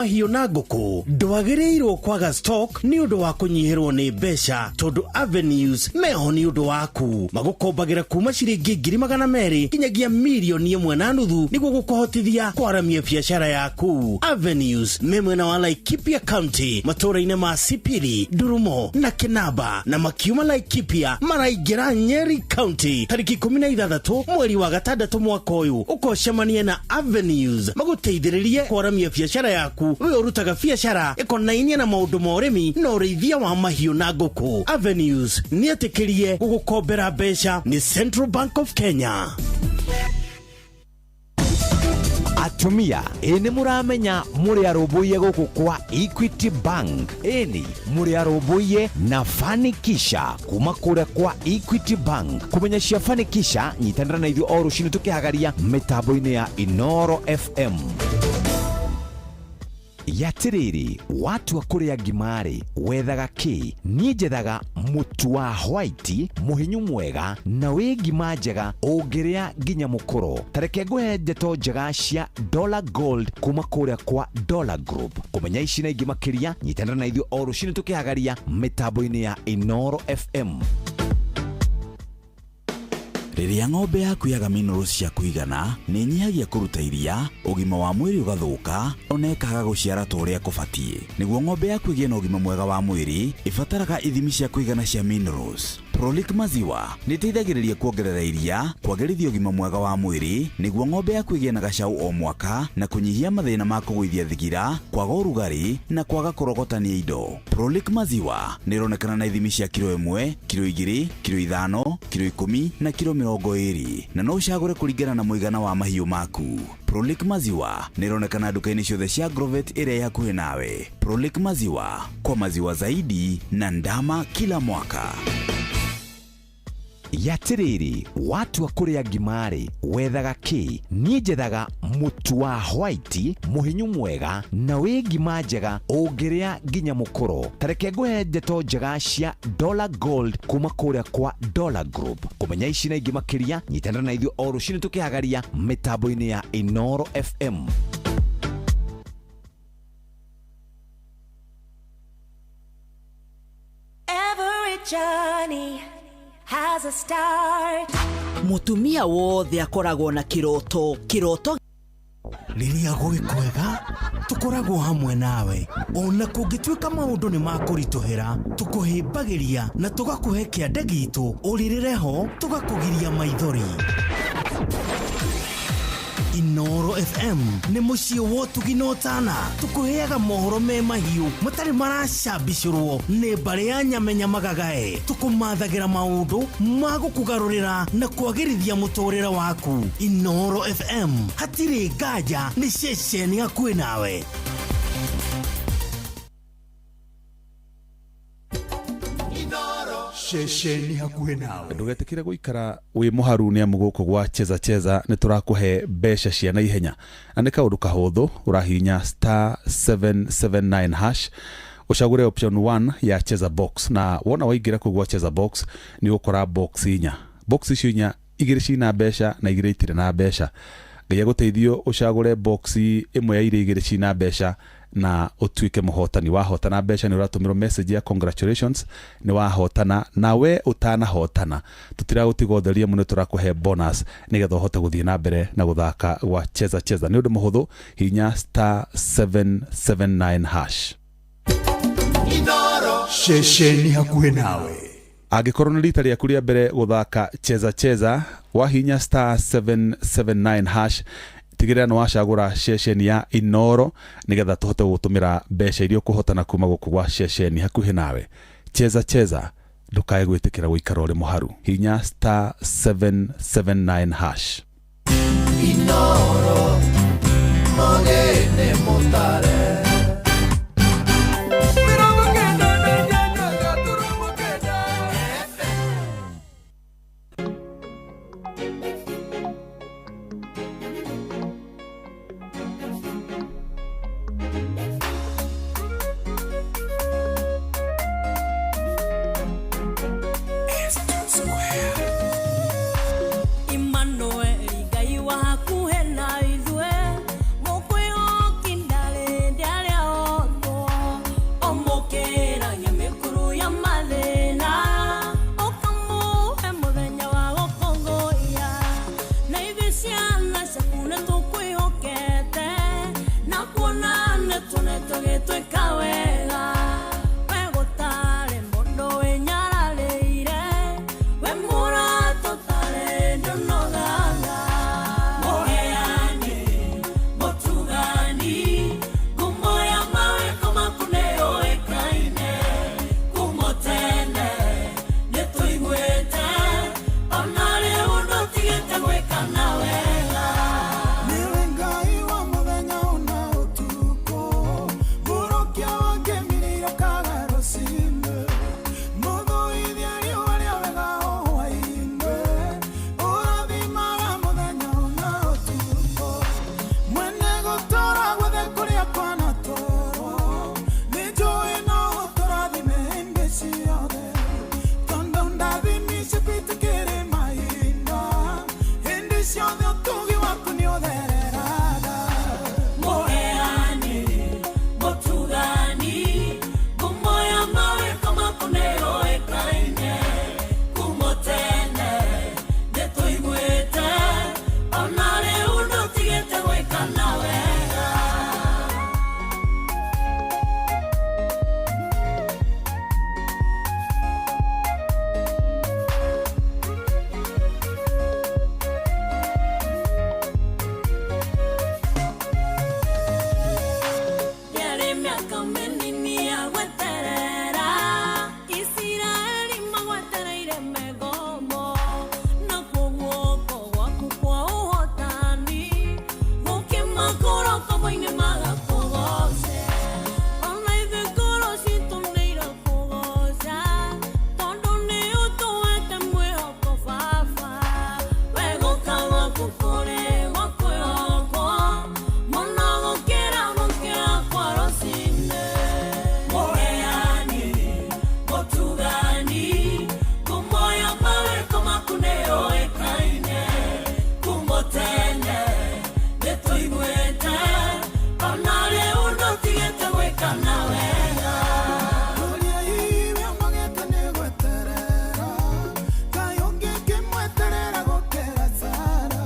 Mahiũ na ngũkũ ndwagĩrĩirwo kwaga stock nĩ ũndũ wa kũnyihĩrwo nĩ mbeca tondũ Avenues meho nĩ ũndũ waku. Magũkombagĩra kuma ciringi 200,000 nginyagia 1.5 mirioni nĩguo gũkũhotithia kwaramia biacara yaku. Avenues me mwena wa Laikipia County, matũũra-inĩ ma Sipili, Ndurumo na Kinamba, na makiuma Laikipia maraingĩra Nyeri County tarĩki 16 mweri wa gatandatũ mwaka ũyũ. Ũkocemanie na Avenues magũteithĩrĩrie kwaramia biacara yaku, we ũrutaga biacara ĩkonainie na maũndũ ma ũrĩmi na ũrĩithia wa mahiũ na ngũkũ. Avenues nĩ etĩkĩrie gũgũkombera mbeca nĩ Central Bank of Kenya. Atumia, ĩ nĩ mũramenya mũrĩ arũmbũiye gũkũ kwa Equity Bank? Ĩni, mũrĩ arũmbũiye na Fanikisha kuma kũrĩa kwa Equity Bank. Kũmenya cia Fanikisha, nyitanĩra na ithuĩ o rũcinĩ tũkĩhagaria mĩtambo-inĩ ya Inoro FM. Yatĩrĩrĩ, watua kũrĩa ngima-rĩ, wethaga kĩ? Niĩ njethaga mũtu wa white mũhinyu mwega na wĩ ngima njega ũngĩrĩa nginya mũkũro. Ta reke ngũhe ndeto njega cia Dollar Gold kuma kũrĩa kwa Dollar Group. Kũmenya ici na ingĩ makĩria, nyitanĩra na ithuĩ o rũcinĩ tũkĩhagaria mĩtambo-inĩ ya Inoro FM. Rĩrĩa ng'ombe yaku yaga minerals cia kũigana, nĩ ĩnyihagia kũruta iria, ũgima wa mwĩrĩ ũgathũka, ona ĩkaga gũciara ta ũrĩa kũbatiĩ. Nĩguo ng'ombe yaku ĩgĩe na ũgima mwega wa mwĩrĩ, ĩbataraga ithimi cia kũigana cia minerals. Prolic Maziwa nĩ ĩteithagĩrĩria kuongerera iria, kwagĩrithia ũgima mwega wa mwĩrĩ, nĩguo ng'ombe yaku ĩgĩe na gacaũ o mwaka, na kũnyihia mathĩna ma kũgũithia thigira, kwaga ũrugarĩ, na kwaga kũrogotania indo. Prolic Maziwa nĩ ĩronekana na ithimi cia kiro 1, kiro 2, kiro 5, kiro 10 na kiro 20, na no ũcagũre kũringana na mũigana wa mahiũ maku. Prolic Maziwa nĩ ĩronekana nduka-inĩ ciothe cia Agrovet ĩrĩa ĩ hakuhĩ nawe. Prolic Maziwa, kwa maziwa zaidi na ndama kila mwaka. Yatĩrĩrĩ, watua kũrĩa ngima-rĩ, wethaga kĩ? Niĩ njethaga mũtu wa white mũhinyu mwega na wĩ ngima njega ũngĩrĩa nginya mũkũro. Ta reke ngũhe ndeto njega cia Dollar Gold kuma kũrĩa kwa Dollar Group. Kũmenya ici na ingĩ makĩria, nyitanĩra na ithuĩ o rũcinĩ tũkĩhagaria mĩtambo-inĩ ya Inoro FM. Every journey has a start. Mũtumia wothe akoragwo na kĩroto, kĩroto. Rĩrĩa gwĩ kwega tũkoragwo hamwe nawe, ona kũngĩtuĩka maũndũ nĩ makũritũhĩra, tũkũhĩmbagĩria na tũgakũhe kĩande gitũ ũrĩrĩre ho, tũgakũgiria maithori. Inoro FM nĩ mũciĩ wa ũtugi na ũtana, tũkũheaga mohoro me mahiũ matarĩ maracambicũrwo nĩ mbarĩ ya nyamenya magagae, tũkũmathagĩra maũndũ ma gũkũgarũrĩra na kwagĩrithia mũtũrĩre waku. Inoro FM, hatirĩ nganja, nĩ ceceni hakuhĩ nawe. Ceceni hakuhĩ nawe. Ndũgetĩkĩre gũikara wĩ mũharu nĩ amu gũkũ gwa Cheza Cheza nĩ tũrakũhe mbeca cia naihenya, na nĩ kaũndũ kahũthũ. Ũrahihinya *779#, ũcagũre option 1 ya Cheza Box, na wona waingĩra kũu gwa Cheza Box nĩ ũgũkora box inya. Box icio inya, igĩrĩ cina mbeca na igĩrĩ itirĩ na mbeca. Ngai agũteithio ũcagũre box ĩmwe ya iria igĩrĩ cina mbeca na ũtuĩke mũhotani. Wahotana mbeca, nĩ ũratũmĩrwo message ya congratulations, nĩ wahotana. Na we ũtanahotana, tũtiragũtiga ũtherie mũno, tũrakũhe bonus nĩgetha ũhote gũthiĩ na mbere na gũthaka gwa Cheza Cheza. Nĩ ũndũ mũhũthũ, hinya *779#. Ceceni hakuhĩ nawe. Angĩkorwo nĩ rita rĩaku rĩa mbere gũthaka Cheza Cheza, wahinya *779# tigĩrĩra nĩ wacagũra ceceni ya Inoro nĩgetha tũhote gũgũtũmĩra mbeca iria ũkũhotana kuma gũkũ gwa ceceni hakuhĩ nawe. Cheza Cheza, ndũkae gwĩtĩkĩra gũikara ũrĩ mũharu, hinya *779#. Inoro mogene mutare. 98.9. Emmanuel, Ngai wa hakuhĩ na ithuĩ, mũkwĩhoki ndarĩ. Tuonete ũgĩtwĩka wega. We gũtarĩ mũndũ wĩnyararĩire, we mũrata ũtarĩ ndũnogaga. Mũheani, mũtugani, ngumo ya mawĩko maku nĩyũĩkaine. Kuma tene nĩtũiguĩte, ona rĩu ndũtigĩte gwĩka na wega. Nĩwe Ngai wa mũthenya ona ũtukũ, mũrokia wa ngemi irakaga rũcinĩ, mũthũithia riũa rĩa wega o hwaĩ-inĩ, ũrathimaga mũthenya ona ũtukũ, mwene gũtũũra guothe kũrĩa kwanatũũrwo, nĩnjũĩ no ũtũrathime hĩndĩ ciothe, tondũ ndathimi ciaku itikĩrĩ mahinda, hĩndĩ ciothe ũtugi waku nĩũthereraga. Mũheani, mũtugani, ngumo ya mawĩko maku nĩyũĩkaine. Kuma tene nĩtũiguĩte, ona rĩu ndũtigĩte gwĩka na wega. Yarĩ mĩaka mĩnini ya gweterera, Isiraeli magwetereire megomo, nakuo guoko gwaku kwa ũhotani gũkĩmakũra ũkombo-inĩ magakũgooce. Ona ithuĩ ngoro citũ nĩirakũgooca, tondũ nĩũtũhete mwĩhoko Baba. We gũka gwaku kũrĩ gwa kwĩhokwo, mũno gũkĩra gũkĩra kwa rũcinĩ. Mũheani, mũtugani, ngumo ya mawĩko maku nĩyũĩkaine. Kuma tene nĩtũiguĩte, ona rĩu ndũtigĩte gwĩka na wega. Kũrĩa iwe ũnogete nĩ gweterera, Ngai ũngĩkĩmweterera gũkĩra Sara.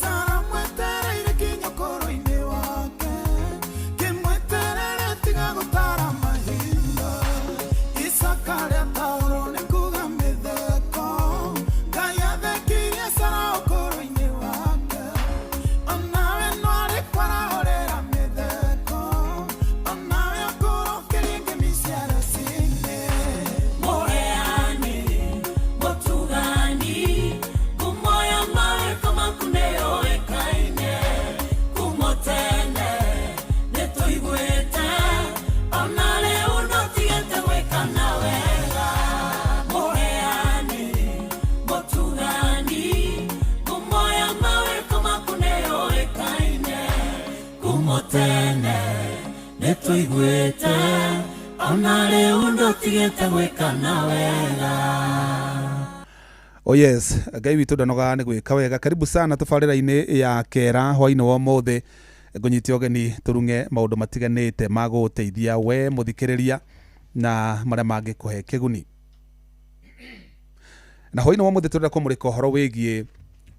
Sara mwetereire kinya ũkũrũ-inĩ wake, kĩmweterere tiga gũtara mahinda. Isaka rĩataũrwo nĩ kuga mĩtheko, Ngai athekirie Sara ũkũrũ-inĩ wake. Onawe no arĩkwarahũrĩra mĩtheko, onawe ũkũrũkĩrie ngemi cia rũcinĩ. Mũheani, mũtugani, ngumo ya mawĩko maku nĩyũĩkaine. Kuma tene nĩtũiguĩte, ona rĩu ndũtigĩte gwĩka na wega. Mũheani, mũtugani, ngumo ya mawĩko maku nĩyũĩkaine. Kuma tene nĩtũiguĩte, ona rĩu ndũtigĩte gwĩka na wega. Oh yes, Ngai witũ ndanogaga nĩ gwĩka wega. Karibu sana tabarĩra-inĩ ya kera hwainĩ wa ũmũthĩ. Ngũnyite ũgeni tũrung'e maũndũ matiganĩte ma gũgũteithia we mũthikĩrĩria na marĩa mangĩkũhe kĩguni. Na hwainĩ wa ũmũthĩ tũrenda kũmũrĩka ũhoro wĩgiĩ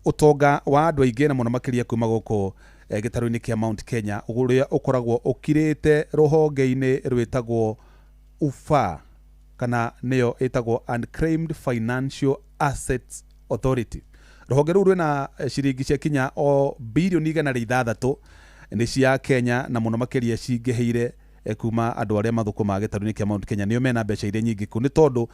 ũtonga wa andũ aingĩ na mũno makĩria kuma gũkũ gĩtarũ-inĩ kĩa Mount Kenya, ũrĩa ũkoragwo ũkirĩte rũhonge-inĩ rwĩtagwo UFA, kana nĩyo ĩtagwo Unclaimed Financial Assets Authority. Rũhonge rũu rwĩna ciringi cia kinya o birioni 106 nĩ cia Kenya, na mũno makĩria cingĩhĩire kuma andũ arĩa mathũkũmaga gĩtarũ-inĩ kĩa Mount Kenya, nĩo mena mbeca iria nyingĩ kũu, nĩ tondũ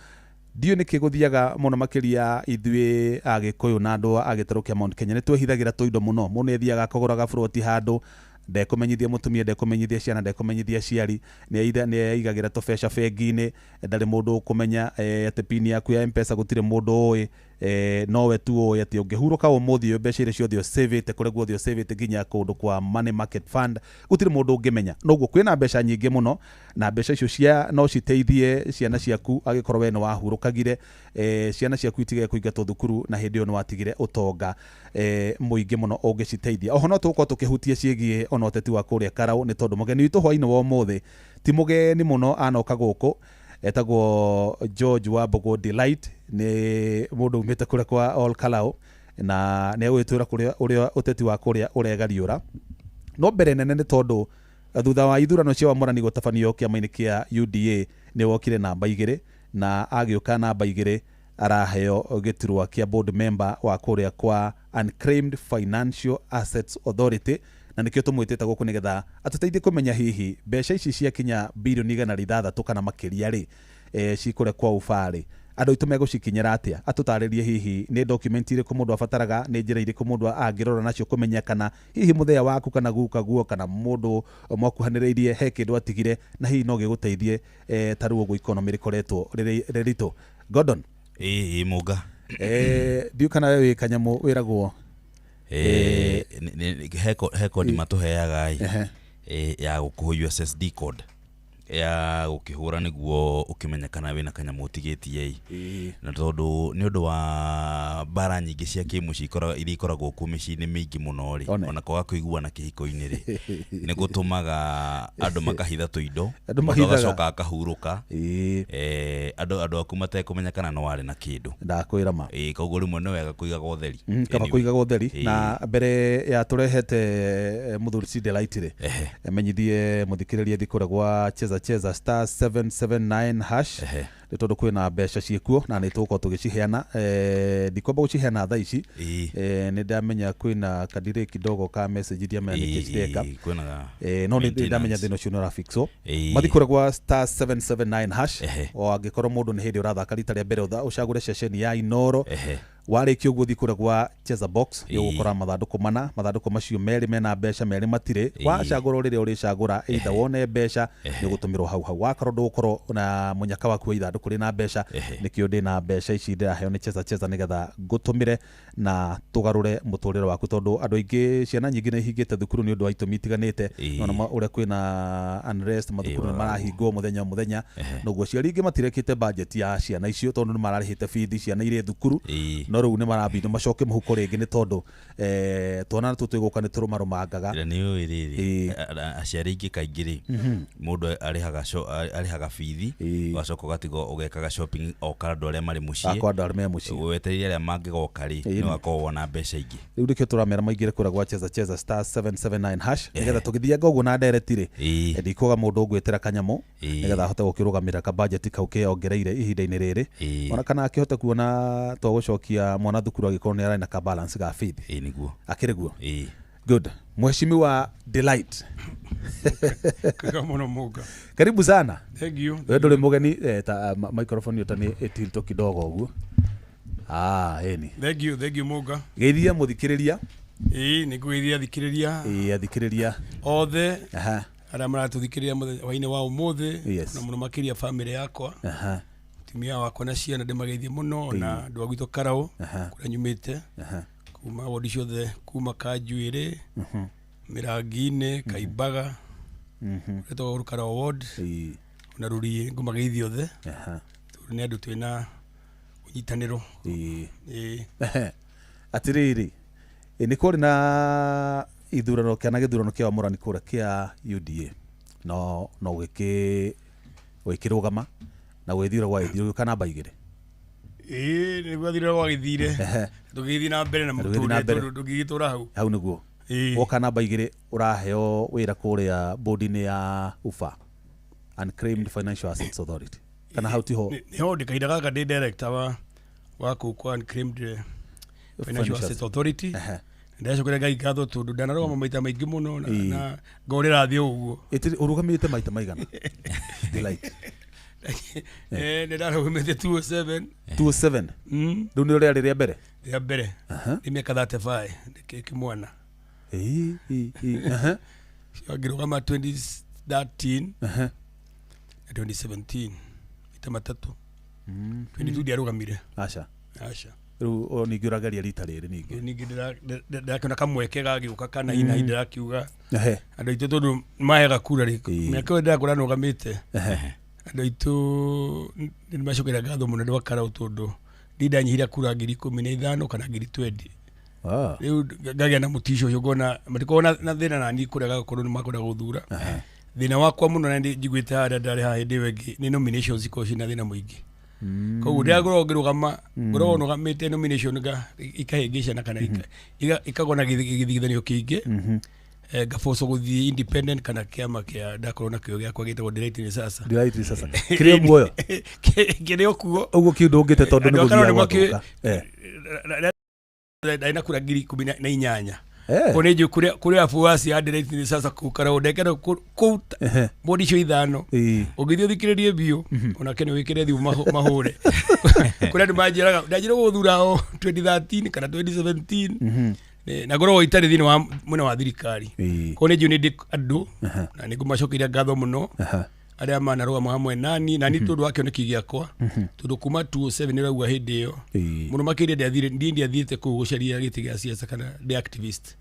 ndiũĩ nĩkĩ gũthiaga mũno makĩria ithuĩ Agĩkũyũ na andũ a gĩtarũ kĩa Mount Kenya nĩ twĩhithagĩra tũindo mũno. Mũndũ nĩ athiaga akagũra gaburoti handũ, ndekũmenyithia mũtumia, ndekũmenyithia ciana, ndekũmenyithia aciari, nĩ aigagĩra tũbeca bengi-inĩ, ndarĩ mũndũ ũkũmenya atĩ pin yaku ya M-Pesa gũtirĩ mũndũ ũĩ, nowe tu ũĩ atĩ ũngĩhurũka ũmũthĩ ũyũ mbeca iria ciothe ũcĩvĩte kũrĩa guothe ũcĩvĩte nginya kũndũ kwa money market fund gũtirĩ mũndũ ũngĩmenya. Noguo kwĩna mbeca nyingĩ mũno, na mbeca icio cia no citeithie ciana ciaku angĩkorwo we nĩ wahurũkagire, ciana ciaku itige kũingatwo thukuru na hĩndĩ ĩyo nĩ watigire ũtonga mũingĩ mũno ũngĩciteithia. Oho no tũgũkorwo tũkĩhutia ciĩgiĩ ona ũteti wa kũrĩa Karau, nĩ tondũ mũgeni witũ hwainĩ wa ũmũthĩ ti mũgeni mũno anoka gũkũ, etagwo George Wambugu Delight, nĩ mũndũ umĩte kũrĩa kwa Ol Kalou, na nĩ egũgĩtwĩra kũrĩa ũrĩa ũteti wa kũrĩa ũregariũra. No mbere nene nĩ tondũ Thutha wa ithurano cia wamũrani gũtabanio kĩama-inĩ kĩa UDA nĩ wokire namba 2 na agĩũka namba 2 araheo gĩturwa kĩa board member wa kũrĩa kwa Unclaimed Financial Assets Authority, na nĩkĩo tũmwĩtĩte gũkũ nĩgetha atũteithie kũmenya hihi mbeca ici ciakinya birioni 106 kana makĩria rĩ, cikũrĩa kwa ubarĩ andũ aitũ megũcikinyĩra atĩa. Atũtarĩrie hihi nĩ document irĩkũ mũndũ abataraga, nĩ njĩra irĩkũ mũndũ angĩrora nacio kũmenya kana hihi mũthea waku kana guka guo kana mũndũ mwakuhanĩrĩirie he kĩndũ atigire, na hihi no gĩgũteithie ta rĩu ũguo economy rĩkoretwo rĩritũ. Gordon. Ĩĩ Mũnga. Ndiũ kana we wĩ kanyamũ wĩragwo he kodi matũheaga ĩ ya gũkũhũ USSD code ya gũkĩhũra nĩguo ũkĩmenya kana wĩna kanyamũ ũtigĩtie ĩ, na tondũ nĩ ũndũ wa mbara nyingĩ cia kĩmũciĩ iria ikoragwo kuo mĩciĩ-inĩ mĩingĩ mũno rĩ, ona kwaga kũiguana kĩhiko-inĩ rĩ, nĩ gũtũmaga andũ makahitha tũindo, mũndũ agacoka akahurũka, andũ aku matekũmenya kana no warĩ na kĩndũ. Ndakwĩra ma. Koguo rĩmwe nĩ wega kũigaga ũtheri. Kaba kũigaga ũtheri. Na mbere ya tũrehete mũthuri C Delight rĩ, menyithie mũthikĩrĩria thiĩ kũrĩa gwa Cheza Cheza star 779 hash nĩ tondũ kwĩna mbeca ciĩkuo na nĩ tũgũkorwo tũgĩciheana. Ndikwamba gũciheana thaa ici, nĩ ndamenya kwĩna kadire kidogo ka message iria menya nĩkĩ cireka, no nĩ ndamenya thĩna ũcio nĩ ũrafixwo. Mathiĩ kũrĩa gwa star 779 hash, o angĩkorwo mũndũ nĩ hĩndĩ ũrathaka rita rĩa mbere ũcagũre ceceni ya Inoro. Warĩkia ũguo thiĩ kũrĩa gwa Cheza Box, nĩ ũgũkora mathandũkũ mana, mathandũkũ macio merĩ mena mbeca, merĩ matirĩ. Wacagũra rĩrĩa ũrĩcagũra, either wone mbeca nĩ ũgũtũmĩrwo hau hau, wakorwo ndũgũkorwo na mũnyaka waku wa ithandũkũ rĩna mbeca. Nĩkĩo ndĩna mbeca ici ndĩraheo nĩ Cheza Cheza nĩgetha ngũtũmĩre na tũgarũre mũtũrĩre waku, tondũ andũ aingĩ, ciana nyingĩ nĩ ihingĩte thukuru nĩ ũndũ wa itũmi itiganĩte. Nona ũrĩa kwĩna unrest, mathukuru nĩ marahingwo mũthenya o mũthenya, noguo aciari aingĩ matirekĩte budget ya ciana icio tondũ nĩ mararĩhĩte bithi ciana irĩ thukuru, no rĩu nĩ marambindwo macoke mũhuko rĩngĩ nĩ tondũ twana natuo twĩgũka nĩ tũrũmarũmangaga. Nĩ ũĩ rĩrĩ, aciari aingĩ kaingĩ rĩ, mũndũ arĩhaga bithi ũgacoka ũgatigwo ũgekaga shopping o ka andũ arĩa marĩ mũciĩ, akwa andũ arĩa me mũciĩ, wetereire arĩa mangĩgoka rĩ, nĩ wakorwo wona mbeca ingĩ. Rĩu nĩkĩo tũramera maingĩre kũrĩa gwa Cheza Cheza star 779 hash nĩgetha tũgĩthianga ũguo na ndereti rĩ, ndikuaga mũndũ ũngwĩtĩra kanyamũ nĩgetha ahote gũkĩrũgamĩrĩra kabudget kau keyongereire ihinda-inĩ rĩrĩ, ona kana akĩhote kuona twagũcokia mwana thukuru angĩkorwo nĩ ararĩ na ka balance ga bithi. Nĩguo akĩrĩ guo. Good. Mheshimiwa Delight. Kama Munga. Karibu sana. Thank you. Wewe ndũrĩ mũgeni, ta microphone ĩyo ta nĩ ĩtilto kidogo ũguo. Eni. Thank you, thank you Munga. Geithia mũthikĩrĩria. Ĩĩ, nĩ ngũgeithia athikĩrĩria. Ĩĩ, athikĩrĩria. Othe. Arĩa maratũthikĩrĩria mũthenya wa ũmũthĩ, na mũno makĩria family yakwa. Mũtumia wakwa na ciana ndĩmageithie mũno, na andũ a gwitũ Karau kũrĩa nyumĩte. Kuma wodi ciothe, kuma Kanjuĩrĩ, Mĩrangi-inĩ, Kaimbaga, kũrĩa Karau ward, na Rũriĩ, ngũmageithia othe. Tondũ nĩ andũ twĩna ũnyitanĩro. Atĩrĩrĩ, nĩ kũrĩ na ithurano kana gĩthurano kĩa wamũrani kũrĩa kĩa UDA, no ũgĩkĩrũgama na gwĩthira gwagĩthire ũgĩũka namba 2. Ĩĩ, nĩ gwathire gwagĩthire. Tũgĩthiĩ na mbere na mũtũrĩre tondũ ndũngĩgĩtũra hau. Hau nĩguo. Woka namba 2 ũraheo wĩra kũrĩa board-inĩ ya UFA, Unclaimed Financial Assets Authority. Kana hau tiho? Nĩho ndĩ kahinda gaka ndĩ director wa kũu kwa Unclaimed Financial Assets Authority. Ndacokeria Ngai ngatho tondũ ndanarũgama maita maingĩ mũno na ngorĩra thĩ ũguo. Ũrũgamĩte maita maigana? Delight. Nĩ ndarũgamĩte 207. 207? Rĩu nĩ rĩarĩ rĩa mbere? Rĩa mbere. Nĩ mĩaka 35 ndĩ kĩmwana. Ngĩrũgama 2013 na 2017 maita matatũ. 22 ndiarũgamire. Aca. Aca. Rĩu ningĩ ũrageria rita rĩrĩ ningĩ. Ningĩ ndĩrakĩona kamweke gagĩũka kana hi na hi ndĩrakiuga andũ aitũ tondũ maheaga kura rĩ, mĩaka ĩyo ndĩrakora nũgamĩte, andũ aitũ nĩ macokeria ngatho mũno andũ a Karau tondũ ndindanyihire kura 15,000 kana 20,000. Rĩu ngagĩa na mũtico ũcio ngona matikoragwo na thĩna nani kũrega gũkorwo nĩ makwenda gũthura. Thĩna wakwa mũno na njiguĩte harĩa ndarĩ haha hĩndĩ ĩyo ĩngĩ nĩ nominations ikoragwo ciĩna thĩna mũingĩ. Koguo ndĩragorwo ngĩrũgama, ngoragwo nũgamĩte nomination ikahĩngĩcana kana ikagwo na gĩthigithanio kĩingĩ. Ngaboco gũthiĩ independent kana kĩama kĩa ndakorwo nakĩo gĩakwa gĩtagwo Delight ni Sasa. Delight ni Sasa. Kĩrĩ o muoyo? Kĩrĩ o kuo. Ũguo kĩu ndũngĩte tondũ nĩ Andũ a Karũa gũthiaga nĩ makĩ- gwatũka. Eh. Ndarĩ na kura 18,000. Eh. Kũu nĩ njũĩ kũrĩ afuasi a Delight ni Sasa kũu Karũa ndekera kũu Ehe. bodi icio ithano. Ĩĩ. Ũngĩthiĩ ũthikĩrĩrie biũ onake nĩ wĩkĩre thimũ mahũre. Kũrĩ andũ manjĩraga ndanjĩra gũthura o 2013 kana 2017. Na ngoragwo itarĩ thĩinĩ wa mwena wa thirikari. Ĩĩ. Koguo nĩ njũĩ nĩ ndĩ andũ na nĩ ngũmacokeria ngatho mũno arĩa manarũgama hamwe nani nani tondũ wa kĩoneki gĩakwa, tondũ kuma 2007 nĩ ũraigua hĩndĩ ĩyo mũno makĩria ndiathire, ndiĩ ndiathiĩte kũu gũcaria gĩtĩ gĩa siasa kana ndĩ activist.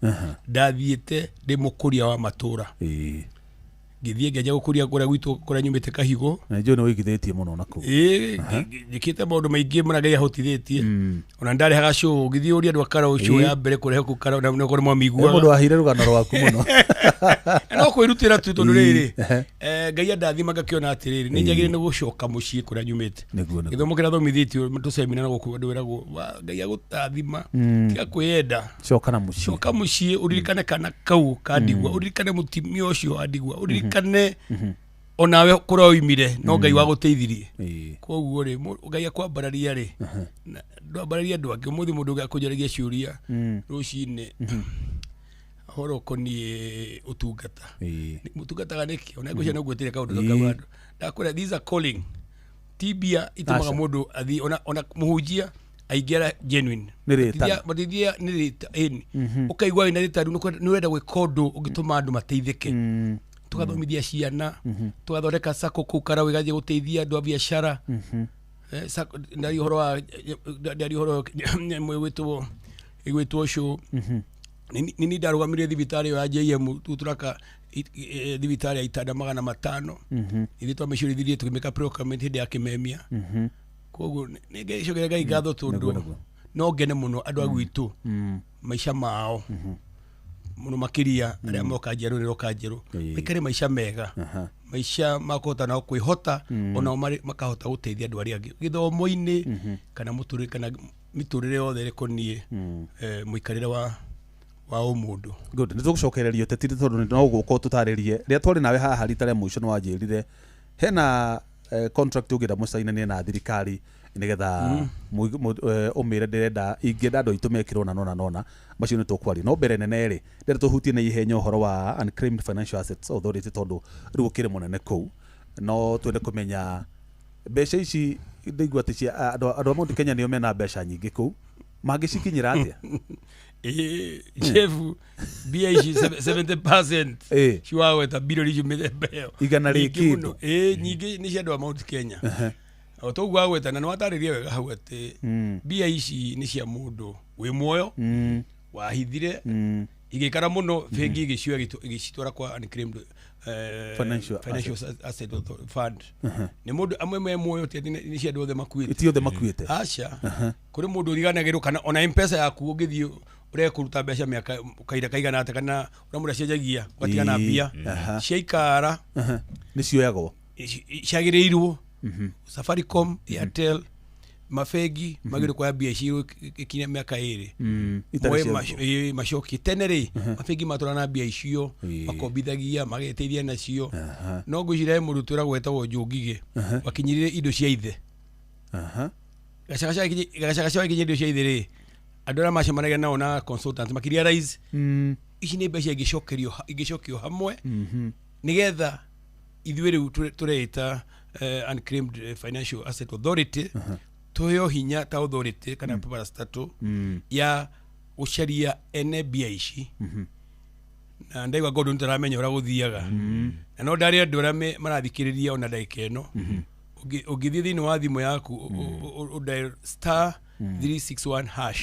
Ndathiĩte ndĩ mũkũria wa matũra. Ĩĩ. Ngĩthiĩ ngĩanjia gũkũria kũrĩa gwitũ kũrĩa nyumĩte Kahigo. Na njũĩ nĩ wĩigithĩtie mũno na kũu. Ĩĩ, njĩkĩte maũndũ maingĩ mũno Ngai ahotithĩtie. Ona ndarĩhaga show, ũngĩthiĩ ũrie andũ a Karau show ya mbere kũrehe kũu Karau na nĩkorwo He mwamĩiguaga. mũndũ waheire rũgano rwaku mũno. No kwĩrutĩra tu tondũ rĩrĩ, Ehe. Ngai andathima ngakĩona atĩrĩrĩ, nĩ njagĩrĩire nĩ gũcoka mũciĩ kũrĩa nyumĩte. Nĩguo, nĩguo. Gĩthomo kĩrĩa thomithĩtio tũcemina na gũkũ andũ wĩragwo, Ngai agũtathima, tiga kwĩyenda, Coka na mũciĩ. Coka mũciĩ ũririkane kana kau ka ndigwa, ũririkane mũtumia ũcio wa ndigwa, ũririkane onawe kũrĩa oimire no Ngai wagũteithirie. Ĩĩ. Koguo rĩ, Ngai akwambararia rĩ, na ndwambararia andũ angĩ. Ũmũthĩ mũndũ ũngĩ akũnjaragia ciũria rũcinĩ ũhoro ũkoniĩ ũtungata. Ĩĩ. Mũtungataga nĩkĩ? Ona ngwĩciria no ngwĩtĩre kaũndũ kau andũ ndakwĩra, these are calling, ti mbia itũmaga Aca. mũndũ athiĩ ona mũhunjia aingĩ arĩa genuine Nĩ rĩtana. Matithia nĩ rĩta ĩni ũkaigua wĩna rĩta rĩu nĩ ũrenda gwĩka ũndũ ũngĩtũma andũ mateithĩke. Tũgathomithia ciana, tũgathondeka sacco kũu Karau ĩgathiĩ gũteithia andũ a biacara. Ndaria ũhoro wa ndaria ũhoro ĩmwe ĩgwĩtwo show. Nĩ ndarũgamirie thibitarĩ ĩyo ya JM tũraka thibitarĩ ya itanda 500. Ithuĩ twamĩcurithirie tũkĩmĩka procurement hĩndĩ ya kĩmemia. Koguo nĩ ngĩcokeria Ngai ngatho tondũ no ngene mũno andũ a gwitũ maica mao mũno makĩria arĩa moka njerũ nĩ njerũ maikare maica mega, maica makũhota nao kwĩhota, onao makahota gũteithia andũ arĩa angĩ gĩthomo-inĩ kana mũtũrĩre kana mĩtũrĩre yothe ĩkoniĩ mũikarĩre wa ũmũndũ. Good, nĩ tũgũcokereria ũteti tondũ no gũka ũtũtarĩrie. Rĩrĩa twarĩ nawe haha rita rĩa mũico nĩ wanjĩrire hena contract ũngĩenda mũcainanie na thirikari nĩgetha ũmĩre ndĩrenda ingĩenda andũ aitũ mekĩrwo na nona nona macio nĩ tũkwaria, no mbere nene rĩ ndĩrenda tũhutie na ihenya ũhoro wa Unclaimed Financial Assets Authority tondũ rĩu ũkĩrĩ mũnene kũu, no twende kũmenya mbeca ici ndaigua atĩ cia andũ a Mount Kenya nĩo mena mbeca nyingĩ kũu, mangĩcikinyĩra atĩa? Ĩĩ, Jeff, mbia ici 70% Ĩĩ. ciwagweta bilioni icio mĩthemba ĩyo Igana rĩ Nyingĩ kĩndũ. mũno. Ĩĩ, nyingĩ nĩ cia andũ a Mount Kenya. O toguo wagweta na nĩ watarĩria wega hau atĩ mbia ici nĩ cia mũndũ wĩ muoyo wahithire igĩikara mũno bengi ĩgĩcioya ĩgĩcitwara kwa Unclaimed Financial Financial Asset Fund. Nĩ mũndũ amwe me muoyo, ti atĩ nĩ cia andũ othe makuĩte. Ti othe makuĩte. Aca, kũrĩ mũndũ ũriganagĩrwo kana ona Mpesa yaku ũngĩthiĩ ũrege kũruta mbeca mĩaka kahinda kaigana atĩa kana ũrĩa mũndũ acenjagia ũgatigana mbia ciaikara Nĩ cioyagwo. Ciagĩrĩirwo Safaricom, Airtel, mabengi magĩrĩirwo kuoya mbia ici ikinya mĩaka 2 Itarĩ moe cia macokie. Tene rĩ mabengi matũra na mbia icio makombithagia mageteithia nacio, no ngwĩciria he mũndũ twĩragwo wetagwo Njũngigĩ wakinyirire indo cia ithe. Gacagaca wakinyia indo cia ithe rĩ, andũ arĩa macemanagia nao na consultants makĩrealize ici nĩ mbeca ingĩcokerio ingĩcokio hamwe nĩgetha ithuĩ rĩu tũreĩta Unclaimed Financial Asset Authority tũheo hinya ta authority kana parastatal ya gũcaria ene mbia ici. Na ndaigua Gordon taramenya ũrĩa gũthiaga na no ndarĩ andũ arĩa marathikĩrĩria ona ndagĩka ĩno. Ũngĩthiĩ thĩinĩ wa thimũ yaku ũdial *361#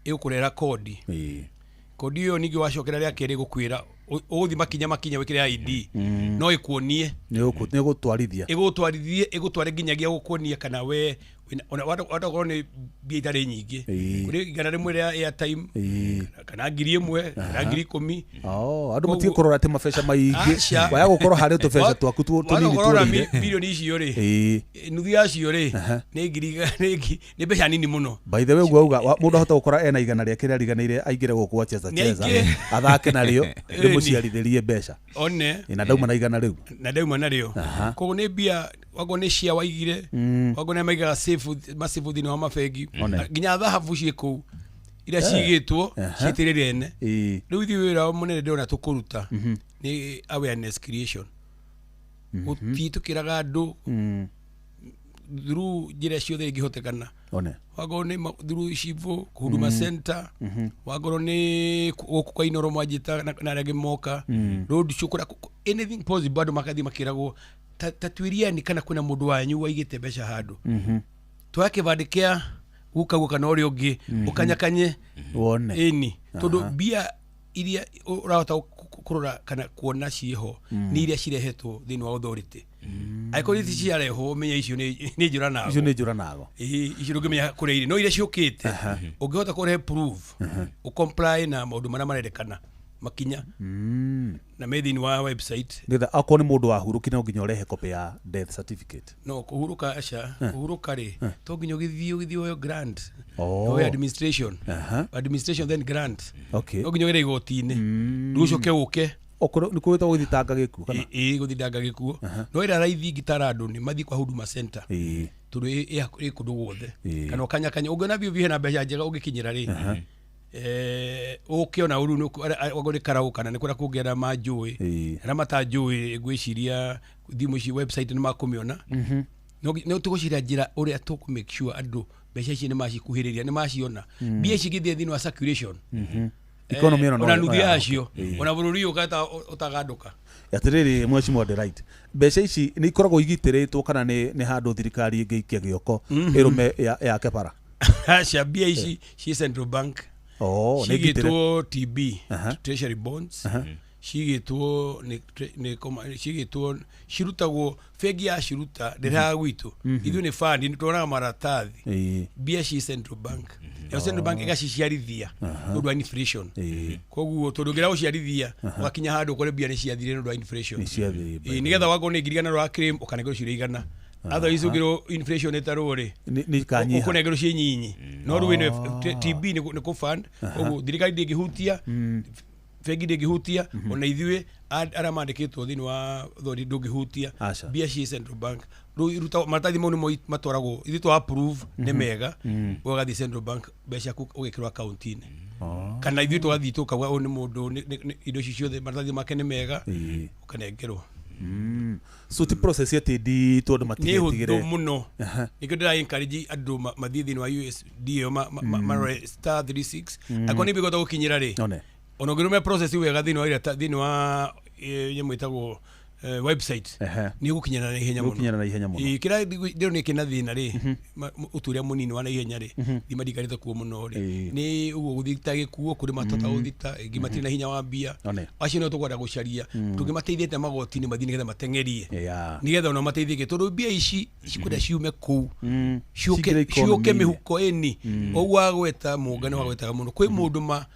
ĩgũkũrehera kodi. Kodi ĩyo ningĩ wacokera rĩa kerĩ ĩgũkwĩra ũgũthiĩ makinya makinya wĩkĩre ID no ĩkuonie. Nĩ ũgũtwarithia. Ĩgũtwarithie, ĩgũtware nginyagia gũkuonia kana we ona watakorwo nĩ mbia itarĩ nyingĩ, kũrĩ 100 rĩa airtime, kana 1000, kana 10,000. Oh, andũ matige kũrora atĩ mabeca maingĩ. Aca. Waya gũkorwo harĩ tũbeca twaku tũnini Waga tuorĩire. Bilioni icio rĩ, nuthu yacio rĩ, nĩ ngiri nĩ mbeca nini mũno. By the way, ũguo auga mũndũ ahota gũkora ena 100 rĩake rĩa riganĩire, aingĩre gũkũ gwa Cheza Nĩ Cheza, aingĩ. athake narĩo, Ĩni. rĩmũciarithĩrie mbeca. One. Na ndauma na 100 rĩu. Na ndauma narĩo. Koguo nĩ mbia wakorwo nĩ cia waigire, wakorwo nĩ maigaga safe, masafe thĩinĩ wa mabengi. One. Nginya thahabu ciĩ kũu iria cigĩtwo ciĩtĩrĩre ene. Rĩu ithuĩ wĩra mũnene ndĩrona tũkũruta nĩ awareness creation, gũthiĩ tũkĩraga andũ through njĩra ciothe ingĩhotekana. One. Wakorwo nĩ through civil Huduma Center, wakorwo nĩ gũkũ kwa Inoro mwanjĩta na arĩa angĩ moka road show, kũrĩa anything possible, andũ magathiĩ makĩragwo ta tuĩriani kana kwĩna mũndũ wanyu waigĩte mbeca handũ. Twoya kĩbandĩ kĩa guka kana ũrĩa ũngĩ, ũkanyakanye Wone. Ĩni, tondũ mbia iria ũrahota kũrora kana kuona ciĩho nĩ iria cirehetwo thĩinĩ wa authority. Angĩkorwo ici ciarehwo, menya icio nĩ njũra nago. Icio nĩ njũra nago. Ĩĩ, icio ndũngĩmenya kũrĩa irĩ, no iria ciũkĩte ũngĩhota kũrehe proof, ũcomply na maũndũ marĩa marendekana makinya na me thĩinĩ wa website. Nĩgetha akorwo nĩ mũndũ wahurũkire, no nginya ũrehe copy ya death certificate? No kũhurũka, aca, kũhurũka rĩ, to nginya ũgĩthiĩ woyo grant. Oh. Woe administration. Administration then grant. No nginya ũgere igoti-inĩ rĩu ũcoke ũke. Okorwo nĩ kwĩtagwo gũthitanga gĩkuũ kana? Ĩ, gũthitanga gĩkuũ no ĩrĩa raithi ingĩtara andũ nĩ mathiĩ kwa Huduma Center, tondũ ĩ kũndũ guothe. Kana ũkanyakanya ũngĩona biũ biũ hena mbeca njega ũngĩkinyĩra rĩ, ũke ona ũru wago nĩ karaũ kana nĩ kũrĩa kũngĩ arĩa manjũĩ, arĩa matanjũĩ, ngwĩciria thimũ ici website nĩ makũmĩona. No tũgũciria njĩra ũrĩa tũkũ make sure andũ mbeca ici nĩ macikuhĩrĩria, nĩ maciona mbia ici igĩthiĩ thĩinĩ wa circulation. Economy ĩno ona no nuthu yahoke. yacio, ona bũrũri ũyũ ũkata ũtagandũka. Atĩrĩrĩ, mheshimiwa Delight, mbeca ici nĩ ikoragwo igitĩrĩtwo kana nĩ handũ thirikari ĩngĩikia gĩoko ĩrũme yake bara? Aca, mbia ici ci central bank. Oh, nĩ ngitĩre. Cigĩtwo TB, treasury bonds, cigĩtwo nĩ cigĩtwo cirutagwo bengi yaciruta ndĩrehaga gwitũ. Ithuĩ nĩ fund nĩ tuonaga maratathi. Mbia ci central bank, nayo central bank ĩgaciciarithia nĩ ũndũ wa inflation. Koguo tondũ ũngĩra gũciarithia, ũgakinya handũ ũkore mbia nĩ ciathire nĩ ũndũ wa inflation. Nĩ ciathire. Ĩĩ, nĩgetha wakorwo nĩ 100,000 rwa claim, ũkanengerwo ciũrĩ 100, otherwise ũngĩrwo inflation ĩtarwo rĩ, Nĩ ikanyiha. ũkũnengerwo ciĩ nyinyi. No rĩu ĩno TB nĩ kũ fund, koguo thirikari ndĩngĩhutia, bengi ndĩngĩhutia, ona ithuĩ arĩa mandĩkĩtwo thĩinĩ wa thori ndũngĩhutia. Aca. Mbia ci central bank, rĩu iruta maratathi mau nĩmo matwaragwo, ithuĩ twa approve nĩ mega, ũgathiĩ central bank, mbeca ciaku ũgekĩrwo akaunti-inĩ, kana ithuĩ tũgathiĩ tũkauga ũyũ nĩ mũndũ indo ici ciothe maratathi make nĩ mega, ũkanengerwo. So ti process atĩ nditũ andũ Nĩ matigetigĩre. hũthũ mũno, nĩkĩo ndĩra encourage andũ mathiĩ thĩinĩ wa USD ĩyo, marore star 36, akorwo nĩ bigota gũkinyĩra rĩ. One. Ona ũngĩrũmia process wega thĩinĩ wa thĩinĩ wa nyamũ ĩtagwo website, nĩ ũgũkinyĩra na ihenya mũno. Ũgũkinyĩra na ihenya mũno. Ĩĩ, kĩrĩa ndĩrona kĩna thĩna rĩ, ũtũũria mũnini wa na ihenya rĩ, thima ndikarĩte kuo mũno rĩ, nĩ ũguo gũthita gĩkuo kũrĩ matota gũthita ĩngĩ matirĩ na hinya wa mbia. One. Acio nĩo tũkwenda gũcaria tũngĩmateithĩte magoti-inĩ mathiĩ nĩgetha mateng'erie, nĩgetha ona mateithĩke, tondũ mbia ici cikwenda ciume kũu ciũke Cingĩre ciũke economy-inĩ. mĩhuko ĩni. Ũguo wagweta mũngano wagwetaga mũno, kwĩ mũndũ ma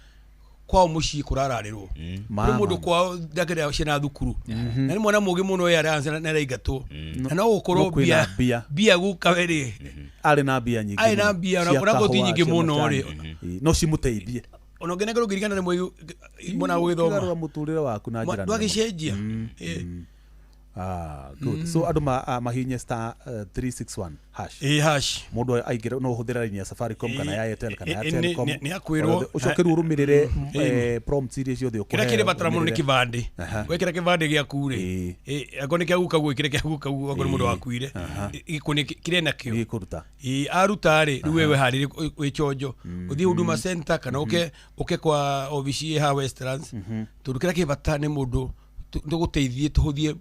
kwao mũciĩ kũrararĩrwo, kwĩ mũndũ kwao ndakĩrĩa ciana thukuru na nĩ mwana mũgĩ mũno we aranca na araingatwo na no gũkorwo No kwĩna mbia mbia. Mbia guka we rĩ, Arĩ na mbia nyingĩ Arĩ na mũno. mbia, Cia ona koti kahũa, nyingĩ cia mũno macani. rĩ. Ĩĩ, no cimũteithie. Ona ũngĩnengerwo 100,000 mwana gũgĩthoma. Kĩgarũra mũtũrĩre waku na njĩra nene mũno. Ndwagĩcenjia. Ĩĩ. Ah, good. So andũ mahinye star 361 hash. Ĩĩ, hash. Mũndũ aingĩre no ũhũthĩre line ya Safaricom kana ya Airtel kana ya Telcom. Nĩ akwĩrwo. Ũcoke rĩu ũrũmĩrĩre prompts iria ciothe Kĩrĩa ũkũheo. kĩrĩ batara mũno nĩ ũrũmĩrĩre. kĩbandĩ. Wekĩra kĩbandĩ gĩaku rĩ, akorwo nĩ kĩa guka guo, ĩkĩre kĩa guka guo, akorwo nĩ mũndũ wakuire gĩkũ nĩ kĩrĩa nakĩo gĩkũruta. Ĩĩ, aruta rĩ, rĩu wewe harĩrĩ wĩ chonjo ũthiĩ Huduma Center kana ũke kwa obici ĩ haha Westlands, tondũ kĩrĩa kĩ bata nĩ mũndũ tũgũteithie tũhũthie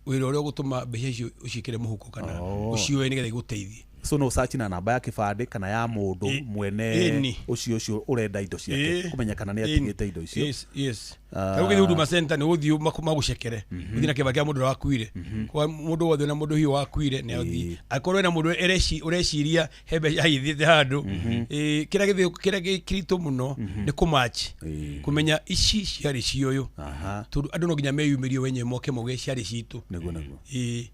wĩra ũrĩa ũgũtũma mbeca icio ũciĩkĩre mũhuko kana ũcioe nĩgetha igũteithie. So no search na namba ya kĩbandĩ kana ya mũndũ mwene ũcio ũcio ũrenda indo ciake kũmenya kana nĩ atigĩte indo icio. Yes. Ta rĩu ũgĩthiĩ Huduma Center nĩ ũgũthiĩ magũcekere, ũthiĩ na kĩbandĩ kĩa mũndũ ũrĩa wakuire. Kwa mũndũ wothe na mũndũ hiũ wakuire nĩ athiĩ, angĩkorwo wĩna mũndũ ũreciria he mbeca aigithĩte handũ. Kĩrĩa kĩrĩa kĩritũ mũno nĩ kũmatch, kũmenya ici ciarĩ cia ũyũ, tondũ andũ no nginya meyumĩrie wenyewe, moke mauge ciarĩ citũ. Nĩguo nĩguo.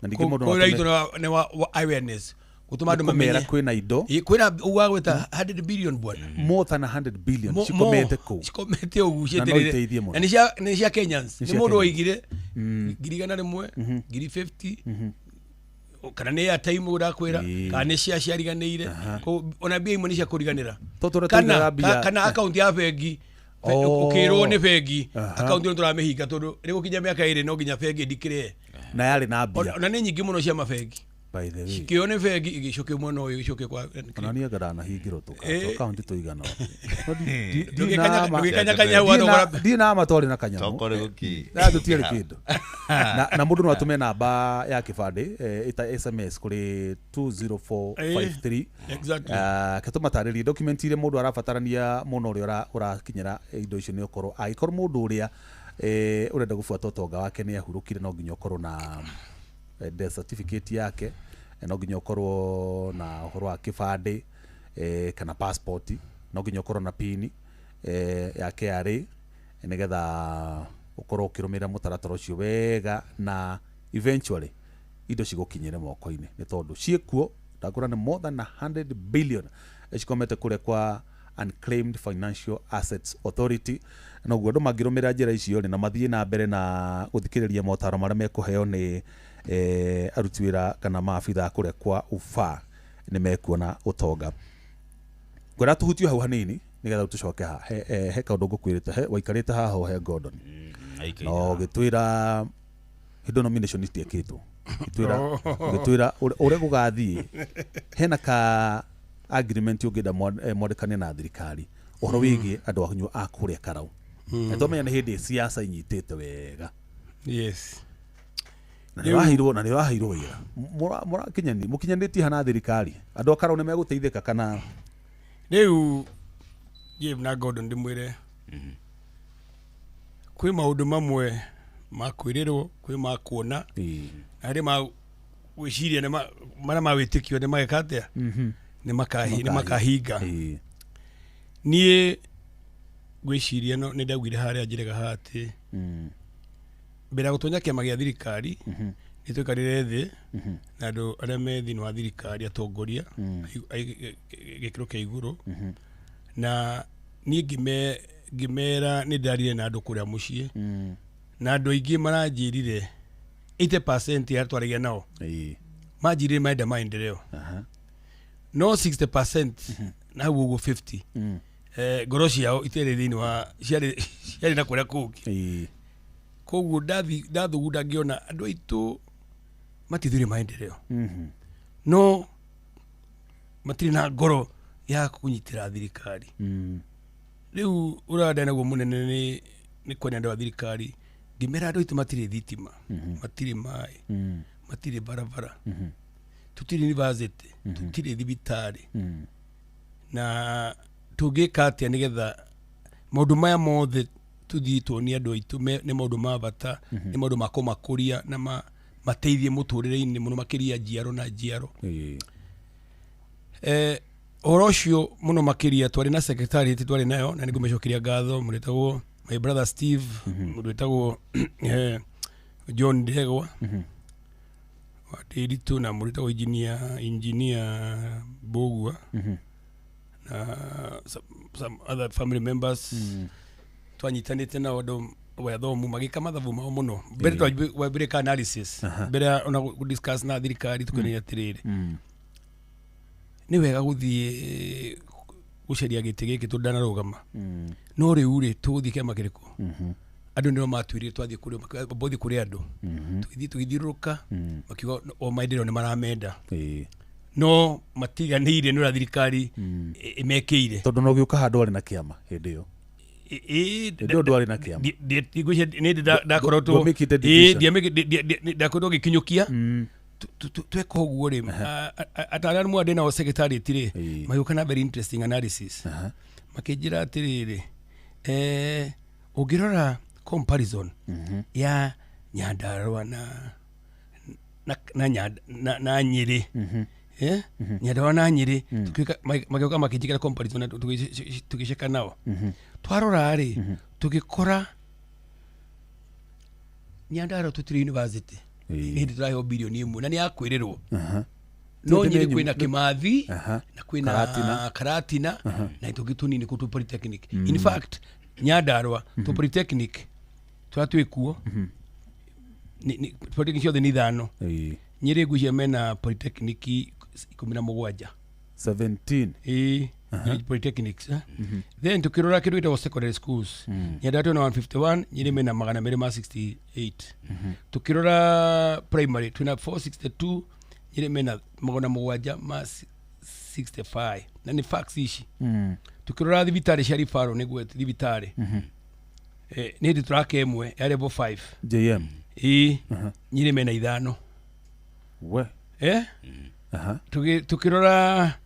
Na ningĩ mũndũ no Koguo atũme- itũ nĩ wa awareness, gũtũma andũ kũmera mamenye kwĩna indo. Kwĩna ũguo agwĩta 100 billion, bwana. More than 100 billion cikomete kũu. Cikomete ũguo Na no cieterere. iteithie mũno. Na nĩ cia Kenyans. Nĩ Nĩ cia mũndũ Kenyans. waigire 100,000, 50,000, kana nĩ airtime ũrakwĩra, kana nĩ cia ciariganĩire. Ona mbia imwe nĩ cia kũriganĩra. Tondũ ũrĩa Kana tũigaga mbia- kana akaunti ya bengi, ũkĩrwo nĩ bengi akaunti ĩno tũramĩhinga tondũ rĩgũkinya mĩaka 2 no nginya bengi ndikĩrĩe. Na yarĩ na mbia. Ona nĩ nyingĩ mũno cia mabengi By the way, cikĩo nĩ bengi, igĩcokio mwena ũyũ, igĩcokio kwa ona niĩ anga ndanahingĩrwo tũkaunti tũigana. Ndũgĩkanyakanya hau watogora- Ndirĩ na ma twarĩ na kanyamũ. Tokorwo gũkĩ. Na tũtiarĩ kĩndũ. Na mũndũ no atũme namba ya kĩbandĩ ĩta SMS kũrĩ 20453. Ke tũmatarĩrie document iria mũndũ arabatarania mũno ũrĩa ũrakinyĩra indo icio, nĩ ũkorwo angĩkorwo mũndũ ũrĩa ũrenda gũbuata ũtonga wake nĩ ahurũkire, no nginya ũkorwo na death certificate yake, no nginya ũkorwo na ũhoro wa kĩbandĩ kana passport, no nginya ũkorwo na pin ya KRA, nĩgetha ũkorwo ũkĩrũmĩrĩra mũtaratara ũcio wega na eventually indo cigũkinyĩre moko-inĩ, nĩ tondũ ciĩkuo. Ndakũra nĩ more than 100 billion cikomete kũrĩa kwa Unclaimed Financial Assets Authority. Noguo andũ mangĩrũmĩrĩra njĩra icio rĩ, na mathiĩ na mbere na gũthikĩrĩria motaro marĩa mekũheo nĩ aruti wĩra kana maabitha kũrĩa kwa UFA, nĩ mekuona ũtonga. Ngwenda tũhutie hau hanini nĩgetha tũcoke haha he kaũndũ ngũkwĩrĩte he waikarĩte haha ho he Gordon na ũgĩtwĩra hĩndĩ nomination itiekĩtwo, ũgĩtwĩra ũrĩa gũgathiĩ, hena ka agreement ũngĩenda mwandĩkane na thirikari ũhoro wĩgiĩ andũ anyu a kũrĩa Karau, na twamenya nĩ hĩndĩ siasa inyitĩte wega. Na nĩ waheirwo wĩra. Mũrakinyani mũkinyanĩtie hana thirikari, andũ a Karau nĩ megũteithĩka kana? Rĩu James na Gordon, ndĩmwĩre kwĩ maũndũ mamwe ma kwĩrĩrwo, kwĩ ma kuona, na harĩ ma gwĩciria nĩ marĩa ma wĩtĩkio nĩ mageka atĩa, nĩ makahinga. Niĩ ngwĩciria no nĩ ndaugire harĩa njĩrega haha atĩ mbere ya gũtonya kĩama gĩa thirikari nĩ twaikarire thĩ na andũ arĩa me thĩinĩ wa thirikari, atongoria gĩkĩro kĩa igũrũ, na niĩ ngĩmera nĩ ndarire na andũ kũrĩa mũciĩ, na andũ aingĩ maranjĩrire, 80% ya twaragia nao manjĩrire marenda maendeleo, no 60% na hau ũguo 50 ngoro ciao itiarĩ thĩinĩ wa, ciarĩ na kũrĩa kũngĩ. Koguo ndathugunda ngĩona andũ aitũ matithire maendeleo, no matirĩ na ngoro ya kũnyitĩra thirikari. Rĩu ũrĩa naguo mũnene nĩ kwenda andũ a thirikari, ngĩmera andũ aitũ matirĩ thitima, matirĩ maĩ, matirĩ barabara, tũtirĩ university, tũtirĩ thibitarĩ, na tũngĩka atĩa nĩgetha maũndũ maya mothe tũthiĩ tuonie andũ aitũ nĩ maũndũ ma bata, nĩ maũndũ ma kũmakũria na mateithie mũtũrĩre-inĩ mũno makĩria njiaro na njiaro. Ũhoro ũcio mũno makĩria twarĩ na secretariat twarĩ nayo, na nĩngũmĩcokeria ngatho, mũndũ wĩtagwo my brother Steve, mũndũ wĩtagwo John Ndegwa wa Ndĩritũ, na mũndũ wĩtagwo engineer Mbũgua, na some other family members twanyitanĩte nao, andũ wathomu magĩka mathabu mao mũno mbere twambire ka analysis mbere ya ona gũ discuss na thirikari, tũkĩonia atĩrĩrĩ, nĩ wega gũthiĩ gũcaria gĩtĩ gĩkĩ tondũ ndanarũgama, no rĩu rĩ, tũgũthiĩ kĩama kĩrĩkũ? Andũ nĩo matuire twathiĩ kũrĩ bothiĩ kũrĩ andũ, tũgĩthiĩ tũgĩthiũrũrũka, makiuga o maendeleo nĩ maramenda, no matiganĩire nĩ ũrĩa thirikari ĩmekĩire. Tondũ no gĩũka handũ arĩ na kĩama hĩndĩ ĩyo. Hĩndĩ ĩyo ndwarĩ na kĩama. Nĩ ndakoretwo Ndwamĩkĩte division. Ndakoretwo ngĩkinyũkia. Tweka ũguo rĩ, ataaramu arĩa ndĩ nao secretariat rĩ, magĩũka na very interesting analysis, makĩnjĩra atĩrĩrĩ, ũngĩrora comparison ya Nyandarua na Nyĩrĩ, Nyandarua na Nyĩrĩ, magĩũka makĩnjĩkĩra comparison na tũgĩceka nao. Twarora rĩ, tũgĩkora Nyandarua tũtirĩ university. Nĩ hĩndĩ tũraheo bilioni 1 na nĩ ya kwĩrĩrwo, no Tũtirĩ Nyĩrĩ kwĩna Kĩmathi na kwĩna Karatina. Karatina na tũngĩ tũnini kũu tũ polytechnic. In fact, Nyandarua tũ polytechnic tũrĩa twĩ kuo polytechnic ciothe nĩ ithano. Nyĩrĩ ngwĩciria mena polytechnic 17. 17. Ĩĩ, polytechnics, eh? Then tukirora kindu gitagwo secondary schools, Nyandarua twina 151, Nyĩrĩ mena 268. Tukirora primary twina 462, Nyĩrĩ mena 765, na nĩ facts ici. Tukirora thibitarĩ cia referral, nĩguo thibitarĩ, nĩ hĩndĩ tũraka ĩmwe ya level 5. JM. Ĩĩ, Nyĩrĩ mena ithano. We. Eh? Tukirora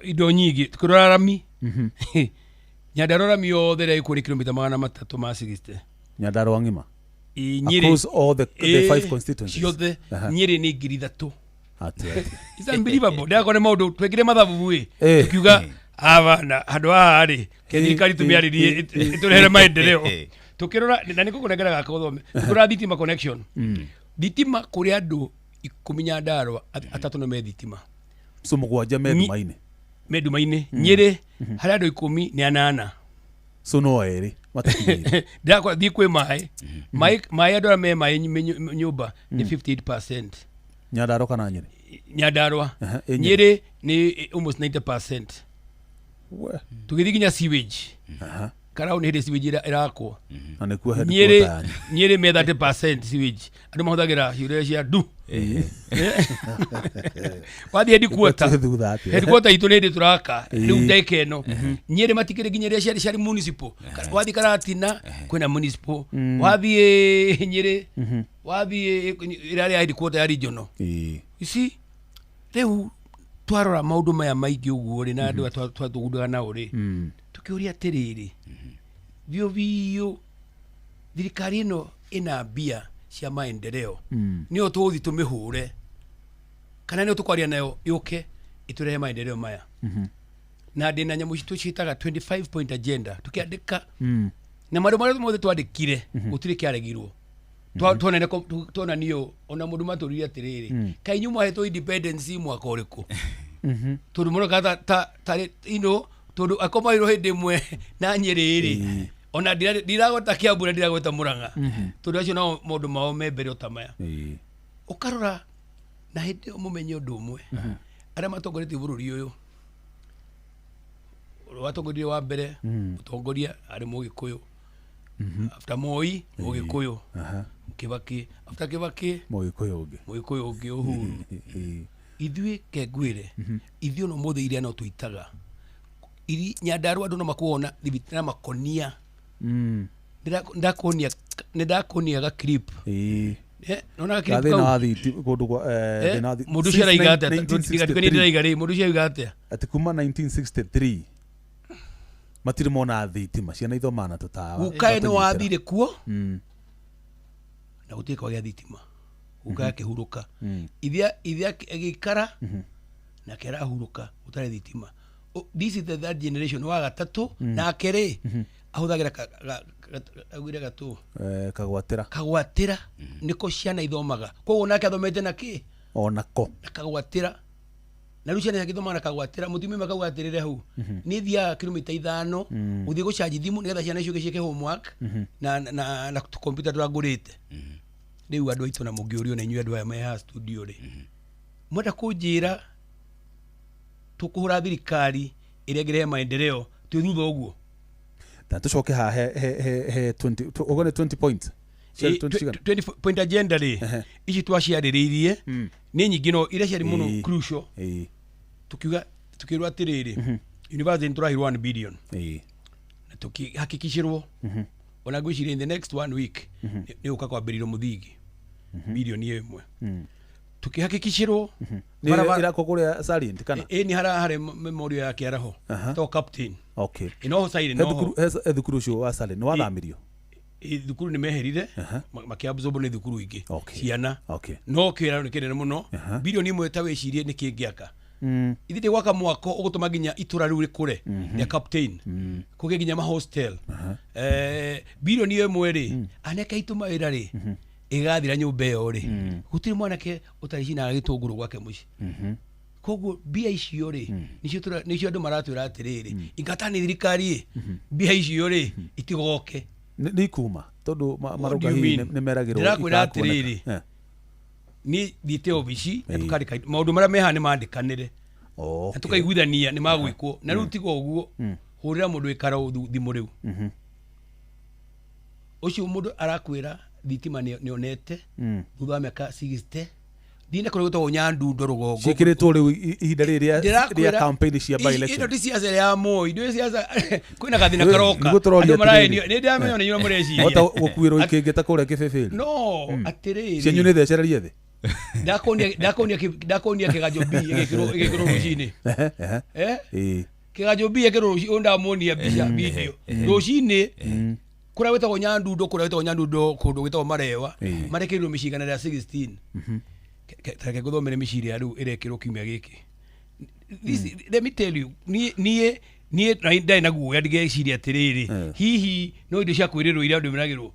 indo nyingĩ, tukirora rami, Nyandarua rami yothe ĩrĩa ĩkuo nĩ kilomita 360. Nyandarua ng'ima. Ĩ, Nyĩrĩ Across all the five constituencies. Ciothe. Nyĩrĩ nĩ 3000. Atĩ atĩ. It's unbelievable. Ndakona maũndũ twekire mathabu ĩ, tukiuga abana handũ haha rĩ, ke thirikari tũmĩarĩrie ĩtũrehere maendeleo. Tukirora na nĩ ngũkũnengera gaka ũthome. Tukirora thitima connection, thitima kũrĩ andũ 10 Nyandarua, atatũ nĩ me thitima. So mũgwanja me nduma-inĩ. Me nduma-inĩ. Nyĩrĩ harĩ andũ 10 nĩ anana. So no erĩ matakinyĩire. Ndakora thiĩ kwĩ maĩ, maĩ andũ arĩa me maĩ nyũmba nĩ 58%. Nyandarua kana Nyĩrĩ? Nyandarua. Ĩ Nyĩrĩ. Nyĩrĩ nĩ almost 90%. We. Tũgĩthiĩ nginya sewage, karau nĩ hĩndĩ sewage ĩrakwo. Na nĩkuo Nyĩrĩ headquarter yanyu. Nyĩrĩ me 30% sewage, andũ mahũthagĩra ciũrĩa cia ndu. Wathiĩ headquarter, Twĩ thutha atĩa? Headquarter itũ nĩ hĩndĩ tũraka rĩu ndagĩka ĩno. Nyĩrĩ matikĩrĩ nginya iria ciarĩ municipal. Wathiĩ Karatina kwĩna municipal, wathiĩ Nyĩrĩ, wathiĩ ĩrĩa ya headquarter ya regional. You see, rĩu twarora maũndũ maya maingĩ ũguo rĩ, na andũ aya twathugundaga nao rĩ, tũkĩũria atĩrĩrĩ, biũ biũ thirikari ĩno ĩna mbia cia maendeleo, nĩyo tũgũthiĩ tũmĩhũre kana nĩyo tũkwaria nayo yũke ĩtũrehe maendeleo maya? Na ndĩna nyamũ citũ ciĩtaga 25 point agenda, tũkĩandĩka na maũndũ marĩa mothe twandĩkire gũtirĩ kĩaregirwo. Tuonane tuonanio ona mũndũ matũririe atĩrĩrĩ, kaĩ inyuĩ mwahetwo independence mwaka ũrĩkũ? Tondũ mũroka ta tarĩ tondũ akomairwo hĩndĩ ĩmwe na Nyĩrĩ rĩ, ona ndiragweta Kiambu na ndiragweta Mũrang'a, tondũ acio nao maũndũ mao me mbere o ta maya. Ũkarora na hĩndĩ ĩyo mũmenye ũndũ ũmwe, arĩa matongoretie bũrũri ũyũ, ũrĩa watongoririe wa mbere mũtongoria arĩ Mũgĩkũyũ, after Moi Mũgĩkũyũ Kibaki, after Kibaki Mũgĩkũyũ ũngĩ. Mũgĩkũyũ ũngĩ Uhuru. Ithuĩ kengwĩre, ithuĩ ona ũmũthĩ iria no tũitaga iri Nyandarua, andũ no makuona thibitarĩ na makonia. Nĩndakuonia ga clip. Nona ga clip Gathĩna kau. wa thiti kũndũ kwa thĩna wa Mũndũ ũcio since araiga atĩa? 1963. Ndigatuĩke nĩ ndĩraiga rĩ, mũndũ ũcio araiga atĩa? Atĩ kuma 1963 matirĩ mona thitima, ciana ithomaga na tũtawa. Gukae nĩ Tũnyitĩra. wathire kuo na gũtirĩ kwagĩa thitima, gukae akĩhurũka, ithe agĩikara nake arahurũka gũtarĩ thitima. This is the third generation, wa gatatũ, nake rĩ ahũthagĩra augire gatũ. Kagwatĩra. Kagwatĩra nĩko ciana ithomaga, koguo nake athomete na kĩ? Onako. Na kagwatĩra, na rĩu ciana ciakĩthomaga na kagwatĩra. Mũtumia ũmwe akauga atĩrĩrĩ, hau niĩ thiaga kilomita 5 gũthiĩ gũcanji thimũ nĩgetha ciana icio ciĩke homework na tũkompiuta tũrĩa ngũrĩte. Rĩu andũ aitũ, na mũngĩũrio na inyuĩ andũ aya me haha studio rĩ, mwenda kũnjĩra tũkũhũra thirikari ĩrĩa ĩngĩrehe maendeleo twĩ thutha ũguo? Na tũcoke haha he 20, ũguo nĩ 20 points. Ciarĩ 20 cigana? 20 point agenda rĩ, ici twaciarĩrĩirie nĩ nyingĩ, no iria ciarĩ mũno crucial, tukiuga, tukĩrwo atĩrĩrĩ, university nĩ tũrahirwo 1 billion na tukihakikishirwo, ona ngwĩciria in the next one week nĩ gũka kwambĩrĩrio mũthingi bilioni 1. Tukihakikishirwo Nĩ ĩrakwo kũrĩa Salient kana? Ĩ, nĩ hara harĩ memorial ya Kĩaraho. To captain. Inoho sairi He noho. he thukuru ũcio wa Salient nĩ wathamirio? Ĩ, thukuru nĩ meherire, makĩabsorb nĩ thukuru ingĩ ciana. No kĩraro nĩ kĩnene mũno, bilioni 1 ta wĩcirie nĩ kĩngĩaka ithiĩ ndĩ gwaka mwako ũgũtũma nginya itũra rĩu rĩkũre rĩa captain, kũgĩe nginya mahostel. Bilioni 1 rĩ, anake aitũ mawĩra rĩ, ĩgathira nyũmba ĩyo rĩ, gũtirĩ mwanake ũtarĩ cinaga gĩtũngũrũ gwake mũciĩ. Koguo mbia icio rĩ, nĩcio andũ maratwĩra atĩrĩrĩ, ingata nĩ thirikari ĩ, mbia icio rĩ itigoke. Nĩ ikuma tondũ What marauga do you hihi mean? nĩ meragĩrwo Ndĩrakwĩra ikaga kuoneka. atĩrĩrĩ, niĩ thiĩte obici na tũkandĩka maũndũ marĩa mehaha nĩ mandĩkanĩre na tũkaiguithania nĩ magwĩkwo. Na rĩu tiga ũguo, hũrĩra mũndũ wĩkara thimũ rĩu, ũcio mũndũ arakwĩra thitima nĩ onete thutha wa mĩaka 60. Thiĩ na kũrĩa gwĩtagwo Nyandundo rũgongo. Ciĩkĩrĩtwo rĩu ihinda rĩrĩ rĩa Ndĩrakwĩra, campaign cia by ĩno election. ti ciaca ya Moi, ndũĩ ciaca kwĩna gathĩna Nĩguo karoka. tũroria Andũ marahenio atĩrĩrĩ. nĩ ndĩramenya nĩ inyuĩ mũreciria. Hota gũkuĩrwo ikĩngĩ ta kũrĩa kĩbĩbĩri. No atĩrĩrĩ, Cianyu nĩ thecererie thĩ. Ndakuonia kĩganjo B ĩgĩkĩrwo rũcinĩ. Ehe, ehe. Eh? Ĩĩ. Kĩganjo B ĩkĩrwo rũcinĩ, ũyũ ndamuonia mbica video rũcinĩ kũrĩa gwĩtagwo Nyandundo, kũrĩa gwĩtagwo Nyandundo, kũndũ gwĩtagwo Marewa, marekĩrirwo mĩciĩ 116. Tareke ngũthomere mĩciĩ ĩrĩa rĩu ĩrekĩrwo kiumia gĩkĩ. Let me tell you, niĩ na ndarĩ na guoya ndigeciria atĩrĩrĩ, hihi no indo cia kwĩrĩrwo iria andũ meragĩrwo.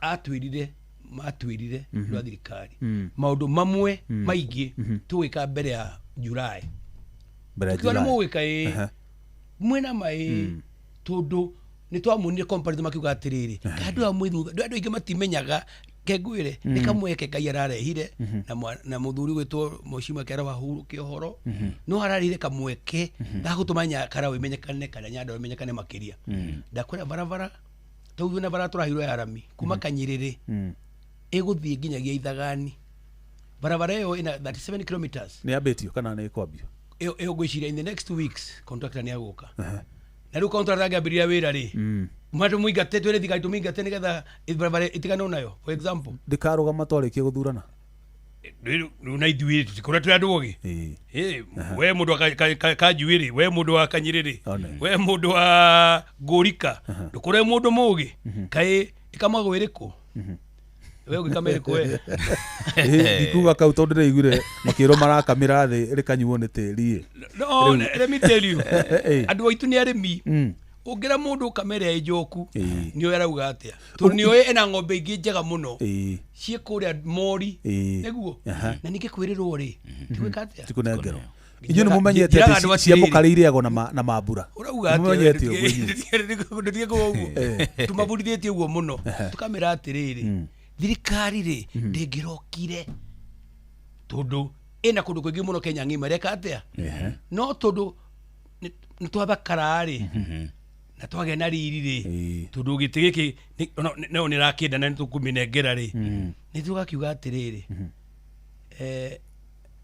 Atwĩrire, matwĩrire andũ a thirikari maũndũ mamwe maingĩ tũgwĩka mbere ya July. Mbere ya Tukiona July. mũgwĩka ĩ mwĩna maĩ, tondũ nĩ twamuonire comparison makiuga atĩrĩrĩ, andũ aya mwĩ thutha, andũ aingĩ matimenyaga. Kengwĩre nĩ kamweke Ngai ararehire na mũthuri gwĩtwo Mheshimiwa Kĩara wa Hurũke ũhoro, no ararehire kamweke ga gũtũma Nyakarau ĩmenyekane kana Nyandarua ĩmenyekane makĩria. Ndakwĩra barabara tau na bara tũraheirwo ya rami kuma Kanyĩrĩrĩ ĩgũthiĩ nginyagia Ithagani, barabara ĩyo ĩna 37 kilometers. Nĩ yambĩtio kana nĩ ĩkwambio? Ĩyo ngwĩciria in the next 2 weeks contractor nĩ agũka. Na rĩu contractor angĩambĩrĩria wĩra rĩ, matũmũingate, twĩre thirikari tũmũingate nĩgetha barabara ĩtiganwo nayo, for example. Ndĩkarũgama twarĩkia gũthurana. Rĩu na ithuĩ tũtikorwo twĩ andũ ogĩ. Ĩĩ. Ĩ, we mũndũ wa Kanjuĩrĩ, we mũndũ wa Kanyĩrĩrĩ, One. we mũndũ wa Ngũrika, ndũkorwo mũndũ mũgĩ kaĩ ĩkamagwo ĩrĩkũ, we ũgĩkama ĩrĩkũ we? Ĩ, ndikuga kau tondũ ndĩraiguire makĩrwo marakamĩra thĩ rĩkanyuo nĩ tĩri ĩ. No, let me tell you, Ĩ. andũ aitũ nĩ arĩmi. Ũngĩra mũndũ ũkamere ĩ njoku, nĩoĩ arauga atĩa, tondũ nĩoĩ ena ng'ombe ingĩ njega mũno ciĩ kũrĩa mori. Nĩguo. Na ningĩ kwĩrĩrwo rĩ, tigwĩka atĩa? Tikũnengerwo. Inyuĩ nĩ mũmenyete Njĩraga atĩ andũ cia atĩrĩrĩ. mũkarĩ irĩagwo na mambura. Ũrauga Nĩ mũmenyete ũguo inyuĩ? Ndũtige kuga ũguo, tũmabundithĩtie ũguo mũno, tũkamĩra atĩrĩrĩ, thirikari rĩ ndĩngĩrokire tondũ ĩna kũndũ kũingĩ mũno Kenya ng'ima ĩreka atĩa, no tondũ nĩ twathakara rĩ na twagĩa na riri rĩ, tondũ gĩtĩ gĩkĩ no nĩ rakĩenda na nĩ tũkũmĩnengera rĩ, nĩ tũgakiuga atĩrĩrĩ,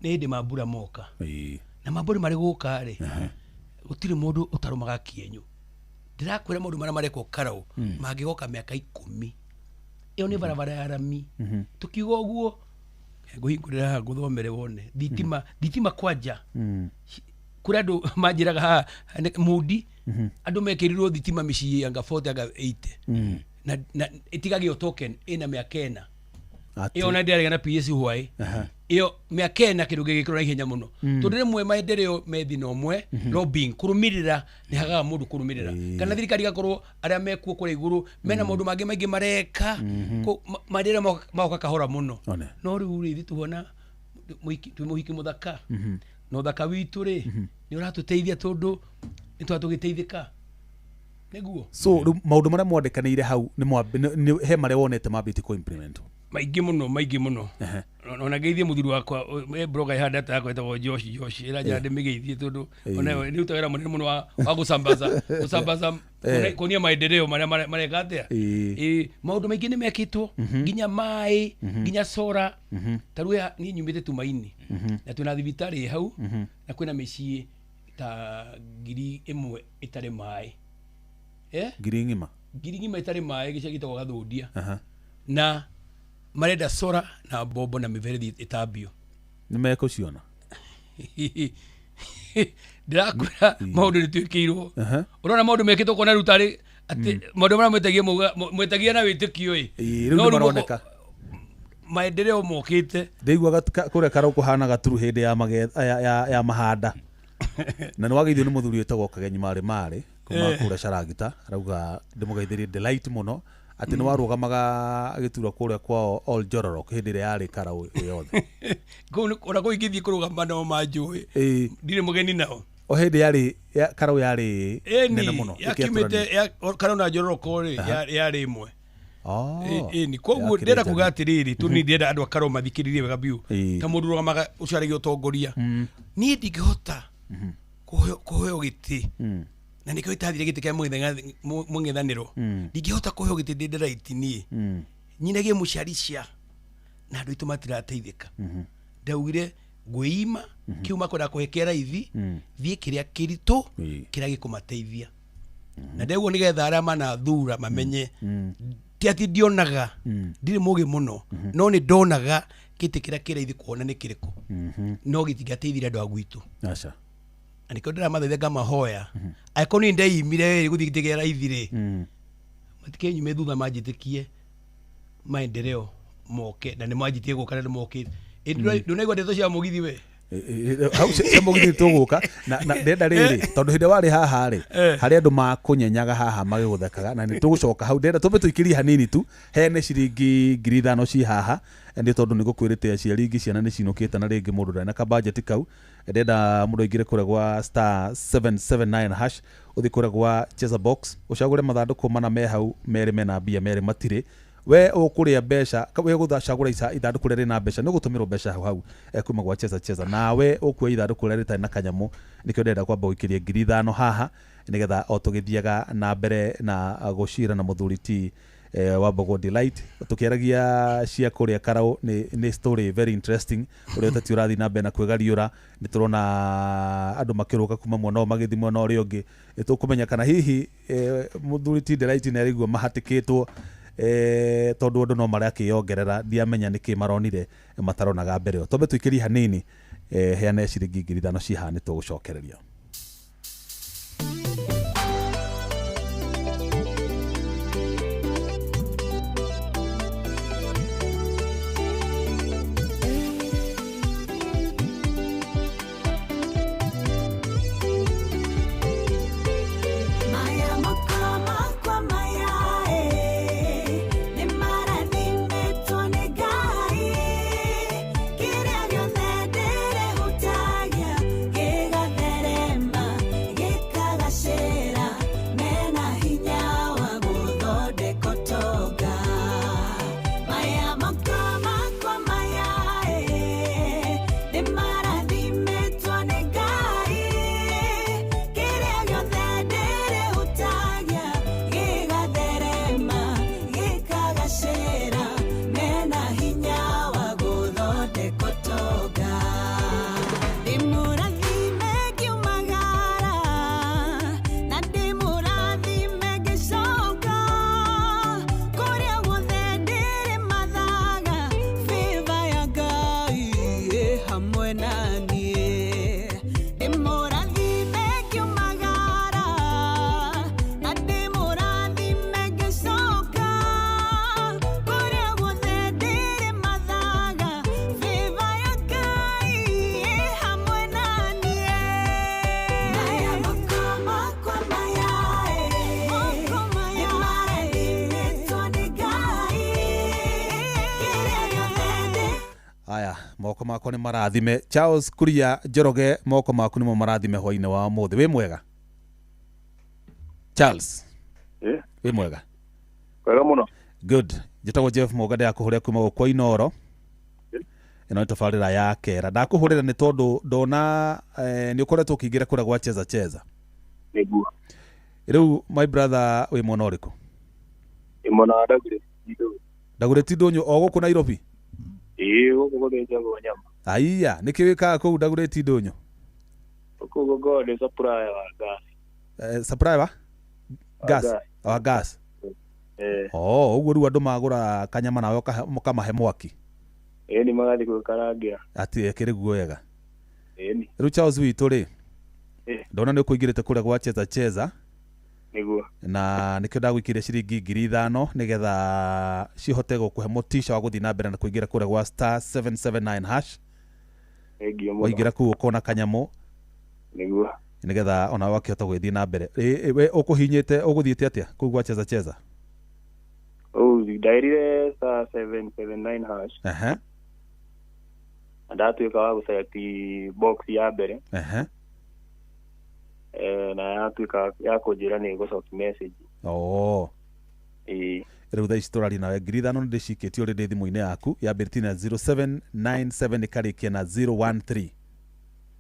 nĩ hĩndĩ mambura moka na mambura marĩ gũka rĩ, gũtirĩ mũndũ ũtarũmaga kĩenyũ. Ndĩrakwĩra maũndũ marĩa marekwo Karau mangĩgoka mĩaka 10. Ĩyo nĩ barabara ya rami. Tũkiuga ũguo, ngũhingũrĩra haha ngũthomere wone thitima. Thitima kwanja kũrĩ andũ manjĩraga haha mundi andũ mekĩrirwo thitima mĩciĩ anga 40 anga 80 na ĩtigagio token ĩna mĩaka 4. Atĩ. Ĩyo na ndĩrarega na PS hwaĩ ĩyo mĩaka 4, kĩndũ gĩgĩkĩrwo na ihenya mũno, tondũ rĩmwe maendeleo me thĩna ũmwe, lobbying, kũrũmĩrĩra, nĩ hagaga mũndũ kũrũmĩrĩra, kana thirikari igakorwo arĩa mekuo kũrĩa igũrũ mena maũndũ mangĩ maingĩ mareka. Maendeleo magoka kahora mũno. One. No rĩu rĩ, ithuĩ tuona twĩ mũhiki mũthaka, na ũthaka witũ rĩ nĩ ũratũteithia tondũ nĩ twa tũgĩteithĩka nĩguo. So rĩu maũndũ marĩa mwandĩkanĩire hau he marĩa wonete mambĩtie kũ implement? Maingĩ mũno, maingĩ mũno. Ona ngeithie mũthuri wakwa e blogger ĩhana data yakwa ĩtagwo Josh. Josh ĩranjĩra ndĩmĩgeithie tondũ ona nĩ rutaga wĩra mũnene mũno wa gũsambaza kuonia maendeleo marĩa mareka atĩa. Ĩ, maũndũ maingĩ nĩ mekĩtwo, nginya maĩ, nginya sora. Ta rĩu niĩ nyumĩte Tumaini na twĩna thibitarĩ hau na kwĩna mĩciĩ ta 1000 ĩtarĩ maĩ. Eh? Ngiri ng'ima? Ngiri ng'ima ĩtarĩ maĩ, gĩcagi gĩtagwo Gathũndia, na marenda sora na mbombo na mĩberethi ĩtambio. Nĩ mekũciona. Ndĩrakwĩra maũndũ nĩ twĩkĩirwo. Ũrona maũndũ mekĩtwo kona rĩu tarĩ atĩ maũndũ marĩa mwĩtagia mwĩtagia na wĩtĩkio ĩ. Ĩĩ, rĩu No nĩ rĩu maroneka. Maendeleo mokĩte. Ndĩiguaga kũrĩa karau kũhana gaturu hĩndĩ ya magetha ya mahanda. Na nĩ wageithio nĩ mũthuri wĩtagwo Kagenyi Marĩ Marĩ kuma kũrĩa Caragita, arauga ndĩmũgeithĩrie Delight mũno atĩ nĩ warũgamaga gĩturwa kũrĩa kwao Ol Jororok hĩndĩ ĩrĩa yarĩ karau yothe. Kũu ona kũu ingĩthiĩ kũrũgama nao manjũĩ. Ndirĩ mũgeni nao. O hĩndĩ yarĩ karau yarĩ nene mũno. Yakiumĩte karau na Njororoko rĩ yarĩ ĩmwe. Ĩni koguo ndĩrenda kuga atĩrĩrĩ tu ni ndĩrenda andũ a karau mathikĩrĩrie wega biũ ta mũndũ ũrũgamaga ũcio arĩ ũtongoria. Niĩ ndingĩhota kũheo gĩtĩ na nĩkĩo itathire gĩtĩ kĩa mũng'ethanĩro. Ndingĩhota kũheo gĩtĩ ndĩ Delight niĩ. Nyinagie mũcaricia na andũ aitũ matirateithĩka. Ndaugire ngwĩima kĩu makwenda kũhe kĩa raithi thiĩ kĩrĩa kĩritũ kĩrĩa gĩkũmateithia. Na ndauguo nĩgetha arĩa manathura mamenye ti atĩ ndionaga ndirĩ mũgĩ mũno no nĩ ndonaga gĩtĩ kĩrĩa kĩ raithi kuona nĩ kĩrĩkũ no gĩtingĩateithirie andũ a gwitũ. Aca. Na nĩkĩo ndĩramathaitha ngamahoya angĩkorwo niĩ ndeimire gũthiĩ gĩtĩ kĩa raithi rĩ matikenyume thutha manjĩtĩkie maendeleo moke na nĩ manjĩtie gũka na nĩ mokĩte. Ndũnaigua ndeto cia mũgithi we? Hau cia mũgithi tũgũka na ndĩrenda rĩrĩ tondũ hĩndĩ warĩ haha rĩ harĩ andũ makũnyenyaga haha magĩgũthekaga na nĩ tũgũcoka hau ndĩrenda tũmbe tũikĩrie hanini tu heane ciringi 5,000 ci haha nĩ tondũ nĩ gũkwĩrĩte aciari ingĩ ciana nĩ cinũkĩte na rĩngĩ mũndũ ndarĩ na kabajeti kau. Ndĩrenda mũndũ aingĩre kũrĩa gwa star 779 hash ũthiĩ kũrĩa gwa Cheza Box ũcagũre mathandũkũ mana me hau merĩ mena mbia merĩ matirĩ. We ũkũrĩa mbeca we ũgũcagũra ithandũkũ rĩrĩa rĩna mbeca nĩ ũgũtũmĩrwo mbeca hau hau kuma gwa Cheza Cheza nawe ũkuoya ithandũkũ rĩrĩa rĩtarĩ na kanyamũ. Nĩkĩo ndĩrenda kwamba gũikĩria 5,000 haha nĩgetha o tũgĩthiaga na mbere na gũcira na mũthuri ti wa Mbogo Delight tũkĩaragia cia kũrĩa karau nĩ story very interesting ũrĩa ũteti ũrathiĩ na mbere na kwĩgariũra. Nĩ tũrona andũ makĩrũka kuma mwena ũyũ magĩthiĩ mwena ũrĩa ũngĩ. Nĩ tũkũmenya kana hihi mũthuri ti Delight nĩ araigua mahatĩkĩtwo tondũ andũ no marakĩongerera ndiamenya nĩkĩ maronire mataronaga mbere ĩyo. Twambe tũikĩrie hanini heane ciringi 5,000 ci haha nĩ tũgũcokereria. Moko makwa nĩ marathime. Charles Kuria Njoroge moko maku nĩmo marathime hwainĩ wa ũmũthĩ. Wĩ mwega Charles? Wĩ mwega? Wega mũno. Good. Njĩtagwo Jeff Mũga ndĩrakũhũrĩra kuma gũkũ Inooro. Ĩno nĩ tabarĩra ya Kera. Ndakũhũrĩra nĩ tondũ ndona nĩ ũkoretwo ũkĩingĩra kũrĩa gwa Cheza Cheza. Nĩguo. Rĩu my brother wĩ mwena ũrĩkũ? Ndĩ mwena wa Ndagũrĩti Ndũnyũ. Ndagũrĩti Ndũnyũ o gũkũ Nairobi? Ĩĩ gũkũ gũthĩnjagwo nyama. Aiya, nĩkĩ wĩkaga kũu Ndagũrĩti Ndũnyũ? Kũu ngoragwo ndĩ supplier wa gas. Supplier wa? Gas. Wa gas. Oh, ũguo rĩu andũ magũra kanyama nawe ũkamahe mwaki. Ĩni magathiĩ gwĩkarangĩra. Atĩ akĩrĩ guo wega. Ĩni. Rĩu Charles witũ rĩ, Ĩ. ndona nĩ ũkũingĩrĩte kũrĩa gwa cheza cheza. Nĩguo. Na nĩkĩo ndagũikĩria ciringi 5,000 nĩgetha cihote gũkũhe motisha wa gũthiĩ na mbere na kũingĩra kũrĩa gwa star 779 hash. Thengiũ mũno. Waingĩra kũu ũkona kanyamũ. Nĩguo. Nĩgetha ona wakĩhota gũgĩthiĩ na mbere. We ũkũhinyĩte ũgũthiĩte atĩa kũu gwa cheza cheza? Ũu ndaĩrire star 779 hash. Ehe. Na ndatuĩka wa gũselect box ya mbere. Ehe. Na yatuĩka ya kũnjĩra nĩ ĩgũcoki message. Oo. Ĩĩ. Rĩu thaa ici tũraria nawe 5,000 nĩ ndĩcikĩtio already thimũ-inĩ yaku yambĩrĩtie na 0797 ĩkarĩkia na 013.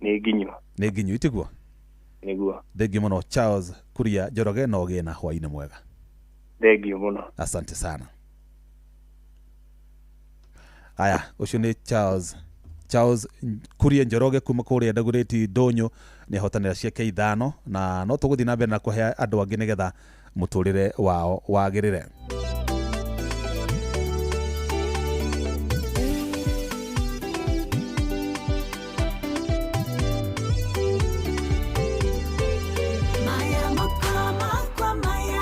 Nĩ nginyu. Nĩ nginyu itiguo? Nĩguo. Thengiũ mũno Charles Kuria Njoroge, na ũgĩe na hwaĩ-inĩ mwega. Thengiũ mũno. Asante sana. Aya, ũcio nĩ Charles Kuria Njoroge kuma kũrĩa Dagoretti Ndũnyũ, nĩ ahotanĩra ciake 5, na no tũgũthiĩ na mbere na kũhe andũ angĩ nĩgetha mũtũrĩre wao wagĩrĩre. Maya moko makwa maya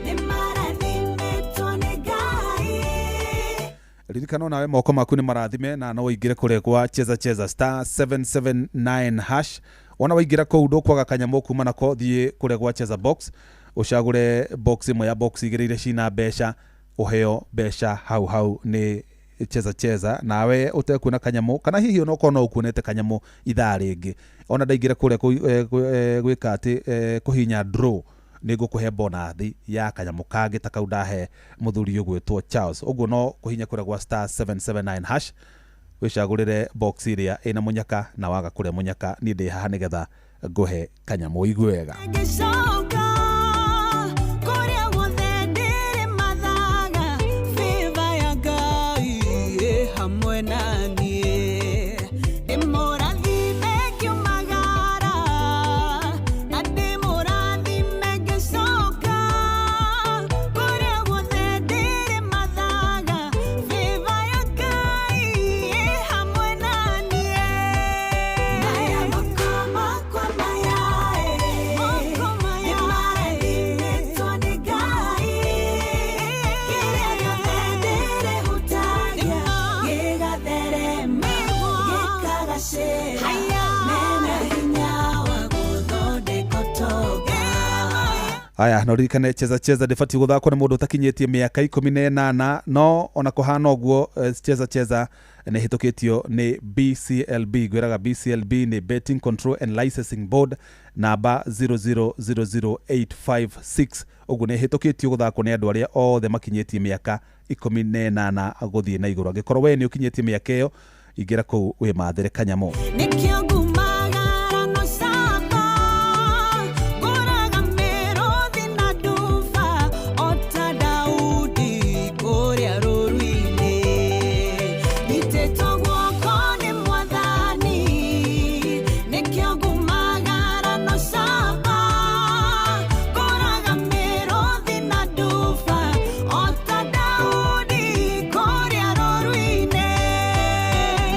nĩ marathimĩtwo nĩ Ngai. Ririkana nawe moko maku nĩ marathime, na no ũingĩre kũrĩa gwa cheza cheza star 779 hash. Wona waingĩra kũu ndũkwaga kanyamũ kuma nako, thiĩ kũrĩa gwa cheza box ũcagũre box ĩmwe ya box igĩrĩ iria cina mbeca, ũheo mbeca hau hau nĩ cheza cheza, nawe ũtekuona kanyamũ kana hihi onokorwo no ũkuonete kanyamũ ithaa rĩngĩ. Ona ndaingĩra kũrĩa gwĩka atĩ kũhinya draw, nĩ ngũkũhe bonathi ya kanyamũ kangĩ ta kau ndahe mũthuri ũgwĩtwo Charles. Ũguo no kũhinya kũrĩa gwa star 779 hash wĩcagũrĩre box ĩrĩa ĩna mũnyaka, na waga kũrĩa mũnyaka niĩ ndĩ haha nĩgetha ngũhe kanyamũ ũigue wega. Ngĩcoka kũrĩa guothe ndĩrĩ mathaga, favor ya Ngai ĩ hamwe na niĩ. Ndĩmũrathime ngiumagara, na ndĩmũrathime ngĩcoka kũrĩa guothe ndĩrĩ mathaga, favor ya Ngai ĩ hamwe na niĩ. Maya moko makwa maya moko maya nĩmarathimĩtwo nĩ Ngai. Kĩrĩa gĩothe ndĩrĩhutagia gĩgatherema, gĩkagacĩra, mena hinya wa gũthondeka ũtonga. Aya, no ririkane cheza cheza ndĩbatiĩ gũthakwo nĩ mũndũ ũtakinyĩtie mĩaka 18, no ona kũhana ũguo cheza cheza nĩ ĩhĩtũkĩtio nĩ BCLB. Ngwĩraga BCLB nĩ Betting Control and Licensing Board namba 0000856. Ũguo nĩ ĩhĩtũkĩtio gũthakwo nĩ andũ arĩa othe makinyĩtie mĩaka 18 gũthiĩ na igũrũ. Angĩkorwo we nĩ ũkinyĩtie mĩaka ĩyo, ingĩra kũu wĩmathĩre kanyamũ. Nĩkĩo ngumagara no camba, ngũraga mĩrũthi na nduba, o ta Daudi kũrĩa rũru-inĩ. Nyitĩtwo guoko nĩ Mwathani, nĩkĩo ngumagara no camba, ngũraga mĩrũthi na nduba, o ta Daudi kũrĩa rũru-inĩ.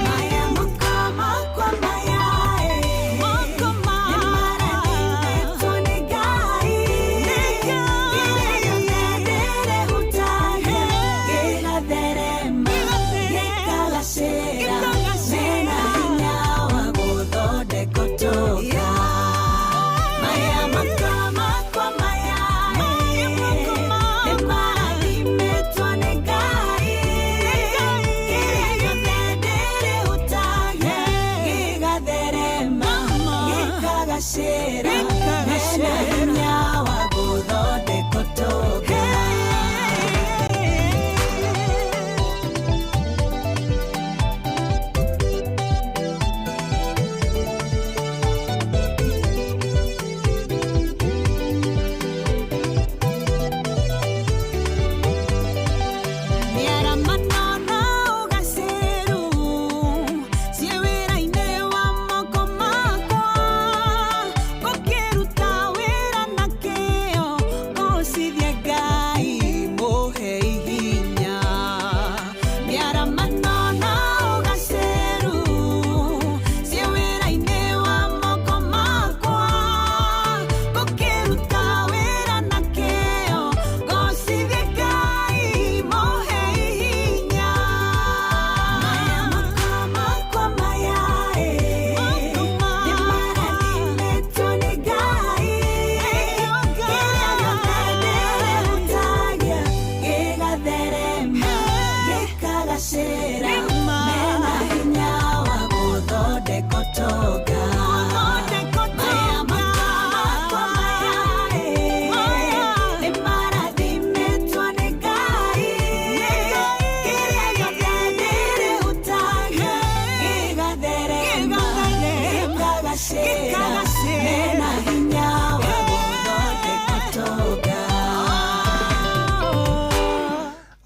Maya moko makwa maya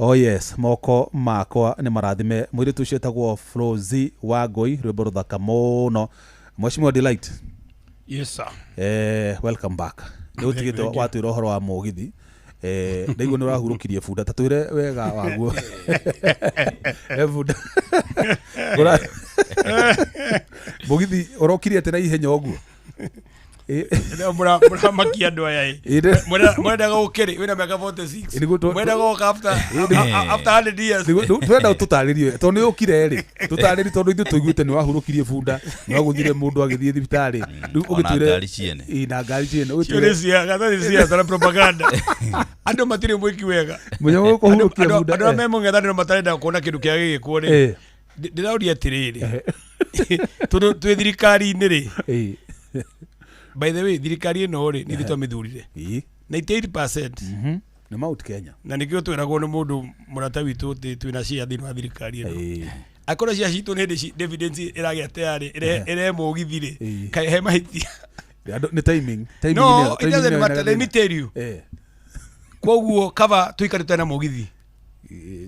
Oh yes, moko makwa nĩ marathime. Mũirĩtu ũcio etagwo Flozi wa Ngũi, rwĩmbo rũthaka mũno. Mheshimiwa Delight. Yes sir. Welcome back. Nĩ ũtigĩte Thank you. watwĩra ũhoro wa mũgithi. Ndaigua nĩ ũrahurũkirie bunda, ta twĩre wega waguo. Bunda. Mũgithi ũrokire atĩ na ihenya ũguo? Mũramakia andũ aya ĩ. Mũrendaga ũkĩrĩ wĩna mĩaka 46, Nĩguo mũrendaga gũka after after 100 years. Twenda tũtarĩrie tondũ nĩ ũkire rĩ, tũtarĩrie tondũ ithuĩ tũiguĩte nĩ wahurũkirie bunda, nĩ wagũthire mũndũ agĩthiĩ thibitarĩ. Rĩu Ona ũgĩtwĩre ngari ciene. Ĩ, na ngari ciene. Icio nĩ gathati ciaca na propaganda, andũ matirĩ mwĩki wega. Mũnyamũ kũhurũkia bunda. Andũ arĩa me mũng'ethanĩro matarenda kuona kĩndũ kĩa gĩgĩkwo rĩ, ndĩraũria atĩrĩrĩ, tondũ twĩ thirikari-inĩ rĩ, by the way, thirikari ĩno rĩ, nĩ ithuĩ twamĩthurire 98%. Nĩ Mount Kenya. Na nĩkĩo twĩragwo nĩ mũndũ mũrata witũ atĩ twĩna share thĩinĩ wa thirikari ĩno. Akorwo share citũ nĩ hĩndĩ dividends ĩragĩa tayarĩ ĩrehe mũgithi rĩ, kaĩ he mahĩtia? Andũ- Nĩ timing. Timing No, nĩyo- it timing doesn't nĩyo matter, ĩna let me thĩna. tell you. Koguo kaba tũikare tũtarĩ na mũgithi.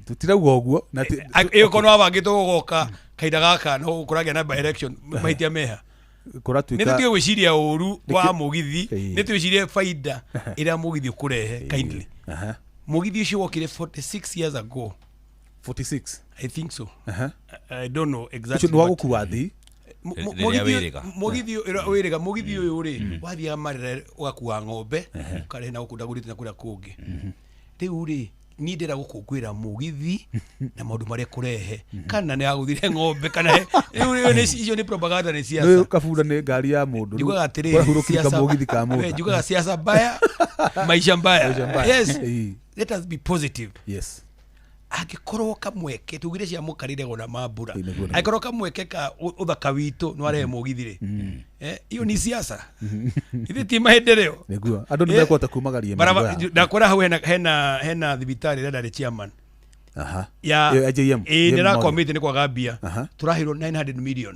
Tũtirauga ũguo na Ĩyo korwo wabangĩtwo gũgoka kahinda gaka no kũragĩa na by election, mahĩtia meha? Kũratuĩka Nĩ tũtige gwĩciria ũru wa mũgithi, nĩ twĩcirie baida ĩrĩa mũgithi ũkũrehe kindly. Mũgithi ũcio wokire 46 years ago. 46? I think so. I don't know exactly. Ũcio nĩ wa gũkua thii. Rĩrĩa wĩrĩga. Mũgithi ũyũ wĩrĩga, mũgithi ũyũ rĩ, wathiaga Marere ũgakua ng'ombe ũkarehe na gũkũ Ndagũrĩte na kũrĩa kũngĩ. Rĩu rĩ, niĩ ndĩrenda gũkũngũĩra mũgithi na maũndũ marĩa kũrehe, kana nĩ agũthire ng'ombe kana rĩu rĩu icio nĩ propaganda, nĩ Nĩ siasa. kabunda nĩ ngari ya mũndũ. Njugaga atĩrĩrĩ, Ũrahurũkirie kamũgithi ka we, mũndũ. njugaga siasa mbaya, maisha mbaya. Maisha mbaya. Yes, let us be positive. Yes. Angĩkorwo kamweke tugire cia mũkarĩre na mambura, Nĩguo, nĩguo. angĩkorwo kamweke ka ũthaka witũ nĩ warehe mũgithi rĩ, iyo ni siasa, ithe ti maendeleo. Nĩguo. Andũ nĩ mekũhota kumagaria Barabara mĩrigo yao. ndakwĩra hau hena thibitarĩ ĩrĩa ndarĩ chairman ya Ĩyo ya JM. Ĩĩ, JM Memorial. ndĩrakwamĩte nĩ kwaga mbia, tũraheirwo 900 million.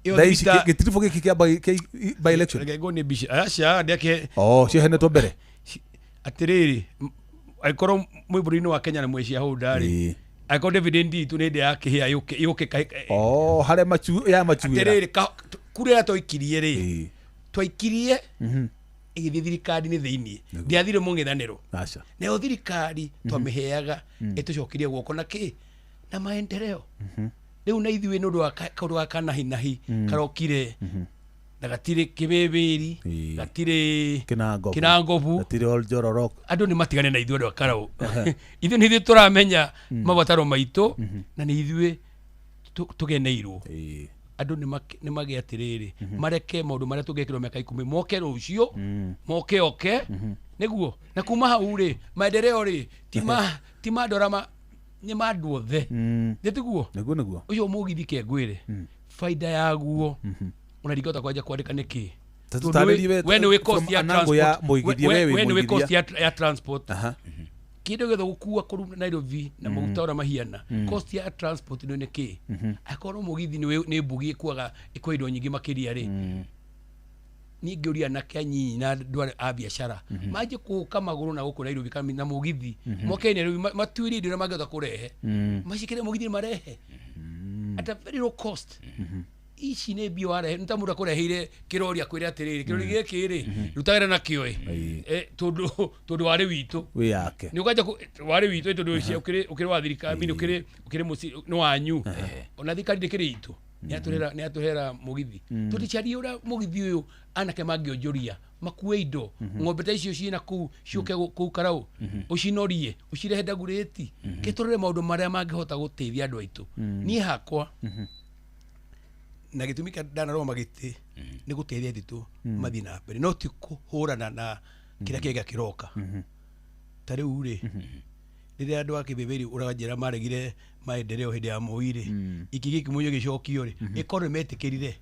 Ĩyo Thaa ici gĩtiribũ gĩkĩ kĩa by election. Reke nguonie mbica. Aca, ndĩakĩhe. Oh, ciehenetwo mbere. Atĩrĩrĩ, angĩkorwo mwĩ bũrũri-inĩ wa Kenya na mwĩ shareholder rĩ, angĩkorwo dividend itũ nĩ hĩndĩ ya kĩhĩa yũke yũke Oh, harĩa machu ya machuĩra. Atĩrĩrĩ, kura ĩrĩa twaikirie rĩ, twaikirie ĩgĩthiĩ thirikari-inĩ thĩiniĩ, ndĩathire mũng'ethanĩro. Aca. Nayo thirikari twamĩheaga ĩtũcokerie guoko na kĩ na maendeleo. Rĩu na ithuĩ nĩ ũndũ wa kaũndũ ga kanahinahi karokire na gatirĩ kĩbĩbĩri, gatirĩ Kĩnangobu. Kĩnangobu. Gatirĩ Oljororok. Andũ nĩ matigane na ithuĩ andũ a Karau. Ithuĩ nĩ ithuĩ tũramenya mabataro maitũ na nĩ ithuĩ tũgeneirwo. Andũ nĩ magĩe atĩrĩrĩ, mareke maũndũ marĩa tũngĩkĩrwo mĩaka 10 moke rũciũ, moke oke nĩguo. Na kuma hau rĩ, maendeleo rĩ, ti ma andũ arĩa nĩ ma andũ othe. Nĩ tiguo? Nĩguo, nĩguo. Ũcio mũgithi ke ngwĩre baida yaguo ona ndingĩhota kwanja kwandĩka nĩkĩ. Ta Tondũ tũtarĩrie we nĩ wĩ from cost ya an angle ya transport. mũigithia, we wĩ We nĩ wĩ mũigithia. cost ya transport, kĩndũ gĩothe gũkua kũru Nairobi na maguta ũrĩa mahiana, cost ya transport nĩ kĩ? Akorwo mũgithi nĩ mbugi ĩkuaga ĩkua indo nyingĩ makĩria rĩ, niĩ ngĩũria anake anyinyi na andũ arĩa a biacara manjie kũka magũrũ na gũkũ Nairobi kana na mũgithi, moke Nairobi matuĩrie indo iria mangĩhota kũrehe, macikĩre mũgithi marehe at a very low cost. Ici nĩ mbia warehe, nĩ ta mũndũ akũreheire kĩrori akwĩre atĩrĩrĩ, kĩrori gĩkĩ rĩ, rutagĩra nakĩo ĩ. Tondũ warĩ witũ. Wĩ yake. Nĩ ũkanja warĩ witũ ĩ, tondũ ũcio ũkĩrĩ wa thirikari, ũkĩrĩ mũciĩ nĩ wanyu, ona thirikari ndĩkĩrĩ itũ, nĩ yatũrehera mũgithi. Tũticarie ũrĩa mũgithi ũyũ anake mangĩonjoria makue indo, ng'ombe ta icio ciĩna kũu ciũke kũu Karau, ũcinorie ũcirehe ndagurĩti, kĩtũrore maũndũ marĩa mangĩhota gũteithia andũ aitũ. Niĩ hakwa na gĩtũmi kĩa ndanarũgama gĩtĩ nĩ gũteithia aitũ mathiĩ na mbere, no ti kũhũrana na kĩrĩa kĩega kĩroka. Ta rĩu rĩ, rĩrĩa andũ a kĩbĩbĩri ũranjĩra maregire maendeleo hĩndĩ ya Moi rĩ, iki gĩkĩ mũiyo gĩcokio rĩ, ĩkorwo nĩ metĩkĩrire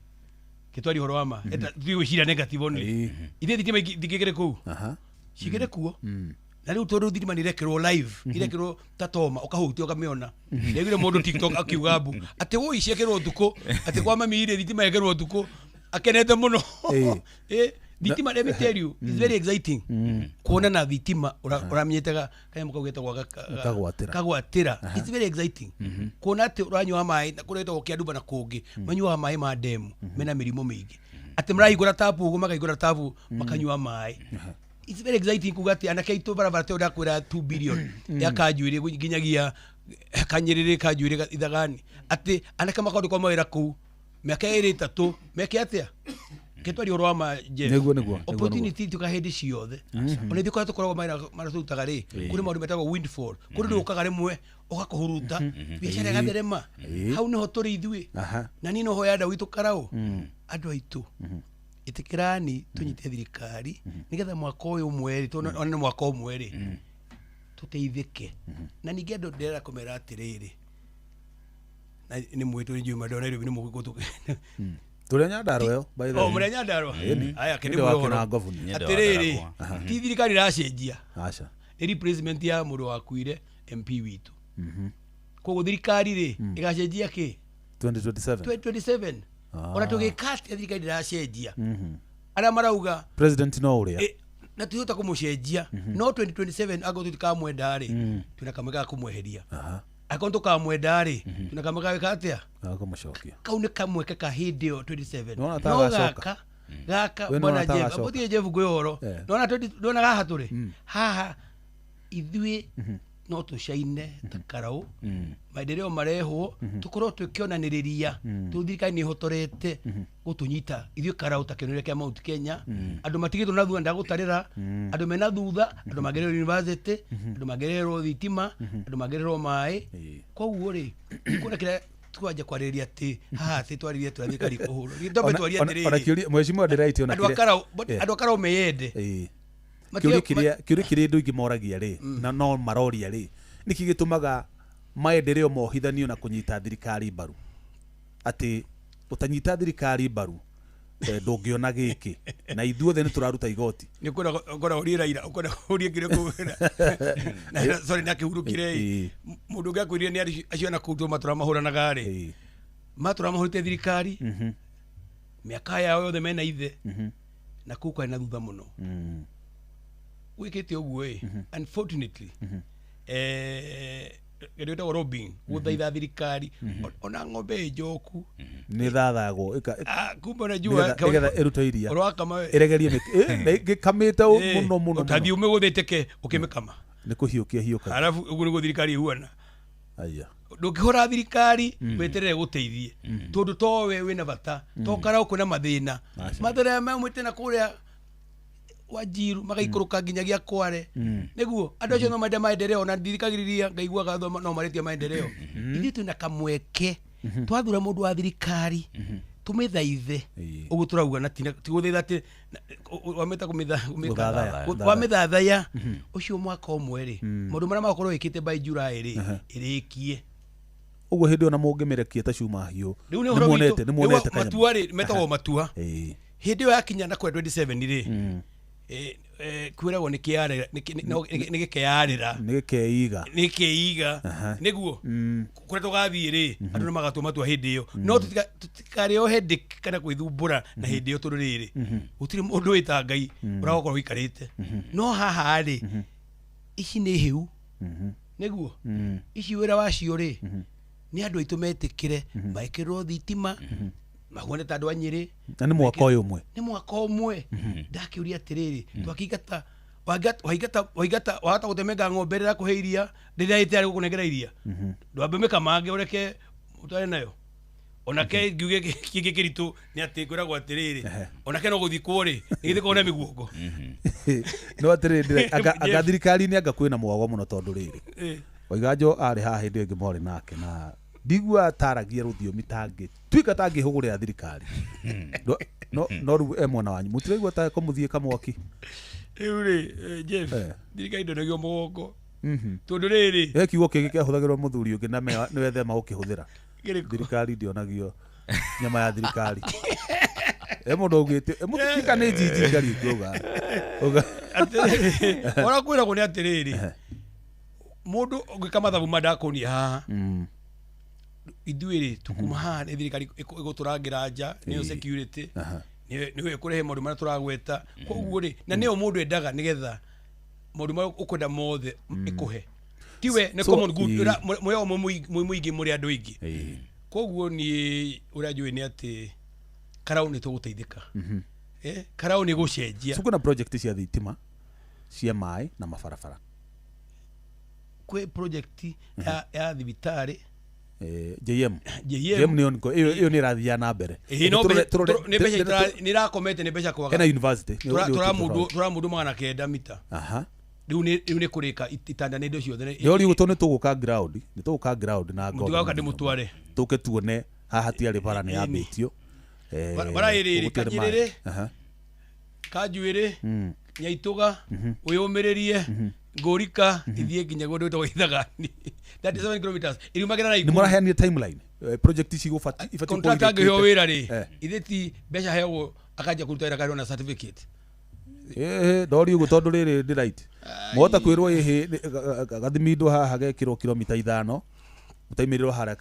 kĩtwari ũhoro wa ma, tũtige gwĩciria negative only. Ithuĩ thitima ithingĩkĩrĩ kũu, cigĩre kuo. Na rĩu tondũ thitima nĩ irekĩrwo live, irekĩrwo ta toma ũkahutia ũkamĩona. Ndaiguire mũndũ TikTok akiuga mbu atĩ woi ciekĩrwo ũtukũ, atĩ kwa mami rĩ, thitima yekĩrwo ũtukũ, akenete mũno. Thitima, let me tell you, it's very exciting kuona na thitima ũramenyete kanyamũ kau getagwo Kagwatĩra. Kagwatĩra. It's very exciting kuona atĩ ũranyua maĩ na kũrĩa getagwo Kĩanduba na kũngĩ manyuaga maĩ ma ndemu mena mĩrimũ mĩingĩ, atĩ marahingũra tapu ũguo, makahingũra tapu makanyua maĩ. It's very exciting kuga atĩ anake aitũ barabara teo ndakwĩra 2 billion ya Kanjuĩrĩ nginyagia Kanyĩrĩrĩ, Kanjuĩrĩ Ithagani, atĩ anake makandĩkwo mawĩra kũu mĩaka ĩrĩ ĩtatũ meke atĩa ketwaria ũhoro wa ma, Jeff. Nĩguo. Opportunity tuka hĩndĩ ciothe, ona ithuĩ kũrĩa tũkoragwo mawĩra marĩa tũrutaga rĩ, kũrĩ maũndũ metagwo windfall, kũrĩ ũndũ ũkaga rĩmwe ũgakũhuruta, biacara ĩgatherema. Hau nĩho tũrĩ ithuĩ. Na niĩ no hoya nda witũ Karaũ, andũ aitũ, ĩtĩkĩrani tũnyite thirikari nĩgetha mwaka ũyũ ũmwe rĩ, tondũ ona nĩ mwaka ũmwe rĩ, tũteithĩke. Na ningĩ andũ ndĩrenda kũmera atĩrĩrĩ, na nĩ mwĩtũ nĩ njuma Nairobi nĩ mũgũkũ. Tũrĩa Nyandarua ĩyo, by the O way. mũrĩa Nyandarua. Ĩni. Aya Nĩ ũndũ wa kĩndĩ ũhoro. kĩna ngobuni. Nĩ ũndũ wa Atĩrĩrĩ, Ndaragwa. ti thirikari ĩracenjia, Aca. nĩ replacement ya mũndũ wakuire, MP witũ. Koguo thirikari rĩ, ĩgacenjia kĩ? 2027. 2027. Ona tũgĩka atĩa, thirikari ndĩracenjia. Arĩa marauga President no ũrĩa. Na tũhota kũmũcenjia no 2027 angorwo tũtikamwenda rĩ, twĩna kamwe ga kũmweheria. Angorwo tũkamwenda rĩ, twĩna kamwe ga gwĩka atĩa? Gakũmũcokia. Kau nĩ kamweke ka hĩndĩ ĩyo 27. Nĩwona ta No agacoka? gaka gaka We nĩwona bwana ta Jeff, agacoka? abũtige Jeff ngwĩ ũhoro. Nona 20 nona haha tũrĩ haha ithuĩ no tũcaine ta Karaũ, maendeleo marehwo, tũkorwo twĩkĩonanĩrĩria tũ thirikari nĩ ĩhotorete gũtũnyita ithuĩ Karaũ ta kĩonereria kĩa Mount Kenya. Andũ matigĩtwo na thutha, ndagũtarĩra andũ mena thutha, andũ mangĩrĩrwo university, andũ mangĩrĩrwo thitima, andũ mangĩrĩrwo maĩ. Koguo rĩ, kuona kĩrĩa twanja kwarĩrĩria atĩ haha atĩ twarĩrie tũrĩa thirikari kũhũrwo, twambe twarie Ona atĩrĩrĩ, kĩũria mheshimiwa ndĩraiti ona andũ a kĩrĩa- Karaũ, andũ a Karaũ meyende. Kĩũria kĩrĩa, kĩũria kĩrĩa andũ aingĩ moragia rĩ, na no maroria rĩ, nĩkĩ gĩtũmaga maendeleo mohithanio na kũnyita thirikari mbaru, atĩ ũtanyita thirikari mbaru ndũngĩona gĩkĩ, na ithuothe nĩ tũraruta igoti? Nĩ ũkwenda ũrie Raila, ũkwenda ũrie kĩrĩa na sorry na kĩhurũkire. Mũndũ ũngĩ akwĩrire nĩ acio na kũu matũra mahũranaga rĩ, matũra mahũrĩte thirikari mĩaka yao yothe mena ithe, na kũu kwarĩ na thutha mũno. Gwĩkĩte ũguo ĩ, unfortunately, kĩndũ gĩtagwo lobbying, gũthaitha thirikari, ona ng'ombe ĩ njoku Nĩ thathagwo Ah, kumbe unajua nĩgetha ĩrute iria. Ũrakama we. Ĩregerie na ĩgĩkamĩte mũno mũno. Ũtathiĩ ũmĩgũthĩte ke ũkĩmĩkama. Nĩ kũhiũkia hiũkagia. Arabu ũguo nĩguo thirikari ĩhuana. Aya. Ndũngĩhũra thirikari weterere gũteithie, tondũ to we wĩna bata, to Karaũ kwĩna mathĩna, mathĩna maumĩte na kũrĩa Wanjiru magaikũrũka nginyagia Kware. Nĩguo andũ acio no mende maendeleo, na ndirikagĩrĩria ngaiguaga no maretia maendeleo. Ithuĩ twĩna kamweke, twathura mũndũ wa thirikari tũmĩthaithe. Ũguo tũrauga na ti gũthaitha atĩ wamĩta Gũthathaya. wamĩthathaya ũcio mwaka ũmwe rĩ, maũndũ marĩa magakorwo wĩkĩte by July rĩ, ĩrĩkie. Ũguo hĩndĩ ĩyo na mũngĩmĩrekia ta cuma hiũ, Rĩu nĩ ũhoro nĩmuonete witũ. nĩmuonete Rĩu matua rĩ, metagwo matua. Hĩndĩ ĩyo yakinya na kwa 27 rĩ, kwĩragwo nĩ kĩarĩra, nĩ gĩkeyarĩra. Nĩ gĩkeiga. Nĩ kĩiga. Nĩguo kũrĩa tũgathiĩ rĩ, andũ nĩ magatua matua hĩndĩ ĩyo, no tũtikarĩo headache kana gwĩthumbũra na hĩndĩ ĩyo, tondũ rĩrĩ, gũtirĩ mũndũ wĩta Ngai ũragakorwo ũikarĩte. No haha rĩ, ici nĩ hĩu, nĩguo ici wĩra wacio rĩ, nĩ andũ aitũ metĩkĩre mekĩrwo thitima, mahuane ta andũ a Nyĩrĩ. Na nĩ mwaka ũyũ ũmwe. Nĩ mwaka ũmwe. Ndakĩũria atĩrĩrĩ, twakĩingata waingata waingata wahota gũtemenga ng'ombe rĩrĩa kũhe iria, rĩrĩa ĩtarĩ gũkũnengera iria, ndwambe mĩkamange ũreke ũtware nayo. Onake ngiuge kĩngĩ kĩritũ nĩ atĩ kwĩragwo atĩrĩrĩ, onake no gũthikwo rĩ, nĩgĩthikwo na mĩguongo. No atĩrĩrĩ, anga thirikari-inĩ anga kwĩna mwago mũno, tondũ rĩrĩ, Waiganjo arĩ haha hĩndĩ ĩyo ĩngĩ mwarĩ nake, na ndigua ataragia rũthiomi tangĩ tuĩka tangĩhũgũrĩra thirikari. No rĩu e mwena wanyu, mũtiraigua ta kũmũthiĩ kamwaki? Rĩu rĩ, Jeff, thirikari ndonagio mũgongo, tondũ rĩrĩ, He kiugo kĩngĩ kĩahũthagĩrwo mũthuri ũngĩ na nĩwethema gũkĩhũthĩra. Kĩrĩkũ? Thirikari ndĩonagio nyama ya thirikari. E mũndũ augĩte mũtika nĩ njinji ngari ũga uga. Atĩrĩrĩ, ũrĩa kwĩragwo nĩ atĩrĩrĩ, mũndũ ũngĩka mathabu ma ndakũnia haha, ithuĩ rĩ, tukuma haha nĩ thirikari ĩgũtũrangĩra nja, nĩyo security. Nĩwe ĩkũrehe maũndũ marĩa tũragweta. Koguo rĩ, na nĩyo mũndũ endaga nĩgetha maũndũ marĩa ũkwenda mothe ĩkũhe. Tiwe nĩ common good mũrĩ mwĩ mũingĩ, mũrĩ andũ aingĩ. Koguo niĩ ũrĩa njũĩ nĩ atĩ Karau nĩ tũgũteithĩka. Karau nĩ gũcenjia. So kwĩna project cia thitima, cia maĩ na mabarabara. Kwĩ project ya thibitarĩ. JM. JM. JM nĩyo ĩyo nĩ ĩrathiĩ na mbere. Ĩĩ, no nĩ mbeca nĩ irakomete, nĩ mbeca kwaga. Hena university. Tũramũndũ 900 mita. Rĩu nĩ kũrĩka itanda nĩ indo ciothe. Nĩ ũguo tondũ nĩ tũgũka ground na ngombe. Mũtigoka ndĩmũtware. Tũke tuone haha hatiarĩ bara nĩ yambĩtio. Bara ĩrĩ Kanyĩrĩrĩ, Kanjuĩrĩ, Nyaitũga, wĩyũmĩrĩrie, Ngũrika, ithiĩ nginya kũndũ gwĩtagwo Ithagani. 37 kilometers. Iriumagĩra na Nĩ mũraheanire timeline. Project ici ibatiĩ Contractor angĩheo wĩra rĩ, ithe ti mbeca aheagwo akanjia kũruta wĩra akarĩhwo na certificate. Ndori ũguo tondũ rĩrĩ ndĩ right. Mwahota kwĩrwo ĩhĩ gathimindwo haha gekĩrwo kilomita 5 mũtaimĩrĩrwo harĩa.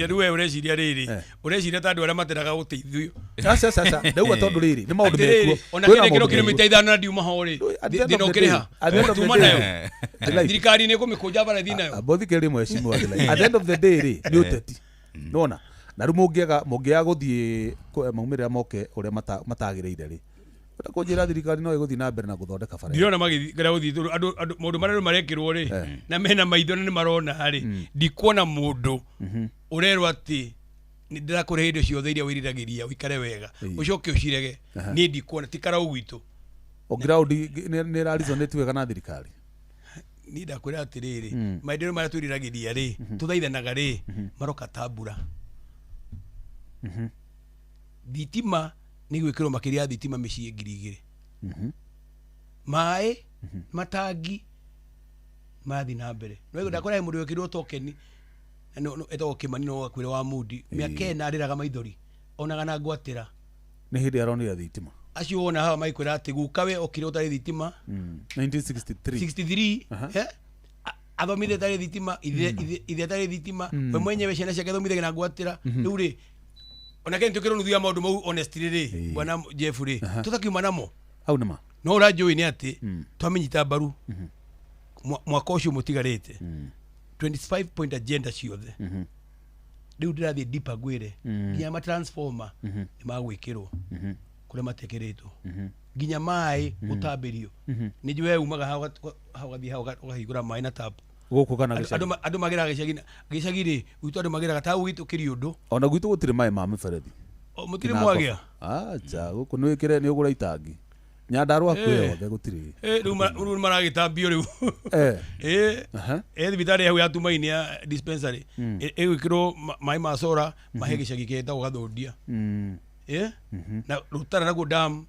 Rĩu we ũreciria rĩrĩ, ũreciria ta andũ arĩa materaga gũteithio. Aca aca aca, ndauga tondũ rĩrĩ nĩ maũndũ mekuo. Ona kĩrĩ kilomita 5 na ndiuma ho rĩ, thĩna ũkĩrĩha tuma nayo. Thirikari nĩ ĩkũmĩkũnja bara ĩthiĩ nayo. Bothikĩrĩria mheshimiwa Adelaide. At the end of the day rĩ, nĩ ũteti. Nĩwona? Na rĩu mũngĩaga gũthiĩ maumĩrĩra moke ũrĩa matagĩrĩire rĩ, kũnjĩra thirikari no ĩgũthiĩ na mbere na gũthondeka bara. Ndirona magĩthiĩ gũthiĩ tondũ andũ maũndũ marĩa marekĩrwo rĩ, na mena maitho na nĩ marona rĩ, ndikuona mũndũ ũrerwo atĩ nĩ ndĩrakũrehe indo ciothe iria wĩriragĩria ũikare wega, ũcoke ũcirege. Niĩ ndikuona, ti Karau gwitũ. O ground nĩ ĩra resonate wega na thirikari. Niĩ ndakwĩra atĩrĩrĩ, maendeleo marĩa twĩriragĩria rĩ, tũthaithanaga rĩ, maroka ta mbura. Thitima nĩ gwĩkĩrwo makĩria ya thitima mĩciĩ 2,000. Maĩ, matangi marathiĩ na mbere. No ndakora he mũndũ wekĩrirwo tokeni etagwo Kĩmani, no gakuĩre wa Mundi, mĩaka 4 arĩraga maithori onaga na ngwatĩra. Nĩ hĩndĩ aronire thitima. Acio wona haha maikwĩra atĩ guka we okire ũtarĩ thitima 1963. 63, athomithie atarĩ thitima, ithe atarĩ thitima, we mwenyewe ciana ciake athomithagia na ngwatĩra. Rĩu rĩ, ona kene tukĩrwo nuthu ya maũndũ mau honestly rĩ, bwana Jeff rĩ, tũtakiuma namo. Hau nĩ ma. No ũrĩa njũĩ nĩ atĩ twamenyita mbaru mwaka ũcio mũtigarĩte 25 point agenda ciothe. Rĩu ndĩrathiĩ deeper ngwĩre nginya ma transformer nĩ magwĩkĩrwo kũrĩa matekĩrĩtwo, nginya maĩ gũtambĩrio. Nĩ njũĩ we umaga hau ũgathiĩ hau ũkahingũra maĩ na tap. Gũkũ kana gĩcagi? Andũ magĩraga gĩcagi rĩ, gwitũ andũ magĩraga ta gwitũ kĩrĩ ũndũ. Ona gwitũ gũtirĩ maĩ ma mĩberethi. Mũtirĩ mwagĩa? Acha, gũkũ nĩ wĩkĩre nĩ ũgũre itangi. Nyandarũa kwĩ yothe gũtirĩ. Rĩu maragĩtambio rĩu. Thibitarĩ hau ya Tumaini ya dispensary ĩgwĩkĩrwo maĩ ma sora mahe gĩcagi gĩtagwo Gathũndia. Na Rũtara naguo dam,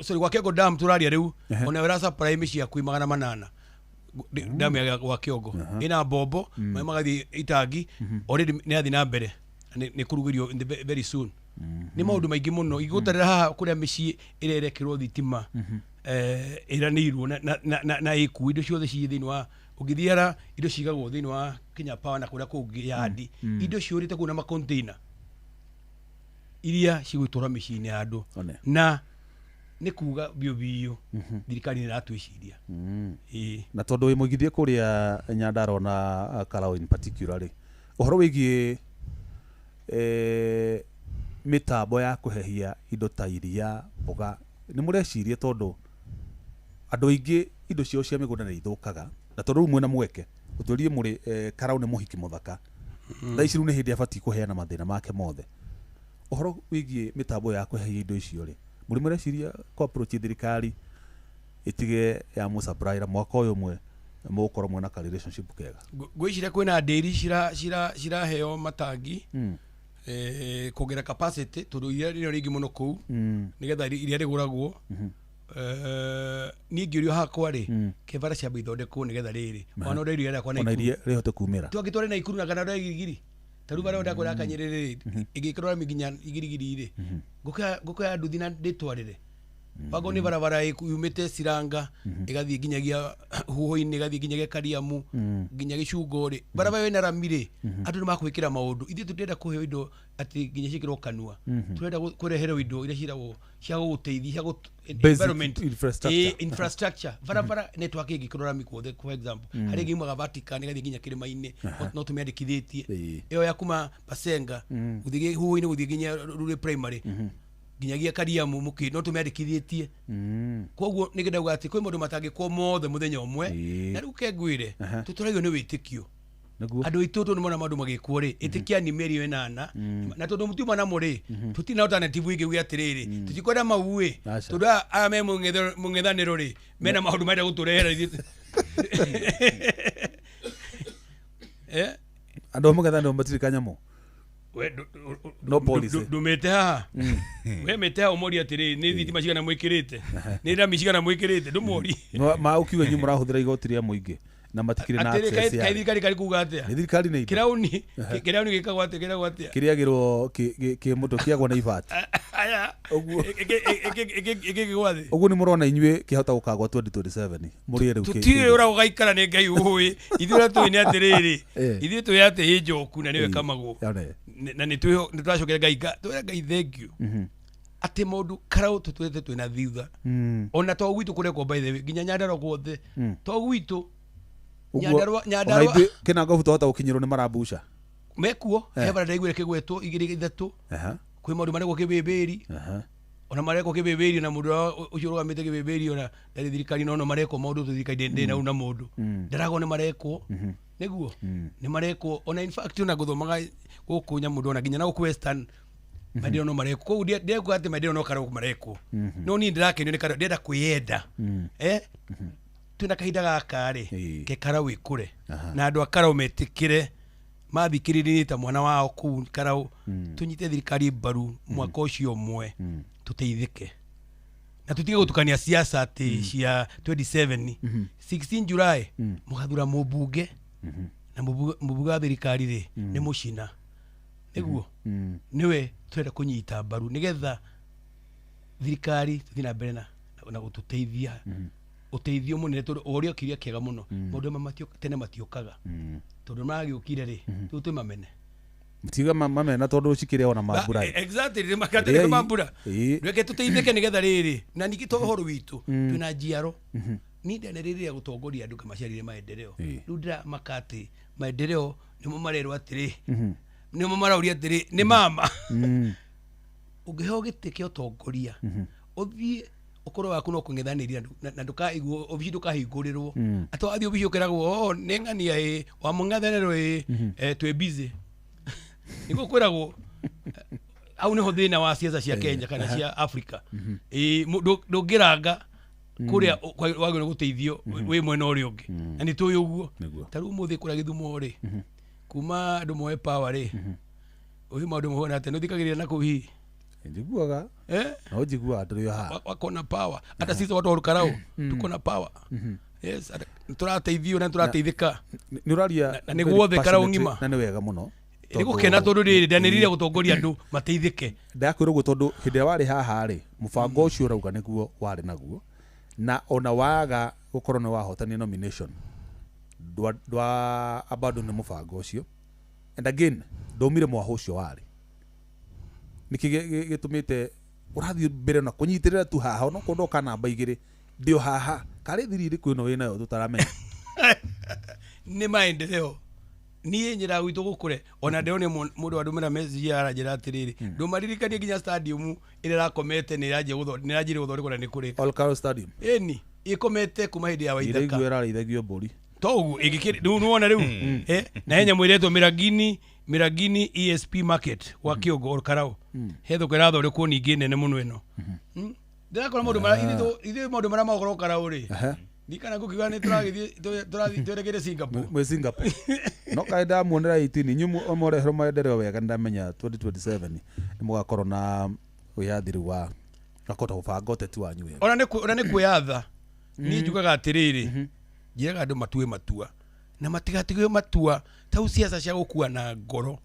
sorry, gwa Kĩongo dam tũraria rĩu, ona ĩra supply mĩciĩ ya 800. Damu ya gwa Kĩongo ĩna mbombo, maĩ magathiĩ itangi, already nĩ yathiĩ na mbere, nĩ kũrugĩrio very soon. Nĩ maũndũ maingĩ mũno igũtarĩra haha kũrĩa mĩciĩ ĩrerekĩrwo thitima, ĩranĩirwo na ĩkuo indo ciothe ciĩ thĩinĩ wa, ũngĩthiara indo cigagwo thĩinĩ wa Kenya Power na kũrĩa kũngĩ yandi, indo ciũrĩte kũu na macontainer iria cigũtwarwo mĩciĩ-inĩ ya andũ. Na nĩ kuga biũ biũ thirikari nĩ ĩratwĩciria. Na tondũ wĩ mũigithie kũrĩa Nyandarua na Karau in particular rĩ, ũhoro wĩgiĩ mĩtambo ya kũhehia indo ta iria, mboga, nĩ mũreciria tondũ andũ aingĩ indo ciao cia mĩgũnda nĩ ithũkaga, na tondũ rĩu mwĩna mweke ũtwĩrie mũrĩ Karau nĩ mũhiki mũthaka, thaa ici rĩu nĩ hĩndĩ abatiĩ kũheana mathĩna make mothe. Ũhoro wĩgiĩ mĩtambo ya kũhehia indo icio rĩ, mũrĩ mũreciria kũ approach thirikari ĩtige ya mũsupply mwaka ũyũ ũmwe mũgũkorwo mwĩna ka relationship kega? Ngwĩciria kwĩna ndĩri ciraheo matangi kuongerera capacity tondũ iria rĩrĩ rĩingĩ mũno kũu, nĩgetha iria rĩgũragwo. Niĩ ngĩũrio hakwa rĩ, kĩbara ciambe ithondekwo nĩgetha rĩrĩ ona ũrĩa iria rĩakwa na iria rĩhote kumĩra, twangĩtware Naikuru na kana ũrĩa Girigiri, ta rĩu barĩa ndakwĩra Kanyĩrĩrĩ rĩ, ĩngĩkĩrwo rami nginya Girigiri rĩ, ngũkĩoya nduthi na ndĩtwarĩre. Wakorwo nĩ barabara yumĩte Ciranga ĩgathiĩ nginyagia Huho-inĩ, ĩgathiĩ nginyagia Kariamu, nginya Gĩcungo rĩ, barabara ĩyo ĩna rami rĩ, andũ nĩ makwĩkĩra maũndũ. Ithuĩ tũtirenda kũheo indo atĩ nginya ciĩkĩrwo kanua. Tũrenda kũreherwo indo iria ciĩtagwo cia gũgũteithia, cia Basic environment. infrastructure. Infrastructure. Barabara network ĩngĩkorwo rami kuothe, for example, harĩa ĩngĩ yumaga Vatican ĩgathiĩ nginya kĩrĩma-inĩ, no tũmĩandĩkithĩtie. Ĩyo ya kuma Basenga gũthiĩ Huho-inĩ, gũthiĩ nginya Rurĩ Primary, nginyagia Kariamu mũkĩ, no tũmĩandĩkithĩtie. Koguo nĩ ndauga atĩ kwĩ maũndũ matangĩkwo mothe mũthenya ũmwe. Na rĩu ke ngwĩre, tũtũragio nĩ wĩtĩkio. Andũ aitũ tondũ nĩmona maũndũ magĩkwo rĩ, ĩtĩkia ni mĩeri 8, na tondũ mũtiuma namo rĩ, tũtirĩ na alternative ĩngĩ uge atĩrĩrĩ, tũtikwenda mau ĩ, Aca. tondũ aya me mũng'ethanĩro rĩ, mena maũndũ marenda gũtũrehera ithuĩ. Andũ a mũng'ethanĩro matirĩ kanyamũ. We, No policy. Ndũmĩte haha, we mĩte haha ũmorie atĩrĩrĩ, nĩ thitima cigana mwĩkĩrĩte, nĩ rami cigana mwĩkĩrĩte, ndũmorie. Ma ũkiuga inyuĩ mũrahũthĩra igoti rĩa mũingĩ na matikĩrĩ na Atĩrĩ, access kaĩ ya thirikari karĩ kuga atĩa? Nĩ thirikari nĩ indo. Kĩrauni gĩkagwo atĩa, kĩragwo atĩa? Kĩrĩagĩrwo kĩ mũtũ kĩagwo na ibati. Aya. Ũguo. Ĩkĩgwa thĩ. Ũguo nĩ mũrona inyuĩ kĩhota gũkagwa 2027 mũrĩe rĩu Tũtiũĩ ũrĩa gũgaikara, nĩ Ngai ũĩ. Ithuĩ ũrĩa tũĩ nĩ atĩrĩrĩ, ithuĩ tũĩ atĩ ĩ njoku na nĩyo ĩkamagwo. Yone. Na nĩ tũracokera Ngai twĩra Ngai thank you atĩ maũndũ karau tũtwĩte twĩna thutha. Ona to gwitũ kũrekwo, by the way, nginya Nyandarua guothe, to gwitũ. Ũguo, Nyandarua ona Nyandarua ithuĩ kĩnangobu twahota gũkinyĩrwo nĩ marambusha. Mekuo he bara ndaiguire kĩgwetwo igĩrĩ ithatũ. Kwĩ maũndũ marekwo kĩbĩbĩri, ona marekwo kĩbĩbĩri, na mũndũ ũrĩa ũcio ũrũgamĩte kĩbĩbĩri ona ndarĩ thirikari, no no marekwo maũndũ tũ thirikari ndĩ nau na mũndũ ndaragwo nĩ marekwo, nĩguo nĩ marekwo. Ona in fact ona gũthomaga gũkũ nyamũndũ, ona nginya na gũkũ Western maendeleo no marekwo. Koguo ndĩrekuga atĩ maendeleo no karau marekwo, no niĩ ndĩrakenio nĩ karau, ndĩrenda kwĩyenda. Twĩna kahinda gaka rĩ, ke karau ĩkũre na andũ a karau metĩkĩre mathikĩrĩrie ta mwana wao kũu karau, tũnyite thirikari mbaru mwaka ũcio ũmwe, tũteithĩke na tũtige gũtukania siasa atĩ cia 27. 16 July mũgathura mũmbunge, na mũmbunge wa thirikari rĩ nĩ mũcina, nĩguo nĩwe twenda kũnyita mbaru nĩgetha thirikari tũthiĩ na mbere na gũtũteithia ũteithio mũnene, tondũ ũrĩa kĩũria kĩega mũno, maũndũ maya tene matiũkaga, tondũ maragĩũkire rĩ, rĩu twĩ mamene. Tiga mamena tondũ cikĩrĩ ona mambura. Exactly, nĩ Rĩai. makatĩ mambura. Reke tũteithĩke nĩgetha rĩrĩ na ningĩ to ũhoro witũ, twĩna njiaro. Niĩ ndanĩrĩria gũtongoria andũ kamaciarire maendeleo. Rĩu ndĩramaka atĩ maendeleo nĩmo marerwo atĩrĩ, nĩmo marauria atĩrĩ nĩ mama ũngĩheo gĩtĩ kĩa ũtongoria, ũthiĩ ũkorwo waku no kũng'ethanĩria na ndũkaigwo obici, ndũkahingũrĩrwo. Atĩ wathiĩ obici ũkeragwo, "Oh, nĩ ng'ania ĩ wa mũng'ethanĩro ĩ, twĩ busy." Nĩguo kwĩragwo. Hau nĩho thĩna wa ciaca cia Kenya kana cia Africa. Ĩ, ndũngĩranga kũrĩa wagĩrĩirwo gũteithio wĩ mwena ũrĩa ũngĩ, na nĩ tũĩ ũguo. Ta rĩu ũmũthĩ kũrĩa Gĩthumo rĩ, kuma andũ moe power rĩ, ũyũ maũndũ mahana atĩa? Nĩ ũthikagĩrĩria na kũu hihi? Njiguaga. Eh? No njiguaga ndũrĩ o haha. Wako na power. Hata sisi watu wa Olkalou tuko na power. Yes, tũrateithio na tũrateithĩka. Nĩ ũraria Na nĩ guothe very Karau passionately, ng'ima. na nĩ wega mũno. Nĩ gũkena tondũ rĩrĩ ndanĩrĩire gũtongoria andũ mateithĩke. Ndakwĩra ũguo tondũ hĩndĩ ĩrĩa warĩ haha rĩ, mũbango ũcio ũrauga nĩguo warĩ naguo, na ona waga gũkorwo nĩ wahotania nomination, ndwa abandon mũbango ũcio, and again ndaumire mwaho ũcio warĩ. Nĩkĩ gĩtũmĩte ũrathiĩ mbere na kũnyitĩrĩra tu haha, onokorwo ndoka namba 2 ndĩ o haha? Karĩ thiri ĩrĩkũ ĩno wĩnayo tũtaramenya? Nĩ maendeleo. Niĩ nyĩraga gwitũ gũkũre. Ona ndĩronire mũndũ andũmĩra message aranjĩra atĩrĩrĩ, ndũmaririkanie nginya stadium ĩrĩa ĩrakomete nĩ ĩranjire gũthondekwo na nĩ kũrĩka. Olkalou Stadium. Ĩni, ĩkomete kuma hĩndĩ ya Waithaka. Iraigua ĩrarĩithagio mbũri. To ũguo ĩngĩkĩrĩ rĩu nĩwona rĩu, na he nyamũ ĩretwo Mirangini ESP Market gwa Kĩongo Olkalou, he thoko ĩrathondekwo ningĩ nene mũno ĩno. Ndĩrakora maũndũ marĩa ithuĩ maũndũ marĩa magokorwo Olkalou rĩ, ndikana ngũkiuga nĩ tũragĩthiĩ tũrathiĩ twerekeire Singapore. Mwĩ Singapore no kaĩ ndamuonera 18 inyuĩ mũreherwo maendeleo wega, nĩndamenya 2027 nĩ mũgakorwo na wĩyathi rĩu wa akahota gũbanga ũteti wanyu wega. Ona nĩ kwĩyatha. Niĩ njugaga atĩrĩrĩ, njĩraga andũ matue matua na matigatigwe matua tau ciaca cia gũkua na ngoro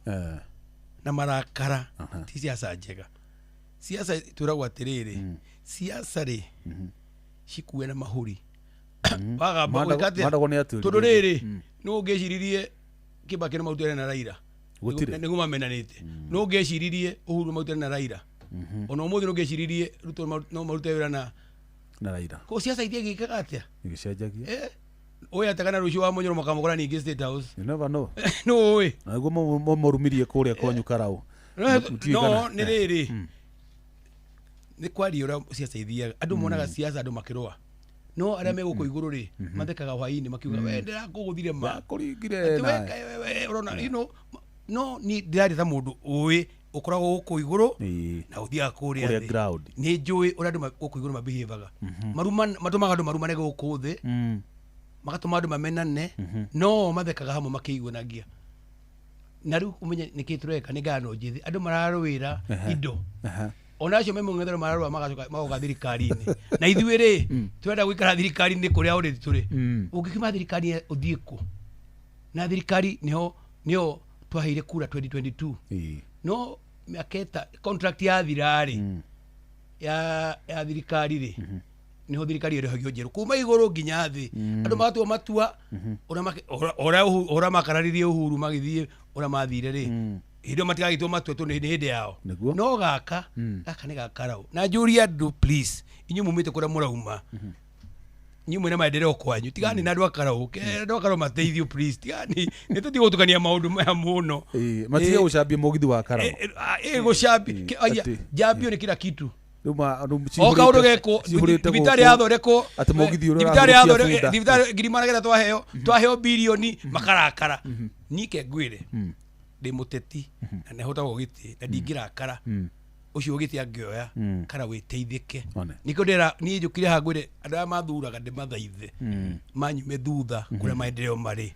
na marakara ti ciaca njega. Siasa twĩragwo atĩrĩrĩ, siasa rĩ cikue na mahũri. Wagamba gwĩka atĩa? Mandagwo nĩ atũri. Tondũ rĩrĩ, nĩ ũngĩciririe Kibaki nĩ mautĩre na Raila? Gũtirĩ. Nĩguo mamenanĩte. No ũngĩciririe Uhuru mautĩre na Raila? Ona ũmũthĩ no ũngĩciririe Ruto no marute wĩra na Na Raila. Ko siasa ithiĩ gĩkaga atĩa? Igĩcenjagia. Eh, ũyũ atega na rũciũ wa Mũnyoro makamũkora ningĩ State House. You never know. Nũ ũĩ? Na nĩguo mũrumirie kũrĩa kwanyu Karau. Mũtiũĩ No kana- nĩ rĩrĩ, nĩ kwaria ũrĩa siasa ithiaga. Andũ monaga siasa andũ makĩrũa, no arĩa me gũkũ igũrũ rĩ, mathekaga hwainĩ makiuga, "We ndĩrakũgũthire ma." Ndakũringire Atĩ we, nawe. we, ũrona, no ni ndĩraria ta mũndũ ũĩ ũkoragwo gũkũ igũrũ na ũthiaga kũrĩa Kũrĩa thĩ. ground. Nĩ njũĩ ũrĩa andũ gũkũ igũrũ mabehavaga. Matũmaga andũ marumane gũkũ thĩ, magatũma andũ mamenane, no mathekaga hamwe makĩiguanagia. Na rĩu ũmenye nĩkĩ tũreka nĩ ngano njĩthĩ, andũ mararũĩra indo. Ona acio me mũng'ethanĩro mararũa magacoka magoka thirikari-inĩ, na ithuĩ rĩ, twenda gũikara thirikari-inĩ kũrĩa already tũrĩ. Ũngĩkiuma thirikari ũthiĩ kũ? Na thirikari nĩho nĩyo twaheire kura 2022. No mĩaka ĩta contract yathira rĩ, ya thirikari rĩ, niho thirikari ĩrĩhagio njerũ kuma igũrũ nginya thĩ. Andũ magatua matua ũrĩa ũrĩa makararirie Uhuru magĩthiĩ ũrĩa mathire rĩ, hĩndĩ ĩyo matigagĩtua matua tondũ nĩ hĩndĩ yao. Nĩguo. No gaka gaka nĩ gakarau na njũrie andũ, please, inyuĩ mumĩte kũrĩa mũrauma, inyuĩ mwĩna maendeleo kwanyu, tigani na andũ a Karau. Ke andũ a Karau mateithio, please, tigani nĩ tũtige gũtukania maũndũ maya mũno. Matige gũcambia mũgithi wa Karau. Gũcambi njambio nĩ kila kitu. Rĩu rĩu O kaũndũ gekwo cihũrĩte thibitarĩ gũkũ. Yathondekwo Atĩ mũgithi ũrĩa thibitarĩ ũrahũrũkia yathondekwo bunda. Thibitarĩ 900 twaheo bilioni makarakara. Nike ngwĩre, ndĩ mũteti na nĩhotagwo gĩtĩ na ndingĩrakara. Ũcio gĩtĩ angĩoya kana wĩteithĩke. One. Nĩkĩo ndĩra niĩ njũkire haha ngwĩre andũ arĩa mathuraga ndĩmathaithe manyume thutha kũrĩa maendeleo marĩ,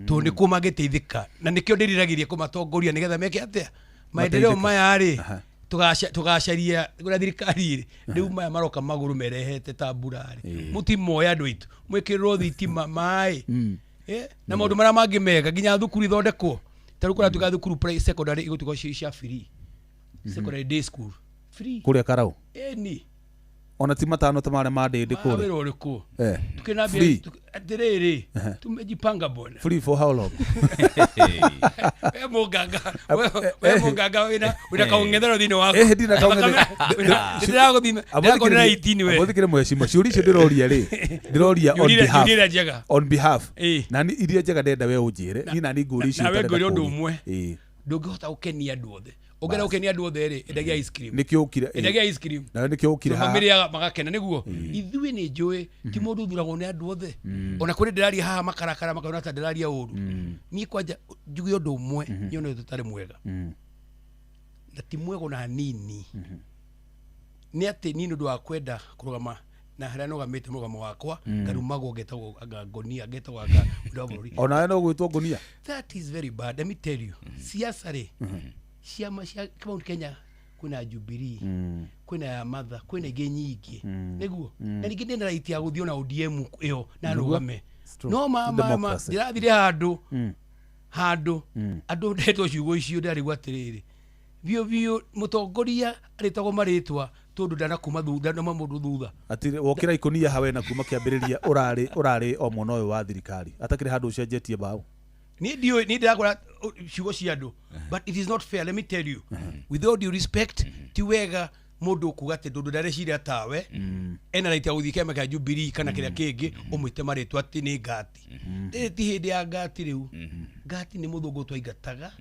tondũ nĩkuo mangĩteithĩka, na nĩkĩo ndĩriragĩria kũmatongoria nĩgetha meke atĩa maendeleo Mateithĩke. maya rĩ. Tũgacaria kũrĩa thirikari rĩ, rĩu maya maroka magũrũ merehete ta mbura rĩ, mũtimoya andũ aitũ mwĩkĩrĩrwo thitima, maĩ, na maũndũ marĩa mangĩ mega, nginya thukuru ithondekwo. Ta rĩu kũratuĩka thukuru secondary igũtuĩka cia free, secondary day school free. Kũrĩa Karau? Ĩni. Ona ti matano ta marĩa ma ndĩndĩ kũrĩa? Mawĩra ũrĩkũ? Tukĩna Free. Atĩrĩrĩ, tumejipanga bwana. Free for how long? We mũnganga, we mũnganga wĩna kaũng'ethanĩro thĩinĩ waku. Ndina kaũng'ethanĩro. Ndĩragũthima, ndĩrakuonera 18 we. Amuthikire mheshimiwa, ciũria icio ndĩroria rĩ, ndĩroria on behalf. Nyũria njega. On behalf. Na ni iria njega ndenda we ũnjĩre, niĩ nani ngũria icio Nawe ũtarenda ngwĩre ũndũ kũũria. ũmwe. Ndũngĩhota gũkenia andũ othe. Ũngĩenda gũkenia andũ othe rĩ, endagia ice cream. Nĩkĩo ũkire. Endagia ice cream. Nawe nĩkĩo ũkire haha. Mamĩrĩaga magakena. Nĩguo ithuĩ nĩ njũĩ ti mũndũ ũthuragwo nĩ andũ othe. Ona kũrĩ ndĩraria haha makarakara makona ta ndĩraria ũru. Niĩ kwanja njuge ũndũ ũmwe nyone ũtarĩ mwega, na ti mwega ona hanini, nĩ atĩ niĩ nĩ ũndũ wa kwenda kũrũgama na harĩa nũgamĩte mũrũgamo wakwa, ngarumagwo, ngetagwo anga ngonia, ngetagwo anga mũndũ wa bũrũri. Onawe no gwĩtwo ngonia. That is very bad, let me tell you. Siasa rĩ, ciama cia Mount Kenya, kwĩna Jubilee, kwĩna ya Mother, kwĩna ingĩ nyingĩ. Nĩguo na ningĩ ndĩna right ya gũthiĩ ona ODM ĩyo na Nĩguo. nũgame. It's true. No ma ma ma Democracy. ndĩrathire handũ handũ andũ ndetwo ciugo icio, ndĩrarigwo atĩrĩrĩ, biũ biũ mũtongoria arĩtagwo marĩtwa tondũ ndanakuma thutha, ndanauma mũndũ thutha. Atĩ wokĩra ikũnia hawe na kuma kĩambĩrĩria ũrarĩ o mwena ũyũ wa thirikari atakĩrĩ handũ ũcenjetie mbaũ. Niĩ ndiũĩ, niĩ ndĩrakora ciugo cia andũ, but it is not fair, let me tell you, with all due respect. Ti wega mũndũ kuga atĩ ndũndũ ndareciria tawe ena right ya gũthiĩ kĩama kĩa Jubilee kana kĩrĩa kĩngĩ, ũmwĩte marĩtwa atĩ nĩ ngati. Rĩrĩ ti hĩndĩ ya ngati rĩu. Ngati nĩ mũthũngũ twaingataga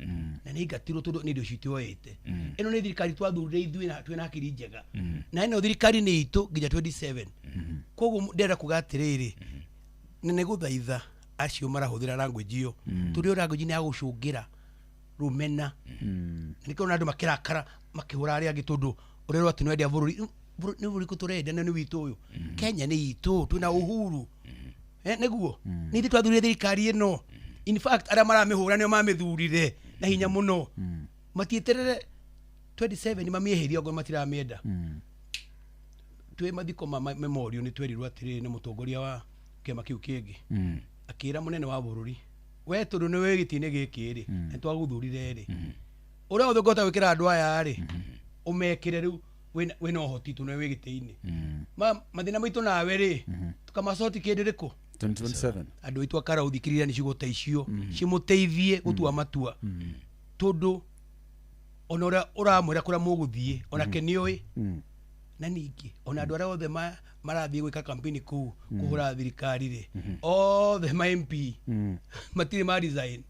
na nĩ aingatirwo tondũ nĩ indo citioete. Ĩno nĩ thirikari twathurire ithuĩ na twĩna hakiri njega, na ĩno thirikari nĩ itũ nginya 27. Koguo ndĩrenda kuga atĩrĩrĩ, na nĩ gũthaitha acio marahũthĩra language ĩyo, tondũ ĩyo language nĩ ya gũcũngĩra rũmena. Nĩkĩo ona andũ makĩrakara makĩhũra arĩa angĩ, tondũ ũrerwo atĩ nĩwendia bũrũri. Nĩ bũrũri kũ tũrendia na nĩ witũ ũyũ? Kenya nĩ itũ, twĩna uhuru. Nĩguo nĩ ithuĩ twathurire thirikari ĩno. In fact, arĩa maramĩhũra nĩo mamĩthurire na hinya mũno. Matieterere 27 mamĩeherie okorwo matiramĩenda. Twĩ mathiko ma memorial nĩ twerirwo atĩrĩrĩ nĩ mũtongoria wa kĩama kĩu kĩngĩ, akĩra mũnene wa bũrũri, we tondũ nĩ wĩ gĩtĩ-inĩ gĩkĩ rĩ, nĩ twagũthurire rĩ, ũrĩa wothe ũngĩhota gwĩkĩra andũ aya rĩ. Ũmekĩre rĩu wĩna ũhoti tondũ nĩwe wĩ gĩtĩ-inĩ. Mathĩna maitũ nawe rĩ, tũkamacoti kĩndĩ rĩkũ? 2027. Andũ aitũ akara ũthikĩrĩria nĩ ciugo ta icio cimũteithie gũtua matua, tondũ ona ũrĩa ũramwĩra kũrĩa mũgũthiĩ onake nĩoĩ. Na ningĩ ona andũ arĩa othe marathiĩ gwĩka campaign kũu kũhũra thirikari rĩ, othe ma MP matirĩ ma resign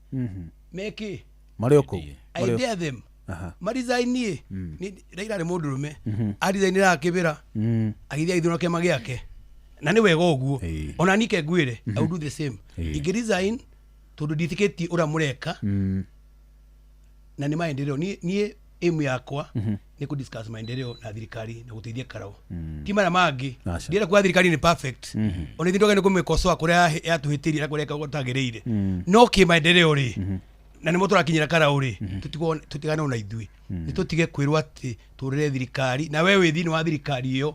mekĩ. Marĩ o kũu. I Marĩ o- dare them maresign. Raila nĩ mũndũrũme, aresign akĩbĩra agĩthiĩ agĩthurana kĩama gĩake, na nĩ wega ũguo. Ona nike ngwĩre, I will do the same. Ingĩ resign tondũ ndiĩtĩkĩtie ũrĩa mũreka na nĩ maendeleo. Niĩ aim yakwa nĩ kũ discuss maendeleo na thirikari na gũteithia karau, ti marĩa mangĩ. Aca. Ndienda kuga thirikari nĩ perfect, ona ithuĩ ndwagĩrĩirwo nĩ kũmĩkosoa kũrĩa yatũhĩtĩria na kũrĩa gũtagĩrĩire, no kĩ maendeleo rĩ, na nĩmo tũrakinyĩra karau rĩ, tũtigane ona ithuĩ nĩ tũtige kwĩrwo atĩ tũrĩre thirikari, na we wĩ thĩinĩ wa thirikari ĩyo,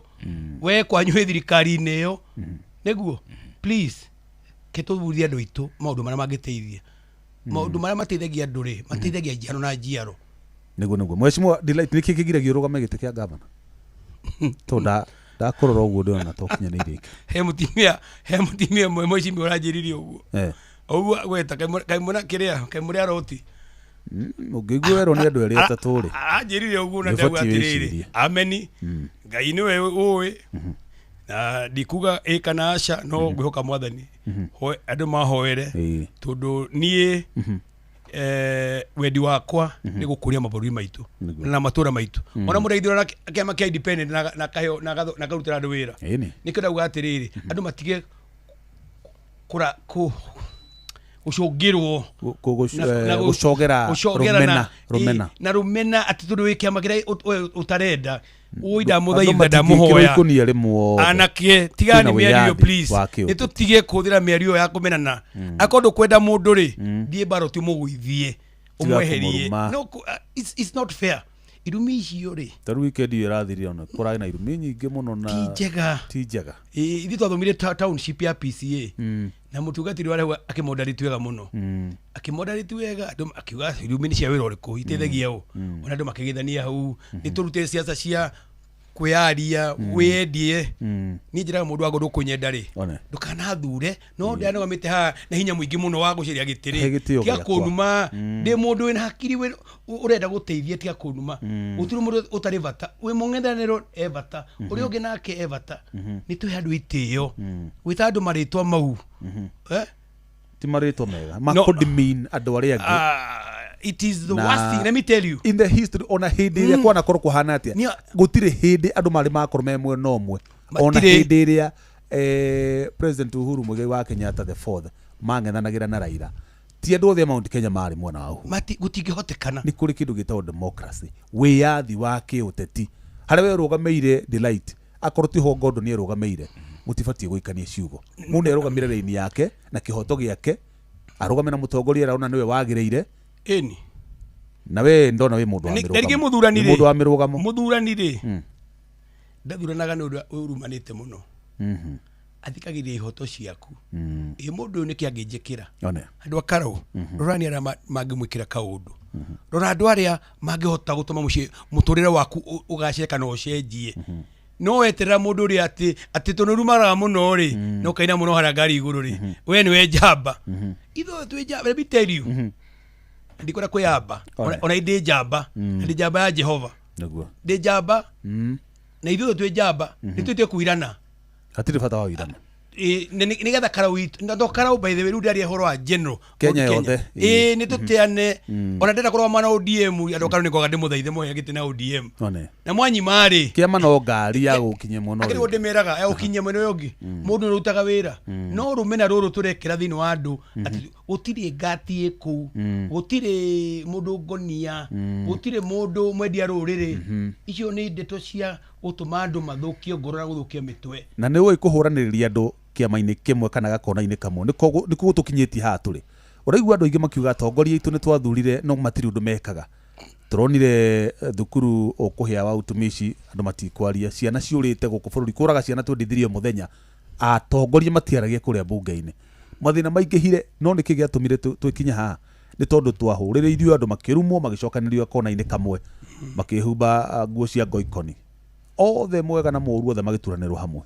we kwanyu wĩ thirikari-inĩ ĩyo nĩguo. Please, ke tũthuthurie andũ aitũ maũndũ marĩa mangĩteithia, maũndũ marĩa mateithagia andũ rĩ, mateithagia njiaro na njiaro. Nĩguo mheshimiwa Delight, nĩkĩ kĩgiragia ũrũgame gĩtĩ kĩa gavana? Tondũ ndakũrora ũguo ndĩrona to kinyanĩirie ikĩro. He mũtumia mwe mheshimiwa ũranjĩrire ũguo. Ũguo gweta kaimũna kĩrĩa kaimũrĩa aroti. Ũngĩigua werwo nĩ andũ erĩ atatũ rĩ, Aranjĩrire ũguo na nĩ ndauga ũbatiĩ atĩrĩrĩ, wĩcirie. Ameni, Ngai nĩwe ũĩ, na ndikuga ĩ kana aca, no ngwĩhoka Mwathani. Andũ mahoere, tondũ niĩ wendi wakwa nĩ gũkũria mabũrũri maitũ na matũra maitũ. Ona mũndũ agĩthurana kĩama kĩa independent na kaheo na akarutĩra andũ wĩra. Nĩkĩo ndauga atĩrĩrĩ, andũ matige kũra kũ gũcũngĩrwo Gũcogera gũcogera rũmena, rũmena. Na rũmena, atĩ tondũ wĩ kĩama kĩrĩa ũtarenda ũi. Andũ Ndamũthaitha, matingĩkĩrwo ndamũhoya, ikũnia rĩmwe othe. anake, tigani Kwĩna mĩario wĩyathi please. wa kĩũteti. Nĩ tũtige kũhũthĩra mĩario ya kũmenana. Akorwo ndũkwenda mũndũ rĩ, thiĩ baroti mũgũithie, Tiga ũmweherie. kũmũruma. No, it's not fair, irumi icio rĩ. Ta rĩu weekend ĩyo ĩrathirire ona kũrarĩ na irumi nyingĩ mũno na Ti njega. Ti njega. Ĩ, ithuĩ twathomire township ya PCA, na mũtungatĩri warĩ akĩmondarĩti wega mũno, akĩmondarĩti wega andũ, akiuga irumi nĩ cia wĩra ũrĩkũ, iteithagia ũ? Ona andũ makĩgeithania hau. Nĩ tũrute ciaca cia kwĩyaria, wĩyendie. Niĩ njĩraga mũndũ wagwo, ndũkũnyenda rĩ, One. ndũkanathure, no ndĩranũgamĩte haha na hinya mũingĩ mũno wa gũcaria gĩtĩ He rĩ, gĩtĩo tiga gĩakwa. kũnuma. Ndĩ mũndũ wĩna hakiri ũrenda gũteithia, tiga kũnuma. Gũtirĩ mũndũ ũtarĩ bata, wĩ mũng'ethanĩro e bata, ũrĩa ũngĩ nake e bata. Nĩ tũhe andũ itĩo, gwĩta andũ marĩtwa mau, eh? Ti marĩtwa mega No. makũdemean andũ arĩa angĩ. Ah, it is the Na- worst thing, let me tell you. In the history, ona hĩndĩ ĩrĩa kwanakorwo kũhana atĩa, gũtirĩ hĩndĩ andũ marĩ makorwo me mwena ũmwe, ona Matirĩ. hĩndĩ ĩrĩa President Uhuru Muigai wa Kenyatta the fourth mang'ethanagĩra na Raila, ti andũ othe a Mount Kenya marĩ mwena wa Uhuru. Gũtingĩhotekana. Nĩ kũrĩ kĩndũ gĩtagwo democracy, wĩyathi wa kĩũteti, harĩa we ũrũgamĩire Delight, akorwo tiho Ngondo nĩ erũgamĩire, mũtibatiĩ gũikania ciugo. Mũndũ nĩ arũgamĩre raini yake na kĩhoto gĩake, arũgame na mũtongoria arona nĩwe wagĩrĩire. Ĩni. Na we ndona wĩ mũndũ wa Na mĩrũgamo. rĩngĩ mũthurani Nĩ rĩ, mũndũ wa mĩrũgamo. Mũthurani rĩ, ndathuranaga nĩ ũndũ ũrumanĩte mũno, athikagĩrĩria ihoto ciaku. Ĩ mũndũ ũyũ nĩkĩ angĩnjĩkĩra? One. Andũ a karau, rora nĩ arĩa mangĩmwĩkĩra kaũndũ, rora andũ arĩa mangĩhota gũtũma mũciĩ mũtũrĩre waku ũgacĩre kana ũcenjie. No weterera mũndũ ũrĩa atĩ tondũ rumaraga mũno rĩ, no kaina mũno harĩa ngari igũrũ rĩ, we nĩwe njamba, ithuĩ twĩ njamba. Let me tell you, ndikwenda kwĩyamba. One. Ona ndĩ njamba, na ndĩ njamba ya Jehova. Ndĩ njamba, na ithuĩ twĩ njamba, nĩ twĩtie kũirana. Hatirĩ bata wa wĩirana. Ĩ, nĩgetha karau itũ na to karau, by the way, rĩu ndaria ũhoro wa general Kenya Mount. yothe, Ĩ, nĩ tũteane. Ona ndenda kũrũgama na ODM, andũ karau nĩ ngoga ndĩmũthaithe mũhe gĩtĩ na ODM. One. Na mwanyima rĩ, Kĩama no ngari ya gũkinyia mwena akĩrĩ ũrĩa ũngĩ. ndĩmeraga ya gũkinyia mwena ũyũ ũngĩ, mũndũ nĩ ũrutaga wĩra, no rũmena rũrũ tũrekĩra thĩinĩ wa andũ atĩ gũtirĩ ngati ĩ kũu, gũtirĩ mũndũ ngonia, gũtirĩ mũndũ mwendia rũrĩrĩ, icio nĩ ndeto cia gũtũma andũ mathũkie ngoro na gũthũkia mĩtwe. Na nĩ ũĩ kũhũranĩrĩria andũ kĩama-inĩ kĩmwe kana gakona-inĩ kamwe nĩkuo gũtũkinyĩtie haha tũrĩ. Ũraigua andũ aingĩ makiuga atongoria aitũ nĩ twathurire no matirĩ ũndũ mekaga. Tũronire thukuru ũkũhĩa wa utumishi, andũ matikwaria, ciana ciũrĩte gũkũ bũrũri, kũraga ciana 23 o mũthenya, atongoria matiaragia kũrĩa mbunge-inĩ, mathĩna maingĩhire. No nĩkĩ gĩatũmire twĩkinye haha? Nĩ tondũ twahũrĩrĩirio, andũ makĩrumwo, magĩcokanĩrio kona-inĩ kamwe. Makĩhumba nguo cia ngoikoni othe, mwega na mũũru, othe magĩturanĩrwo hamwe,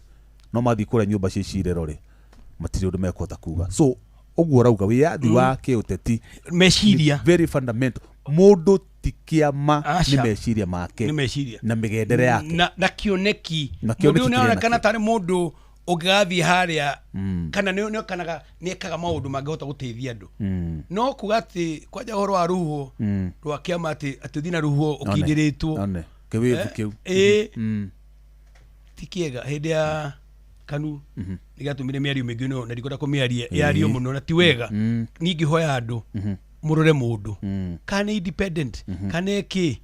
no mathiĩ kũrĩa nyũmba cia icirĩro rĩ, matirĩ ũndũ mekũhota kuga. So ũguo ũrauga wĩyathi wa kĩũteti meciria nĩ very fundamental. Mũndũ ti kĩama, nĩ Aca. meciria make Nĩ meciria na mĩgendere yake na kĩoneki. Na Mũndũ kĩoneki ũyũ kĩrĩa nĩaronekana nakĩo. tarĩ mũndũ ũngĩgathiĩ harĩa kana nĩokanaga nĩekaga maũndũ mangĩhota gũteithia andũ. No kuga atĩ kwanja ũhoro wa rũhuho rwa kĩama, atĩ ũthiĩ na rũhuho ũkindĩrĩtwo. One kĩwĩvu kĩu. Ĩ, ti kĩega. Hĩndĩ ya KANU nĩgĩatũmire mĩario mĩingĩ no na ndikwenda kũmĩaria yario mũno na ti wega. Ningĩhoya andũ mũrore mũndũ kana nĩ independent kana ĩkĩ,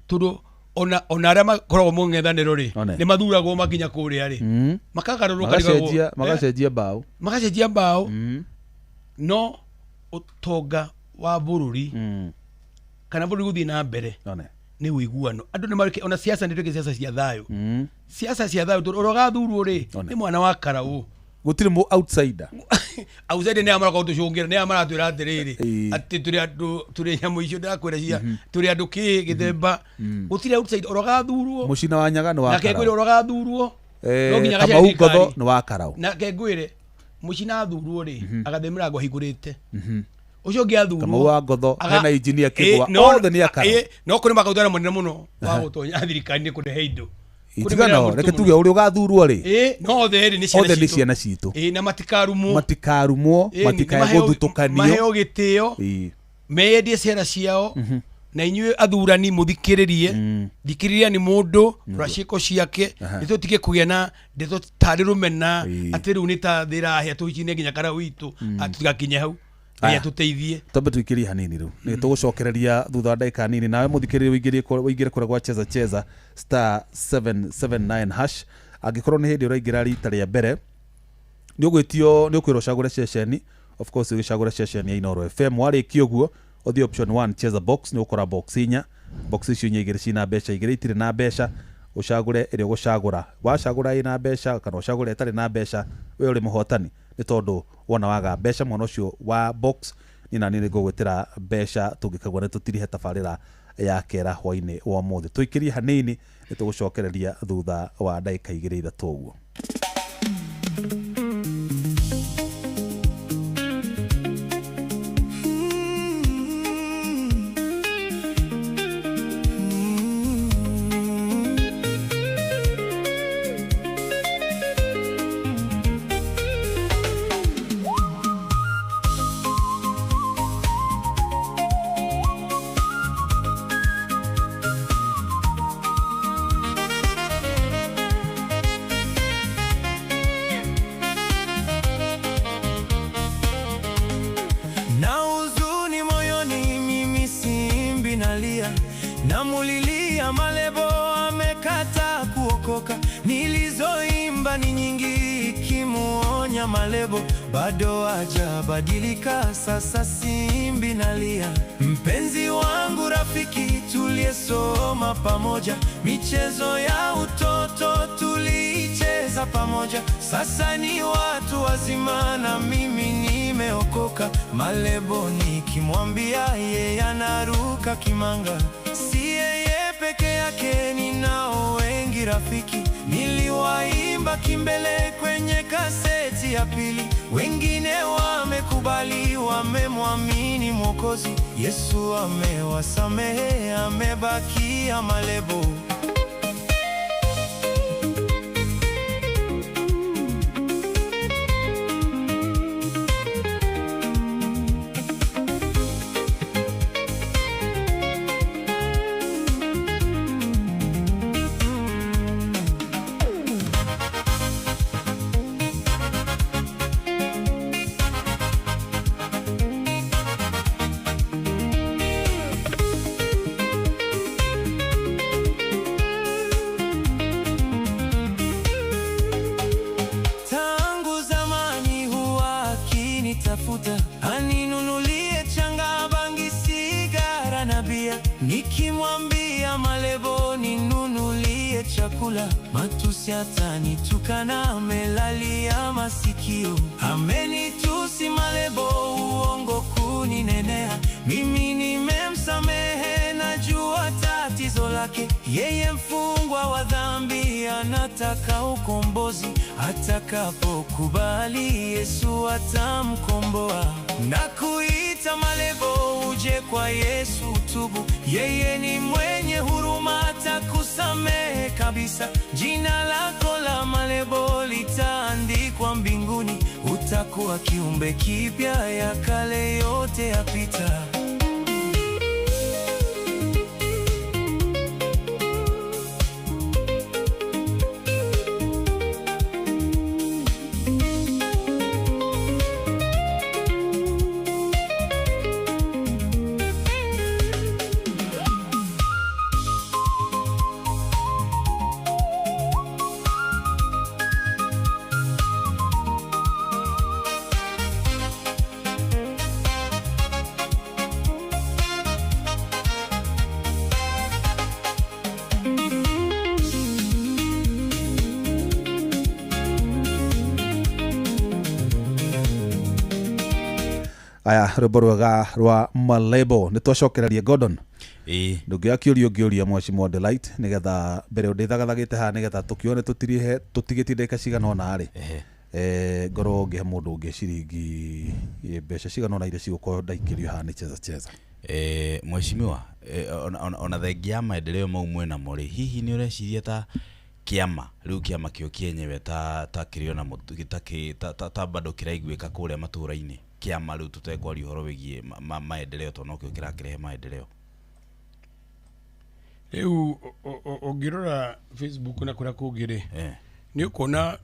tondũ ona arĩa makoragwo mũng'ethanĩro rĩ, One. nĩ mathuragwo makinya kũrĩa rĩ, makagarũrũka. Magacenjia, magacenjia mbaũ. Magacenjia mbaũ. No ũtonga wa bũrũri kana bũrũri gũthiĩ na mbere One. nĩ ũiguano. Andũ nĩ mareke ona siasa nĩ tuĩke siasa cia thayũ, siasa cia thayũ, tondũ ũrĩa ũgathurwo rĩ One. nĩ mwana wa karaũ. Gũtirĩ mũ outsider. Outside nĩ aya maroka gũtũcũngĩra, nĩ aya maratwĩra atĩrĩrĩ, Ĩĩ. atĩ tũrĩ andũ, tũrĩ nyamũ icio ndĩrakwĩra cia tũrĩ andũ kĩ gĩthemba. Gũtirĩ outside. Ũrĩa ũgathurwo Mũcina wa Nyaga nĩ wa na kengwĩre Karaũ. ũrĩa ũgathurwo no nginya Kamau agacenjia Ngotho thirikari. nĩ wa Karaũ. Na kengwĩre mũcina athurwo rĩ, agathiĩ mĩrango ahingũrĩte. Ũcio ũngĩ athurwo Kamau wa Ngotho, hena engineer Kĩgwa, othe nĩ a Karaũ. No kũrĩ makautana mũnene mũno wa gũtonya thirikari-inĩ kũrehe indo. Kũrĩ Tiga no mĩrango reke mĩritũ tuge mũno. ũrĩa ũgathurwo rĩ, Ĩ, no othe rĩ nĩ ciana othe nĩ citũ. ciana citũ. Ĩ, na matikarumwo. Matikarumwo. Ĩ, Matikae gũthutũkanio. Maheo gĩtĩo, meyendie ciana ciao. Na inyuĩ athurani mũthikĩrĩrie, thikĩrĩria nĩ mũndũ rora ciĩko ciake, nĩ tũtige kũgĩa na ndeto tarĩ rũmena, atĩ rĩu nĩ ta thĩ ĩrahĩa tũhicine nginya karaũ witũ, tũtigakinye hau. Ngai Aya. atũteithie. Twambe tuikĩrie hanini rĩu, nĩ tũgũcokereria thutha wa ndagĩka nini. Nawe mũthikĩrĩria ũingĩre kũrĩa gwa Cheza Cheza *779# angĩkorwo nĩ hĩndĩ ũraingĩra rita rĩa mbere. Nĩ ũgwĩtio, nĩ ũkwĩrwo ũcagũre ceceni. Of course ũgĩcagũra ceceni ya Inooro FM. Warĩkia ũguo ũthiĩ option 1, cheza box. Nĩ ũkora box inya. Box icio inya, igĩrĩ cina mbeca, igĩrĩ itirĩ na mbeca. Ũcagũre ĩrĩa ũgũcagũra. Wacagũra ĩna mbeca kana ũcagũre ĩtarĩ na mbeca, we ũrĩ mũhotani, nĩ tondũ wona waga mbeca mwana ũcio wa box, niĩ nani nĩ ngũgwĩtĩra mbeca tũngĩkagua nĩ tũtirihe tabarĩra ya kera hwainĩ wa ũmũthĩ. Tũikĩrie hanini, nĩ tũgũcokereria thutha wa ndagĩka igĩrĩ ithatũ ũguo. Na huzuni moyoni, mimi simbi nalia, namulilia Malebo amekata kuokoka. Nilizoimba ni nyingi, ikimuonya Malebo bado hajabadilika. Sasa simbi nalia, mpenzi wangu, rafiki tuliyesoma pamoja, michezo ya utoto tuliicheza pamoja. Sasa ni watu wazima na mimi nimeokoka. Malebo nikimwambia yeye anaruka kimanga. Si yeye peke yake, ninao wengi rafiki. Niliwaimba kimbele kwenye kaseti ya pili. Wengine wamekubali, wamemwamini Mwokozi. Yesu amewasamehe, amebakia Malebo. Tangu zamani huwa akinitafuta, aninunulie changa, bangi, sigara na bia. Nikimwambia Malebo ninunulie chakula, matusi atanitukana, amelalia masikio. Amenitusi Malebo, uongo kuu. kuninenea. Mimi nimemsamehe, najua tatizo lake. Yeye mfungwa wa dhambi, anataka ukombozi. Atakapokubali Yesu atamkomboa. Nakuita Malebo, uje kwa Yesu tubu. Yeye ni mwenye huruma, atakusamehe kabisa. Jina lako la Malebo litaandikwa mbinguni. Utakuwa kiumbe kipya, ya kale yote yapita. Aya, rwĩmbo rwega rwa Malebo. Nĩ twacokererie Gordon. Ĩĩ. Ndũngĩoya kĩũria ũngĩũria Mheshimiwa Delight, nĩgetha mbere ndĩthagathagĩte haha, nĩgetha tũkĩone tũtirihe tũtigĩtie ndagĩka cigana ũna rĩ, ngorwo ngĩhe mũndũ ũngĩ ciringi, mbeca cigana ũna iria cigũkorwo ndaikĩrio haha nĩ Cheza Cheza. Mheshimiwa, ona thengia ya maendeleo mau mwĩnamo rĩ, hihi nĩ ũreciria ta kĩama rĩu, kĩama kĩo kĩenyewe ta kĩrĩ ona ta bado kĩraiguĩka kũrĩa matũra-inĩ? Kĩama rĩu, tũtekwaria ũhoro wĩgiĩ maendeleo tondũ nokĩo kĩrakĩrehe maendeleo. Rĩu ũngĩrora Facebook na kũrĩa kũngĩ rĩ, nĩ ũkuona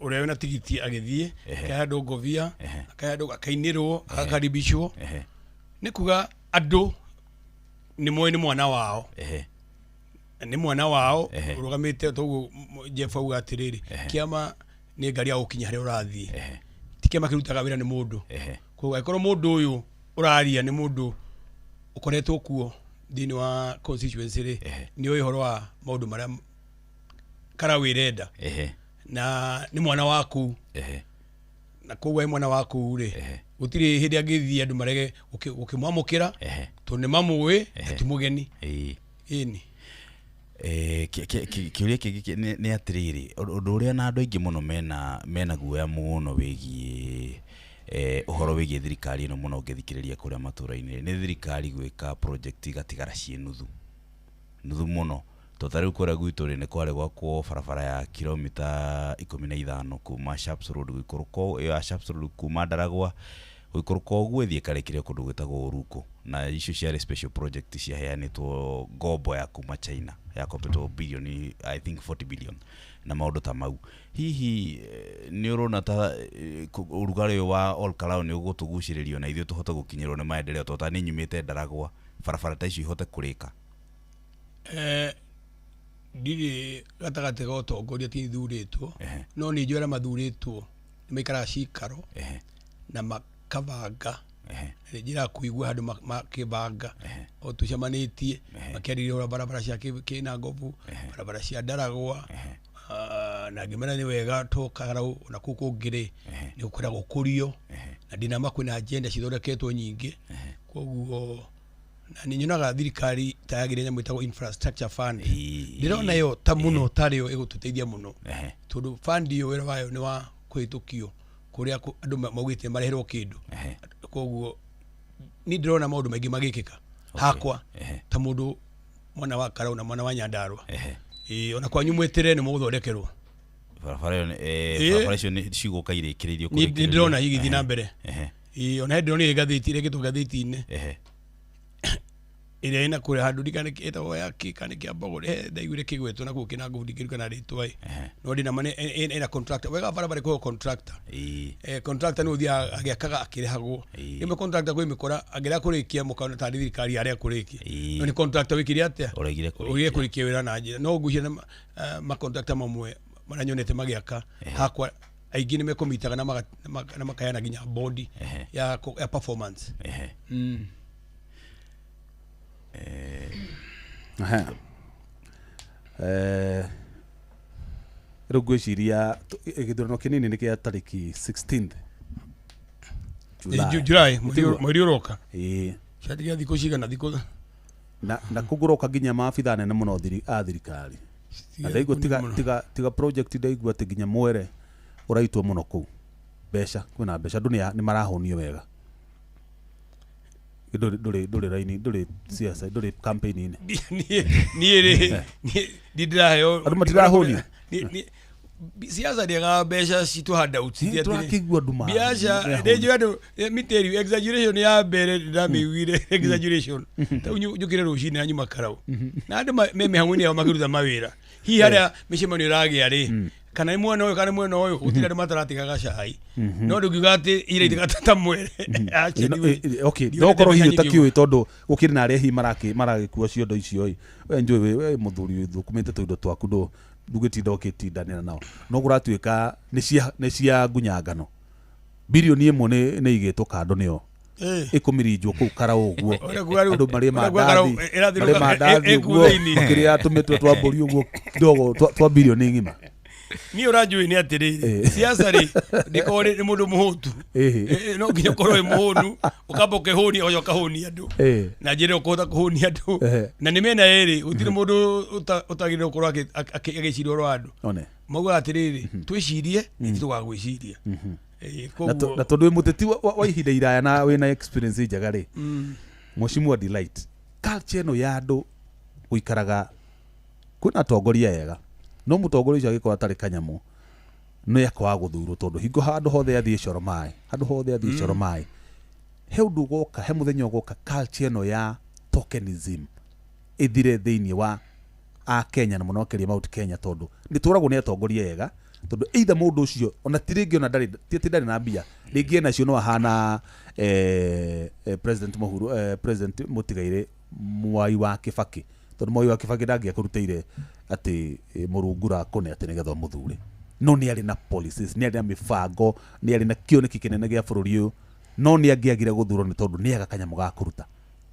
ũrĩa wĩna tigiti agĩthiĩ akahe andũ ngobia, akahe andũ, akainĩrwo, agakaribicwo. Nĩ kuga andũ nĩ moĩ nĩ mwana wao, nĩ mwana wao ũrũgamĩte. Toguo Jeff auga atĩrĩrĩ, kĩama nĩ ngari ya gũkinya harĩa ũrathiĩ, ti kĩama kĩrutaga wĩra nĩ mũndũ. Koguo angĩkorwo mũndũ ũyũ ũraria nĩ mũndũ ũkoretwo kuo thĩinĩ wa constituency rĩ, nĩ ũĩ ũhoro wa maũndũ marĩa Karaũ ĩrenda, na nĩ mwana waku, na koguo e mwana waku rĩ, gũtirĩ hĩndĩ angĩthiĩ andũ marege gũkĩmwamũkĩra, tondũ nĩ mamũĩ na ti mũgeni. Ĩni. Kĩũria kĩngĩ nĩ atĩrĩrĩ, ũndũ ũrĩa na andũ aingĩ mũno mena guoya mũno wĩgiĩ ũhoro wĩgiĩ thirikari ĩno mũno ũngĩthikĩrĩria kũrĩa matũra-inĩ, nĩ thirikari gwĩka project igatigara ciĩ nuthu nuthu mũno. To ta rĩu kũrĩa gwitũ rĩ, nĩ kwarĩ gwakwo barabara ya kilomita 15 kuma Sharps Road gũikũrũka, ĩyo ya Sharps Road kuma Ndaragwa gũikũrũka ũguo ĩthiĩ ĩkarĩkĩrio kũndũ gwĩtagwo Ũrukũ, na icio ciarĩ special project ciaheanĩtwo ngombo ya kuma China yakombetwo bilioni, I think 40 billion na maũndũ ta mau. Hihi nĩ ũrona ta ũrugarĩ ũyũ wa Ol Kalou nĩ ũgũtũgucĩrĩrio na ithuĩ tũhote gũkinyĩrwo nĩ maendeleo, tondũ ta niĩ nyumĩte Ndaragwa, barabara ta icio ihote kũrĩka? Ndirĩ gatagatĩ ga ũtongoria, ti thurĩtwo, no nĩ njũĩ arĩa mathurĩtwo nĩ maikaraga cikaro na makabanga. Nĩ njĩraga kũigua handũ makĩbanga o tũcemanĩtie makĩarĩria ũhoro wa barabara cia Kĩnangobu, barabara cia Ndaragwa, na ngĩmera nĩ wega to Karau na kũu kũngĩ rĩ, nĩ gũkwenda gũkũrio, na ndĩna ma kwĩna agenda cithondeketwo nyingĩ. Koguo na nĩ nyonaga thirikari ta yagĩrĩire nyamũ ĩtagwo infrastructure fund. Ndĩrona ĩyo ta mũno tarĩyo ĩgũtũteithia mũno, tondũ fund ĩyo wĩra wayo nĩ wa kũhĩtũkio kũrĩa andũ maugĩte mareherwo kĩndũ. Koguo niĩ ndĩrona maũndũ maingĩ magĩkĩka hakwa ta mũndũ mwana wa Karau na mwana wa Nyandarua. Ĩĩ, ona kwanyu mwĩtĩre nĩ mũgũthondekerwo barabara ĩyo barabara icio nĩ cigũka irĩkĩrĩirio Nĩ kũrĩkĩrĩrio. ndĩrona igĩthiĩ na mbere. Ĩĩ, ona hĩndĩ ndĩronire ngathĩti ĩrĩa ĩkĩtwo ngathĩti-inĩ ĩrĩa ĩna kũrĩa handũ ndikana ĩtagwo ya kĩ kana kĩa mbogo, ndaiguire kĩgwetwo na kũu kĩnangobu, ndingĩririkana rĩtwa ĩ, no ndĩna ma ĩna contractor wega, barabara ĩkoragwo contractor. Contractor nĩ ũthiaga agĩakaga akĩrĩhagwo. Rĩmwe contractor kwĩ mĩkora angĩrega kũrĩkia, mũkaona tarĩ thirikari yarega kũrĩkia, no nĩ contractor wĩkire atĩa? Ũregire kũrĩkia. Ũregire kũrĩkia wĩra na njĩra no ngwĩciria ma contractor mamwe marĩa nyonete magĩaka hakwa aingĩ nĩ mekũmitaga na makaheana nginya bodi ya performance. Rĩu ngwĩciria gĩthurano kĩnini nĩ kĩa tarĩki 16th. July, Nĩtiguo? mweri ũroka. Ĩĩ. Ciatigia thikũ cigana thikũ Na kũu kũroka nginya maabitha anene mũno a thirikari na ndaigua tiga, tiga project, ndaigua atĩ nginya mwere ũraitwo mũno kũu mbeca, kwĩna mbeca, andũ nĩ marahũnio wega. Ndũrĩ raini, ndũrĩ siasa, ndũrĩ campaign-inĩ. Niĩ rĩ, niĩ ndĩraheo. Andũ matirahũnio? Siasa ndĩagaga mbeca citũ handouts. Ĩ, tũrakĩigua andũ biaca mehũnio. ndĩnjũĩ andũ. Let me tell you, exaggeration ya mbere ndĩramĩiguire, exaggeration tau njũkĩre rũcinĩ na nyuma karau na andũ me mĩhang'o-inĩ yao makĩruta mawĩra, hihi harĩa mĩcemanio ĩragĩa rĩ, kana nĩ mwena ũyũ kana nĩ mwena ũyũ, gũtirĩ andũ mataratigaga cai, no ndũngiuga atĩ iraitĩka ta mwere. Acha, Okay, ndiũĩ no korwo hihi mbeca nyingĩ. ũtakiũĩ tondũ gũkĩrĩ na arĩa hihi maragĩkua ciondo icio ĩ, we njũĩ we mũthuri ũthũkũmĩte tũindo twaku, ndũgĩtinda ũkĩtindanĩra nao, no kũratuĩka nĩ cia ngunyangano, 1 billion nĩ igĩtwo kando nĩyo ĩkũmirinjwo kũu karau ũguo. Ũrĩa kuga rĩu- Andũ marĩe ũrĩa kuga karau mandathi, ĩrathiũrũrũka marĩe mandathi ĩkuo ũguo thĩinĩ. makĩrĩa tũmĩtwe twa mbũri ũguo ndogo twa birioni ng'ima. Niĩ ũranjũĩ nĩ atĩrĩrĩ, siasa rĩ, ndĩkorwo nĩ mũndũ mũhũtu. No nginya ũkorwo wĩ mũhũnu, ũkamba ũkĩhũnia, ũgacoka ũkahũnia andũ na njĩra ĩyo ũkũhota kũhũnia andũ. Na nĩ mĩena ĩrĩ, gũtirĩ mũndũ ũtagĩrĩirwo gũkorwo agĩciria ũhoro wa andũ. One. Maugaga atĩrĩrĩ, twĩcirie tũgagwĩciria. Na na tondũ wĩ mũteti wa ihinda iraya na wĩna experience njega rĩ, Mheshimiwa Delight, culture ĩno ya andũ gũikaraga kwĩna atongoria ega, no mũtongoria ũcio agĩkorwo atarĩ kanyamũ nĩ akwaga gũthurwo, tondũ hingo handũ hothe athiĩ coro maĩ, handũ hothe athiĩ coro maĩ, he ũndũ ũgoka, he mũthenya ũgoka culture ĩno ya tokenism ĩthire thĩinĩ wa a Kenya na mũno makĩria Mount Kenya, tondũ nĩ tũragwo nĩ atongoria ega, tondũ either mũndũ ũcio ona ti rĩngĩ ona ndarĩ, ti atĩ ndarĩ na mbia, rĩngĩ enacio no ahana President Mũhuru, President Mũtigairĩ Mwai wa Kĩbakĩ, tondũ Mwai wa Kĩbakĩ ndangĩakũrutĩire atĩ mũrungura kũne atĩ nĩgetha ũmũthure, no nĩ arĩ na policies, nĩ arĩ na mĩbango, nĩ arĩ na kĩoneki kĩnene gĩa bũrũri ũyũ, no nĩ angĩagire gũthurwo nĩ tondũ nĩ aga kanyamũ ga kũruta.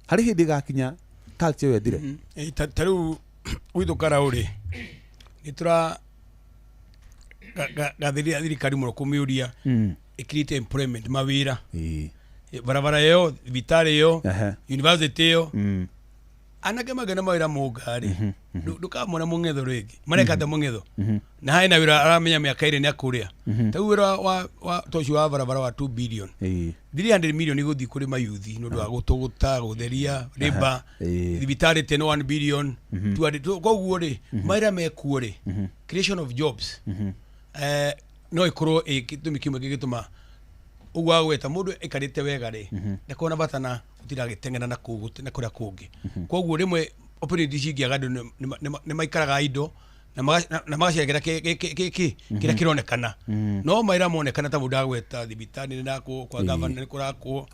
Harĩ hĩndĩ ĩgakinya culture ĩyo ĩthire. Ta rĩu gwitũ karau rĩ, nĩ tũra gathĩrĩria thirikari mũno kũmĩũria ĩcreate employment, mawĩra. Barabara ĩyo, thibitarĩ ĩyo, university ĩyo, anake magĩa mawĩra mũnga rĩ, ndũkamona mũng'etho rĩngĩ mareka ta mũng'etho na harĩ na wĩra aramenya mĩaka ĩrĩ nĩ akũrĩa. Ta rĩu wĩra wa ta ũcio wa barabara wa 2 billion, 300 million igũthiĩ kũrĩ mayuthi nĩ ũndũ wa gũtũgũta, gũtheria, rĩmba. Thibitarĩ 10, 1 billion, 200. Koguo rĩ, mawĩra mekuo rĩ, creation of jobs, no ĩkorwo ĩ gĩtũmi kĩmwe gĩgĩtũma ũguo agweta mũndũ aikarĩte wega rĩ, ndakorwo na bata na gũtinda agĩteng'era na kũu na kũrĩa kũngĩ. Koguo rĩmwe opportunity cingĩaga, andũ nĩ maikaraga indo na magaceragĩra kĩrĩa kĩronekana, no mawĩra monekana ta mũndũ agweta thibitarĩ nĩ ndakwo kwa gavana, nĩ kũrakwo,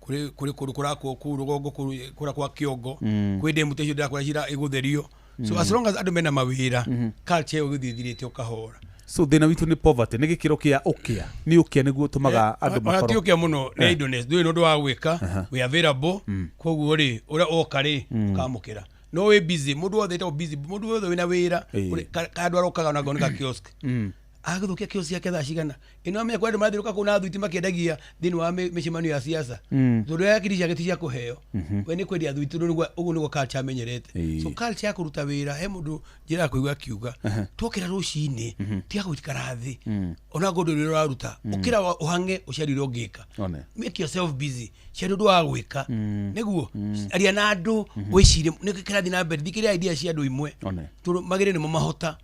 kũrĩ kũndũ kũrakwo kũu rũgongo, kũrĩa kwa Kĩongo, kwĩ ndemu ta icio ndĩrakwĩra cira ĩgũtherio. So as long as andũ mena mawĩra, culture ĩyo ĩgũthiĩ ĩthirĩte o kahora. So thĩna witũ nĩ poverty, nĩ gĩkĩro kĩa ũkĩa, nĩ ũkĩa nĩguo ũtũmaga andũ Ona ti makorwo ũkĩa mũno, nĩ idleness, ndũrĩ na ũndũ wa gwĩka, wĩ available. Koguo rĩ, ũrĩa oka rĩ, ũkamũkĩra, no wĩ busy, mũndũ wothe ĩtagwo busy, mũndũ wothe wĩna wĩra. Andũ arokaga na ngoneka kiosk, agĩthũkia kiosk ciake thaa cigana ĩno, amenya kwĩ andũ marathiũrũrũka kũu na thuiti makĩendagia thĩinĩ wa mĩcemanio ya siasa, tondũ yakiri ciake ti cia kũheo, we nĩ kwendia thuiti, tondũ ũguo nĩguo culture amenyerete. So culture ya kũruta wĩra, he mũndũ njĩra ya kũigua akiuga, twokĩra rũcinĩ, tiga gũikara thĩ, ona ngũndũ ũrĩa ũraruta, ũkĩra ũhang'e, ũcarie ũrĩa ũngĩka. One. Make yourself busy, caria ũndũ wa gwĩka nĩguo aria na andũ, wĩcirie nĩkĩ kĩrathiĩ na mbere, thikĩrĩria idea cia andũ imwe, One. tondũ magĩrĩ nĩmo mahota.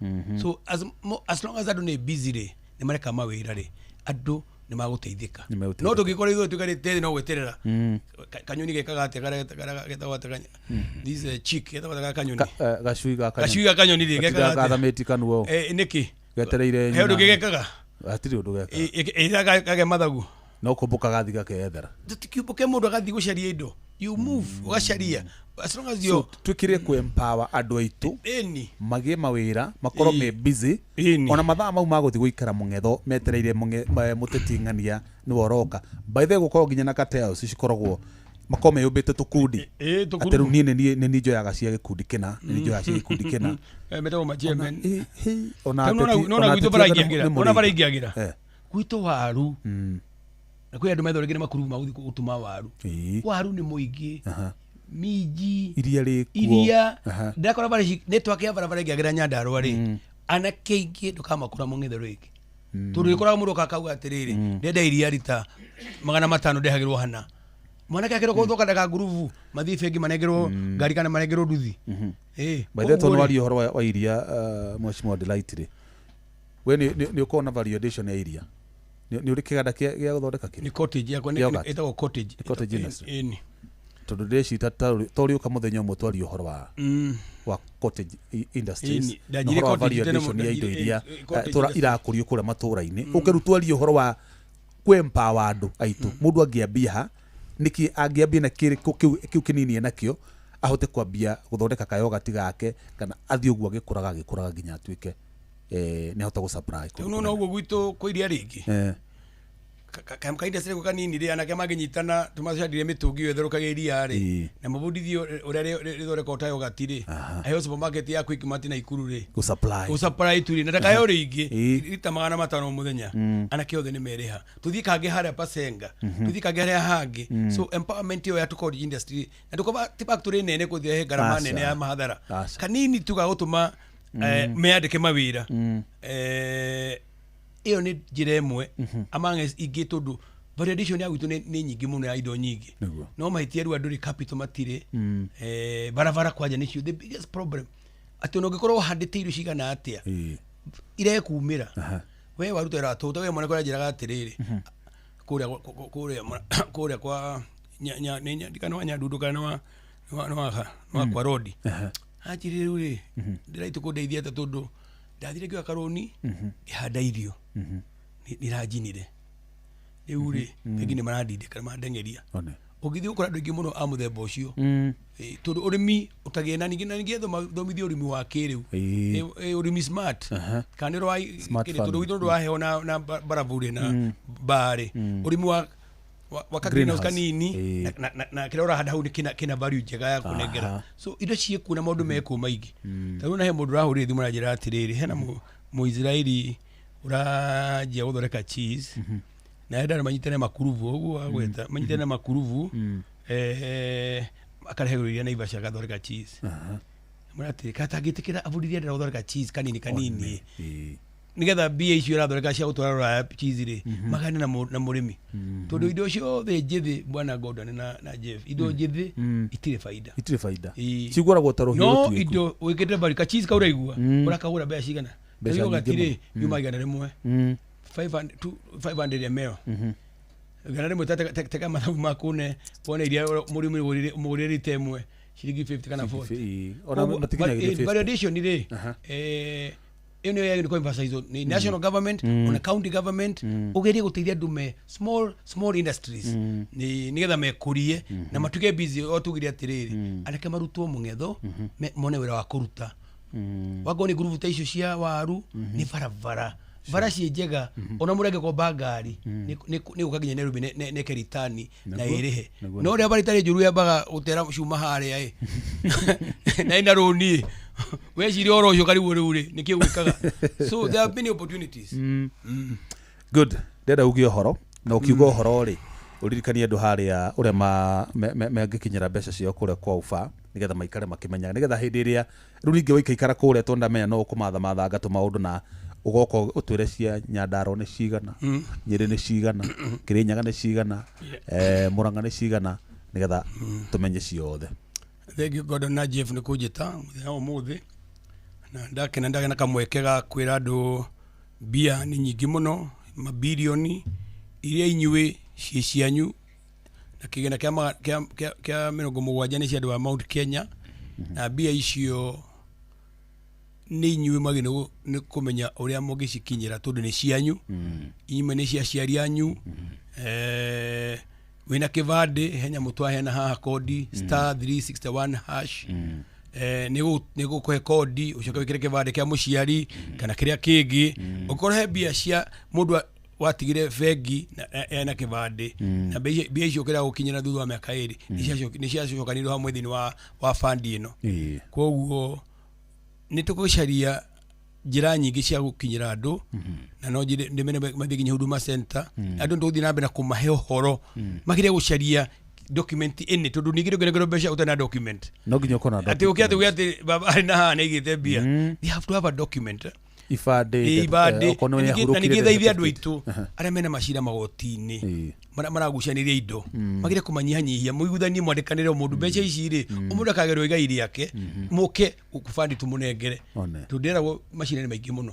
So as long as andũ nĩ busy rĩ, nĩ mareka mawĩra rĩ, andũ nĩ magũteithĩka. Nĩ megũteithĩka. No tũngĩkorwo ithuĩ tũikarĩte thĩ no gweterera kanyoni gekaga atĩa, karĩa getagwo atĩa, this chick getagwo atĩa ga kanyoni? Gacui ga kanyoni. Gacui ga kanyoni rĩ, gekaga atĩa? Gathamĩti kanua. Nĩkĩ Getereire he ũndũ nyina. gĩgekaga? Hatirĩ ũndũ gekaga. Ĩrĩa kage mathagu. No kũmbũka gathi gakeyethera. Tũtikiũmbũke, mũndũ agathiĩ gũcaria indo, you move ũgacaria, as long as So you twĩkĩre kũ empower andũ aitũ ĩni magĩe mawĩra, makorwo me busy. Ĩni. Ona mathaa mau magũthiĩ gũikara mũng'etho metereire mũteti ng'ania nĩwe ũroka, by the way, gũkorwo nginya na cartels cikoragwo, makorwo meyũmbĩte tũkundi, tũkurubu. atĩ rĩu niĩ nĩ niĩ njoyaga cia gĩkundi kĩna, nĩ niĩ njoyaga cia gĩkundi kĩna. Metagwo ma chairman. Ona Rĩu ateti nona ona gwitũ ateti bara anga ingĩagĩra nĩ nona bara mũrĩithi. ingĩagĩra gwitũ waru. Na kwĩ andũ methondekire makurubu ma gũthiĩ gũtuma waru. Waru nĩ mũingĩ. Minji. Iria rĩkuo. Iria. Ndakora bara ici network ya barabara ĩngĩagĩra Nyandarua rĩ, anake aingĩ ndũkamakora mũng'ethe rĩngĩ. Tondũ ĩkoraga mũndũ oka akauga atĩrĩrĩ, ndenda iria rita 500 ndehagĩrwo hana. Mwanake akĩrwo gũthoka ndaga ngurubu mathiĩ bengi manengerwo ngari kana manengerwo nduthi. By the way, Koguo tondũ rĩ- waria ũhoro wa iria, Mheshimiwa Delight rĩ, we nĩ ũkoragwo na value addition ya iria? Nĩ ũrĩ kĩganda gĩa gũthondeka kĩrĩa? Nĩ cottage yakwa, Yogurt. ĩtagwo cottage. Nĩ cottage industry. Ĩni. Tondũ ndĩreciria ta ũrĩũka mũthenya ũmwe twarie ũhoro wa wa cottage industries Ĩni, na ndanjire ũhoro wa cottage value tene addition ya indo iria cottage industry. irakũrio kũrĩa matũra-inĩ. Ũke rĩu twarie ũhoro wa kwempower andũ aitũ. Mũndũ angĩambia ha, nĩkĩ angĩambia na kĩrĩkũ kĩu kĩnini enakĩo ahote kwambia gũthondeka kayogati gake, kana athiĩ ũguo agĩkũraga agĩkũraga nginya atuĩke nĩ ahota gũ-supply Rĩu nĩwona ũguo gwitũ kwĩ iria rĩngĩ. Ka industry gako kanini rĩ, anake mangĩnyitana tũmacandirie mĩtũngi ĩyo ĩtherũkagia iria rĩ, na mabundithio ũrĩa rĩthondekagwo ta yogati rĩ, aheo supermarket ya Quickmart na Ikuru rĩ, Gũ-supply. Gũ-supply tu rĩ, na ndakaheo rĩingĩ rita 500 mũthenya, anake othe nĩ merĩha. Tũthiĩ kangĩ harĩa Pasenga, tũthiĩ kangĩ harĩa hangĩ. So empowerment ĩyo ya tũ industry na ndũkoba ti factory nene kũthiĩ he ngarama nene ya mahathara. Kanini tu ga gũtũma meyandĩke mawĩra. Ĩyo nĩ njĩra ĩmwe among ingĩ, tondũ value addition ya gwitũ nĩ nyingĩ mũno ya indo nyingĩ. No mahĩtia rĩu andũ rĩ capital matirĩ. Barabara kwanja nĩcio the biggest problem, atĩ ona ũngĩkorwo ũhandĩte irio cigana atĩa, irekumĩra we waruta wĩra wa tũta. We mwanake ũranjĩraga atĩrĩrĩ, kũrĩa kwa ndikana wa Nyandundu kana nĩ wa kwa Rodi, anjĩrire rĩu rĩ, ndĩraitũ kũndeithia atĩa, tondũ ndathire ngĩoya karũni ngĩhanda irio, nĩranjinire, rĩu rĩ, bengi nĩ marandindĩka, nĩ marandengeria. Ũngĩthiĩ ũkora andũ aingĩ mũno a mũthemba ũcio. Tondũ ũrĩmi ũtagĩe na ningĩ thomithio ũrĩmi wa kĩrĩu. Ũrĩmi smart, kana nĩ wa Smart tondũ farming. gwitũ ndũraheo na barabu rĩ na mbarĩ, ũrĩmi wa ka greenhouse Greenhouse. kanini na kĩrĩa ũrahanda hau nĩ kĩna value njega ya kũnengera. So indo ciĩkuo na maũndũ mekuo maingĩ. Ta rĩu na he mũndũ ũrahũrire thimũ aranjĩra atĩrĩrĩ, hena Mũisiraeli ũranjia gũthondeka cheese na enda manyitane makurubu ũguo agweta manyitane makurubu, akarehe iria Naivasha agathondeka cheese. Mũratĩ katangĩtĩkĩra abundithie ndĩra gũthondeka cheese kanini kanini, nigetha mbia icio irathondeka cia gũtwara rũraya cheese rĩ, magane na mũrĩmi, tondũ indo ciothe njĩthĩ, bwana Gordon na Jeff, indo njĩthĩ itirĩ baida. Itirĩ baida. Cigũragwo ta rũhiũ No rũtuĩku. indo wĩkĩte bari ka cheese kau ũraigua ũrakagũra mbeca cigana? Mbeca Rĩu nyingĩ gatiri mũno. yuma 100. 500 500 ml 100. Teka mathabu maku ne wone iria mũrĩmi mũgũrĩre rita ĩmwe ciringi 50 kana 40. Ona Koguo, matikinyagĩria 50. Value addition rĩ, ĩyo nĩyo yagĩrĩirwo kũ-emphasize nĩ national government, ona county government, ũgerie gũteithia andũ me small small industries, nĩgetha mekũrie na matuĩke busy. O tugire atĩrĩrĩ, anake marutwo mũng'etho, mone wĩra wa kũruta. Wakorwo nĩ ngurubu ta icio cia waru, nĩ barabara bara ciĩ njega, ona mũndũ angĩkomba ngari nĩ gũka nginya Nairobi neke ritani na ĩrĩhe. No ũrĩa bara itarĩ njũru yambaga gũtera cuma harĩa ĩ na ĩna rũni ĩ, weciria ũhoro ũcio karigwo rĩu rĩ nĩkĩ gwĩkaga. So there are many opportunities. Good. Ndenda uge ũhoro na ũkiuga ũhoro rĩ, ũririkanie andũ harĩa ũrĩa mangĩkinyĩra mbeca ciao kũrĩa kwa uba, nĩgetha maikare makĩmenyaga, nĩgetha hĩndĩ ĩrĩa rĩu ningĩ waikaikara kũrĩa, tondũ ndamenya no ũkũmathamathanga tũmaũndũ na ũgoka ũtwĩre cia Nyandarua nĩ cigana, Nyĩrĩ nĩ cigana, Kĩrĩnyaga nĩ cigana, Mũrang'a nĩ cigana, nĩgetha tũmenye ciothe. Thank you, Gordon na Jeff, nĩ kũnjĩta mũthenya wa ũmũthĩ, na ndakena ndagĩa na kamweke ga kwĩra andũ mbia nĩ nyingĩ mũno, mabilioni iria inyuĩ ciĩ cianyu, na kĩgĩna kĩa 70 nĩ cia andũ a Mount Kenya, na mbia icio nĩ inyuĩ mwagĩrĩirwo nĩ kũmenya ũrĩa mũngĩcikinyĩra, tondũ nĩ cianyu, imwe nĩ cia aciari anyu. Wĩna kĩbandĩ, he nyamũ twaheana haha, kodi *361#, nĩ gũkũhe kodi, ũcoke wĩkĩre kĩbandĩ kĩa mũciari kana kĩrĩa kĩngĩ. Ũkorwo he mbia cia mũndũ watigire bengi ena kĩbandĩ, na mbia icio kĩrĩa gũkinyĩra thutha wa mĩaka 2 nĩ ciacokanĩrwo hamwe thĩinĩ wa fund ĩno. Koguo nĩ tũgũcaria Njĩra nyingĩ cia gũkinyĩra andũ, na no njĩre ndĩmere mathiĩ nginya Huduma Center. Andũ nĩ tũgũthiĩ na mbere na kũmahe ũhoro, magerie gũcaria document ĩnĩ, tondũ ningĩ ndũngĩnengerwo mbeca ũtarĩ na document. No nginya ũkorwo na Atĩ ũke atĩ uge atĩ baba arĩ na haha nĩaigĩte mbia, they have to have a document. Ibandĩ. Ibandĩ. Okorwo nĩ Na ahurũkire ningĩ thaithia andũ certificate. aitũ arĩa mena macira magoti-inĩ, Ĩĩ. maragucanĩria indo, magire kũmanyihanyihia, mũiguithanie, mwandĩkanĩre o mũndũ mbeca ici rĩ, o mũndũ akagerwo igai rĩake, mũke gũbandi tũmũnengere. One. Tondũ ndĩreragwo macira nĩ maingĩ mũno.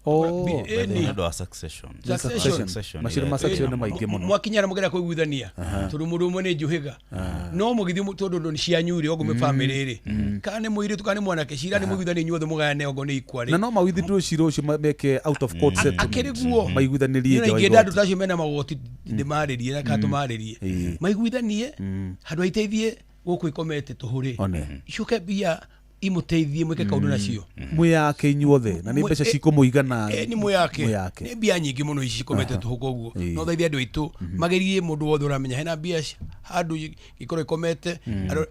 Oh. Ĩni. Nĩ ũndũ wa succession. Succession. Succession, Macira ma yeah. succession nĩ maingĩ mũno. Mwakinyana mũgera kũiguithania, tondũ mũndũ ũmwe nĩ njũhĩga, no mũgĩthiĩ tondũ ndũ nĩ cianyu rĩ, okorwo mwĩ famĩlĩ rĩ, kana nĩ mũirĩtu kana nĩ mwanake, cira nĩ mũiguithanie inyuothe, mũgayane okorwo nĩ ikwa rĩ. Na no ma withdraw cira ũcio, meke out of court settlement. Akĩrĩ guo. Maiguithanĩrie Nĩ nja wa ingĩenda andũ igoti. ta acio mena magoti ndĩmarĩrie na kana tũmarĩrie, Ĩĩ. maiguithanie handũ haiteithie gũkũ ikomete tũhũ rĩ, One. icoke mbia imũteithie mwĩke kaũndũ nacio. Mwĩyake inyuothe, na nĩ mbeca cikũmũigana. Nĩ mwĩyake. Mwĩyake. Nĩ mbia nyingĩ mũno ici cikomete tũhũ, koguo Ĩĩ. no thaithie andũ aitũ magerie, mũndũ wothe ũramenya hena mbia handũ ikorwo ikomete,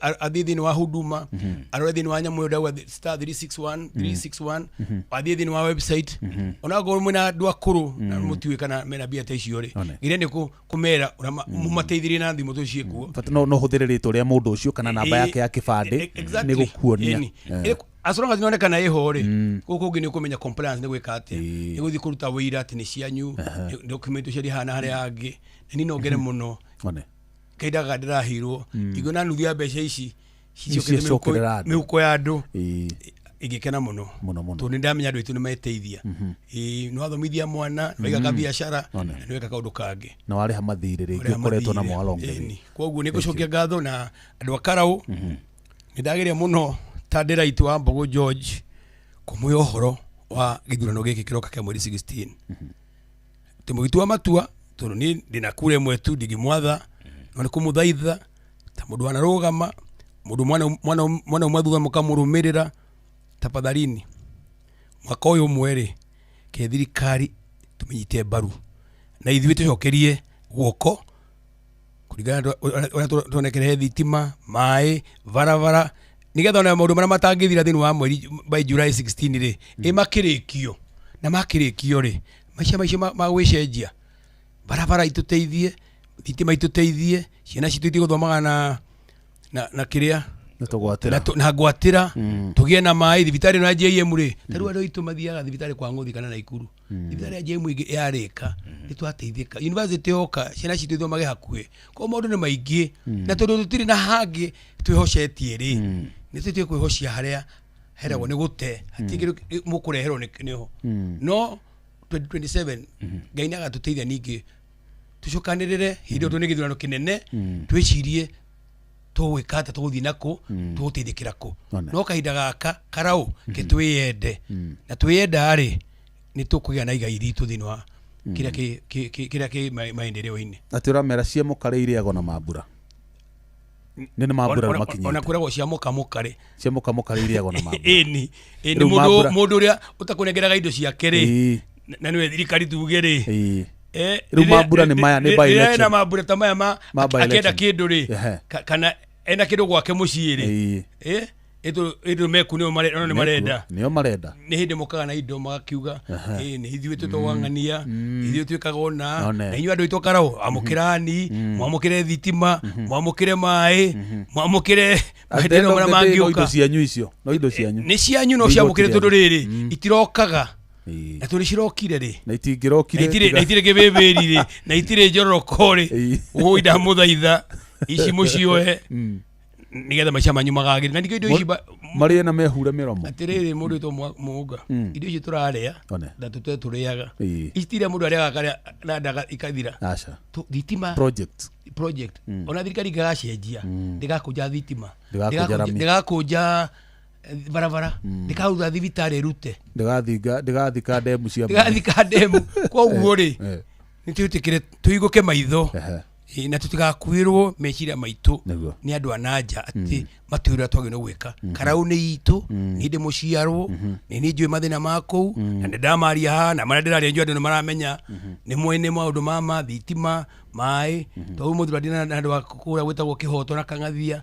athiĩ thĩinĩ wa Huduma, arore thĩinĩ wa nyamũ ĩyo ndauga, *361 361, athiĩ thĩinĩ wa website. Ona akorwo mwĩna andũ akũrũ na mũtiũĩ kana mena mbia ta icio rĩ, One. geria nĩ kũmera ũrĩa mũmateithirie na thimũ tũ ciĩkuo. Bata no hũthĩre rĩtwa rĩa mũndũ ũcio kana namba yake ya kĩbandĩ Exactly. nĩ gũkuonia. Ĩni. As long as nĩonekana ĩho rĩ, gũkũ kũngĩ nĩ ũkũmenya compliance nĩ gwĩka atĩa, nĩ gũthiĩ kũruta wĩira atĩ nĩ cianyu, document ũcio rĩhana harĩa hangĩ. Na niĩ nongere mũno. One. Kahinda gaka ndĩraheirwo ingĩona nuthu ya mbeca ici cicokete Cicokerera andũ. mĩhuko ya andũ, Ĩĩ. ingĩkena mũno. Mũno mũno. Tondũ nĩ ndamenya andũ aitũ nĩ meteithia. Ĩĩ, nĩ wathomithia mwana, nĩ waiga kabiacara, One. na nĩ weka kaũndũ kangĩ. Na warĩha mathirĩ rĩngĩ Ũrĩa ũkoretwo namo mathirĩ. along the way. Ĩni. Koguo nĩ ngũcokia ngatho na andũ a Karaũ, nĩ ndageria mũno ta ndĩraitũ wa Mbogo George kũmwĩra ũhoro wa gĩthurano gĩkĩ kĩroka kĩa mweri 16, tũmũgĩtua matua, tondũ niĩ ndĩna kura ĩmwe tu, ndingĩmwatha, no nĩ kũmũthaitha ta mũndũ wanarũgama, mũndũ mwana ũmwe thutha mũkamũrũmĩrĩra, tafadhalini, mwaka ũyũ ũmwe rĩ, ke thirikari tũmĩnyite mbaru na ithuĩ tũcokerie guoko kũringana na ũrĩa tuonekere thitima, maĩ, barabara, nĩgetha ona maũndũ marĩa matangĩthira thĩinĩ wa mweri by July 16 rĩ, ĩ makĩrĩkio, na makĩrĩkio rĩ, maica macio ma gwĩcenjia, barabara itũteithie, thitima itũteithie, ciana citũ itige gũthomaga na kĩrĩa Nĩ tũgwatĩra. Na ngwatĩra, tũgĩe na maĩ, thibitarĩ ĩno ya JM rĩ, ta rĩu andũ aitũ mathiaga thibitarĩ kwa Ng'ũthi kana Naikuru, thibitarĩ ya JM ĩngĩ yarĩka nĩ twateithĩka, university yoka, ciana citũ ithomage hakuhĩ. Koguo maũndũ nĩ maingĩ, na tondũ tũtirĩ na hangĩ twĩhocetie rĩ, nĩ tũtige kwĩhocia harĩa heragwo nĩ gũte, hatirĩ kĩndũ mũkũreherwo nĩho. No 2027 Ngai nĩ agatũteithia, ningĩ tũcokanĩrĩre hĩndĩ ĩyo, tondũ nĩ gĩthurano kĩnene, twĩcirie tũgwĩka atĩa, tũgũthiĩ nakũ, tũgũteithĩkĩra kũ. One. No kahinda gaka Karaũ ke twĩyende, na twĩyenda rĩ, nĩ tũkũgĩa na igai ritũ thĩinĩ wa kĩrĩa kĩrĩa kĩ maendeleo-inĩ. Atĩ ũramera cia mũkarĩ irĩagwo na mambura, nĩ mambura Ona makinyĩte. kwĩragwo cia mũkamũkarĩ. Cia mũkamũkarĩ irĩagwo na mambura. Ĩni ĩni. Rĩu Mũndũ mũndũ ũrĩa ũtakũnengeraga indo ciake rĩ, na nĩwe thirikari tuge rĩ. Rĩu mambura nĩ maya, nĩ by Rĩrĩa ena election. mambura ta maya ma Ma by akĩenda election. kĩndũ rĩ, kana ena kĩndũ gwake mũciĩ rĩ, ĩndũ meku nĩo nĩ marenda. Nĩo marenda. Nĩ hĩndĩ mokaga na indo magakiuga, "Ĩ, nĩ ithuĩ tũtwang'ania, ithuĩ twĩkaga ũna." One. Na inyuĩ andũ aitũ Karaũ, amũkĩrani, mwamũkĩre thitima, mwamũkĩre maĩ, mwamũkĩre At the end maendeleo of marĩa the day, no indo mangĩũka. cianyu icio, no indo cianyu. Nĩ cianyu, no Nĩ igoti ciamũkĩre, tondũ rĩanyu. rĩrĩ itirokaga, na tondũ cirokire rĩ, Na itingĩrokire na itirĩ kĩbĩbĩri rĩ, na itirĩ njoroko rĩ, ũi ndamũthaitha ici mũcioe nĩgetha maica manyu magagĩre, na ningĩ indo ici marĩe na mehure mĩromo. Atĩrĩrĩ, mũndũ wĩtwo Mũũnga, indo ici tũrarĩa One. na tũtwe tũrĩaga, ici tiria mũndũ arĩaga akarĩa na ndaga ikathira. Aca. Thitima Project. Project, ona thirikari ingĩgacenjia, ndĩgakũnja thitima, Ndĩgakũnja rami. ndĩgakũnja barabara, ndĩkaruta thibitarĩ ĩrute. Ndĩgathika ndemu cia maĩ. Ndĩgathika ndemu. Koguo rĩ, nĩ twĩtĩkĩre tũigũke maitho. Na tutigakuirwo meciria maitu ni andu a nanja ati matwira twagä gwika karau ni itu ni ndi muciarwo ni ni njui mathina maku na ndi ndamaria haha na maria ndiraria njui andu ni maramenya ni mwene maundu ma thitima mai to umuthi ndina na andu a kuria gwitagwo Kihoto na Kang'athia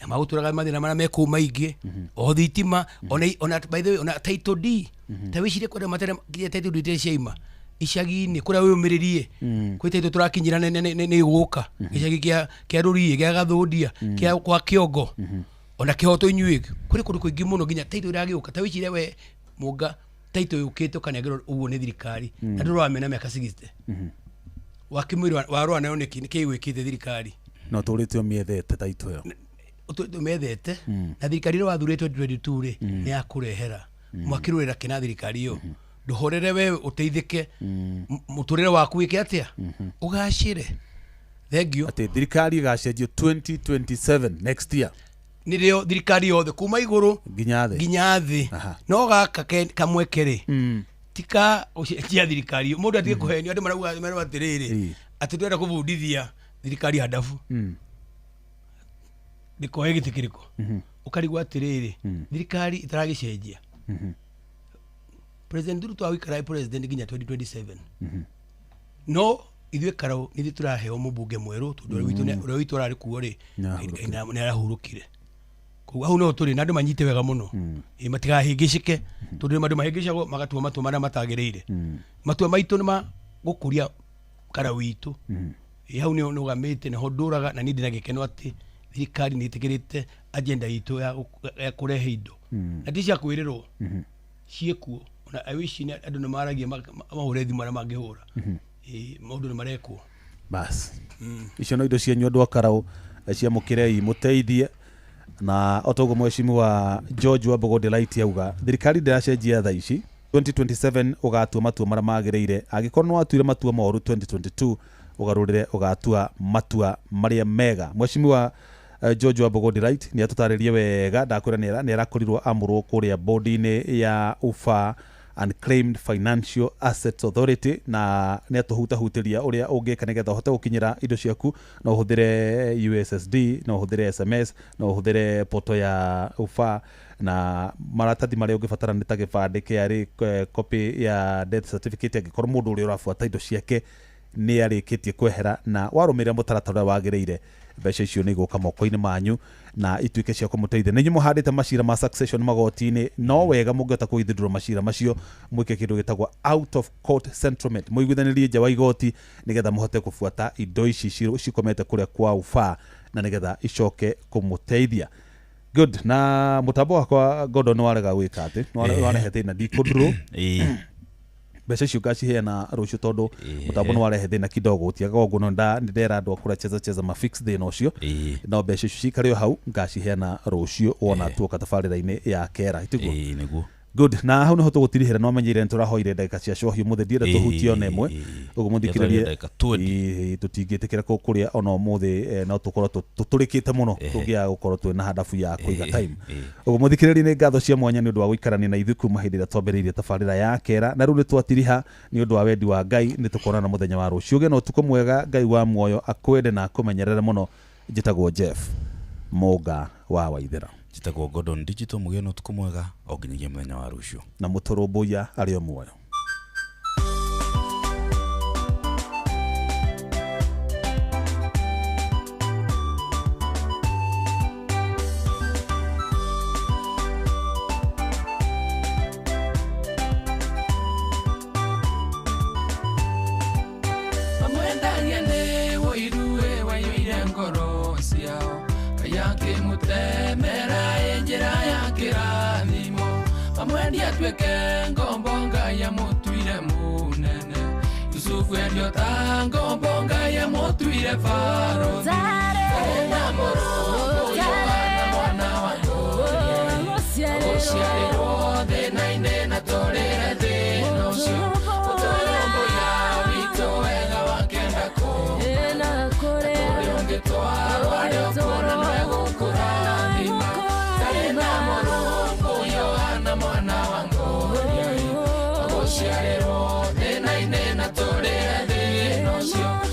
na maguturaga mathina maria me kuu maingi o thitima ona by the way ona title D ta wicirie kwenda matere title D ciaima icagi-inĩ kũrĩa wĩyũmĩrĩrie kwĩ taitũ tũrakinyĩra nĩ gũka gĩcagi kĩa Rũriĩ gĩa Gathũndia kĩa kwa Kĩongo ona Kĩhoto inyuĩ kũrĩ kũndũ kũingĩ mũno nginya taitũ ĩragĩũka ta wĩcirie we Mũnga taitũ yũkĩte ũkanengerwo ũguo nĩ thirikari na ndũramena mĩaka 60 wakĩmwĩrĩ warũa nayo nĩkĩ nĩkĩĩ gwĩkĩte thirikari no tũrĩte ũmĩethete taitũ ĩyo ũmĩethete na thirikari ĩrĩa wathurĩtwo 2022 rĩ nĩ yakũrehera mwakĩrũĩra kĩna thirikari ĩyo nduhorere wewe uteithike muturire waku wike atia ugacire. Thank you. Ati thirikari igacenjio 2027 next year nirio thirikari yothe kuma iguru nginya thi no gaka kamweke ri tika ucenjia thirikari mundu atige kuhenio andu marauga merwo atiriri ati twenda kubundithia thirikari handabu ndikoe giti kiriko ukarigwo atiriri thirikari itaragicenjia. President Ruto awikara president nginya 2027. No ithuĩ Karau nithuĩ tũraheo mũmbunge mwerũ tondũ ũrĩa witũ ararĩ kuo rĩ nĩ arahurũkire. Koguo hau no tũrĩ na andũ manyite wega mũno matigahĩngĩcĩke tondũ andũ mahĩngĩcagwo magatua matua marĩa matagĩrĩire. Matua maitũ nĩ ma gũkũria Karau witũ. Hau nĩ nũgamĩte nĩho ndũraga na niĩ ndĩna gĩkeno atĩ thirikari nĩ ĩtĩkĩrĩte agenda itũ ya kũrehe indo na ti cia kwĩrĩrwo ciĩkuo. Na I wish ni andu nĩ maragia mahũre thimũ arĩa mangĩhũra maũndũ nĩ marekwo bas. Icio no indo cianyu andũ a Karau ciamũkĩrei mũteithie na o toguo mheshimiwa George Wambogo Delight auga thirikari ndĩracenjia thaa ici 2027 ũgatua matua marĩa magĩrĩire angĩkorwo nĩ watuire matua moru 2022 ũgarũrĩre ũgatua matua marĩa mega. Mheshimiwa George Wambogo Delight nĩ atũtarĩrie wega ndakwĩra nĩ arakorirwo amũrwo kũrĩa bodi-inĩ ya UFA Unclaimed Financial Assets Authority na nĩ atũhutahutĩria ũrĩa ũngĩka nĩgetha ũhote gũkinyĩra indo ciaku no ũhũthĩre USSD no ũhũthĩre SMS no ũhũthĩre poto ya UFA na maratathi marĩa ũngĩbatara nĩ ta gĩbandĩ KRA copy ya death certificate angĩkorwo mũndũ ũrĩa ũrabuata indo ciake nĩ arĩkĩtie kwehera na warũmĩrĩra mũtaratara ũrĩa wagĩrĩire mbeca icio nĩ igũka moko-inĩ manyu na ituĩke cia kũmũteithia. Nĩ inyuĩ mũhandĩte macira ma succession magoti-inĩ no wega mũngĩhota kũithindũra macira macio mwĩke kĩndũ gĩtagwo out of court settlement mũiguithanĩrie nja wa igoti nĩgetha mũhote kũbuata indo ici cikomete kũrĩa kwa UFA na nĩgetha icoke kũmũteithia. Good. Na mũtambo wakwa Gordon nĩ warega gwĩka atĩ nĩ warehe thĩna ndikũndũrũ mbeca icio ngaciheana rũciũ tondũ mũtambo nĩ warehe thĩna kidogo gũtiaga ũguo no nĩ ndera andũ a kũrĩa cheza cheza ma fix thĩna ũcio no mbeca icio cikare o hau ngaciheana rũciũ wona tuoka tabarĩra-inĩ ya kera tiguo. Nĩguo. Good. Na hau nĩho tũgũtirihĩra no menyire nĩ tũrahoire ndagĩka cia cohi ũmũthĩ ndienda tũhutie ona ĩmwe ũguo mũthikĩrĩrie tũtingĩtĩkĩra kũrĩa ona ũmũthĩ no tũkorwo tũtũrĩkĩte mũno tũngĩaga gũkorwo twĩna handabu ya kũiga time. Ũguo mũthikĩrĩrie nĩ ngatho cia mwanya nĩ ũndũ wa gũikarania na ithuĩ kuma hĩndĩ ĩrĩa twambĩrĩirie tabarĩra ya kera na rĩu nĩ twatiriha nĩ ũndũ wa wendi wa Ngai nĩ tũkonana mũthenya wa rũciũ. Ũgĩe na ũtukũ mwega Ngai wa muoyo akwende na akũmenyerere mũno. Njĩtagwo Jeff Mũnga wa Waithera. Njĩtagwo Gordon Digital mũgĩe na ũtukũ mwega o nginyagia mũthenya wa rũciũ na mũtũrũmbũiya arĩ o muoyo.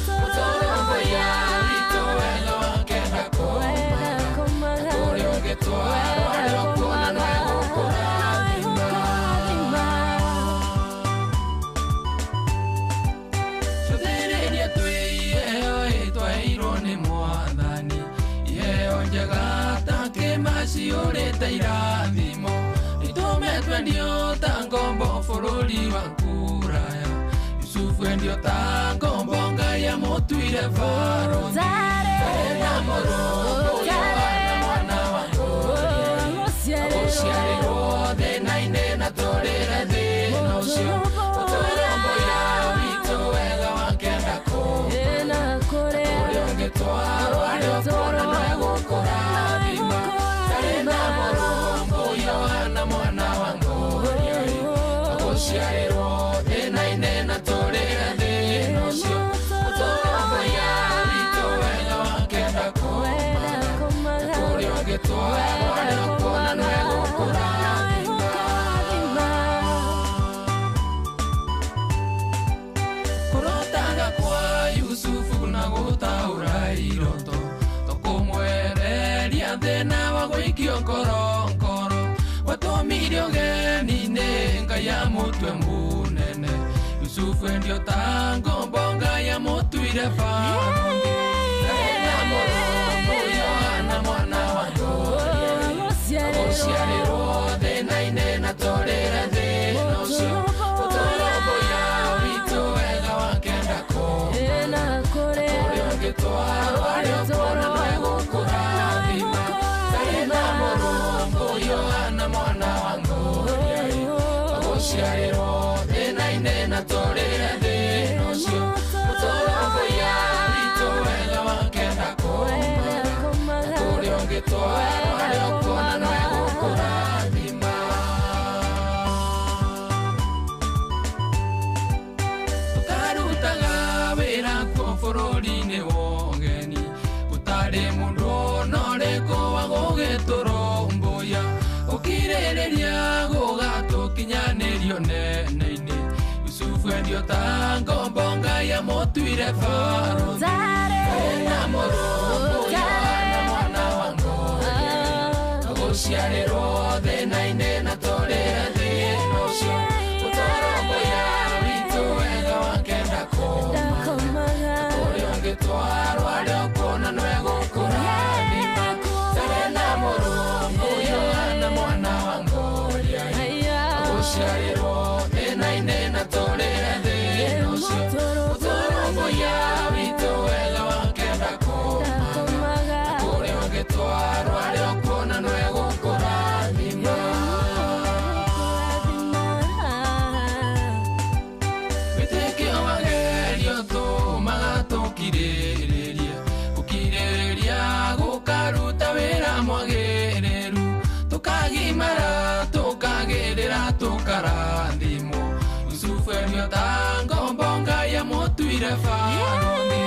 Thank you. endio ta ngombo bũrũri wa kũraya Yusufu endio ta ngombo Ngai amũtuire barũthi na mũrũngũ Yohana mwana wa Ngoria agũciarĩrwo thĩna-inĩ na tũrĩre thĩna ũcio ũtũrũmbũiya witũ wega wakenda kũmana kũrĩa ũngĩtwarwo arĩ ũkuona no egũkũrathima tarĩ na mũrũngũ Yohana mwana wa Ngoria agũciarĩrwo thĩna-inĩ na tũrĩre thĩna ũcio ũtũrũmbũiya witũ wega wakenda kũmana kũrĩa ũngĩtwarwo arĩ ũkuona no egũkũrathima kũrotaga kwa Yusufu na gũtaũra iroto tũkũmwereria thĩna wa gũikio ngorongoro watũmire ũgeni-inĩ Ngai amũtue mũnene Yusufu endio ta ngombo Ngai amũtuire barũthi na mũrũngũ Yohana mwana wa Ngoria agũciarĩrwo thĩna-inĩ na tũrĩre thĩna ũcio ũtũrũmbũiya witũ wega wakenda kũmana kũrĩa ũngĩtwarwo arĩ ũkuona no egũkũrathima tarĩ na mũrũngũ Yohana mwana wa Ngoria agũciarĩrwo thĩna-inĩ na tũrĩre thĩna ũcio ũtũrũmbũiya witũ wega wakenda kũmana kũrĩa ũngĩtwarwo arĩ ũkuona no egũkũrathima tũkarutaga wĩra kuo bũrũri-inĩ wa ũgeni gũtarĩ mũndũ ona ũrĩkũ wa gũgĩtũrũmbũiya gũkirĩrĩria gũgatũkinyanĩrio nene-inĩ Yusufu endio ta ngombo Ngai amũtuire barũthi na mũrũngũ Yohana mwana wa Ngoria agũciarĩrwo thĩna-inĩ na tũrĩre thĩna ũcio ũtũrũmbũiya witũ wega wakenda kũmana kũrĩa ũngĩtwarwo arĩ ũkuona no egũkũrathima tarĩ na mũrũngũ Yohana mwana wa Ngoria agũciarĩrwo thĩna-inĩ na tũrĩre thĩna ũcio ũtũrũmbũiya witũ wega wakenda kũmana kũrĩa ũngĩtwarwo arĩ ũkuona no egũkũrathima wĩtĩkio wagerio tũmaga tũkirĩrĩrie gũkirĩrĩria gũkaruta wĩra mwagĩrĩru tũkagimara tũkagĩrĩra tũkarathimwo Yusufu endio ta ngombo Ngai amũtuire barũthi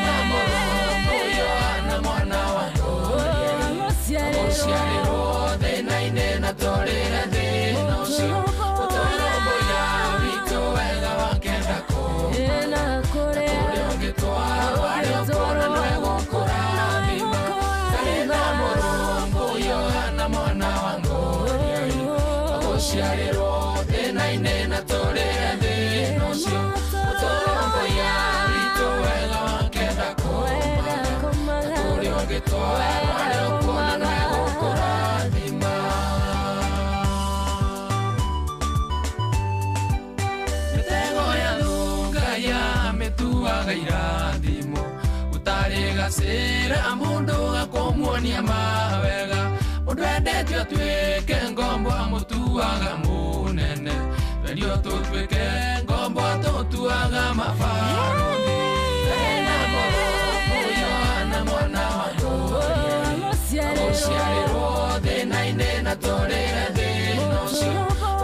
na mũrũngũ Yohana mwana wa Ngoria agũciarĩrwo thĩna-inĩ na tũrĩre thĩna ũcio ũtũrũmbũiya witũ wega wakenda kũmana kũrĩa ũngĩtwarwo arĩ ũkuona no egũkũrathima tarĩ na mũrũngũ Yohana mwana wa Ngoria agũciarĩrwo thĩna-inĩ na tũrĩre thĩna ũcio ũtũrũmbũiya witũ wega wakenda kũmana kũrĩa ũngĩtwarwo arĩ ũkuona no egũkũrathima mĩtego ya thunga yamĩtuaga irathimo gũtarĩ gacĩra mũndũ gakũmuonia mawega mũndũ endete atuĩke ngombo amũtuaga mũnene twendio tũtuĩke ngombo atũtuaga mabarũthi na mũrũngũ Yohana mwana wa Ngoria agũciarĩrwo thĩna-inĩ na tũrĩre thĩna ũcio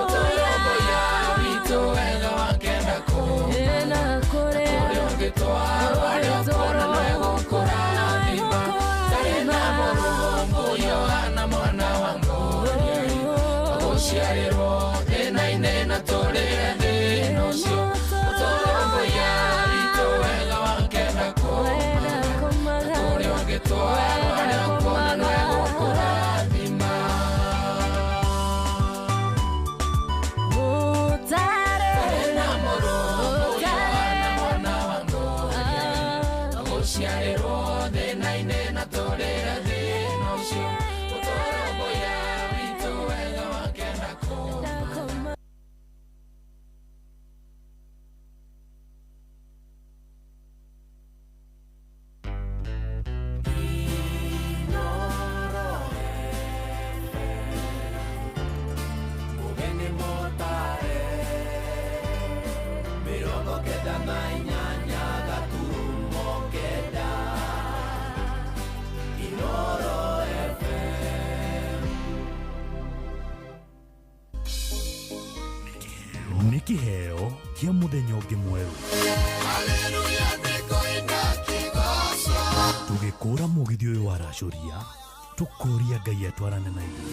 ũtũrũmbũiya witũ wega wakenda kũmana kũrĩa ũngĩtwarwo arĩ ũkuona no egũkũrathima tarĩ na mũrũngũ Yohana mwana wa Ngoria agũciarĩrwo thĩna-inĩ na tũrĩre thĩna ũcio ũtũrũmbũiya witũ wega wakenda kũmana kũrĩa ũngĩtwarwo arĩ ũkuona no egũkũrathima na mũrũngũ Yohana mwana wa Ngoria agũciarĩrwo thĩna-inĩ na tũrĩre thĩna ũcio ũtũrũmbũiya witũ wega wakenda kũmana kenda na inyanya gaturumo kenda. Inoro FM. Nĩ kĩheo kĩa mũthenya ũngĩ mwerũ. Tũgĩkũra mũgithi ũyũ waracũria, tũkũria Ngai atwarane na ithuĩ.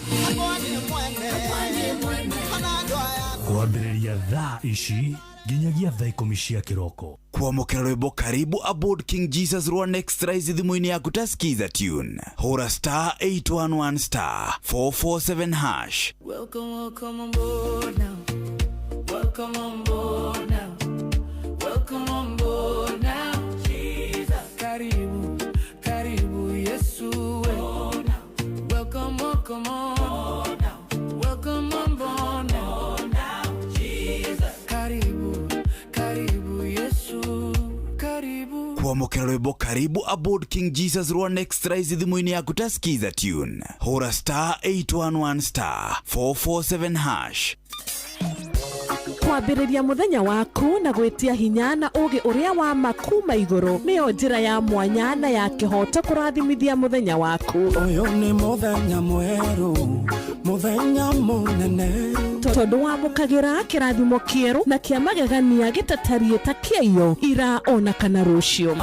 Kwambĩrĩria thaa ici nginyagia thaa 10 cia kĩroko. Kuamukira rwimbo karibu aboard King Jesus rwa Next Rise thimũ-inĩ yaku ta skiza tune. Hũra star 811 star 447 hash. Welcome, welcome on board now. Welcome on board now. Welcome on board now. Jesus. Karibu, karibu Yesu. Welcome, welcome on. Welcome on board now. Jesus. Karibu, karibu Yesu. Karibu. Kuamukira rwimbo karibu aboard King Jesus rwa Next Rise thimũ-inĩ yaku ta skiza tune. Hũra star 811 star 447 hash. Kwambĩrĩria mũthenya waku na gwĩtia hinya na ũũgĩ ũrĩa wa ma kuma igũrũ nĩyo njĩra ya mwanya na ya kĩhooto kũrathimithia mũthenya waku. Ũyũ nĩ mũthenya mwerũ, mũthenya mũnene. Tondũ wamũkagĩra kĩrathimo kĩerũ na kĩa magegania gĩtatariĩ ta kĩaiyo ira ona kana rũciũ.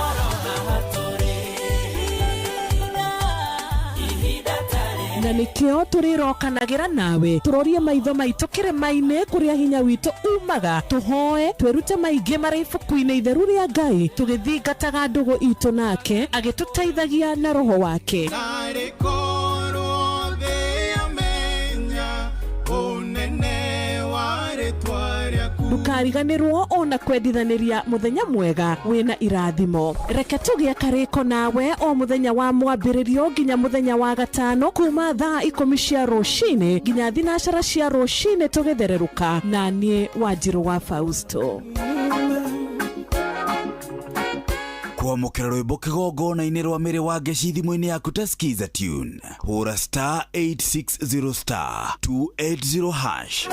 Na nĩkĩo tũrĩrokanagĩra nawe tũrorie maitho maitũ kĩrĩma-inĩ kũrĩa hinya witũ umaga, tũhoe twĩrute maingĩ marĩ ibuku-inĩ itheru rĩa Ngai tũgĩthingataga ndũgũ itũ nake agĩtũteithagia na roho wake. Narĩ korwo thĩ yamenya ũnene wa rĩtwa rĩaku. Ndũkariganĩrwo ona kwendithanĩria mũthenya mwega wĩna irathimo. Reke tũgĩe karĩko nawe o mũthenya wa mwambĩrĩrio nginya mũthenya wa gatano kuma thaa 10 cia rũcinĩ nginya 12 cia rũcinĩ tũgĩthererũka na niĩ Wanjirũ wa Fausto. Kuamukira rwimbo kĩgongona-inĩ rwa mĩrĩ wa ngeci thimũ-inĩ yaku ta skiza tune. Hũra star 860 star 280 hash.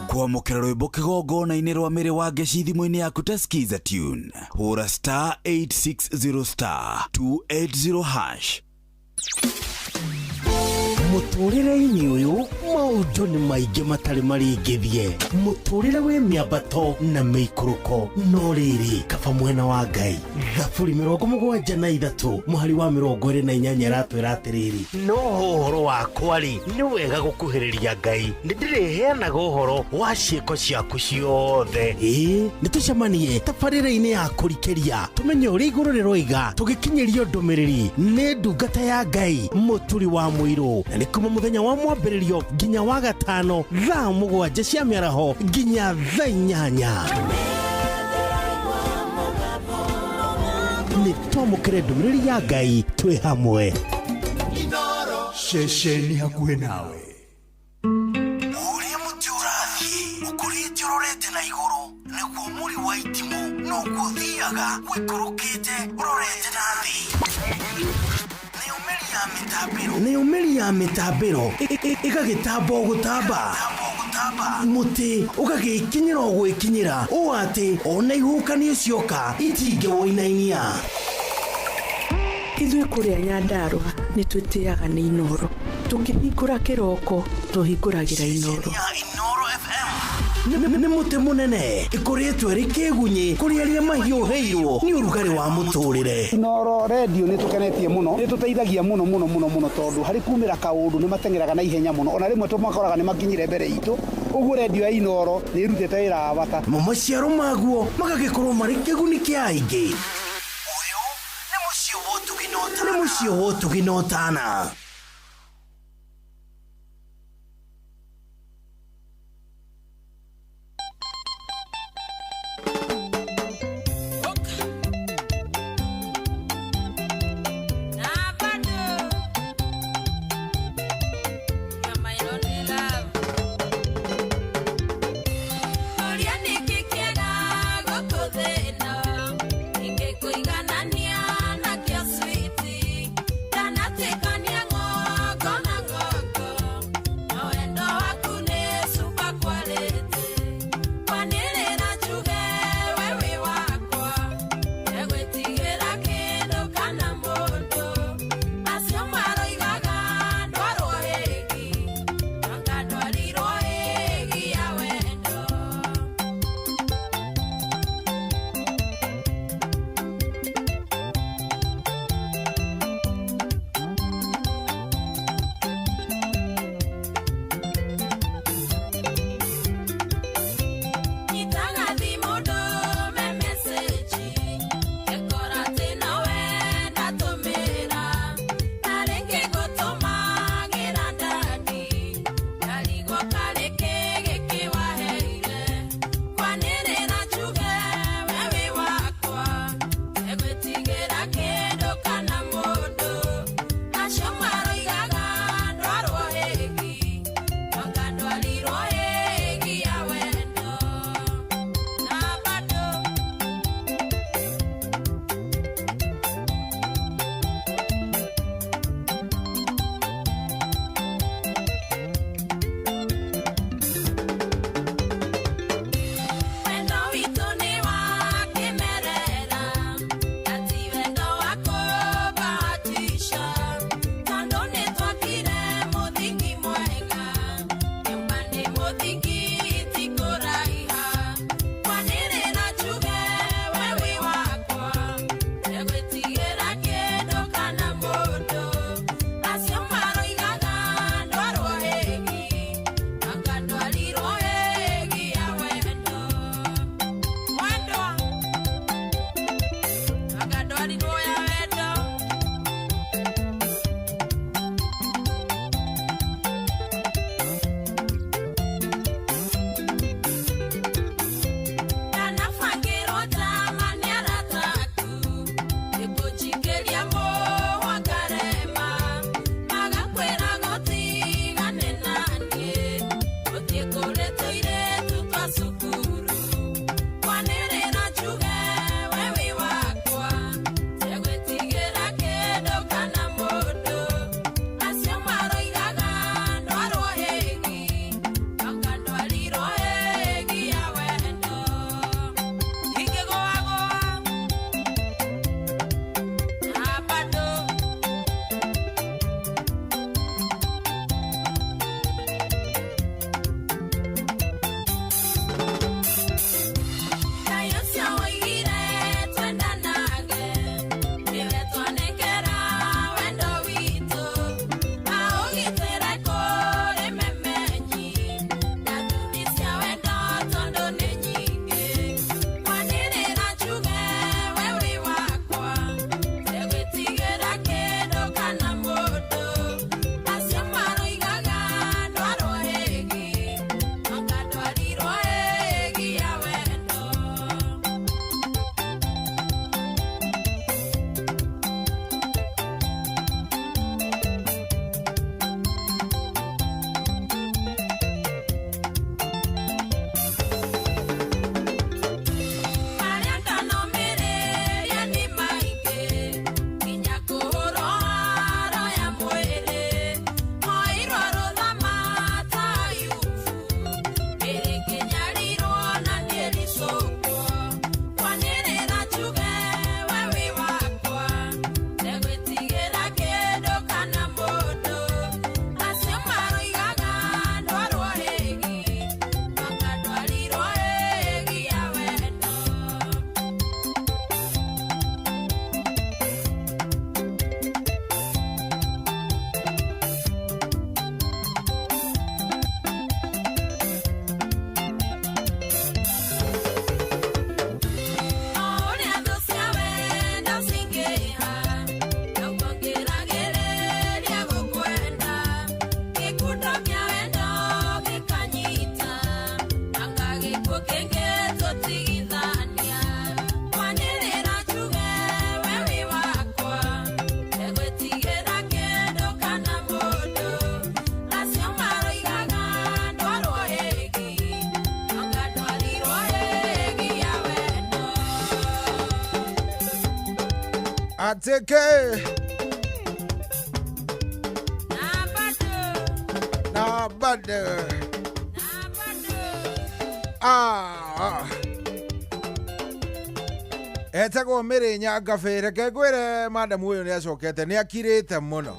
Kuamukira rwimbo kĩgongona-inĩ rwa mĩrĩ wa ngeci thimũ-inĩ yaku ta skiza tune. Hũra star 860 star 280 hash. Mũtũrĩre-inĩ ũyũ maũndũ nĩ maingĩ matarĩ maringithie. Mũtũrĩre wĩ mĩambato na mĩikũrũko, no rĩrĩ kaba mwena wa Ngai. Thaburi 73 mũhari wa 28 ĩratwĩra atĩrĩrĩ, no ũhoro wakwa rĩ nĩ wega gũkuhĩrĩria Ngai, nĩndĩrĩheanaga ũhoro wa ciĩko ciaku ciothe. Ĩĩ nĩtũcemanie tabarĩra-inĩ ya kũrikĩria tũmenye ũrĩa igũrũ rĩroiga tũgĩkinyĩrio ndũmĩrĩri nĩ ndungata ya Ngai Mũturi wa Mũirũ. Na nĩ kuma mũthenya wa mwambĩrĩrio nginya wa gatano thaa 7 cia mĩaraho nginya thaa 8. Nĩ twamũkĩre ndũmĩrĩri ya Ngai twĩ hamwe. Ceceni hakuhĩ nawe. Ũrĩa mũtĩ ũrathiĩ ũkũrĩte ũrorete na igũrũ nĩguo mũri wa itimũ noguo ũthiaga ũikũrũkĩte ũrorete na thĩ. Nayo mĩri ya mĩtambĩro ĩgagĩtamba o gũtamba, mũtĩ ũgagĩkinyĩra o gwĩkinyĩra ũũ atĩ ona ihuhũkanio cioka itingĩwũinainia. Ithuĩ kũrĩa Nyandarũa nĩ twĩtĩaga nĩ Inoro. Tũkĩhingũra kĩroko tũhingũragĩra Inoro. Nĩ mũtĩ mũnene ĩkũrĩtwo ĩrĩ kĩgunyĩ kũrĩ arĩa mahiũhĩirwo nĩ ũrugarĩ wa mũtũrĩre. Inoro redio nĩ tũkenetie mũno, nĩ tũteithagia mũno mũno mũno mũno tondũ harĩ kumĩra kaũndũ nĩ mateng'eraga na ihenya mũno, ona rĩmwe tũmakoraga nĩ makinyire mbere itũ. Ũguo redio ya Inoro nĩ ĩrutĩte wĩra wa bata. Mo maciaro maguo magagĩkorwo marĩ kĩguni kĩa aingĩ. Ũyũ nĩ mũciĩ wa ũtugi na ũtana. Atĩkĩ na bado. Ah. Etagwo Mĩrĩ Nyangabĩ. Reke ngwĩre madamu ũyũ nĩ acokete, nĩ akirĩte mũno.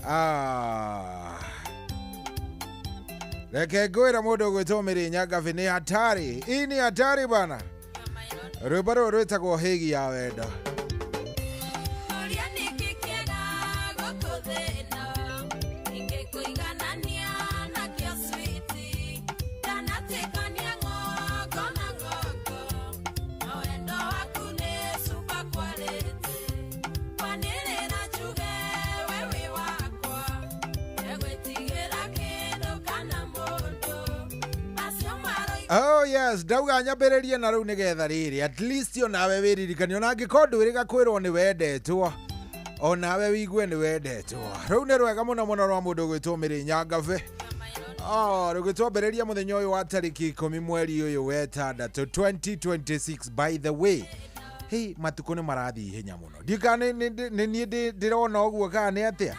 Ah. Reke ngwĩre mũndũ ũgwĩtwo Mĩrĩ Nyangabĩ nĩ hatari. Hii ni hatari bana. Rwĩmbo rũrũ rwĩtagwo Hĩgi ya Wendo. Ũria nĩkĩ kĩega gũkũ thĩ ĩno ingĩkũiganania nakĩo switi ndanatikania ng'ongo na ng'ongo no wendo waku nĩ super quality kwanĩrĩra njuge we wĩ wakwa ndegwĩtigĩra kĩndũ kana mũndũ acio maroiga. Oh yes, ndauga nyambĩrĩrie na rĩu nĩgetha rĩrĩ at least onawe wĩririkanie, ona angĩkorwo ndwĩrĩga kwĩrwo nĩ wendetwo, onawe wigue nĩ wendetwo. Rĩu nĩ rwega mũno mũno rwa mũndũ ũgwĩtwo Mĩrĩ Nyangabĩ. Oh, rũgĩtwambĩrĩria mũthenya ũyũ wa tarĩki 10 mweri ũyũ wetandatũ 2026. By the way, hey, matukũ nĩ marathiĩ ihenya mũno. Ndiũĩ kana nĩ niĩ ndĩrona ũguo kana nĩ atĩa,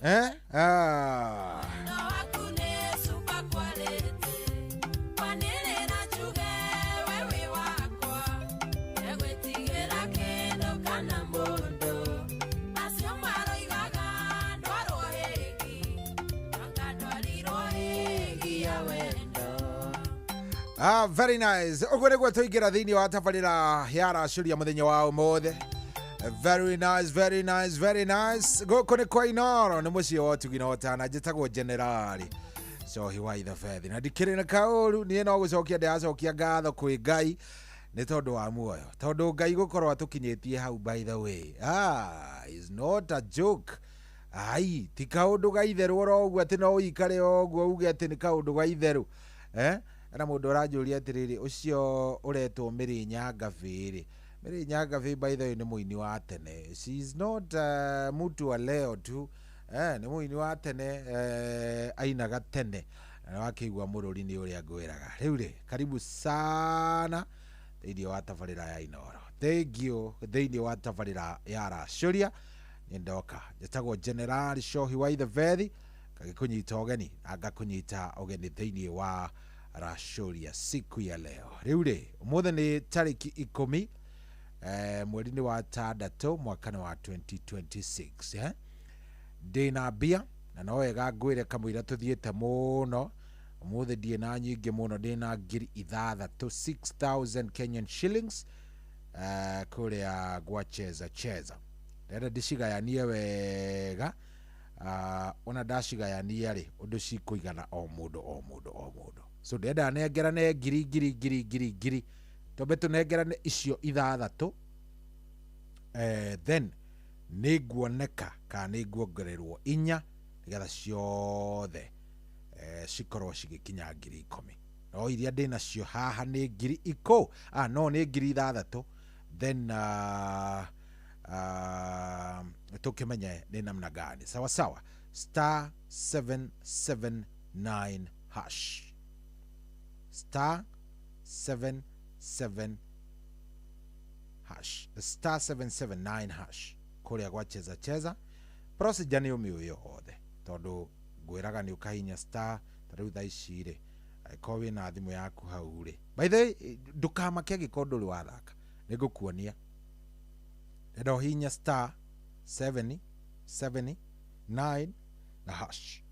eh? Ah. Waku nĩ super quality kwanĩrĩra njuge we wĩ wakwa ndegwĩtigĩra kĩndũ kana mũndũ acio maroigaga ndwarwo hĩgi anga ndwarirwo hĩgi ya wendo. Ah, very nice. Ũguo nĩguo tũingĩra thĩinĩ wa tabarĩra ya racũria mũthenya wa ũmũthĩ. Very nice, very nice, very nice. Gũkũ nĩ kwa Inoro, nĩ mũciĩ wa ũtugi na ũtana. Njĩtagwo Generali Cohi wa Ithabethi na ndikĩrĩ na kaũru. Niĩ no gũcokia ndĩracokia ngatho kwĩ Ngai nĩ tondũ wa muoyo, tondũ Ngai gũkorwo atũkinyĩtie hau, by the way, ah, is not a joke. Ai, ti kaũndũ ga itherũ oro ũguo atĩ no ũikare o ũguo uge atĩ nĩ kaũndũ ga itherũ, eh? Na mũndũ ũranjũria atĩrĩrĩ, ũcio ũretwo Mĩrĩ Nyangabĩ rĩ, Mĩrĩ Nyangabĩ, by the way, nĩ mũini wa tene. She is not mtu wa leo tu, eh, nĩ mũini wa tene, eh, ainaga tene na wakĩigua mũrũri nĩ ũrĩa ngwĩraga. Rĩu rĩ, karibu sana thĩinĩ wa tabarĩra ya Inoro. Thank you. Thĩinĩ wa tabarĩra ya racũria nĩ ndoka. Njĩtagwo General Cohi wa Ithebethi, ngagĩkũnyita ũgeni na ngakũnyita ũgeni thĩinĩ wa racũria siku ya leo. Rĩu rĩ, ũmũthĩ nĩ tarĩki 10, eh, mweri-inĩ wa tandatũ, mwaka-inĩ wa 2026, eh? Ndĩna mbia na no wega ngwĩre kamũira tũthiĩte mũno. Ũmũthĩ ndirĩ na nyingĩ mũno, ndĩna 6,000, 6000 Kenyan shillings, kũrĩa gwa Cheza Cheza. Ndĩrenda ndĩcigayanie wega. Ona ndacigayania rĩ, ũndũ cikũigana o mũndũ o mũndũ o mũndũ. So ndĩrenda nengerane ngiri ngiri ngiri ngiri ngiri, twambe tũnengerane icio ithathatũ, then nĩ nguoneka kana nĩ nguongererwo inya nĩgetha ciothe cikorwo cigĩkinya 10,000. No iria ndĩ nacio haha nĩ ngiri ikũ, ah, no nĩ 6,000. Then tũkĩmenye nĩ namna gani. Sawa sawa. *779 hash, *77 hash, *779 hash kũrĩa gwa Cheza Cheza. Procedure nĩ ũmĩũĩ yothe, tondũ ngwĩraga nĩ ũkahinya star. Ta rĩu thaa ici rĩ, angĩkorwo wĩna thimũ yaku hau rĩ, by the way, ndũkamake angĩkorwo ndũrĩ wathaka, nĩ ngũkuonia. Ndenda ũhihinye *779 na hash,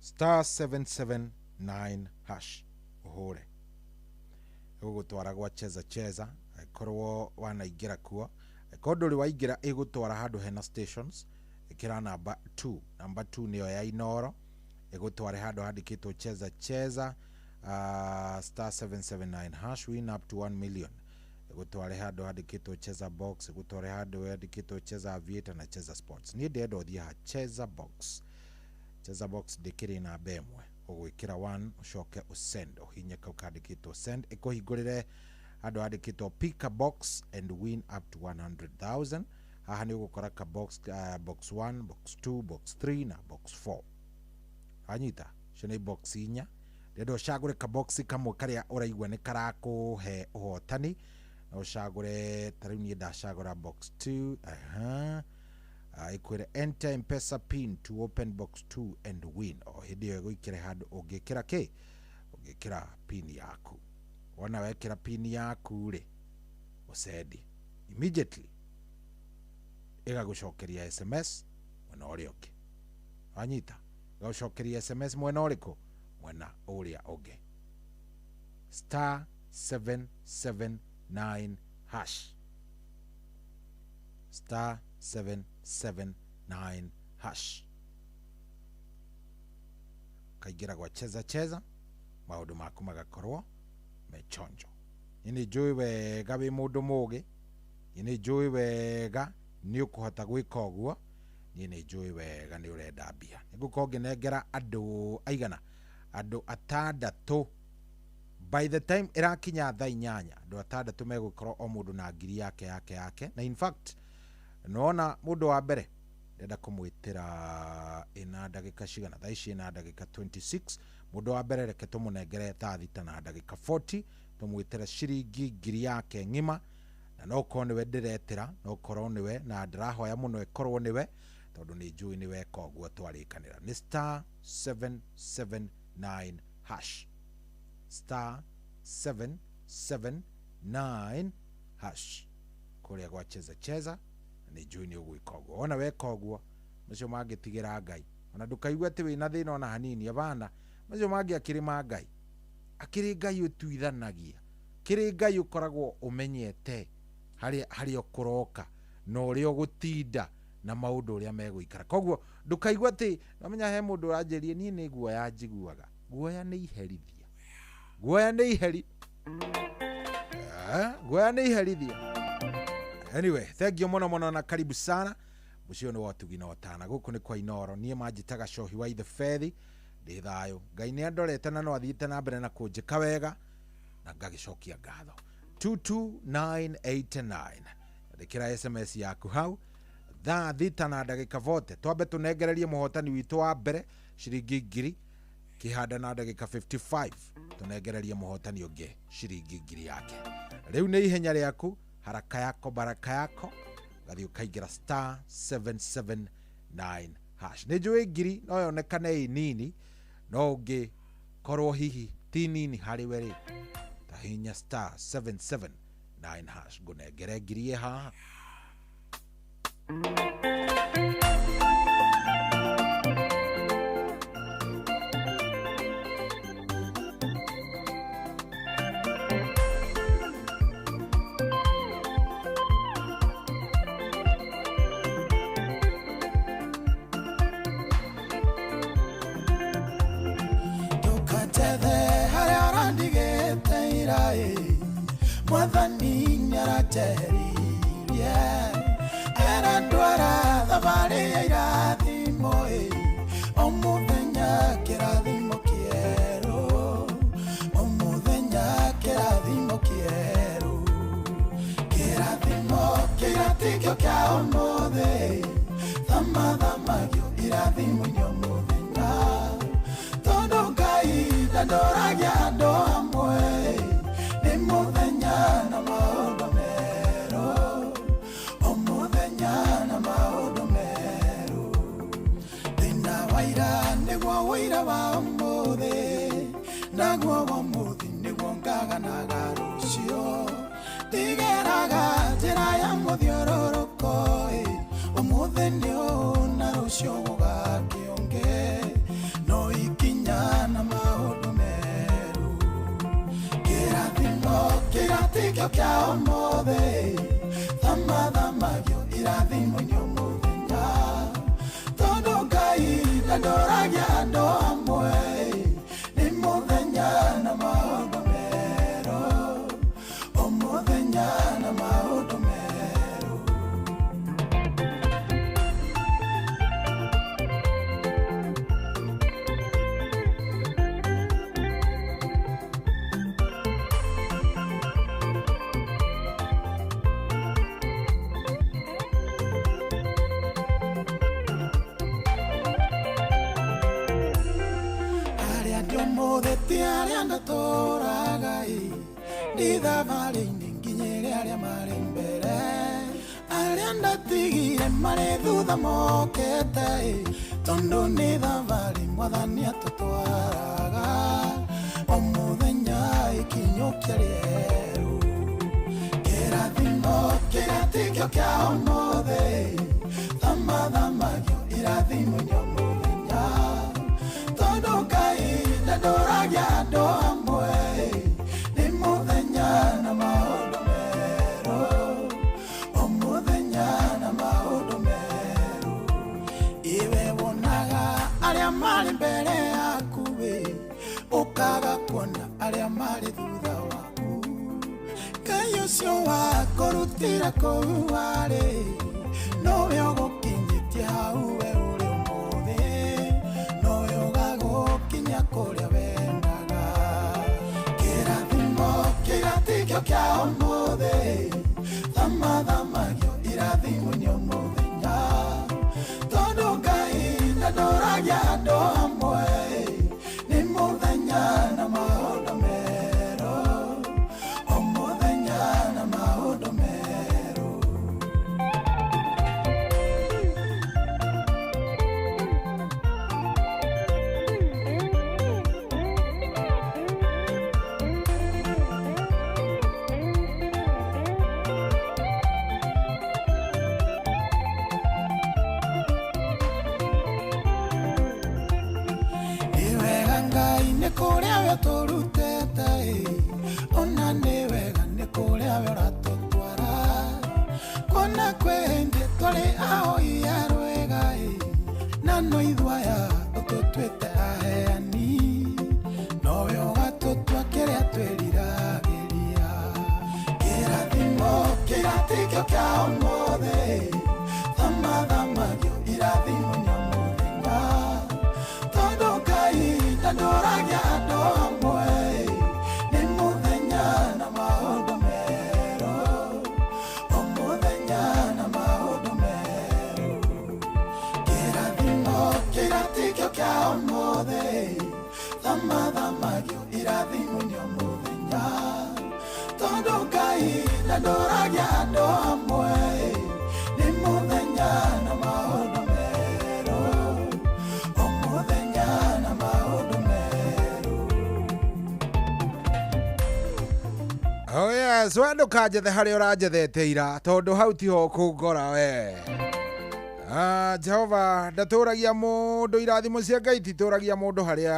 *779 hash, ũhũre, ĩgũgũtwara gwa Cheza Cheza. Angĩkorwo wanaingĩra kuo, angĩkorwo ndũrĩ waingĩra, ĩgũtwara handũ hena stations. Ĩkĩra namba 2. Namba 2 nĩyo ya Inoro. Ĩgũtware handũ handĩkĩtwo Cheza Cheza, *779 hash, win up to 1 million. Ĩgũtware handũ handĩkĩtwo Cheza Box, ĩgũtware handũ handĩkĩtwo Cheza Aviator na Cheza Sports. Niĩ ndĩrenda ũthiĩ ha Cheza Box. Cheza Box ndĩkĩrĩ namba ĩmwe, ũgwĩkĩra 1, ũcoke ũsend, ũhinye kau kandĩkĩtwo send, ĩkũhingũrĩre handũ handĩkĩtwo pick a box and win up to 100,000. Haha nĩ ũgũkora ka box, box 1, box 2, box 3 na box 4. Wanyita, icio nĩ box inya. Ndĩrenda ũcagũre ka box kamwe karĩa ũraigua nĩ karakũhe ũhotani. No ũcagũre, ta rĩu niĩ ndacagũra box 2. Aha, ĩkwĩre enter Mpesa pin to open box 2 and win. O hĩndĩ ĩyo ĩgũikĩre handũ ũngĩkĩra kĩ, ũngĩkĩra pin yaku. Wona wekĩra pin yaku rĩ, ũsendi immediately, ĩgagũcokeria SMS mwena ũrĩa ũngĩ. Wanyita, ĩgagũcokeria SMS mwena ũrĩkũ? Mwena ũrĩa ũngĩ. Star 779 hash, star 779 hash, kaingĩra gwa Cheza Cheza, maũndũ maku magakorwo mechonjo. Niĩ nĩ njũĩ wega wĩ mũndũ mũgĩ, niĩ nĩ njũĩ wega nĩ ũkũhota gwĩka ũguo, niĩ nĩ njũĩ wega nĩ ũrenda mbia. Nĩ ngũkorwo ngĩnengera andũ aigana? Andũ atandatũ. By the time ĩrakinya thaa 8, andũ atandatũ megũkorwo o mũndũ na ngiri yake yake yake. Na in fact, nĩwona mũndũ wa mbere ndĩrenda kũmwĩtĩra ĩna ndagĩka cigana? Thaa ici ĩna ndagĩka 26. Mũndũ wa mbere reke tũmũnengere thaa 6 na ndagĩka 40, tũmwĩtĩre ciringi ngiri yake ng'ima. Na no korwo nĩwe ndĩretĩra, no korwo nĩwe, na ndĩrahoya mũno ĩkorwo nĩwe, tondũ nĩ njũĩ nĩ weka ũguo twarĩkanĩra. Nĩ star 779 hash, star 779 hash, kũrĩa gwa Cheza Cheza. Nĩ njũĩ nĩ ũgwĩka ũguo. Wona weka ũguo, macio mangĩtigĩra Ngai. Ona ndũkaigue atĩ wĩna thĩna ona hanini. Abana, macio mangĩ akĩrĩ ma Ngai, akĩrĩ Ngai ũtuithanagia, kĩrĩ Ngai ũkoragwo ũmenyete harĩa harĩa ũkũroka na ũrĩa ũgũtinda na maũndũ ũrĩa megũikara. Koguo ndũkaigua atĩ nomenya he mũndũ ũranjĩrie niĩ nĩ guoya njiguaga. Guoya nĩ iherithia, guoya nĩ iheri. Guoya nĩ iherithia. Anyway, thank you mũno mũno na karibu sana. Mũciĩ ũyũ nĩ wa ũtugi na ũtana. Gũkũ nĩ kwa Inoro. Niĩ manjĩtaga Cohi wa Ithe Bethi. Ndĩ thayũ, Ngai nĩ andorete na no athiĩte na mbere na kũnjĩka wega, na ngagĩcokia ngatho. 22989, andĩkĩra SMS yaku hau. Thaa 6 na ndagĩka 40, twambe tũnengererie mũhotani witũ wa mbere ciringi ngiri kĩhanda, na ndagĩka 55 tũnengererie mũhotani ũngĩ ciringi ngiri yake. Rĩu nĩ ihenya rĩaku, haraka yako baraka yako. Ũgathiĩ ũkaingĩra star 779 hash. Nĩ njũĩ ngiri no yonekane ĩ nini, no ũngĩkorwo hihi ti nini harĩ we rĩ, ta hinya star 779 hash, ngũnengere ngiri ĩ haha. Ndũkanjethe harĩa ũrandigĩte ira-ĩ, Mwathani nĩaranjeheririe, arandwara thabarĩ ya irathimo-ĩ, o mũthenya kĩrathimo kĩerũ, o mũthenya kĩrathimo kĩerũ. Kĩrathimo kĩrĩa tikĩo kĩa ũmũthĩ, thamathamagio irathimo-inĩ o mũthenya, tondũ Ngai ndandoragia andũ amwe, nĩ mũthenya na maũndũ merũ, o mũthenya na maũndũ merũ. Thĩna wa ira nĩguo ũira wa ũmũthĩ, naguo wa ũmũthĩ nĩguo ngaganaga rũciũ. Ndigeraga njĩra ya mũthiũrũrũko ĩ, ũmũthĩ nĩ ũũ na rũciũ gũgakĩũngĩ, no ikinya na maũndũ merũ. Kĩrathimo kĩrĩa tikĩo kĩa ũmũthĩ, thamathamagio irathimo-inĩ o mũthenya, tondũ Ngai ndandoragia andũ amwe, nĩ mũthenya na maũndũ merũ, o mũthenya na maũndũ merũ. Arĩa ndĩ ũmũthĩ ti arĩa ndatũraga ĩ, ndĩ thabarĩ-inĩ nginyĩre arĩa Arĩa ndatigire marĩ thutha mokete tondũ nĩ thabarĩ mwathani atũtwaraga o mũthenya ikinyũkia rĩerũ kĩrathimo kĩrĩa tikĩo kĩa ũmũthĩ thamathamagio irathimo nĩ mũthenya tondũ Ngai ndandũragia andũ amwe nĩ mũthenya na maũndũ merũ o mũthenya na maũndũ merũ iwe wonaga arĩa marĩ mbere yaku we ũkaga kuona arĩa marĩ thutha waku Ngai ũcio wakũrutĩra kũu warĩ nowe ũgũkinyĩtie hau we ũrĩ ũmũthĩ nowe ũgagũkinyia kũrĩa wendaga kĩrathimo kĩrĩa tikĩo kĩa ũmũthĩ thamathamagio irathimo nĩ mũthenya tondũ Ngai ndandũragia andũ amwe nĩ mũthenya na maũndũ merũ o mũthenya na maũndũ merũ. Nĩ wega Ngai nĩ kũrĩa we ũtũrutĩte ona nĩ wega nĩ kũrĩa we ũratũtwara kuona kwĩ hĩndĩ twarĩ ahoi a rwĩga na no ithuĩ aya ũtũtuĩte aheani nowe ũgatũtua kĩrĩa twĩriragĩria kĩrathimo kĩrĩa tikĩo kĩa ũmũthĩ thamathamagio irathimo nĩ mũthenya tondũ Ngai ndandũragia andũ amwe nĩ mũthenya na maũndũ merũ o mũthenya na maũndũ merũ kĩrathimo kĩrĩa tikĩo kĩa ũmũthĩ thamathamagio irathimo nĩ mũthenya tondũ Ngai ndandũragia andũ amwe nĩ mũthenya na maũndũ merũ o mũthenya na maũndũ merũ. Oh yes, we ndũkanjethe harĩa ũranjethete ira tondũ hau tiho ũkũngora we. Ah, Jehova ndatũragia mũndũ irathimo cia Ngai titũragia mũndũ harĩa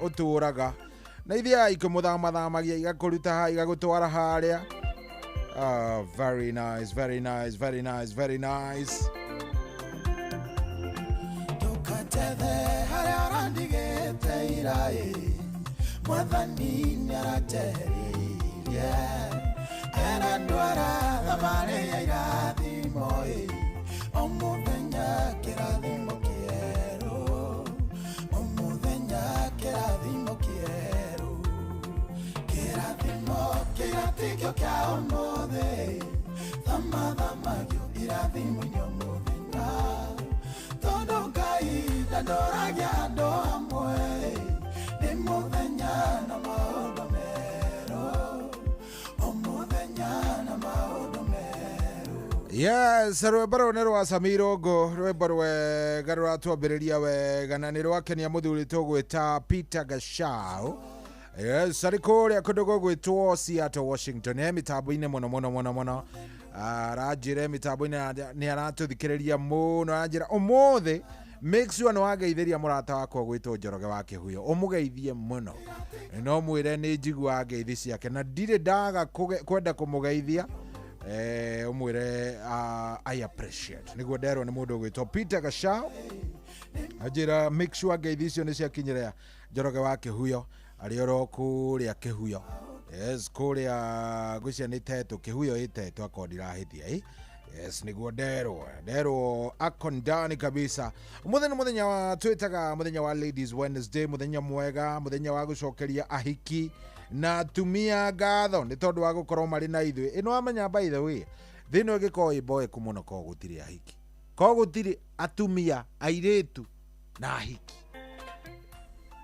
ũtũraga na ithiaga ikĩmũthamathamagia igakũruta haha igagũtwara harĩa. Ah, very nice, very nice, very nice, very nice. Ndũkanjethe harĩa ũrandigĩte ira ĩ mwathani nĩaranjeheririe arandwara thabarĩ ya irathimo ĩ o mũthenya kĩrathimo kĩerũ o mũthenya kĩrathimo kĩerũ kĩrathimo kĩrĩa tikĩo kĩa ũmũthĩ thamathamagio irathimo nĩ mũthenya tondũ Ngai ndandũragia andũ amwe nĩ mũthenya na maũndũ merũ o mũthenya na maũndũ merũ. Yes, rwĩmbo rũu nĩ rwa Samirũngũ rwĩmbo rwega rũratwambĩrĩria wega na nĩ rwakenia mũthuri tũgwĩta Peter Gachau. Yes, arĩ kũrĩa kũndũ gũgwĩtwo Seattle, Washington e mĩtambo-inĩ mũno mũno mũno mũno aranjĩra mĩtambo-inĩ nĩ aratũthikĩrĩria mũno aranjĩra ũmũthĩ make sure nĩ wageithĩria mũrata wakwa gwĩtwo Njoroge wa Kĩhuyo ũmũgeithie mũno no mwĩre nĩ njiguaga ngeithi ciake na ndirĩ ndaga kwenda kũmũgeithia ũmwĩre I appreciate nĩguo nderwo nĩ mũndũ ũgwĩtwo Peter Gachau anjĩra make sure ngeithi icio nĩ ciakinyĩra Njoroge wa Kĩhuyo arĩ oro kũrĩa Kĩhuyo. Yes, kũrĩa ngwĩciria nĩ Tetu Kĩhuyo ĩ Tetu akorwo ndirahĩtia ĩ. Yes, nĩguo nderwo ako ndani kabisa. Ũmũthĩ nĩ mũthenya wa twĩtaga mũthenya wa Ladies Wednesday, mũthenya mwega, mũthenya wa gũcokeria ahiki na atumia ngatho nĩ tondũ wa gũkorwo marĩ na ithuĩ. Ĩno wamenya by the way, thĩ ĩno ĩngĩkorwo ĩ mboeku mũno korwo gũtirĩ ahiki, korwo gũtirĩ atumia airĩtu na ahiki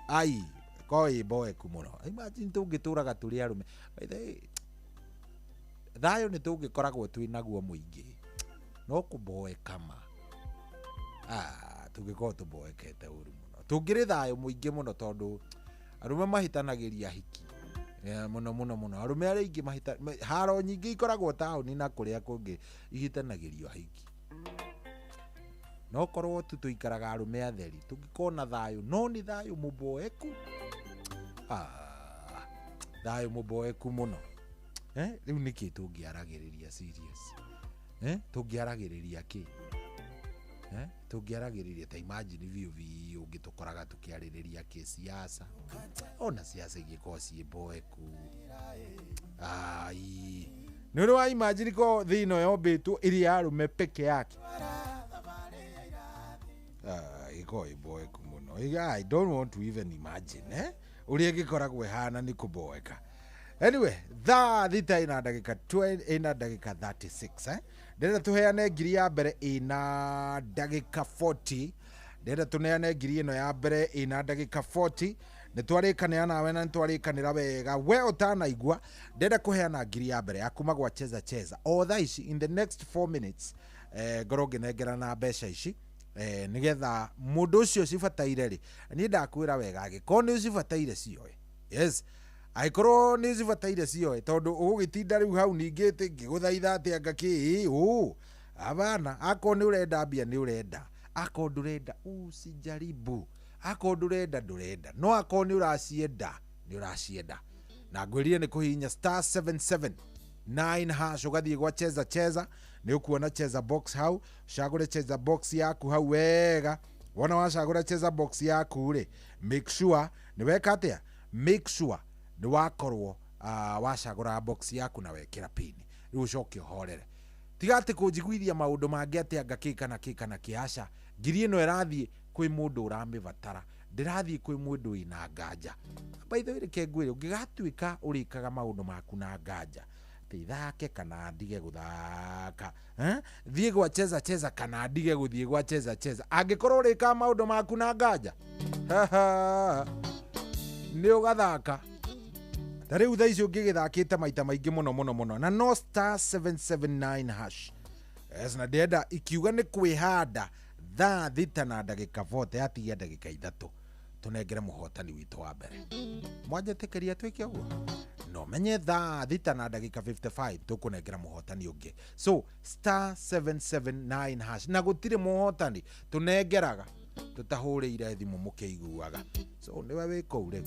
ai korwo ĩ mboeku mũno. Imagine tũngĩtũraga tũrĩ arũme. By the way, thayũ nĩ tũngĩkoragwo twĩ naguo mũingĩ. No kũboeka ma. Ah, tũngĩkorwo tũboekete ũru mũno. Tũngĩrĩ thayũ mũingĩ mũno tondũ arũme mahĩtanagĩria hiki. Yeah, mũno mũno mũno arũme arĩa aingĩ mahĩta haro nyingĩ ikoragwo taũni na kũrĩa kũngĩ ihĩtanagĩrio hiki. No korwo tu tũikaraga arũme atheri tũngĩkorwo na thayũ, no nĩ thayũ mũboeku. Ah, thayũ mũboeku mũno. Eh, rĩu nĩkĩ tũngĩaragĩrĩria serious? Eh, tũngĩaragĩrĩria kĩ? Eh, tũngĩaragĩrĩria ta imagine biũ biũ ũngĩtũkoraga tũkĩarĩrĩria kĩ siasa. Ona siasa ingĩkorwo ciĩ mboeku. Ai. Nĩ ũrĩ wa imagine ko thĩ ĩno yombĩtwo ĩrĩ ya arũme peke yake. Ah, ĩkoragwo ĩ mboeku mũno. I don't want to even imagine, eh? Ũrĩa ĩgĩkoragwo ĩhana nĩ kũboeka. Anyway, thaa thita ĩna ndagĩka ĩna ndagĩka 36, eh? Ndĩrenda tũheane ngiri ya mbere ĩna ndagĩka 40. Ndĩrenda tũneane ngiri ĩno ya mbere ĩna ndagĩka 40. Nĩ twarĩkanĩra nawe na nĩ twarĩkanĩra wega. We ũtanaigua, ndĩrenda kũheana ngiri ya mbere ya kuma gwa Cheza Cheza. O thaa ici, in the next 4 minutes, ngorwo ngĩnengerana mbeca ici. Nĩgetha mũndũ ũcio ũcibataire rĩ, niĩ ndakwĩra wega, angĩkorwo nĩ ũcibataire cioe. Yes. Angĩkorwo nĩ ũcibataire cioe, tondũ ũgũgĩtinda rĩu hau ningĩ atĩ ngĩgũthaitha atĩ anga kĩ, ũ, abana, akorwo nĩ ũrenda mbia nĩ ũrenda, akorwo ndũrenda, usijaribu, akorwo ndũrenda ndũrenda, no akorwo nĩ ũracienda, nĩ ũracienda. Na ngwĩrire nĩ kũhihinya star 779 hash ũgathiĩ gwa Cheza Cheza, nĩ ũkuona Cheza Box hau, ũcagũre Cheza Box yaku hau wega. Wona wacagũra Cheza Box yaku rĩ, make sure nĩ weka atĩa? Make sure nĩ wakorwo wacagũra box yaku na wekĩra pin. Rĩu ũcoke ũhorere. Tiga atĩ kũnjiguithia maũndũ mangĩ atĩ anga kĩ kana kĩ kana kĩ, aca. Ngiri ĩno ĩrathiĩ kwĩ mũndũ ũramĩbatara, ndĩrathiĩ kwĩ mũndũ wĩna nganja. By the way, reke ngwĩre, ũngĩgatuĩka ũrĩkaga maũndũ maku na nganja, atĩ thake kana ndige gũthaka, eh? Thiĩ gwa Cheza Cheza kana ndige gũthiĩ gwa Cheza Cheza. Angĩkorwo ũrĩkaga maũndũ maku na nganja, nĩ ũgathaka. Ta rĩu thaa ici ũngĩgĩthakĩte maita maingĩ mũno mũno mũno, na no star 779 hash. Yes, na ndĩrenda ikiuga nĩ kwĩhanda thaa thita na ndagĩka 40, yatigia ndagĩka ithatũ tũnengere mũhotani witũ wa mbere. Mwanjĩtĩkĩria twĩke ũguo? No menye thaa thita na ndagĩka 55 tũkũnengera mũhotani ũngĩ. So star 779 hash, na gũtirĩ mũhotani tũnengeraga tũtahũrĩire thimũ mũkĩiguaga. So nĩwe wĩ kũu rĩu.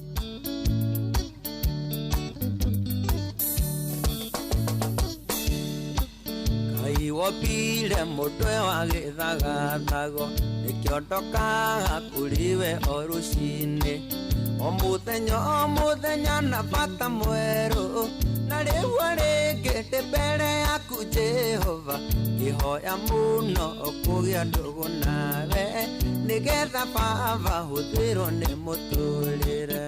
Ngai wopire mũtwe wa gĩthagathago, nĩkĩo ndokaga kũrĩ we o rũcinĩ. O mũthenya o mũthenya na bata mwerũ, na rĩu rĩngĩ ndĩ mbere yaku Jehova, ngĩhoya mũno kũgĩa ndũgũ nawe, nĩgetha Baba hũthĩrwo nĩ mũtũrĩre.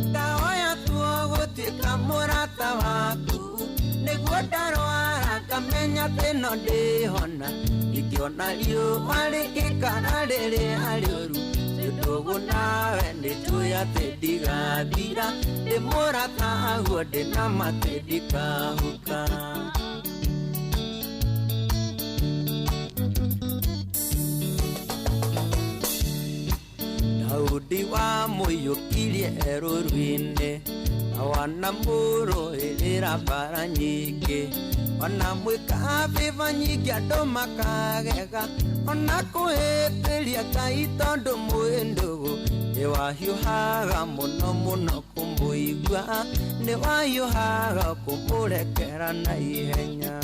Ndahoya tuo gũtuĩka mũrata waku, nĩguo ndarwara ngamenya atĩ no ndĩhona, ingĩona riũa rĩgĩkara rĩrĩa rĩũru, ndũgũ nawe nĩnjũĩ atĩ ndigathira, ndĩ mũrata guo ndĩ na ma atĩ ndikahuka. Daudi wamũiyũkirie erũrũ-inĩ, na wanamũrũĩrĩra mbara nyingĩ, ona mwĩka bĩba nyingĩ andũ makagega, ona kũhĩtĩria Ngai tondũ mwĩ ndũgũ, nĩwahiũhaga mũno mũno kũmũigua, nĩwahiũhaga kũmũrekera na ihenya.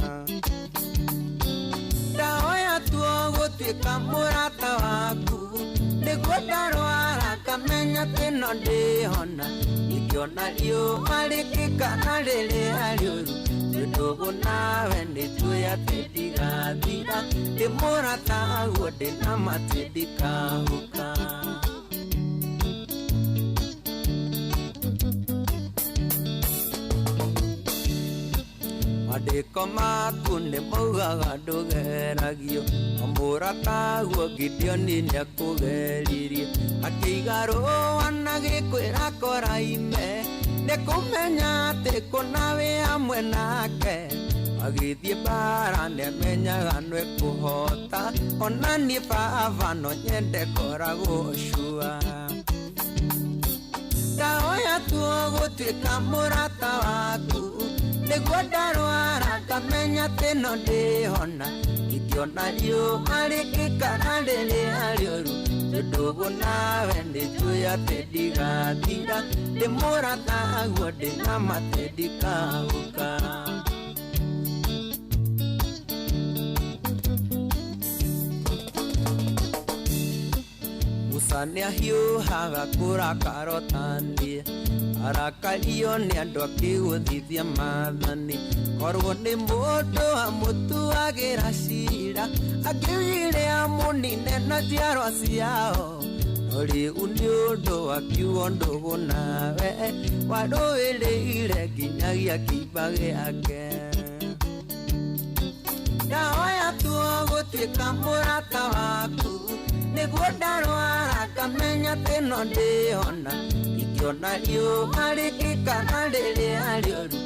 Ndahoya tuo gũtuĩka mũrata waku, nĩguo ndarwara ngamenya atĩ no ndĩhona, ingĩona riũa rĩgĩkara rĩrĩa rĩũru, ndũgũ nawe nĩnjũĩ atĩ ndigathira, ndĩ mũrata guo ndĩ na ma atĩ ndikahuka. Mandĩko maku nĩ maugaga ndũgeragio, o mũrata guo Gideoni nĩakũgeririe, akĩiga rũa na gĩkwĩra koraime, nĩ kũmenya atĩ kũna wĩ hamwe nake, Agĩthiĩ mbara nĩamenyaga nĩekũhota ona niĩ baba no nyende ngoragwo cua. Ndahoya tuo gũtuĩka mũrata waku nĩguo ndarwara ngamenya atĩ no ndĩhona ingĩona riũa rĩgĩkara rĩrĩa rĩũru tondũ nawe nĩnjũĩ atĩ ndigathira ndĩ mũrataguo ndĩna ma atĩ ndikahuka. Musa nĩahiũhaga kũrakara ũtaniĩ arakario nĩ andũ akĩgũthithia maathani korwo nĩ mũndũ amũtuagĩra cira angĩugire amũnine na njiarwa ciao no rĩu nĩ ũndũ wa kiugo ndũgũ nawe warũĩrĩire nginyagia kĩimba gĩake. Ndahoya tuo gũtuĩka mũrata waku nĩguo ndarwara ngamenya atĩ no ndĩhona ingĩona riũa rĩgĩkara rĩrĩa rĩũru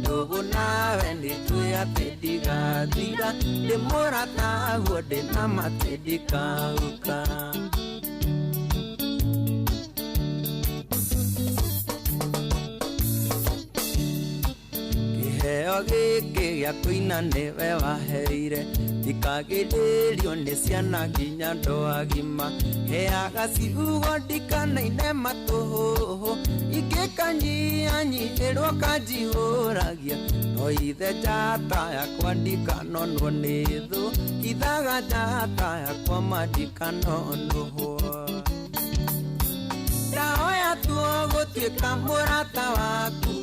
tondũ nawe nĩnjũĩ atĩ ndigathira ndĩ mũrataguo ndĩna ma atĩ ndikahuka. Kĩheo gĩkĩ gĩa kũina nĩwe waheire ndikagĩrĩrio nĩ ciana nginya andũ agima heaga ciugo ndikanaine matũhũhũ ingĩkanyihanyiihĩrwo kanjihũragia no ithe njata yakwa ndikanonwo nĩ thũ ithaga njata yakwa ma ndikanonũhwo. Ndahoya tuo gũtuĩka mũrata waku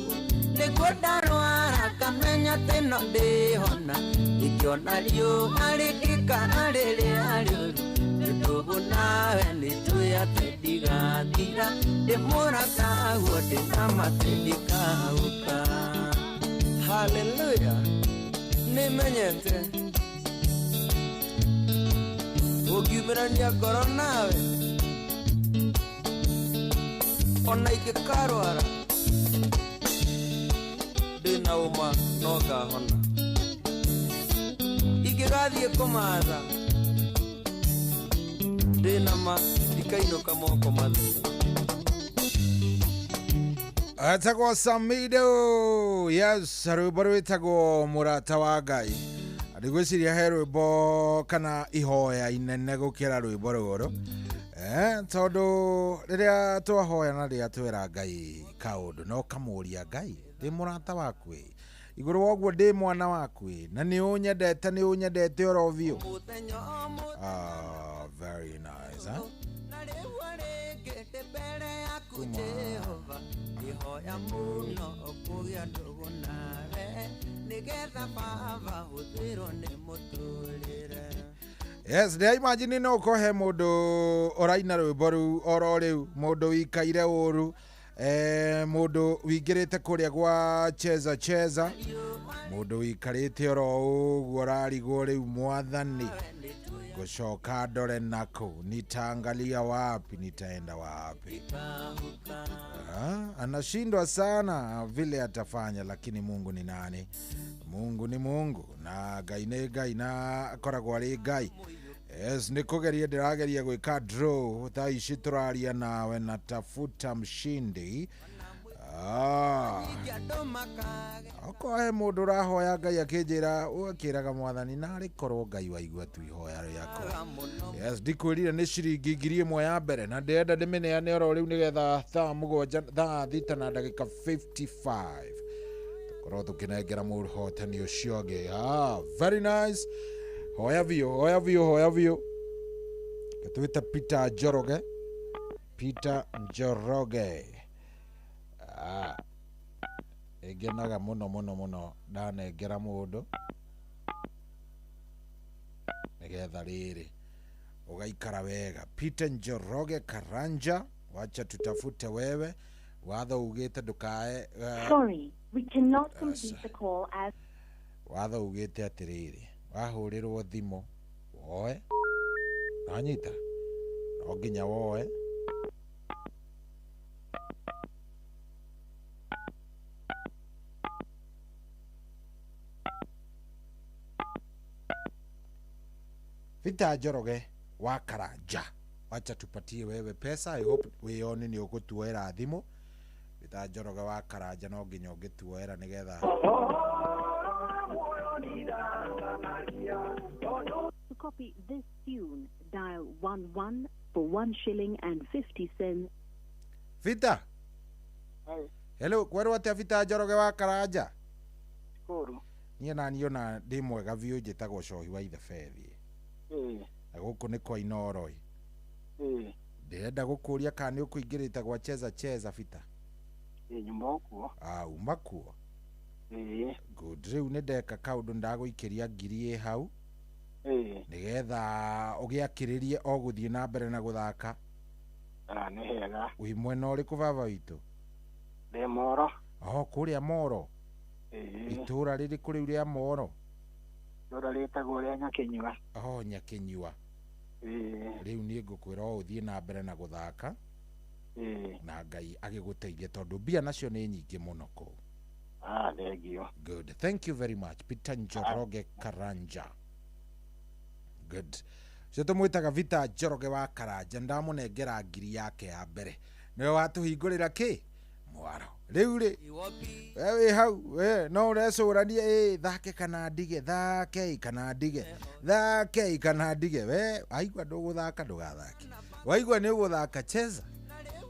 nĩguo ndarwara ngamenya atĩ no ndĩhona ingĩona riũa rĩgĩkara rĩrĩa rĩũru tondũ nawe nĩnjũĩ atĩ ndigathira ndĩ mũrataguo ndĩna ma atĩ ndikahuka. Haleluya nĩmenyete ũngiumĩrania ngoro nawe ona ingĩkarwara ndĩna ũma no ngahona ingĩgathiĩ kũmatha ndĩna ma ndikainũka moko matheri. Etagwo Samido. Yes, rwĩmbo rwĩtagwo mũrata wa Ngai. Ndigwĩciria he rwĩmbo kana ihoya inene gũkĩra rwĩmbo rũrũ tondũ rĩrĩa twahoya na rĩrĩa twĩra Ngai kaũndũ no kamũria Ngai ndĩ mũrata waku ĩ igũrũ wa ũguo ndĩ mwana waku ĩ na nĩ ũnyendete oro biũ. Very nice, huh? Yes, ndä imagine no kohe mundu ũraina rwĩmbo rũu oro rĩu mundu wikaire ũru mundu wingĩrĩte kũrĩa gwa cheza cheza mundu wikarĩte oro ũguo ũrarigwo rĩu mwathani ngũcoka ndore nakũ nitaangalia wapi nitaenda wapi. Anashindwa sana vile atafanya, lakini Mungu ni nani? Mungu ni Mungu na Ngai nĩ Ngai na akoragwo arĩ Ngai. Yes, nĩ kũgeria ndĩrageria gwĩka draw thaa ici tũraria nawe natafuta mshindi. Okorwo he mũndũ ũrahoya Ngai akĩnjĩra akĩraga mwathani narĩ korwo Ngai waigua tu ihoya rĩakwa. Yes, ndikwĩrire nĩ ciringi 1000 ya mbere na ndĩrenda ndĩmĩneane oro rĩu nĩgetha thaa 7 thaa 6 na ndagĩka 55 tũkorwo tũkĩnengera mũhotani ũcio ũngĩ. Very nice. Hoya biũ, hoya biũ, hoya biũ. Twĩte Peter Njoroge. Peter Njoroge. Ĩngenaga mũno mũno mũno ndanengera mũndũ nĩgetha rĩrĩ ũgaikara wega. Peter Njoroge Karanja, wacha tutafute wewe. Watho ugĩte ndũkae Sorry, we cannot complete the call as watho ugĩte atĩrĩrĩ wahũrĩrwo thimũ woe nanyita no nginya woe. Peter Njoroge wa Karanja, wacha tupatie wewe pesa. I hope wĩyoni nĩ ũgũtuoera thimũ. Peter Njoroge wa Karanja no nginya ũngĩtuoera nĩgetha. To copy this tune, dial 11 for 1 shilling and 50 cents. Peter. Hai. Hello, kwerwo atĩa Peter Njoroge wa Karanja? Kũru. Niĩ naniĩ ona ndĩ mwega biũ, njĩtagwo Cohi wa Ithebethi. Ĩĩ. Na gũkũ nĩ kwa Inooro. Ĩĩ. Ndĩrenda gũkũria kana nĩ ũkũingĩrĩte gwa Cheza Cheza, Peter. Ĩĩ, nyuma ũkuo. Ah, uma kuo. Ĩĩ. Good. Rĩu nĩ ndeka kaũndũ, ndagũikĩria ngiri ĩ hau. Ĩĩ. Nĩgetha ũgĩakĩrĩrie o gũthiĩ na mbere na gũthaka. Ah, nĩ hega. Wĩ mwena ũrĩkũ, baba witũ? Ndĩ Moro. Oh, kũrĩa Moro. Ĩĩ. Itũra rĩrĩkũ rĩu rĩa Moro? Itũra rĩtagwo rĩa Nyakĩnyua. Oh, Nyakĩnyua. Ĩĩ. Rĩu niĩ ngũkwĩra o ũthiĩ na mbere na gũthaka. Ĩĩ. Na Ngai agĩgũteithie tondũ mbia nacio nĩ nyingĩ mũno kũu. Ah, thengio. Good. Thank you very much. Peter Njoroge Karanja. Good. Ũcio tũmwĩtaga Peter Njoroge wa Karanja, ndamũnengera ngiri yake ya mbere. Nĩwe watũhingũrĩra kĩ? Mwaro. Rĩu rĩ, we wĩ hau, we no ũrecũrania ĩ thake kana ndige, thake kana ndige, thake kana ndige. We waigua ndũgũthaka ndũgathake. Waigua nĩ ũgũthaka, cheza.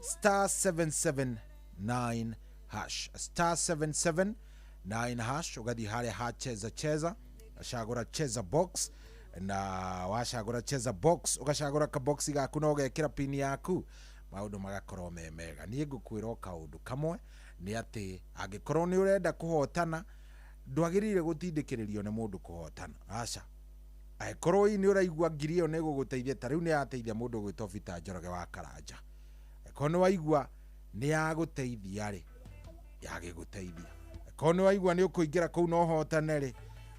Star 779 hash. Star 779 hash, ũgathiĩ harĩa ha Cheza Cheza, ũgacagũra Cheza Box, na wacagũra Cheza Box ũgacagũra kaboxi gaku na ũgekĩra pini yaku, maũndũ magakorwo me mega. Niĩ ngũkwĩra o kaũndũ kamwe nĩ atĩ angĩkorwo nĩ ũrenda kũhotana, ndwagĩrĩire gũtindĩkĩrĩrio nĩ mũndũ kũhotana, aca. Angĩkorwo ii nĩ ũraigua ngiri ĩyo nĩ ĩgũgũteithia, ta rĩu nĩ yateithia mũndũ ũgwĩtwo Peter Njoroge wa Karanja. Angĩkorwo nĩ waigua nĩ yagũteithia rĩ, yagĩgũteithia. Angĩkorwo nĩ waigua nĩ ũkũingĩra kũu na ũhotane rĩ,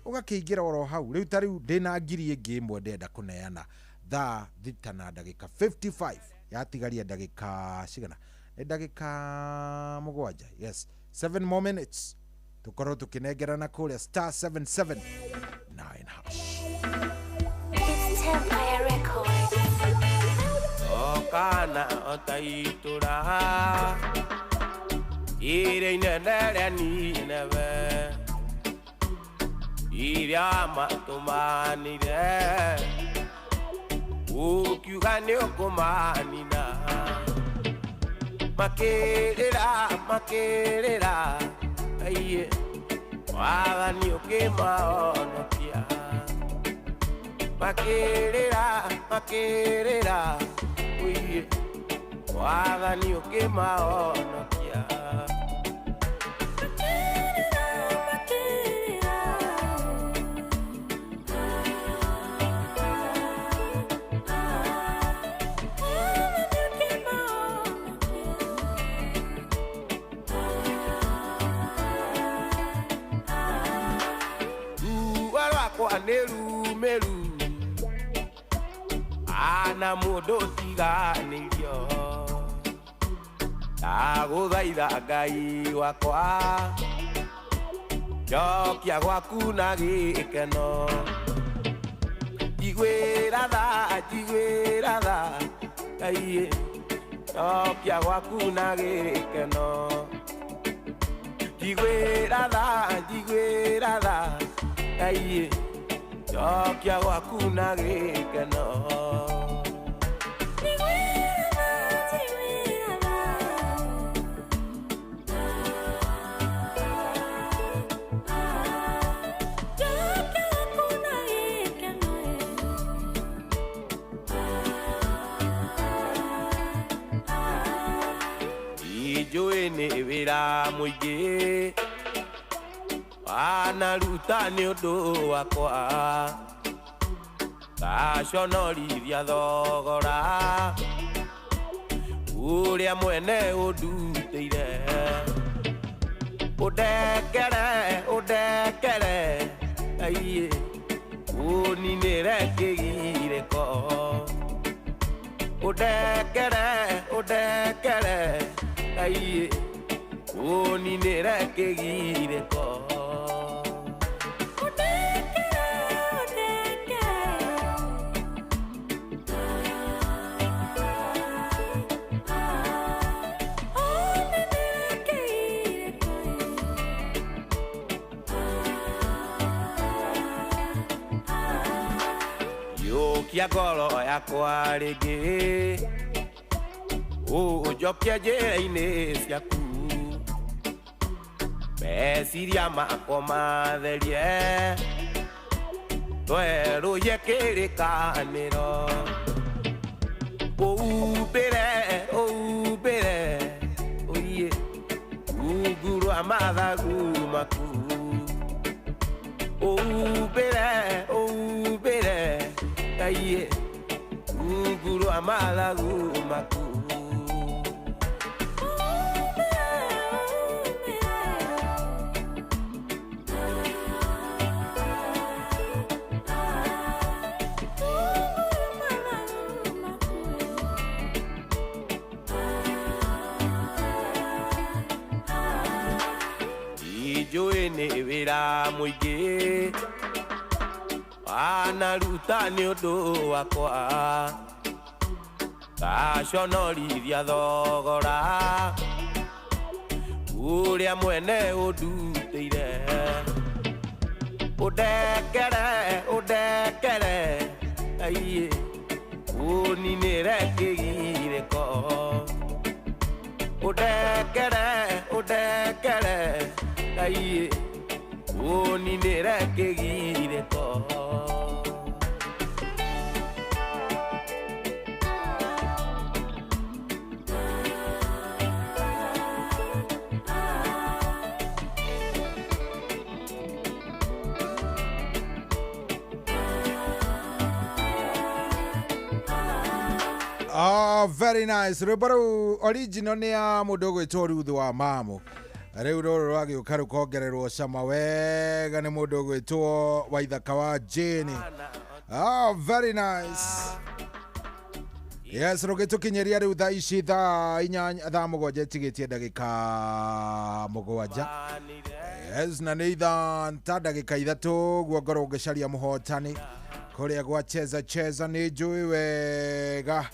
ũgakĩingĩra oro hau. Rĩu ta rĩu ndĩna ngiri ĩngĩ ĩmwe ndĩrenda kũneana thaa 6 na ndagĩka 55, yatigaria ndagĩka cigana? Nĩ ndagĩka 7. Yes, 7 more minutes tũkorwo tũkĩnengerana kũrĩa star 779 hash. It's Empire Records. Okana otaitura ire inene rĩa Nineve iria matũmanire ũkiuga nĩ ũkũmanina makĩrĩra makĩrĩra aiye wathani ũkĩmahonokia makĩrĩra makĩrĩra ũiye wathani ũkĩmahonokia. Meru ana mundu tiganĩrio ndagũthaitha Ngai wakwa njokia gwaku na gĩkeno njiguĩra tha Ngai njokia gwaku na gĩkeno njiguĩra tha Ngai njokia gwaku na gĩkeno. Njũĩ nĩ wĩra mũingĩ wanaruta nĩ ũndũ wakwa ngaconorithia thogora ũrĩa mwene ũndutĩire ũndekere ũndekere aiye ũninĩre kĩgirĩko ũndekere ũndekere aiye ũninĩre kĩgirĩko. Werũkia ngoro yakwa rĩngĩ Ũnjokie njĩra-inĩ ciaku Meciria makwa matherie Twerũhie kĩrĩkanĩro Ũumbĩre ũumbĩre Oiye Rungu rwa mathagu maku Ũumbĩre ũumbĩre Ngai Rungu rwa mathagu maku Njũĩ nĩ wĩra mũingĩ wanaruta nĩ ũndũ wakwa ngaconorithia thogora ũrĩa mwene ũndutĩire ũndekere ũndekere aiĩ ũninĩre kĩgirĩko ũndekere ũndekere Ngai ũninĩre kĩgirĩko Oh, very nice. Rwĩmbo rũu original nĩ ya mũndũ ũgwĩtwo Ruth wa Mamu. Rĩu rũrũ rwagĩũka rũkongererwo cama wega nĩ mũndũ ũgwĩtwo Waithaka wa Jane. Oh, very nice. Yes, rũgĩtũkinyĩria rĩu thaa ici thaa inyanya thaa mũgwanja ĩtigĩtie ndagĩka mũgwanja. Yes, na nĩ ithaa ta ndagĩka ithatũ ũguo ngorwo ngĩcaria mũhotani kũrĩa gwa cheza cheza nĩ njũĩ wega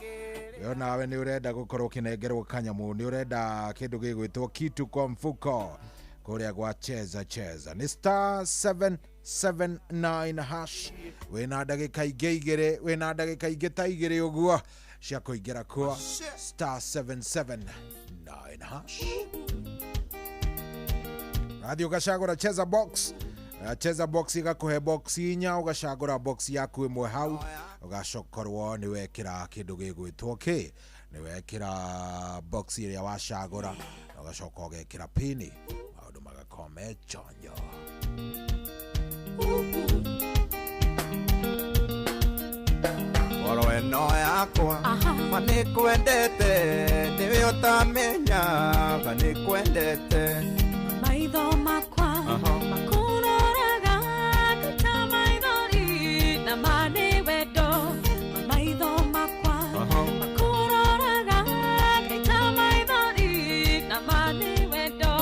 yo nawe nĩ ũrenda gũkorwo ũkĩnengerwo kanyamũ nĩ ũrenda kĩndũ gĩgwĩtwo kitu kwa mfuko kũrĩa gwa cheza cheza nĩ star 779 hash wĩna ndagĩka ingĩ igĩrĩ wĩna ndagĩka ingĩ ta igĩrĩ ũguo cia kũingĩra kuo star 779 hash rathiĩ ũgacagũra cheza box. Cheza box igakũhe box inya ũgacagũra box yaku ĩmwe hau ũgacokorwo nĩ wekĩra kĩndũ gĩgwĩtwo kĩ nĩ wekĩra box ĩrĩa wacagũra na ũgacoka ũgekĩra pini maũndũ magakorwo me chonjo. Ngoro ĩno yakwa ma nĩkwendete nĩwe ũtamenyaga nĩkwendete maitho makwa makuroraga ta maithori na ma nĩ wendo maitho makwa makuroraga ta maithori na ma nĩ wendo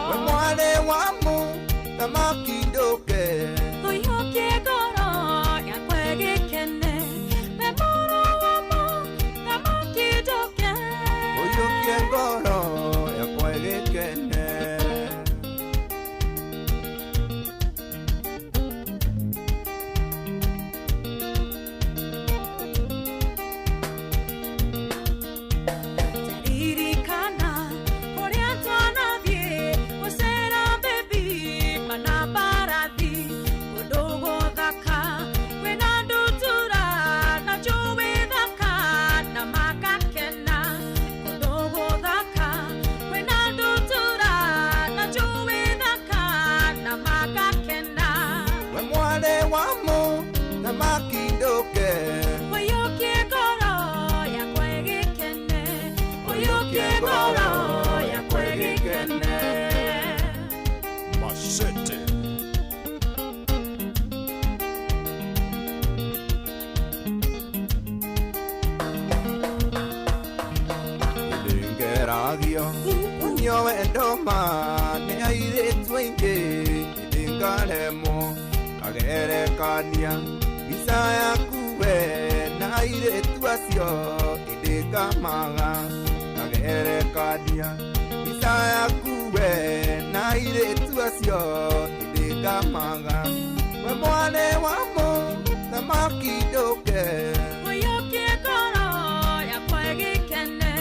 we mwarĩ wa mũthamaki ndũke ũiyũkie ngoro yakwa ĩgĩkene we mũrũ wa mũthamaki ndũke ũiyũkie ngoro yakwa ĩgĩkene. Ririkana kũrĩa twanathiĩ gũcera baby mana mbarathi kũndũ gũthaka kwĩna ndutura na njũĩ thaka na makakena kũndũ gũthaka kwĩna ndutura na njũĩ thaka na makakena we mwarĩ wa mũthamaki ndũke ũiyũkie ngoro yakwa ĩgĩkene ũiyũkie ngoro yakwa ĩgĩkene. Machete. Nĩngeragio unio wendo ma nĩ airĩtu aingĩ nĩngaremwo ngagerekania mbica yaku we na airĩtu acio ĩndĩ ngamaga ngagerekania mbica yaku we na airĩtu acio ĩndĩ ngamaga we mwarĩ wa mũthamaki Thamaki ndũke. Ũiyũkie ngoro yakwa ĩgĩkene.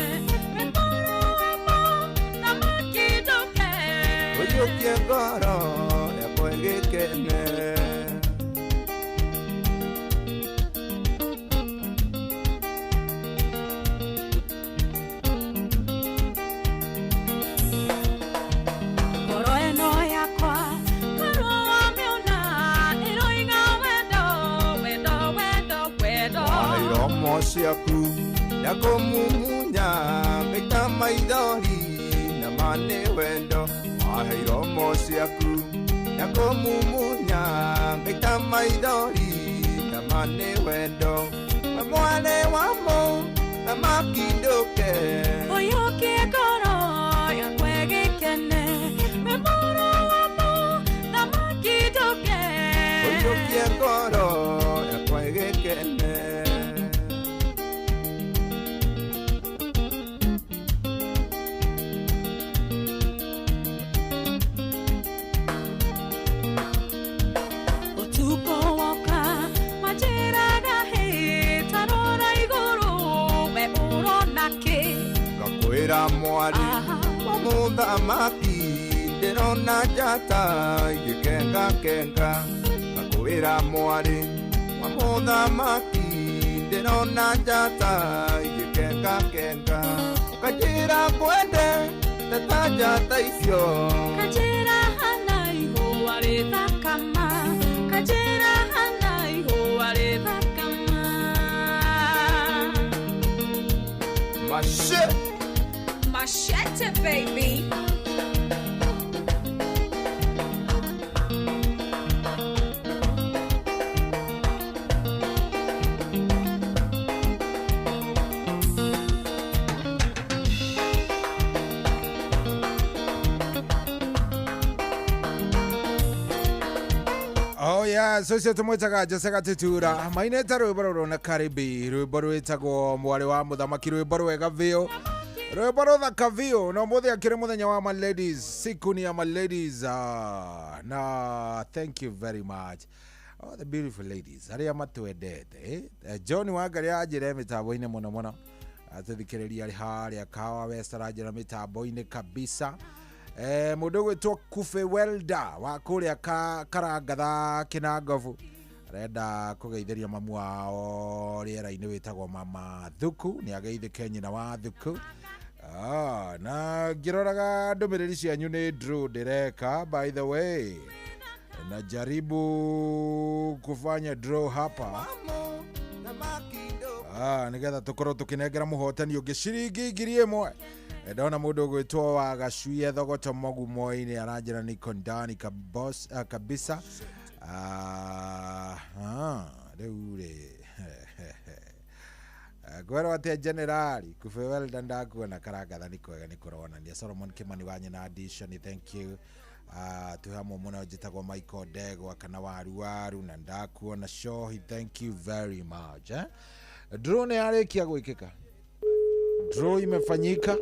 We mũrũ wa mũthamaki ndũke. Ũiyũkie ngoro yakwa ĩgĩkene. Ngoro ĩno yakwa korwo wamĩona ĩroiga wendo wendo wendo wendo. Iromo ciaku ndakũmumunya ngaita maithori na ma nĩ wendo. Wahe iromo ciaku ndakũmumunya ngaita maithori na ma nĩ wendo. We mwarĩ wa mũthamaki ndũke. Ũiyũkie ngoro yakwa ĩgĩkene. We mũrũ wa mũthamaki ndũke. Ũiyũkie ngoro yakwa ĩgĩkene. Ũtukũ woka wanjĩraga hĩ ta rora igũrũ we ũrona kĩ. Ngakwĩra mwarĩ wa mũthamaki ndĩrona njata igĩkengakenga. Ngakwĩra mwarĩ wa mũthamaki ndĩrona njata igĩkengakenga. Ũkanjĩra ngwende ta njata icio. Kanjĩra hana ihũa rĩthakama. Kanjĩra hana ihũa rĩthakama. Mashe. Machete baby. Oh yes, ũcio tũmwĩtaga Jose Gatutura mainĩte rwĩmbo rũrũ na Karibi, rwĩmbo rwĩtagwo mwarĩ wa mũthamaki, rwĩmbo rwega biũ, rwĩmbo rũthaka biũ. Na ũmũthĩ akĩrĩ mũthenya wa my ladies, siku ni ya my ladies. Na thank you very much all the beautiful ladies arĩa matwendete. John Wangari anjĩre mĩtambo-inĩ mũno mũno, atũthikĩrĩria arĩ harĩa Kahawa West aranjĩra mĩtambo-inĩ kabisa. Mũndũ ũgwĩtwo Kufe Welda wa kũrĩa Karangatha Kĩnangobu arenda kũgeithĩria mamu wao rĩera-inĩ wĩtagwo Mama Thuku, nĩ ageithĩke nyina wa Thuku. Na ngĩroraga ndũmĩrĩri cianyu nĩ draw ndĩreka, by the way najaribu kufanya draw hapa nigetha tũkorwo tũkĩnengera mũhotani ũngĩ ciringi 1,000. Ndona mũndũ ũgwĩtwo wa Gacuie Thogoto Mogumo-inĩ aranjĩra niko ndani kabisa. Rĩu rĩ ngwerwo atĩa generali Kufe Welda ndakuona Karangatha nĩ kwega nĩ kũronania. Solomon Kimani wa nyina Addition, thank you. Twĩ hamwe mũno, njĩtagwo Michael Ndegwa kana waru waru na ndakuona Shohi, thank you very much. Draw nĩ yarĩkia gwĩkĩka, draw imefanyika.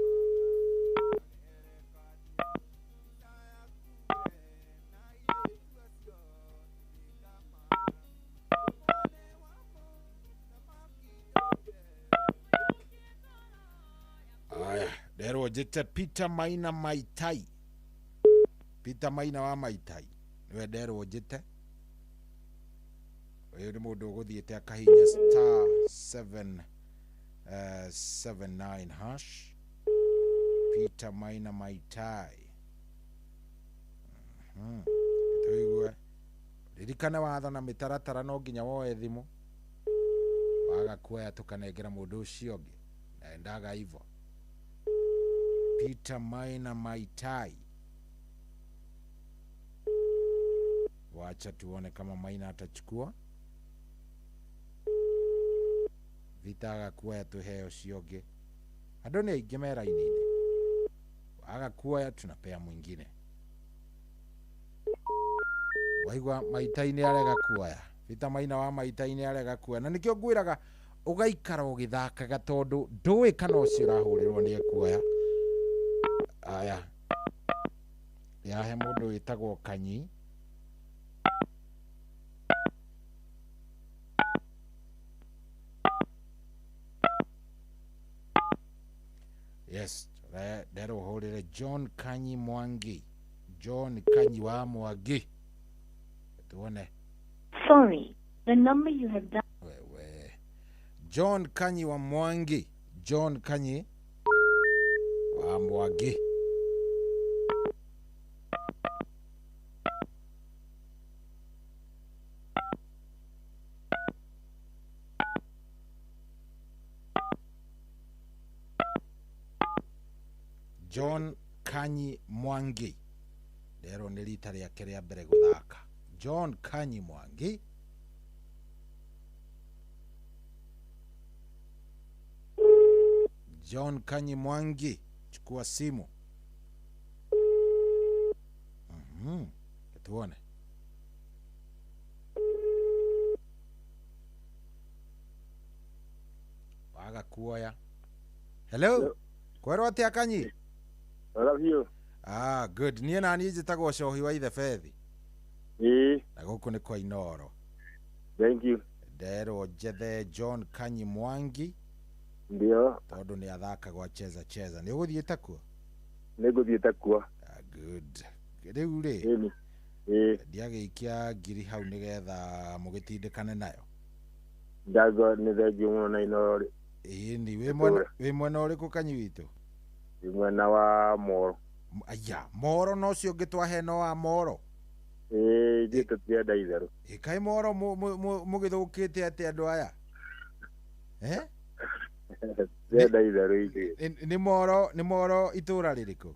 Aya, nderwo njĩte Peter Maina Maitai, Peter Maina wa Maitai niwe nderwo njĩte. Ũyũ nĩ mũndũ ũgũthiĩte akahinya star 779 hash. Peter Maina Maitai. Tũigue ririkane watho na mĩtaratara, no nginya woe thimũ, waga kuoya tũkanengera mũndũ ũcio ũngĩ, naendaga hivyo. Peter Maina Maitai, wacha tuone kama Maina atachukua. Vita agakuoya tuheo ũcio ũngĩ, andũ nĩ aingĩ me raini-inĩ, agakuoya tunapea mwingine. Waigua Maitai nĩ arega kuoya, Peter Maina wa Maitai nĩ arega kuoya, na nĩkĩo ngwĩraga ũgaikara ũgĩthakaga tondũ ndũĩ kana ũcio ũrahũrĩrwo nĩ ekuoya. Aya, yahe mũndũ wĩtagwo Kanyi. Yes, nderwo hũrĩre John Kanyi Mwangi. John Kanyi wa Mwangi, tuone. Sorry, the number you have dialed. Wewe John Kanyi wa Mwangi, John Kanyi wa Mwangi. John Kanyi Mwangi, rero nĩ rita rĩake rĩa mbere gũthaka. John Kanyi Mwangi. John Kanyi Mwangi, chukua simu. Tuone. Waga kuoya. Hello. Kwerwo atia Kanyi? Wega biũ. Ah, good. Niĩ na niĩ njĩtagwo Cohi wa Ithe Bethi. Ĩĩ. Na gũkũ nĩ kwa Inooro. Thank you. Nderwo njethe John Kanyi Mwangi. Ndio. Tondũ nĩ athaka gwa cheza cheza. Nĩ ũgũthiĩte kuo? Nĩ ngũthiĩte kuo. Ah, good. Rĩu rĩ. Ĩni. Ĩĩ. Ndiagĩikia ngiri hau nĩgetha mũgĩtindĩkane nayo. Ndago nĩ thengiũ mũno na Inooro. Ĩni, wĩ mwena ũrĩkũ Kanyi witũ? Wĩ mwena wa Moro. Aya, Moro no ũcio ũngĩ twaheno wa Moro. Ĩĩ, ithuĩ tũtirenda itherũ. Ĩ kaĩ Moro mũgĩthũkĩte atĩa andũ aya? Eh? Tũtirenda itherũ ithuĩ. Nĩ Moro, nĩ Moro itũra rĩrĩkũ?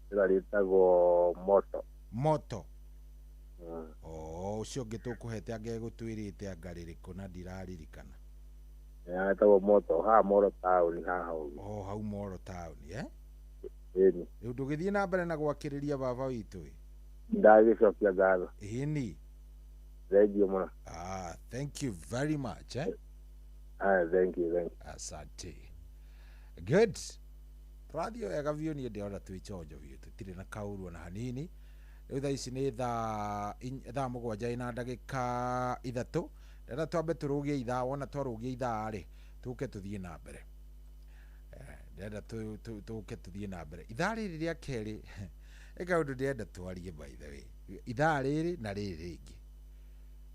Itũra rĩtagwo Moto. Moto. Oh, ũcio ũngĩ tũkũhete angegũtwĩrĩte anga rĩrĩkũ na ndiraririkana. Ĩtagwo Moto, haha Moro taũni haha ũguo. Oh, hau Moro taũni, eh? Ĩni. Rĩu ndũgĩthiĩ na mbere na gwakĩrĩria baba witũ ĩ? Ndagĩcokia ngatho. Ĩni. Thank you mũno. Ah, thank you very much, eh? Ah, thank you, thank you. Asante. Good. Tũrathiĩ wega biũ, niĩ ndĩrona twĩ chonjo biũ, tũtirĩ na kaũru ona hanini. Rĩu thaa ici nĩ thaa 7 na ndagĩka 3. Ndĩrenda twambe tũrũgie ithaa, wona twarũgia ithaa rĩ, tũke tũthiĩ na mbere. Ndĩrenda tũke tũthiĩ na mbere. Ithaa rĩrĩ rĩa kerĩ, ĩ kaũndũ ndĩrenda twarie by the way. Ithaa rĩrĩ na rĩrĩ rĩngĩ.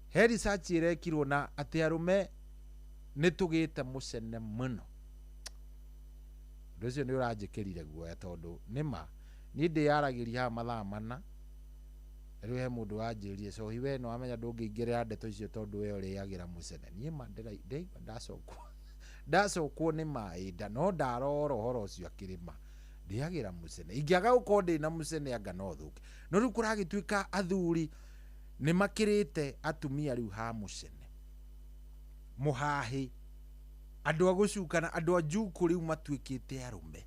He research ĩrekirwo na atĩ arũme nĩ tũgĩte mũcene mũno. Ũndũ ũcio nĩ ũranjĩkĩrire guoya tondũ nĩma niĩ ndĩyaragĩria haha mathaa 4. Rĩu he mũndũ wanjĩrire, Cohi we nĩ wamenya ndũngĩingĩrĩra ndeto icio tondũ we ũrĩagĩra mũcene. Niĩ ma ndĩraigua ndacokwo. Ndacokwo nĩ maĩ nda, no ndarora ũhoro ũcio akĩrĩma. Ndĩagĩra mũcene. Ingĩaga gũkorwo ndĩna mũcene anga no thũke. No rĩu kũragĩtuĩka athuri nĩ makĩrĩte atumia rĩu ha mũcene. Mũhahĩ. Andũ a gũcukana, andũ a njuku rĩu matuĩkĩte arũme.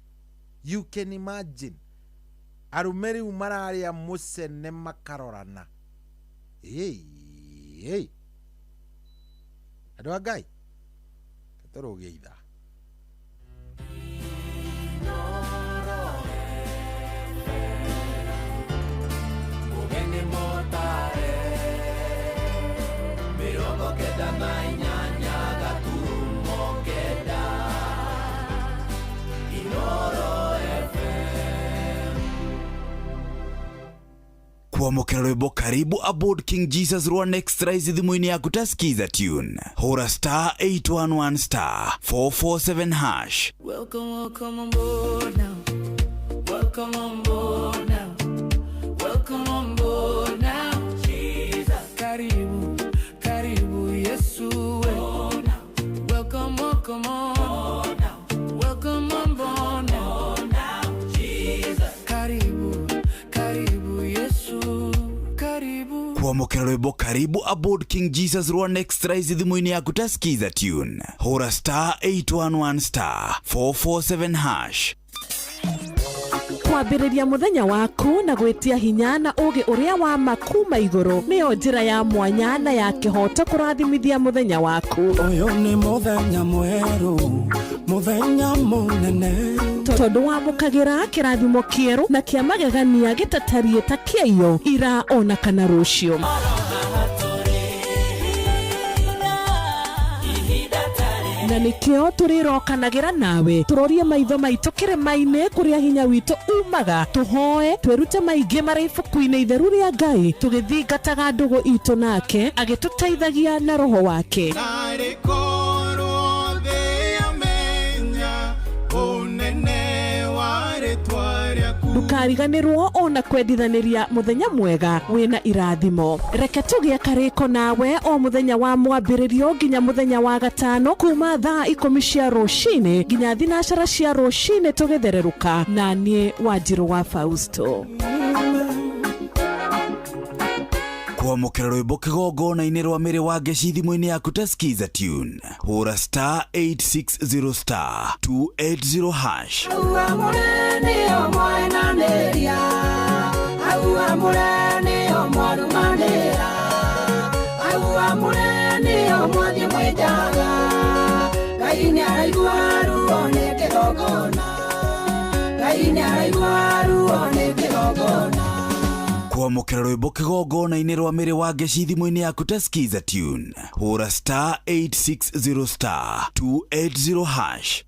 You can imagine. Arũme rĩu mararĩa mũcene makarorana. Ĩĩ. Andũ a Ngai, tũrũgie ithaa. Ũgeni mũtare, 98.9 Inooro FM. Kuamokera rwimbo karibu aboard King Jesus rwa Next Rise thimũ-inĩ yaku ta skiza tune. Hũra star 811 star 447 hash. Welcome, welcome on board now. Welcome on board now. Welcome on board now. Jesus. Karibu, karibu Yesu. Welcome, welcome on. Welcome on board now. Jesus. Karibu, karibu Yesu. Karibu. Kuamokera rwimbo karibu aboard King Jesus rwa Next Rise thimũ-inĩ yaku ta skiza tune. Hũra star 811 star 447 hash. Kwambĩrĩria mũthenya waku na gwĩtia hinya na ũũgĩ ũrĩa wa ma kuma igũrũ nĩyo njĩra ya mwanya na ya kĩhooto kũrathimithia mũthenya waku. Ũyũ nĩ mũthenya mwerũ, mũthenya mũnene. Tondũ wamũkagĩra kĩrathimo kĩerũ na kĩa magegania gĩtatariĩ ta kĩaiyo ira ona kana rũciũ. Na nĩkĩo tũrĩrokanagĩra nawe tũrorie maitho maitũ kĩrĩma-inĩ kũrĩa hinya witũ umaga, tũhoe twĩrute maingĩ marĩ ibuku-inĩ itheru rĩa Ngai, tũgĩthingataga ndũgũ itũ nake agĩtũteithagia na roho wake. Narĩ korwo thĩ yamenya ũnene wa rĩtwa rĩaku. Ndũkariganĩrwo ona kwendithanĩria mũthenya mwega wĩna irathimo. Reke tũgĩe karĩko nawe o mũthenya wa mwambĩrĩrio nginya mũthenya wa gatano kuma thaa 10 cia rũcinĩ nginya 9 cia rũcinĩ tũgĩthererũka na niĩ Wanjirũ wa Fausto. Kwamũkĩra rwĩmbo kĩgongona-inĩ rwa mĩrĩ wa ngeci thimũ-inĩ yaku ta Skiza Tune, hũra star 860 star 280 hash. Kwamũkĩra rwĩmbo kĩgongona-inĩ rwa mĩrĩ wa ngeci thimũ-inĩ yaku ta Skiza Tune, hũra star 860 star 280 hash.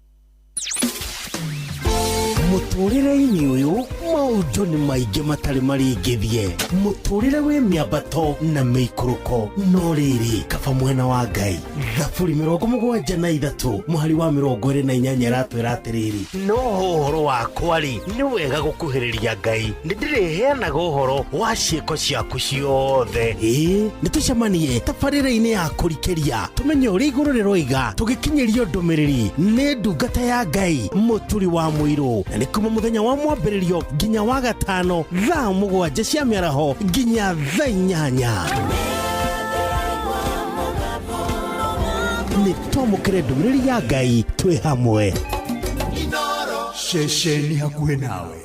Mũtũrĩre-inĩ ũyũ maũndũ nĩ maingĩ matarĩ maringithie, mũtũrĩre wĩ mĩambato na mĩikũrũko, no rĩrĩ kaba mwena wa Ngai. Thaburi 73 mũhari wa 28 ĩratwĩra atĩrĩrĩ, no ũhoro wakwa rĩ, nĩ wega gũkuhĩrĩria Ngai, nĩ ndĩrĩheanaga ũhoro wa ciĩko ciaku ciothe. Ĩĩ, nĩ tũcemanie tabarĩra-inĩ ya kũrikĩria tũmenye ũrĩa igũrũ rĩroiga, tũgĩkinyĩrio ndũmĩrĩri nĩ ndungata ya Ngai Mũturi wa Mũirũ, na nĩ kuma mũthenya wa mwambĩrĩrio nginya wa gatano thaa 7 cia mĩaraho nginya thaa 8. Nĩ twamũkĩre ndũmĩrĩri ya Ngai twĩ hamwe. Ceceni hakuhĩ nawe.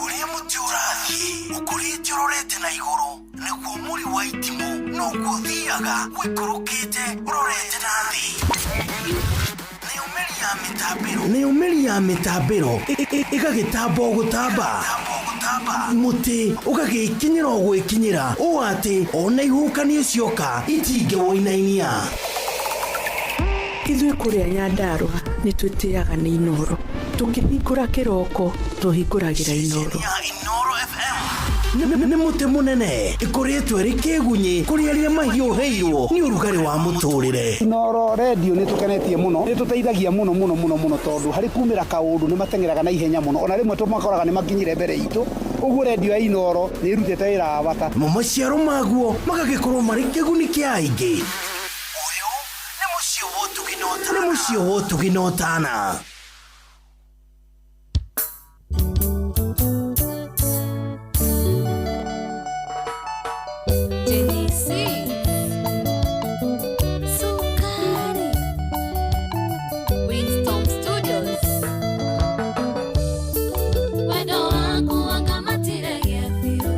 Ũrĩa mũtĩ ũrathiĩ ũkũrĩte ũrorete na igũrũ, nĩguo mũri wa itimũ noguo ũthiaga ũikũrũkĩte ũrorete na thĩ. Nayo mĩri ya mĩtambĩro ĩgagĩtamba o gũtamba, mũtĩ ũgagĩkinyĩra o gwĩkinyĩra, ũũ atĩ ona ihuhũkanio cioka itingĩwũinainia. Ithuĩ kũrĩa Nyandarũa nĩ twĩtĩaga nĩ Inooro, tũkĩhingũra kĩroko tũhingũragĩra Inooro. Nĩ mũtĩ mũnene ĩkũrĩtwo ĩrĩ kĩgunyĩ kũrĩ arĩa mahiũhĩirwo nĩ ũrugarĩ wa mũtũrĩre. Inooro redio nĩ tũkenetie mũno, nĩ tũteithagia mũno mũno mũno mũno, tondũ harĩ kumĩra kaũndũ nĩ mateng'eraga na ihenya mũno, ona rĩmwe tũmakoraga nĩ makinyire mbere itũ. Ũguo redio ya Inooro nĩ ĩrutĩte wĩra wa bata. Namo maciaro maguo magagĩkorwo marĩ kĩguni kĩa aingĩ. Ũyũ nĩ mũciĩ wa ũtugi na ũtana. Nĩ mũciĩ wa ũtugi na ũtana. Sukari Winston Studios. Wendo waku wangamatire biũ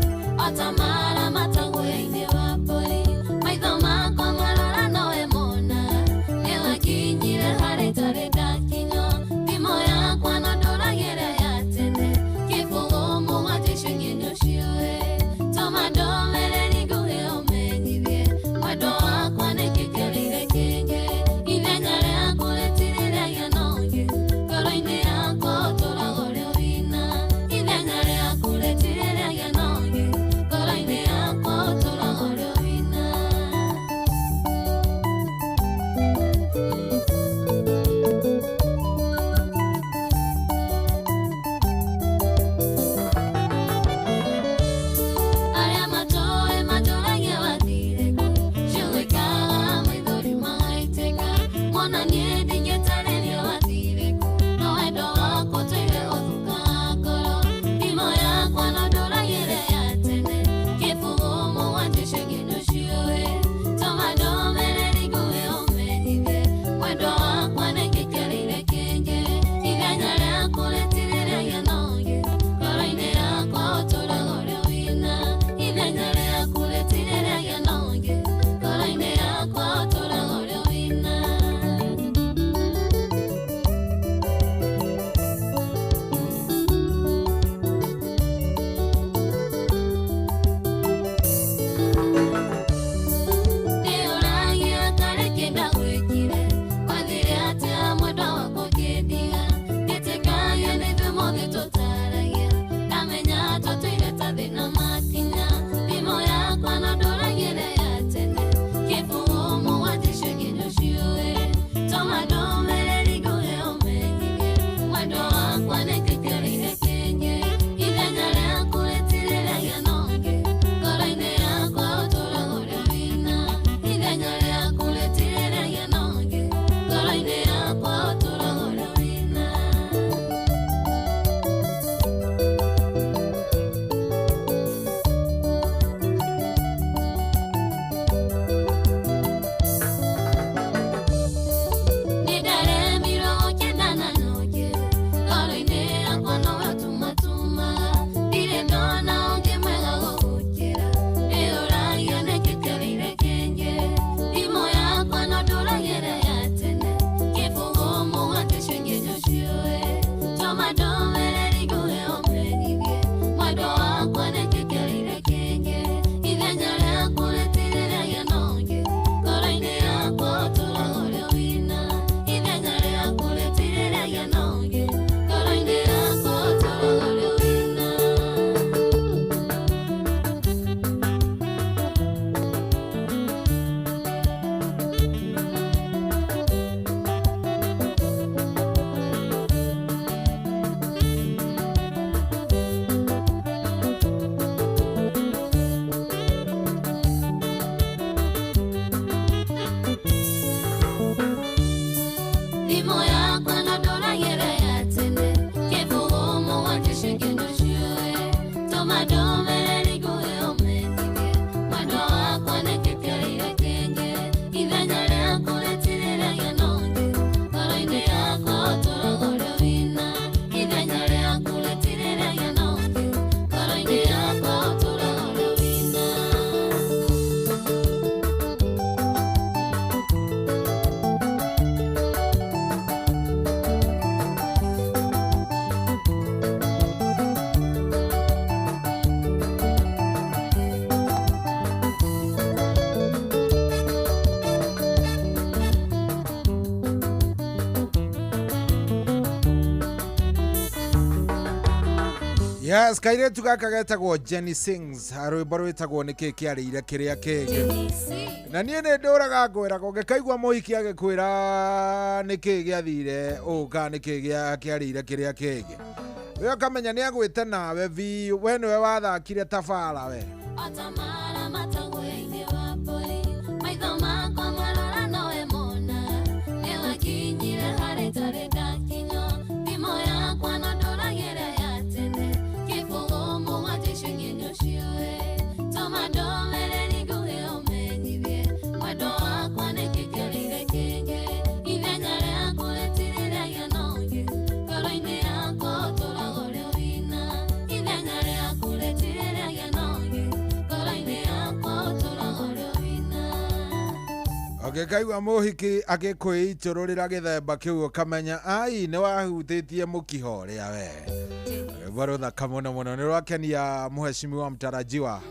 otamara matagũya-inĩ wa mbũri, maitho makwa marora nowe mona, nĩwakinyire harĩ tarĩ ndakinya, thimũ yakwa no ndũragĩra ya tene, kĩbũgũ mũgwanja icio ingĩ nĩũciũĩ, tũma ndũmĩrĩri nguhĩ ũmenyithie, mwendo wakwa nĩkĩ kĩrĩire kĩngĩ, ithenya rĩaku rĩtirĩrĩria na ũngĩ, ngoro-inĩ yakwa ũtũũraga ũrĩ wina, ithenya rĩaku rĩtirĩrĩria na ũngĩ, ngoro-inĩ yakwa ũtũũraga ũrĩ wina. Arĩa matũĩ matũragia wathire kũ, ciũgĩkaga maithori magaitĩka, mona niĩ ndingĩtarĩria wathire kũ, no wendo waku ũtũire ũthukaga ngoro, thimũ yakwa no ndũragĩre ya tene, kĩbũgũ mũgwanja icio ingĩ nĩũciũĩ, tũma ndũmĩrĩri nguhĩ ũmenyithie, mwendo wakwa nĩkĩ kĩrĩire kĩngĩ, ithenya rĩaku rĩtirĩrĩria na ũngĩ, ngoro-inĩ yakwa ũtũũraga ũrĩ wina, ithenya rĩaku rĩtirĩrĩria na ũngĩ, ngoro-inĩ yakwa ũtũũraga ũrĩ wina. Yes, kairĩtu gaka getagwo Jenny Sings, rwĩmbo rwĩtagwo nĩkĩ kĩarĩire kĩrĩa kĩngĩ. Na niĩ nĩ ndũraga ngwĩraga ũngĩkaigua mũhiki agĩkwĩra nĩkĩ gĩathire ũũ kana nĩkĩ kĩarĩire kĩrĩa kĩngĩ, we ũkamenya nĩ agwĩte nawe biũ, we nĩwe wathakire tabara we. Ota mara mataguo-inĩ wa mbũri, maitho makwa marora nowe mona, nĩwakinyire harĩ tarĩ ndakinywo, thimo yakwa no ndũragĩra ya tene, kĩbũgũ mũgwanja icio ingĩ nĩũciũĩ, tũma ndũmĩrĩri nguhĩ ũmenyithie, mwendo wakwa nĩkĩ kĩarĩire kĩngĩ, ithenya rĩaku rĩtirĩ rĩagĩa na ũngĩ, ngoro-inĩ yakwa ũtũũraga ũrĩ wina, ithenya rĩaku rĩtirĩ rĩagĩa na ũngĩ, ngoro-inĩ yakwa ũtũũraga ũrĩ wina. Ũngĩkaigua mũhiki agĩkwĩitũrũrĩra gĩthemba kĩu ũkamenya ai nĩ wahutĩtie mũkiho ũrĩa we. Rwĩmbo rũthaka mũno mũno nĩ rwakenia mũheshimiwa mtarajiwa,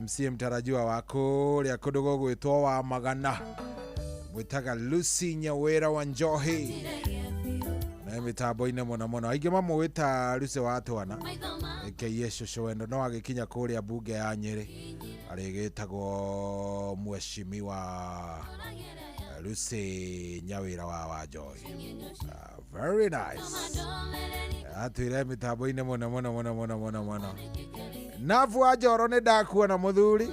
MCA mtarajiwa wa kũrĩa kũndũ gũgwĩtwo wa Magana, mwĩtaga Lucy Nyawĩra wa Njohi, na mĩtambo-inĩ mũno mũno aingĩ mamũĩta Lucy wa Twana aka Cũcũ Wendo, no agĩkinya kũrĩa mbunge ya Nyĩrĩ arĩgĩtagwo mheshimiwa Lucy Nyawĩra wa Wanjohi. Very nice, atwĩre mĩtambo-inĩ mũno mũno mũno mũno mũno mũno. Nabu wa Njoro nĩ ndakuona mũthuri,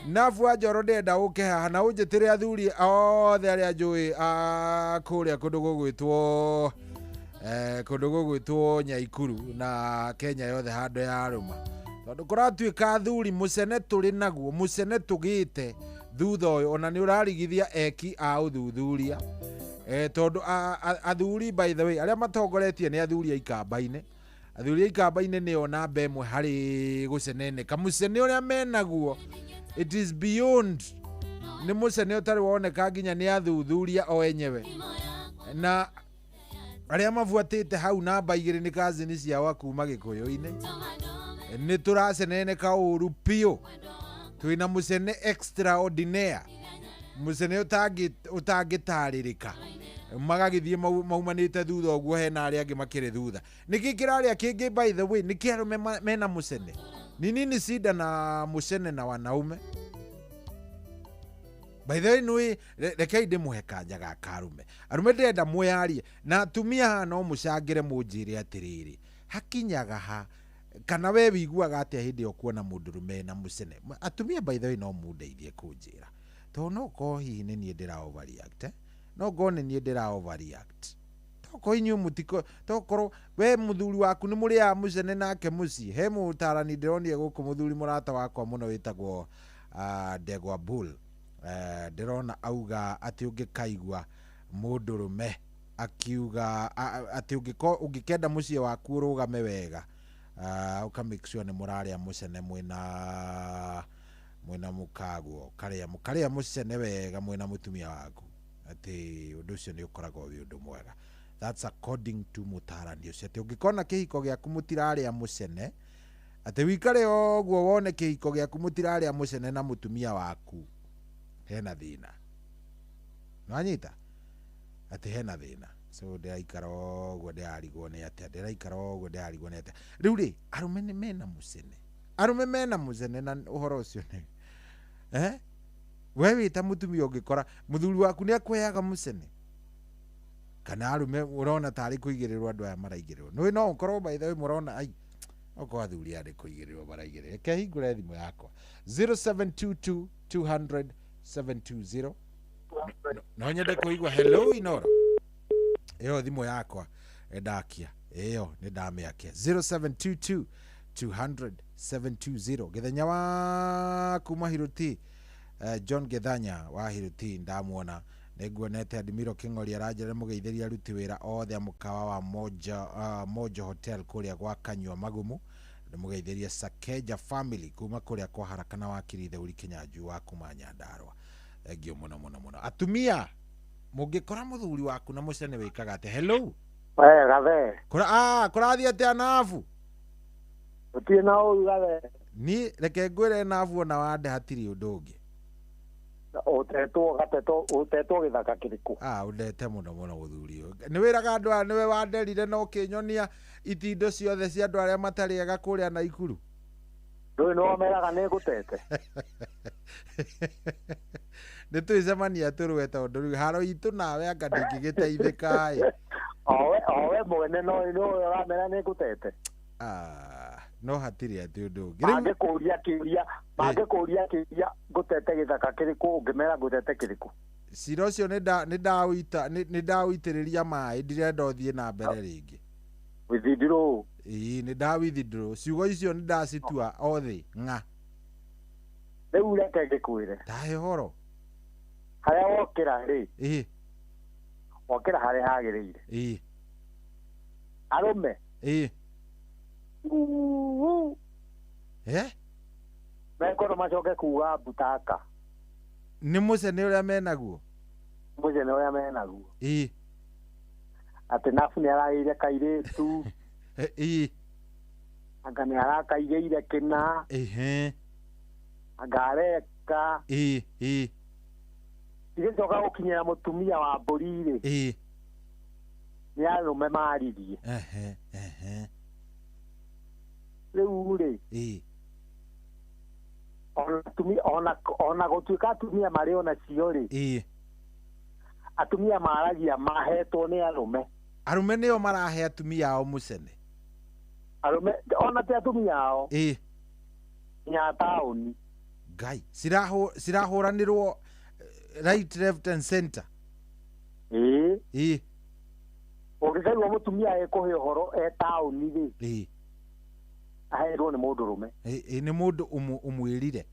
Nabu wa Njoro ndĩrenda ũke haha na ũnjĩtĩre athuri othe arĩa njũĩ a kũrĩa kũndũ gũgwĩtwo kũndũ gũgwĩtwo Nyaikuru na Kenya yothe handũ ya rũma, tondũ kũratuĩka athuri mũcene tũrĩ naguo, mũcene tũgĩte thutha ũyũ, ona nĩ ũrarigithia eki a ũthuthuria, tondũ athuri by the way arĩa matongoretie nĩ athuri a ikamba-inĩ. Athuri a ikamba-inĩ nĩo namba ĩmwe harĩ gũceneneka, mũcene ũrĩa menaguo it is beyond, nĩ mũcene ũtarĩ woneka nginya nĩ athuthuria o enyewe, na arĩa mabuatĩte hau namba igĩrĩ nĩ kazini ciao kuma gĩkũyũ-inĩ. Nĩ tũraceneneka ũru biũ, twĩna mũcene extraordinaire, mũcene ũtangĩtarĩrĩka, magagĩthiĩ maumanĩte thutha ũguo, hena arĩa angĩ makĩrĩ thutha. Nĩkĩ kĩrarĩa kĩngĩ by the way, nĩkĩ arũme mena mũcene? Ni nini shida na mũcene na wanaume? By the way, nĩ rekei ndĩmũhe kanya gaka arũme. Arũme ndĩrenda mwĩyarie na atumia haha no mũcangĩre mũnjĩre atĩrĩrĩ, hakinyaga ha kana we wiguaga atĩa hĩndĩ ĩyo kuona mũndũrũme ena mũcene? Atumia by the way no mũndeithie kũnjĩra, tondũ no korwo hihi nĩ niĩ ndĩra overreact, eh? No ngorwo nĩ niĩ ndĩra overreact, tokorwo inyuĩ mũtiko, tokorwo we mũthuri waku nĩ mũrĩaga mũcene nake mũciĩ. He mũtarani ndĩronire gũkũ, mũthuri mũrata wakwa mũno wĩtagwo Ndegwa Bull, ndĩrona auga atĩ ũngĩkaigua mũndũrũme akiuga atĩ ũngĩkenda mũciĩ waku ũrũgame wega, ũka make sure nĩ mũrarĩa mũcene mwĩna mũkaguo, mũkarĩa mũcene wega mwĩna mũtumia waku, atĩ ũndũ ũcio nĩ ũkoragwo wĩ ũndũ mwega. That's according to mũtarani ũcio, atĩ ũngĩkona kĩhiko gĩaku mũtirarĩa mũcene, atĩ wikare ũguo wone kĩhiko gĩaku mũtirarĩa mũcene na mũtumia waku, hena thĩna. Nĩwanyita? Atĩ hena thĩna. So ndĩraikara ũguo ndĩrarigwo nĩ atĩa, ndĩraikara ũguo ndĩrarigwo nĩ atĩa. Rĩu rĩ, arũme nĩ mena mũcene, arũme mena mũcene, na ũhoro ũcio nĩ we wĩ ta mũtumia ũngĩkora mũthuri waku nĩ akũheaga mũcene, kana arũme ũrona tarĩ kũigĩrĩrwo andũ aya maraigĩrĩrwo? Nĩ no ũkorwo by the way mũrona ai okorwo athuri aya nĩ kũigĩrĩrwo maraigĩrĩrwo. Reke hingũre thimũ yakwa 0722 200 720, no nyende kũigua. Hello Inoro, ĩyo thimũ yakwa ndakia, ĩyo nĩ ndamĩakia. 0722 200 720. Gĩthenya wa kuma Hiruti, John Gĩthanya wa Hiruti ndamuona, nĩnguonete. Admiro Kĩng'ori aranjĩra mũgeithĩria aruti wĩra othe a mũkawa wa Moja, Mojo Hotel kũrĩa gwa Kanyua Magumu. Nĩmũgeithĩria Sakeja family kuma kũrĩa kwa Haraka na wakiri Theuri Kĩnyanjui wa kuma Nyandarua. Thengio mũno mũno mũno. Atumia, mũngĩkora mũthuri waku na mũcene wĩkaga atĩa? Hello. We gathe. Kũrathiĩ atĩa nabu? Gũtirĩ na ũru gathe. Ni reke ngwĩre nabu, ona wande hatirĩ ũndũ ũngĩ. Ũtetwo gatetwo ũtetwo gĩthaka kĩrĩkũ? Ah, ũndete mũno mũno mũthuri ũyũ. Nĩ wĩraga andũ aya nĩwe wanderire na ũkĩnyonia itindo ciothe cia andũ arĩa matarĩ ega kũrĩa Naikuru. Ndũĩ nĩwe meraga nĩ ngũtete. Nĩ twĩcemania tũrũe tondũ rĩu haro itũ nawe anga ndingĩgĩteithĩka ĩ. Owe mwene no nĩwe ũramera nĩ ngũtete. Ah, no hatirĩ atĩ ũndũ ũngĩ. Rĩu Mangĩkũria kĩũria, mangĩkũria kĩũria ngũtete gĩthaka kĩrĩkũ ũngĩmera ngũtete kĩrĩkũ? Cira ũcio nĩ ndaũitĩrĩria maĩ ndirenda ũthiĩ na mbere rĩngĩ. Withdraw. Ĩĩ nĩ nda withdraw. Ciugo icio nĩ ndacitua othe ng'a. Rĩu reke ngĩkwĩre. Ndahe ũhoro. Harĩa wokĩra rĩ. Ĩĩ. Wokĩra harĩa hagĩrĩire. Ĩĩ. Arũme. Ĩĩ. Eh? Mekorwo macoke kuga mbutaka. Nĩ mũcene ũrĩa menaguo? Mũcene ũrĩa menaguo. Ĩĩ. Atĩ nabu nĩ aragĩire kairĩtu. Ĩĩ. Anga nĩ arakaigĩire kĩna. Ĩhĩ. Anga areka. Ĩĩ. Ĩĩ. Igĩcoka gũkinyĩra mũtumia wa mbũri rĩ. Ĩĩ. Nĩ arũme maririe. Ehe. Ehe. Rĩu rĩ. Ĩĩ. Ona gũtuĩka atumia marĩ ona cio rĩ. Ĩĩ. Atumia maragia mahetwo nĩ arũme. Arũme nĩo marahe atumia ao mũcene. Arũme ona ti atumia ao. Ĩĩ. Nginya taũni. Ngai cirahũranĩrwo right, left and center. Ĩĩ. Ĩĩ. Ũngĩkaigua mũtumia ekũhe ũhoro e taũni rĩ. Ĩĩ. Aheirwo nĩ mũndũrũme. Ĩĩ nĩ mũndũ ũmwĩrire.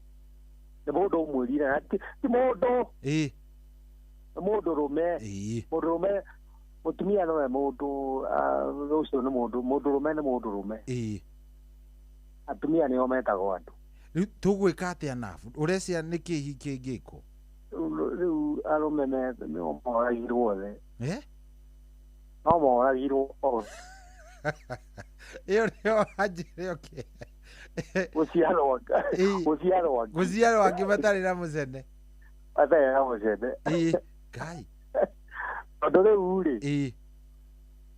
Nĩ mũndũ ũmwĩrire ti mũndũ. Ĩĩ. Nĩ mũndũrũme. Ĩĩ. Mũndũrũme mũtumia nowe mũndũ ũcio nĩ mũndũ mũndũrũme nĩ mũndũrũme. Ĩĩ. Atumia nĩo metagwo andũ. Rĩu tũgwĩka atĩa nabu? Ũrecia nĩ kĩ hihi kĩngĩkwo? Rĩu arũme nĩo moragirwo othe. Eh? No moragirwo othe. Ĩyo nĩyo wanjĩre ũkĩ. Gũciarwo gũciarwo angĩ. Gũciarwo angĩ matarĩ na mũcene. Matarĩ na mũcene. Ĩĩ. Ngai. Tondũ rĩu rĩ. Ĩĩ.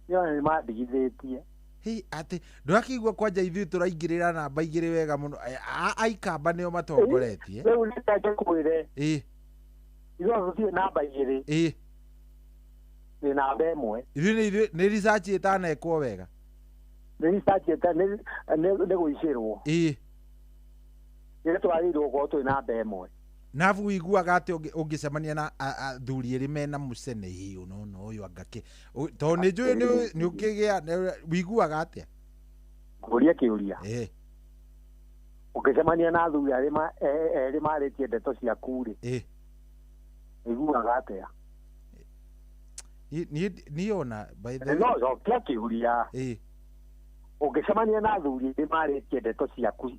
Nĩo nĩ mandigithĩtie. Hĩ atĩ ndũrakĩigua kwanja ithuĩ tũraingĩrĩra namba igĩrĩ wega mũno. Aikamba nĩo matongoretie. Rĩu reke ngĩkwĩre. Ĩĩ. Ithuĩ tũtirĩ namba igĩrĩ. Ĩĩ. Nĩ namba ĩmwe. Ithuĩ nĩ research ĩtanekwo wega. Nĩ research nĩ gũicĩrwo. Ĩĩ. Nĩ twagĩrĩirwo gũkorwo twĩ namba ĩmwe. Nabu ũiguaga atĩ ũngĩcemania na athuri erĩ mena mũcene ĩ ũnona ũyũ anga kĩ tondũ nĩ njũĩ nĩ ũkĩgĩa ũiguaga atĩa? Ngũrie kĩũria. Ĩĩ. Ũngĩcemania na athuri erĩ marĩtie ndeto ciaku rĩ. Ĩĩ. Ũiguaga atĩa? Niĩ ona by the way. No cokia kĩũria. Ĩĩ. Ũngĩcemania na athuri erĩ marĩtie ndeto ciaku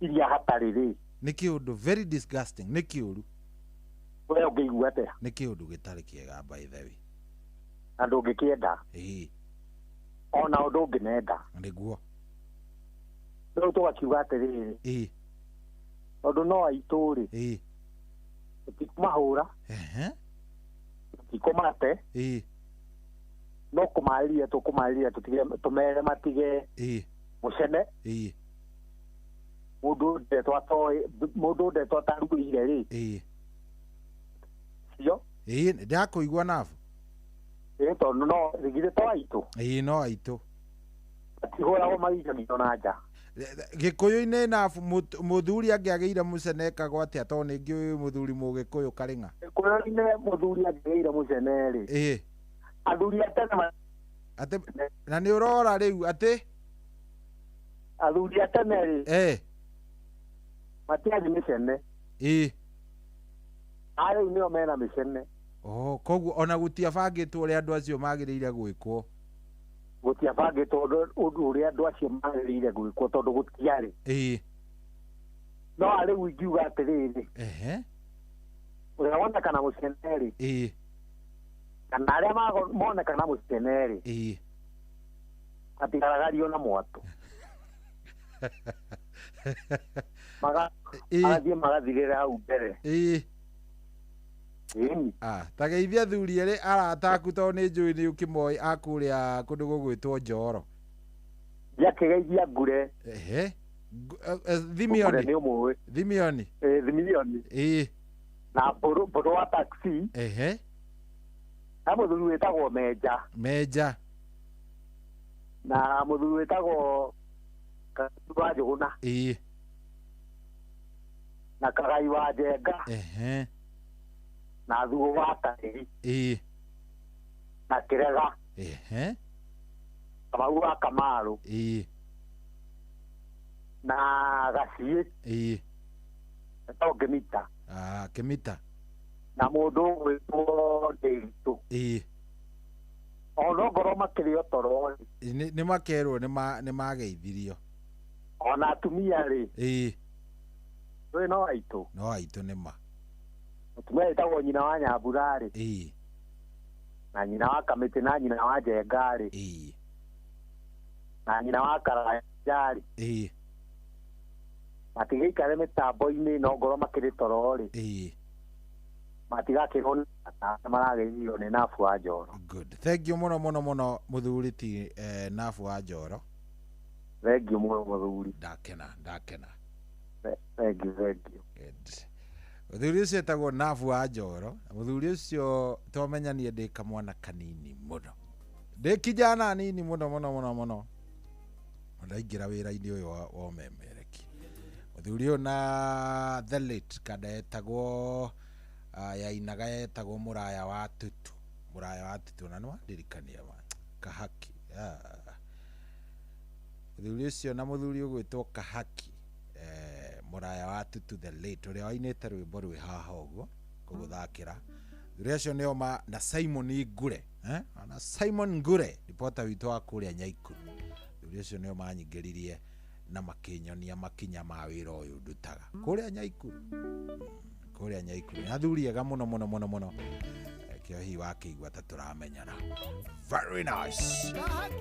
iria hatarĩ rĩ. Nĩ kĩũndũ very disgusting, nĩ kĩũru. We ũngĩigua atĩa? Nĩ kĩũndũ gĩtarĩ kĩega by the way. Na ndũngĩkĩenda. Ĩĩ. Ona ũndũ ũngĩmenda. Nĩguo. Rĩu tũgakiuga atĩrĩrĩ. Ĩĩ. Tondũ no aitũ rĩ. Ĩĩ. Tũtikũmahũra. Ehe. Tũtikũmate. Ĩĩ. No kũmarĩria tũkũmarĩria tũtige tũmere matige. Ĩĩ. Mũcene. Ĩĩ. Mũndũ ndetwo atoĩ mũndũ ndetwo ataruire rĩ. Ĩĩ. Cio. Ĩĩ ndakũigua nabu. Ĩĩ tondũ no githĩ to aitũ. Ĩĩ no aitũ. Matihũragwo magĩikanio na nja. Gĩkũyũ-inĩ nabu mũthuri angĩagĩire mũcene ekagwo atĩa tondũ nĩ ngĩũĩ mũthuri mũgĩkũyũ karĩng'a. Gĩkũyũ-inĩ mũthuri angĩgĩire mũcene rĩ. Ĩĩ. Athuri a tene atĩ na nĩ ũrora rĩu atĩ athuri a tene rĩ. Ĩĩ. Matiarĩ mĩcene. Ĩĩ. A rĩu nĩo mena mĩcene. Oh, koguo ona gũtiabangĩtwo ũrĩa andũ acio magĩrĩire gwĩkwo. Gũtiabangĩtwo ũndũ ũrĩa andũ acio magĩrĩire gwĩkwo tondũ gũtiarĩ. Ĩĩ. No rĩu ingiuga atĩrĩrĩ. Ehe. Ũrĩa wonekana mũcene rĩ. Ĩĩ. Kana arĩa monekana mũcene rĩ. Ĩĩ. Matigaragario na mwatũ. Magathiĩ magathirĩra hau mbere. Ĩĩ. Ĩni. Ah, ta geithia athuri erĩ arata aku tondũ nĩ njũĩ nĩ ũkĩmoĩ a kũrĩa kũndũ gũgwĩtwo Njoro. Njakĩgeithia Ngure. Ehe. Ngure Thimioni. nĩ ũmũĩ. Thimioni. Ĩ, Thimioni. Ĩĩ. Na Mbũrũ wa taxi. Ehe. Na mũthuri wĩtagwo Menja. Menja. Na mũthuri wĩtagwo Kagai wa Njũgũna. Ĩĩ. Na Kagai wa Njenga. Ehe. Na Thuo wa Karĩri. Ĩĩ. Na Kĩrega. Ehe. Kamau wa Kamaru. Ĩĩ. Na Gaciĩ. Ĩĩ. Etagwo Kĩmita. Ah, Kĩmita. Na mũndũ ũgwĩtwo Ndĩritũ. Ĩĩ. Ona ngorwo makĩrĩ o toro rĩ. Nĩ makerwo nĩ mageithirio. Ona atumia rĩ. Ĩĩ. Ndũĩ no aitũ. No aitũ nĩ ma. Mũtumia wĩtagwo nyina wa Nyambura rĩ. Ĩĩ. Na nyina wa Kamĩtĩ na nyina wa Njenga rĩ. Ĩĩ. Na nyina wa Karanja rĩ. Ĩĩ. Matigĩikare mĩtambo-inĩ no ngorwo makĩrĩ toro rĩ. Ĩĩ. Matigakĩrwo nĩ marageithio nĩ Nabu wa Njoro. Good. Thank you mũno mũno mũno mũthuri ti Nabu wa Njoro. Thank you mũno mũthuri. Ndakena, ndakena. Thank you, thank you. Good. Mũthuri ũcio etagwo Nabu wa Njoro. Na mũthuri ũcio twamenyanie ndĩ kamwana kanini mũno. Ndĩ kijana nini mũno mũno mũno mũno. Ndaingĩra wĩra-inĩ ũyũ wa ũmemereki. Mũthuri ũyũ na the late kanda etagwo yainaga yetagwo Mũraya wa Tutu. Mũraya wa Tutu na nĩwandirikania ma Kahaki. Mũthuri ũcio na mũthuri ũgwĩtwo Kahaki Mũraya wa Tutu the late ũrĩa wainĩte rwĩmbo rwĩ haha ũguo kũgũthakĩra. Thuri acio nĩo ma na Simon Ngure, na Simon Ngure ripota witũ wa kũrĩa Nyaikuru. Thuri acio nĩo manyingĩririe na makĩnyonia makinya ma wĩra ũyũ ndutaga kũrĩa Nyaikuru. Kũrĩa Nyaikuru nĩ athuri ega mũno mũno mũno mũno. Kĩo hihi wakĩigua ta tũramenyana. Very nice.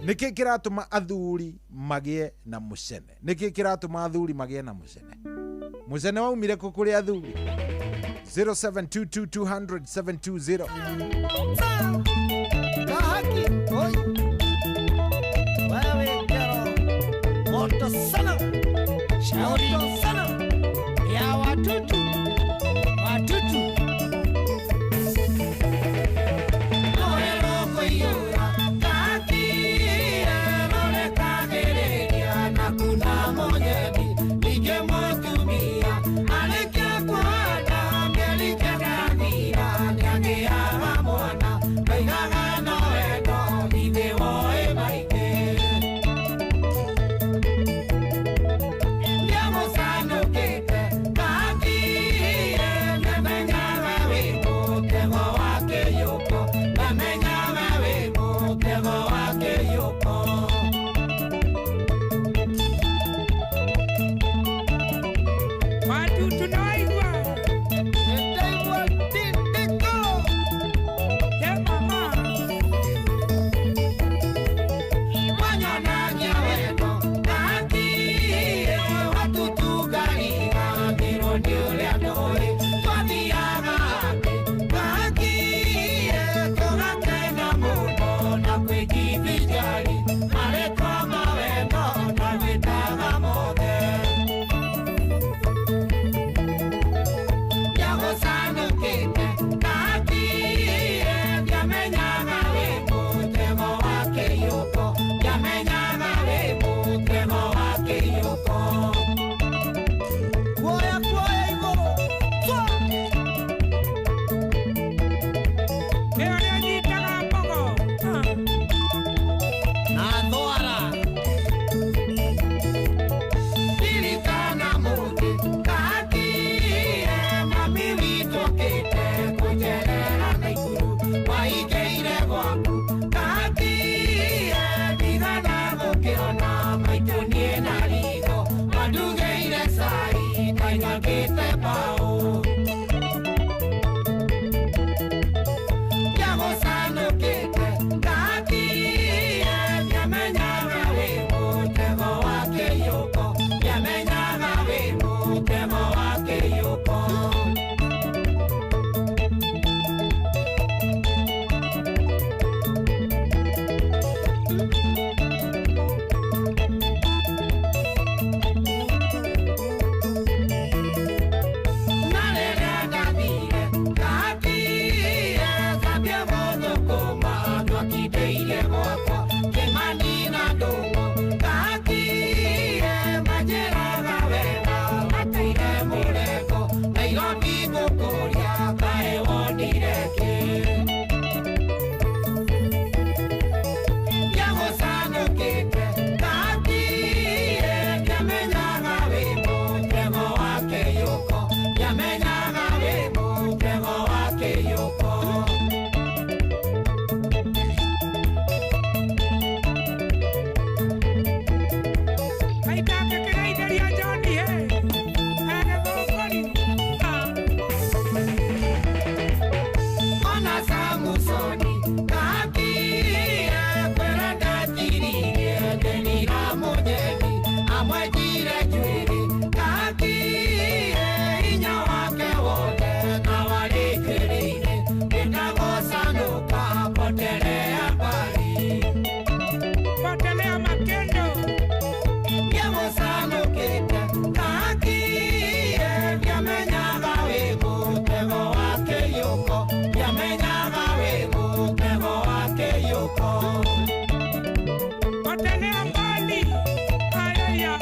Nĩkĩ kĩratũma athuri magĩe na mũcene? Nĩkĩ kĩratũma athuri magĩe na mũcene? Mũcene waumire kũ kũrĩ athuri? 0722200720. Kahaki, oi. Wewe kero moto sana. Shauri moto sana ya watutu. Watutu. Noero koyura kahaki erore kagereria na kuna monyebi nige motumia aleke kwada melike dadira nyageaga mwana. Ndĩire gwakwa Kĩmani na Ndũng'ũ Gakie manjĩraga wega Mateire mũrengo Nairobi ngũkũria kaĩ wonire kĩ Ndiagũcanũkĩte Gakie ndiamenyaga wĩ mũtego wa kĩyũko Ndiamenyaga wĩ mũtego wa kĩyũko. Ona Samusoni gakie kwĩra ndetiririe Ndenira mũnyeni amwenjire njuĩrĩ gakie hinya wake wothe na warĩ njuĩrĩ-inĩ ndĩndagũcanũka potelea mbali potelea makendo ndiagũcanũkĩte gakie ndiamenyaga wĩ mũtego wa kĩyũko ndiamenyaga wĩ mũtego wa kĩyũko. Potelea mbali ayaya.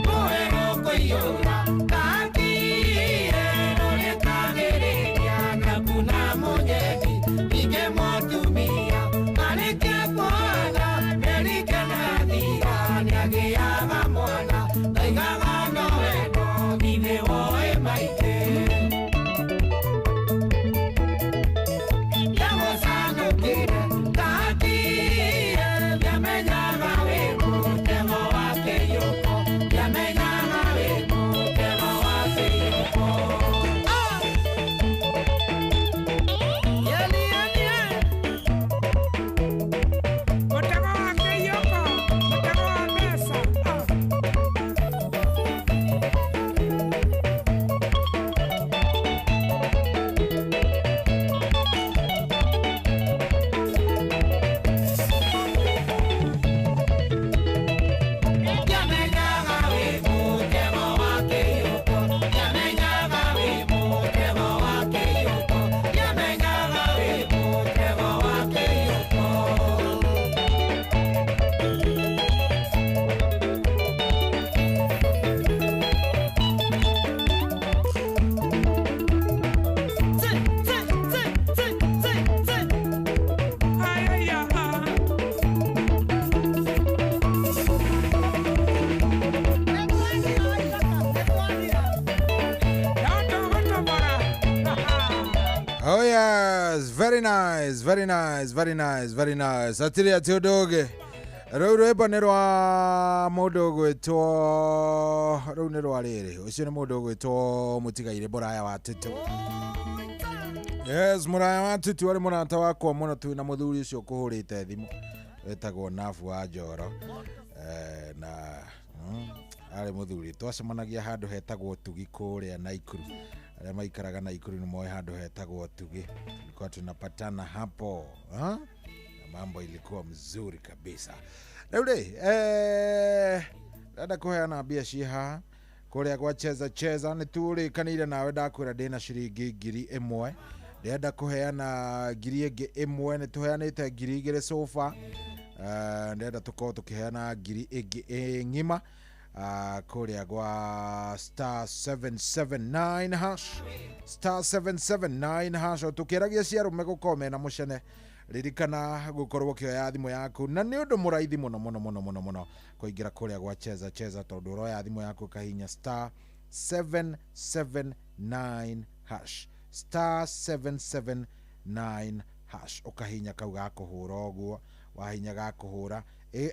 Mũhero kũiyũra gakie rũrĩkagĩrĩria na kuna mũnyendi ningĩ mũtumia arĩkia kuona merike na thira nĩagĩaga mwana ndaigaga no wendo githĩ woĩ maingĩ. Ndiagũcanũkire gakie ndiamenyaga wĩ mũtego wa kĩyũko ndiamenyaga wĩ mũtego wa kĩyũko. Mũtego wa kĩyũko, mũtego wa mbeca. Ndiamenyaga wĩ mũtego wa kĩyũko ndiamenyaga wĩ mũtego wa kĩyũko ndiamenyaga wĩ mũtego wa kĩyũko. Oh yes, very nice, very nice, very nice, very nice. Atiri ati undu rĩu rwĩmbo nĩ rwa mũndũ ũgwĩtwo rĩu nĩ rwa rĩrĩ ũcio nĩ mũndũ ũgwĩtwo mũtigairĩ mũraya wa Tutu. Yes, mũraya wa Tutu arĩ mũrata wakwa mũno twĩ na mũthuri ũcio ũkũhũrĩte thimũ wĩtagwo Nabu wa Njoro na arĩ mũthuri twacemanagia handũ hetagwo Tugi kũrĩa Naikuru. Arĩa maikaraga Naikuru nĩ moĩ handũ hetagwo Tugi, tulikuwa tunapatana hapo ha? Na mambo ilikuwa mzuri kabisa. Rĩu rĩ ndenda kũheana mbia ciĩ haha kũrĩa gwa Cheza Cheza nĩ tũrĩkanĩire nawe ndakwĩra ndĩna ciringi 1,000 ndĩrenda kũheana 1,000 ĩngĩ nĩ tũheanĩte 2,000 sofa ndĩrenda tũkorwo tũkĩheana 1,000 ĩngĩ ng'ima kũrĩa gwa star 779 hash star 779 hash o tũkĩaragia ciarũme gũkorwo mena mũcene ririkana gũkorwo ũkĩoya thimũ yaku na nĩ ũndũ mũraithi mũno mũno mũno mũno mũno kũingĩra kũrĩa gwa Cheza Cheza tondũ ũroya thimũ yaku ũkahihinya star 779 hash star 779 hash ũkahihinya kau ga kũhũra ũguo wahinya ga kũhũra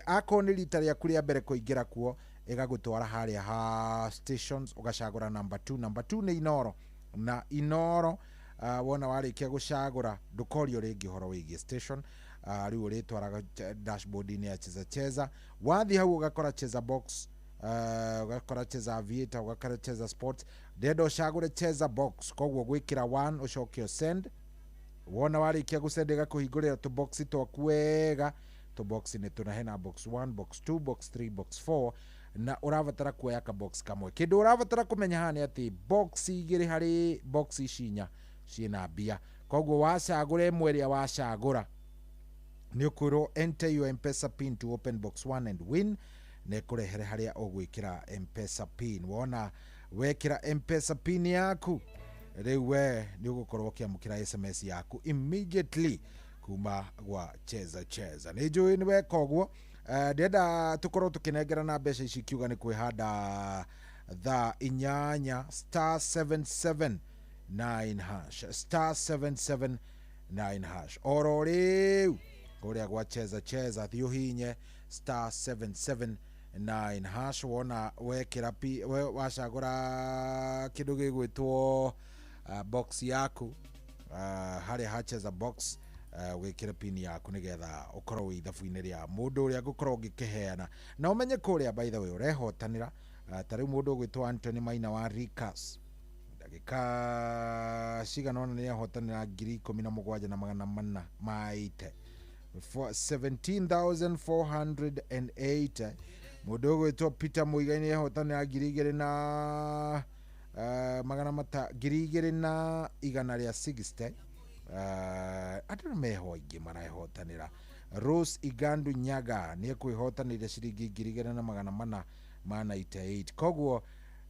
akorwo nĩ rita rĩaku rĩa mbere kũingĩra kuo ĩgagũtwara harĩa ha stations ũgacagũra number 2 number 2 nĩ Inoro na Inoro wona warĩkia gũcagũra ndũkorio rĩngĩ ũhoro wĩgiĩ station rĩu ũrĩtwaraga dashboard-inĩ ya Cheza Cheza wathiĩ hau ũgakora Cheza Box ũgakora Cheza Aviator ũgakora Cheza Sports ndĩrenda ũcagũre Cheza Box koguo gwĩkĩra 1 ũcoke ũsend wona warĩkia gũsend ĩgakũhingũrĩra tũboxi twaku wega tũboxi nĩ tũna hena box 1 box 2 box 3 box 4 Na ũrabatara kuoya kabox kamwe. Kĩndũ ũrabatara kũmenya haha nĩ atĩ box igĩrĩ harĩ box ici inya ciĩna mbia. Koguo wacagũra ĩmwe ĩrĩa wacagũra, nĩ ũkwĩrwo enter your Mpesa pin to open box 1 and win, na ĩkũrehere harĩa ũgwĩkĩra Mpesa pin. Wona wekĩra Mpesa pin yaku, rĩu we nĩ ũgũkorwo ũkĩamũkĩra SMS yaku immediately kuma gwa Cheza Cheza. Nĩ njũĩ nĩ weka ũguo. Ndĩrenda tũkorwo tũkĩnengerana mbeca ici kiuga nĩ kwĩhanda thaa 8 star 779 hash, star 779 hash oro rĩu kũrĩa gwa Cheza Cheza, thiĩ ũhinye star 779 hash. Wona wekĩra wacagũra kĩndũ gĩgwĩtwo box yaku, harĩa ha Cheza box, wĩkĩre pin yaku nĩgetha ũkorwo wĩ ithabu-inĩ rĩa mũndũ ũrĩa ngũkorwo ngĩkĩheana. Na ũmenye kũrĩa, by the way, ũrehotanĩra, ta rĩu mũndũ ũgwĩtwo Anthony Maina wa Ricas, ndagĩka cigana ũna nĩ ahotanĩra 17,480, 17,480. Mũndũ ũgwĩtwo Peter Muigai nĩ ahotanĩra ngiri igĩrĩ na magana mata 2,160. Andũ nĩ meho aingĩ marehotanĩra. Rose Igandu Nyaga nĩ ekwĩhotanĩire ciringi 2,498. Koguo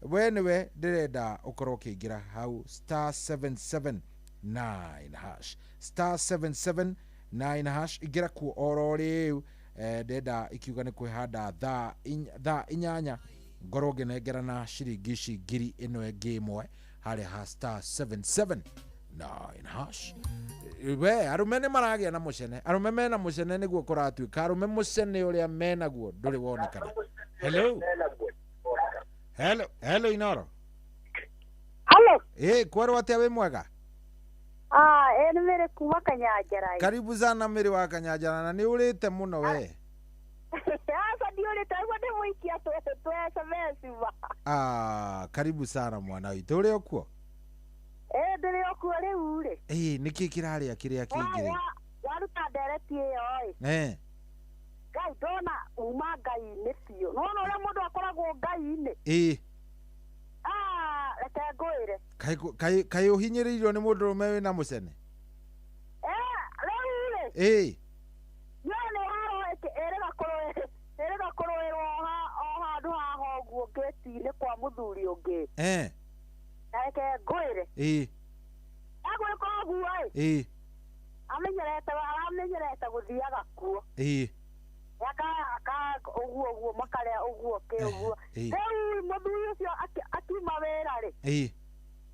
we nĩwe ndĩrenda ũkorwo ũkĩingĩra hau star 779 hash, star 779 hash, ingĩra kuo oro rĩu. Ndĩrenda ikiuga nĩ kwĩhanda thaa 8 ngorwo ngĩnengerana ciringi ici ngiri ĩno ĩngĩ ĩmwe harĩa ha star 779 hash. We arume nĩ maragĩa na mũcene, arume mena mũcene nĩguo kũratuĩka, arume mũcene ũrĩa menaguo ndũrĩ wonekana. Hello, hello, hello Inoro. Hello. Kwerwo atĩa, wĩ mwega? Nĩ Mĩrĩ kuma Kanyanjara. Karibu sana Mĩrĩ wa Kanyanjara, na nĩ ũrĩte mũno we. Aca ndiũrĩte, ũguo nĩ mũikia tũ SMS ba. Karibu sana mwana witũ, ũrĩ o kuo? Ndĩrĩ o kuo rĩu rĩ. Nĩkĩ kĩrarĩa kĩrĩa kĩngĩ rĩ? Waruta ndereti ĩyo ĩ. Ngai ndona uma Ngai-inĩ biũ. Nĩwona ũrĩa mũndũ akoragwo Ngai-inĩ? Reke ngwĩre. Kaĩ ũhinyĩrĩirio nĩ mũndũrũme wĩna mũcene? Rĩu rĩ. Niĩ nĩ haro ĩrĩga kũrũĩrwo o handũ haha ũguo ngĩti-inĩ kwa mũthuri ũngĩ. Na reke ngwĩre. Agwĩka ũguo ĩ. Aramenyerete gũthiaga kuo. Aka ũguo ũguo makarĩa ũguo kĩ ũguo. Rĩu mũthuri ũcio akiuma wĩra rĩ.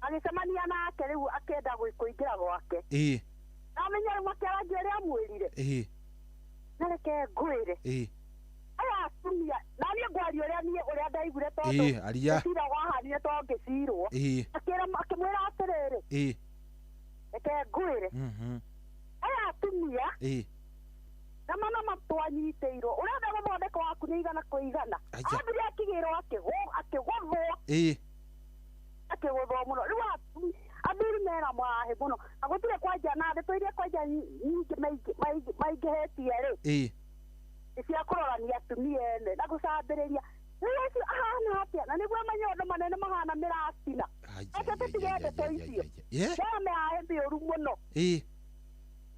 Agĩcemania nake rĩu akĩenda kũingĩra gwake. Amenya rĩu makĩarangia ũrĩa amwĩrire. Na reke ngwĩre. Aya atumia, na niĩ ngwaria ũrĩa niĩ ũrĩa ndaiguire tondũ gũcira wahanire tondũ ngĩcirwo. Akĩmwĩra atĩrĩrĩ. Reke ngwĩre. Aya atumia. Na mana matwanyitĩirwo ũrenda gũthondeka waku nĩ igana kwa igana. Ambire akĩgĩrwo akĩgũthwo. Akĩgũthwo mũno. Rĩu athuri mena mwahĩ mũno. Na gũtirĩ kwanja na ndeto iria kwanja nyingĩ maingĩhĩtie rĩ. Nĩ cia kũrorania atumia ene na gũcambĩrĩria. Rĩu acio ahana atĩa? Na nĩguo manyondo manene mahana mĩratina. Reke tũtige ndeto icio. Mena mĩahĩ mĩũru mũno.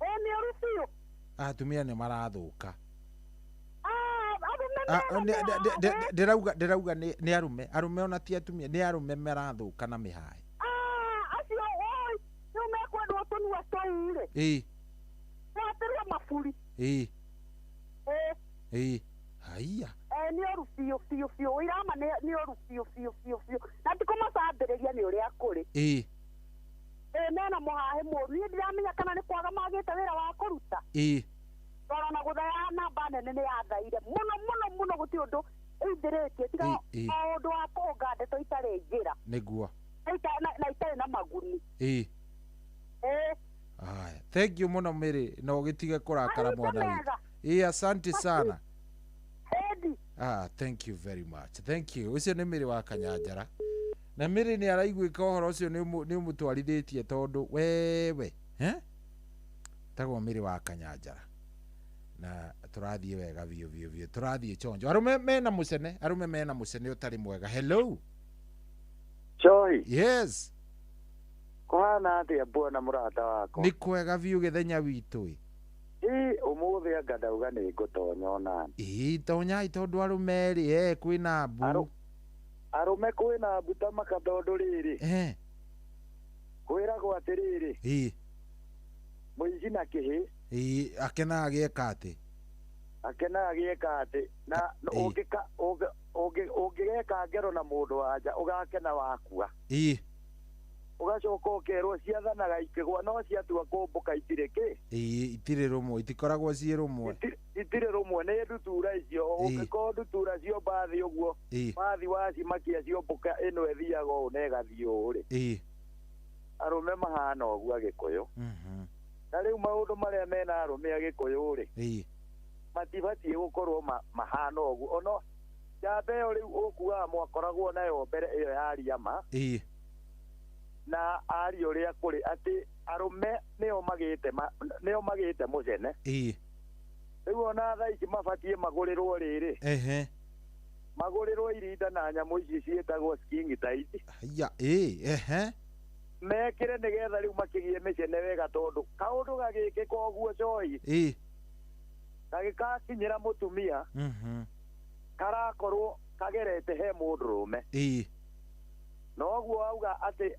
Mĩũru biũ. Atumia nĩ marathũka. Ndĩrauga nĩ arume, arume ona ti atumia, nĩ arume marathũka na mĩhaĩ. Acio oi, rĩu mekwendwo tũnua tũu rĩ. Matĩrwo maburi. Haiya. Nĩ ũru biũ biũ biũ, ũirama nĩ ũru biũ biũ biũ biũ. Na ti kũmacambĩrĩria nĩ ũrĩa kũrĩ. Mena mũhahĩ mũru. Niĩ ndiramenya kana nĩ kwaga magĩte wĩra wa kũruta. Tondũ ona gũthaya namba nene nĩ yathaire mũno mũno mũno, gũtirĩ ũndũ ĩithĩrĩtie tiga o ũndũ wa kũnga ndeto itarĩ njĩra. Nĩguo. Na itarĩ na maguni. Haya, thank you mũno Mĩrĩ, na ũgĩtige kũrakara mwana witũ. Asante sana. Thank you very much. Thank you. Ũcio nĩ Mĩrĩ wa Kanyanjara. Na Mĩrĩ nĩ araiguĩka ũhoro ũcio nĩ ũmũtwarithĩtie tondũ wewe, tagwo Mĩrĩ wa Kanyanjara. Na tũrathiĩ wega biũ biũ biũ, tũrathiĩ chonjo. Arũme mena mũcene, arũme mena mũcene ũtarĩ mwega. Hello. Choi. Yes. Kũhana atĩa bwana mũrata wakwa? Nĩ kwega biũ gĩthenya witũ ĩ. Ĩ ũmũthĩ anga ndauga nĩ ngũtonya onani. Ĩ tonyai tondũ arũme rĩ, kwĩna mbu. Arũme kwĩna mbu ta maka tondũ rĩrĩ. Kwĩragwo atĩrĩrĩ. Ĩ. Mũici na kĩhĩ. Ĩ akenaga gĩeka atĩ. Akenaga gĩeka atĩ. Na ũngĩgeka ngero na mũndũ wa nja ũgakena wakua. Ĩ. Ũgacoka ũkerwo ciathanaga ikĩgwa no ciatua kũmbũka itirĩ kĩ. Ĩ itirĩ rũmwe, itikoragwo ciĩ rũmwe. Itirĩ rũmwe nĩ ndutura icio. Ũngĩkorwo ndutura ciomba thĩ ũguo. Wathi wacimakia ciombũka ĩno ĩthiaga ũũ na ĩgathiĩ ũũ rĩ. Ĩ. Arũme mahana ũguo Agĩkũyũ. Na rĩu maũndũ marĩa mena arũme Agĩkũyũ rĩ. Ĩ. Matibatiĩ gũkorwo mahana ũguo. Ono njamba ĩyo rĩu ũkuaga mwakoragwo nayo mbere ĩyo ya riama. Ĩ. Na aria ũrĩa kũrĩ atĩ arũme nĩo magĩte mũcene. Ĩ. Rĩu ona thaa ici mabatiĩ magũrĩrwo rĩrĩ. Ehe. Magũrĩrwo irinda na nyamũ ici ciĩtagwo skin tight. Haiya, ĩ, ehe. Mekĩre nĩgetha rĩu makĩgĩe mĩcene wega tondũ kaũndũ gagĩkĩka ũguo Choi. Ĩ. Gagĩkakinyĩra mũtumia. Karakorwo kagerete he mũndũrũme. Ĩ. Noguo auga atĩ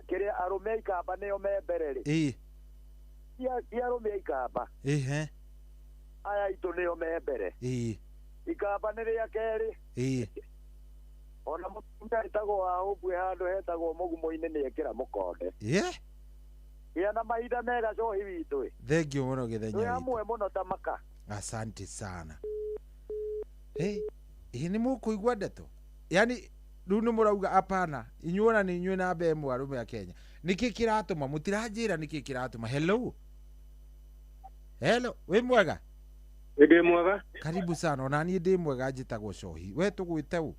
kĩrĩa arũme ikamba nĩo me mbere rĩ. Ĩ. Ti arũme ikamba. Ehe. Aya aitũ nĩo me mbere. Ĩ. Ikamba nĩ rĩa kerĩ. Ĩ. Ona mũtumia etagwo wa ũmbwe handũ hetagwo mũgumo-inĩ nĩekĩra mũkonde. Ĩ. Gĩa na mahinda mega Cohi witũ ĩ. Thank you mũno gĩthenya witũ. Twĩ hamwe mũno ta maka. Asante sana. Ĩ, ĩ nĩ mũkũigua ndeto. Yaani rĩu nĩ mũrauga apana, inyuĩ ona nĩ inyuĩ namba ĩmwe arũme a Kenya. Nĩkĩ kĩratũma mũtiranjĩra nĩkĩ kĩratũma? Hello. Hello, wĩ mwega? Ndĩ mwega. Karibu sana, ona niĩ ndĩ mwega njĩtagwo Cohi. We tũgwĩte ũ?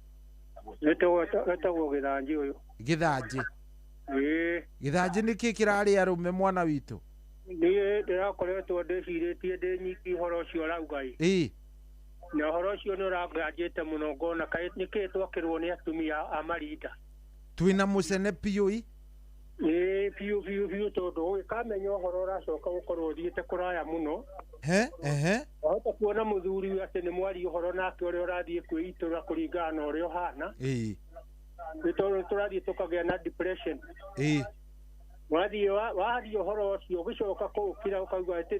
Wetagwo Gĩthanjĩ ũyũ. Gĩthanjĩ. Ĩĩ. Gĩthanjĩ nĩkĩ kĩrarĩa arũme mwana witũ? Niĩ ndĩrakoretwo ndĩcirĩtie ndĩ nyiki ũhoro ũcio ũrauga ĩ. Ĩĩ. Na ũhoro ũcio nĩ ũranganjĩte mũno ngona kaĩ nĩkĩĩ twakĩrwo nĩ atumia a marinda. Twĩna mũcene biũ ĩ? Ĩĩ biũ biũ biũ tondũ ũgĩkamenya ũhoro ũracoka gũkorwo ũthiĩte kũraya mũno. He, ehe. Wahota kuona mũthuri atĩ nĩ mwaria ũhoro nake ũrĩa ũrathiĩ kwĩitũra kũringana na ũrĩa ũhana. Ĩĩ. Nĩ tondũ tũrathiĩ tũkagĩa na depression. Ĩĩ. Wathiĩ waria ũhoro ũcio ũgĩcoka kũũkĩra ũkauga atĩ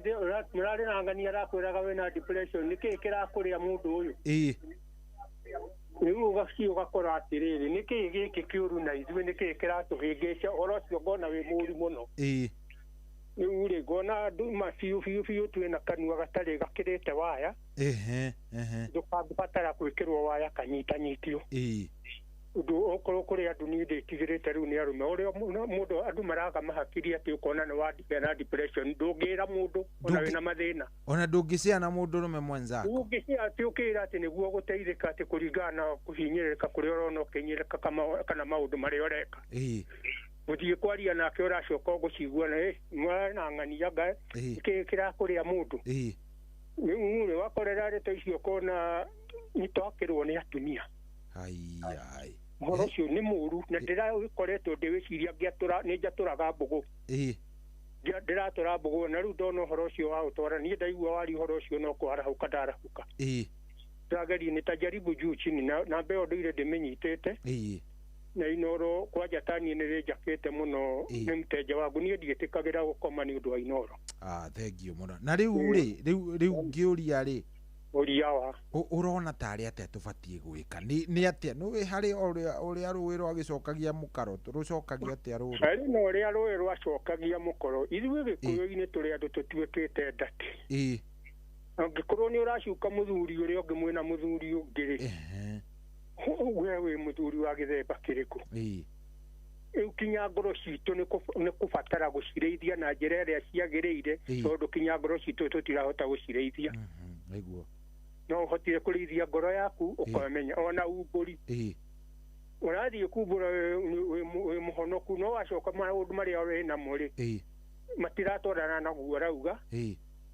mũrarĩ na ng'ania arakwĩraga wĩna depression nĩkĩĩ kĩrakũrĩa mũndũ ũyũ. Ĩĩ. Rĩu ũgaciĩ ũgakora atĩrĩrĩ nĩkĩĩ gĩkĩ kĩũru na ithuĩ nĩkĩĩ kĩratũhĩngĩca ũhoro ũcio ngona wĩ mũũru mũno. Ĩĩ. Rĩu rĩ ngona andũ ma biũ biũ biũ twĩna kanua gatarĩ gakĩrĩte waya. Ehe, ehe. Ndũkangĩbatara gwĩkĩrwo waya kanyitanyitio. Ĩĩ. Ũndũ okorwo kũrĩ andũ niĩ ndĩtigĩrĩte rĩu nĩ arũme ũrĩa mũndũ andũ maraga mahakiri atĩ ũkona nĩ wagĩa na depression ndũngĩra mũndũ ona wĩna mathĩna. Ona ndũngĩcea na mũndũrũme mwenzako. Ũngĩcea atĩ ũkĩra atĩ nĩguo gũteithĩka atĩ kũringana na kũhinyĩrĩrĩka kũrĩa ũrona ũkĩhinyĩrĩrĩka kana maũndũ marĩa ũreka. Ĩĩ. Gũthiĩ kwaria nake ũracoka ũgũcigua na mwana ng'ania nga kĩ kĩrakũrĩa mũndũ. Ĩĩ. Rĩu rĩ wakorera ndeto icio ũkona nĩ twakĩrwo nĩ atumia. Ai. Ũhoro ũcio nĩ mũũru na ndĩrakoretwo ndĩwĩciria ngĩatũra nĩ njatũraga mbũgũ. Ĩĩ. Ndĩratũra mbũgũ na rĩu ndona ũhoro ũcio wa ũtwara niĩ ndaigua waria ũhoro ũcio no kwarahũka ndarahũka. Ĩĩ. Ndĩrageria nĩ ta jaribu juu chini na mbeo ndũire ndĩmĩnyitĩte. Ĩĩ. Na Inoro kwanja ta niĩ nĩ rĩnjakĩte mũno nĩ mteja wangu niĩ ndiĩtĩkagĩra gũkoma nĩ ũndũ wa Inoro. Ah, thank you mũno. Na rĩu rĩ, rĩu ngĩũria rĩ, ũria wa ũrona tarĩ atĩa tũbatiĩ gwĩka? Nĩ atĩa? Nĩũĩ harĩ ũrĩa rũĩ rwagĩcokagia mũkaro, rũcokagia atĩa rũrũ? Harĩ na ũrĩa rũĩ rwacokagia mũkoro. Ithuĩ Gĩkũyũ-inĩ tũrĩ andũ tũtuĩkĩte ndati. Ĩĩ. Angĩkorwo nĩ ũracuka mũthuri ũrĩa ũngĩ mwĩna mũthuri ũngĩ rĩ, we wĩ mũthuri wa gĩthemba kĩrĩkũ? Ĩĩ. Rĩu kinya ngoro citũ nĩ kũbatara gũcirĩithia na njĩra ĩrĩa ciagĩrĩire tondũ kinya ngoro citũ tũtirahota gũcirĩithia. Nĩguo. No ũhotire kũrĩithia ngoro yaku ũkamenya ona umbũri. Ũrathiĩ kumbũra wĩ mũhonoku no wacoka maũndũ marĩa wĩ namo rĩ matiratwarana naguo ũrauga.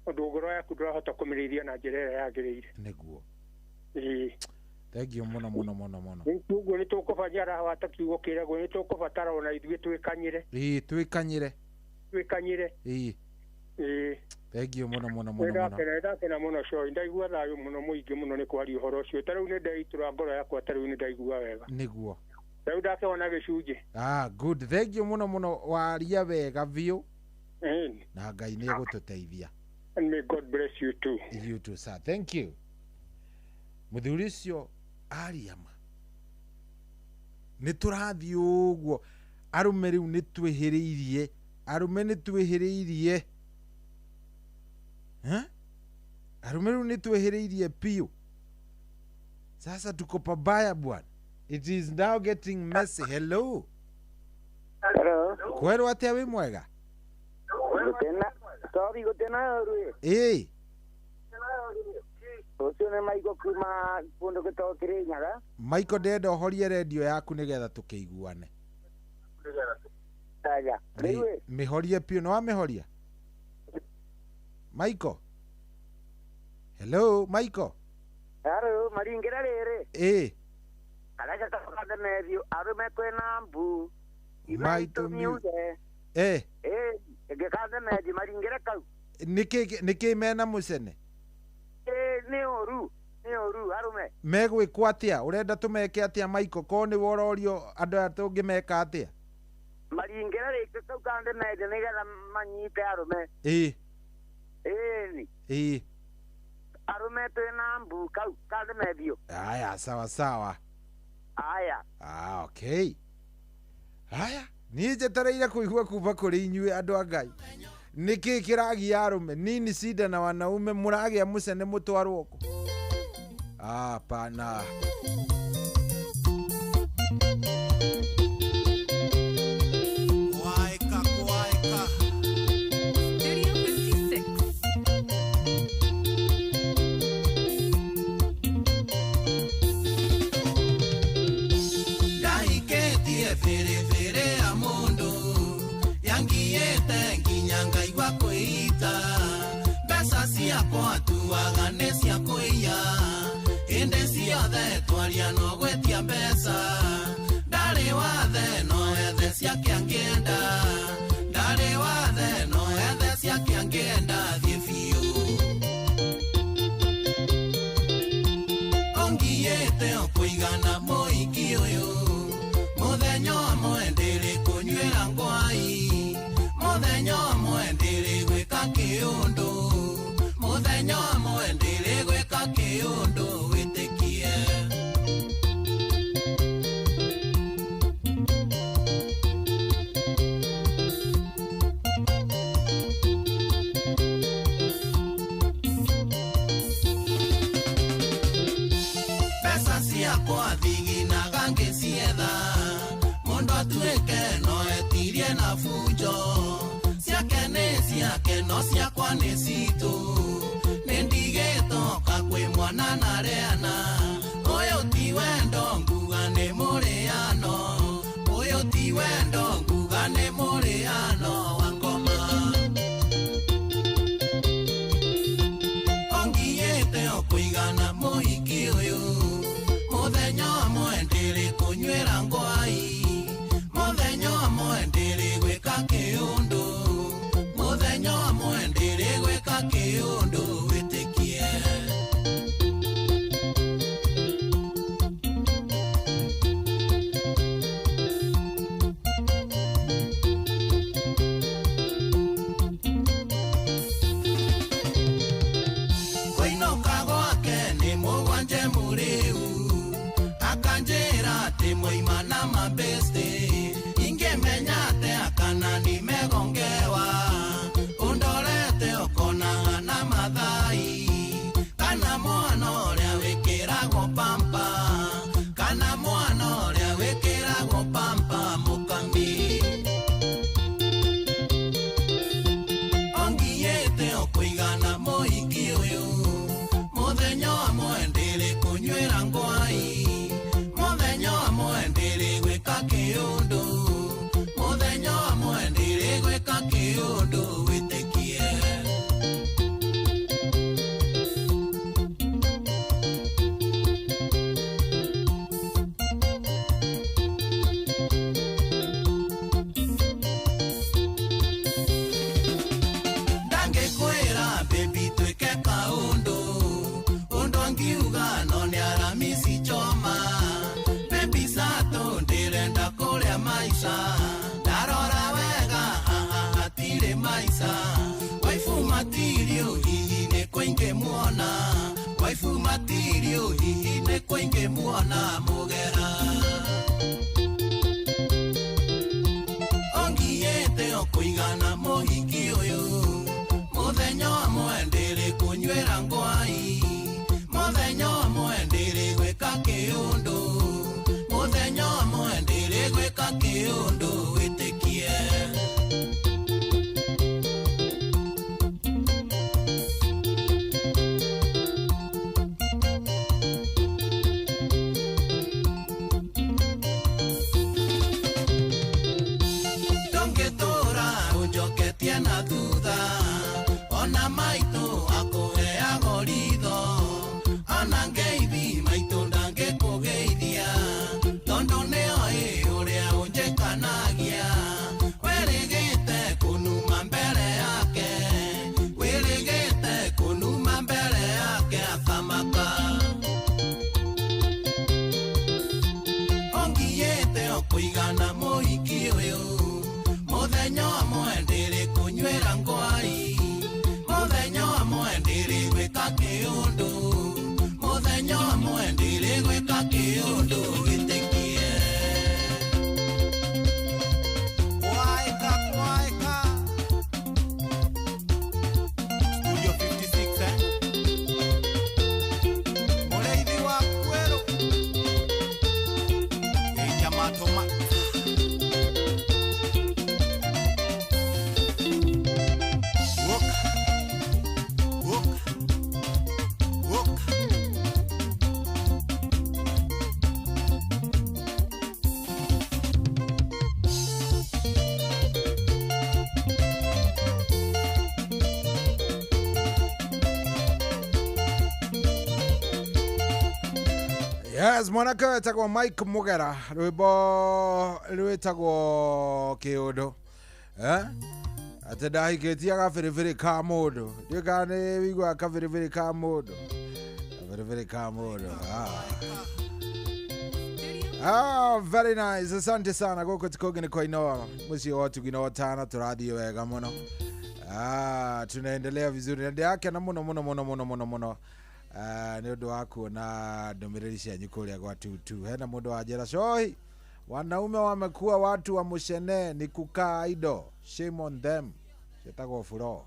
Tondũ ngoro yaku ndũrahota kũmĩrĩithia na njĩra ĩrĩa yagĩrĩire. Nĩguo. Ĩĩ. Thank you mũno mũno mũno mũno. Ũguo nĩ tũkũbatara wata kiugo kĩragwo nĩ tũkũbatara ona ithuĩ twĩkanyĩre. Ĩĩ, twĩkanyĩre. Twĩkanyĩre. Ĩĩ. Ĩĩ. Thank you mũno mũno mũno mũno. Nĩndakena mũno Coy, ndaigua thayũ mũno mũingĩ mũno nĩ kwaria ũhoro ũcio. Ta rĩu nĩ ndeitũra ngoro yakwa, ta rĩu nĩ ndaigua wega. Nĩguo. Rĩu ndakĩona gĩcunjĩ. Ah, good. Thank you mũno mũno, waria wega biũ. Ĩĩ. Na Ngai nĩ egũtũteithia. And may God bless you too. You too, sir. Thank you. Mũthuri ũcio aria ma. Nĩ tũrathiĩ ũguo arũme rĩu nĩ twĩhĩrĩirie, arũme nĩ twĩhĩrĩirie. Eh? Arũme rĩu nĩ twĩhĩrĩirie biũ. Sasa tuko pabaya bwana. It is now getting messy. Hello. Hello. Kwerwo atĩa wĩ mwega? Gutena, sorry gutena rwi. Ĩĩ. Ucio nĩ Michael kuma kũndũ gĩtagwo Kĩrĩnyaga. Michael, ndĩrenda ũhorie redio yaku nĩgetha tũkĩiguane. Aya. Rĩu ĩ, Mĩhorie biũ, nĩ wamĩhoria? Michael. Hello, Michael. Hello, maringĩra rĩrĩ. Ĩĩ. Kareka kathemethio arũme kwĩna mbu. Maitũ miuge. Eh, Ĩ, ĩngĩkathemethi maringĩre kau. nĩkĩ nĩkĩ mena mũcene? Ĩ, nĩ ũru, nĩ ũru arũme. Megwĩkwo atĩa? Ũrenda tũmeke atĩa Michael? Korwo nĩwe ũrorio andũ aya tũngĩmeka atĩa? Maringĩra rĩngĩ kau kandemethi nĩgetha manyite arũme. Ĩĩ. Ĩni. Ĩĩ. Arũme twĩna mbu kau kandemethio. Aya, sawa sawa. Aya. Ah, okay. Haya, niĩ njetereire kũigua kuma kũrĩ inyuĩ andũ a Ngai. Nĩkĩ kĩragia arũme? Nini shida na wanaume mũragĩa mũcene mũtwarwo kũ? Hapana. Waika, waika. Studio 56. Ndahikĩtie bĩrĩbĩrĩ ya mũndũ yangiĩte nginya ngaigua kwĩita mbeca ciakwa tuaga nĩ cia kũiya hĩndĩ ciothe twaria no gwĩtia mbeca ndarĩ wathe no ethe ciake angĩenda ndarĩ wathe no ethe ciake angĩenda thiĩ biũ ongiĩte o kũigana mũhiki ũyũ mũthenya ũmwe ndĩrĩ kũnyuĩra ngwai mũthenya ũmwe ndĩrĩ gwĩka kĩũndũ mũthenya ũmwe ndĩrĩ gwĩka kĩũndũ wĩtĩkie. Mbeca ciakwa thiginaga ngĩcietha mũndũ atuĩke no etirie na bunjo ciake nĩ ciake no ciakwa nĩ citũ nĩ ndigĩtoka kwĩ mwana na rĩana ũyũ ti wendo nguga nĩ mũrĩano ũyũ ti wendo nguga nĩ mũrĩano wa ngoma ongiĩte o kũigana mũhiki ũyũ mũthenya ũmwe ndĩrĩ kũnyuĩra ngwai mũthenya ũmwe ndĩrĩ gwĩka kĩũndũ mũthenya ũmwe ndĩrĩ gwĩka kĩũndũ wĩtĩkie. Kũinũka gwake nĩ mũgwanje mũrĩu akanjĩra atĩ mwaima na maica ndarora wega hatirĩ maica waifu matirio hihi nĩ kũingĩ muona waifu matirio hihi nĩ kũingĩ muona mũgera ongiĩte o kũigana mũhiki ũyũ mũthenya ũmwe ndĩrĩ kũnyuĩra ngwai mũthenya ũmwe ndĩrĩ gwĩka kĩũndũ mũthenya ũmwe ndĩrĩ gwĩka kĩũndũ wĩtĩkie. Ndũngĩtũra ũnjoketie na thutha ona maitũ akũheago ritho ona ngeithi maitũ ndangĩkũgeithia tondũ nĩoĩ ũrĩa ũnjĩkanagia wĩrĩgĩte kũnuma mbere yake wĩrĩgĩte kũnuma mbere yake akamaka ongiĩte o kũigana mũhiki ũyũ mũthenya ũmwe ndĩrĩ kũnyuĩra ngwai mũthenya ũmwe ndĩrĩ gwĩka kĩũndũ mũthenya ũmwe ndĩrĩ gwĩka kĩũndũ wĩtĩkie. Kwaeka, kwaeka. Studio 56, eh? Mũrĩithi wa kwerũ. Ĩnya matũma. Woka, woka, woka. Yes, mwanake wetagwo Mike Mugera rwimbo rwitagwo kiundu eh ati ndahikitie gabiribiri ka mundu ndiũ kana nĩ wiguaga kabiribiri ka mundu kabiribiri ka mundu. Ah, very nice. Asante sana gũkũ ti kũngĩ nĩ kwa Inooro mũciĩ wa ũtugi na ũtana tũrathiĩ wega mũno. Ah, tunaendelea vizuri na ndĩrakena mũno mũno mũno mũno mũno mũno nĩ ũndũ wa kuona ndũmĩrĩri cianyu kũrĩa gwa tutu. Hena mũndũ wanjĩra cohi wanaume wamekuwa watu wa mũcene ni kukaa indo shame on them ciĩtagwo furo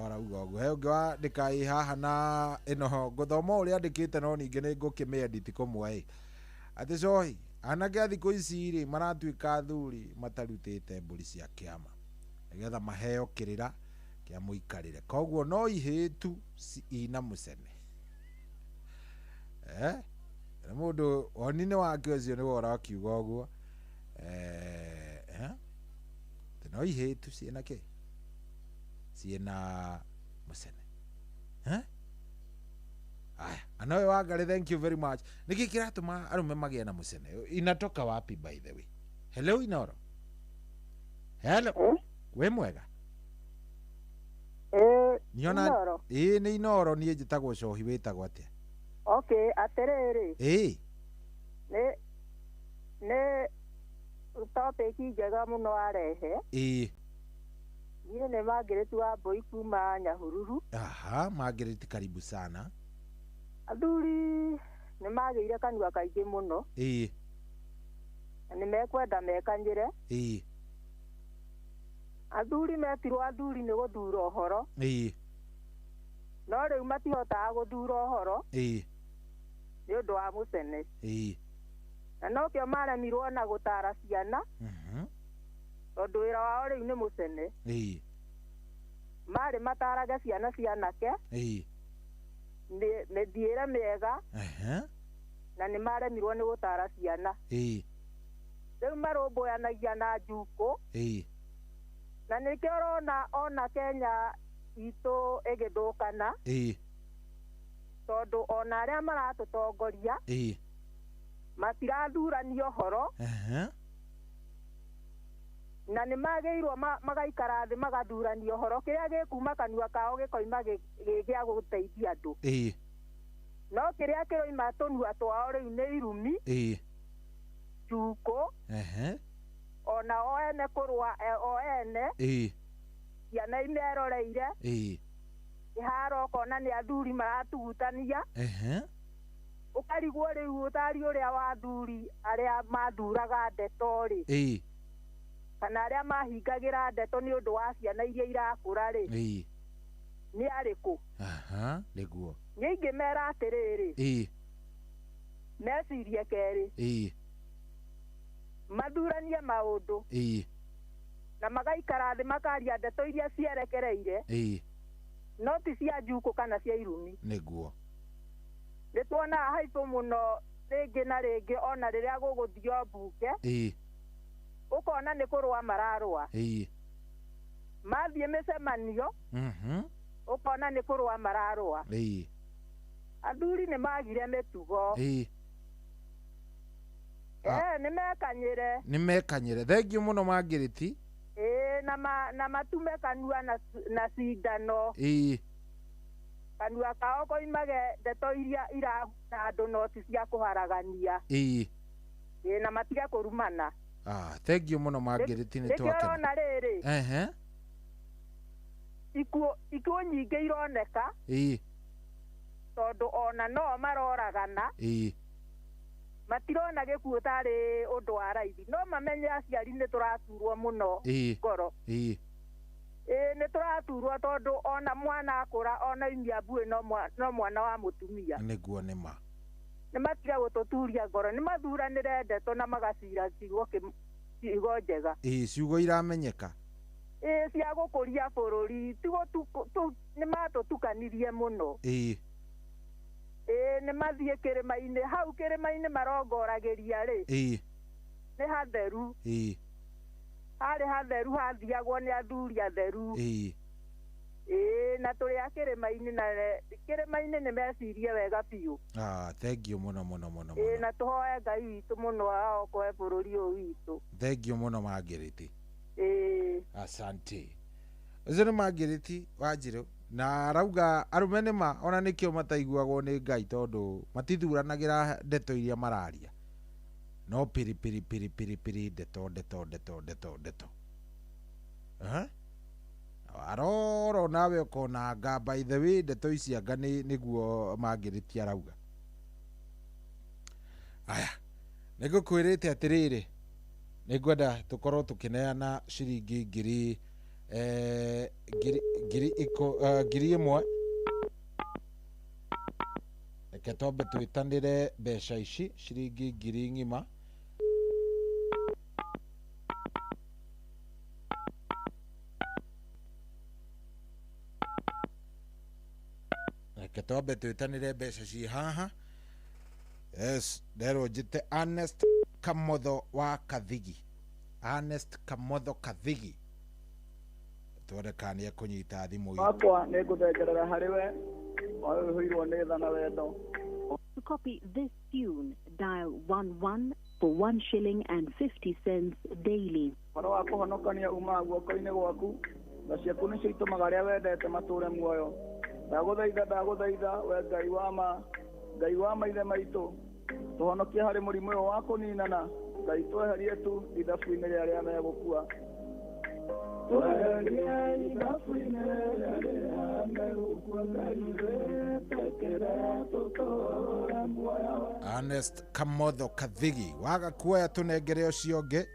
arauga ũguo. He ũngĩ wandĩka ĩ haha na ĩno ngũthoma ũrĩa andĩkĩte no ningĩ nĩ ngũkĩmĩedit kũmwe ĩ atĩ cohi anake a thikũ ici rĩ maratuĩka athuri matarutĩte mbũri cia kĩama nĩgetha maheo kĩrĩra kĩa mũikarĩre koguo no ihĩtu ina mũcene eh na mũndũ woni-inĩ wake ũcio nĩwe ũrakiuga ũguo eh no ihĩtu ciĩna kĩ ciĩna mũcene eh aya anoe Wangari, thank you very much. Nĩkĩ kĩratũma arũme magĩe na mũcene inatoka wapi by the way? Hello Inooro. Hello. Wĩ mwega? Niona Inooro. ĩĩ nĩ Inooro niĩ njĩtagwo Cohi wĩtagwo atĩa? Okay, atĩrĩrĩ ĩĩ nĩ topic njega mũno warehe. Ĩĩ Niĩ nĩ Margaret wa Mbũi kuma Nyahururu. Aha, Margaret karibu sana. Athuri nĩ magĩire kanua kaingĩ mũno Ĩĩ na nĩ mekwenda mekanyĩre. Ĩĩ Athuri metirwo athuri nĩ gũthura ũhoro Ĩĩ no rĩu matihotaga gũthura ũhoro Ĩĩ nĩ ũndũ wa mũcene Ĩĩ na nokĩo maremirwo na gũtara ciana tondũ wĩra wao rĩu nĩ mũcene. Ĩĩ Marĩ matarage ciana cianake Ĩĩ mĩthiĩre mĩega na nĩ maremirwo nĩ gũtara ciana. Ĩĩ Rĩu marũmbũyanagia na njukũ Ĩĩ na nĩkĩo ũrona ona Kenya itũ ĩgĩthũkana Ĩĩ tondũ ona arĩa maratũtongoria Ĩĩ matirathurania ũhoro na nĩ magĩrĩirwo magaikara thĩ magathurania ũhoro kĩrĩa gĩkuma kanua kao gĩkoima gĩ gĩa gũteithia andũ. Ĩĩ No kĩrĩa kĩroima tũnua twao rĩu nĩ irumi Ĩĩ njukũ ene kũrũa o ene. Ciana imeroreire. Kĩharo ũkona nĩ athuri maratugutania. Ũkarigwo rĩu ũtari ũrĩa wa athuri arĩa mathuraga ndeto rĩ. Kana arĩa mahingagĩra ndeto nĩ ũndũ wa ciana iria irakũra rĩ. Nĩ arĩkũ? Nĩguo. Niĩ ingĩmera atĩrĩrĩ. Mecirie kerĩ. Mathuranie maũndũ. Na magaikara thĩ makaria ndeto iria cierekereire. No ti cia njukũ kana cia irumi. Nĩguo. Nĩ tuonaga haibũ mũno rĩngĩ na rĩngĩ ona rĩrĩa gũgũthio mbunge. Ũkona nĩ kũrũa mararũa. Mathiĩ mĩcemanio. Ũkona nĩ kũrũa mararũa. Athuri nĩ magire mĩtugo. Nĩ mekanyĩre. Nĩ mekanyĩre. Thengiũ mũno Mangĩrĩti. Na matume kanua na cindano. Kanua kao koimage ndeto iria irahuna andũ no ti cia kũharagania. Na matige kũrumana. Thengiũ mũno Mangĩrĩti, nĩ twakena. Nĩkĩo ũrona rĩrĩ. Ikuũ nyingĩ ironeka. Tondũ ona no maroragana. Matirona gĩkuũ tarĩ ũndũ wa raithi. No mamenye aciari nĩ tũraturwo mũno ngoro. Nĩ tũraturwo tondũ ona mwana akũra ona imia mbuĩ no mwana wa mũtumia. Nĩguo nĩ ma. Nĩ matige gũtũturia ngoro. Nĩ mathuranĩre ndeto na magacira ciugo njega. Ciugo iramenyeka. Cia gũkũria bũrũri. Nĩ matũtukanirie mũno. Nĩ mathiĩ kĩrĩma-inĩ. Hau kĩrĩma-inĩ marongoragĩria rĩ. Nĩ hatheru. Harĩ hatheru hathiagwo nĩ athuri atheru. Na tũrĩ a kĩrĩma-inĩ na kĩrĩma-inĩ nĩ mecirie wega biũ. Thengiũ mũno mũno mũno. Na tũhoe Ngai witũ mũno aokoe bũrũri ũyũ witũ. Thengiũ mũno Mangĩrĩti. Asante. Ũcio nĩ Mangĩrĩti Wanjirũ. Na arauga arũme nĩ ma ona nĩkĩo mataiguagwo nĩ Ngai tondũ matithuranagĩra ndeto iria mararia. No piri piri piri piri piri ndeto ndeto ndeto ndeto ndeto. Aroro nawe ũkona anga by the way ndeto ici anga nĩguo Mangĩrĩti arauga. Aya, nĩngũkwĩrĩte atĩrĩrĩ, nĩngwenda tũkorwo tũkĩneana ciringi ngiri 1,000. Reke twambe twĩtanĩre mbeca ici ciringi 1,000 ng'ima. Reke twambe twĩtanĩre mbeca ci haha. Yes, nderwo njĩte Ernest Kamotho wa Kathigi. Ernest Kamotho Kathigi. Tuone kana nĩ ekũnyita thimũ itũ. Wakwa nĩ ngũthengerera harĩ we, waihũirwo nĩ tha na wendo. To copy this tune, dial 11 for 1 shilling and 50 cents daily. Ũhoro wa kũhonokania umaga guoko-inĩ gwaku, tha ciaku nĩcio itũmaga arĩa wendete matũũre muoyo. Ndagũthaitha, ndagũthaitha, we Ngai wa ma, Ngai wa maithe maitũ, tũhonokie harĩ mũrimũ ũyũ wa kũninana. Ngai tweherie tu ithabu-inĩ rĩa arĩa megũkua. Tweherie ithabu-inĩ rĩa arĩa megũkua, Ngai wĩtĩkĩre tũtũũre muoyo. Ernest Kamotho Kathigi waga kuoya tũnengere ũcio ũngĩ.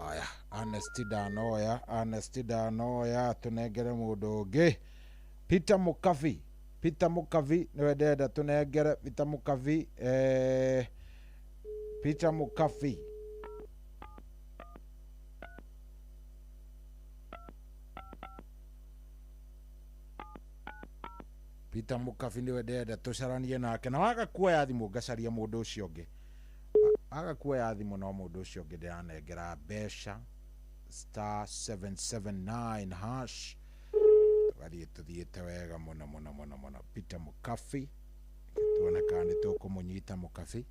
Aya, Ernest ndanoya, Ernest ndanoya, tũnengere mũndũ ũngĩ. Peter Mukavi. Peter Mukavi nĩwe ndĩrenda tũnengere. Peter Mukavi, Peter Mukavi. Peter Mukavi nĩwe ndĩrenda tũcaranie nake. Na waga kuoya thimũ ngacaria mũndũ ũcio ũngĩ. Waga kuoya thimũ no mũndũ ũcio ũngĩ ndĩranengera mbeca. Star 779 hash. Tũgathiĩ tũthiĩte wega mũno mũno mũno mũno. Peter Mukavi, tuone kana nĩ tũkũmũnyita Mukavi.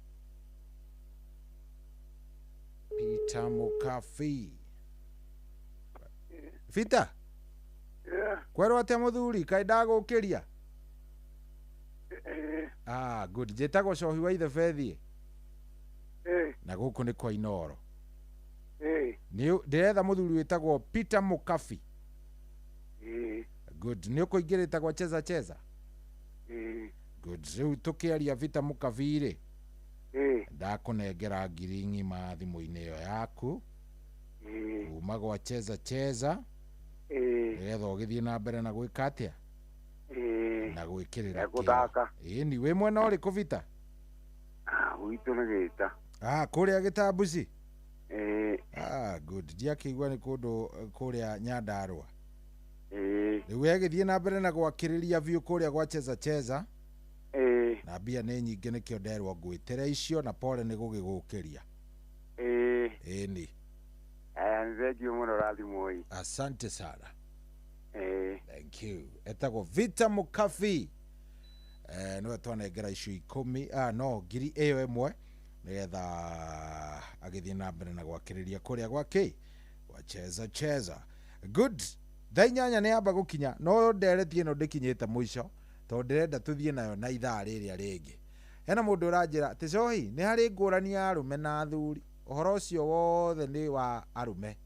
Peter Mukavi. Peter? Yeah. Kwerwo atĩa mũthuri, kaĩ ndagũkĩria? Good. Njĩtagwo Cohi wa Ithe Bethi. Na gũkũ nĩ kwa Inooro. Nĩ ndĩretha mũthuri wĩtagwo Peter Mukabi. Good. Nĩ ũkũingĩrĩte gwa Cheza Cheza? Good. Rĩu tũkĩaria Peter Mukabi rĩ, ndakũnengera ngiri ng'ima thimũ-inĩ ĩyo yaku kuma gwa Cheza Cheza, nĩgetha ũgĩthiĩ na mbere na gwĩka atĩa, na gwĩkĩrĩra Gũthaka. Ĩni wĩ mwena ũrĩkũ Vita? Gwitũ nĩ Gĩta. Kũrĩa Gĩtambuci? Good. Ndiakĩigua nĩ kũndũ kũrĩa Nyandarũa. Rĩu wegĩthiĩ na mbere na gwakĩrĩria biũ kũrĩa gwa Cheza Cheza, na mbia nĩ nyingĩ nĩkĩo nderwo ngwĩtĩre icio, na pole nĩ gũgĩgũkĩria. Ĩni. Aya, thank you mũno rathimoi. Asante sana. Thank you. Etagwo Vita Mukabi. Nĩwe twanengera icio ikũmi, no ngiri ĩyo ĩmwe, nĩgetha agĩthiĩ na mbere na gwakĩrĩria kũrĩa gwa kĩ? Gwa Cheza Cheza. Good. Thaa 8 nĩ yamba gũkinya, no ndereti ĩno ndĩkinyĩte mũico, tondũ ndĩrenda tũthiĩ nayo na ithaa rĩrĩa rĩngĩ. Hena mũndũ ũranjĩra atĩ Cohi, nĩ harĩ ngũrani ya arũme na athuri. Ũhoro ũcio wothe nĩ wa arũme.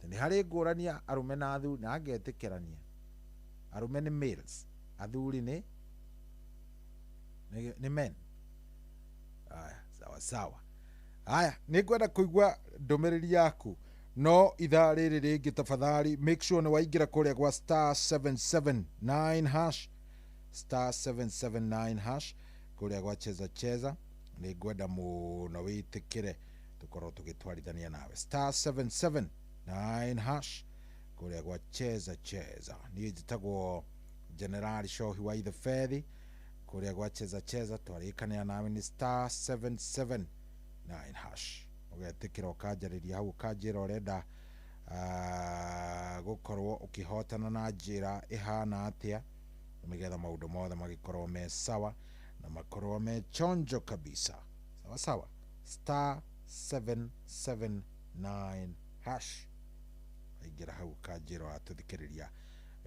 Nĩ harĩ ngũrani ya arũme na athuri, na ngetĩkĩrania. Arũme nĩ males, athuri nĩ men. Aya, sawa sawa. Aya, nĩ ngwenda kũigua ndũmĩrĩri yaku, no ithaa rĩrĩ rĩngĩ tafadhali make sure nĩ waingĩra kũrĩa gwa *779#, *779# kũrĩa gwa Cheza Cheza. Nĩ ngwenda mũno wĩtĩkĩre tũkorwo tũgĩtwarithania nawe *779# kũrĩa gwa Cheza Cheza. Niĩ njĩtagwo General Shohi wa Ithe Fethi. Kũrĩa gwa Cheza Cheza twarĩkanĩra nawe nĩ *779#. Ũgetĩkĩra ũkanjarĩria hau, ũkanjĩra ũrenda gũkorwo ũkĩhotana na njĩra ĩhana atĩa, nĩgetha maũndũ mothe magĩkorwo me sawa na makorwo me chonjo kabisa. Sawa sawa. *779#. Aingĩra hau ũkanjĩra watũthikĩrĩria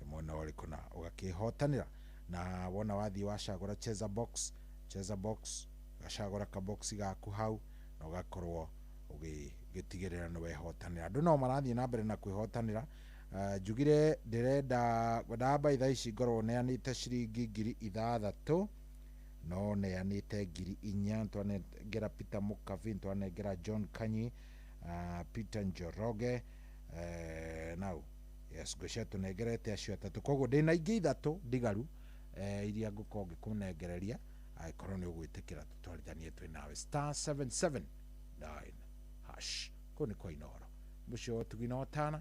mwena ũrĩkũ na ũgakĩhotanĩra. Na wona wathiĩ wacagũra Cheza Box, Cheza Box, ũgacagũra kaboxi gaku hau na ũgakorwo ũgĩtigĩrĩra nĩ wehotanĩra. Andũ no marathiĩ na mbere na kwĩhotanĩra. Njugire ndĩrenda ndamba ithaa ici ngorwo neanĩte ciringi ngiri ithathatũ, no neanĩte ngiri inya. Twanengera Peter Mukabi, twanengera John Kanyi, Peter Njoroge, nau yes, ngwĩciria tũnengerete acio atatũ. Koguo ndĩna ingĩ ithatũ ndigaru, iria ngũkorwo ngĩkũnengereria angĩkorwo nĩ ũgwĩtĩkĩra tũtwarithanie twĩ nawe *779#. Kũu nĩ kwa Inooro. Mũciĩ wa ũtugi na ũtana.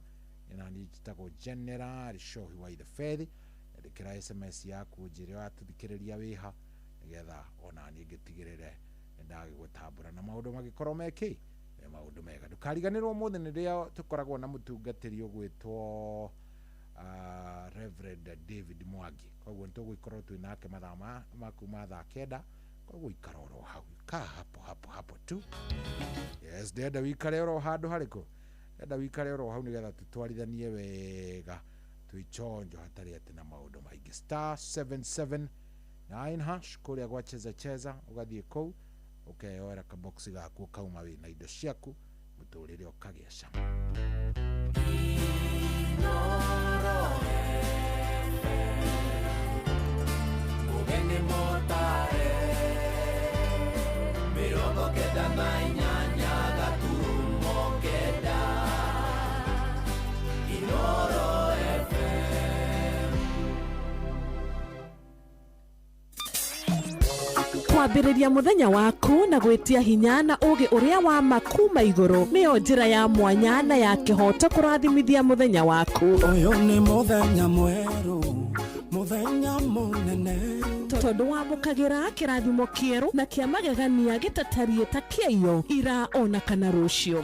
Na niĩ njĩtagwo General Shohi wa Ithe Fethi. Andĩkĩra SMS yaku njĩre watũthikĩrĩria wĩha, nĩgetha ona niĩ ngĩtigĩrĩre nĩndagĩgũtambũra na maũndũ magĩkorwo me kĩ? Me maũndũ mega. Ndũkariganĩrwo ũmũthĩ nĩrĩo tũkoragwo na mũtungatĩri ũgwĩtwo Reverend David Mwangi. Koguo nĩtũgũgĩkorwo twĩ nake mathaa ma kuma thaa 9. Koguo ikara oro hau, kaa hapo hapo hapo tu. Yes, ndĩrenda wikare oro handũ harĩkũ? Ndĩrenda wikare oro hau nĩgetha tũtwarithanie wega twĩ chonjo hatarĩ atĩ na maũndũ maingĩ. *779# kũrĩa gwa Cheza Cheza, ũgathiĩ kũu ũkeyoera kaboxi gaku ũkauma wĩna indo ciaku, mũtũrĩre ũkagĩa cama. Ugeni motare 98.9 Inooro FM. Kwambĩrĩria mũthenya waku na gwĩtia hinya na ũgĩ ũrĩa wa ma kuma igũrũ nĩyo njĩra ya mwanya na ya kĩhoto kũrathimithia mũthenya waku. Ũyũ nĩ mũthenya mwerũ, mũthenya mũnene, tondũ wamũkagĩra kĩrathimo kĩerũ na kĩa magegania gĩtatariĩ ta kĩaiyo ira ona kana rũciũ.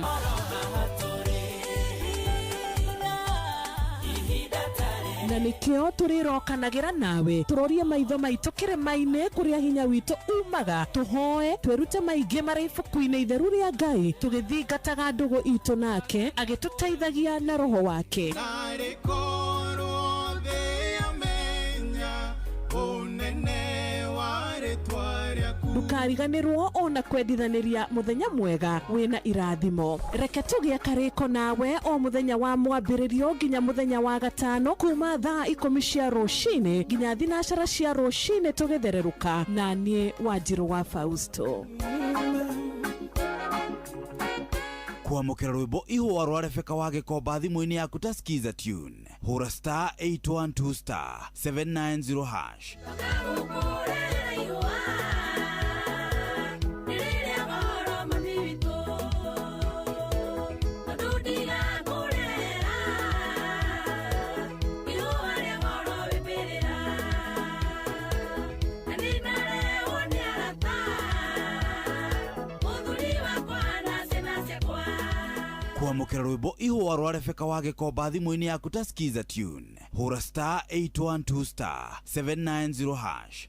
Na nĩkĩo tũrĩrokanagĩra nawe tũrorie maitho maitũ kĩrĩma-inĩ kũrĩa hinya witũ umaga, tũhoe twĩrute maingĩ marĩ ibuku-inĩ itheru rĩa Ngai, tũgĩthingataga ndũgũ itũ nake agĩtũteithagia na roho wake. Narĩ korwo thĩ yamenya ũnene wa rĩtwa rĩaku. Ndũkari Ndũkariganĩrwo ona kwendithanĩria mũthenya mwega wĩna irathimo. Reke tũgĩe karĩko nawe o mũthenya wa mwambĩrĩrio nginya mũthenya wa gatano kuma thaa 10 cia rũcinĩ nginya 9 cia rũcinĩ tũgĩthererũka na niĩ Wanjirũ wa Fausto. Kwamũkĩra rwĩmbo ihũa rwa Rebecca wa Gĩkomba thimũ-inĩ yaku ta Skiza Tune, hũra star 812 star 790 hash. Kwamũkĩra rwĩmbo ihũa rwa Rebecca wa Gĩkomba thimũ-inĩ yaku ta Skiza Tune, hũra star 812 star 790 hash.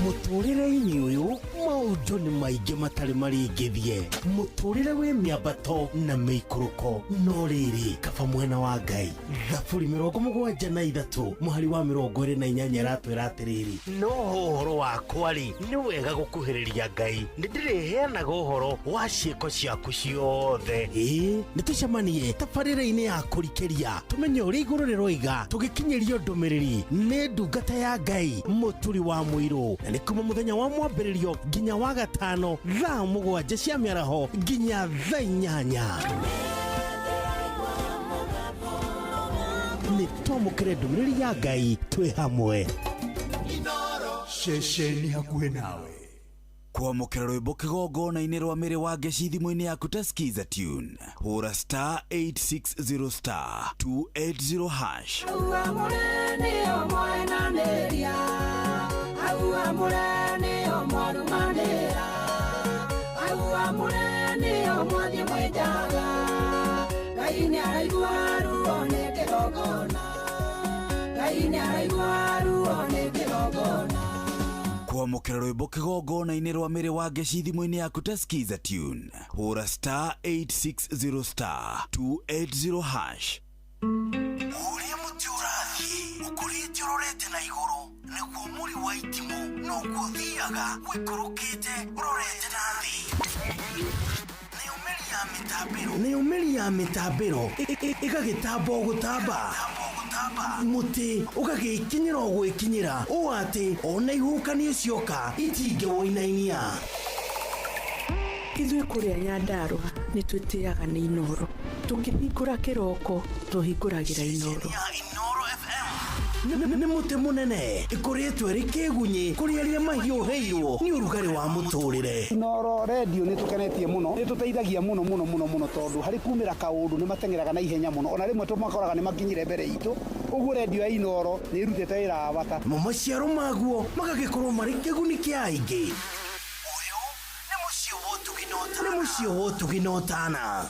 Mũtũrĩre-inĩ ũyũ maũndũ nĩ maingĩ matarĩ marĩngĩthie. Mũtũrĩre wĩ mĩambato na mĩikũrũko, no rĩrĩ kaba mwena wa Ngai. Thaburi 73 mũhari wa 28 ĩratwĩra atĩrĩrĩ, no ũhoro wakwa rĩ, nĩ wega gũkuhĩrĩria Ngai, nĩndĩrĩheanaga ũhoro wa ciĩko ciaku ciothe. Ĩĩ, nĩtũcemanie tabarĩra-inĩ ya kũrikĩria, tũmenye ũrĩa igũrũ rĩroiga, tũgĩkinyĩrio ndũmĩrĩri nĩ ndungata ya Ngai Mũturi wa Mũirũ, na nĩ kuma mũthenya wa mwambĩrĩrio nginya wa gatano thaa 7 cia mĩaraho nginya thaa 8. Nĩ twamũkĩre ndũmĩrĩri ya Ngai twĩ hamwe. Ceceni hakuhĩ nawe. Kwamũkĩra rwĩmbo kĩgongona-inĩ rwa Mĩrĩ wa Ngeci thimũ-inĩ yaku ta Skiza Tune, hũra star 860 star 280 hash. Kwamũkĩra rwĩmbo kĩgongona-inĩ rwa Mĩrĩ wa Ngeci thimũ-inĩ yaku ta Skiza Tune, hũra star 860 star 280 hash. Ũrĩa mũtĩ ũrathiĩ ũkũrĩte ũrorete na igũrũ, nĩguo mũri wa itimũ noguo ũthiaga ũikũrũkĩte ũrorete na thĩ. Nayo mĩri ya mĩtambĩro ĩgagĩtamba o gũtamba, mũtĩ ũgagĩkinyĩra o gwĩkinyĩra, ũũ atĩ ona ihuhũkanio cioka itingĩwũinainia. Ithuĩ kũrĩa Nyandarũa nĩ twĩtĩaga nĩ Inooro. Tũkĩhingũra kĩroko tũhingũragĩra Inooro. Nĩ mũtĩ mũnene ĩkũrĩtwo ĩrĩ kĩgunyĩ kũrĩ arĩa mahiũhĩirwo nĩ ũrugarĩ wa mũtũrĩre. Inooro redio nĩ tũkenetie mũno, nĩ tũteithagia mũno mũno mũno mũno, tondũ harĩ kumĩra kaũndũ nĩ mateng'eraga na ihenya mũno, ona rĩmwe tũmakoraga nĩ makinyire mbere itũ. Ũguo redio ya Inooro nĩ ĩrutĩte wĩra wa bata. Mo maciaro maguo magagĩkorwo marĩ kĩguni kĩa aingĩ. Ũyũ nĩ mũciĩ wa ũtugi na ũtana. Nĩ mũciĩ wa ũtugi na ũtana.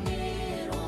Nero,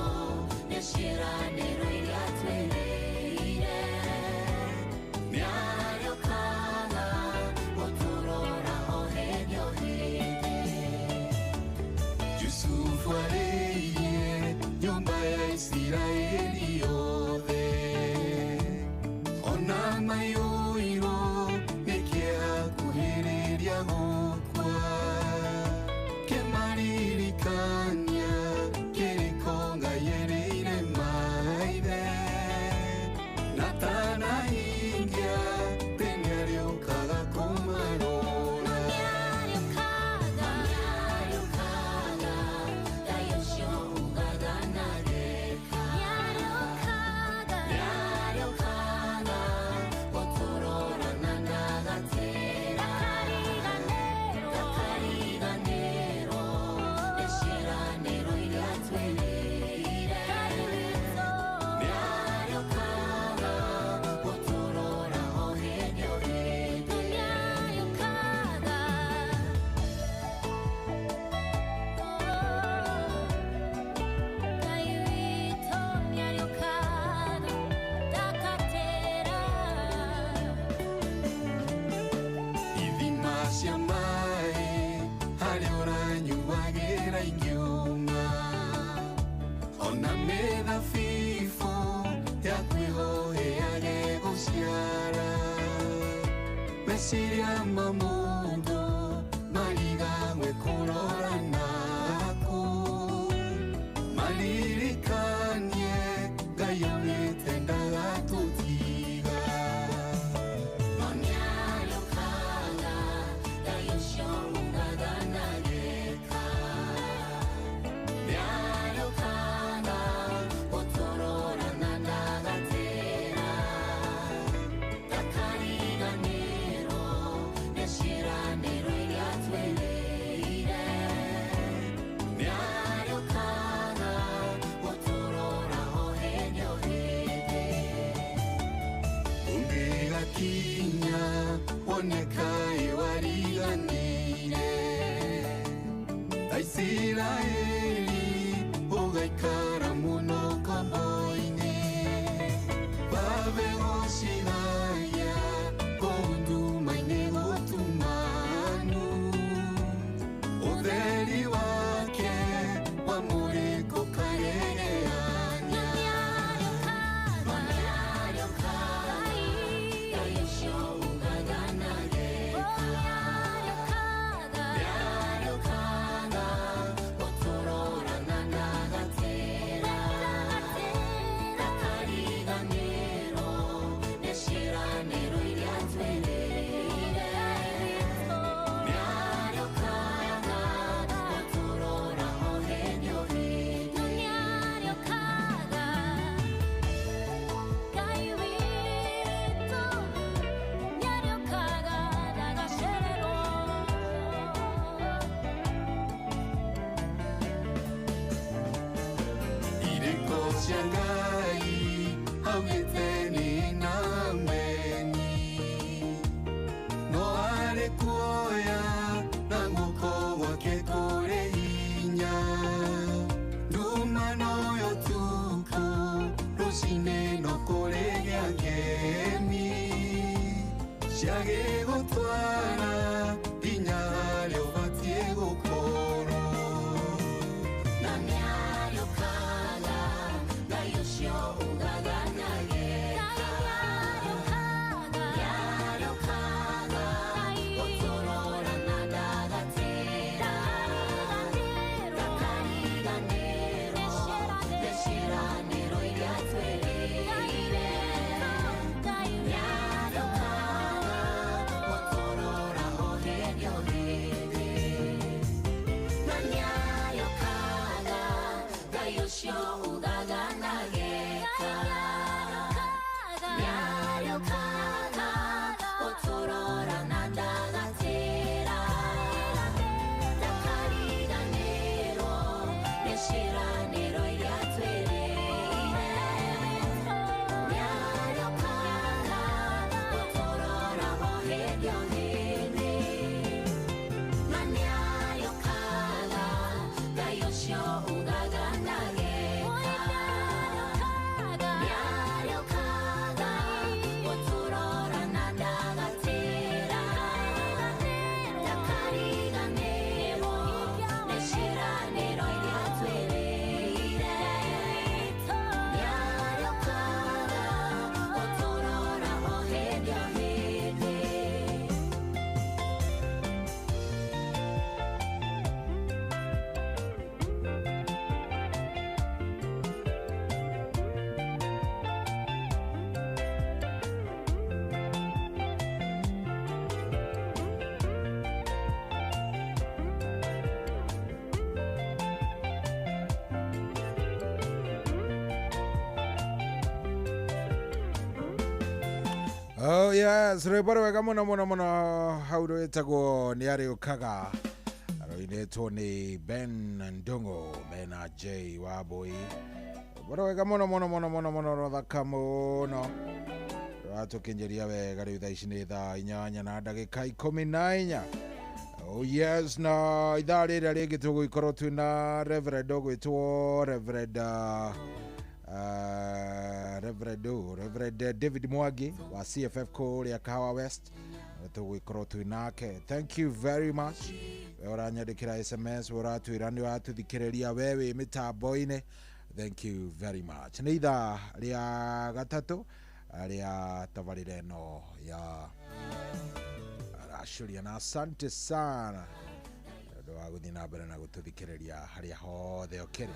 Meciria ma mũndũ marigagwe kũrora naku maririkanie Ngai augĩte ndagatũtiga. No nĩarĩũkaga, Ngai ũcio ugaga ndageka. Nĩarĩũkaga, gũtũrora na ndagatĩra. Ndakariganĩrwo nĩ ciĩranĩro iria atwĩrĩire. Nĩarĩũkaga, gũtũrora o hĩndĩ o hĩndĩ. Ũngĩgakinya wone kaĩ wariganĩire ta Isiraeli ũgaikara mũno kombo-inĩ babe gũcigaya kũu nduma-inĩ gũtumanu ũtheri wake wamũrĩkũ karereanya. Irĩko cia Ngai augĩte nĩ na meni no arĩ kuoya na guoko gwake kũrĩ hinya nduma noyo tukũ rũcinĩ no kũrĩ gĩa ngemi ciagĩgũtwara nginya harĩa ũbatiĩ gũkorwo. Na nĩarĩũkaga, Ngai ũcio ugaga ndageka. Nĩarĩũkaga, gũtũrora na ndagatĩra. Ndakariganĩrwo nĩ ciĩranĩro iria atwĩrĩire. Nĩarĩũkaga, gũtũrora o hĩndĩ o hĩndĩ. Na nĩarĩũkaga, Ngai ũcio ugaga ndageka. Nĩarĩũkaga, gũtũrora na ndagatĩra. Ndakariganĩrwo nĩ ciĩranĩro iria atwĩrĩire. Nĩarĩũkaga, gũtũrora o hĩndĩ o hĩndĩ. Na nĩarĩũkaga, Ngai ũcio ugaga ndageka. Nĩarĩũkaga, gũtũrora na ndagatĩra. Ndakariganĩrwo nĩ ciĩranĩro iria atwĩrĩire. Nĩarĩũkaga, gũtũrora o hĩndĩ o hĩndĩ. Oh yes, rwĩmbo rwega mũno mũno mũno hau rwĩtagwo nĩ arĩũkaga rũinĩtwo nĩ Ben Ndung'u mena J Wambui. Rwĩmbo rwega mũno mũno mũno mũno mũno rũthaka mũno rũratũkinyĩria wega rĩu thaa ici nĩ thaa 8 na ndagĩka 14. Oh yes, na ithaa rĩrĩa rĩngĩ tũgũgĩkorwo twĩna Reverend ũgwĩtwo Reverend Reverend David Mwangi wa CFF kũrĩa Kahawa West tũgũgĩkorwo twĩ nake. Thank you very much. We ũranyandĩkĩra SMS, we ũratwĩra nĩ ũratũthikĩrĩria, we wĩ mĩtambo-inĩ. Thank you very much. Nĩ ithaa rĩa gatatũ rĩa tabarĩra ĩno ya Racũria, na asante sana nĩ ũndũ wa gũthiĩ na mbere na gũtũthikĩrĩria harĩa hothe ũkĩrĩ.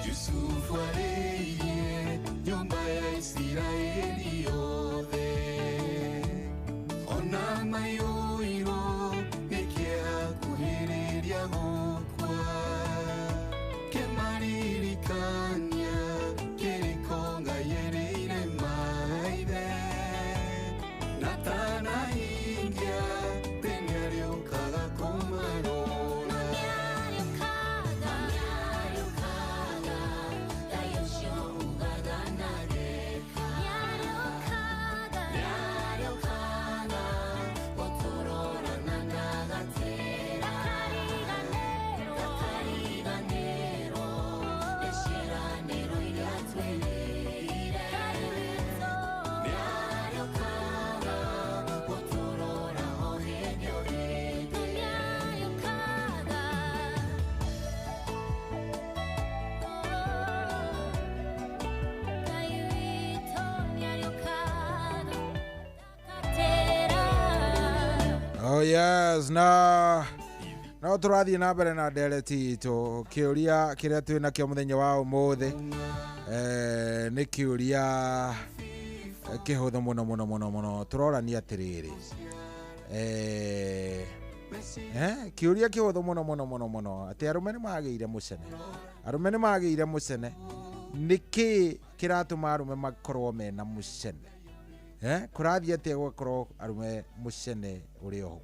Yusufu arĩirie nyũmba ya Isiraeli yothe, ona maiyũirwo nĩ kĩakuhĩrĩria gũkua, kĩmaririkania kĩrĩko Ngai erĩire maithe, na tanahingia tene arĩũkaga kũmarora. Oh yes, na no tũrathiĩ na mbere na ndereti itũ. Kĩũria kĩrĩa twĩ nakĩo mũthenya wa ũmũthĩ nĩ kĩũria kĩhũthũ mũno mũno mũno mũno. Tũrorania atĩrĩrĩ, kĩũria kĩhũthũ mũno mũno mũno mũno, atĩ arũme nĩ magĩire mũcene, arũme nĩ magĩire mũcene. Nĩkĩ kĩratũma arũme makorwo mena mũcene? Kũrathiĩ atĩa gũgakorwo arũme mũcene ũrĩ o kuo?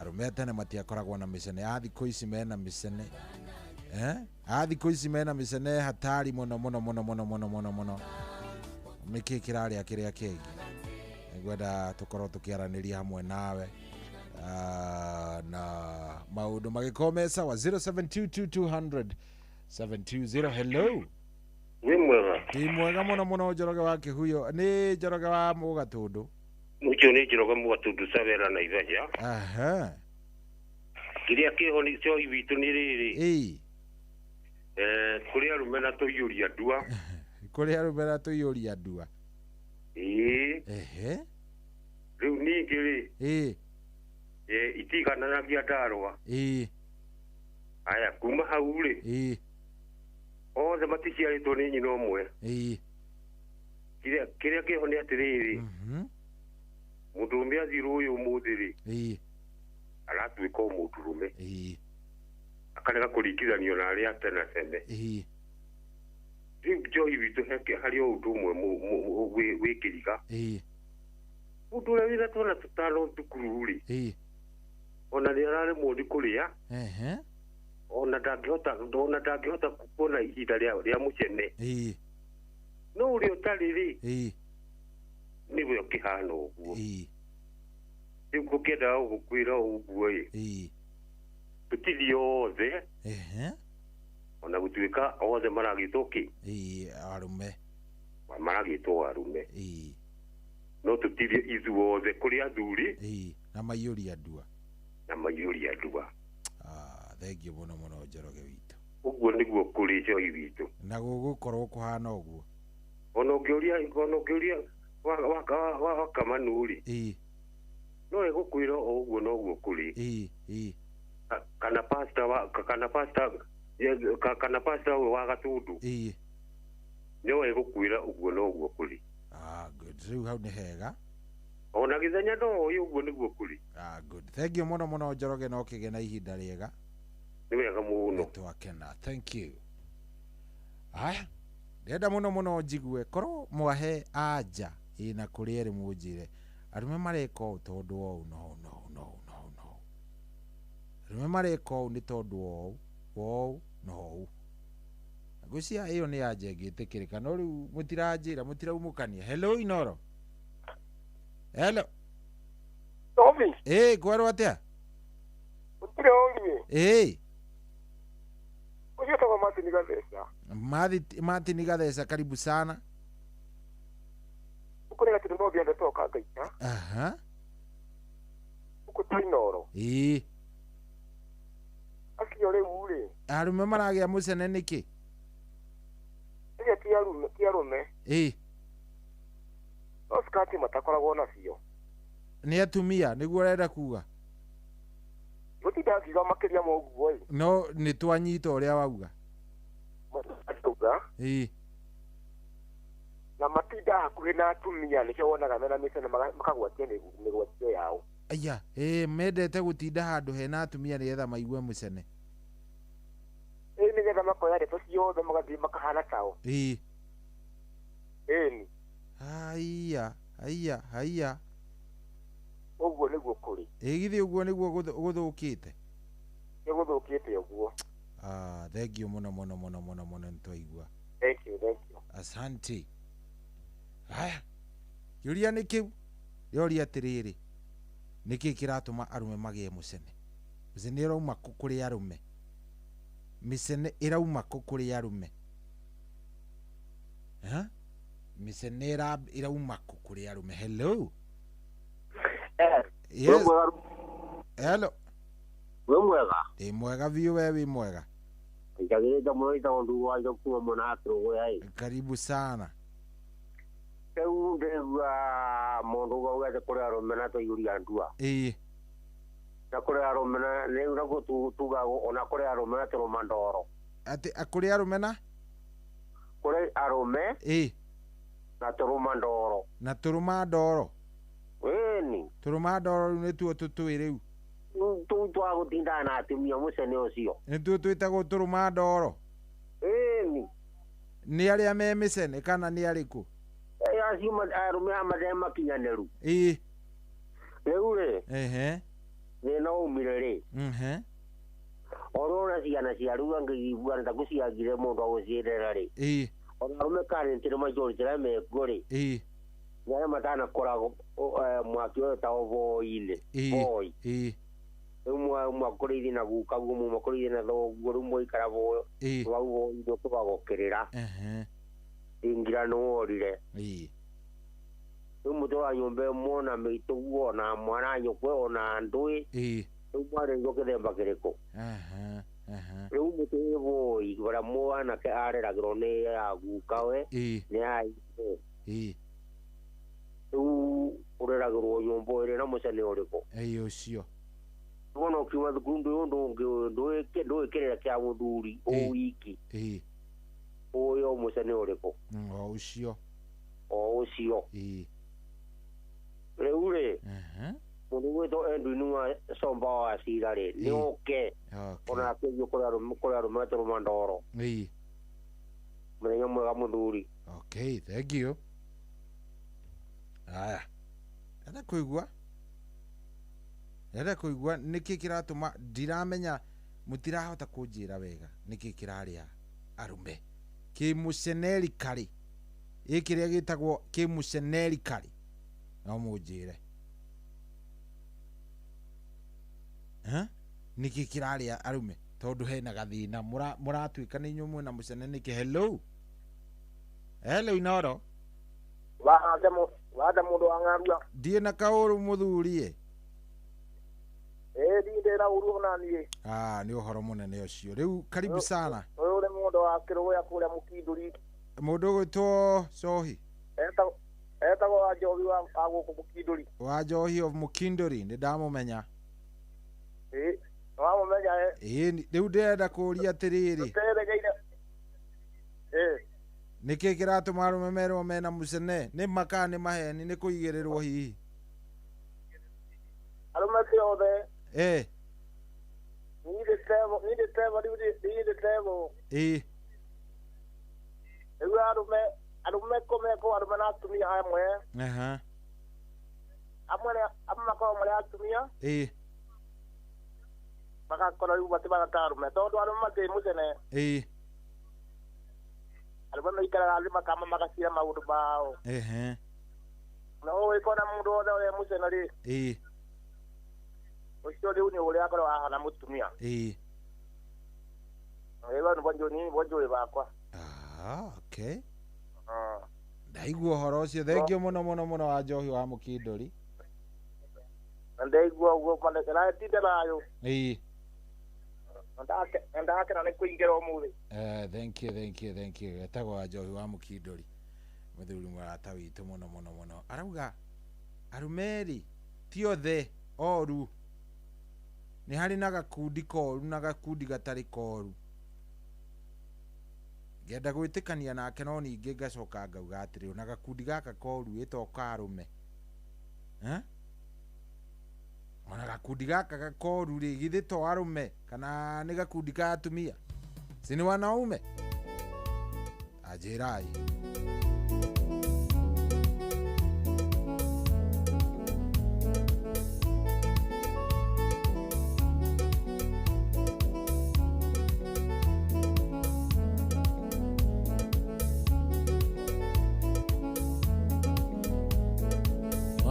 Arũme a tene matiakoragwo na mĩcene, a thikũ ici mena mĩcene. A thikũ ici mena mĩcene hatari mũno mũno mũno mũno mũno mũno mũno. Nĩkĩ kĩrarĩa kĩrĩa kĩngĩ? Nĩngwenda tũkorwo tũkĩaranĩria hamwe nawe na maũndũ magĩkorwo me sawa. 0722 200 720. Hello. Wĩ mwega? Ndĩ mwega mũno mũno. Njoroge wa Kĩhuyo nĩ Njoroge wa Mũgatũndũ. Ũcio nĩ Njoroge Mũgatũndũ Cawera na Ithenya. Aha. Kĩrĩa kĩho nĩ coi witũ nĩ rĩrĩ. Ĩĩ. Kũrĩ arũme na tũiyũria ndua. Kũrĩ arũme na tũiyũria ndua. Ĩĩ. Ehe. Rĩu ningĩ rĩ. Ĩĩ. Itigananagia ndarwa. Ĩĩ. Aya kuma hau rĩ. Ĩĩ. Othe maticiarĩtwo nĩ nyina ũmwe. Ĩĩ. Kĩrĩa kĩho nĩ atĩrĩrĩ, mũndũrũme athiĩ rũĩ ũmũthĩ rĩ, Ĩĩ. aratuĩka o mũndũrũme. Ĩĩ. Akarega kũringithanio na arĩa tene tene. Ĩĩ. Rĩu njohi witũ harĩ o ũndũ ũmwe wĩ kĩriga. Ĩĩ. Mũndũ ũrĩa wĩna twana tũtano thukuru rĩ, Ĩĩ. ona nĩ araremwo nĩ kũrĩa. Ehe. Ona ndangĩhota kuona ihinda rĩa mũcene. Ĩĩ. No ũrĩa ũtarĩ rĩ, Ĩĩ. nĩwe ũkĩhana ũguo. Ĩĩ. Rĩu ngũkĩendaga gũkwĩra ũguo ĩ. Ĩĩ. Tũtithiĩ othe. Ehe. Ona gũtuĩka othe maragĩtwo kĩ? Ĩĩ, arũme. Maragĩtwo arũme. Ĩĩ. No tũtithiĩ ithuothe kũrĩ athuri. Ĩĩ, na maiyũria ndua. Na maiyũria ndua. Thengiũ mũno mũno Njoroge witũ. Ũguo nĩguo kũrĩ coi witũ. Na gũgũkorwo kũhana ũguo. Ona ũngĩũria wa Kamanu rĩ. Ĩĩ. No egũkwĩra o ũguo noguo kũrĩ. Ĩĩ, ĩĩ. Kana pastor ũyũ wa Gatũndũ. Ĩĩ. No egũkwĩra ũguo noguo kũrĩ. Ah, good. Rĩu hau nĩ hega. Ona Gĩthenya no ũĩ ũguo nĩguo kũrĩ. Ah, good. Thengiũ mũno mũno Njoroge, no kĩgĩe na ihinda rĩega. Nĩ wega mũno. Twakena. Thank you. Aya, ndĩrenda mũno mũno njigue korwo mwahe anja ĩna kũrĩ erĩ mũnjĩre arũme mareka ũũ tondũ wa ũũ no no no no no. Arũme mareka ũũ nĩ tondũ wa ũũ wa ũũ na ũũ. Ngwĩciria ĩyo nĩ anja ĩngĩtĩkĩrĩka, no rĩu mũtiranjĩra, mũtiraumũkania. Hello Inoro. Hello. Tobi. Ĩĩ, kwerwo atĩa? Gũtirĩ ũriĩ. Ĩĩ. Ũcio wĩtagwo Martin Gatheca. Martin Gatheca karibu sana. Kũrĩ gatirĩ no biandetwo kangaita. Aha. Gũkũ tũ Inooro. Ĩĩ. Acio rĩu rĩ. Arũme maragĩa mũcene nĩkĩ? Ĩrĩa ti arũme, ti arũme. Ĩĩ. No skati matakoragwo nacio. Nĩ atumia nĩguo ũrenda kuga? Gũtinda ngiuga makĩria ma ũguo ĩ. No nĩ twanyita ũrĩa wauga. Matauga. Ĩĩ. Na matinda hakuhĩ na atumia nĩkĩo wonaga mena mĩcene makagwatia mĩgwatio yao. Aya, ĩĩ mendete gũtinda handũ hena atumia nĩgetha maigue mũcene. Ĩĩ nĩgetha makoya ndeto ciothe magathiĩ makahana tao. Ĩĩ. Ĩni. Haiya, haiya, haiya. Ũguo nĩguo kũrĩ. Ĩĩ githĩ ũguo nĩguo gũthũkĩte? Nĩ gũthũkĩte ũguo. Ah, thank you mũno mũno mũno mũno mũno nĩtwaigua. Thank you, thank you. Asante. Haya. Kĩũria nĩ kĩu. Ndĩroria atĩrĩrĩ, nĩkĩ kĩratũma arũme magĩe mũcene? Mĩcene ĩrauma kũ kũrĩ arũme? Mĩcene ĩrauma kũ kũrĩ arũme? Ha? Mĩcene ĩrauma kũ kũrĩ arũme? Hello. Yes. Hello. Wĩ mwega? Ndĩ mwega biũ, we wĩ mwega? Njagĩrĩte mũno ĩtagwo Ndugu wa kuma mwena wa Kĩrũgũya ĩ. Karibu sana. Rĩu ndĩraigua mũndũ augĩte kũrĩ arũme na twaiyũria ndua. Ĩĩ. Na kũrĩ arũme na rĩu naguo tugaga ona kũrĩ arũme na tũrũma ndoro. Atĩ kũrĩ arũme na? Kũrĩ arũme. Ĩĩ. Na tũrũma ndoro. Na tũrũma ndoro. Ĩni. Tũrũma ndoro rĩu nĩtuo tũtũĩ rĩu. Tũu twa gũtindaga na atumia mũcene ũcio. Nĩtuo twĩtagwo tũrũma ndoro. Ĩni. Nĩ arĩa me mĩcene kana nĩ arĩkũ? Acio arũme aya matarĩ makinyanĩru. Ĩĩ. Rĩu rĩ. Ehe. Thĩna waumire rĩ. Mhm. Orona ciana cia rĩu angĩiguana ta gũciagire mũndũ agũciĩrera rĩ. Ĩĩ. Ona arũme currently majority arĩa mekuo rĩ. Ĩĩ. Nĩ arĩa matanakora mwaki ũyũ ta ũboi-inĩ. Ĩĩ. Boi. Ĩĩ. Rĩu mwakũrĩithie na gukaguo mwakũrĩithie na thoguo rĩu mwaikara Ĩĩ. vau boi-inĩ ũkĩbagũkĩrĩra. Ehe. Ingira nĩ worire. Ĩĩ. Rĩu mũtũra nyũmba ĩmwe ona mĩitũguo ona mwana nyũkwe ona ndũĩ. Ĩĩ. Rĩu mwarĩirwo kĩthemba kĩrĩkũ? Aha. Aha. Rĩu mũtĩ boi barĩa mwanake areragĩrwo nĩ agukawe Ĩĩ. nĩ aithe. Ĩĩ. Rĩu ũreragĩrwo nyũmba ĩrĩ na mũcene ũrĩkũ? Ĩĩ ũcio. Wona ũkiuma thukuru ndũĩ ũndũ ũngĩ ndũĩ kĩrĩra kĩa mũthuri ũwiki. Ĩĩ. Ũyũ mũcene ũrĩkũ? O ũcio. O ũcio. Ĩĩ. Rĩu rĩ. Aha. Mũndũ gwĩtwo Edwin wa Somba wa Cira rĩ nĩ oke. Ona akĩthiĩ kũrĩ arũme tũrũma ndoro. Ĩĩ. Mũthenya mwega mũthuri. Okay, thank you. Aya. Ndĩrenda kũigua. Ndĩrenda kũigua nĩkĩ kĩratũma ndiramenya mũtirahota kũnjĩra wega nĩkĩ kĩrarĩa arũme. Kĩmũcenerikari. Ĩ kĩrĩa gĩtagwo kĩmũcenerikari. No mũnjĩre. Ha? Nĩkĩ kĩrarĩa arũme? Tondũ hena gathĩna mũratuĩka nĩ inyuĩ mwĩna mũcene nĩkĩ? Hello. Hello Inooro. Wanda mũndũ wa ng'arua. Ndiĩ na kaũru mũthuri ĩ. Ĩĩ ndiĩ ndĩra ũru ona niĩ. Ah, nĩ ũhoro mũnene ũcio. Rĩu karibu sana. Ũyũ nĩ mũndũ wa Kĩrũgũya kũrĩa Mũkindũri. Mũndũ ũgwĩtwo Cohi. Etagwo wa Njohi wa gũkũ Mũkindũri. Wa Njohi of Mũkindũri, nĩ ndamũmenya. Ĩĩ, nĩwamũmenya ĩ. Ĩĩ, rĩu ndĩrenda kũũria atĩrĩrĩ. Tũteregeire. Ĩĩ. Nĩkĩ kĩratũma arũme merwo mena mũcene? Nĩ ma kana nĩ maheni? Nĩ kũigĩrĩrwo hihi? Arũme ti othe. Ĩĩ. Niĩ ndĩ rĩu niĩ ndĩ Ĩĩ. Rĩu arũme kũmekwo arũme na atumia amwe. Aha. Amwe makoragwo marĩ atumia. Ĩĩ. Magakorwo rĩu matibana ta arũme tondũ arũme matirĩ mũcene. Ĩĩ. Arũme maikaraga thĩ makama magacira maũndũ mao. Ehe. Na ũgĩkona mũndũ wothe ũrĩa mũcene rĩ. Ĩĩ. Ũcio rĩu nĩ ũrĩa akorwo ahana mũtumia. Ĩĩ. Ĩyo nĩ bonjo ni bonjo bakwa. Ah, okay. Ndaigua ũhoro ũcio, thengio mũno mũno mũno wa njohi wa mũkindũri. Na ndaigua ũguo maneke na tinde thayũ. Ĩĩ. Na ndakena nĩ kũingĩra ũmũthĩ. Eh, thank you, thank you, thank you. Etagwo wa njohi wa mũkindũri, mũthuri mũrata witũ mũno mũno mũno. Arauga arũme rĩ ti othe oru, nĩ harĩ na gakundi koru na gakundi gatarĩ koru. Ngenda gwĩtĩkania nake, no ningĩ ngacoka ngauga atĩrĩ, ona gakundi gaka koru ĩto ka arũme, eh? Ona gakundi gaka gakoru rĩ, githĩ to arũme kana nĩ gakundi ka atumia? Si ni wanaume? Anjĩrai.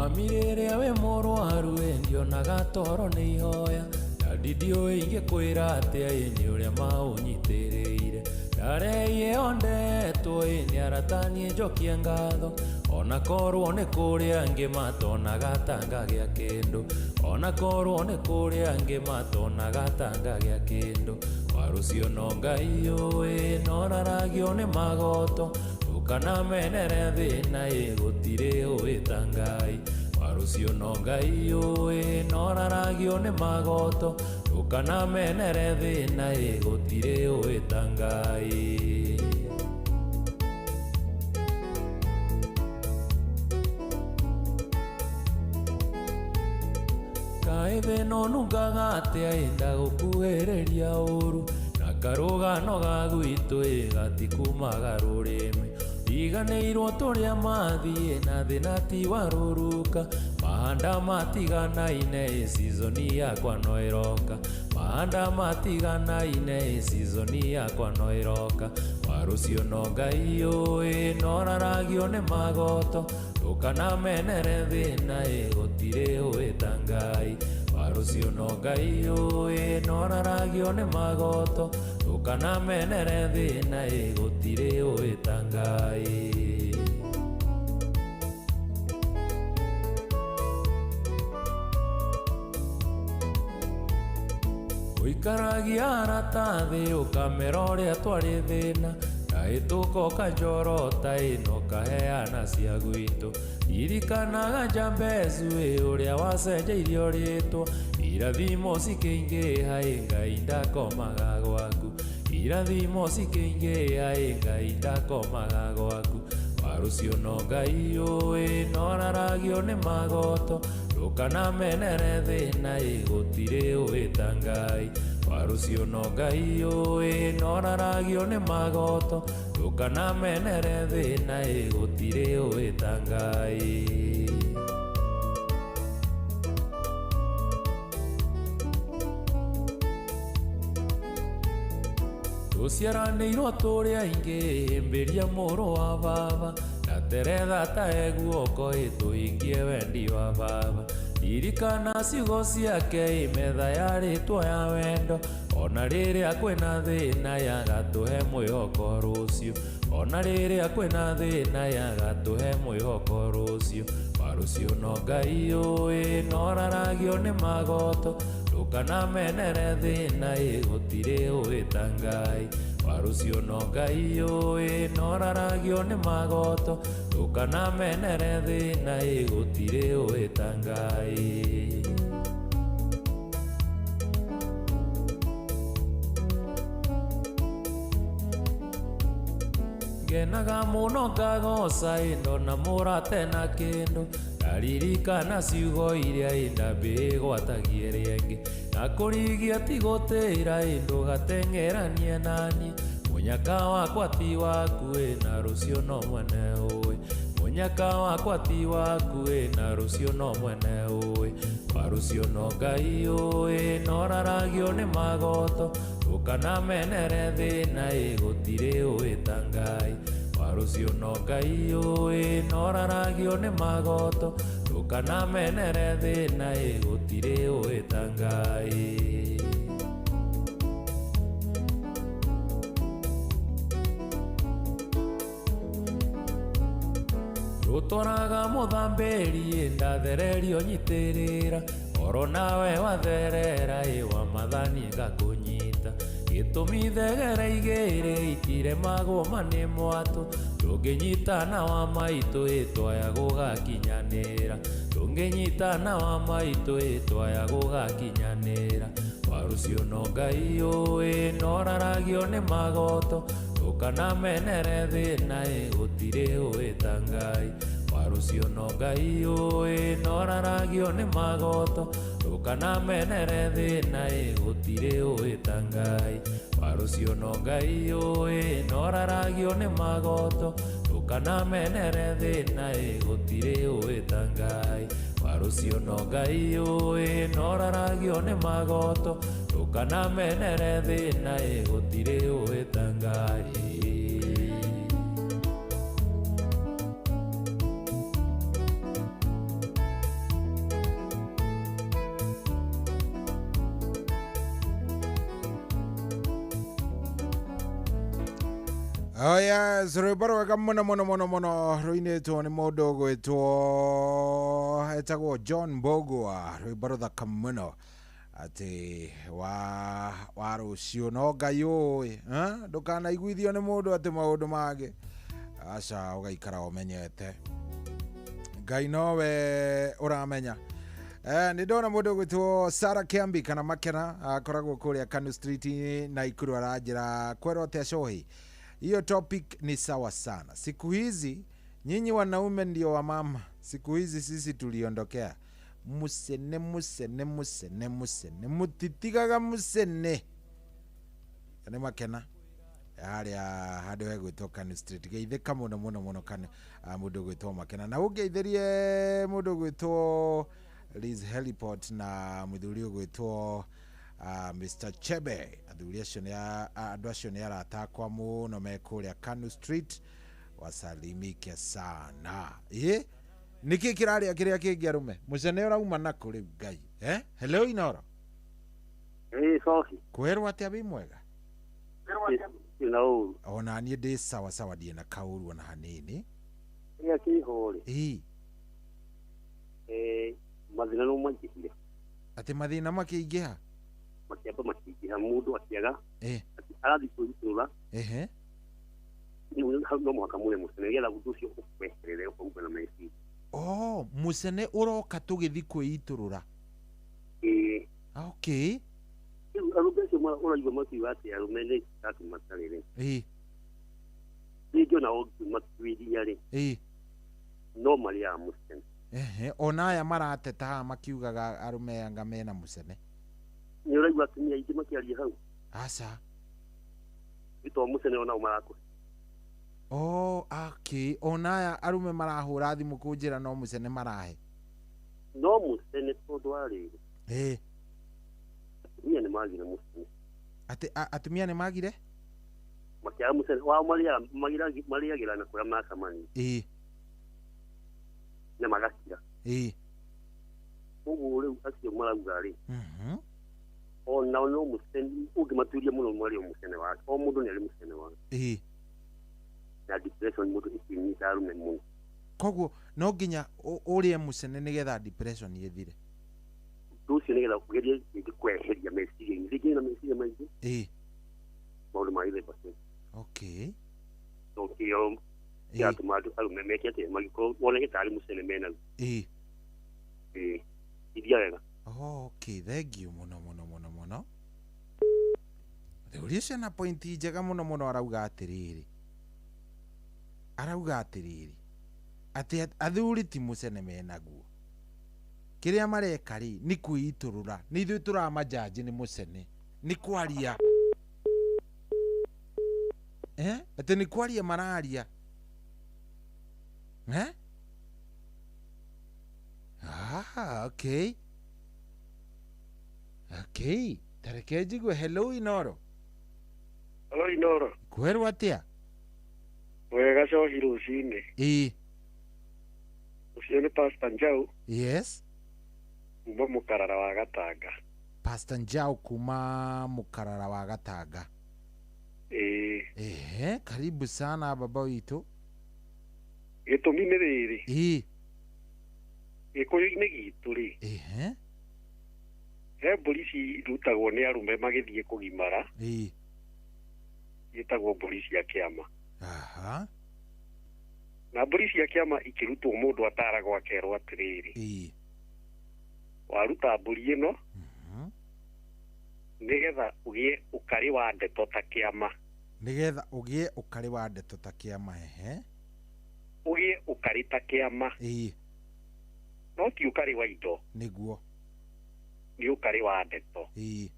Mami rĩrĩa wĩ mũrwaru ĩ ndionaga toro nĩ ihoya, ndadi ndiũĩ ingĩkwĩra atĩa ĩ nĩ ũrĩa maũnyitĩrĩire. Ndareie ondetwo ĩ nĩ arata niĩ njokie ngatho, ona korwo nĩ kũrĩ angĩ matonaga ta ngagĩa kĩndũ, ona korwo nĩ kũrĩ angĩ matonaga ta ngagĩa kĩndũ. Warũcio no Ngai ũĩ noraragio nĩ magoto, ũkanamenere thĩna ĩ gũtirĩ ũĩ ta Ngai. Warũcio no Ngai ũĩ noraragio nĩ magoto, ũkanamenere thĩna ĩ gũtirĩ ũĩ ta Ngai. Kaĩ thĩna ũnungaga atĩa ĩ ndagũkuhĩrĩria ũru, na karũgano ga gwitũ ĩ gatikumaga rũrĩmĩ. Riganĩirwo tũrĩa mathiĩ na thĩna ti wa rũruka, mahanda matiganaine ĩ season yakwa no ĩroka, mahanda matiganaine ĩ season yakwa no ĩroka. Warũcio no Ngai ũĩ noraragio nĩ magoto, ndũkanamenere thĩna ĩ gũtirĩ ũĩ ta Ngai. Warũcio no Ngai ũĩ noraragio nĩ magoto, ndũkanamenere thĩna ĩ gũtirĩ ũĩ ta Ngai. Ũikaragia arata thĩ ũkamera ũrĩa twarĩ thĩna, ndahĩtũka ũkanjorota ĩ na ũkaheana cia gwitũ. Ririkanaga Jambezu ĩ ũrĩa wacenjeirio rĩtwa, irathimo cikĩingĩha ĩ Ngai ndakomaga gwaku, irathimo cikĩingĩha ĩ Ngai ndakomaga gwaku. Warũcio no Ngai ũĩ noraragio nĩ magoto, ndũkanamenere thĩna ĩ gũtirĩ ũĩ ta Ngai. Warũcio no Ngai ũĩ noraragio nĩ magoto, ndũkanamenere thĩna ĩ gũtirĩ ũĩ ta Ngai. Tũciaranĩirwo tũrĩ aingĩ hĩmbĩria mũrũ wa baba, na teretha ta e guoko ĩ tũhingie wendi wa baba. Ririkana ciugo ciake ĩ metha ya rĩtwa ya wendo, ona rĩrĩa kwĩna thĩna yagatũhe mwĩhoko rũciũ, ona rĩrĩa kwĩna thĩna yagatũhe mwĩhoko rũciũ. Warũcio no Ngai ũĩ noraragio nĩ magoto, ndũkanamenere thĩna ĩ gũtirĩ ũĩ ta Ngai. Warũcio no Ngai ũĩ noraragio nĩ magoto, ndũkanamenere thĩna ĩ gũtirĩ ũĩ ta Ngai. Ngenaga mũno ngagoca ĩ ndona mũrate na kĩndũ, ndaririkana ciugo iria ĩ ndambĩgwatagie rĩngĩ, na kũrigia ti gũtĩra ĩ ndũgateng'eranie naniĩ, mũnyaka wakwa ti waku ĩ na rũciũ no mwene ũĩ, mũnyaka wakwa ti waku ĩ na rũciũ no mwene ũĩ. Warũcio no Ngai ũĩ noraragio nĩ magoto, ndũkanamenere thĩna ĩ gũtirĩ ũĩ ta Ngai. Warũcio no Ngai ũĩ noraragio nĩ magoto, ndũkanamenere thĩna ĩ gũtirĩ ũĩ ta Ngai. Rũtwaraga mũthambĩri ndathererio nyitĩrĩra oro nawe watherera ĩ wa mathani ngakũnyita gĩtũmi thegere igĩrĩ itiremagwo ma nĩ mwatũ ndũngĩnyitana wa maitũ ĩtwaya gũgakinyanĩra ndũngĩnyitana wa maitũ ĩtwaya gũgakinyanĩra warucio no Ngai ũĩ noraragio nĩ magoto ndũkanamenere thĩna ĩ gũtirĩ ũĩ ta Ngai warucio no Ngai ũĩ noraragio nĩ magoto ndũkanamenere thĩna ĩ gũtirĩ ũĩ ta Ngai warucio no Ngai ũĩ noraragio nĩ magoto ndũkanamenere thĩna ĩ gũtirĩ ũĩ ta Ngai warucio no Ngai ũĩ noraragio nĩ magoto ndũkanamenere thĩna ĩ gũtirĩ ũĩ ta Ngai. Oh yes, rwĩmbo rwega mũno mũno mũno mũno rũinĩtwo nĩ mũndũ ũgwĩtwo etagwo John Mbũgua, rwĩmbo rũthaka mũno atĩ wa rũciũ no Ngai ũĩ, ndũkanaiguithio nĩ mũndũ atĩ maũndũ mangĩ, aca ũgaikara ũmenyete Ngai nowe ũramenya. Nĩ ndona mũndũ ũgwĩtwo Sarah Kiambi kana Makena akoragwo kũrĩa Kanu Street Naikuru aranjĩra kwerwo atĩa cohi. Hiyo topic ni sawa sana. Siku hizi nyinyi wanaume ndio wamama. Siku hizi sisi tuliondokea. Musene musene musene musene mutitigaga musene. Nĩ Makena haria handũ hegwĩtwo Kanu Street. Geithĩka mũno mũno mũno Kanu mũndũ ũgwĩtwo Makena. Na ũngeithĩrie mũndũ ũgwĩtwo Liz Heliport na mũthuri ũgwĩtwo Mr. Chebe. Athuri acio nĩ andũ acio nĩ arata akwa mũno me kũrĩa Kanu Street, wasalimike sana. Ĩ nĩkĩ kĩrarĩa kĩrĩa kĩngĩ arũme mũcene ũrauma nakũ rĩu Ngai? Hello Inoro. Ĩ Sophie. Kwerwo atĩa wĩ mwega? Ndĩ na ũru. Ona niĩ ndĩ sawa sawa, ndirĩ na kaũru ona hanini. Kĩrĩa kĩho rĩ? Ĩ. Mathĩna no maingĩhire. Atĩ mathĩna makĩingĩha? Makĩamba makĩingĩha mũndũ akĩaga arathiĩ kwĩrutũrũra. Ehe. Hau no mũhaka mũrĩe mũcene nĩgetha ũndũ ũcio ũkweherere ũkaume na meciria. Oh, mũcene ũroka tũgĩthiĩ kwĩitũrũra. Ĩĩ. Okay. Rĩu arũme acio ũraigua makiuga atĩ arũme nĩ tatu matarĩ rĩ. Ĩĩ. Rĩngĩ ona ũngĩmatuĩria rĩ. Ĩĩ. No marĩaga mũcene. Ehe, ona aya marateta haha makiugaga arũme anga mena mũcene. Nĩ ũraigua atumia aingĩ makĩaria hau? Aca. Nĩ to mũcene onao marakũhe. Oh, okay. Ona aya arũme marahũra thimũ kũnjĩra no mũcene marahe. No mũcene tondũ wa rĩrĩ. Ĩĩ. Atumia nĩ magire mũcene. Atĩ atumia nĩ magire? Makĩaga mũcene wao marĩagĩra na kũrĩa macemania. Ĩĩ. Na magakira. Ĩĩ. Ũguo rĩu acio marauga rĩ. Ona no mũcene ũngĩmatuĩria mũno marĩo mũcene wake. O mũndũ nĩ arĩ mũcene wake. Ĩĩ. Na depression mũndũ ĩkĩnyita arũme mũno. Koguo no nginya ũrĩe mũcene nĩgetha depression ĩthire. Ũndũ ũcio nĩgetha ũgerie rĩngĩ kweheria meciria-inĩ. Rĩngĩ na meciria maingĩ. Ĩĩ. Maũndũ ma gĩthemba kĩu. Okay. No kĩo kĩratũma andũ arũme meke atĩa magĩkorwo woneke tarĩ mũcene menaguo. Ĩĩ. Ĩĩ. Ithia wega. Okay, thank you mũno mũno mũno mũno. Thuri ũcio na pointi njega mũno mũno arauga atĩrĩrĩ. Arauga atĩrĩrĩ atĩ athuri ti mũcene menaguo. Kĩrĩa mareka rĩ nĩ kwĩitũrũra, nĩ ithuĩ tũramajanji nĩ mũcene, nĩ kwaria. Atĩ nĩ kwaria mararia. Ah, okay. Okay, tareke njigue. Hello Inoro. Hello Inoro. Kwerwo atĩa? Wega cohi rũcinĩ. Ĩĩ. Ũcio nĩ Pastor Njau. Yes. Kuma Mũkarara wa Gatanga. Pastor Njau kuma Mũkarara wa Gatanga. Ĩĩ. Ehe, karibu sana baba witũ. Gĩtũmi nĩ rĩrĩ. Ĩĩ. Gĩkũyũ-inĩ gitũ rĩ. Ehe. He mbũri cirutagwo nĩ arũme magĩthiĩ kũgimara. Ĩĩ. Ciĩtagwo mbũri cia kĩama. Aha. Na mbũri cia kĩama ikĩrutwo mũndũ ataragwo akerwo atĩrĩrĩ. Ĩĩ. Waruta mbũri ĩno nĩgetha ũgĩe ũkarĩ wa ndeto ta kĩama. Nĩgetha ũgĩe ũkarĩ wa ndeto ta kĩama. Ehe. Ũgĩe ũkarĩ ta kĩama. Ĩĩ. No ti ũkarĩ wa indo. Nĩguo. Nĩ ũkarĩ wa ndeto. Ĩĩ.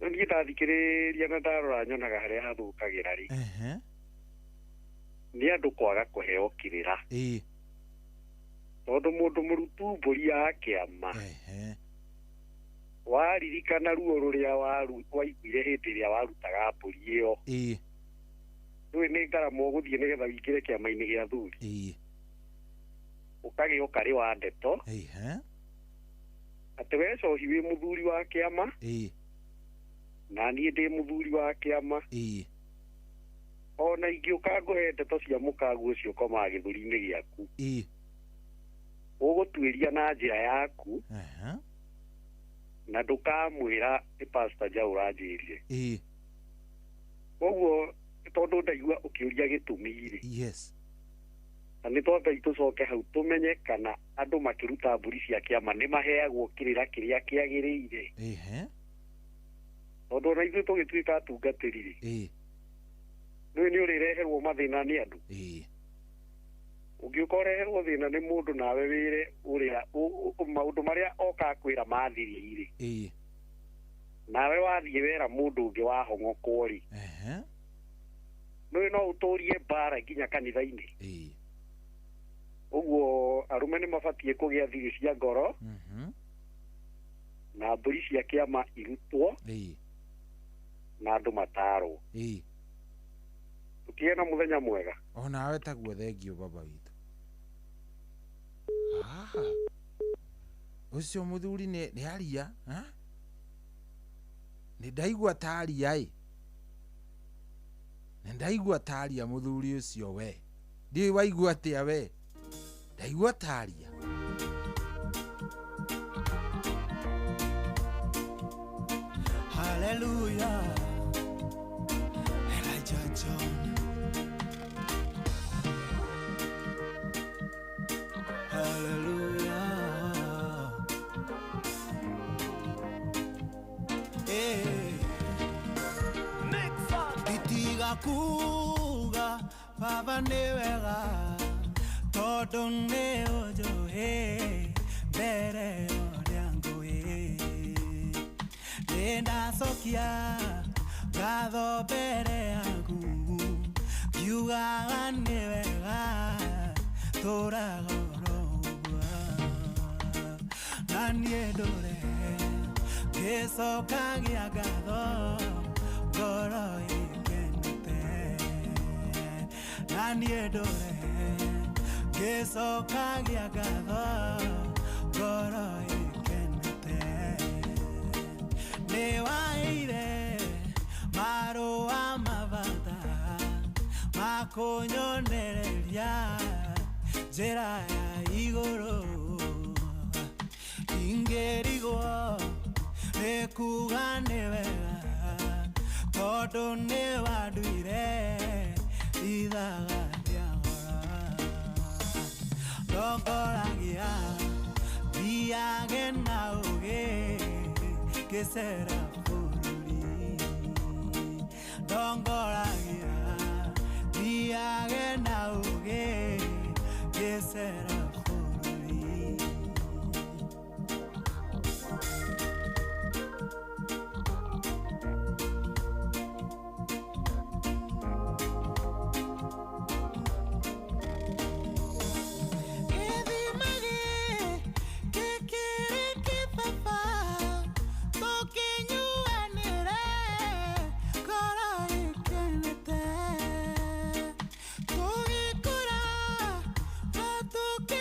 Rĩu niĩ ndathikĩrĩria na ndarora nyonaga harĩa hathũkagĩra rĩ. Ehe. Nĩ andũ kwaga kũheo kĩrĩra. Ĩĩ. Tondũ mũndũ mũrutu mbũri ya kĩama. Ehe. Waririkana ruo rũrĩa waiguire hĩndĩ ĩrĩa warutaga mbũri ĩyo. Ĩĩ. Rĩu nĩ ngarama ũgũthiĩ nĩgetha ũingĩre kĩama-inĩ gĩa athuri. Ĩĩ. Ũkagĩa ũkarĩ wa ndeto. Ehe. Atĩ we cohi wĩ mũthuri wa kĩama. Ĩĩ. Na niĩ ndĩ mũthuri wa kĩama. Ĩĩ. Ona ingĩũka ngũhe ndeto cia mũkaguo ũcio ũkomaga gĩthũri-inĩ gĩaku. Ĩĩ. Ũgũtuĩria na njĩra yaku. Ehe. Na ndũkamwĩra nĩ Pastor Njau ũranjĩrire. Ĩĩ. Koguo tondũ ndaigua ũkĩũria gĩtũmi rĩ. Yes. Na nĩ twambe tũcoke hau tũmenye kana andũ makĩruta mbũri cia kĩama nĩ maheagwo kĩrĩra kĩrĩa kĩagĩrĩire. Ehe. Tondũ ona ithuĩ tũgĩtuĩka atungatĩri rĩ. Ĩĩ. Nĩũĩ nĩ ũrĩreherwo mathĩna nĩ andũ. Ĩĩ. Ũngĩũka ũreherwo thĩna nĩ mũndũ nawe wĩre ũrĩa maũndũ marĩa oka kwĩra mathiri rĩ. Ĩĩ. Nawe wathiĩ wera mũndũ ũngĩ wahong'okwo rĩ. Ehe. Nĩũĩ no ũtũrie mbara nginya kanitha-inĩ. Ĩĩ. Ũguo arũme nĩ mabatiĩ kũgĩa thiri cia ngoro. Na mbũri cia kĩama irutwo. Ĩĩ. Na andũ matarwo. Ĩĩ. Tũkĩgĩe na mũthenya mwega. Onawe taguo thengio baba witũ. Ũcio mũthuri nĩ aria. Nĩ ndaigua ta aria ĩ. Nĩ ndaigua ta aria mũthuri ũcio we. Ndiũĩ waigua atĩa we. Ndaigua ta aria. Hallelujah. Elijah John. Hallelujah. Hey. Nditiga kuga Baba nĩ wega tondũ nĩ ũnjũĩ mbere ya ũrĩa ngũĩ. Nĩndacokia ngatho mbere yaku ngiugaga nĩ wega tũraga oro ũguo. Na niĩ ndũre ngĩcokagia ngatho ngoro ĩkenete. Na niĩ ndũre ngĩcokagia ngatho ngoro ĩkenete. Nĩ waheire marũa ma bata ma kũnyonereria njĩra ya igũrũ. Ingĩrigwo nĩ kuga nĩ wega tondũ nĩ wanduire ithaga rĩa goro. Ndongoragia thiage na ũũgĩ ngĩcera bũrũri. Ndongoragia thiage na ũũgĩ ngĩcera bũrũri. Gĩthima gĩkĩ kĩrĩ kĩbaba tũkĩnyuanĩre ngoro ĩkenete. Tũgĩkũra na tũkĩ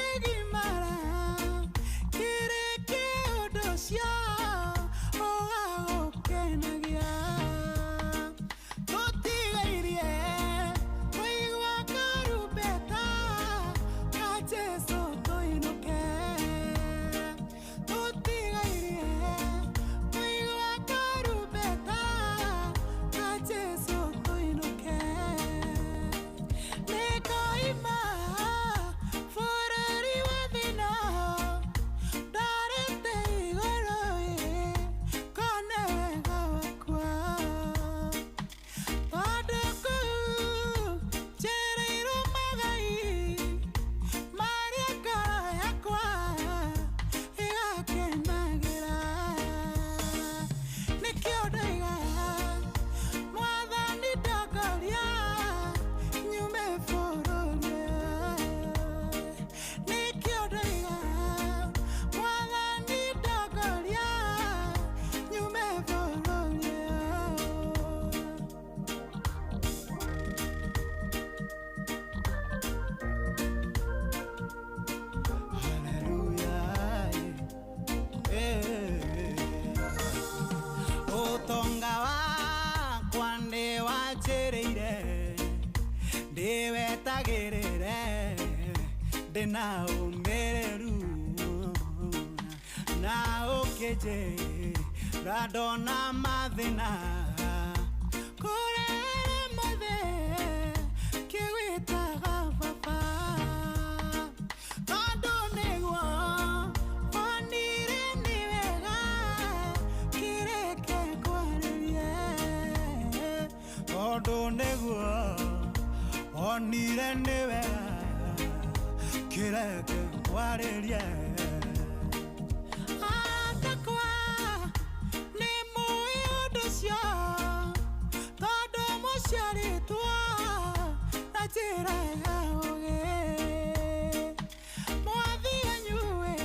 Wĩna ũmĩrĩru na ũkĩnjĩra ndona mathĩna kũrĩa mothe kĩwĩtaga baba tondũ nĩguo onire nĩ wega kĩreke kwarĩrie tondũ nĩguo onire nĩ wega kireke kwarĩrie atakwa nĩ mũĩ ũndũ ũcio tondũ mũciarĩtwo na njĩra ya ũũgĩ mwathi wanyu ĩ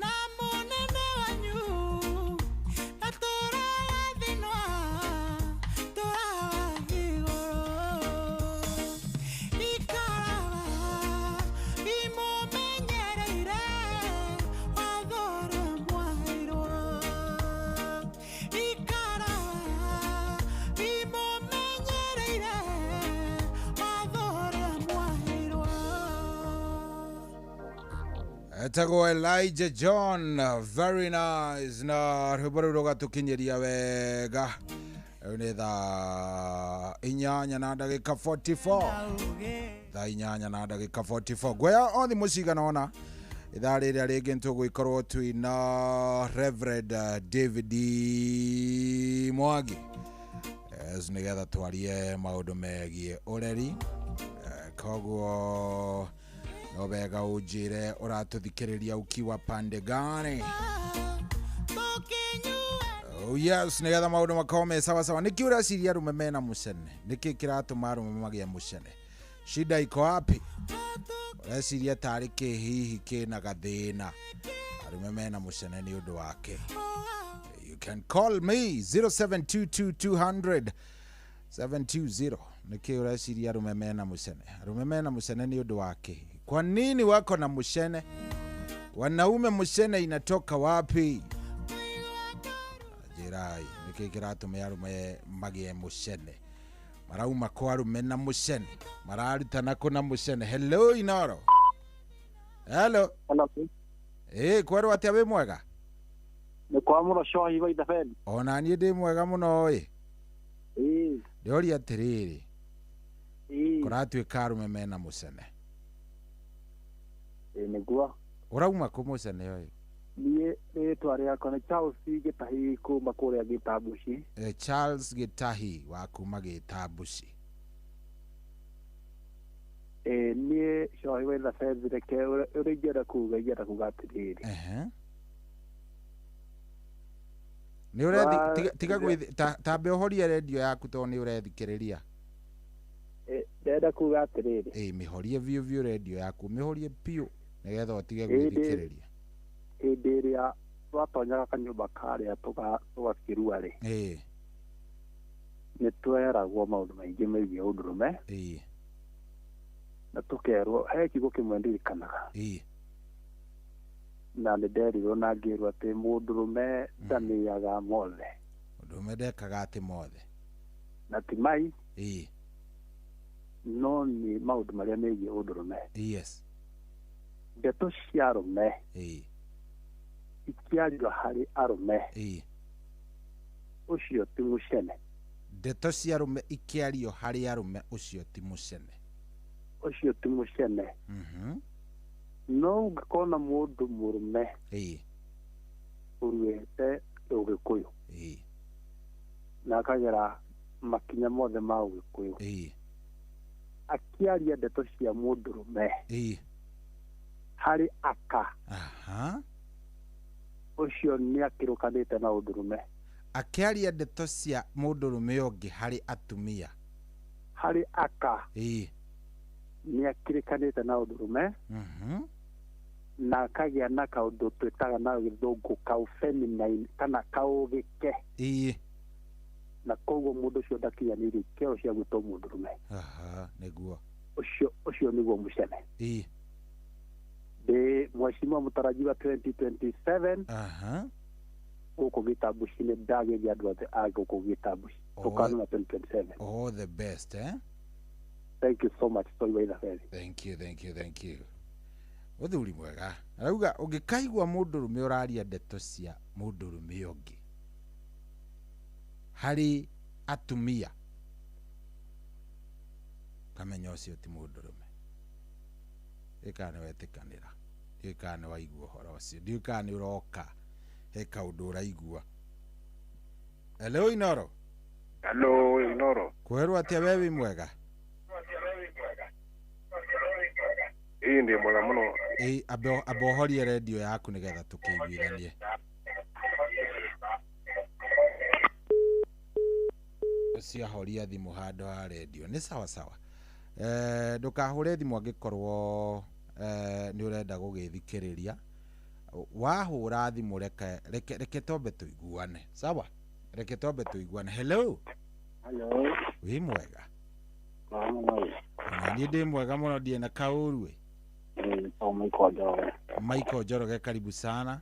na mũnene wanyu na tũragathinwa tũragathiĩ igũrũ ikaraga imumenyereire watho ũrĩa mwaheirwo ikaraga imumenyereire watho ũrĩa mwaheirwo. Etagwo Elijah John, very nice, na rwĩmbo rũu rũgatũkinyĩria wega. Rĩu nĩ thaa 8 na ndagĩka 44, thaa 8 na ndagĩka 44. Ngwoya o thimũ cigana ũna ithaa rĩrĩa rĩngĩ nĩtũgũgĩkorwo twĩna Reverend David Mwangi. Yes, nĩgetha twarie maũndũ megiĩ ũreri. Koguo no wega ũnjĩre ũratũthikĩrĩria ukiwa pande gani. Oh yes, nĩgetha maũndũ makorwo me sawa sawa. Nĩkĩ ũreciria arũme mena mũcene? Nĩkĩ kĩratũma arũme magĩe mũcene? Shida iko wapi? Ũreciria tarĩ kĩ hihi kĩna gathĩna? Arũme mena mũcene nĩ ũndũ wake. You can call me 0722 200 720. Nĩkĩ ũreciria arũme mena mũcene? Arũme mena mũcene nĩ ũndũ wake. Kwa nini wako na mũcene? Wanaume mũcene inatoka wapi? Njĩrai nĩkĩ kĩratũma arũme magĩe mũcene? Marauma kwa arũme na mũcene, mararutana kũ na mũcene? Hello Inoro. Hello. Ĩ kwerwo atĩa, wĩ mwega? Nĩ kwa mũno cohi wa Ithabeni. Ona niĩ ndĩ mwega mũno ĩ. Ĩĩ. Ndĩroria atĩrĩrĩ, Ĩĩ. kũratuĩka arũme mena mũcene. Ĩĩ nĩguo. Ũrauma kũ mũcene ũyũ? Niĩ rĩtwa rĩakwa nĩ Charles Gĩtahi kuma kũrĩa Gĩtambuci. Charles Gĩtahi wa kuma Gĩtambuci. Ĩĩ niĩ cohi wa Ithabeni, reke ũrĩa ingĩenda kuga atĩrĩrĩ. Nĩ ũrethi tiga gwĩthi tambe ũhorie redio yaku tondũ nĩ ũrethikĩrĩria. Ndĩrenda kuga atĩrĩrĩ. Ĩ mĩhorie biũ biũ redio yaku, mĩhorie biũ nĩgetha ũtige Ĩĩ, gwĩthikĩrĩria. Hĩndĩ ĩrĩa twatonyaga kanyũmba karĩa tũgakĩrua rĩ, nĩ tweragwo maũndũ maingĩ megiĩ ũndũrũme, na tũkerwo he kiugo kĩmwe ndirikanaga, na nĩ nderirwo na ngĩrwo atĩ mũndũrũme ndanĩaga mothe. Mũndũrũme ndekaga atĩ mothe. Na ti mai, no nĩ maũndũ marĩa megiĩ ũndũrũme. Ndeto cia arũme ikĩario harĩ arũme, ũcio ti mũcene. Ndeto cia arũme ikĩario harĩ arũme, ũcio ti mũcene. Ũcio ti mũcene. No ũngĩkorwo na mũndũ mũrũme ũruĩte ũgĩkũyũ na akagera makinya mothe ma ũgĩkũyũ, akĩaria ndeto cia mũndũrũme harĩ aka, ũcio nĩ akĩrũkanĩte na ũndũrũme. Akĩaria ndeto cia mũndũrũme ũngĩ harĩ atumia. Harĩ aka, nĩ akĩrĩkanĩte na ũndũrũme na akagĩa na kaũndũ twĩtaga na gĩthũngũ kau feminine kana kaũgĩke, na koguo mũndũ ũcio ndakinyanĩirie ikĩro cia gwĩtwo mũndũrũme. Aha, nĩguo. Ũcio nĩguo mũcene. Ndĩ mheshimiwa mũtarajiwa 2027 gũkũ Gĩtambuci-inĩ, ndagĩria andũ othe a gũkũ Gĩtambuci tũkanuna 2027. All the best, eh? Thank you so much. Sorry, Waitha. Thank you, thank you, thank you. Mũthuri mwega arauga ũngĩkaigua mũndũrũme ũraria ndeto cia mũndũrũme ũngĩ harĩ atumia, kamenya ũcio ti mũndũrũme. Ndiũĩ kana nĩ wetĩkanĩra, ndiũĩ kana nĩ waigua ũhoro ũcio, ndiũĩ kana nĩ ũroka he kaũndũ ũraigua. Hello Inoro. Hello Inoro. Kwerwo atĩa we wĩ mwega? Ĩĩ ndĩ mwega mũno. Ĩĩ amba ũhorie redio yaku nĩgetha tũkĩiguithanie. Ũcio ahoria thimũ handũ ha redio. Nĩ sawa sawa. Ndũkahũre thimũ angĩkorwo nĩ ũrenda gũgĩthikĩrĩria. Wahũra thimũ reke twambe tũiguane. Sawa? Reke twambe tũiguane. Hello. Hello. Wĩ mwega? Ona niĩ ndĩ mwega mũno, ndirĩ na kaũru ĩ. Michael Njoroge. Michael Njoroge, karibu sana.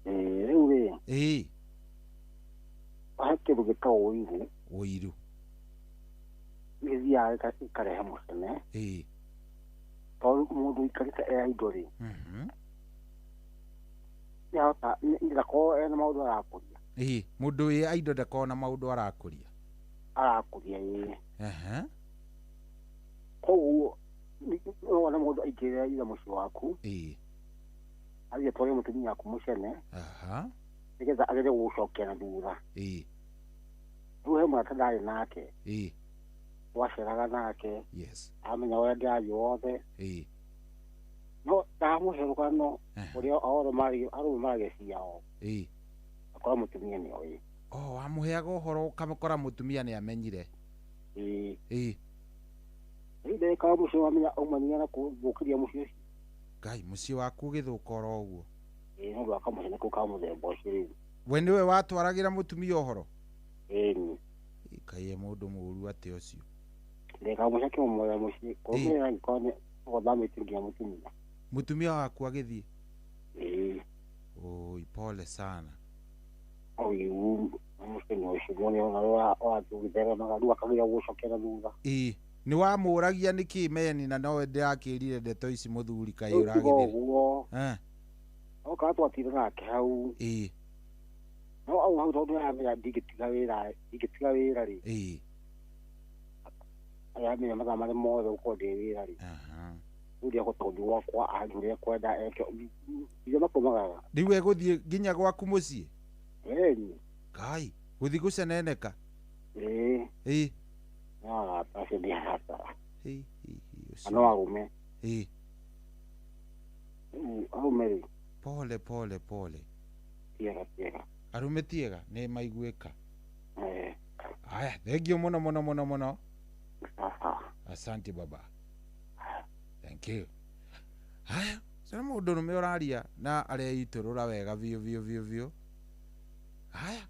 Rĩu rĩ. Ĩĩ. He kĩndũ gĩtagwo ũiru. Ũiru. Gĩthiaga gĩkarehe mũcene. Ĩĩ. Tondũ mũndũ ũikarĩte e indo rĩ. Nĩahota ndakorwo ena maũndũ arakũria. Ĩĩ, mũndũ wĩ indo ndakorwo na maũndũ arakũria. Arakũria ĩĩ. Ehe. Koguo no wone mũndũ aingĩrĩra ithe mũciĩ waku. Ĩĩ. Athiĩ atware mũtumia waku mũcene. Aha. Nĩgetha agerie gũgũcokia na thutha. Ĩĩ. Rĩu he mũrata ndarĩ nake. Ĩĩ. Twaceraga nake. Yes. Amenya ũrĩa ndĩrathiĩ wothe. Ĩĩ. No ndamũhe rũgano ũrĩa arũme maragia ciao. Ĩĩ. Akora mũtumia nĩ oĩ. Oh, wamũheaga ũhoro ũkamũkora mũtumia nĩ amenyire. Ĩĩ. Ĩĩ. Rĩu ndekaga mũciĩ wamenya aumania na gũkĩria mũciĩ ũcio. Ngai, mũciĩ waku ũgĩthũka oro ũguo. Ĩĩ, nĩ ũndũ wa kamũcene kau ka mũthemba ũcio rĩu. We nĩwe watwaragĩra mũtumia ũhoro? Ĩĩ. Ngai, e mũndũ mũũru atĩa ũcio. Ndekaga mũciĩ akĩmũmoya mũciĩ, kũrũmĩrĩra angĩkorwo nĩ gũthamĩtie nginya mũtumia. Mũtumia waku agĩthiĩ? Ĩĩ. Oi, pole sana. Ũiru mũcene ũcio mwone ona ũrĩa ũrathiĩ rĩu akageria gũcokera thutha. Ĩĩ. Nĩ wamũragia nĩkĩ meni na nowe ndĩrakĩrire ndeto ici mũthuri kaĩ Rĩu tiga ũragĩthire. ũguo. Eh. Oka twatire nake hau. Ĩĩ. No au hau tondũ nĩaramenya ndingĩtiga wĩra rĩ. Ĩĩ. Aramenya mathaa marĩa mothe gũkorwo ndĩ wĩra rĩ. Rĩu ndiahota gũthiĩ gwakwa athiĩ ũrĩa ekwenda eke iria makomagaga. Rĩu egũthiĩ nginya gwaku mũciĩ? Ĩĩ. Ngai, gũthiĩ gũceneneka? Ĩĩ. Ĩĩ. No arata acio nĩ arata. Ĩĩ, ũcio. No arũme. Ĩĩ. Rĩu arũme rĩ. Pole pole pole. Tiega tiega. Arũme tiega nĩ maiguĩka. Ĩĩ. Aya, thengio mũno mũno mũno mũno. Sawa. Asante baba. Thank you. Haya, cena mũndũrũme ũraria na areitũrũra wega biũ biũ biũ biũ. Haya,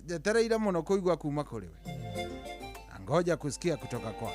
njetereire mũno kũigua kuma kũrĩ we. Na ngoja kusikia kutoka kwako.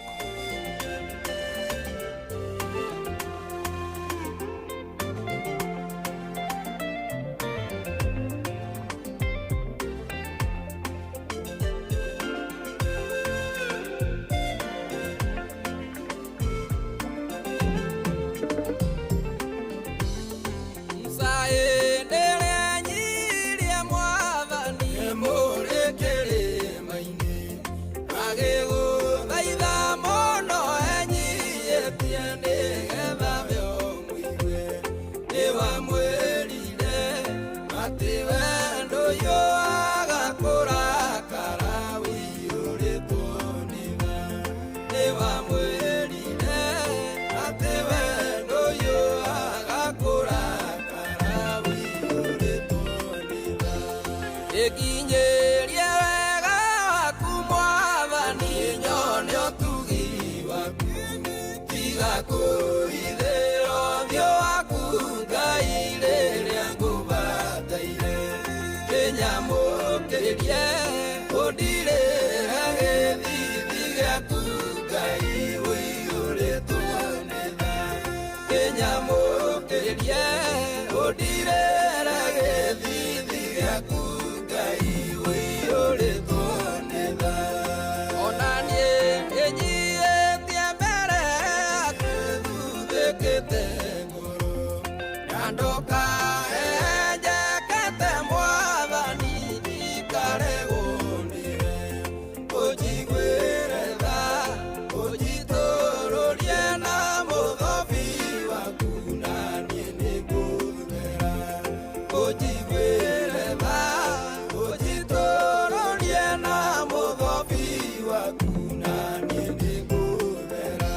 Na ndũkahenjekete mwathani ndikaregwo nĩwe. Ũnjiguĩre tha, ũnjitũrũrie na mũthobi waku na niĩ nĩngũthera. Ũnjiguĩre tha, ũnjitũrũrie na mũthobi waku na niĩ nĩngũthera.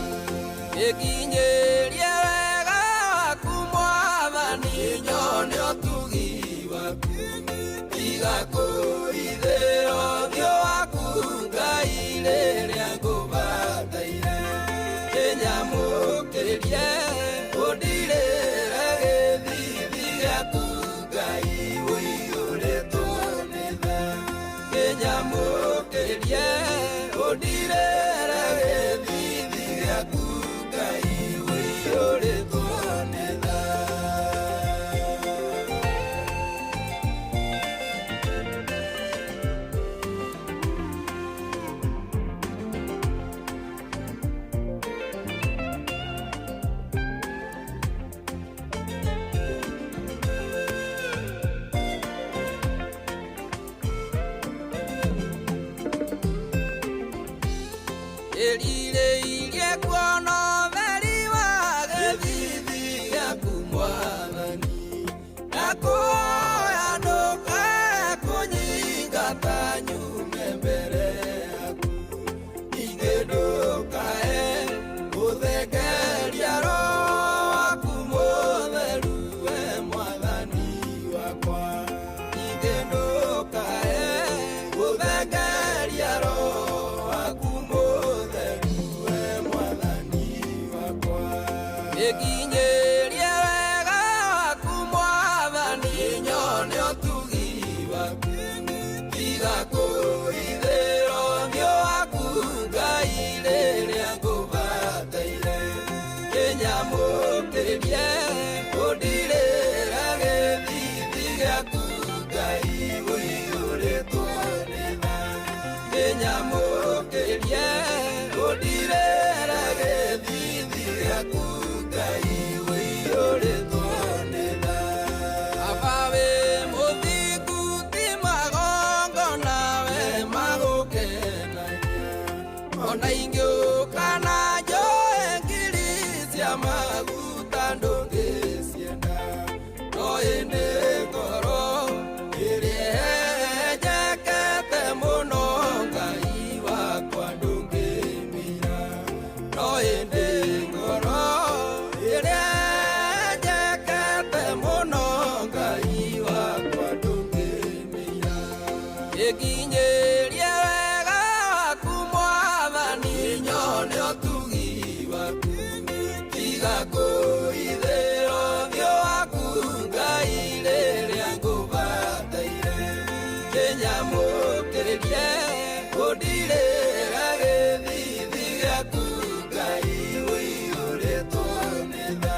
Ĩkinyĩrie wega waku mwathani nyone ũtugi waku. Tiga kũhithĩra ũthiũ waku Ngai rĩrĩa ngũbataire. Kĩnyamũkĩrie ũndirĩre gĩthithi gĩaku Ngai ũiyũrĩtwo nĩ tha. Kĩnyamũkĩrie ũndirĩre gĩthithi gĩaku Ngai ũiyũrĩtwo nĩ tha. Ĩrirĩirie kuona ũtheri wa gĩthithi gĩaku mwathani. Ndakũhoya ndũkae kũnyingata nyume mbere yaku. Ningĩ ndũkae gũthengeria Roho waku mũtheru we mwathani wakwa. Ningĩ ndũkae gũthengeria Roho waku mũtheru we mwathani wakwa. Ĩkinyĩrie wega waku mwathani nyone ũtugi waku. Tiga kũhithĩra ũthiũ waku Ngai rĩrĩa ngũbataire. Kĩnyamũkĩrie ũndirĩre gĩthithi gĩaku Ngai ũiyũrĩtwo nĩ tha. Kĩnyamũkĩrie ũndirĩre gĩthithi gĩaku Ngai ũiyũrĩtwo nĩ tha. Baba wĩ mũthingu ti magongona we magũkenagia. Ona ingĩũka na njoe ngiri cia maguta ndũngĩcienda. No ĩndĩ ngoro ĩrĩa ĩhenjekete mũno Ngai wakwa ndũngĩmĩira. No ĩndĩ ngoro ĩrĩa ĩhenjekete mũno Ngai wakwa ndũngĩmĩira. Ĩkinyĩrie wega waku mwathani nyone ũtugi waku. Tiga kũhithĩra ũthiũ waku Ngai rĩrĩa ngũbataire. Kĩnyamũkĩrie ũndirĩre gĩthithi gĩaku Ngai ũiyũrĩtwo nĩ tha.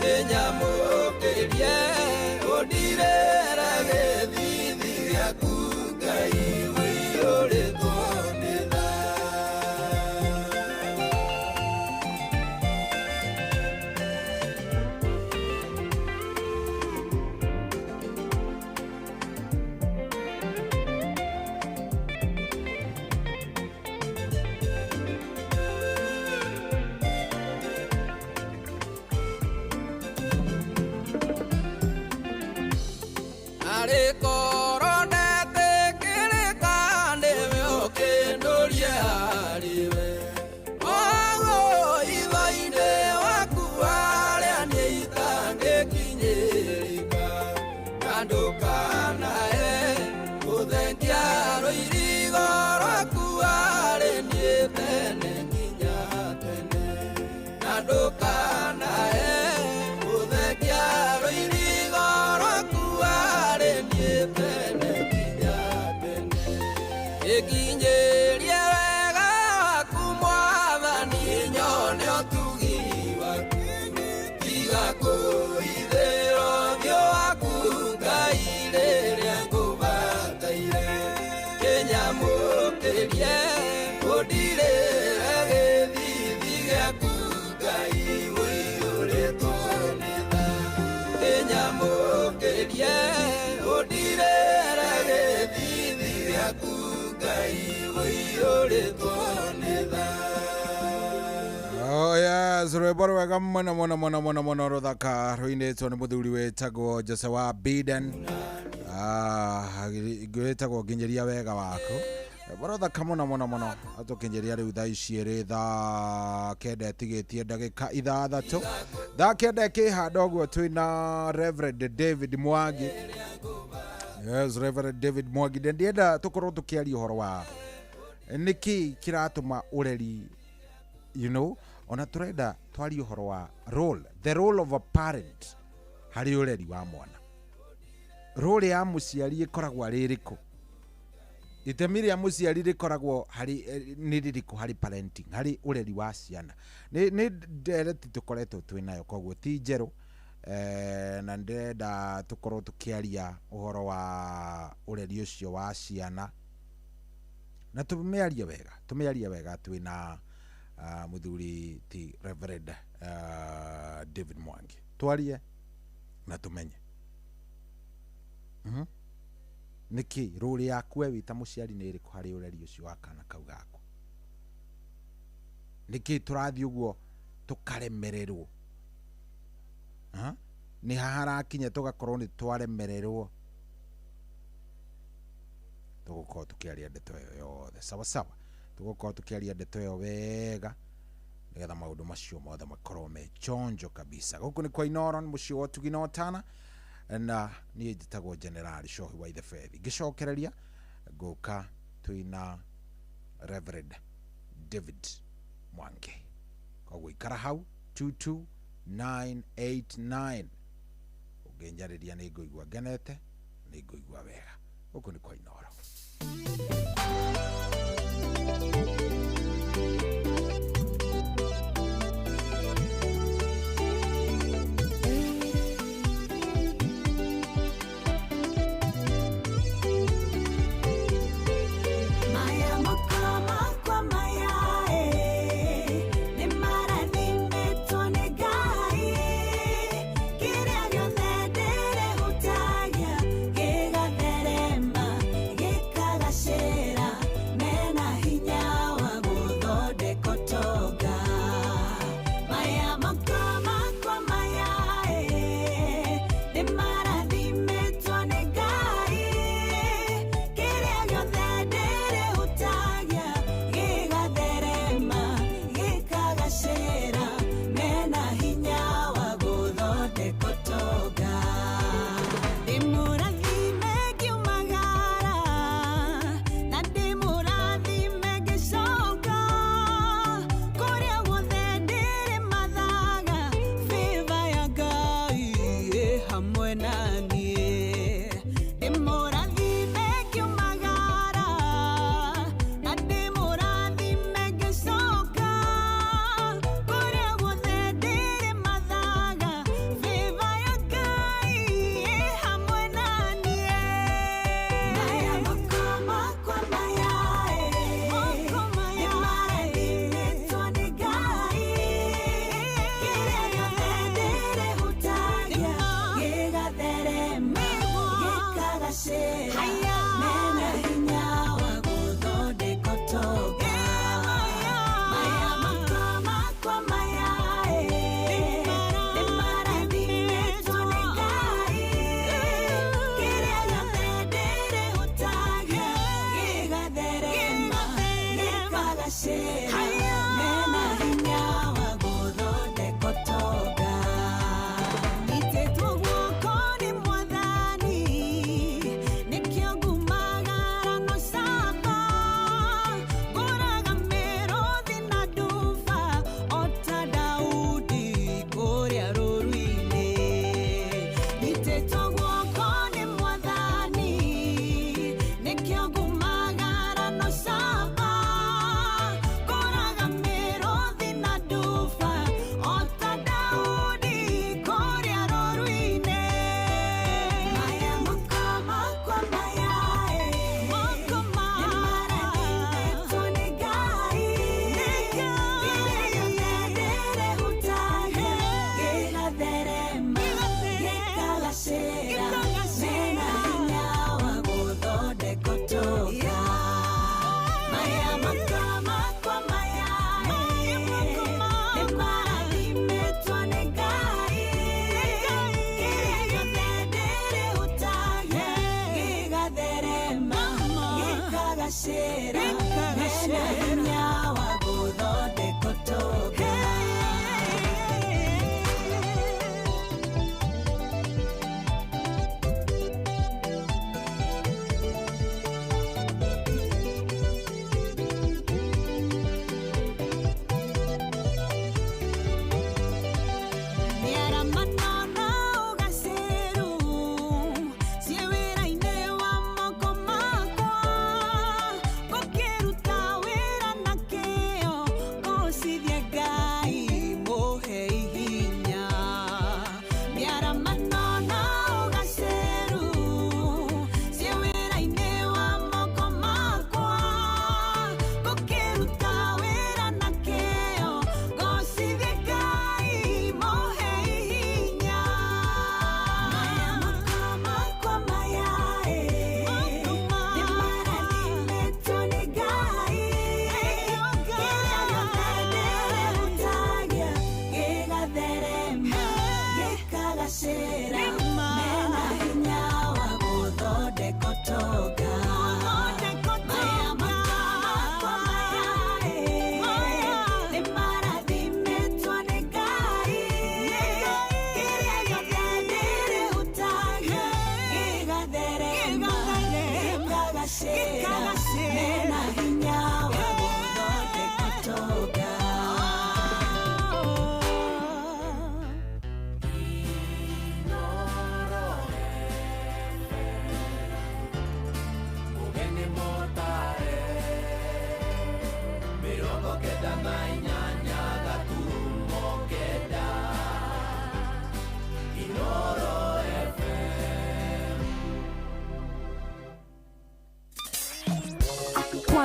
Kĩnyamũkĩrie ũndirĩre gĩthithi gĩaku Ngai ũiyũrĩtwo nĩ tha. Arĩ korwo ndetĩkĩrĩka nĩwe ũkĩndũrie harĩwe. Oguo hitho-inĩ waku harĩa niĩ itangĩkinyĩrĩka. Na ndũkanae gũthengia rũirigo rwaku harĩ niĩ tene nginya tene. Na ndũkanae gũthengia rũirigo rwaku harĩ niĩ tene nginya tene. Ĩkinyĩrie wega waku mwathani nyone ũtugi waku. Tiga kũhithĩra ũthiũ waku Ngai Nyamũkĩrie ũndirĩre gĩthithi gĩaku Ngai ũiyũrĩtwo nĩ tha. Oh yes, rwĩmbo rwega mũno mũno mũno mũno mũno rũthaka rũinĩtwo nĩ mũthuri wĩtagwo Jose wa Biden. Wĩtagwo nginyĩria wega waku. Rwĩmbo rũthaka mũno mũno mũno atũkinyĩria rĩu thaa ici ĩrĩ thaa kenda ĩtigĩtie ndagĩka ithathatũ. Thaa kenda ĩkĩhanda ũguo twĩna Reverend David Mwangi. Yes, Reverend David Mwangi. Ndienda tũkorwo tũkĩaria ũhoro wa nĩkĩ kĩratũma ũreri, you know, ona turenda twarie ũhoro wa role, the role of a parent harĩ ũreri wa mwana. Role ya mũciari ĩkoragwo arĩ ĩrĩkũ? Itemi rĩa mũciari rĩkoragwo harĩ nĩ rĩrĩkũ harĩ parenting, harĩ ũreri wa ciana? Nĩ ndereti tũkoretwo twĩ nayo, koguo ti njerũ. Na ndĩrenda tũkorwo tũkĩaria ũhoro wa ũreri ũcio wa ciana na tũmĩarie wega, tũmĩarie wega twĩna mũthuri ti Reverend David Mwangi. Twarie na tũmenye nĩkĩ rũrĩ yaku we wĩ ta mũciari nĩ ĩrĩkũ harĩ ũreri ũcio wa kana kau gaku. Nĩkĩ tũrathiĩ ũguo tũkaremererwo? Nĩ haha harakinya tũgakorwo nĩ twaremererwo. Tũgũkorwo tũkĩaria ndeto ĩyo yothe sawa sawa, tũgũkorwo tũkĩaria ndeto ĩyo wega nĩgetha maũndũ macio mothe makorwo me chonjo kabisa. Gũkũ nĩ kwa Inooro, nĩ mũciĩ wa ũtugi na ũtana, na niĩ njĩtagwo General Shohi wa Ithebethi. Ngĩcokereria ngũka twĩna Reverend David Mwangi. Koguo ikara hau 22989 ũngĩnjarĩria nĩ ngũigua ngenete, nĩ ngũigua wega. Gũkũ nĩ kwa Inooro. Maya moko makwa maya nĩ marathimĩtwo nĩ Ngai. Kĩrĩa gĩothe ndĩrĩhutagia gĩgatherema gĩkagacĩra.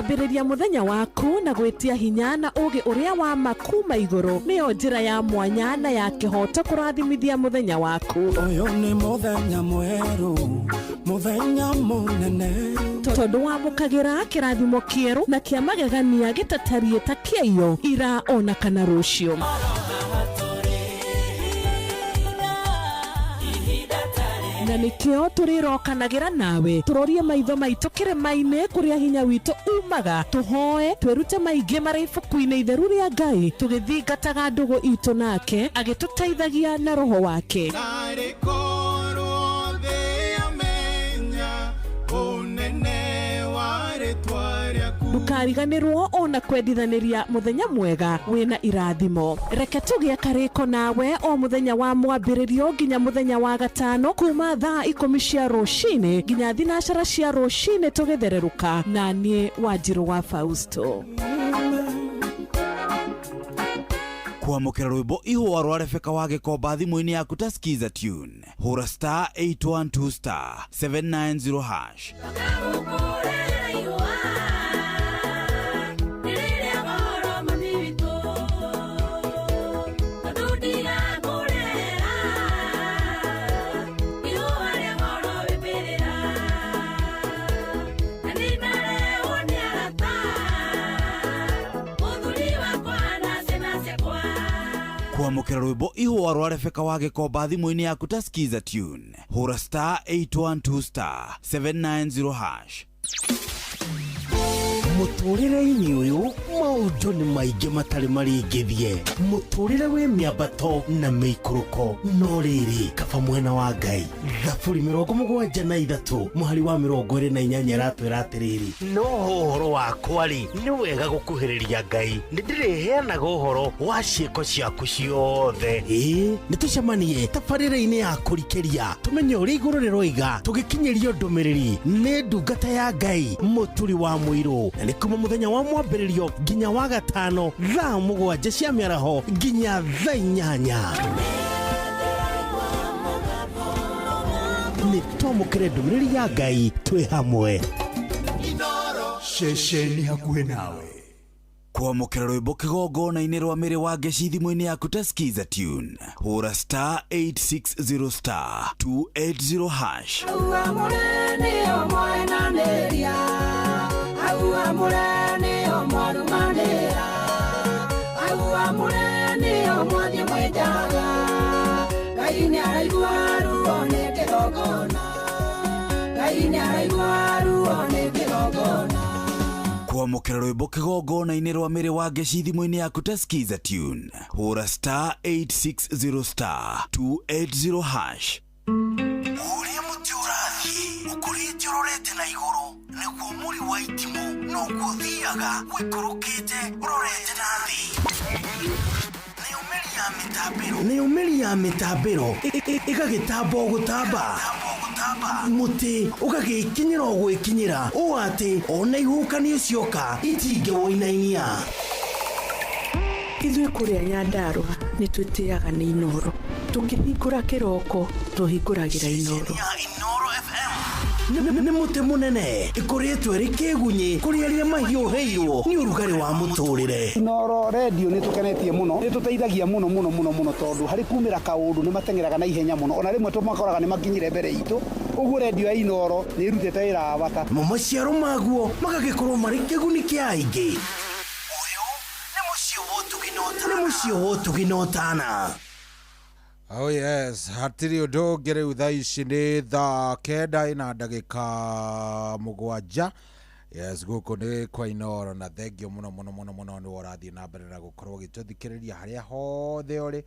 Kwambĩrĩria mũthenya waku na gwĩtia hinya na ũũgĩ ũrĩa wa ma kuma igũrũ nĩyo njĩra ya mwanya na ya kĩhooto kũrathimithia mũthenya waku. Ũyũ nĩ mũthenya mwerũ, mũthenya mũnene. Tondũ wamũkagĩra kĩrathimo kĩerũ na kĩa magegania gĩtatariĩ ta kĩaiyo ira ona kana rũciũ. Na nĩkĩo tũrĩrokanagĩra nawe tũrorie maitho maitũ kĩrĩma-inĩ kũrĩa hinya witũ umaga, tũhoe twĩrute maingĩ marĩ ibuku-inĩ itheru rĩa Ngai, tũgĩthingataga ndũgũ itũ nake agĩtũteithagia na roho wake. Narĩ korwo thĩ yamenya ũnene wa rĩtwa rĩaku. Ndũkariganĩrwo ona kwendithanĩria mũthenya mwega wĩna irathimo. Reke tũgĩe karĩko nawe o mũthenya wa mwambĩrĩrio nginya mũthenya wa gatano kuma thaa 10 cia rũcinĩ nginya 12 cia rũcinĩ tũgĩthererũka na niĩ Wanjirũ wa Fausto. Kwamũkĩra rwĩmbo ihũa rwa Rebecca wa Gĩkomba thimũ-inĩ yaku ta Skiza Tune, hũra star 812 star 790 hash. Kwamũkĩra rwĩmbo ihũa rwa Rebecca wa Gĩkomba thimũ-inĩ yaku ta Skiza Tune, hũra star 812 star 790 hash. Mũtũrĩre-inĩ ũyũ maũndũ nĩ maingĩ matarĩ marĩngĩthie, mũtũrĩre wĩ mĩambato na mĩikũrũko, no rĩrĩ kaba mwena wa Ngai. Thaburi 73 mũhari wa 28 ĩratwĩra atĩrĩrĩ, no ũhoro wakwa rĩ nĩ wega gũkuhĩrĩria Ngai, nĩ ndĩrĩheanaga ũhoro wa ciĩko ciaku ciothe. Ĩĩ nĩ tũcemanie tabarĩra-inĩ ya kũrikĩria tũmenye ũrĩa igũrũ rĩroiga, tũgĩkinyĩrio ndũmĩrĩri nĩ ndungata ya Ngai Mũturi wa Mũirũ, na nĩ kuma mũthenya wa mwambĩrĩrio nginya wa gatano thaa 7 cia mĩaraho nginya thaa 8. Nĩ twamũkĩre ndũmĩrĩri ya Ngai twĩ hamwe. Ceceni hakuhĩ nawe. Kwamũkĩra rwĩmbo kĩgongona-inĩ rwa Mĩrĩ wa Ngeci thimũ-inĩ yaku ta Skiza Tune, hũra star 860 star 280 hash. Kwamũkĩra rwĩmbo kĩgongona-inĩ rwa Mĩrĩ wa Ngeci thimũ-inĩ yaku ta Skiza Tune, hũra star 860 star 280 hash. Ũrĩa mũtĩ ũrathiĩ ũkũrĩte ũrorete na igũrũ nĩguo mũri wa itimũ noguo ũthiaga ũikũrũkĩte ũrorete na thĩ. Nayo mĩri ya mĩtambĩro ĩgagĩtamba o gũtamba, mũtĩ ũgagĩkinyĩra o gwĩkinyĩra ũũ atĩ ona ihuhũkanio cioka itingĩwũinainia. Ithuĩ kũrĩa Nyandarũa nĩ twĩtĩaga nĩ Inooro, tũkĩhingũra kĩroko tũhingũragĩra Inooro. Nĩ mũtĩ mũnene ĩkũrĩtwo ĩrĩ kĩgunyĩ kũrĩ arĩa mahiũhĩirwo nĩ ũrugarĩ wa mũtũrĩre. Inooro redio nĩ tũkenetie mũno, nĩ tũteithagia mũno mũno mũno mũno tondũ harĩ kumĩra kaũndũ nĩ mateng'eraga na ihenya mũno, ona rĩmwe tũmakoraga nĩ makinyire mbere itũ. Ũguo redio ya Inooro nĩ ĩrutĩte wĩra wa bata. Mo maciaro maguo magagĩkorwo marĩ kĩguni kĩa aingĩ. Ũyũ nĩ mũciĩ wa ũtugi na ũtana. Oh yes, hatirĩ ũndũ ũngĩ rĩu thaa ici nĩ thaa 9 na ndagĩka 7. Yes, gũkũ nĩ kwa Inooro na thengio mũno mũno mũno mũno nĩ ũrathiĩ na mbere na gũkorwo ũgĩtũthikĩrĩria harĩa hothe ũrĩ.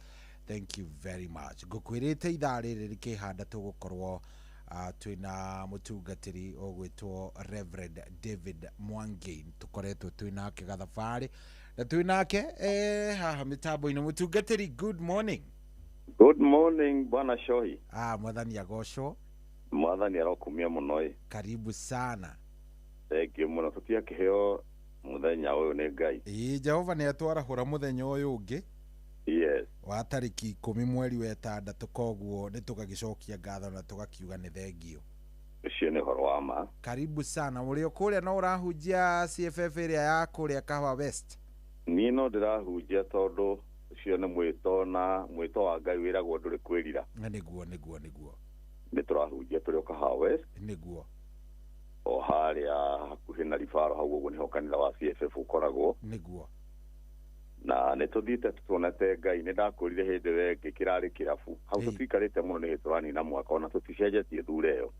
Thank you very much. Ngũkwĩrĩte ithaa rĩrĩ rĩkĩhanda tũgũkorwo twĩna mũtungatĩri ũgwĩtwo Reverend David Mwangi, tũkoretwo twĩnake gathabarĩ na twĩnake haha mĩtambo-inĩ. Mũtungatĩri, good morning. Good morning Bwana Shohi. Mwathani agocwo. Mwathani arokumia mũno ĩ. Karibu sana. Thank you mũno, tũtiakĩheo mũthenya ũyũ nĩ Ngai. Ĩĩ, Jehova nĩ atwarahũra mũthenya ũyũ ũngĩ. Yes. Wa tarĩki 10 mweri wa 6, koguo nĩ tũgagĩcokia ngatho na tũgakiuga nĩ thengio. Ũcio nĩ ũhoro wa ma. Karibu sana. Ũrĩ o kũrĩa no ũrahunjia CFF ĩrĩa ya kũrĩa Kahawa West? Niĩ no ndĩrahunjia tondũ ũcio nĩ mwĩto na mwĩto wa Ngai wĩragwo ndũrĩ kwĩrira. Nĩguo nĩguo nĩguo. Nĩ tũrahunjia tũrĩ o Kahawa West. Nĩguo. O harĩa hakuhĩ na Ribaro hau ũguo nĩho kanitha wa CFF ũkoragwo. Nĩguo. Na nĩ tũthiĩte tuonete Ngai. Nĩ ndakwĩrire hĩndĩ ĩyo ĩngĩ kĩrarĩ kĩrabu hau. Tũtiikarĩte mũno, nĩ hĩndĩ tũranina mwaka, ona tũticenjetie thura ĩyo.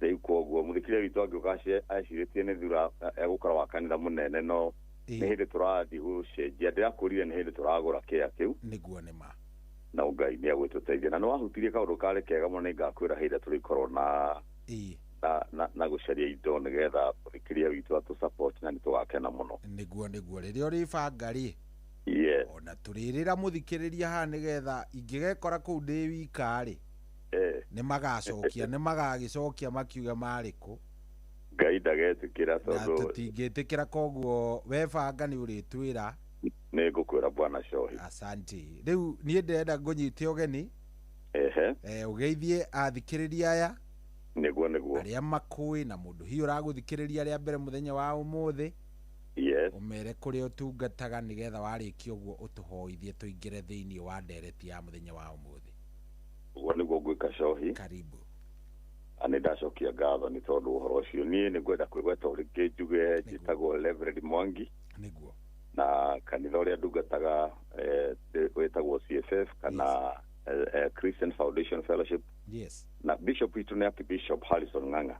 Rĩu koguo mũthikĩrĩria witũ angĩũka acirĩtie nĩ thura egũkora wa kanitha mũnene, no nĩ hĩndĩ tũrathiĩ gũcenjia. Ndĩrakwĩrire nĩ hĩndĩ tũragũra kĩa kĩu. Nĩguo nĩ ma. Na Ngai nĩ agwĩtũteithia. Na nĩ wahutirie kaũndũ karĩ kega mũno, nĩ ngakwĩra hĩndĩ ĩrĩa tũrĩkorwo na gũcaria indo nĩgetha mũthikĩrĩria witũ atũ support, na nĩ tũgakena mũno. Nĩguo nĩguo, rĩrĩa ũrĩbanga rĩ, ona tũrĩrĩra mũthikĩrĩria haha nĩgetha ingĩgekora kũu ndĩ wika rĩ, nĩ magacokia, nĩ magagĩcokia makiuga marĩ kũ. Ngai ndagetĩkĩra. Na tondũ tũtingĩtĩkĩra, koguo webanga nĩ ũrĩtwĩra. Nĩ ngũkwĩra, bwana Cohi. Asante. Rĩu niĩ ndĩrenda ngũnyite ũgeni, ũgeithie athikĩrĩria aya Nĩguo nĩguo. arĩa makũĩ na mũndũ hihi ũragũthikĩrĩria rĩa mbere mũthenya wa ũmũthĩ, ũmere kũrĩa ũtungataga, nĩgetha warĩkia ũguo ũtũhoithie tũingĩre thĩinĩ wa ndereti ya mũthenya wa ũmũthĩ. Ũguo nĩguo ngwĩka, Cohi. Karibu. Na nĩ ndacokia ngatho nĩ tondũ ũhoro ũcio. Niĩ nĩ ngwenda kwĩgweta rĩngĩ njuge njĩtagwo Reverend Mwangi. Na kanitha ũrĩa ndungataga wĩtagwo CFF kana Christian Foundation Fellowship, na bishop witũ nĩ Archbishop Harrison Ng'ang'a.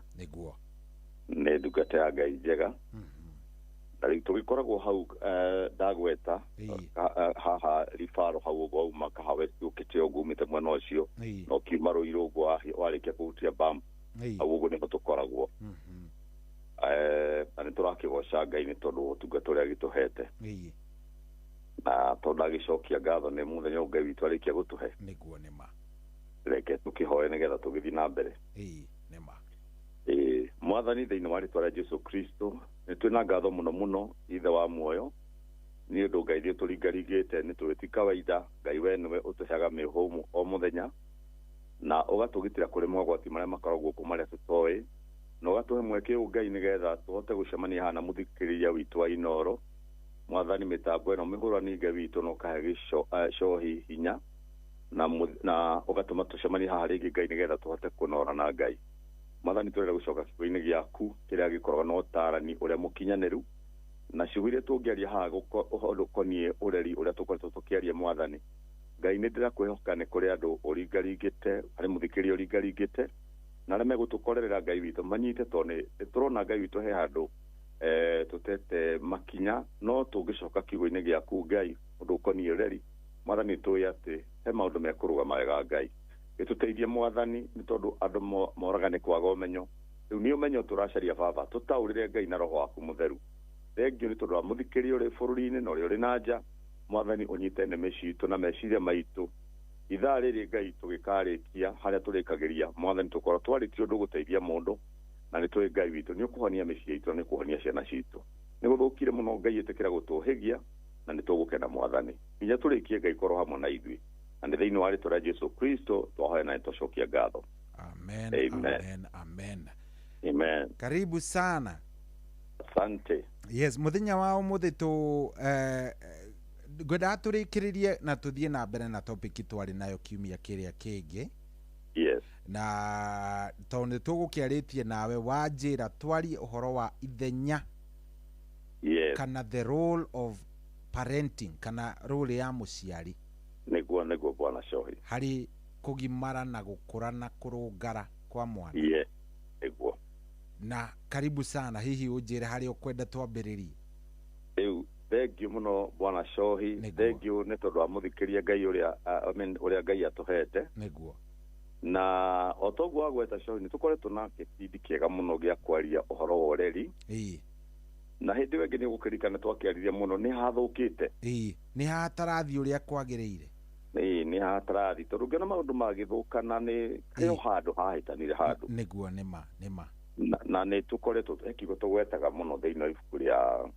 Nĩ ndungata ya Ngai njega. Na rĩu tũgĩkoragwo hau ndagweta haha Ribaro hau ũguo wauma Kahawa West ũkĩte ũguo umĩte mwena ũcio na ũkiuma Rũirũ ũguo warĩkia kũhutia bam, hau ũguo nĩho tũkoragwo. Na nĩ tũrakĩgoca Ngai nĩ tondũ wa ũtungata ũrĩa agĩtũhete, na tondũ agĩcokia ngatho nĩ mũthenya ũyũ Ngai witũ arĩkia gũtũhe. Nĩguo nĩ ma. Reke tũkĩhoe nĩgetha tũgĩthiĩ na mbere. Ĩĩ, nĩ ma. Ĩĩ, Mwathani, thĩinĩ wa rĩtwa rĩa Jesu Kristo, nĩ twĩna ngatho mũno mũno, Ithe wa muoyo, nĩ ũndũ Ngai ithuĩ tũringaringĩte nĩ tũĩ ti kawaida. Ngai we nĩwe ũtũheaga mĩhũmũ o mũthenya na ũgatũgitĩra kũrĩ mogwati marĩa makoragwo kuo marĩa tũtoĩ, na ũgatũhe mweke ũyũ, Ngai, nĩgetha tũhote gũcemania haha na mũthikĩrĩria witũ wa Inoro. Mwathani, mĩtambo ĩno mĩhũrani, Ngai witũ, na ũkahe gĩcohi hinya na ũgatũma tũcemanie haha rĩngĩ, Ngai, nĩgetha tũhote kũnora na Ngai. Mwathani, tũrenda gũcoka kiugo-inĩ gĩaku kĩrĩa gĩkoragwo na ũtarani ũrĩa mũkinyanĩru na ciugo iria tũngĩaria haha ũhoro ũkoniĩ ũreri ũrĩa tũkoretwo tũkĩaria. Mwathani Ngai, nĩ ndĩrakwĩhoka nĩ kũrĩ andũ ũringaringĩte, harĩ mũthikĩrĩria ũringaringĩte na arĩa megũtũkorerera, Ngai witũ, manyite, tondũ nĩ tũrona, Ngai witũ, he handũ tũtete makinya, no tũngĩcoka kiugo-inĩ gĩaku, Ngai, ũndũ ũkoniĩ ũreri, Mwathani, tũĩ atĩ he maũndũ mekũrũgama wega. Ngai, gĩtũteithie, Mwathani, nĩ tondũ andũ moraga nĩ kwaga ũmenyo. Rĩu nĩ ũmenyo tũracaria, Baba, tũtaũrĩre, Ngai, na Roho waku Mũtheru. Thengiũ nĩ tondũ wa mũthikĩrĩria ũrĩ bũrũri-inĩ na ũrĩa ũrĩ na nja. Mwathani, ũnyite nĩmĩ citũ na meciria maitũ ithaa rĩrĩ, Ngai, tũgĩkarĩkia harĩa tũrĩkagĩria. Mwathani, tũkorwo twarĩtie ũndũ gũteithia mũndũ, na nĩ tũĩ, Ngai witũ, nĩ ũkũhonia mĩciĩ itũ na nĩ ũkũhonia ciana citũ. Nĩ gũthũkire mũno, Ngai, ĩtĩkĩra gũtũhĩgia na nĩ tũgũkena. Mwathani, nginya tũrĩkie, Ngai, korwo hamwe na ithuĩ, na nĩ thĩinĩ wa rĩtwa rĩa Jesu Kristo twahoya na nĩ twacokia ngatho. Amen. Amen. Amen, amen. Amen. Karibu sana. Asante. Yes, mũthenya wa ũmũthĩ tũ ngwendaga tũrĩkĩrĩrie na tũthiĩ na mbere na topic twarĩ nayo kiumia kĩrĩa kĩngĩ, na tondũ nĩ tũgũkĩarĩtie nawe wanjĩra twarie ũhoro wa ithenya kana the role of parenting kana role ya mũciari Nĩguo nĩguo, bwana Cohi. harĩ kũgimara na gũkũra na kũrũngara kwa mwana. Yes, nĩguo. Na karibu sana, hihi ũnjĩre harĩa ũkwenda twambĩrĩrie. Rĩu thengiũ mũno, bwana Cohi, thengiũ nĩ tondũ wa mũthikĩria Ngai ũrĩa I mean, ũrĩa Ngai atũhete. Na o toguo wagweta, Cohi, nĩ tũkoretwo na gĩbindi kĩega mũno gĩa kwaria ũhoro wa ũreri, na hĩndĩ ĩyo ĩngĩ nĩ ũgũkĩririkana twakĩaririe mũno nĩ hathũkĩte. Ĩĩ, nĩ hatarathi ũrĩa kwagĩrĩire. Ĩĩ, nĩ hatarathi, tondũ ũngĩona maũndũ magĩthũkana nĩ he handũ hahĩtanire handũ. Nĩguo, nĩma nĩma. Na nĩ tũkoretwo he kiugo tũgwetaga mũno thĩinĩ wa ibuku rĩa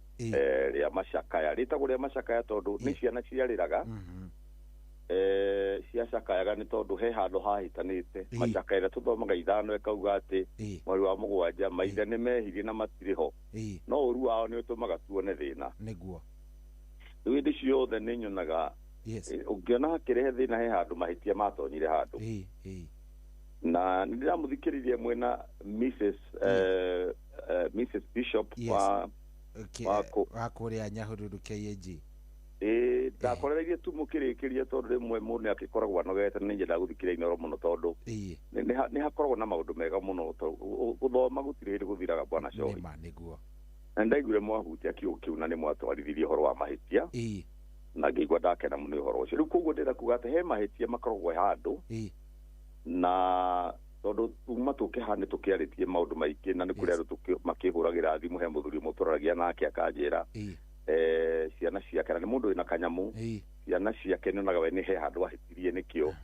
rĩa macakaya, rĩtagwo rĩa macakaya tondũ nĩ ciana ciarĩraga. Ciacakayaga nĩ tondũ he handũ hahĩtanĩte. Macakaya ĩrĩa tũthomaga 5 ĩkauga atĩ mweri wa 7 maithe nĩ mehirie na matirĩ ho, no ũru wao nĩ ũtũmaga tuone thĩna. Nĩguo. Rĩu hĩndĩ ciothe nĩ nyonaga ũngĩona hakĩrehe thĩna he handũ mahĩtia matonyire handũ. Na nĩ ndĩramũthikĩrĩria mwena Mrs. Mrs. Bishop wa wa kũrĩa Nyahururu KAG. Ndakorereirie tu mũkĩrĩkĩria tondũ rĩmwe mũndũ nĩ akĩkoragwo anogete na nĩ nyendaga gũthikĩrĩria Inooro mũno tondũ nĩ hakoragwo na maũndũ mega mũno, gũthoma gũtirĩ hĩndĩ gũthiraga bwana Cohi. Nĩguo. Na ndaiguire mwahutia kiugo kĩu na nĩ mwatwarithirie ũhoro wa mahĩtia na ngĩigua ndakena mũno nĩ ũhoro ũcio. Rĩu koguo ndĩrenda kuga atĩ he mahĩtia makoragwo handũ na tondũ tuma tũkĩha nĩ tũkĩarĩtie maũndũ maingĩ na nĩ kũrĩ andũ makĩhũragĩra thimũ, he mũthuri ũmwe tũraragia nake akanjĩra ciana ciake, na nĩ mũndũ wĩna kanyamũ, ciana ciake nĩonaga we nĩ he handũ ahĩtirie nĩkĩo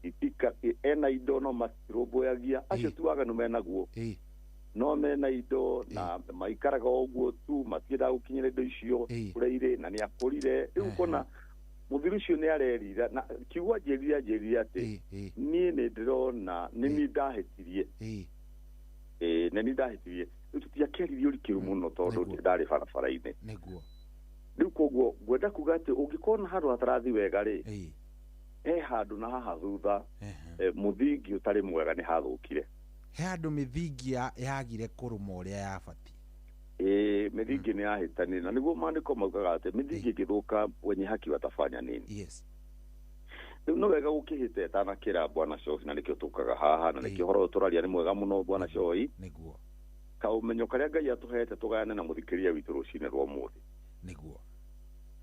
itika ena indo no matirũmbũyagia acio tu waganu menaguo, no mena indo na maikaraga ũguo tu matiendaga gũkinyĩra indo icio kũrĩa irĩ na nĩ akũrire. Rĩu ũkona mũthuri ũcio nĩ arerira na kiugo anjĩrire atĩ niĩ nĩ ndĩrona nĩ niĩ ndahĩtirie, nĩ niĩ ndahĩtirie. Rĩu tũtiakĩaririe ũrikĩru mũno tondũ ndarĩ barabara-inĩ. Nĩguo. Rĩu koguo ngwenda kuga atĩ ũngĩkorwo handũ hatarathi wega rĩ, he handũ na haha thutha mũthingi ũtarĩ mwega nĩ hathũkire. He handũ mĩthingi yagire kũrũma ũrĩa yabatiĩ. Mĩthingi nĩ yahĩtanire na nĩguo maandĩko maugaga atĩ mĩthingi ĩngĩthũka wenye haki watafanya nini. Rĩu no wega gũkĩhĩta ĩtanakĩra bwana Cohi, na nĩkĩo tũkaga haha na nĩkĩo ũhoro ũyũ tũraria nĩ mwega mũno bwana Cohi. Nĩguo. Kaũmenyo karĩa Ngai atũhete tũgayane na mũthikĩrĩria witũ rũcinĩ rwa ũmũthĩ. Nĩguo.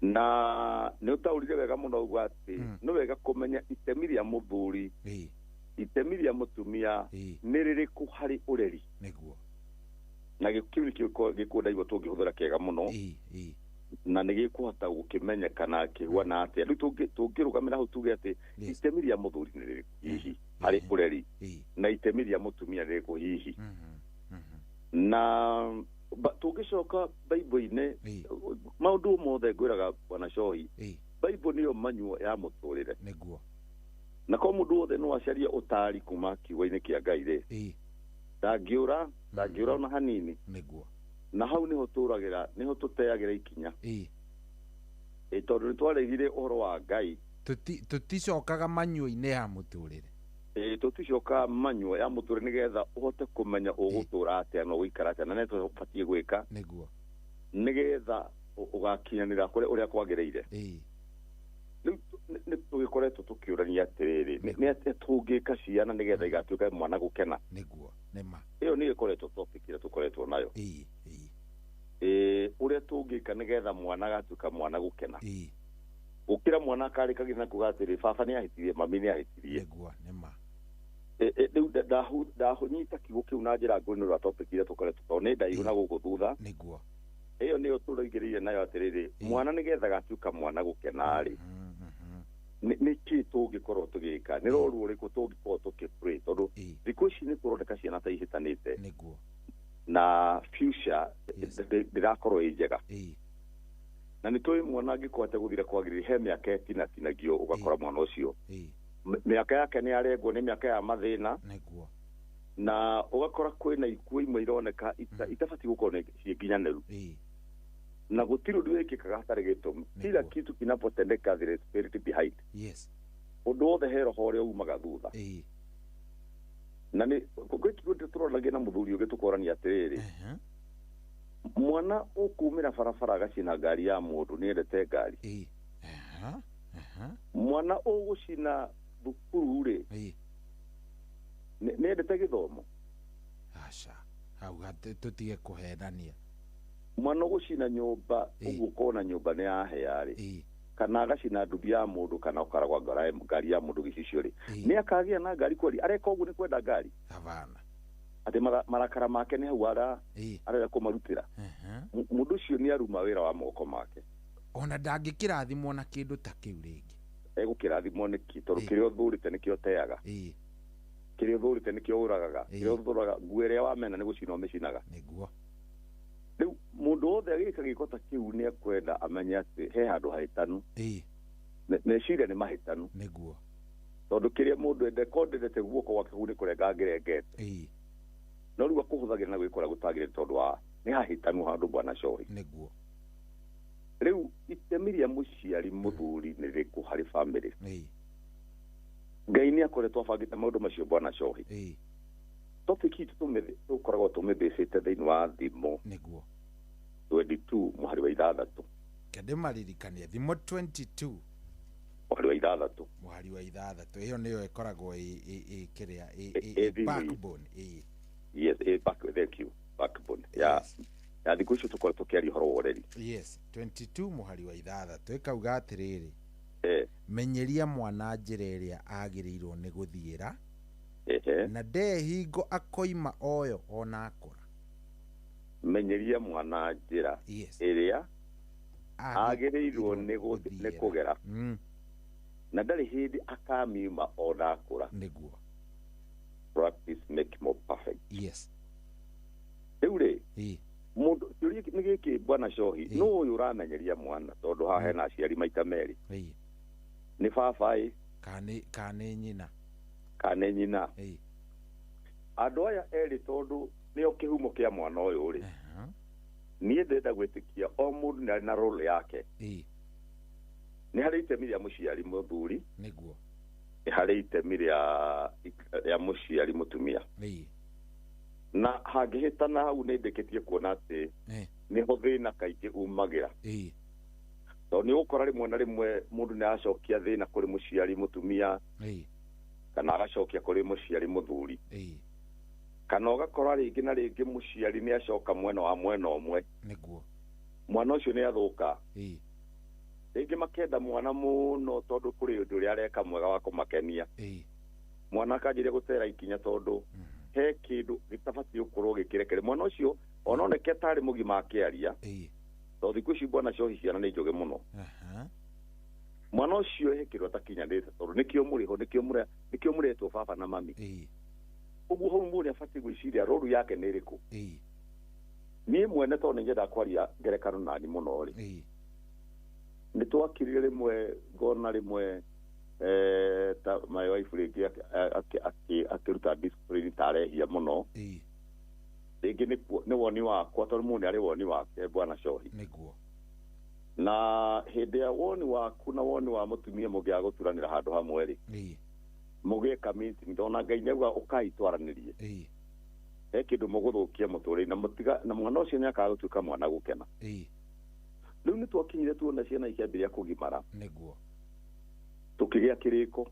Na nĩ ũtaũrire wega mũno uga atĩ nĩ wega kũmenya itemi rĩa mũthuri, itemi rĩa mũtumia nĩ rĩrĩkũ harĩ ũreri. Nĩguo. Na kĩu nĩkĩo gĩkũndaigua tũngĩhũthĩra kĩega mũno na nĩ gĩkũhota gũkĩmenyekana kĩhuana atĩa. Rĩu tũngĩrũgamĩra hau tuge atĩ itemi rĩa mũthuri nĩ rĩrĩkũ hihi harĩ ũreri na itemi rĩa mũtumia nĩ rĩrĩkũ hihi. Na tũngĩcoka Bible-inĩ, maũndũ mothe ngwĩraga bwana Cohi, Bible nĩyo manyuo ya mũtũrĩre. Nĩguo. Na ko mũndũ wothe no acarie ũtaari kuma kiugo-inĩ kĩa Ngai rĩ, ndangĩũra ona hanini. Nĩguo. Na hau nĩho tũragĩra, nĩho tũteagĩra ikinya. Tondũ nĩ twarĩrire ũhoro wa Ngai. Tũticokaga manyuo-inĩ ya mũtũrĩre. Tũticokaga manyuo ya mũtũrĩre nĩgetha ũhote kũmenya ũgũtũra atĩa na ũgũikara atĩa na nĩ tũbatiĩ gwĩka. Nĩguo. Nĩgetha ũgakinyanĩra kũrĩa ũrĩa kwagĩrĩire. Rĩu nĩ tũgĩkoretwo tũkĩũrania atĩrĩrĩ, nĩ atĩa tũngĩka ciana nĩgetha igatuĩka mwana gũkena. Nĩguo. Nĩma. Ĩyo nĩyo ĩkoretwo topic ĩrĩa tũkoretwo nayo. Ũrĩa tũngĩka nĩgetha mwana agatuĩka mwana gũkena. Gũkĩra mwana akarĩkagia na kuga atĩrĩ baba nĩ ahĩtirie, mami nĩ ahĩtirie. Nĩguo. Nĩma. Rĩu ndahũnyita kiugo kĩu na njĩra ngũrani nĩ ũndũ wa topic ĩrĩa tũkoretwo tondũ nĩ ndaihu na gũkũ thutha. Nĩguo. Ĩyo nĩyo tũraigĩrĩire nayo atĩrĩrĩ, mwana nĩgetha agatuĩka mwana gũkena rĩ, nĩ kĩ tũngĩkorwo tũgĩka, nĩ rũru rũrĩkũ tũngĩkorwo tũkĩplay, tondũ thikũ ici nĩ kũroneka ciana ta ihĩtanĩte. Nĩguo. Na future ndĩrakorwo ĩ njega. Na nĩ tũĩ mwana angĩkorwo ategũthira kwagĩrĩire, he mĩaka ĩtinatinagio ũgakora mwana ũcio mĩaka yake nĩ arengwo nĩ mĩaka ya mathĩna. Nĩguo. Na ũgakora kwĩna ikuũ imwe ironeka itabatiĩ gũkorwo ciĩ nginyanĩru. Na gũtirĩ ũndũ wĩkĩkaga hatarĩ gĩtũmi. Kila kitu kinapotendeka there is spirit behind. Ũndũ wothe he roho ũrĩa umaga thutha. Na nĩ gwĩ kiugo tũroragia na mũthuri ũngĩ tũkorania atĩrĩrĩ, mwana ũkumĩra barabara agacina ngari ya mũndũ nĩ endete ngari. Mwana ũgũcina thukuru rĩ, nĩ endete gĩthomo. Aca, hau tũtige kũhenania. Mwana ũgũcina nyũmba ũguo ũkona nyũmba nĩ yahĩa rĩ, kana agacina nduthi ya mũndũ kana ũkaragwa ngari ya mũndũ gĩcicio rĩ, nĩ akagĩa na ngari kweli? Areka ũguo nĩ kwenda ngari? Havana. Atĩ marakara make nĩ hau arenda kũmarutĩra. Mũndũ ũcio nĩ aruma wĩra wa moko make. Ona ndangĩkĩrathimwo na kĩndũ ta kĩu rĩngĩ. Egũkĩrathimwo nĩkĩ? Tondũ kĩrĩa ũthũrĩte nĩkĩo ũteaga. Kĩrĩa ũthũrĩte nĩkĩo ũragaga. Kĩrĩa ũthũraga nguo ĩrĩa wamena nĩ gũcina ũmĩcinaga. Nĩguo. Rĩu mũndũ wothe agĩka gĩko ta kĩu nĩ ekwenda amenye atĩ he handũ hahĩtanu. Meciria nĩ mahĩtanu. Nĩguo. Tondũ kĩrĩa mũndũ ende kondete guoko gwake kũu nĩ kũrenga angĩrengete. No rĩu akũhũthagĩra na gwĩka ũrĩa gũtagĩrĩire tondũ wa nĩ hahĩtanu handũ bwana Cohi. Nĩguo. Rĩu itemi rĩa mũciari mũthuri nĩ rĩrĩkũ harĩ bamĩrĩ? Ngai nĩ akoretwo abangĩte maũndũ macio bwana Cohi. Topic itũ tũkoragwo tũmĩbĩcĩte thĩinĩ wa thimo. Nĩguo. 22 mũhari wa 6. Kende maririkanie thimo 22 mũhari wa 6. Mũhari wa 6 ĩyo nĩyo ĩkoragwo ĩ kĩrĩa ĩ ĩ backbone ĩ. Yes, back, thank you, backbone ya ya thikũ icio tũkoretwo tũkĩaria ũhoro wa ũreri. Yes, 22 mũhari wa 6 ĩkauga atĩrĩrĩ, menyeria mwana njĩra ĩrĩa agĩrĩirwo nĩ gũthiĩra, na ndehingo akoima oyo ona akũra. Menyeria mwana njĩra ĩrĩa agĩrĩirwo nĩ kũgera, na ndarĩ hĩndĩ akamiuma ona akũra. Nĩguo. Practice make more perfect. Yes. Rĩu rĩ, mũndũ kĩũria nĩ gĩkĩ bwana Cohi, nũ ũyũ ũramenyeria mwana? Tondũ haha hena aciari maita merĩ. Nĩ baba ĩ kana nĩ nyina. Kana nĩ nyina. Andũ aya erĩ tondũ nĩo kĩhumo kĩa mwana ũyũ rĩ, niĩ ndĩrenda gwĩtĩkia o mũndũ nĩ arĩ na role yake. Nĩ harĩ itemi rĩa mũciari mũthuri. Nĩguo. Nĩ harĩ itemi rĩa mũciari mũtumia. Na hangĩhĩtana hau nĩ ndĩkĩtie kuona atĩ nĩho thĩna kaingĩ umagĩra. Tondũ nĩ ũgũkora rĩmwe na rĩmwe mũndũ nĩ aracokia thĩna kũrĩ mũciari mũtumia, kana agacokia kũrĩ mũciari mũthuri, kana ũgakora rĩngĩ na rĩngĩ mũciari nĩ acoka mwena wa mwena ũmwe. Nĩguo. Mwana ũcio nĩ athũka. Rĩngĩ makenda mwana mũno tondũ kũrĩ ũndũ ũrĩa areka mwega wa kũmakenia. Mwana akanjĩrĩria gũtera ikinya tondũ he kĩndũ gĩtabatiĩ gũkorwo gĩkĩrekere mwana ũcio ononeke tarĩ mũgima akĩaria. Tondũ thikũ ici bwana Cohi ciana nĩ njũgĩ mũno. Mwana ũcio he kĩndũ atakinyanĩte tondũ nĩkĩo mũrĩho, nĩkĩo mũretwo baba na mami. Ũguo hau mũndũ nĩabatiĩ gwĩciria rũru yake nĩ ĩrĩkũ. Niĩ mwene tondũ nĩnyendaga kwaria ngerekano nani mũno rĩ, nĩ twakirire rĩmwe ngona rĩmwe ta my wife rĩngĩ akĩruta discipline ta arehia mũno. Rĩngĩ nĩ woni wakwa tondũ mũndũ nĩ arĩ woni wake bwana Cohi. Nĩguo. Na hĩndĩ ya woni waku na woni wa mũtumia mũngĩaga gũturanĩra handũ hamwe rĩ, mũgĩka meeting ndona Ngai nĩauga ũkai twaranĩrie, he kĩndũ mũgũthũkia mũtũrĩre na mũtiga na mwana ũcio nĩ akaga gũtuĩka mwana gũkena. Rĩu nĩ twakinyire tuona ciana ikĩambĩrĩria kũgimara. Nĩguo. Tũkĩgĩa kĩrĩko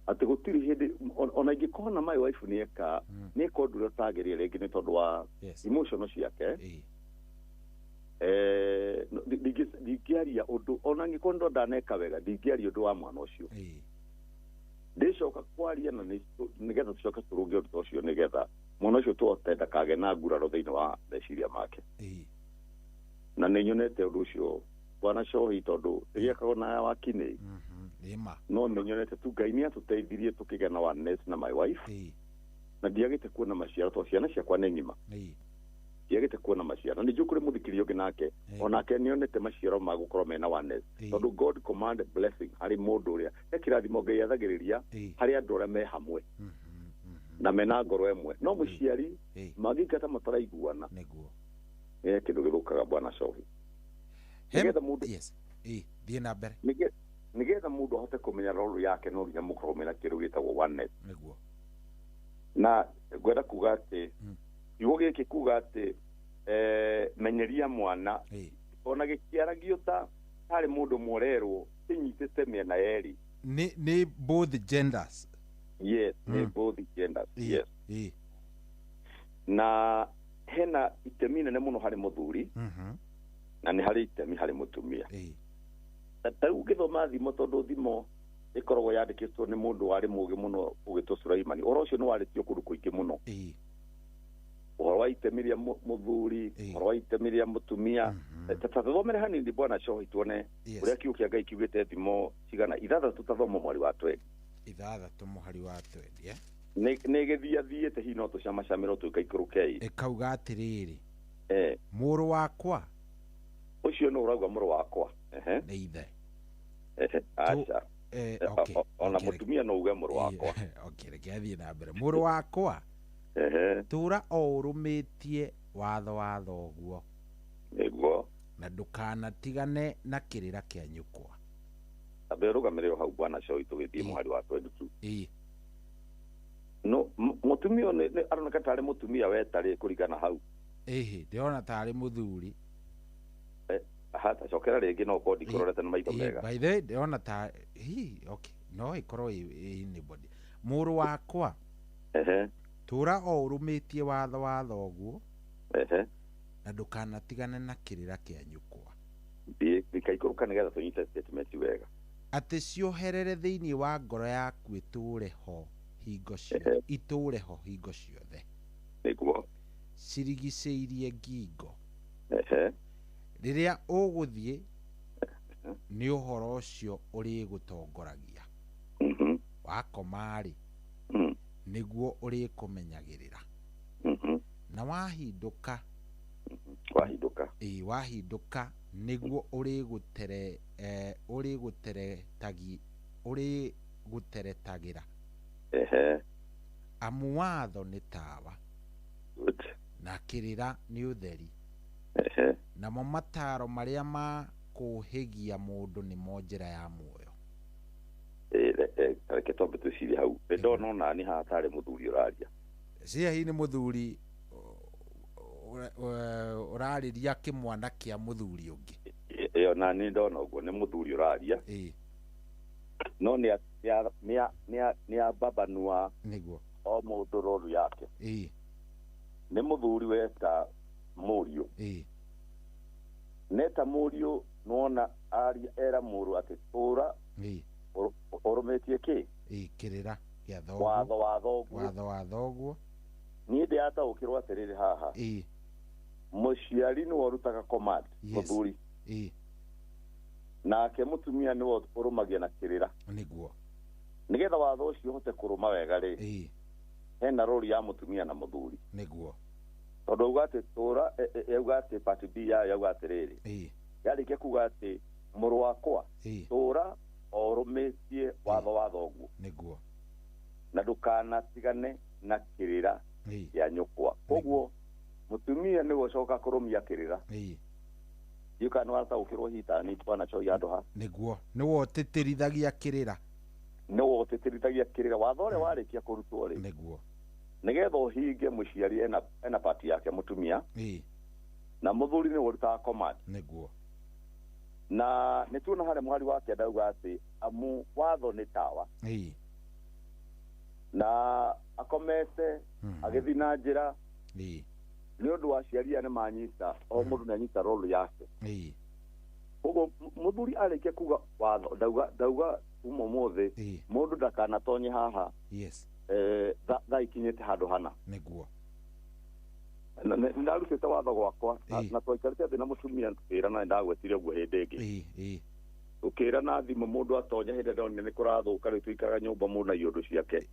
atĩ gũtirĩ hĩndĩ ona ingĩkorwo na my wife nĩeka nĩeka ũndũ ũrĩa ũtagĩrĩire rĩngĩ nĩ tondũ wa emotional ciake, ndingĩaria ũndũ ona angĩkorwo ndo ndaneka wega ndingĩaria ũndũ wa mwana ũcio. Ndĩcoka kwaria na nĩgetha tũcoke tũrũnge ũndũ ũcio nĩgetha mwana ũcio tũhote ndakagĩe na nguraro thĩinĩ wa meciria make. Na nĩ nyonete ũndũ ũcio bwana Cohi tondũ ĩgĩakagwo na wakinĩ. No nĩ nyonete tu Ngai nĩ atũteithirie tũkĩgĩa na oneness na my wife, na ndiagĩte kuona maciaro tondũ ciana ciakwa nĩ ng'ima. Ndiagĩte kuona maciaro. Na nĩ njũĩ kũrĩ mũthikĩrĩria ũngĩ nake onake nĩonete maciaro ma gũkorwo mena oneness, tondũ God command blessing harĩ mũndũ ũrĩa he kĩrathimo Ngai athagĩrĩria harĩ andũ arĩa me hamwe na mena ngoro ĩmwe. No mũciari mangĩikara ta mataraiguana, nĩ kĩndũ gĩthũkaga bwana Cohi. Nĩgetha mũndũ thiĩ na mbere, nĩgetha mũndũ ahote kũmenya role yake no nginya mũkorwo mena kĩndũ gĩtagwo oneness. Nĩguo. Na ngwenda kuga atĩ kiugo gĩkĩ kuga atĩ menyeria mwana ona gĩkĩaragio ta harĩ mũndũ mworerwo kĩnyitĩte mĩena yerĩ. Nĩ both genders. Yes, nĩ both genders. Yes. Na hena itemi nene mũno harĩ mũthuri na nĩ harĩ itemi harĩ mũtumia. Ta rĩu ũngĩthoma thimo tondũ thimo ĩkoragwo yandĩkĩtwo nĩ mũndũ warĩ mũũgĩ mũno ũgĩtwo Sulaimani. Ũhoro ũcio nĩ warĩtio kũndũ kũingĩ mũno. Ũhoro wa itemi rĩa mũthuri, ũhoro wa itemi rĩa mũtumia. Tathomere hanini bwana Cohi tuone ũrĩa kiugo kĩa Ngai kiugĩte thimo cigana 6 tathoma mweri wa 20. 6 mũhari wa 20. Nĩ gĩthiathiĩte hihi no tũcamacamĩro tũikaikũrũkei. Ĩkauga atĩrĩrĩ, mũrũ wakwa ũcio nĩ ũrauga mũrũ wakwa. Nĩ ithe. Aca. Okay. Ona mũtumia no uge mũrũ wakwa. Okay, reke athiĩ na mbere. Mũrũ wakwa, tũra o ũrũmĩtie watho wa thoguo. Nĩguo. Na ndũkanatigane na kĩrĩra kĩa nyũkwa. Ambe ũrũgamĩrĩre hau bwana Choi tũgĩthiĩ mũhari wa 22. No mũtumia nĩ aroneka tarĩ mũtumia wetarĩ kũringana hau. Ĩhĩ, ndĩrona tarĩ mũthuri. Hata cokera rĩngĩ no ũkorwo ndikũrorete na maitho mega. By the way, ndĩrona ta hi, okay, no ĩkorwo ĩ anybody. Mũrũ wakwa, tũra o ũrũmĩtie watho wa thoguo. Na ndũkanatigane na kĩrĩra kĩa nyũkwa. Ndikaikũrũka nĩgetha tũnyite statement wega. Atĩ cioherere thĩinĩ wa ngoro yaku ĩtũũre ho hingo ciothe, itũũre ho hingo ciothe. Nĩguo. Cirigicĩirie ngingo. Rĩrĩa ũgũthiĩ nĩ ũhoro ũcio ũrĩgũtongoragia. Wakoma-rĩ, nĩguo ũrĩkũmenyagĩrĩra. Na wahindũka, ĩĩ, wahindũka nĩguo ũrĩgũteretagĩra. Amu watho nĩ tawa, na kĩrĩra nĩ ũtheri, namo mataro marĩa ma kũũhĩgia mũndũ nĩmo njĩra ya muoyo. Reke twambe twĩcirie hau. Nĩ ndona onani haha tarĩ mũthuri ũraria. Cia hihi nĩ mũthuri ũrarĩria kĩmwana kĩa mũthuri ũngĩ. Ĩyo nani ndona ũguo nĩ mũthuri ũraria. No nĩ ababanua nĩguo o mũndũ roru yake. Nĩ mũthuri weta mũriũ. Neta mũriũ nĩwona aria era mũrũ atĩ tũra ũrũmĩtie kĩ? Kĩrĩra kĩa thoguo. Watho wa thoguo. Watho wa thoguo. Niĩ ndĩrataũkĩrwo atĩrĩrĩ haha. Mũciari nĩwe ũrutaga command, mũthuri. Nake mũtumia nĩwe ũrũmagia na kĩrĩra. Nĩguo. Nĩgetha watho ũcio ũhote kũrũma wega rĩ, hena rori ya mũtumia na mũthuri. Nĩguo. Tondũ auga atĩ tũra, auga atĩ part B yayo yauga atĩrĩrĩ, yarĩkia kuga atĩ mũrũ wakwa, tũra o ũrũmĩtie watho wa thoguo. Nĩguo. Na ndũkanatigane na kĩrĩra kĩa nyũkwa. Koguo mũtumia nĩwe ũcoka kũrũmia kĩrĩra. Ndiũĩ kana nĩwataũkĩrwo hihi ta niĩ bwana Choi handũ ha. Nĩguo. Nĩwe ũtĩtĩrithagia kĩrĩra. Nĩwe ũtĩtĩrithagia kĩrĩra. Watho ũrĩa warĩkia kũrutwo rĩ, nĩguo, nĩgetha ũhinge mũciari ena part yake mũtumia, na mũthuri nĩwe ũrutaga command. Nĩguo. Na nĩtuona harĩa mũhari wa kenda auga atĩ amu watho nĩ tawa. Na akomete agĩthiĩ na njĩra, nĩ ũndũ wa aciari aya nĩ manyita, o mũndũ nĩ anyita role yake. Koguo mũthuri arĩkia kuga watho, ndauga kuma ũmũthĩ mũndũ ndakanatonye haha. Thaa ikinyĩte handũ hana. Nĩguo. Nĩ ndarutĩte watho gwakwa na twaikarĩte thĩ na mũtumia tũkĩrana, nĩ ndagwetire ũguo hĩndĩ ĩngĩ. Tũkĩrana thimũ mũndũ atonya hĩndĩ ndonire nĩ kũrathũka, rĩu tũikaraga nyũmba mũndũ na iũndũ ciake.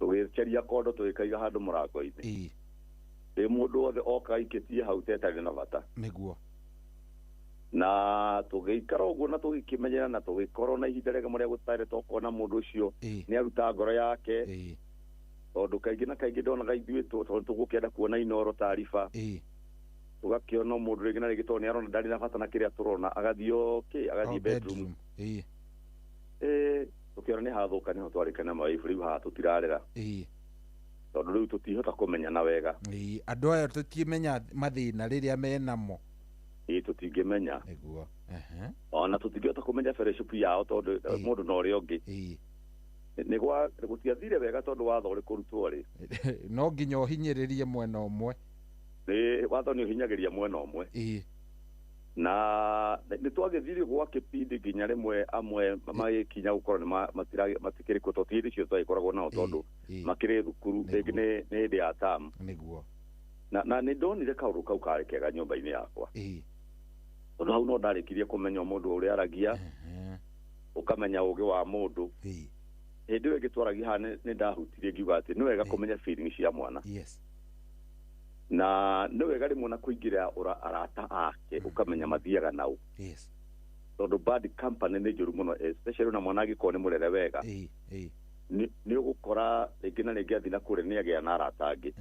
Tũgĩceria kondo tũgĩkaiga handũ mũrango-inĩ. Rĩ mũndũ wothe oka aikĩtie hau tetarĩ na bata. Nĩguo. Na tũgĩikara ũguo na tũgĩkĩmenyera na tũgĩkorwo na ihinda rĩega mũrĩa gũtarĩ tokona mũndũ ũcio nĩ aruta ngoro yake. Tondũ kaingĩ na kaingĩ ndonaga ithuĩ tondũ tũgũkĩenda kuona Inooro taariba, tũgakĩona mũndũ rĩngĩ na rĩngĩ tondũ nĩ arona ndarĩ na bata na kĩrĩa tũrona, agathiĩ okay, agathiĩ bedroom. Tũkĩona nĩ hathũka nĩho twarĩkana mawaibu, rĩu haha tũtirarĩra. Tondũ rĩu tũtihota kũmenyana wega. Andũ aya tũtimenya mathĩna rĩrĩa menamo. Tũtingĩmenya. Nĩguo. Ona tũtingĩhota kũmenya fellowship yao tondũ mũndũ na ũrĩa ũngĩ. Nĩgwa gũtiathire wega tondũ watho ũrĩ kũrutwo rĩ. No nginya ũhinyĩrĩrie mwena ũmwe. Nĩ watho nĩ ũhinyagĩria mwena ũmwe. Na nĩ twagĩthire gwa kĩbindi nginya rĩmwe amwe magĩkinya gũkorwo nĩ matikĩrĩ kuo, tondũ ti hĩndĩ ciothe twagĩkoragwo nao tondũ makĩrĩ thukuru, rĩngĩ nĩ hĩndĩ ya term. Nĩguo. Na nĩ ndonire kaũndũ kau karĩ kega nyũmba-inĩ yakwa. Tondũ hau no ndarĩkirie kũmenya mũndũ ũrĩa aragia, ũkamenya ũgĩ wa mũndũ. Hĩndĩ ĩyo ĩngĩ twaragia haha nĩ ndahutirie ngiuga atĩ nĩ wega kũmenya feelings cia mwana. Na nĩ wega rĩmwe na kũingĩra arata ake, ũkamenya mathiaga nao. Tondũ bad company nĩ njũru mũno, especially ona mwana angĩkorwo nĩ mũrere wega. Nĩ ũgũkora rĩngĩ na rĩngĩ athiĩ na kũrĩa nĩ agĩa na arata angĩ.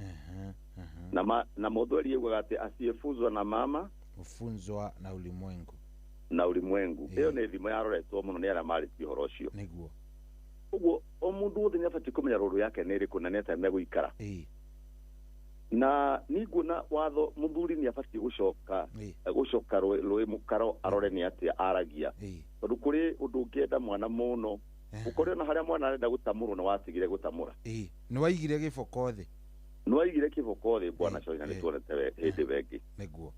Na mũthweri augaga atĩ asiyefuzwa na mama Ufunzwa na ulimwengu. Na ulimwengu. Ĩyo nĩ thimo yaroretwo mũno nĩ arĩa marĩtie ũhoro ũcio. Nĩguo. Ũguo o mũndũ wothe nĩ abatiĩ kũmenya rũrũ yake nĩ ĩrĩkũ na nĩ atĩa megũikara. Na nĩnguona watho mũthuri nĩ abatiĩ gũcoka rũĩ mũkaro arore nĩ atĩa aragia. Tondũ kũrĩ ũndũ ũngĩenda mwana mũno, ũkore ona harĩa mwana arenda gũtamũrwo nĩ watigire gũtamũra. Nĩ waigire gĩboko thĩ. Nĩ waigire kĩboko thĩ, bwana Coina, nĩ tuonete hĩndĩ wengĩ. Nĩguo.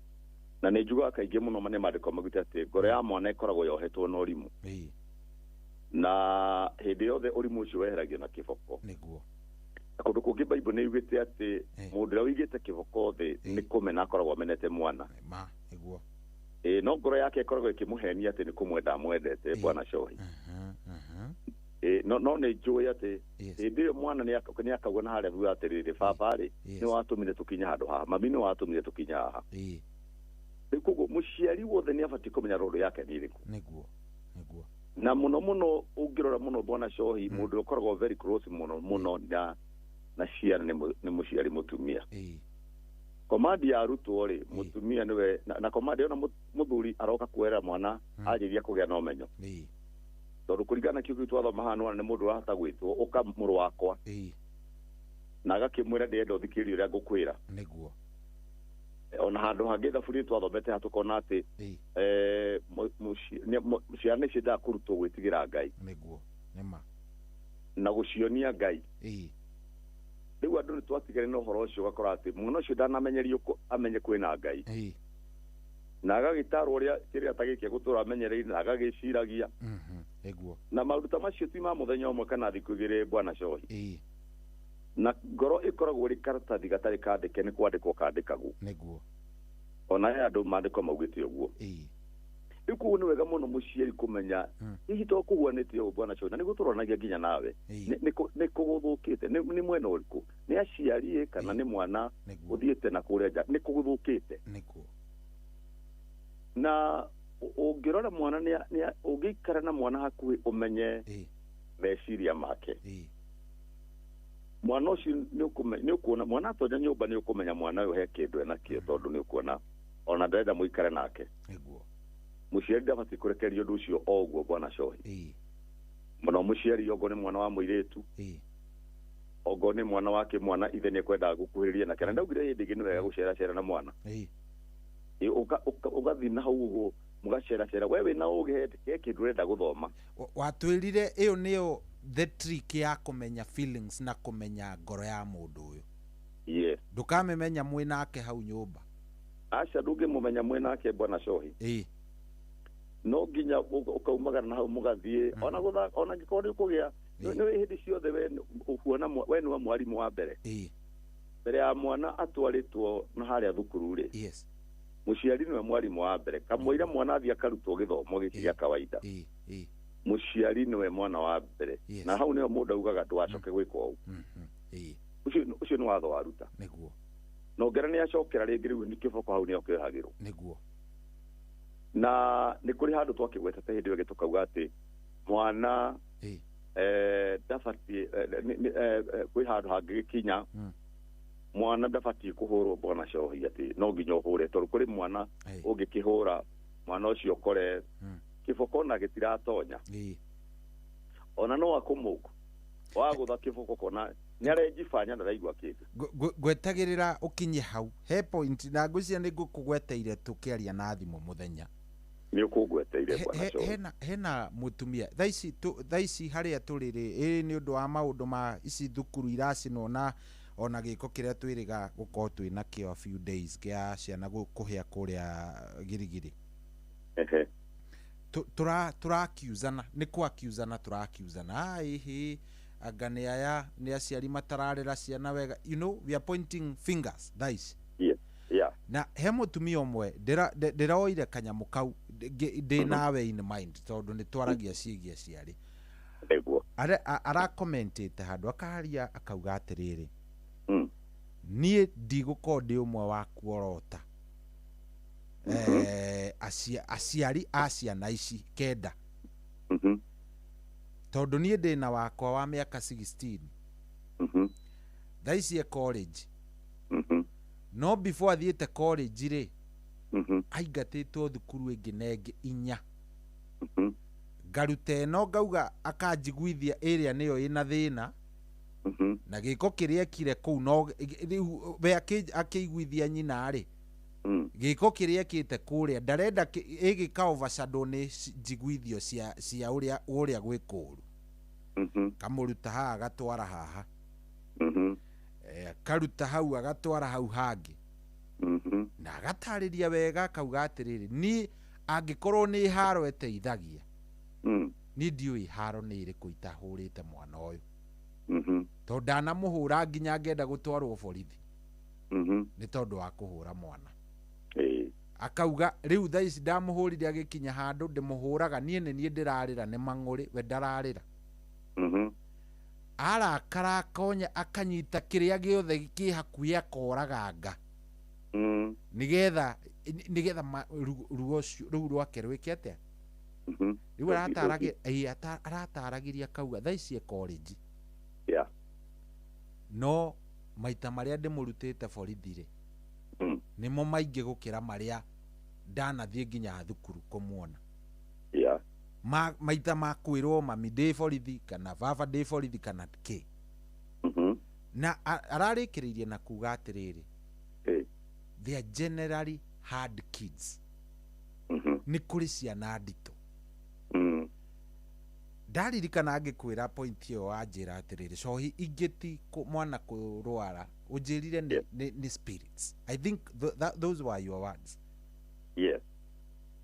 Na nĩ njugaga kaingĩ mũno nĩ maandĩko maugĩte atĩ ngoro ya mwana ĩkoragwo yohetwo na ũrimũ. Na hĩndĩ yothe ũrimũ ũcio weheragio na kĩboko. Nĩguo. Na kũndũ kũngĩ Bible nĩ yugĩte atĩ mũndũ ũrĩa ũigĩte kĩboko thĩ nĩ kũmena akoragwo amenete mwana. Ma, nĩguo. No ngoro yake ĩkoragwo ĩkĩmũhenia atĩ nĩ kũmwenda amwendete, bwana Cohi. No nĩ njũĩ atĩ hĩndĩ ĩyo mwana nĩ akauga na harĩa thutha atĩrĩrĩ, baba rĩ, nĩ watũmire tũkinye handũ haha, mami nĩ watũmire tũkinye haha. Rĩu koguo mũciari wothe nĩ abatiĩ kũmenya rũrũ yake nĩ ĩrĩkũ. Nĩguo. Nĩguo. Na mũno mũno ũngĩrora mũno bwana Cohi, mũndũ ũkoragwo very close mũno mũno na ciana nĩ mũciari mũtumia. Komandi ya arutwo rĩ, mũtumia nĩwe na komandi ona mũthuri aroka kuoera mwana anjĩria kũgĩa na ũmenyo. Tondũ kũringana na kĩu twathoma haha nĩwona nĩ mũndũ ũrahota gwĩtwo ũka mũrũ wakwa. Na agakĩmwĩra ndĩrenda ũthikĩrĩrie ũrĩa ngũkwĩra. Nĩguo. Ona handũ hangĩ thaburi twathomete haha tũkona atĩ ciana nĩ ciendaga kũrutwo gwĩtigĩra Ngai. Nĩguo. Nĩma. Na gũcionia Ngai. Rĩu andũ nĩ twatigane na ũhoro ũcio ũgakora atĩ mwana ũcio ndanamenyerio amenye kwĩna Ngai. Na agagĩtarwo ũrĩa kĩrĩa atagĩkia gũtũra amenyereire na agagĩciragia. Nĩguo. Na maũndũ ta macio ti ma mũthenya ũmwe kana thikũ igĩrĩ, bwana Cohi. Na ngoro ĩkoragwo ĩrĩ karatathi gatarĩ kandĩke nĩ kwandĩkwo kandĩkagwo. Nĩguo. Ona he andũ maandĩko maugĩte ũguo. Rĩu koguo nĩ wega mũno mũciari kũmenya hihi to kũhuanĩte ũguo, bwana Cohi, na nĩguo tũronagia nginya nawe. Nĩ kũgũthũkĩte, nĩ mwena ũrĩkũ? Nĩ aciari kana nĩ mwana ũthiĩte na kũrĩa nja? Nĩ kũgũthũkĩte. Nĩguo. Na ũngĩrora mwana ũngĩikara na mwana hakuhĩ ũmenye meciria make. Mwana ũcio nĩ ũkuona mwana atonya nyũmba nĩ ũkũmenya mwana ũyũ he kĩndũ enakĩo tondũ nĩ ũkuona ona ndarenda mũikare nake. Nĩguo. Mũciari ndabatiĩ kũrekereria ũndũ ũcio o ũguo, bwana Cohi. Mũno mũciari ongo nĩ mwana wa mũirĩtu, ongo nĩ mwana wake mwana ithe nĩ ekwendaga gũkuhĩrĩria nake. Na ndaugire hĩndĩ ĩngĩ nĩ wega gũceracera na mwana. Ũgathiĩ na hau ũguo mũgaceracera, we wĩna ũgĩ he kĩndũ ũrenda gũthoma. Watwĩrire ĩyo nĩyo the trick ya kũmenya feelings na kũmenya ngoro ya mũndũ ũyũ. Yes. Ndũkamĩmenya mwĩ nake hau nyũmba. Aca ndũngĩmũmenya mwĩ nake, bwana Cohi. No nginya ũkaumagara na hau mũgathiĩ ona gũthaka, ona angĩkorwo nĩ ũkũgĩa nĩ hĩndĩ ciothe we ũkuona we nĩwe mwarimũ wa mbere. Mbere ya mwana atwarĩtwo na harĩa thukuru rĩ, mũciari nĩwe mwarimũ wa mbere. Kamũira mwana athiĩ akarutwo gĩthomo gĩkĩ gĩa kawaida, mũciari nĩwe mwana wa mbere. Na hau nĩho mũndũ augaga ndũgacoke gwĩka ũũ. Ũcio nĩ watho waruta. Nĩguo. Na ũngĩra nĩ acokera rĩngĩ rĩu nĩ kĩboko hau nĩho kĩohagĩrwo. Nĩguo. Na nĩ kũrĩ handũ twakĩgwetete hĩndĩ ĩyo ĩngĩ tũkauga atĩ mwana ndabatiĩ kwĩ handũ hangĩgĩkinya mwana ndabatiĩ kũhũrwo, bwana Cohi, atĩ no nginya ũhũre tondũ kũrĩ mwana ũngĩkĩhũra mwana ũcio ũkore kĩboko na gĩtiratonya. Ona no akũmũku wagũtha kĩboko kona nĩ arenjibanya ndaraigua kĩndũ. Ngwetagĩrĩra ũkinye hau he point na ngwĩciria nĩ ngũkũgweteire tũkĩaria na thimũ mũthenya. Nĩ ũkũngweteire, bwana Cohi. Hena mũtumia thaa ici harĩa tũrĩ rĩ, ĩ nĩ ũndũ wa maũndũ ma ici thukuru iracinwo na ona gĩko kĩrĩa twĩrĩga gũkorwo twĩ nakĩo a few days kĩa ciana kũhĩa kũrĩa Girigiri. Tũrakiuzana nĩ kũakiuzana tũrakiuzana ĩhĩ anga nĩ aya nĩ aciari matararera ciana wega, you know, we are pointing fingers thaa ici. Na he mũtumia ũmwe ndĩroire kanyamũ kau ndĩ nawe in mind tondũ nĩ twaragia ciĩgiĩ aciari. Nĩguo. Arakomentĩte handũ akaria akauga atĩrĩrĩ, niĩ ndigũkorwo ndĩ ũmwe wa kuorota Aciari a ciana ici 9. Tondũ niĩ ndĩna wakwa wa mĩaka 16. Thaa ici e college. No before athiĩte college rĩ, aingatĩtwo thukuru ĩngĩ na ĩngĩ 4. Ngaruta ĩno ngauga akanjiguithia ĩrĩa nĩyo ĩna thĩna. Na gĩko kĩrĩa ekire kũu no rĩu we akĩiguithia nyina rĩ, gĩko kĩrĩa ekĩte kũrĩa ndarenda ĩgĩka overshadow nĩ njiguithio cia ũrĩa gwĩ kũũru. Kamũruta haha agatwara haha. Akaruta hau agatwara hau hangĩ. Na agatarĩria wega akauga atĩrĩrĩ, niĩ angĩkorwo nĩ haro ĩteithagia, niĩ ndiũĩ haro nĩ ĩrĩkũ itahũrĩte mwana ũyũ. Tondũ ndanamũhũra nginya ngenda gũtwarwo borithi. Nĩ tondũ wa kũhũra mwana. Akauga rĩu thaa ici ndamũhũrire agĩkinya handũ ndĩmũhũraga niĩ nĩ niĩ ndĩrarĩra nĩ mang'ũrĩ we ndararĩra. Arakara akonya akanyita kĩrĩa gĩothe kĩ hakuhĩ akoraganga. Nĩgetha ruo rũu rwake rwĩke atĩa? Rĩu arataragĩria akauga thaa ici e college. No maita marĩa ndĩmũrutĩte borithi rĩ, nĩmo maingĩ gũkĩra marĩa ndanathiĩ nginya thukuru kũmuona. Maita ma kwĩrwo mami ndĩ borithi kana baba ndĩ borithi kana kĩ. Na ararĩkĩrĩirie na kuga atĩrĩrĩ, they are generally hard kids. Nĩ kũrĩ ciana nditũ. Ndaririkana ngĩkwĩra point ĩyo wanjĩra atĩrĩrĩ, cohi ingĩ ti mwana kũrwara, ũnjĩrire nĩ spirits. I think those were your words. Yes.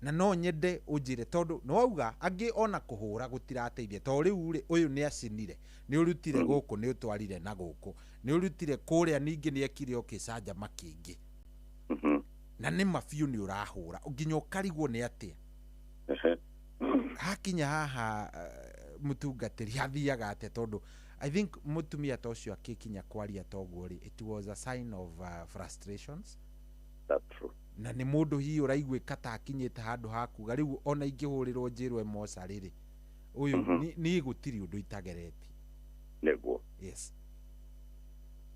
Na no nyende ũnjĩre tondũ nĩ wauga angĩ ona kũhũra gũtirateithia, tondũ rĩu rĩ ũyũ nĩ acinire, nĩ ũrutire gũkũ nĩ ũtwarire na gũkũ, nĩ ũrutire kũrĩa ningĩ nĩ ekire o kĩcanjama kĩngĩ. Na nĩ ma biũ nĩ ũrahũra nginya ũkarigwo nĩ atĩa. Hakinya haha mũtungatĩri hathiaga atĩa, tondũ I think mũtumia ta ũcio akĩkinya kwaria ta ũguo rĩ, it was a sign of frustrations. That's true. Na nĩ mũndũ hihi ũraiguĩka ta akinyĩte handũ ha kuga rĩu ona ingĩhũrĩrwo njĩrwo mocarĩ rĩ, ũyũ niĩ gũtirĩ ũndũ itageretie. Nĩguo. Yes.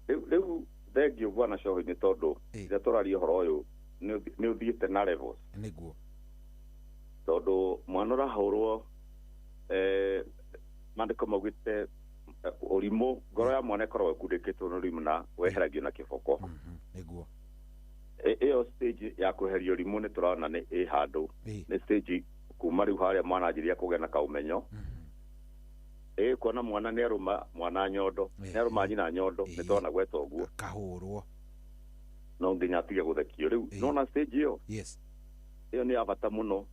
Rĩu thengiũ bwana Cohi nĩ tondũ rĩrĩa tũraria ũhoro ũyũ nĩ ũthiĩte na levels. Nĩguo. Tondũ mwana ũrahũrwo maandĩko maugĩte ũrimũ, ngoro ya mwana ĩkoragwo ĩkundĩkĩtwo nĩ ũrimũ na weheragio na kĩboko. Nĩguo. Ĩyo stage ya kweheria ũrimũ nĩ tũrona nĩ ĩ handũ, nĩ stage kuma rĩu harĩa mwana anjirie kũgĩa na kaũmenyo. Kuona mwana nĩ arũma mwana nyondo, nĩ arũma nyina nyondo, nĩ tũrona gweta ũguo. Kahũrwo. No nginya atige gũthekio rĩu. Nona stage ĩyo? Yes. Ĩyo nĩ ya bata mũno.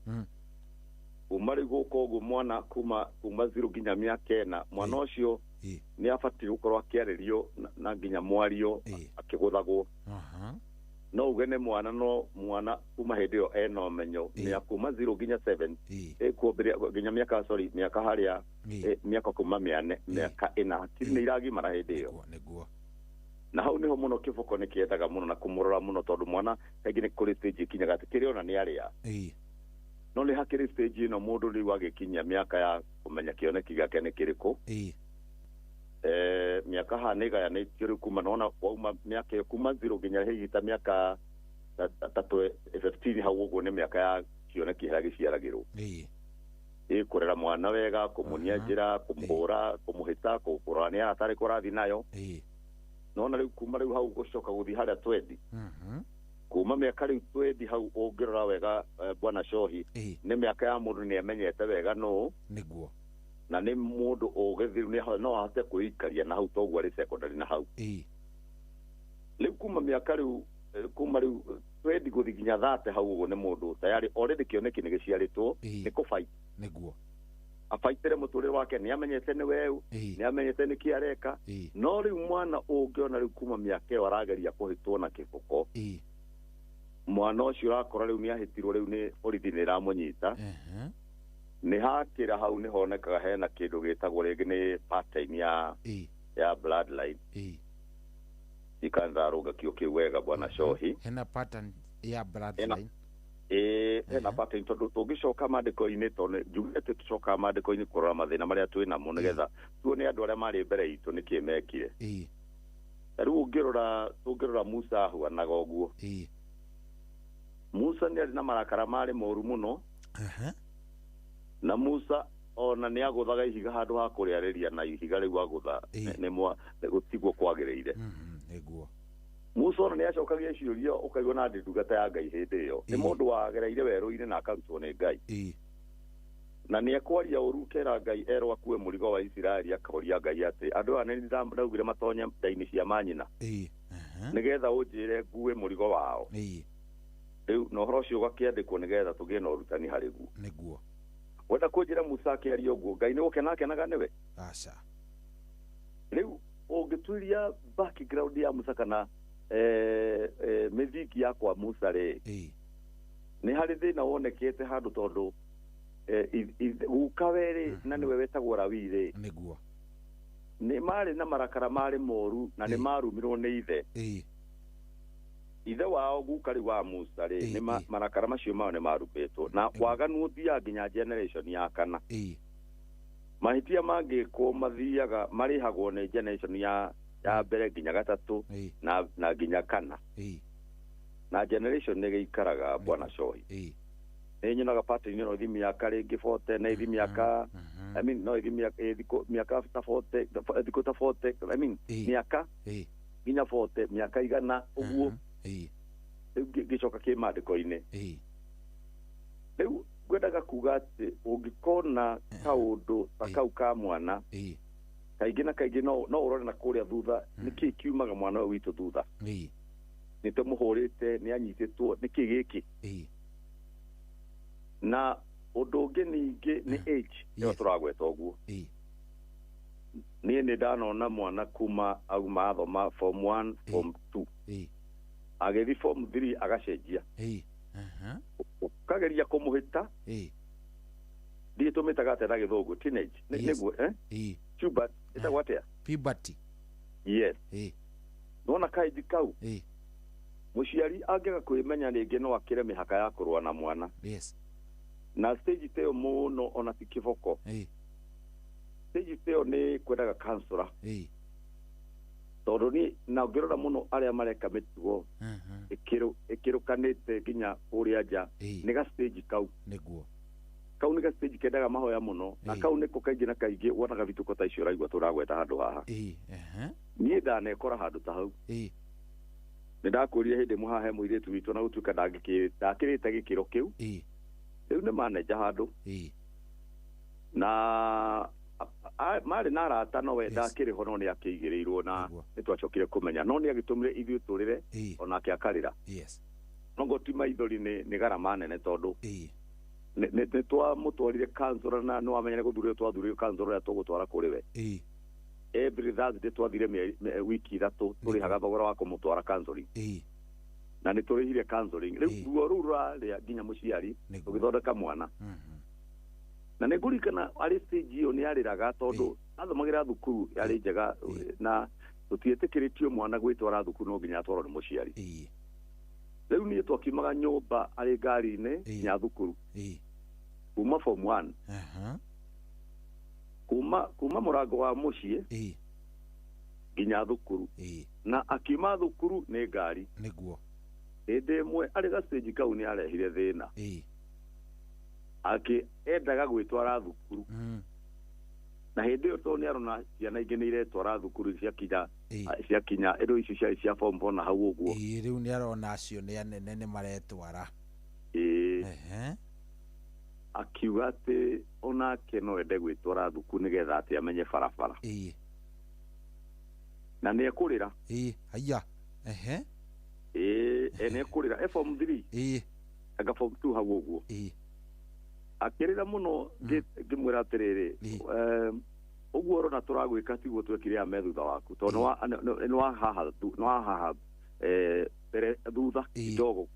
Kuma rĩu gũka ũguo mwana kuma 0 nginya mĩaka 4, mwana ũcio nĩ abatiĩ gũkorwo akĩarĩrio na nginya mwario akĩgũthagwo. No uge nĩ mwana, no mwana kuma hĩndĩ ĩyo ena ũmenyo mĩa kuma 0 nginya 7, kuambĩrĩria nginya mĩaka sorry mĩaka harĩa mĩaka kuma 4 mĩaka 4 hakiri nĩ iragimara hĩndĩ ĩyo. Nĩguo. Na hau nĩho mũno kĩboko nĩ kĩendaga mũno na kũmũrora mũno, tondũ mwana kaingĩ nĩ kũrĩ stage ĩkinyaga atĩ kĩrĩa ona nĩ arĩa. No nĩ hakĩrĩ stage ĩno mũndũ rĩu agĩkinyia mĩaka ya kũmenya kĩoneki gĩake nĩ kĩrĩkũ. Mĩaka haha nĩ ĩgayanĩtio rĩu kuma nona wauma mĩaka ĩyo kuma 0 nginya hihi ta mĩaka ta 15 hau ũguo nĩ mĩaka ya kĩoneki kĩrĩa gĩciaragĩrwo. Kũrera mwana wega, kũmuonia njĩra, kũmũhũra, kũmũhĩta, kũrora nĩ atarĩ kũrathiĩ nayo. Nona rĩu kuma rĩu hau gũcoka gũthiĩ harĩa 20. Kuma mĩaka rĩu 20 hau ũngĩrora wega bwana Cohi, nĩ mĩaka ya mũndũ nĩ amenyete wega nũ. Nĩguo. Na nĩ mũndũ ũgĩthiru nĩ no ahote kwĩikaria na hau toguo arĩ secondary na hau. Rĩu kuma mĩaka rĩu kuma rĩu 20 gũthiĩ nginya 30 hau ũguo nĩ mũndũ tayari already kĩoneki nĩ gĩciarĩtwo, nĩ kũfight. Nĩguo. Abaitire mũtũrĩre wake nĩ amenyete nĩ weũ, nĩ amenyete nĩ kĩ areka. No rĩu mwana ũngĩona rĩu kuma mĩaka ĩyo arageria kũhĩtwo na kĩboko, mwana ũcio ũrakora rĩu nĩ ahĩtirwo rĩu nĩ borithi nĩ ĩramũnyita. Nĩ hakĩra hau nĩ honekaga hena kĩndũ gĩtagwo rĩngĩ nĩ pattern ya bloodline. Ikandarũnga kĩo kĩu wega bwana Cohi. Hena pattern ya bloodline. Ĩĩ, hena pattern tondũ tũngĩcoka maandĩko-inĩ, tondũ njugĩte tũcokaga maandĩko-inĩ kũrora mathĩna marĩa twĩ namo nĩgetha tuone andũ arĩa marĩ mbere itũ nĩkĩ mekire. Ta rĩu ũngĩrora, tũngĩrora Musa ahuanaga ũguo. Musa nĩ arĩ na marakara marĩ moru mũno. Na Musa ona nĩ agũthaga ihiga handũ ha kũrĩarĩria, na ihiga rĩu agũtha gũtiguo kwagĩrĩire. Nĩguo. Musa ona nĩ acokagia ciũria ũkaigua na ndĩ ndungata ya Ngai hĩndĩ ĩyo. Nĩ mũndũ wagereire werũ-inĩ na akarutwo nĩ Ngai. Na nĩ ekwaria ũru kera Ngai erwo akue mũrigo wa Isiraeli, akoria Ngai atĩ andũ aya nĩ ndaugire matonye nda-inĩ cia manyina nĩgetha ũnjĩre ngue mũrigo wao. Rĩu na ũhoro ũcio ũgakĩandĩkwo nĩgetha tũgĩe na ũrutani harĩ guo. Nĩguo. Wenda kũnjĩra Musa akĩaria ũguo Ngai nĩ gũkena akenaga nĩwe? Aca. Rĩu ũngĩtuĩria background ya Musa kana mĩthingi ya kwa Musa rĩ, nĩ harĩ thĩna wonekete handũ tondũ gukawe rĩ, na nĩwe wetagwo Lawi rĩ, Nĩguo. nĩ marĩ na marakara marĩ moru na nĩ marumirwo nĩ ithe. Ithe wao guka rĩu wa Musa rĩ, nĩ marakara macio mao nĩ marumĩtwo na waganu ũthiaga nginya generation ya kana. Mahĩtia mangĩkwo mathiaga marĩhagwo nĩ generation ya mbere nginya gatatũ na nginya kana. Na generation nĩ gĩikaraga bwana Cohi. Nĩ nyonaga pattern no ithi mĩaka rĩngĩ 40 na ithi mĩaka, I mean, no ithi mĩaka ta 40, thikũ ta 40, I mean mĩaka nginya 40, mĩaka igana ũguo. Rĩu ngĩcoka kĩmandĩko-inĩ. Rĩu ngwendaga kuga atĩ ũngĩkona kaũndũ ta kau ka mwana, kaingĩ na kaingĩ no ũrore na kũrĩa thutha nĩkĩ kiumaga mwana ũyũ witũ thutha. Nĩ tũmũhũrĩte, nĩ anyitĩtwo, nĩkĩ gĩkĩ? Na ũndũ ũngĩ ningĩ nĩ age ĩyo tũragweta ũguo. Niĩ nĩ ndanona mwana kuma auma athoma form 1, form 2, agĩthiĩ form 3 agacenjia. Ũkageria kũmũhĩta, ndiĩ tũmĩtaga atĩa na gĩthũngũ, teenage nĩguo, puberty ĩtagwo atĩa? Puberty. Yes. Nĩwona kaiji kau, mũciari angĩaga kwĩmenya rĩngĩ no akĩre mĩhaka ya kũrũa na mwana. Na stage ta ĩyo mũno ona ti kĩboko. Stage ta ĩyo nĩ kwendaga counselor. Tondũ niĩ na ũngĩrora mũno arĩa mareka mĩtugo ĩkĩrũkanĩte nginya kũrĩa nja, nĩ ga stage kau. Nĩguo. Kau nĩ ga stage kendaga mahoya mũno, na kau nĩko kaingĩ na kaingĩ wonaga bituko ta icio ũraigua tũragweta handũ haha. Niĩ ndanekora handũ ta hau. Nĩ ndakwĩrire hĩndĩ ĩmwe haha he mũirĩtu witũ na gũtuĩka ndakĩrĩte gĩkĩro kĩu. Rĩu nĩ manager handũ. Na marĩ na arata no we ndakĩrĩ ho, no nĩ akĩigĩrĩirwo na nĩ twacokire kũmenya, no nĩ agĩtũmire ithuĩ tũrĩre onake akarĩra. No ngo ti maithori, nĩ garama nene tondũ nĩ twamũtwarire counselor na nĩ wamenyire gũthurio twathurio counselor ũrĩa tũgũtwara kũrĩ we. Every Thursday twathire wiki ithatũ tũrĩhaga thogora wa kũmũtwara counseling. Na nĩ tũrĩhire counseling. Rĩu ruo rũu rũrarĩa nginya mũciari tũgĩthondeka mwana. Na nĩ ngũririkana arĩ stage ĩyo nĩ arĩraga tondũ athomagĩra thukuru yarĩ njega na tũtiĩtĩkĩrĩtio mwana gwĩtwara thukuru no nginya atwarwo nĩ mũciari. Rĩu niĩ twakiumaga nyũmba arĩ ngari-inĩ nginya thukuru. Kuma form 1. Kuma mũrango wa mũciĩ nginya thukuru. Na akiuma thukuru nĩ ngari. Nĩguo. Hĩndĩ ĩmwe arĩ ga stage kau nĩ arehire thĩna. Akĩ endaga gwĩtwara thukuru. Na hĩndĩ ĩyo tondũ nĩ arona ciana ingĩ nĩ iretwara thukuru ciakinya ĩndo icio ciarĩ cia form 4 na hau ũguo. Rĩu nĩ arona acio nĩ anene nĩ maretwara. Akiuga atĩ onake no ende gwĩtwara thukuru nĩgetha atĩ amenye barabara. Na nĩ ekũrĩra. Haiya. Nĩ ekũrĩra. Form 3. Anga form 2 hau ũguo. Akĩrĩra mũno ngĩmwĩra atĩrĩrĩ, ũguo ũrona tũragwĩka tiguo twekire aya me thutha waku tondũ nĩ wa haha mbere thutha kidogo.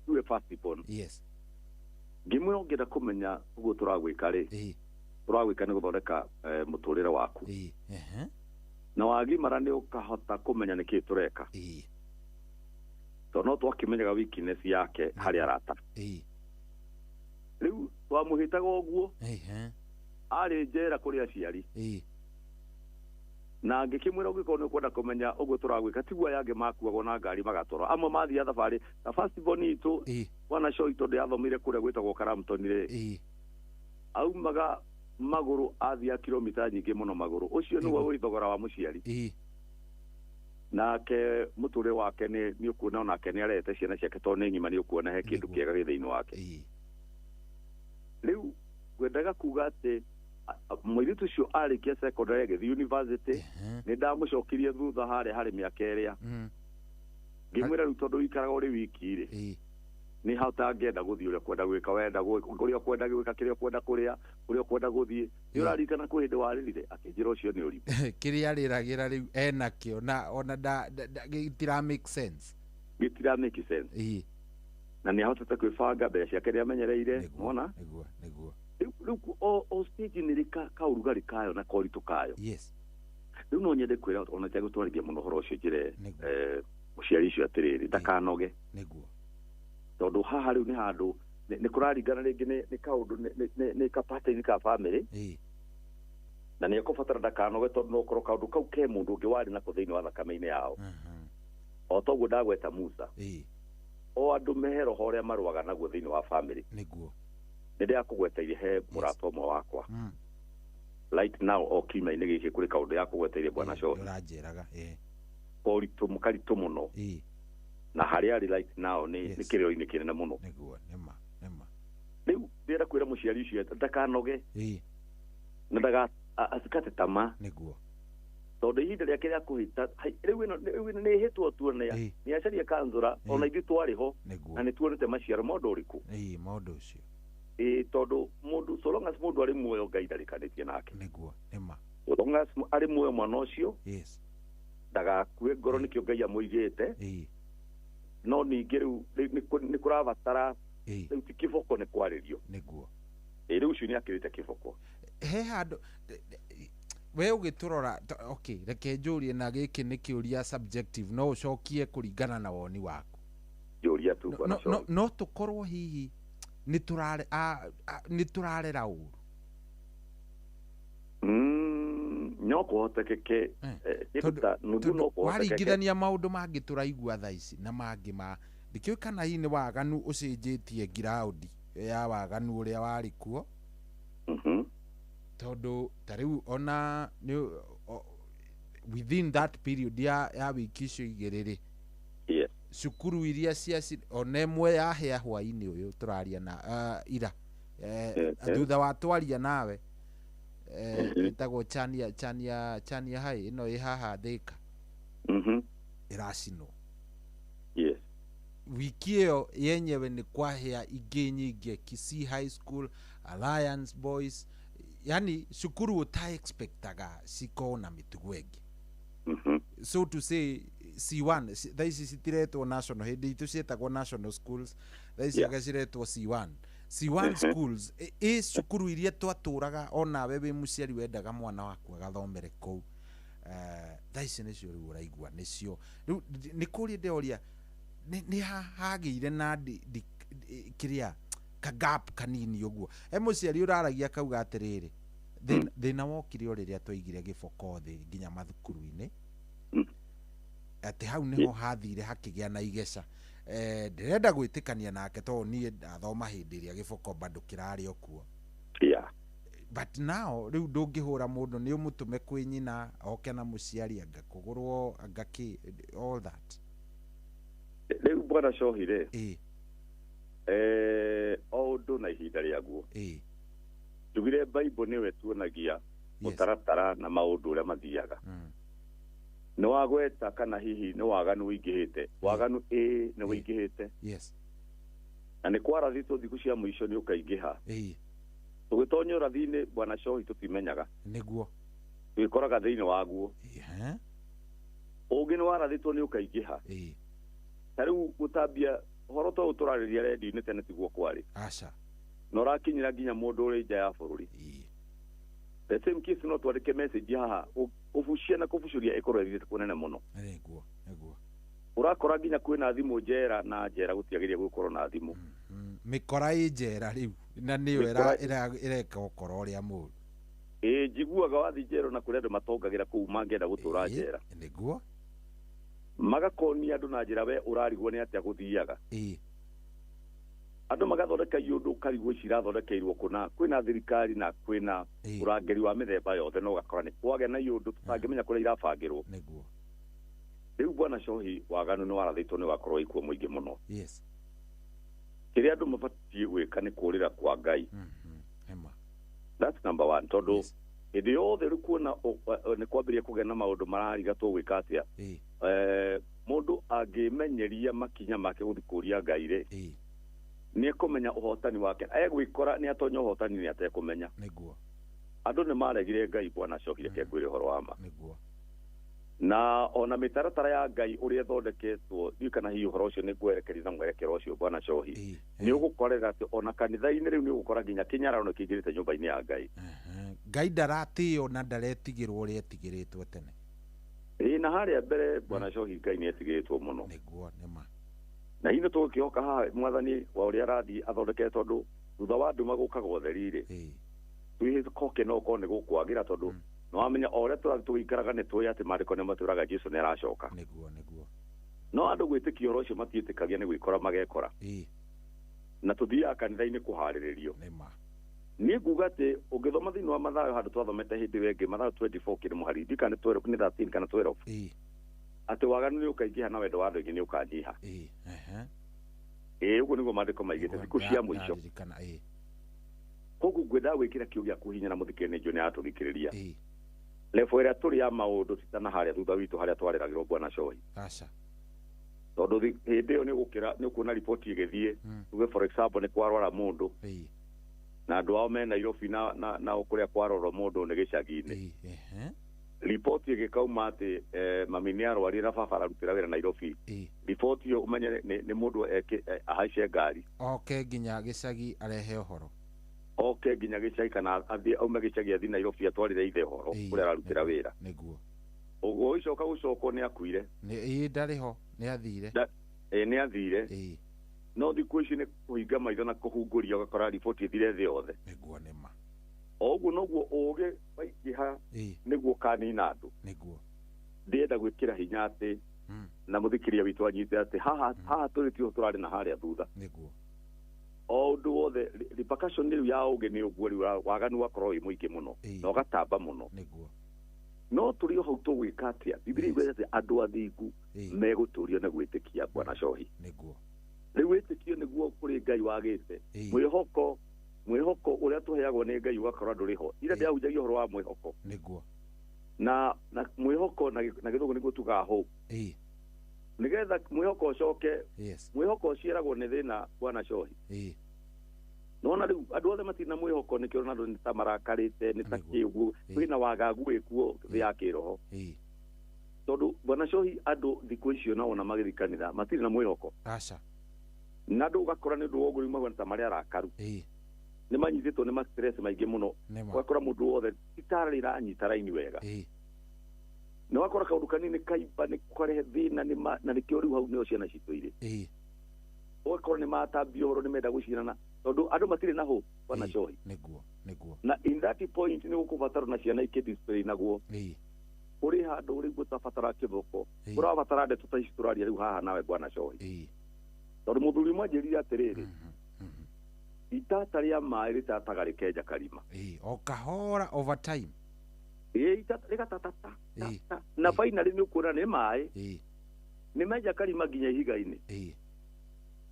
Tuwe first born. Ngĩmwĩra ũngĩenda kũmenya ũguo tũragwĩka rĩ, tũragwĩka nĩ gũthondeka mũtũrĩre waku. Na wagimara nĩ ũkahota kũmenya nĩkĩĩ tũreka. Tondũ no twakĩmenyaga weakness yake harĩ arata. Rĩu twamũhĩtaga ũguo arĩ njera kũrĩ aciari. Na ngĩkĩmwĩra ũngĩkorwo nĩ ũkwenda kũmenya ũguo tũragwĩka tiguo aya angĩ makuagwo na ngari magatwarwo amwe mathiaga thabarĩ na first born itũ bwana Shoi tondũ yathomire kũrĩa gwĩtagwo Karamton rĩ, aumaga magũrũ athiaga kilomita nyingĩ mũno magũrũ. Ũcio nĩguo ũrĩ thogora wa mũciari. Nake mũtũrĩre wake nĩ ũkuona onake nĩ arehete ciana ciake tondũ nĩ ng'ima nĩ ũkuona he kĩndũ kĩega gĩ thĩinĩ wake. Rĩu ngwendaga kuga atĩ mũirĩtu ũcio arĩkia secondary agĩthiĩ university nĩ ndamũcokirie thutha harĩa harĩ mĩaka ĩrĩa ngĩmwĩra rĩu tondũ ũikaraga ũrĩ wiki rĩ nĩ ha ũtangĩenda gũthiĩ ũrĩa ũkwenda gwĩka wenda ũrĩa ũkwenda gwĩka kĩrĩa ũkwenda kũrĩa ũrĩa ũkwenda gũthiĩ nĩ ũraririkana kwĩ hĩndĩ warĩrire akĩnjĩra ũcio nĩ ũrimũ. Kĩrĩa arĩragĩra rĩu enakĩo na ona gĩtira make sense. Gĩtira make sense. Na nĩ ahotete kwĩbanga mbeca ciake nĩ amenyereire mona. Nĩguo. Rĩu o stage nĩ rĩ kaũrugarĩ kayo na koritũ kayo. Yes. Rĩu no nyende kwĩra ona itegũtwarithia mũno ũhoro ũcio njĩre mũciari ũcio atĩrĩrĩ ndakanoge. Nĩguo. Tondũ haha rĩu nĩ handũ nĩ kũraringana rĩngĩ nĩ kaũndũ nĩ ka pattern ka family. Na nĩ ekũbatara ndakanoge tondũ no ũkorwo kaũndũ kau ke mũndũ ũngĩ warĩ nako thĩinĩ wa thakame-inĩ yao. O toguo ndagweta Musa. O andũ mehe roho ũrĩa marũaga naguo thĩinĩ wa family. Nĩguo. Nĩ ndĩrakũgwetairie he mũrata ũmwe wakwa. Right now o kiumia-inĩ gĩkĩ kũrĩ kaũndũ yakũgwetairie bwana Shohi. Ũranjĩraga. Koritũ karitũ mũno. Na harĩa arĩ right now nĩ kĩrĩro-inĩ kĩnene mũno. Nĩguo, nĩma. Rĩu ndĩrenda kwĩra mũciari ũcio ndakanoge. Na ndaga asikate tamaa. Nĩguo. Tondũ ihinda rĩake rĩa kũhĩta rĩu ĩno nĩ ĩhĩtwo tuone nĩ acaria kanzũra ona ithuĩ twarĩ ho na nĩ tuonete maciaro ma ũndũ ũrĩkũ. Ma ũndũ ũcio. Tondũ mũndũ so long as mũndũ arĩ muoyo Ngai ndarĩkanĩtie nake. Nĩguo, nĩma. So long as arĩ muoyo mwana ũcio. Yes. Ndagakue ngoro nĩkĩo Ngai amũigĩte. No ningĩ rĩu nĩ kũrabatara rĩu ti kĩboko nĩ kwarĩrio. Nĩguo. Rĩu ũcio nĩ akĩrĩte kĩboko. He handũ we ũgĩtũrora okay reke njũrie na gĩkĩ nĩ kĩũria subjective no ũcokie kũringana na woni waku. Njũria tu bwana Shohi. No tũkorwo hihi nĩ tũrarera ũru. No kũhotekeke nuthu no kũhotekeke. Waringithania maũndũ mangĩ tũraigua thaa ici na mangĩ ma ndikĩũĩ kana hihi nĩ waganu ũcenjetie ngiraũndi ya waganu ũrĩa warĩ kuo. Tondũ ta rĩu ona within that period ya wiki icio igĩrĩ rĩ, cukuru iria cia ona ĩmwe yahĩa hwaĩ-inĩ ũyũ tũraria na ira thutha wa twaria nawe ĩtagwo Chania High ĩno ĩ haha Thika ĩracinwo. Yes. Wiki ĩyo yenyewe nĩ kwahĩa ingĩ nyingĩ, Kisii High School, Alliance Boys, yani cukuru ũta expectaga cikorwo na mĩtugo ĩngĩ. So to say C1 thaa ici citiretwo national, hĩndĩ itũ cietagwo national schools, thaa ici anga ciretwo C1. C1 schools ĩ cukuru iria twatũraga onawe wĩ mũciari wendaga mwana waku agathomere kũu. Thaa ici nĩcio rĩu ũraigua nĩcio rĩu nĩ kũria ndĩroria nĩ hagĩire na kĩrĩa kagap kanini ũguo. He mũciari ũraragia akauga atĩrĩrĩ, thĩna wokire o rĩrĩa twaigire gĩboko thĩ nginya mathukuru-inĩ, atĩ hau nĩho hathire hakĩgĩa na igeca. Ndĩrenda gwĩtĩkania nake tondũ niĩ ndathoma hĩndĩ ĩrĩa gĩboko bado kĩrarĩ o kuo. But now rĩu ndũngĩhũra mũndũ nĩ ũmũtũme kwĩ nyina oke na mũciari anga kũgũrwo anga kĩ all that. Rĩu bwana Shohi rĩ, o ũndũ na ihinda rĩaguo. Njugire Bible nĩwe tuonagia mũtaratara na maũndũ ũrĩa mathiaga. Nĩ wagweta kana hihi nĩ waganu ũingĩhĩte. Waganu nĩ ũingĩhĩte. Yes. Na nĩ kwarathĩtwo thikũ cia mũico nĩ ũkaingĩha. Tũgĩtonya ũrathi-inĩ bwana Shohi tũtimenyaga. Nĩguo. Twĩkoraga thĩinĩ waguo. Ũngĩ nĩ warathĩtwo nĩ ũkaingĩha. Ta rĩu gũtambia ũhoro ta ũyũ tũrarĩria redio-inĩ tene tiguo kwarĩ. Aca. Na ũrakinyĩra nginya mũndũ ũrĩ nja ya bũrũri. The same case no twandĩke message haha ũbucia na kũbucũria ĩkorwo ĩthiĩte kũnene mũno. Nĩguo, nĩguo. Ũrakora nginya kwĩna thimũ njera na njera gũtiagĩrĩire gũkorwo na thimũ. Mĩkora ĩ njera rĩu na nĩyo Mĩkora- ĩreka ũkora ũrĩa mũru. Ĩ njiguaga wathiĩ njera na kũrĩ andũ matongagĩra kũu mangĩenda gũtũra njera. Nĩguo. Magakonia andũ na njĩra we ũrarigwo nĩ atĩa gũthiaga. Andũ magathondeka iũndũ ũkarigwo ici irathondekeirwo kũna kwĩna thirikari na kwĩna ũrangĩri wa mĩthemba yothe no ũgakora nĩ kwagĩa na iũndũ tũtangĩmenya kũrĩa irabangĩrwo. Nĩguo. Rĩu bwana Cohi waganu nĩ warathĩtwo nĩ wakorwo ikuo mũingĩ mũno. Yes. Kĩrĩa andũ mabatiĩ gwĩka nĩ kũrĩra kwa Ngai. Ema. That's number one tondũ hĩndĩ yothe rĩu kuona nĩ kwambĩrĩria kũgĩa na maũndũ marariga tũgwĩka atĩa. Mũndũ angĩmenyeria makinya make gũthiĩ kũria Ngai rĩ, nĩ ekũmenya ũhotani wake. Egwĩkora nĩ atonya ũhotani nĩ atekũmenya. Nĩguo. Andũ nĩ maregire Ngai bwana Cohi reke ngwĩre ũhoro wa ma. Nĩguo. Na ona mĩtaratara ya Ngai ũrĩa ĩthondeketwo ndiũĩ kana hihi ũhoro ũcio nĩ ngwerekeria na mwerekero ũcio bwana Cohi. Nĩ ũgũkorera atĩ ona kanitha-inĩ rĩu nĩ ũgũkora nginya kĩnyararo nĩ kĩingĩrĩte nyũmba-inĩ ya Ngai. Ngai ndaratĩo na ndaretigĩrwo ũrĩa etigĩrĩtwo tene. Ĩĩ na harĩa mbere bwana Cohi Ngai nĩ etigĩrĩtwo mũno. Nĩguo nĩma. Na hihi nĩ tũgũkĩhoka haha mwathani wa ũrĩa arathiĩ athondekete tondũ thutha wa nduma gũkaga ũtheri rĩ. Twĩhoke no ũkorwo nĩ gũkwagĩra tondũ nĩ wamenya o ũrĩa tũrathiĩ tũgĩikaraga nĩ tũĩ atĩ maandĩko nĩ matwĩraga Jesũ nĩ aracoka. Nĩguo nĩguo. No andũ gwĩtĩkia ũhoro ũcio matiĩtĩkagia nĩ gwĩkora magekora. Na tũthiaga kanitha-inĩ kũharĩrĩrio. Nĩma. Niĩ nguga atĩ ũngĩthoma thĩinĩ wa Mathayo handũ twathomete hĩndĩ ĩyo ĩngĩ Mathayo 24 kĩrĩ mũhari ndiũĩ kana nĩ 12 nĩ 13 kana 12. Atĩ waganu nĩ ũkaingĩha na wendo wa andũ aingĩ nĩ ũkanyiha. Ĩĩ ũguo nĩguo maandĩko maigĩte thikũ cia mũico. Ndaririkana ĩĩ. Koguo ngwendaga gwĩkĩra kĩo gĩaku hinya na mũthikĩrĩria nĩ njũĩ nĩ aratũthikĩrĩria. Level ĩrĩa tũrĩ ya maũndũ ti ta na harĩa thutha witũ harĩa twareragĩrwo bwana Cohi. Aca. Tondũ hĩndĩ ĩyo nĩ ũgũkĩra nĩ ũkuona riboti ĩgĩthiĩ tuge for example nĩ kwarwara mũndũ na andũ ao me Nairobi na na kũrĩa kwarorwo mũndũ nĩ gĩcagi-inĩ. Riboti ĩgĩkauma atĩ mami nĩ arwarire na baba ararutĩra wĩra Nairobi. Riboti ĩyo ũmenye nĩ mũndũ ahaice ngari. Oke nginya gĩcagi arehe ũhoro. Oke nginya gĩcagi kana athiĩ aume gĩcagi athiĩ Nairobi atwarĩre ithe ũhoro kũrĩa ararutĩra wĩra. Nĩguo. Ũguo ũgĩcoka gũcokwo nĩ akuire. Nĩ ndarĩ ho nĩ athire. Nĩ athire. No thikũ ici nĩ kũhinga maitho na kũhungũria ũgakora riboti ĩthire thĩ yothe. Nĩguo nĩma. O ũguo noguo ũũgĩ waingĩha nĩguo ũkanina andũ. Nĩguo. Ndĩrenda gwĩkĩra hinya atĩ na mũthikĩrĩria witũ anyite atĩ haha haha tũrĩ tiho tũrarĩ na harĩa thutha. Nĩguo. O ũndũ wothe repercussion rĩu ya ũũgĩ nĩ ũguo rĩu waganu wakorwo wĩ mũingĩ mũno na ũgatamba mũno. Nĩguo. No tũrĩ o hau tũgwĩka atĩa? Bibilia ĩgwĩta atĩ andũ athingu megũtũrio nĩ gwĩtĩkia bwana Cohi. Nĩguo. Rĩu wĩtĩkio nĩguo kũrĩ Ngai wagĩte. Mwĩhoko mwĩhoko ũrĩa tũheagwo nĩ Ngai ũgakorwo ndũrĩ ho. Ira ndĩrahunjagia ũhoro wa mwĩhoko. Nĩguo. Na mwĩhoko na gĩthũngũ nĩguo tugaga hope. Nĩgetha mwĩhoko ũcoke. Mwĩhoko ũciaragwo nĩ thĩna bwana Cohi. Nona rĩu andũ othe matirĩ na mwĩhoko nĩkĩo ona andũ nĩ ta marakarĩte nĩ ta kĩ ũguo kwĩna wagagu wĩkuo thĩ ya kĩroho. Tondũ bwana Cohi andũ thikũ icio na ona magĩthiĩ kanitha matirĩ na mwĩhoko. Aca. Na andũ ũgakora nĩ ũndũ wa ũguo rĩu mahuana ta marĩ arakaru. Nĩ manyitĩtwo nĩ ma stress maingĩ mũno. Ũgakora mũndũ wothe itara rĩranyita raini wega. Na ũgakora kaũndũ kanini kaimba nĩ karehe thĩna na nĩkĩo rĩu hau nĩho ciana citũ irĩ. Ũgakora nĩ matambia ũhoro nĩ menda gũcinana tondũ andũ matirĩ na hope bwana Cohi. Nĩguo nĩguo. Na in that point nĩ gũkũbatarwo na ciana ikĩdisciplinagwo. Kũrĩ handũ rĩu gũtabatara kĩboko. Kũrabatara ndeto ta ici tũraria rĩu haha nawe bwana Cohi. Tondũ mũthuri ũmwe anjĩrire atĩrĩrĩ, itata rĩa maĩ rĩtataga rĩkenja karima. O kahora over time. Itata rĩgatatata na finally nĩ ũkuona nĩ maĩ nĩ menja karima nginya ihiga-inĩ.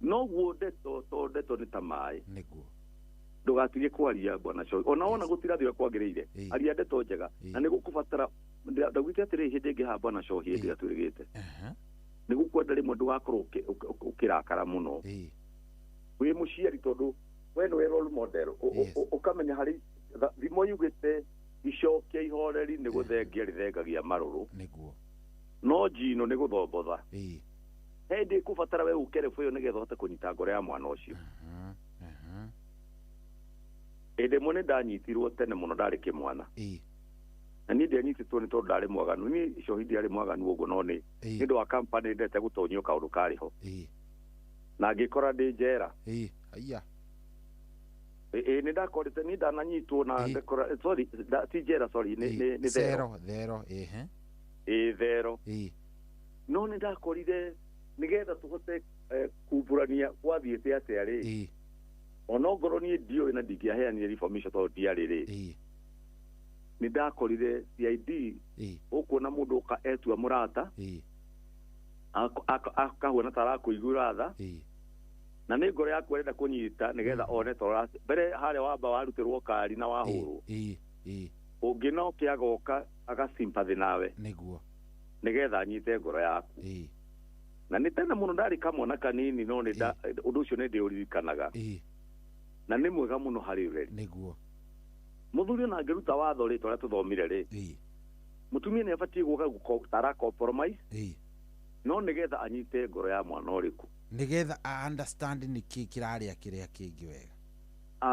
Noguo ndeto to ndeto nĩ ta maĩ. Nĩguo. Ndũgatigie kwaria bwana Cohi. Ona wona gũtirathiĩ ũrĩa kwagĩrĩire. Aria ndeto njega. Na nĩ gũkũbatara ndaugĩte atĩrĩrĩ hĩndĩ ĩngĩ haha bwana Cohi hĩndĩ ĩrĩa twĩrĩgĩte. Nĩ gũkwenda rĩmwe ndũgakorwo ũkĩrakara mũno. Wĩ mũciari tondũ we nĩwe role model. Ũkamenya harĩ thimo yugĩte icokia ihoreri nĩ gũthengia rĩthengagia marũrũ. Nĩguo. No njino nĩ gũthombotha. Hĩndĩ ĩkũbatara we ũke rebu ĩyo nĩgetha ũhote kũnyita ngoro ya mwana ũcio. Hĩndĩ ĩmwe nĩ ndanyitirwo tene mũno ndarĩ kĩmwana. Na niĩ ndianyitĩtwo nĩ tondũ ndarĩ mwaganu, niĩ Cohi ndiarĩ mwaganu ũguo, no nĩ nĩ ũndũ wa kampani ndete gũtonyio kaũndũ karĩ ho. Na ngĩkora ndĩ njera. Aya. Ĩ nĩ ndakorete niĩ ndananyitwo na ndakora, sorry, ti njera, sorry, nĩ thero. Thero, thero, ehe. Ĩ, thero. No nĩ ndakorire nĩgetha tũhote kumbũrania gwathiĩte atĩa rĩ, ona ongorwo niĩ ndiũĩ na ndingĩaheanire information tondũ ndiarĩ rĩ, nĩ ndakorire CID ũkuona mũndũ ũka etua mũrata, akahuana ta arakũiguĩra tha, na nĩ ngoro yaku arenda kũnyita nĩgetha one ta mbere harĩa wamba warutĩrwo kari na wahũrwo, ũngĩ no kĩagoka agasympathy nawe nĩguo nĩgetha anyite ngoro yaku. Na nĩ tene mũno ndarĩ kamwana kanini, no nĩ ũndũ ũcio nĩ ndĩũririkanaga, na nĩ mwega mũno harĩ ũreri. Nĩguo. Mũthuri ona angĩruta watho rĩ, tũrĩa tũthomire rĩ, mũtumia nĩ abatiĩ gũka tara compromise, no nĩgetha anyite ngoro ya mwana ũrĩkũ, nĩgetha a understand nĩkĩ kĩrarĩa kĩrĩa kĩngĩ wega,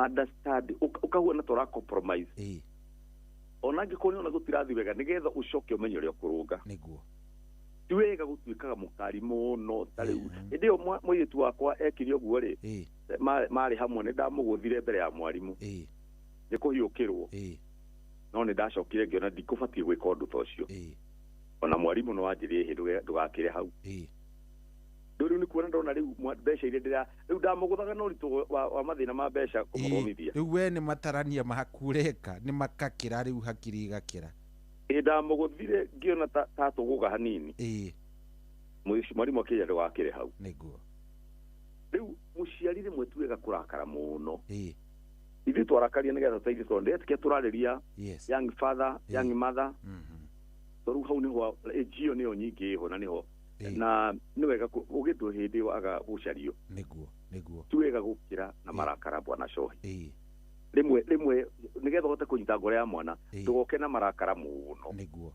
understand ũkahuana ta ũra compromise, ona angĩkorwo nĩona gũtirathi wega, nĩgetha ũcoke ũmenye ũrĩa ũkũrũnga. Nĩguo. Ti wega gũtuĩkaga mũkari mũno ta rĩu hĩndĩ ĩyo mũirĩtu wakwa ekire ũguo rĩ, marĩ hamwe, nĩ ndamũgũthire mbere ya mwarimũ nĩ kũhiũkĩrwo, no nĩ ndacokire ngĩona ndikũbatiĩ gwĩka ũndũ ta ũcio, ona mwarimũ no wanjĩrĩe hĩ ndũgakĩre hau. Rĩu nĩ kuona ndona rĩu mbeca iria ndĩra rĩu ndamũgũthaga na ũritũ wa mathĩna ma mbeca kũmũthomithia. Rĩu we nĩ matarania maku ũreka nĩ makakĩra rĩu hakiri igakĩra. Ĩ, ndamũgũthire ngĩona ta tũgũga hanini, mwarimũ akĩnjĩra ndũgakĩre hau. Nĩguo. Rĩu mũciari rĩmwe ti wega kũrakara mũno, ithuĩ twarakaria nĩgetha tũteithie, tondũ ndetĩkia tũrarĩria young father, young mother, tondũ hau nĩho NGO nĩyo nyingĩ ĩho, na nĩho na nĩ wega ũgĩtwo hĩndĩ ĩyo aga gũcario. Nĩguo, nĩguo. Ti wega gũkĩra na marakara bwana Cohi. Rĩmwe rĩmwe nĩgetha ũhote kũnyita ngoro ya mwana, ndũgoke na marakara mũno. Nĩguo.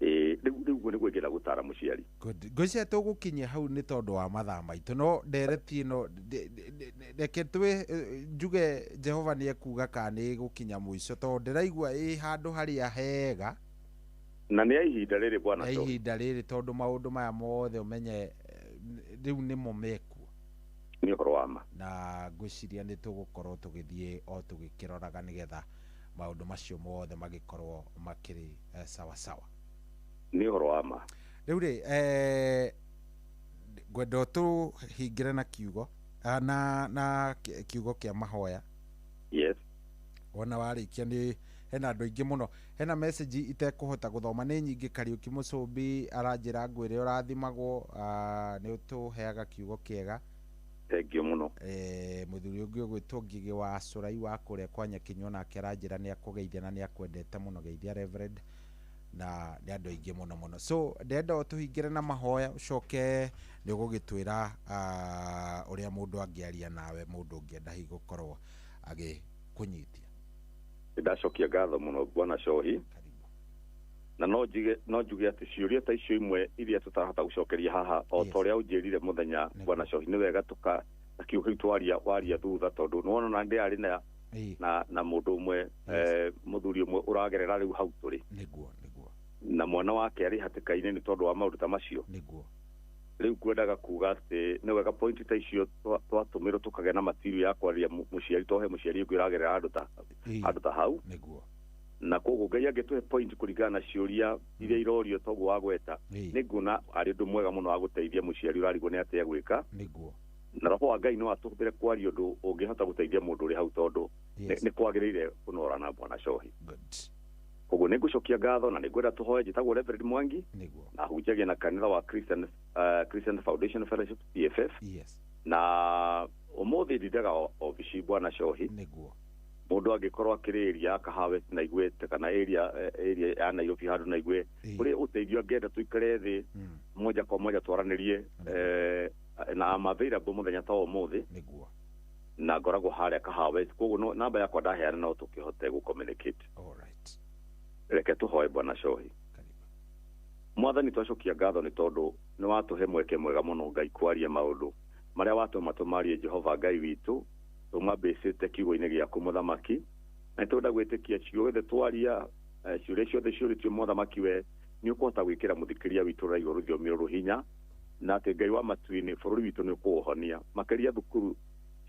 Rĩu ũguo nĩguo ingĩenda gũtara mũciari. Ngwĩciria tũgũkinyia hau nĩ tondũ wa mathaa maitũ, no ndereti ĩno reke twĩ njuge Jehova nĩ ekuga kana nĩ ĩgũkinya mũico, tondũ ndĩraigua ĩ handũ harĩa hega, na nĩ ihinda rĩrĩ bwana Cohi, ihinda rĩrĩ, tondũ maũndũ maya mothe ũmenye rĩu nĩmo mekuo, nĩ ũhoro wa ma, na ngwĩciria nĩ tũgũkorwo tũgĩthiĩ o tũgĩkĩroraga nĩgetha maũndũ macio mothe magĩkorwo makĩrĩ sawa sawa. Nĩ ũhoro wa ma. Rĩu rĩ, ngwenda tũhingĩre na kiugo na kiugo kĩa mahoya. Yes. Wona warĩkia nĩ hena andũ aingĩ mũno, hena message itekũhota gũthoma nĩ nyingĩ. Kariũki Mũcũmbi aranjĩra ngwĩre ũrathimagwo, nĩ ũtũheaga kiugo kĩega. Thank you mũno. Mũthuri ũngĩ ũgwĩtwo Ngigĩ wa Cũrai wa kũrĩa kwa Nyakinyua nake aranjĩra nĩ akũgeithia na nĩ akwendete mũno, geithia Reverend, na nĩ andũ aingĩ mũno mũno. So ndĩrenda tũhingĩre na mahoya, ũcoke nĩ ũgũgĩtwĩra ũrĩa mũndũ angĩaria nawe, mũndũ ũngĩenda hihi gũkorwo agĩkũnyitia. Ndacokia ngatho mũno bwana Cohi, na no njuge atĩ ciũria ta icio imwe iria tũtarahota gũcokeria haha, o ta ũrĩa ũnjĩrire mũthenya bwana Cohi, nĩ wega tũka kiugo kĩu twaria waria thutha, tondũ nĩwona na ndĩrarĩ na mũndũ ũmwe, mũthuri ũmwe ũragerera rĩu hau tũrĩ. Nĩguo, nĩguo. Na mwana wake arĩ hatĩka-inĩ nĩ tondũ wa maũndũ ta macio. Nĩguo. Rĩu ngwendaga kuga atĩ nĩ wega point ta icio twatũmĩrwo tũkagĩa na material ya kwaria mũciari, tohe mũciari ũngĩ ũragerera handũ ta hau. Nĩguo. Na koguo Ngai angĩtũhe point kũringana na ciũria iria irorio toguo wagweta, nĩ nguona arĩ ũndũ mwega mũno wa gũteithia mũciari ũrarigwo nĩ atĩa gwĩka. Nĩguo. Na roho wa Ngai no atũhũthĩre kwaria ũndũ ũngĩhota gũteithia mũndũ ũrĩ hau, tondũ nĩ kwagĩrĩire kũnorana bwana Cohi. Koguo nĩ ngũcokia ngatho na nĩ ngwenda tũhoe. Njĩtagwo Reverend Mwangi, na hunjagia na kanitha wa Christian Foundation Fellowship CFF. Yes. Na ũmũthĩ ndindaga obici bwana Cohi. Nĩguo. Mũndũ angĩkorwo akĩrĩ area Kahawa na Igwete kana area ya Nairobi handũ na Igwe, kũrĩ ũteithio angĩenda tũikare thĩ moja kwa moja twaranĩrie, na am available mũthenya ta ũmũthĩ. Nĩguo. Na ngoragwo harĩa Kahawa, koguo namba yakwa ndaheana no tũkĩhote gũ communicate. All right. Reke tũhoe bwana Cohi. Mwathani, twacokia ngatho nĩ tondũ nĩ watũhe mweke mwega mũno Ngai kwaria maũndũ marĩa watũma tũmarie. Jehova Ngai witũ, tũmambĩcĩte kiugo-inĩ gĩaku mũthamaki, na nĩ twenda gwĩtĩkia ciugo gĩothe twaria Ciũria ciothe ciũrĩtio mũthamaki we nĩ ũkũhota gwĩkĩra mũthikĩria witũ ũraigua rũthiomi rũrũ hinya, na atĩ Ngai wa matu-inĩ bũrũri witũ nĩ ũkũũhonia makĩria thukuru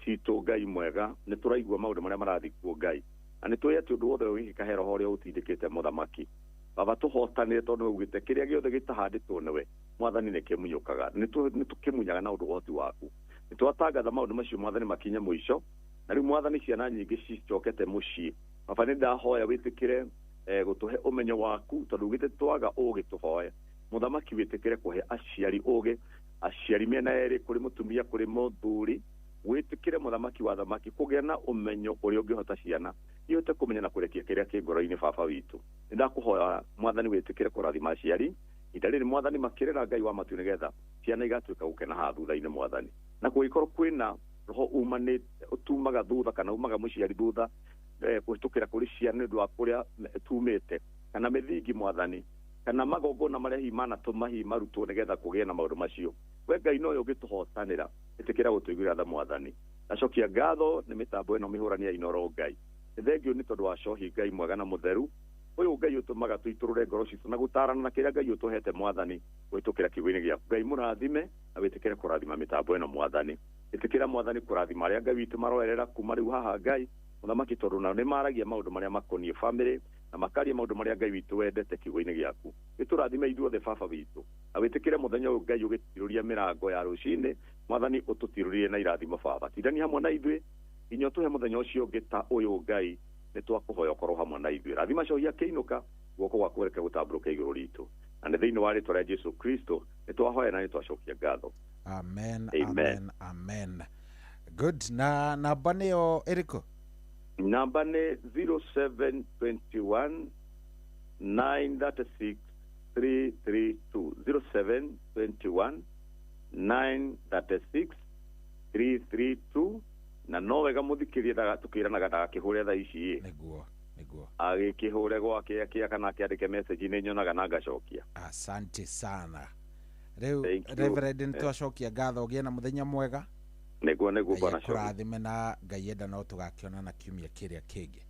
citũ. Ngai mwega, nĩ tũraigua maũndũ marĩa marathiĩ kuo Ngai, na nĩ tũĩ atĩ ũndũ wothe wĩkĩka he roho ũrĩa ũtindĩkĩte mũthamaki. Baba, tũhotanĩre tondũ nĩ ugĩte kĩrĩa gĩothe gĩtahandĩtwo nĩwe mwathani nĩ kĩmunyũkaga, nĩ tũkĩmunyaga na ũndũ wa ũhoti waku. Nĩ twatangatha maũndũ macio mwathani makinye mũico, na rĩu mwathani ciana nyingĩ cicokete mũciĩ. Baba, nĩ ndahoya wĩtĩkĩre gũtũhe ũmenyo waku, tondũ ugĩte twaga ũgĩ tũhoe. Mũthamaki, wĩtĩkĩre kũhe aciari ũgĩ, aciari mĩena yerĩ, kũrĩ mũtumia kũrĩ mũthuri. Wĩtĩkĩre mũthamaki wa thamaki kũgĩa na ũmenyo ũrĩa ũngĩhota ciana ihote kũmenya na kũrekia kĩrĩa kĩ ngoro-inĩ. Baba witũ, nĩ ndakũhoya mwathani wĩtĩkĩre kũrathima aciari ihinda rĩrĩ mwathani makĩrera Ngai wa matu, nĩgetha ciana igatuĩka gũkena haha thutha-inĩ mwathani. Na kũngĩkorwo kwĩna roho umanĩte ũtumaga thutha kana umaga mũciari thutha kũhĩtũkĩra kũrĩ ciana nĩ ũndũ wa kũrĩa tumĩte kana mĩthingi mwathani kana magongona marĩa hihi manatũma hihi marutwo nĩgetha kũgĩe na maũndũ macio, we Ngai nowe ũngĩtũhotanĩra. Ĩtĩkĩra gũtũiguĩra tha mwathani. Ndacokia ngatho nĩ mĩtambo ĩno mĩhũrani ya Inoro Ngai. Nĩ thengiũ nĩ tondũ wa cohi Ngai mwega na mũtheru ũyũ Ngai ũtũmaga tũitũrũre ngoro citũ na gũtarana na kĩrĩa Ngai ũtũhete mwathani kũhĩtũkĩra kiugo-inĩ gĩaku. Ngai mũrathime na wĩtĩkĩre kũrathima mĩtambo ĩno mwathani. Ĩtĩkĩra mwathani kũrathima arĩa Ngai witũ maroerera kuma rĩu haha Ngai mũthamaki, tondũ nao nĩ maragia maũndũ marĩa makoniĩ famĩlĩ na makaria maũndũ marĩa Ngai witũ wendete kiugo-inĩ gĩaku. Gĩtũrathime ithuothe baba witũ, na wĩtĩkĩre mũthenya ũyũ Ngai ũgĩtirũria mĩrango ya rũcinĩ mwathani, ũtũtirũrie na irathimo baba. Tindani hamwe na ithuĩ nginya ũtũhe mũthenya ũcio ũngĩ ta ũyũ Ngai, nĩ twakũhoya ũkorwo hamwe na ithuĩ. Rathima cohi akĩinũka, guoko gwaku reke gũtambũrũke igũrũ ritũ, na nĩ thĩinĩ wa rĩtwa rĩa Jesu Kristo nĩ twahoya na nĩ twacokia ngatho. Amen. Amen. Amen, amen. Good. Na namba nĩyo ĩrĩkũ? Namba nĩ 0721 936 332, 0721 936 332. Na no wega mũthikĩrie tũkĩranaga ndagakĩhũre thaa ici ĩ. Nĩguo, nĩguo. Agĩkĩhũre gwake akĩa kana akĩandĩke message nĩ nyonaga na ngacokia. Asante sana. Rĩu Thank you. Reverend, nĩ twacokia ngatho, ũgĩe na mũthenya mwega. Nĩguo, nĩguo. Ngai Bwana Shogi. akũrathime, na Ngai enda no tũgakĩonana kiumia kĩrĩa kĩngĩ.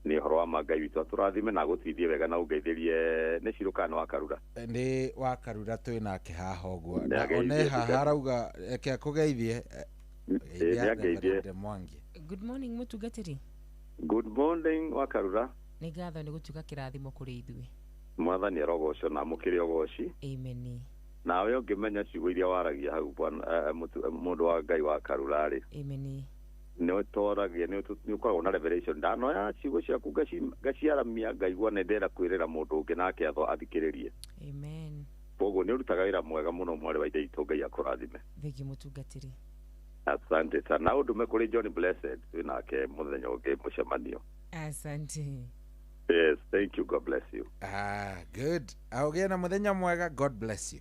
Nĩ ũhoro wa ma. Ngai witũ atũrathime na agũteithie wega na ũngeithĩrie nĩ Cirũ kana nĩ wakarura. Nĩ wakarura twĩ nake haha ũguo. Nĩ Na ageithie one haha ndungata. arauga reke akũgeithie. Geithia Nĩ angeithie. Reverend Mwangi. Good morning, mũtungatĩri. Good morning, wakarura. Nĩ ngatho nĩ gũtuĩka kĩrathimo kũrĩ ithuĩ. Mwathani arogocwo na amũkĩre ũgoci. Amen. Nawe ũngĩmenya ciugo iria waragia hau bwana mũndũ wa Ngai wa karura rĩ, Amen. nĩ ũtoragia, nĩ ũkoragwo na revelation. Ndanoya ciugo ciaku ngaciaramia ngaigua nĩ ndĩrenda kwĩrĩra mũndũ ũngĩ nake atho athikĩrĩrie. Amen. Koguo nĩ ũrutaga wĩra mwega mũno, mwarĩ wa ithe witũ. Ngai akũrathime. Thengiũ, mũtungatĩri. Asante sana. Na ũndũme kũrĩ John Blessed, twĩ nake mũthenya ũngĩ mũcemanio. Asante. Yes, thank you. God bless you. Ah, good. Ũgĩe na mũthenya mwega. God bless you.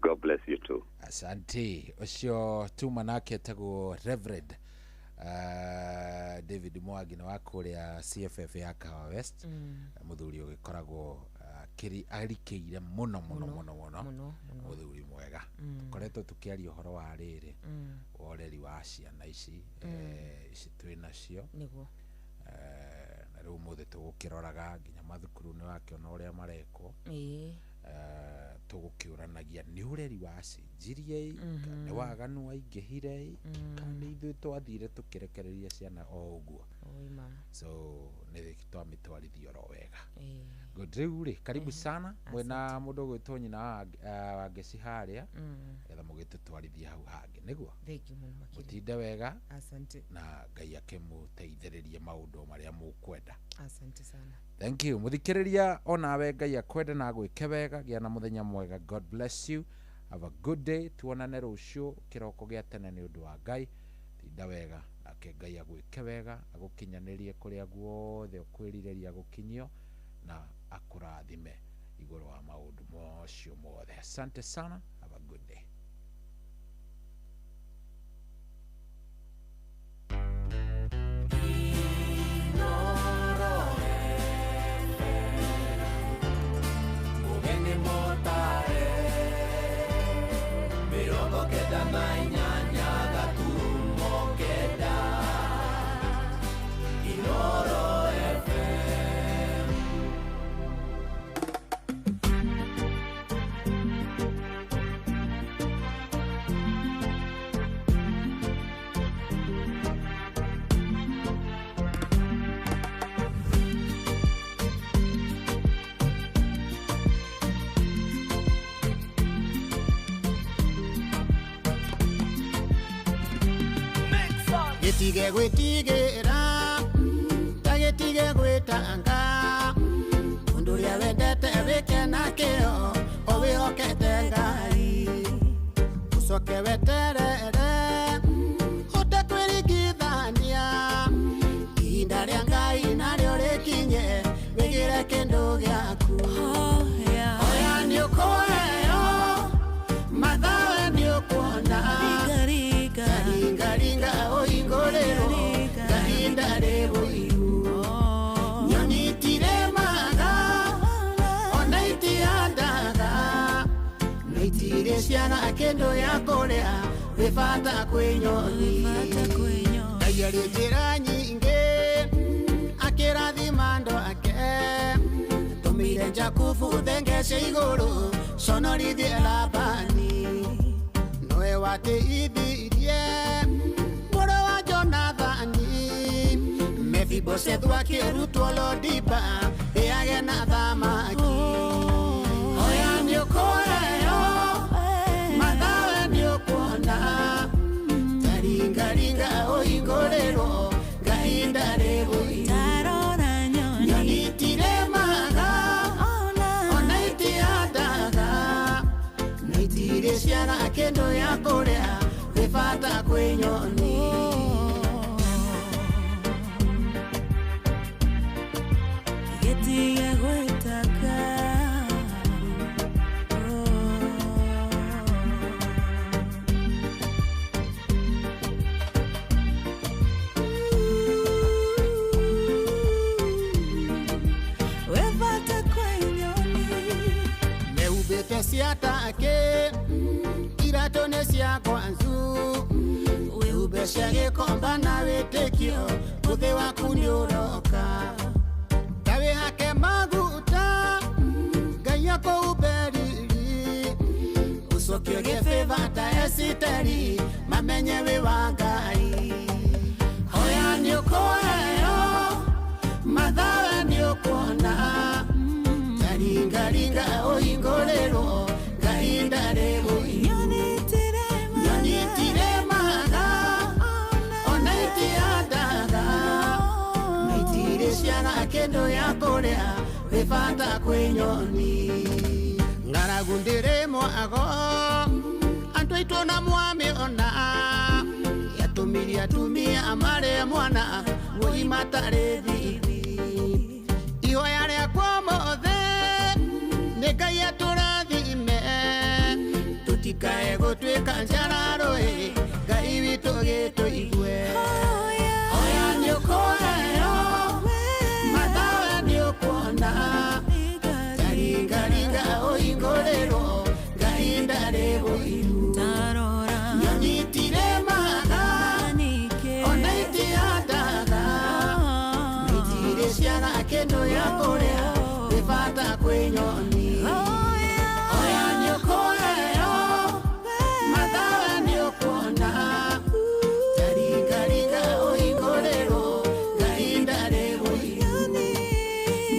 God bless you too. Asante. Ũcio tuma nake etagwo Reverend David Mwangi, nĩ wa kũrĩa CFF ya Kahawa West. Mũthuri ũgĩkoragwo arikĩire mũno mũno mũno mũno. Mũno mũno. Mũthuri mwega. Tũkoretwo tũkĩaria ũhoro wa rĩrĩ wa ũreri wa ciana ici ici twĩ nacio. Nĩguo. Na rĩu ũmũthĩ tũgũkĩroraga nginya mathukuru, nĩ wakĩona ũrĩa marekwo. Tũgũkĩũranagia nĩ ũreri wacenjirie ĩ, kana nĩ waganu waingĩhire ĩ, kana nĩ ithuĩ twathire tũkĩrekereria ciana o ũguo. Oima. So nĩ twamĩtwarithia oro wega. Good. Rĩu rĩ, karibu sana mwĩna mũndũ ũgwĩtwo nyina wa Ngeci harĩa, getha mũgĩtũtwarithie hau hangĩ nĩguo. Thengiũ mũno makĩria. Mũtinde wega. Asante. Na Ngai akĩmũteithĩrĩrie maũndũ marĩa mũkwenda. Asante sana. Thank you. Mũthikĩrĩria, onawe Ngai akwende na agwĩke wega. Gĩa na mũthenya mwega. God bless you, have a good day. Tuonane rũciũ kĩroko gĩa tene nĩ ũndũ wa Ngai. Tinda wega, nake Ngai agwĩke wega, agũkinyanĩrie kũrĩa guothe ũkwĩrirĩria gũkinyio, na akũrathime igũrũ wa maũndũ macio mothe. Asante sana, have a good day. Mugeni motare 98 gaturumo 9 Inoro FM. Gĩtige gwĩtigĩra ta gĩtige gwĩtanga ũndũ ũrĩa wendete wĩke nakĩo o wĩhokete Ngai ũcoke weterere ũtekwĩringithania ihinda rĩa Ngai narĩo rĩkinye wĩgĩre kĩndũ gĩaku hoya nĩ ũkũheo mathawe nĩ ũkuona ngaringaringa ũhingũrĩrwo ngahinda rĩbũiru nyoni itirĩmaga ona itihandaga no itirĩ ciana kĩndũ gĩa kũrĩa wĩ bata kwĩ nyoni Ngai arĩ njĩra nyingĩ akĩrathima andũ ake tũmĩire Jakubu thenge cia igũrũ conorithie Labani nowe wateithirie mũrũ wa Jonathani Mefiboshethu akĩrutwo Lodiba ĩage na thamaki hoya nĩ ũkũheo mathawe nĩ ũkuona taringaringa ũhingũrĩrwo ngahinda rĩbũiru nyoni itirĩmaga ona itihandaga no itirĩ ciana kĩndũ gĩa kũrĩa wĩ bata kwĩ nyoni Gĩtige gwĩtanga Wĩ bata kwĩ nyoni Mehumbĩte cia take iratũ nĩ cia kwanzu wĩhumbe cia gĩkomba na wĩtĩkio mũthĩ waku nĩ ũroka ta wĩhake maguta Ngai akũhumbe riri ũcoke ũgĩe favour ta Esiteri mamenye wĩ wa Ngai hoya nĩ ũkũheo mathawe nĩ ũkuona taringaringa ũhingũrĩrwo ngahinda rĩbũiru nyoni itirĩmaga ona itihandaga no itirĩ ciana kĩndũ gĩa kũrĩa wĩ bata kwĩ nyoni ng'aragu ndĩrĩ mwago andũ aitũ na mwamĩona yatũmirie atumia marĩ mwana wũi matarĩ thithi ihoya rĩakwa mothe nĩ Ngai atũrathime tũtikae gũtuĩka njararũĩ Ngai witũ gĩtũigue hoya nĩ ũkũheo mathawe nĩ ũkuona taringaringa ũhingũrĩrwo ngahinda rĩbũiru nyoni itirĩmaga ona itihandaga no itirĩ ciana kĩndũ gĩa kũrĩa wĩ bata kwĩ nyoni hoya nĩ ũkũheo mathawe nĩ ũkuona taringaringa ũhingũrĩrwo ngahinda rĩbũiru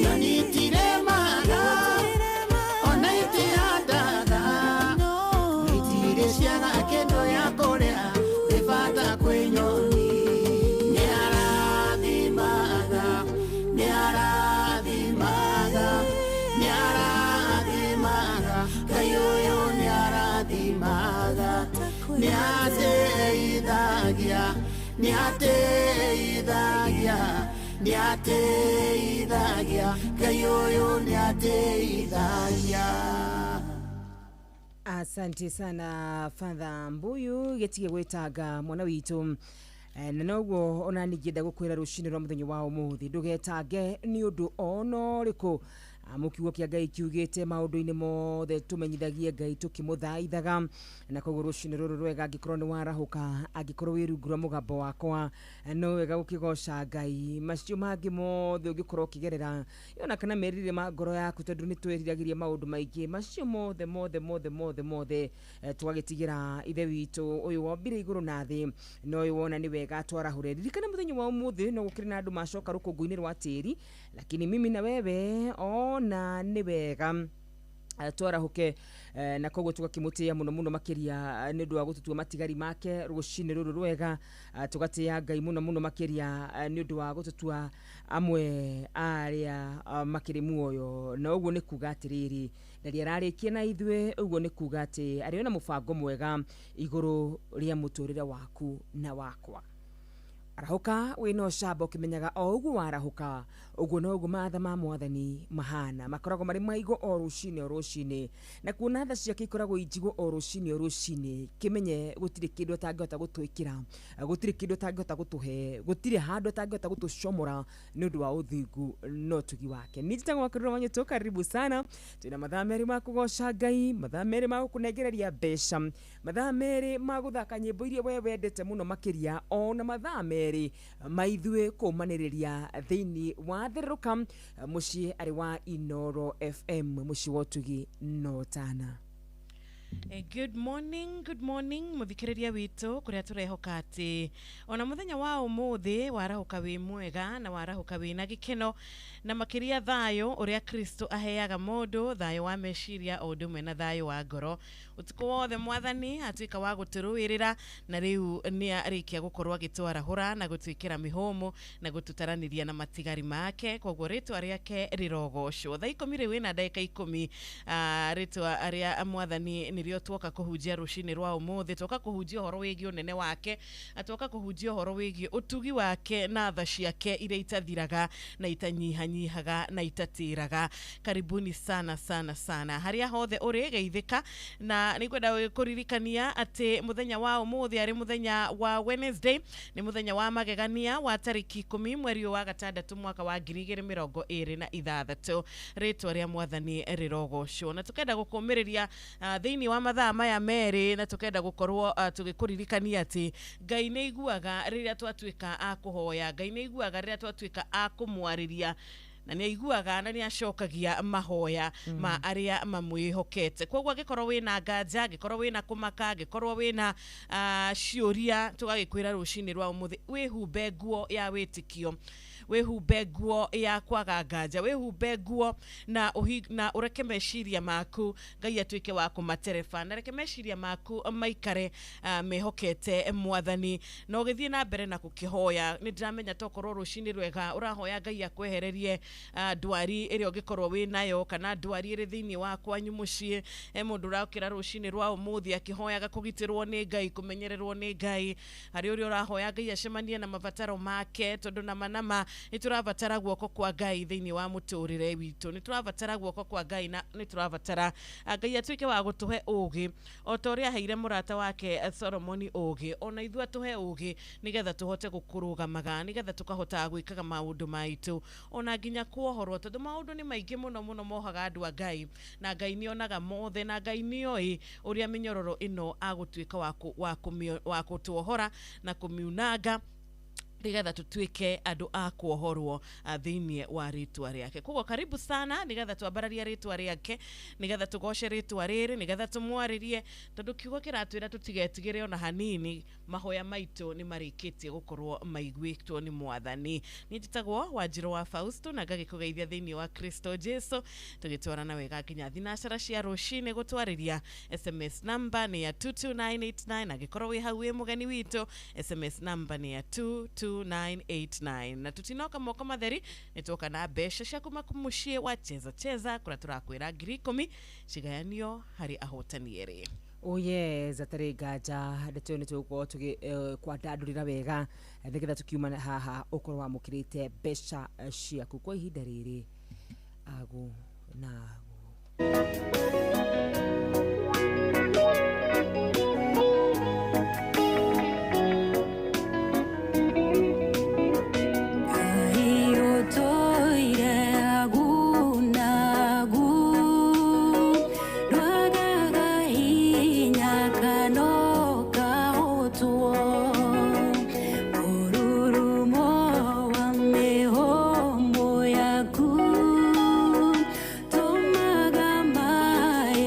nyoni itirĩmaga ona itihandaga no itirĩ ciana kĩndũ gĩa kũrĩa wĩ bata kwĩ nyoni nĩ arathimaga nĩ arathimaga nĩ arathimaga Ngai ũyũ nĩ arathimaga nĩ ateithagia nĩ ateithagia nĩ ateithagia Ngai ũyũ nĩ ateithagia. Asante sana Father Mbuyu gĩtige gwĩtanga mwana witũ na noguo ona ningĩenda gũkwĩra rũcinĩ rwa mũthenya wa ũmũthĩ ndũgetange nĩ ũndũ ona ũrĩkũ amu kiugo kĩa Ngai kiugĩte maũndũ-inĩ mothe tũmenyithagie Ngai tũkĩmũthaithaga na koguo rũcinĩ rũrũ rwega angĩkorwo nĩ warahũka angĩkorwo wĩ rungu rwa mũgambo wakwa no wega gũkĩgoca Ngai macio mangĩ mothe ũngĩkorwo ũkĩgerera ona kana merirĩria ma ngoro yaku tondũ nĩ twĩriragĩria maũndũ maingĩ macio mothe mothe mothe mothe mothe twagĩtigĩra ithe witũ ũyũ wombire igũrũ na thĩ na ũyũ wona nĩ wega twarahũre ririkana mũthenya wa ũmũthĩ no gũkĩrĩ na andũ macoka rũkũngũ-inĩ rwa tĩri lakini mimi na wewe ona nĩ wega Twarahuke na koguo tũgakĩmũtĩĩa mũno mũno makĩria nĩ ũndũ wa gũtũtua matigari make rũcinĩ rũrũ rwega. Tũgatĩĩa Ngai mũno mũno makĩria nĩ ũndũ wa gũtũtua amwe arĩa makĩrĩ muoyo, na ũguo nĩ kuga atĩrĩrĩ, ndarĩ ararĩkia na ithuĩ. Ũguo nĩ kuga atĩ arĩ ona mũbango mwega igũrũ rĩa mũtũrĩre waku na wakwa. Arahũka wĩna ũcamba, ũkĩmenyaga o ũguo warahũka, ũguo noguo matha ma Mwathani mahana, makoragwo marĩ maigo o rũcinĩ o rũcinĩ, na kuona tha ciake ikoragwo injigwo o rũcinĩ o rũcinĩ. Kĩmenye gũtirĩ kĩndũ atangĩhota gũtwĩkĩra, gũtirĩ kĩndũ atangĩhota gũtũhe, gũtirĩ handũ atangĩhota gũtũcomora nĩ ũndũ wa ũthingu na ũtugi wake. Niĩ njĩtagwo Wakũrĩra Wanyũtũ, karibu sana. Twĩna mathaa 2 ma kũgoca Ngai, mathaa 2 ma gũkũnengereria mbeca, mathaa 2 ma gũthaka nyĩmbo iria we wendete mũno makĩria, ona mathaa 2 maithuĩ kũmanĩrĩria thĩinĩ wa Therũka, mũciĩ arĩ wa Inoro FM, mũciĩ wa ũtugi na ũtana. Good morning, good morning, muthikiriria witũ, kũrĩa tũrehoka atĩ ona mũthenya wa ũmũthĩ warahũka wĩ mwega na warahũka wĩ na gĩkeno na makĩria thayũ ũrĩa Kristo aheaga mũndũ, thayũ wa meciria o ũndũ ũmwe na thayũ wa ngoro. Ũtukũ wothe Mwathani atuĩka wa gũtũrũĩrĩra, na rĩu nĩ arĩkia gũkorwo agĩtwarahũra na gũtwĩkĩra mĩhũmũ na gũtũtaranĩria na matigari make. Koguo rĩtwa rĩake rĩrogocwo. Thaa 10 rĩu ĩna ndagĩka 10, rĩtwa rĩa Mwathani nĩrĩo twoka kũhunjia rũcinĩ rwa ũmũthĩ. Twoka kũhunjia ũhoro wĩgiĩ ũnene wake, twoka kũhunjia ũhoro wĩgiĩ ũtugi wake na tha ciake iria itathiraga na itanyihanyihaga na itatĩraga. Karibuni sana sana sana harĩa hothe ũrĩ, geithĩka. Na nĩngwenda kũririkania atĩ mũthenya wa ũmũthĩ arĩ mũthenya wa Wednesday, nĩ mũthenya wa magegania wa tarĩki 10 mweri ũyũ wa gatandatũ mwaka wa 2026. Rĩtwa rĩa Mwathani rĩrogocwo. Na tũkenda gũkũmĩrĩria thĩinĩ wa mathaa maya 2, na tũkenda gũkorwo tũgĩkũririkania atĩ Ngai nĩ aiguaga rĩrĩa twatuĩka a kũhoya, Ngai nĩ aiguaga rĩrĩa twatuĩka a kũmwarĩria, na nĩ aiguaga na nĩ acokagia mahoya ma arĩa mamwĩhokete. Koguo angĩkorwo wĩna nganja, angĩkorwo wĩna kũmaka, angĩkorwo wĩna ciũria, tũgagĩkwĩra rũcinĩ rwa ũmũthĩ wĩhumbe nguo ya wĩtĩkio, wĩhumbe nguo ya kwaga nganja, wĩhumbe nguo na na ũreke meciria maku Ngai atuĩke wa kũmatereba, na reke meciria maku maikare mehokete Mwathani na ũgĩthiĩ na mbere na gũkĩhoya. Nĩ ndĩramenya tokorwo rũcinĩ rwega ũrahoya Ngai akwehererie ndwari ĩrĩa ũngĩkorwo wĩ nayo, kana ndwari ĩrĩ thĩinĩ wa kwanyu mũciĩ. He mũndũ ũrakĩra rũcinĩ rwa ũmũthĩ akĩhoyaga kũgitĩrwo nĩ Ngai, kũmenyererwo nĩ Ngai, harĩ ũrĩa ũrahoya Ngai acemanie na mabataro make, tondũ nama nama nĩ tũrabatara guoko kwa Ngai thĩinĩ wa mũtũrĩre witũ, nĩ tũrabatara guoko kwa Ngai, na nĩ tũrabatara Ngai atuĩke wa gũtũhe ũgĩ o ta ũrĩa aheire mũrata wake Solomoni ũgĩ, ona ithuĩ atũhe ũgĩ nĩgetha tũhote gũkũrũgamaga, nĩgetha tũkahotaga gwĩkaga maũndũ maitũ ona nginya kuohorwo, tondũ maũndũ nĩ maingĩ mũno mũno mohaga andũ a Ngai, na Ngai nĩ onaga mothe, na Ngai nĩ oĩ ũrĩa mĩnyororo ĩno agũtuĩka wa kũtuohora na kũmiunanga nĩgetha tũtuĩke andũ a kuohorwo thĩinĩ wa rĩtwa rĩake. Koguo karibu sana, nĩgetha twambararie rĩtwa rĩake, nĩgetha tũgoce rĩtwa rĩrĩ, nĩgetha tũmwarĩrie, tondũ kiugo kĩratwĩra tũtigetigĩre ona hanini, mahoya maitũ nĩ marĩkĩtie gũkorwo maiguĩtwo nĩ Mwathani. Niĩ njĩtagwo Wanjirũ wa Fausto, na ngagĩkũgeithia thĩinĩ wa Kristo Jesu, tũgĩtwarana wega nginya thinacara cia rũcinĩ. Gũtwarĩria SMS number nĩ ya 22989. Angĩkorwo wĩ hau wĩ mũgeni witũ, SMS number nĩ ya 22989. Na tutinoka moko matheri, nĩ twoka na mbeca cia kuma mũciĩ wa Cheza Cheza, kũrĩa tũrakwĩra 10,000 cigayanio harĩ ahotani 2. Oh yes, atarĩ nganja ndeto ĩyo nĩ tũgũkorwo tũgĩ kwandandũrĩra wega nĩgetha tũkiuma haha ũkorwo wamũkĩrĩte mbeca ciaku. Kwa ihinda rĩrĩ, agu na agu. Ngai ũtũire agu na agu, ndwagaga hinya kana ũkahotwo. Mũrurumo wa mĩhũmũ yaku tũmaga maĩ.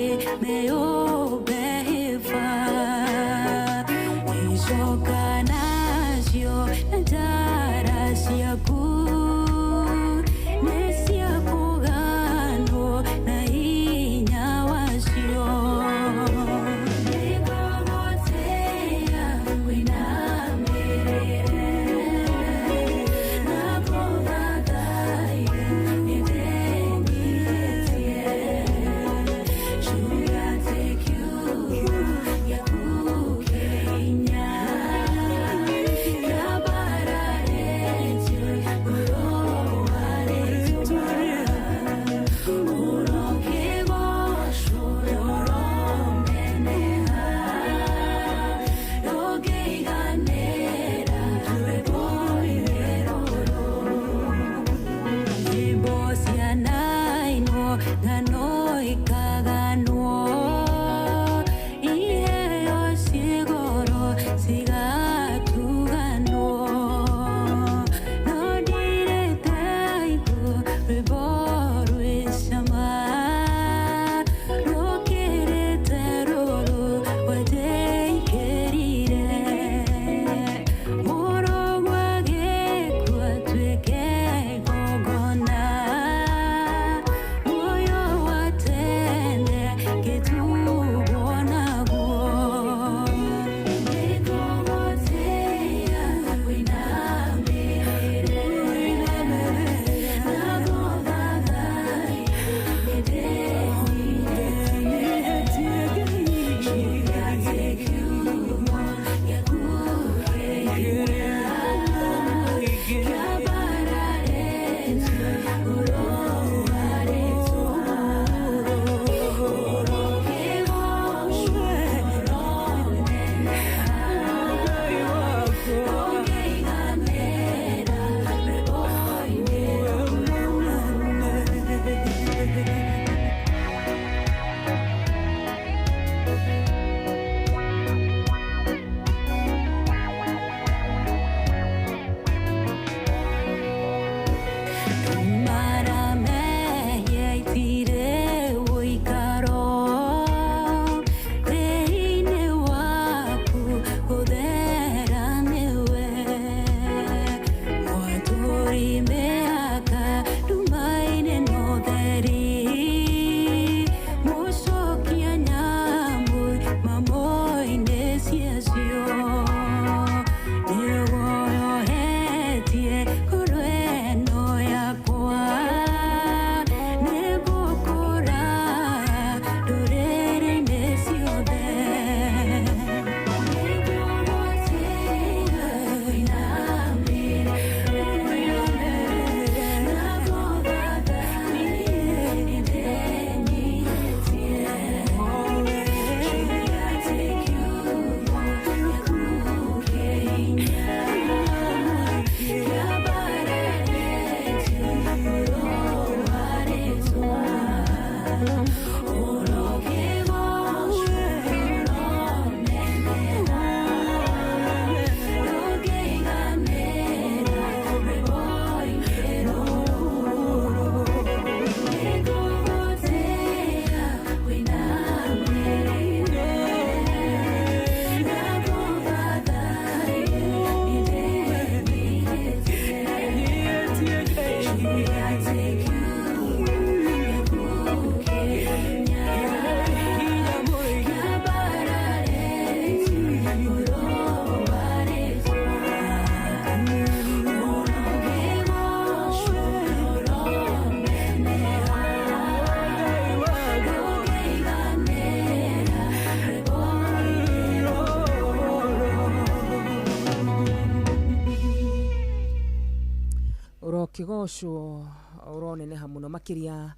Ũrokĩgocwo, ũroneneha mũno makĩria,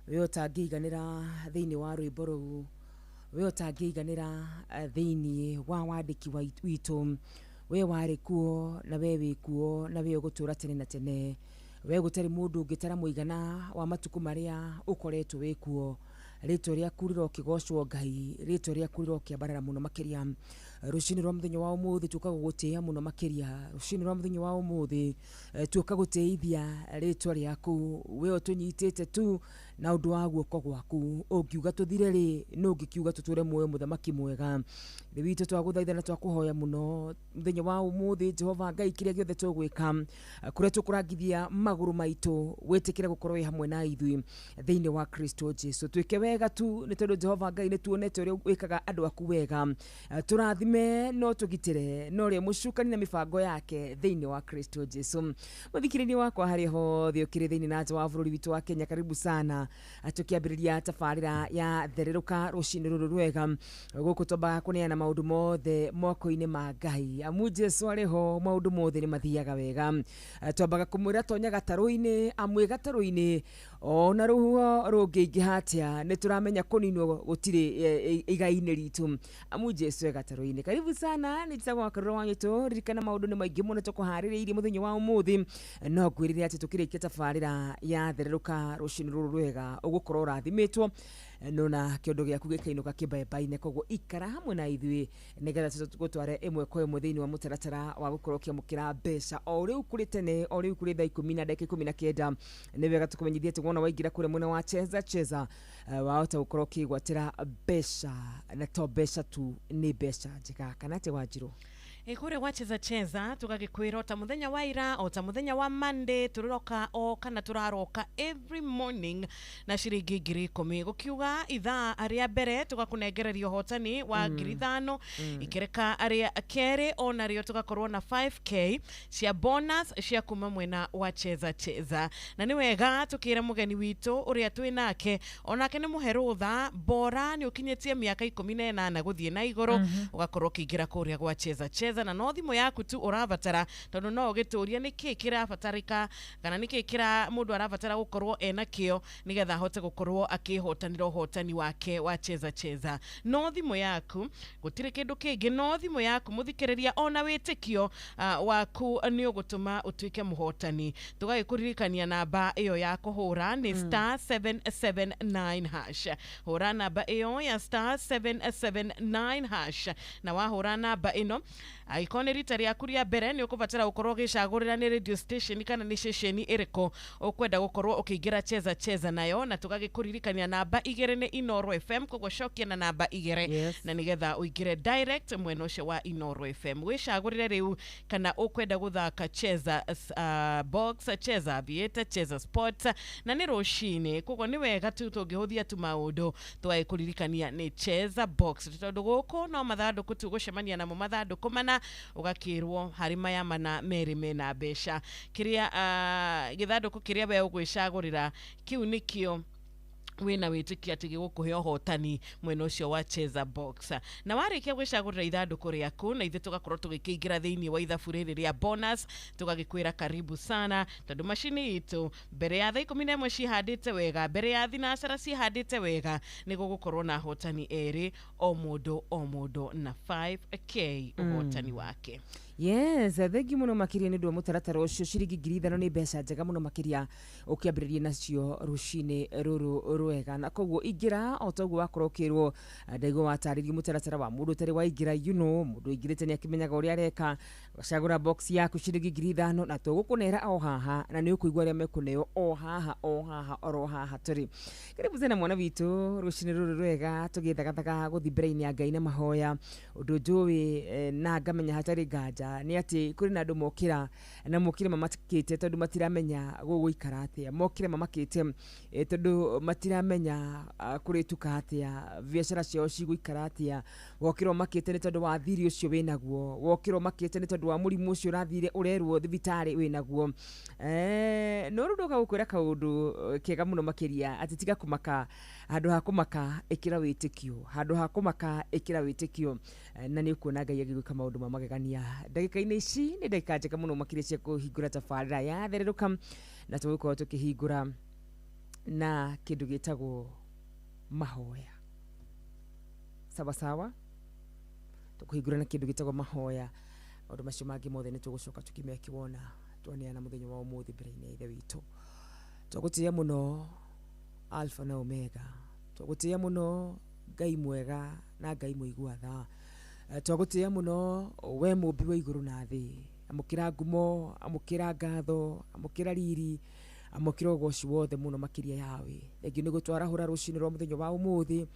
we ũtangĩiganĩra thĩinĩ wa rwĩmbo rũu, we ũtangĩiganĩra thĩinĩ wa wandĩki witũ, we warĩ kuo na we wĩ kuo na we ũgũtũra tene na tene, we gũtarĩ mũndũ ũngĩtara mũigana wa matukũ marĩa ũkoretwo wĩ kuo. Rĩtwa rĩaku rĩrokĩgocwo Ngai, rĩtwa rĩaku rĩrokĩambarara mũno makĩria. Rũcinĩ rwa mũthenya wa ũmũthĩ tũka gũgũtĩĩa mũno makĩria. Rũcinĩ rwa mũthenya wa ũmũthĩ tuoka gũtĩithia rĩtwa rĩaku, we ũtũnyitĩte tu na ũndũ wa guoko gwaku. Ũngiuga tũthire rĩ, nũ ũngĩkiuga tũtũre muoyo mũthamaki mwega? Ithe witũ twagũthaitha na twakũhoya mũno mũthenya wa ũmũthĩ, Jehova Ngai, kĩrĩa gĩothe tũgwĩka, kũrĩa tũkũrangithia magũrũ maitũ, wĩtĩkĩre gũkorwo wĩ hamwe na ithuĩ thĩinĩ wa Kristo Jesu. Twĩke wega tu nĩ tondũ Jehova Ngai nĩ tuonete ũrĩa wĩkaga andũ aku wega. Tũrathime no tũgitĩre no ũrĩa mũcukani na mĩbango yake thĩinĩ wa Kristo Jesu. Mũthikĩrĩria wakwa harĩa hothe ũkĩrĩ thĩinĩ na nja wa bũrũri witũ wa Kenya, karibu sana. Tũkĩambĩrĩria tabarĩra ya thererũka rũcinĩ rũrũ rwega, gũkũ twambaga kũneana maũndũ mothe moko-inĩ ma Ngai, amu Jesu arĩ ho maũndũ mothe nĩ mathiaga wega. Twambaga kũmwĩra tonya gatarũ-inĩ, amwĩ gatarũ-inĩ ona rũhuho rũngĩingĩha atĩa nĩ tũramenya kũninwo gũtirĩ igai-inĩ ritũ, amu Jesu e gatarũ-inĩ. Karibu sana, nĩ njĩtagwo Wakarura wa Nyũtũ. Ririkana maũndũ nĩ maingĩ mũno tũkũharĩrĩirie mũthenya wa ũmũthĩ, no ngwĩrĩre atĩ tũkĩrĩkia tabarĩra ya thererũka rũcinĩ rũrũ rwega ũgũkorwo ũrathimĩtwo nona kĩondo gĩaku gĩkainũka kĩmbaembaine. Koguo ikara hamwe na ithuĩ nĩgetha tũgũtware ĩmwe kwa ĩmwe thĩinĩ wa mũtaratara wa gũkorwo ũkĩamũkĩra mbeca o rĩu kũrĩ tene, o rĩu kũrĩ thaa 10:19. Nĩ wega tũkũmenyithie atĩ wona waingĩra kũrĩa mwena wa Cheza Cheza, wahota gũkorwo ũkĩgwatĩra mbeca, na to mbeca tu, nĩ mbeca njega. Kana atĩ Wanjirũ? Kũrĩa gwa Cheza Cheza tũgagĩkwĩra o ta mũthenya wa ira, o ta mũthenya wa Monday, tũrĩroka o kana tũraroka every morning na ciringi 10,000. Gũkiuga ithaa rĩa mbere tũgakũnengereria ũhotani wa 5,000, ikereka rĩa kerĩ onarĩo tũgakorwo na 5K cia bonus cia kuma mwena wa Cheza Cheza. Na nĩ wega tũkĩra mũgeni witũ ũrĩa twĩ nake, onake nĩ mũhe rũtha bora nĩ ũkinyĩtie mĩaka 18 gũthiĩ na igũrũ, ũgakorwo ũkĩingĩra kũrĩa gwa Cheza Cheza, na no thimũ yaku tu ũrabatara, tondũ no ũgĩtũrie nĩkĩ kĩrabatarĩka kana nĩkĩ kĩra mũndũ arabatara gũkorwo ena kĩo nĩgetha ahote gũkorwo akĩhotanĩra ũhotani wake wa Cheza Cheza. No thimũ yaku, gũtirĩ kĩndũ kĩngĩ, no thimũ yaku mũthikĩrĩria, ona wĩtĩkio waku nĩ ũgũtũma ũtuĩke mũhotani. Tũgagĩkũririkania namba ĩyo ya kũhũra nĩ star 779 hash. Hũra namba ĩyo ya star 779 hash, na wahũra namba ĩno, angĩkorwo nĩ rita rĩaku rĩa mbere nĩ ũkũbatara gũkorwo ũgĩcagũrĩra nĩ radio station kana nĩ ceceni ĩrĩkũ ũkwenda gũkorwo ũkĩingĩra Cheza Cheza nayo. Na tũgagĩkũririkania namba 2 nĩ Inoro FM, koguo cokia na namba 2 na nĩgetha ũingĩre direct mwena ũcio wa Inoro FM. Wĩcagũrĩre rĩu kana ũkwenda gũthaka Cheza box, Cheza Aviator, Cheza Sport, na nĩ rũcinĩ, koguo nĩ wega tu tũngĩhũthia tu maũndũ tũgagĩkũririkania nĩ Cheza box, tondũ gũkũ no mathandũkũ tu gũcemania namo mathandũkũ mana, ũgakĩrwo harĩ maya mana merĩ mena mbeca. Kĩrĩa gĩthandũkũ kĩrĩa we ũgwĩcagũrĩra kĩu nĩkĩo wĩna wĩtĩkio atĩ gĩgũkũhe ũhotani mwena ũcio wa Cheza box. Na warĩkia gwĩcagũrĩra ithandũkũ rĩaku, na ithuĩ tũgakorwo tũgĩkĩingĩra thĩinĩ wa ithabu rĩrĩ rĩa bonus, tũgagĩkwĩra karibu sana, tondũ macini itũ mbere ya thaa 11 cihandĩte wega, mbere ya thinacara cihandĩte wega, nĩ gũgũkorwo na ahotani erĩ, o mũndũ na 5K ũhotani wake. Yes, thengi mũno makĩria nĩ ũndũ wa mũtaratara ũcio. Ciringi 5,000 nĩ mbeca njega mũno makĩria ũkĩambĩrĩria nacio rũcinĩ rũrũ rwega, na koguo ingĩra o ta ũguo wakorwo ũkĩrwo. Ndaigua watarĩrio mũtaratara wa mũndũ ũtarĩ waingĩra, you know, mũndũ ũingĩrĩte nĩ akĩmenyaga ũrĩa areka. Ũgacagũra box yaku ciringi 5,000 na tũgũkũnera o haha, na nĩ ũkũigua arĩa mekũneo o haha o haha oro haha tũrĩ. Karibu sana mwana witũ rũcinĩ rũrũ rwega, tũgĩthagathaga gũthiĩ mbere-inĩ ya Ngai na mahoya. Ũndũ njũĩ na ngamenya hatarĩ nganja nĩ atĩ kũrĩ na andũ mokĩra na mokĩra mamakĩte tondũ matiramenya gũgũikara atĩa, mokĩra mamakĩte tondũ matiramenya kũrĩtuka atĩa, biacara ciao cigũikara atĩa, wokĩra ũmakĩte nĩ tondũ wa thiri ũcio wĩnaguo, wokĩra ũmakĩte nĩ tondũ wa mũrimũ ũcio ũrathire ũrerwo thibitarĩ wĩnaguo. No rĩu ndoka gũkwĩra kaũndũ kega mũno makĩria, atĩ tiga kũmaka, handũ ha kũmaka ĩkĩra wĩtĩkio, handũ ha kũmaka ĩkĩra wĩtĩkio, na nĩ ũkuona Ngai agĩgwĩka maũndũ ma magegania. Ndagĩka-inĩ ici nĩ ndagĩka njega mũno makĩria cia kũhingũra tabarĩra ya thererũka, na tũgũkorwo tũkĩhingũra na kĩndũ gĩtagwo mahoya. Sawa sawa, tũkũhingũra na kĩndũ gĩtagwo mahoya. Maũndũ macio mangĩ mothe nĩ tũgũcoka tũkĩmeke wona twaneana mũthenya wa ũmũthĩ mbere-inĩ ya Ithe witũ. Twagũtĩĩa mũno Alpha na Omega, twagũtĩĩa mũno Ngai mwega na Ngai mũigua tha. Twagũtĩĩa mũno we mũmbi wa igũrũ na thĩ. Amũkĩra ngumo, amũkĩra ngatho, amũkĩra riri, amũkĩra ũgoci wothe mũno makĩria yawe. Thengiũ nĩ gũtwarahũra rũcinĩ rwa mũthenya wa ũmũthĩ.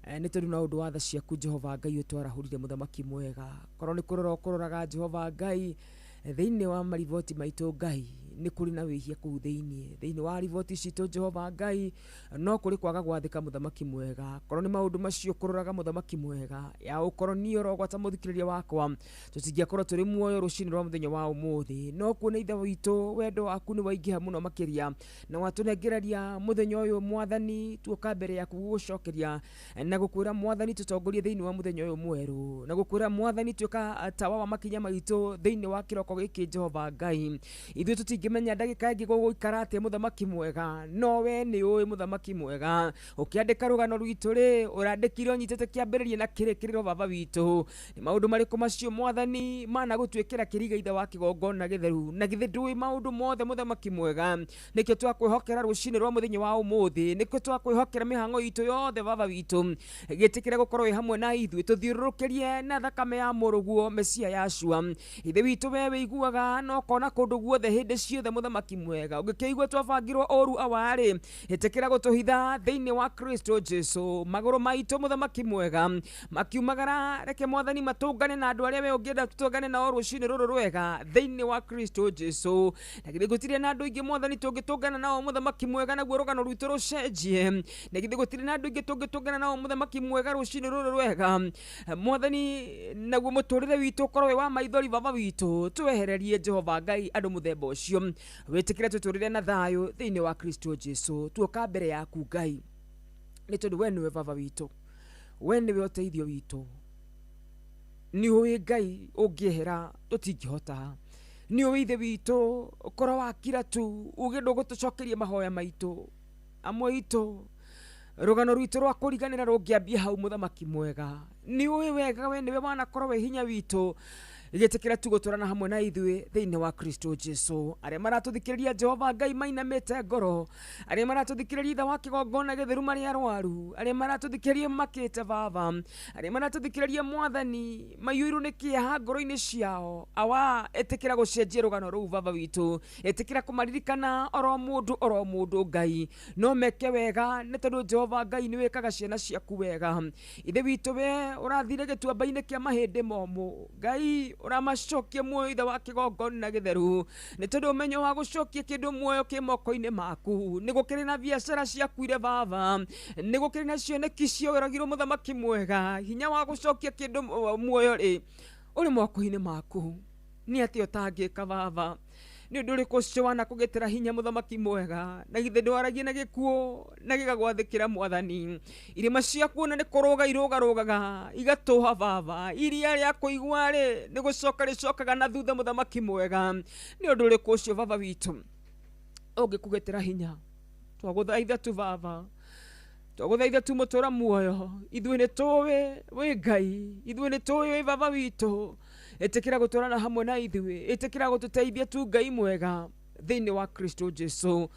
Nĩ tondũ na ũndũ wa tha ciaku Jehova Ngai ũtwarahũrire mũthamaki mwega. Korwo nĩ kũrora ũkũroraga Jehova Ngai thĩinĩ wa mariboti maitũ Ngai, nĩ kũrĩ na wĩhia kũu thĩinĩ. Thĩinĩ wa riboti citũ Jehova Ngai no kũrĩ kwaga gwathĩka mũthamaki mwega. Korwo nĩ maũndũ macio kũroraga mũthamaki mwega, ya ũkorwo niĩ ũrogwata mũthikĩrĩria wakwa, tũtingĩakorwo tũrĩ muoyo rũcinĩ rwa mũthenya wa ũmũthĩ. No kuona Ithe witũ wendo waku nĩ waingĩha mũno makĩria, na watũnengereria mũthenya ũyũ Mwathani, tuoka mbere yaku gũgũcokeria na gũkwĩra Mwathani tũtongorie thĩinĩ wa mũthenya ũyũ mwerũ, na gũkwĩra Mwathani tuĩka tawa wa makinya maitũ thĩinĩ wa kĩroko gĩkĩ Jehova Ngai. Ithuĩ tũtingĩmenya ndagĩka ĩngĩ gũgũikara atĩa mũthamaki mwega, no we nĩ ũĩ mũthamaki mwega. Ũkĩandĩka rũgano rwitũ rĩ, ũrandĩkire ũnyitĩte kĩambĩrĩria na kĩrĩkĩrĩro Baba witũ. Nĩ maũndũ marĩkũ macio Mwathani managũtuĩkĩra kĩriga Ithe wa kĩgongona gĩtheru? Na githĩ ndũĩ maũndũ mothe mũthamaki mwega? Nĩkĩo twakwĩhokera rũcinĩ rwa mũthenya wa ũmũthĩ, nĩkĩo twakwĩhokera mĩhang'o itũ yothe Baba witũ. Gĩtĩkĩre gũkorwo wĩ hamwe na ithuĩ, tũthiũrũrũkĩrie na thakame ya mũrũguo Mesia Yashua. Ithe witũ we wĩiguaga na ũkona kũndũ guothe hĩndĩ ciothe mũthamaki mwega. Ũngĩkĩigua twabangirwo ũru awarĩ, ĩtĩkĩra gũtũhitha thĩinĩ wa Kristo Jesu. Magũrũ maitũ mũthamaki mwega makiumagara, reke Mwathani matũngane na andũ arĩa we ũngĩenda tũtũngane nao rũcinĩ rũrũ rwega thĩinĩ wa Kristo Jesu. Na githĩ gũtirĩ na andũ aingĩ Mwathani tũngĩtũngana nao mũthamaki mwega, naguo rũgano rwitũ rũcenjie. Na githĩ gũtirĩ na andũ aingĩ tũngĩtũngana nao mũthamaki mwega rũcinĩ rũrũ rwega Mwathani, naguo mũtũrĩre witũ ũkorwo wĩ wa maithori Baba witũ. Twehererie Jehova Ngai andũ mũthemba ũcio, wĩtĩkĩre tũtũrĩre na thayũ thĩinĩ wa Kristo Jesu. Tuoka mbere yaku Ngai, nĩ tondũ we nĩwe Baba witũ, we nĩwe ũteithio witũ. Nĩ ũĩ Ngai ũngĩehera tũtingĩhota, nĩ ũĩ Ithe witũ ũkorwo wakira tu uge ndũgũtũcokeria mahoya maitũ. Amwe aitũ rũgano rwitũ rwa kũriganĩra rũngĩambia hau mũthamaki mwega. Nĩ ũĩ wega we nĩwe wanakorwo wĩ hinya witũ. Gĩtĩkĩra tu gũtwarana hamwe na ithuĩ thĩinĩ wa Kristo Jesu. Arĩa maratũthikĩrĩria Jehova Ngai mainamĩte ngoro, arĩa maratũthikĩrĩria Ithe wa kĩgongona gĩtheru marĩ arwaru, arĩa maratũthikĩrĩria makĩte Baba, arĩa maratũthikĩrĩria Mwathani maiyũirwo nĩ kĩeha ngoro-inĩ ciao, awa ĩtĩkĩra gũcenjia rũgano rũu Baba witũ. Ĩtĩkĩra kũmaririkana oro mũndũ oro mũndũ Ngai, no meke wega nĩ tondũ Jehova Ngai nĩ wĩkaga ciana ciaku wega. Ithe witũ we ũrathire gĩtuamba-inĩ kĩa mahĩndĩ momũ, Ngai ũramacokia muoyo Ithe wa kĩgongona gĩtheru, nĩ tondũ ũmenyo wa gũcokia kĩndũ muoyo kĩ moko-inĩ maku. Nĩ gũkĩrĩ na biacara ciakuire Baba, nĩ gũkĩrĩ na cioneki cioragirwo mũthamaki mwega. Hinya wa gũcokia kĩndũ muoyo rĩ ũrĩ moko-inĩ maku. Nĩ atĩa ũtangĩka Baba? Nĩ ũndũ ũrĩkũ ũcio wanakũgĩtĩra hinya mũthamaki mwega? Na githĩ ndwaragia na gĩkuũ na gĩgagwathĩkĩra Mwathani? Irĩma ciaku ona nĩ kũrũga irũgarũgaga igatũha Baba. Iria rĩa kũigua rĩ nĩ gũcoka rĩcokaga na thutha mũthamaki mwega. Nĩ ũndũ ũrĩkũ ũcio Baba witũ ũngĩkũgĩtĩra hinya? Twagũthaitha tu Baba, twagũthaitha tu mũtũra muoyo. Ithuĩ nĩ tũĩ wĩ Ngai, ithuĩ nĩ tũĩ wĩ Baba witũ. Ĩtĩkĩra gũtwarana hamwe na ithuĩ, ĩtĩkĩra gũtũteithia tu Ngai mwega thĩinĩ wa Kristo Jesu.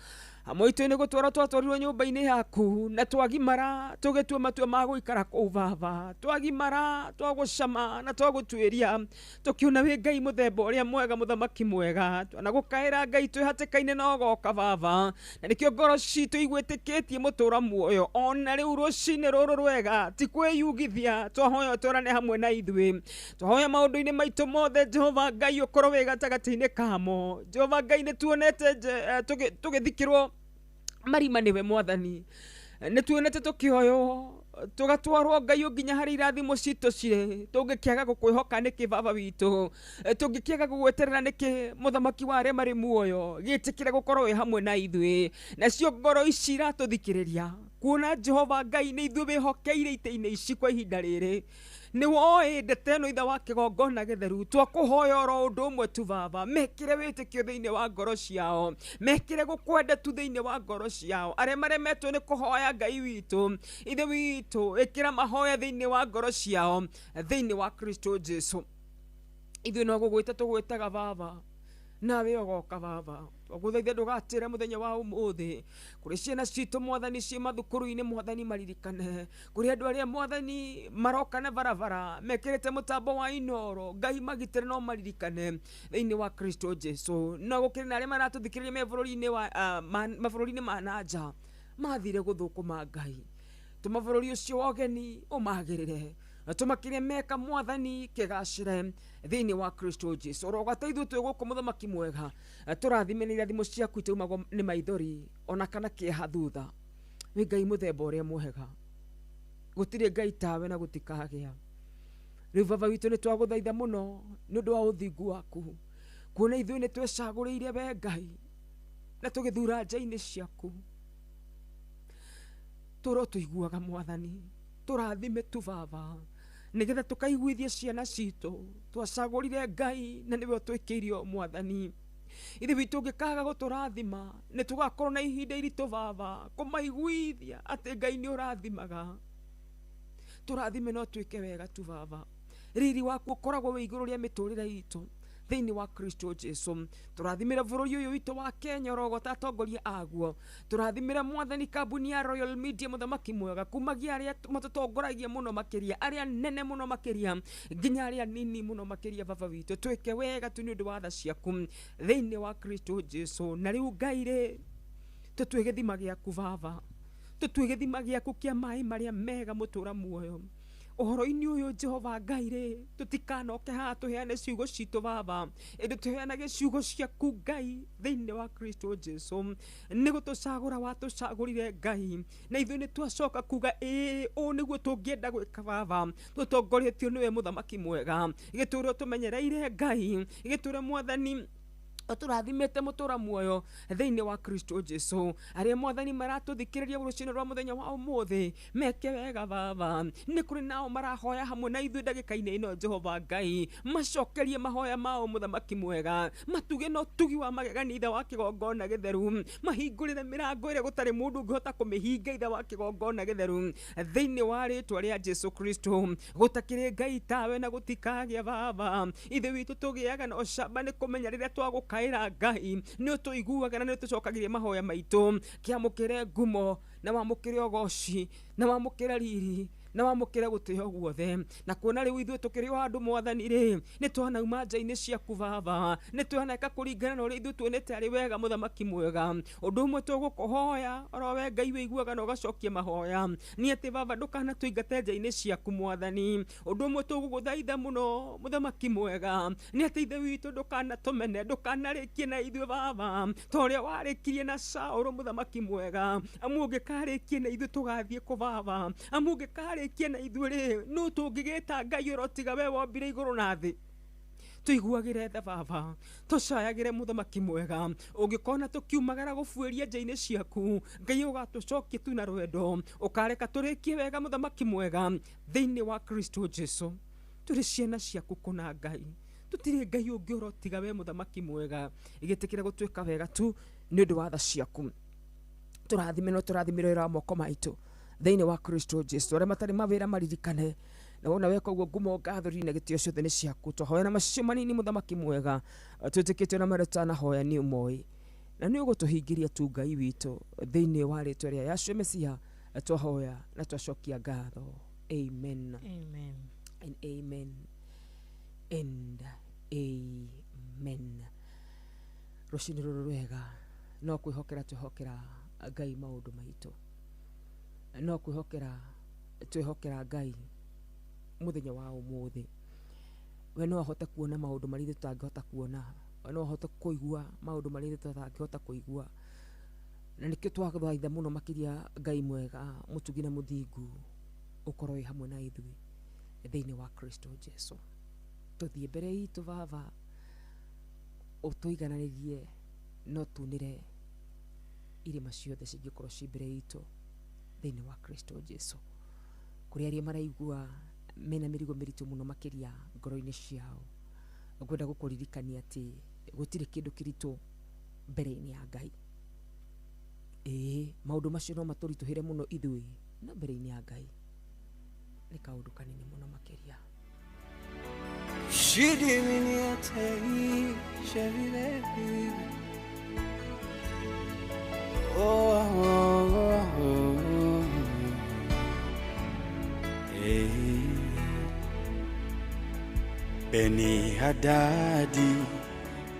Amwe aitũ nĩ gũtwarwo twatwarirwo nyũmba-inĩ yaku na twagimara tũgĩtua matua ma gũikara kũu Baba. Twagimara twagũcama na twagũtuĩria, tũkiona wĩ Ngai mũthemba ũrĩa mwega, mũthamaki mwega. Twanagũkaĩra Ngai twĩ hatĩka-inĩ na ũgoka Baba, na nĩkĩo ngoro citũ igwĩtĩkĩtie mũtũra muoyo. Ona rĩu rũcinĩ rũrũ rwega ti kwĩyugithia, twahoya ũtwarane hamwe na ithuĩ. Twahoya maũndũ-inĩ maitũ mothe Jehova Ngai ũkorwo wĩ gatagatĩ-inĩ kamo. Jehova Ngai nĩ tuonete tũgĩthikĩrwo marima nĩwe Mwathani, nĩ tuonete tũkĩoywo tũgatwarwo Ngai nginya harĩ irathimo citũ cirĩ. Tũngĩkĩaga gũkwĩhoka nĩkĩ Baba witũ? Tũngĩkĩaga gũgweterera nĩkĩ mũthamaki wa arĩa marĩ muoyo? Gĩtĩkĩre gũkorwo wĩ hamwe na ithuĩ. Nacio ngoro ici iratũthikĩrĩria, kuona Jehova Ngai nĩ ithuĩ wĩhokeire itĩ-inĩ ici kwa ihinda rĩrĩ. Nĩ woĩ ndete ĩno ithe wa kĩgongona gĩtheru twakũhoya oro ũndũ ũmwe tu baba mekĩre wĩtĩkio thĩinĩ wa ngoro ciao mekĩre gũkwenda tu thĩinĩ wa ngoro ciao arĩa maremetwo nĩ kũhoya Ngai witũ ithe witũ ĩkĩra mahoya thĩinĩ wa ngoro ciao thĩinĩ wa Kristo Jesu ithuĩ no gũgwĩta tũgwĩtaga baba nawe ũgoka baba twagũthaitha ndũgatĩre mũthenya wa ũmũthĩ kũrĩ ciana citũ mwathani ciĩ mathukuru-inĩ mwathani maririkane kũrĩ andũ arĩa mwathani maroka na barabara mekĩrĩte mũtambo wa Inoro Ngai magitĩre no maririkane thĩinĩ wa Kristo Jesu no gũkĩrĩ na arĩa maratũthikĩrĩria me bũrũri-inĩ wa mabũrũri-inĩ ma na nja mathire gũthũkũma Ngai tũma bũrũri ũcio wa ũgeni ũmagĩrĩre na tũma kĩrĩa meka mwathani kĩgacĩre thĩinĩ wa Kristo Jesu ũrogata ithuĩ twĩ gũkũ mũthamaki mwega tũrathime nĩ irathimo ciaku itaumagwo nĩ maithori ona kana kĩeha thutha wĩ Ngai mũthemba ũrĩa mwega gũtirĩ Ngai tawe na gũtikagĩa rĩu baba witũ nĩ twagũthaitha mũno nĩ ũndũ wa ũthingu waku kuona ithuĩ nĩ twecagũrĩire we Ngai na tũgĩthura nja-inĩ ciaku tũro tũiguaga mwathani tũrathime tu baba nĩgetha tũkaiguithie ciana citũ twacagũrire Ngai na nĩwe ũtwĩkĩirio mwathani ithe witũ ũngĩkaga gũtũrathima nĩ tũgakorwo na ihinda iritũ baba kũmaiguithia atĩ Ngai nĩ ũrathimaga tũrathime no twĩke wega tu baba riri waku ũkoragwo wĩ igũrũ rĩa mĩtũrĩre itũ thĩinĩ wa Kristo Jesu tũrathimĩre bũrũri ũyũ witũ wa Kenya ũrogota atongoria aguo tũrathimĩre mwathani kambuni ya Royal Media mũthamaki mwega kumagia arĩa matũtongoragia mũno makĩria arĩa nene mũno makĩria nginya arĩa nini mũno makĩria baba witũ twĩke wega tu nĩ ũndũ wa tha ciaku thĩinĩ wa Kristo Jesu na rĩu Ngai rĩ tũtue gĩthima gĩaku baba tũtue gĩthima gĩaku kĩa maĩ marĩa mega mũtũra muoyo ũhoro-inĩ ũyũ Jehova Ngai rĩ tũtikanoke haha tũheane ciugo citũ baba ĩndĩ tũheanage ciugo ciaku Ngai thĩinĩ wa Kristo Jesu nĩ gũtũcagũra watũcagũrire Ngai na ithuĩ nĩ twacoka kuga ĩĩ ũũ nĩguo tũngĩenda gwĩka baba tũtongoretio nĩwe mũthamaki mwega gĩtũre ũtũmenyereire Ngai gĩtũre mwathani ũtũrathimĩte mũtũra muoyo thĩinĩ wa Kristo Jesu arĩa mwathani maratũthikĩrĩria rũcinĩ rwa mũthenya wa ũmũthĩ meke wega baba nĩ kũrĩ nao marahoya hamwe na ithuĩ ndagĩka-inĩ ĩno Jehova Ngai macokerie mahoya mao mũthamaki mwega matuge na ũtugi wa magegania ithe wa kĩgongona gĩtheru mahingũrĩre mĩrango ĩrĩa gũtarĩ mũndũ ũngĩhota kũmĩhinga ithe wa kĩgongona gĩtheru thĩinĩ wa rĩtwa rĩa Jesu Kristo gũtakĩrĩ Ngai tawe na gũtikagĩa baba ithe witũ tũgĩaga na ũcamba nĩ kũmenya rĩrĩa twagũkaĩra Ngai nĩ ũtũiguaga na nĩ ũtũcokagĩria mahoya maitũ kĩamũkĩre ngumo na wamũkĩre ũgoci na wamũkĩre riri na wamũkĩre gũtĩo guothe na kuona rĩu ithuĩ tũkĩrĩ o andũ mwathani rĩ nĩ twanauma nja-inĩ ciaku baba nĩ twaneka kũringana na ũrĩa ithuĩ tuonete arĩ wega mũthamaki mwega ũndũ ũmwe tũgũkũhoya oro we Ngai wĩiguaga na ũgacokia mahoya nĩ atĩ baba ndũkanatũingate nja-inĩ ciaku mwathani ũndũ ũmwe tũgũgũthaitha mũno mũthamaki mwega nĩ atĩ ithe witũ ndũkanatũmene ndũkanarĩkie na ithuĩ baba ta ũrĩa warĩkirie na Saũlũ mũthamaki mwega amu ũngĩkarĩkie na ithuĩ tũgathiĩ kũ baba amu ũngĩkarĩkie na ithuĩ rĩ nũ tũngĩgĩta Ngai ũrotiga we wombire igũrũ na thĩ tũiguagĩre tha baba tũcayagĩre mũthamaki mwega ũngĩkona tũkiumagara gũbuĩria nja-inĩ ciaku Ngai ũgatũcokia tu na rwendo ũkareka tũrĩkie wega mũthamaki mwega thĩinĩ wa Kristo Jesu tũrĩ ciana ciaku kũna Ngai tũtirĩ Ngai ũngĩ ũrotiga we mũthamaki mwega gĩtĩkĩre gũtuĩka wega tu nĩ ũndũ wa tha ciaku tũrathime no tũrathimĩre wĩra wa moko maitũ thĩinĩ wa Kristo Jesu arĩa matarĩ mawĩra maririkane na wona weka ũguo ngumo ngatho na gĩtĩo ciothe nĩ ciaku twahoya na macicio manini mũthamaki mwega twĩtĩkĩtio na marĩa tũtanahoya nĩ ũmoĩ na nĩ ũgũtũhingĩria tu Ngai witũ thĩinĩ wa rĩtwa rĩa Yahshua Mesia twahoya na twacokia ngatho amen. Amen. And amen and amen. Rũcinĩ rũrũ rwega no kwĩhokera twĩhokera Ngai maũndũ maitũ no kwĩhokera twĩhokera Ngai mũthenya wa ũmũthĩ we no ahote kuona maũndũ marĩa ithuĩ tũtangĩhota kuona we no ahote kũigua maũndũ marĩa ithuĩ tũtangĩhota kũigua na nĩkĩo twathaitha mũno makĩria Ngai mwega mũtugi na mũthingu ũkorwo wĩ hamwe na ithuĩ thĩinĩ wa Kristo Jesu tũthiĩ mbere itũ baba ũtũigananĩrie no tunĩre irĩma ciothe cingĩkorwo ci mbere itũ thĩinĩ wa Kristo Jesu kũrĩ arĩa maraigua mena mĩrigo mĩritũ mũno makĩria ngoro-inĩ ciao, ngwenda gũkũririkania atĩ gũtirĩ kĩndũ kĩritũ mbere-inĩ ya Ngai. Ĩĩ, maũndũ macio no matũritũhĩre mũno ithuĩ, no mbere-inĩ ya Ngai nĩ kaũndũ kanini mũno makĩria. Oh, oh, oh, oh. Hey. Beni Hadadi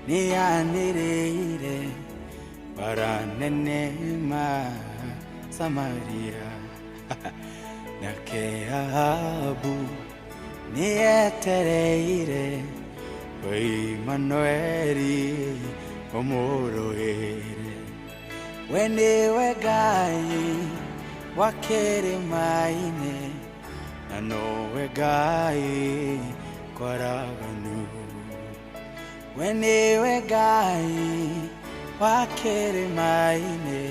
nĩanĩrĩire bara nene ma Samaria, nake Ahabu nĩetereire Imanueli ũmũrũĩre. We nĩwe Ngai wa kĩrĩma-inĩ, na nowe Ngai kwaraganu. We nĩwe Ngai wa kĩrĩma-inĩ,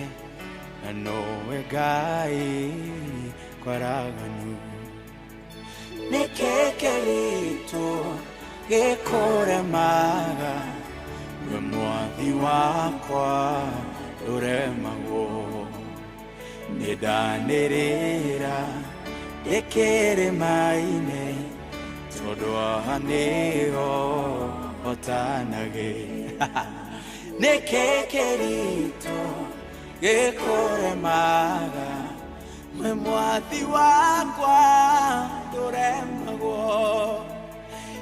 na nowe Ngai kwaraganu. Nĩkĩ kĩritũ gĩkũremaga, we mwathi wakwa ndũremagwo. Nĩndanĩrĩra ndĩ kĩrĩma-inĩ, tondũ haha nĩho hotanagĩra. Nĩkĩ kĩritũ gĩkũremaga, we mwathi wakwa ndũremagwo.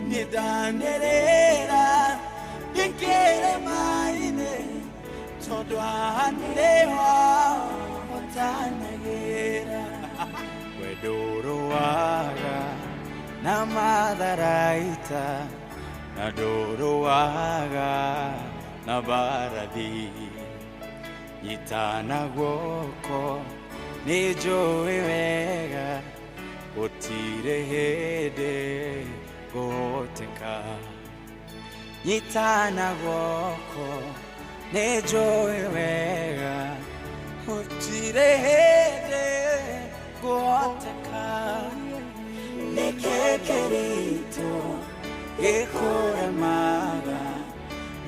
Nĩndanĩrĩra ndĩ kĩrĩma-inĩ, tondũ haha nĩho hotanagĩra. We ndũrũaga na matharaita, na ndũrũaga na mbarathi. Nyitana guoko nĩnjũĩ wega, gũtirĩ hĩndĩ ngũhoteka. Nyitana guoko nĩnjũĩ wega, gũtirĩ hĩndĩ ngũhoteka. Nĩkĩ kĩritũ gĩkũremaga,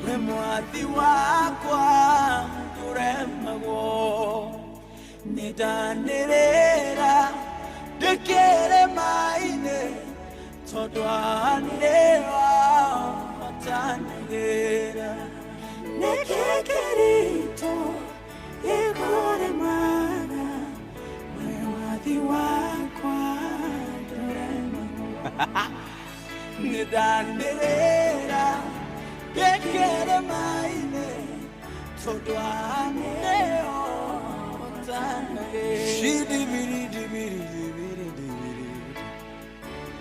we mwathi wakwa ndũremagwo. Nĩndanĩrĩra ndĩ kĩrĩma-inĩ, tondũ haha nĩho hotanagĩra. Nĩkĩ kĩritũ gĩkũremaga, we mwathi wakwa ndũremagwo. Nĩndanĩrĩra ndĩ kĩrĩma-inĩ, tondũ haha nĩho hotanagĩra. Shidibiri-dibiri-dibiri-dibiri.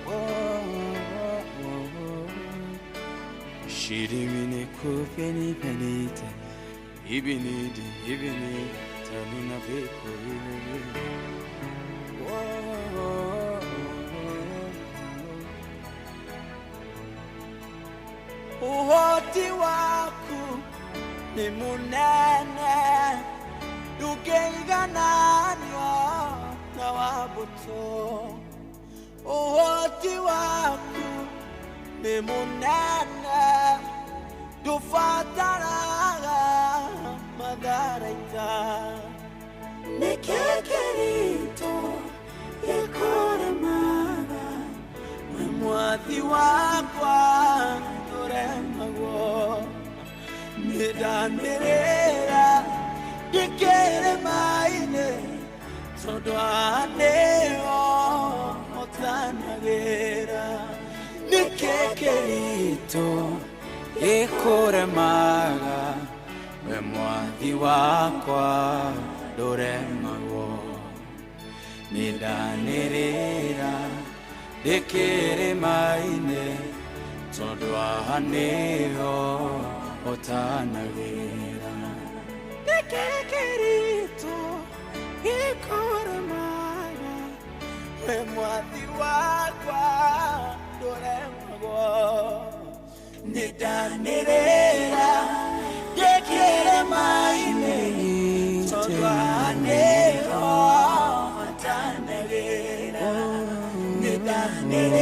Oh, oh, oh, oh. Shirimini kupeni penita, ibinidi ibini tanina beko ibini. Oh, oh, oh, oh. Uhoti waku ni munene, ndũngĩigananio na wa mbũtũ. Ũhoti waku nĩ mũnene, ndũbataraga matharaita. Nĩkĩ kĩritũ gĩkũremaga, we mwathi wakwa ndũremagwo. Nĩndanĩrĩra ndĩ kĩrĩma-inĩ, tondũ haha nĩho hotanagĩra. Nĩkĩ kĩritũ gĩkũremaga, we mwathi wakwa ndũremagwo. Nĩndanĩrĩra ndĩ kĩrĩma-inĩ, tondũ haha nĩho hotanagĩra. Nĩkĩ kĩritũ gĩkũremaga, we mwathi wakwa ndũremagwo. Nĩndanĩrĩra ndĩ kĩrĩma-inĩ, tondũ haha nĩho hotanagĩra. Nĩndanĩrĩra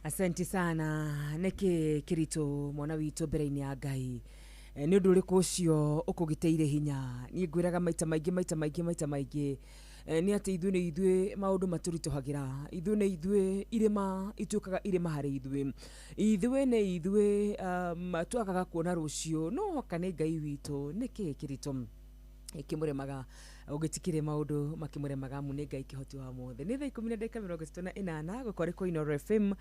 Asante sana niki kirito mwana witũ mbere-inĩ ya Ngai. Nĩ ũndũ ũrĩkũ ũcio ũkũgitĩire hinya? Niĩ ngwĩraga maita maingĩ maita maingĩ maita maingĩ, nĩ atĩ ithuĩ nĩ ithuĩ maũndũ matũritũhagĩra, ithuĩ nĩ ithuĩ irĩma ituĩkaga irĩma harĩ ithuĩ, ithuĩ nĩ ithuĩ twagaga kuona rũciũ, no hoka nĩ Ngai witũ. Nĩkĩ kĩritũ ikimuremaga ũgĩtikire maũndũ makĩmũremaga amu nĩ Ngai kĩhoti wa mothe. Nĩ thaa 10:38 gũkũ arĩ kwa Inooro FM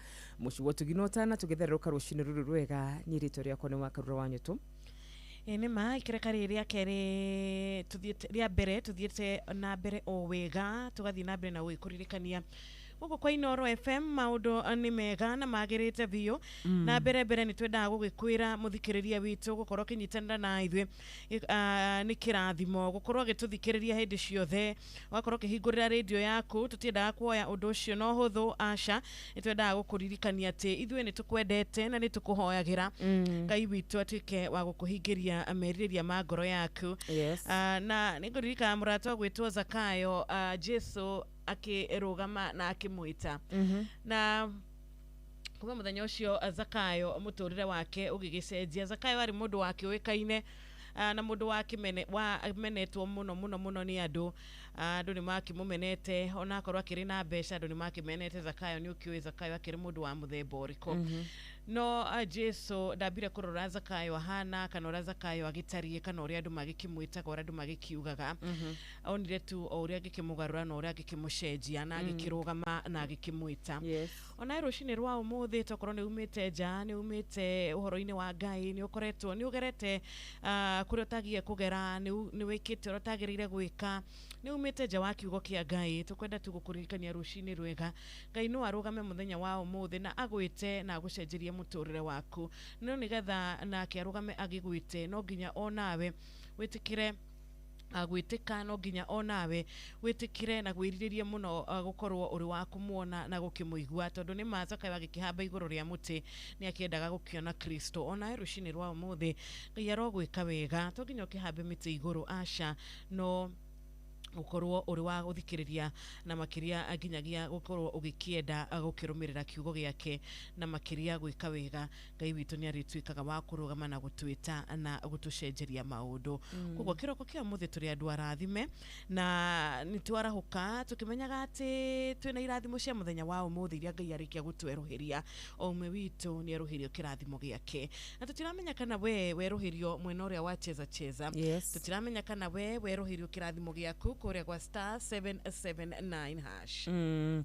mũciĩ wa ũtugi na ũtana, tũgĩthererũka rũcinĩ rũrũ rwega. Niĩ rĩtwa rĩakwa nĩ Wakarura wa Nyũtũ. Ĩ nĩ ma ikereka rĩrĩ rĩa kerĩ tuthiĩte rĩa mbere tuthiĩte na mbere o wega, tũgathiĩ na mbere na gũgĩkũririkania gũkũ kwa Inooro FM maũndũ nĩ mega na magĩrĩte biũ. Na mbere mbere nĩ twendaga gũgĩkwĩra mũthikĩrĩria witũ gũkorwo ũkĩnyitanĩra na ithuĩ nĩ kĩrathimo gũkorwo ũgĩtũthikĩrĩria hĩndĩ ciothe, ũgakorwo ũkĩhingũrĩra rĩndiũ yaku. Tũtiendaga kuoya ũndũ ũcio na ũhũthũ, aca. Nĩ twendaga gũkũririkania atĩ ithuĩ nĩ tũkwendete na nĩ tũkũhoyagĩra Ngai witũ atuĩke wa gũkũhingĩria merirĩria ma ngoro yaku. Na nĩ ngũririkana mũrata ũgwĩtwo Zakayo, Jesu akĩrũgama na akĩmwĩta. Na kuma mũthenya ũcio Zakayo mũtũrĩre wake ũgĩgĩcenjia. Zakayo arĩ mũndũ wakĩũĩkaine na mũndũ wamenetwo mũno mũno mũno nĩ andũ. Andũ nĩ makĩmũmenete ona akorwo akĩrĩ na mbeca, andũ nĩ makĩmenete Zakayo. Nĩ ũkĩũĩ Zakayo akĩrĩ mũndũ wa mũthemba ũrĩkũ. No Jesu ndambire kũrora Zakayo ahana kana ũrĩa Zakayo agĩtariĩ kana ũrĩa andũ magĩkĩmwĩtaga, ũrĩa andũ magĩkiugaga. Onire tu o ũrĩa angĩkĩmũgarũra na ũrĩa angĩkĩmũcenjia, na agĩkĩrũgama na agĩkĩmwĩta. Ona rũcinĩ rwa ũmũthĩ tokorwo nĩ umĩte nja, nĩ umĩte ũhoro-inĩ wa Ngai, nĩ ũkoretwo nĩ ũgerete kũrĩa ũtagiĩ kũgera, nĩ wĩkĩte ũrĩa ũtagĩrĩire gwĩka, nĩ umĩte nja wa kiugo kĩa Ngai. Tũkwenda tu gũkũririkania rũcinĩ rwega, Ngai no arũgame mũthenya wa ũmũthĩ na agwĩte na agũcenjerie mũtũrĩre waku. No nĩgetha nake arũgame agĩgwĩte, no nginya onawe wĩtĩkĩre gwĩtĩka, no nginya onawe wĩtĩkĩre na gwĩrirĩria mũno gũkorwo ũrĩ wa kũmuona na gũkĩmũigua, tondũ nĩ ma Zakayo agĩkĩhamba igũrũ rĩa mũtĩ nĩ akĩendaga gũkĩona Kristo. Onawe rũcinĩ rwa ũmũthĩ Ngai arogwĩka wega, to nginya ũkĩhambe mĩtĩ igũrũ, aca, no gũkorwo ũrĩ wa gũthikĩrĩria na makĩria nginyagia gũkorwo ũgĩkĩenda gũkĩrũmĩrĩra kiugo gĩake na makĩria gwĩka wega. Ngai witũ nĩ arĩtuĩkaga wa kũrũgama na gũtwĩta na gũtũcenjeria maũndũ. Koguo kĩroko kĩa ũmũthĩ tũrĩ andũ arathime na nĩ twarahũka tũkĩmenyaga atĩ twĩna irathimo cia mũthenya wa ũmũthĩ iria Ngai arĩkia gũtwerũhĩria. O ũmwe witũ nĩ erũhĩrio kĩrathimo gĩake, na tũtiramenya kana we werũhĩrio mwena ũrĩa wa cheza cheza. Tũtiramenya kana we werũhĩrio kĩrathimo gĩaku kũrĩa gwa *779#.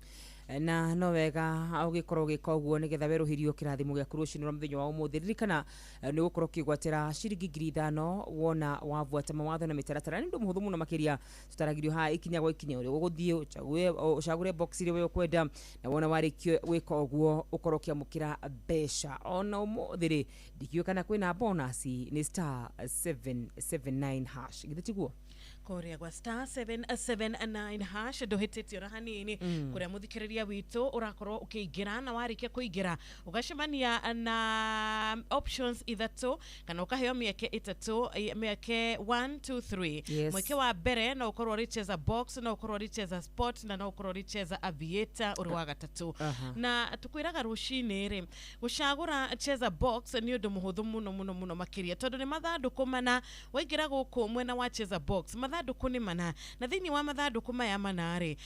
Na no wega ũgĩkorwo ũgĩka ũguo nĩgetha werũhĩrio kĩrathimo gĩaku rũcinĩ rwa mũthenya wa ũmũthĩ. Ririkana nĩ ũgũkorwo ũkĩgwatĩra ciringi 5,000 wona wabuata mawatho na mĩtaratara. Nĩ ũndũ mũhũthũ mũno makĩria, tũtaragĩrio haha ikinya gwa ikinya ũrĩa ũgũthiĩ ũcagũre box ĩrĩa we ũkwenda, na wona warĩkia gwĩka ũguo ũkorwo ũkĩamũkĩra mbeca. Ona ũmũthĩ rĩ, ndikĩũĩ kana kwĩna bonus, nĩ *779# githĩ tiguo? Kũrĩa gwa *779# ndũhĩtĩtie ona hanini. Kũrĩa mũthikĩrĩria witũ ũrakorwo ũkĩingĩra, na warĩkia kũingĩra ũgacemania na options ithatũ kana ũkaheo mĩeke ĩtatũ, mĩeke 1 2 3. Mweke wa mbere no ũkorwo ũrĩ cheza box, no ũkorwo ũrĩ cheza sport, na no ũkorwo ũrĩ cheza aviator ũrĩ wa gatatũ. Na tũkwĩraga rũcinĩ rĩ, gũcagũra cheza box nĩ ũndũ mũhũthũ mũno mũno mũno makĩria, tondũ nĩ mathandũkũ mana. Waingĩra gũkũ mwena wa cheza box, mathandũkũ nĩ mana, na thĩinĩ wa mathandũkũ maya mana rĩ,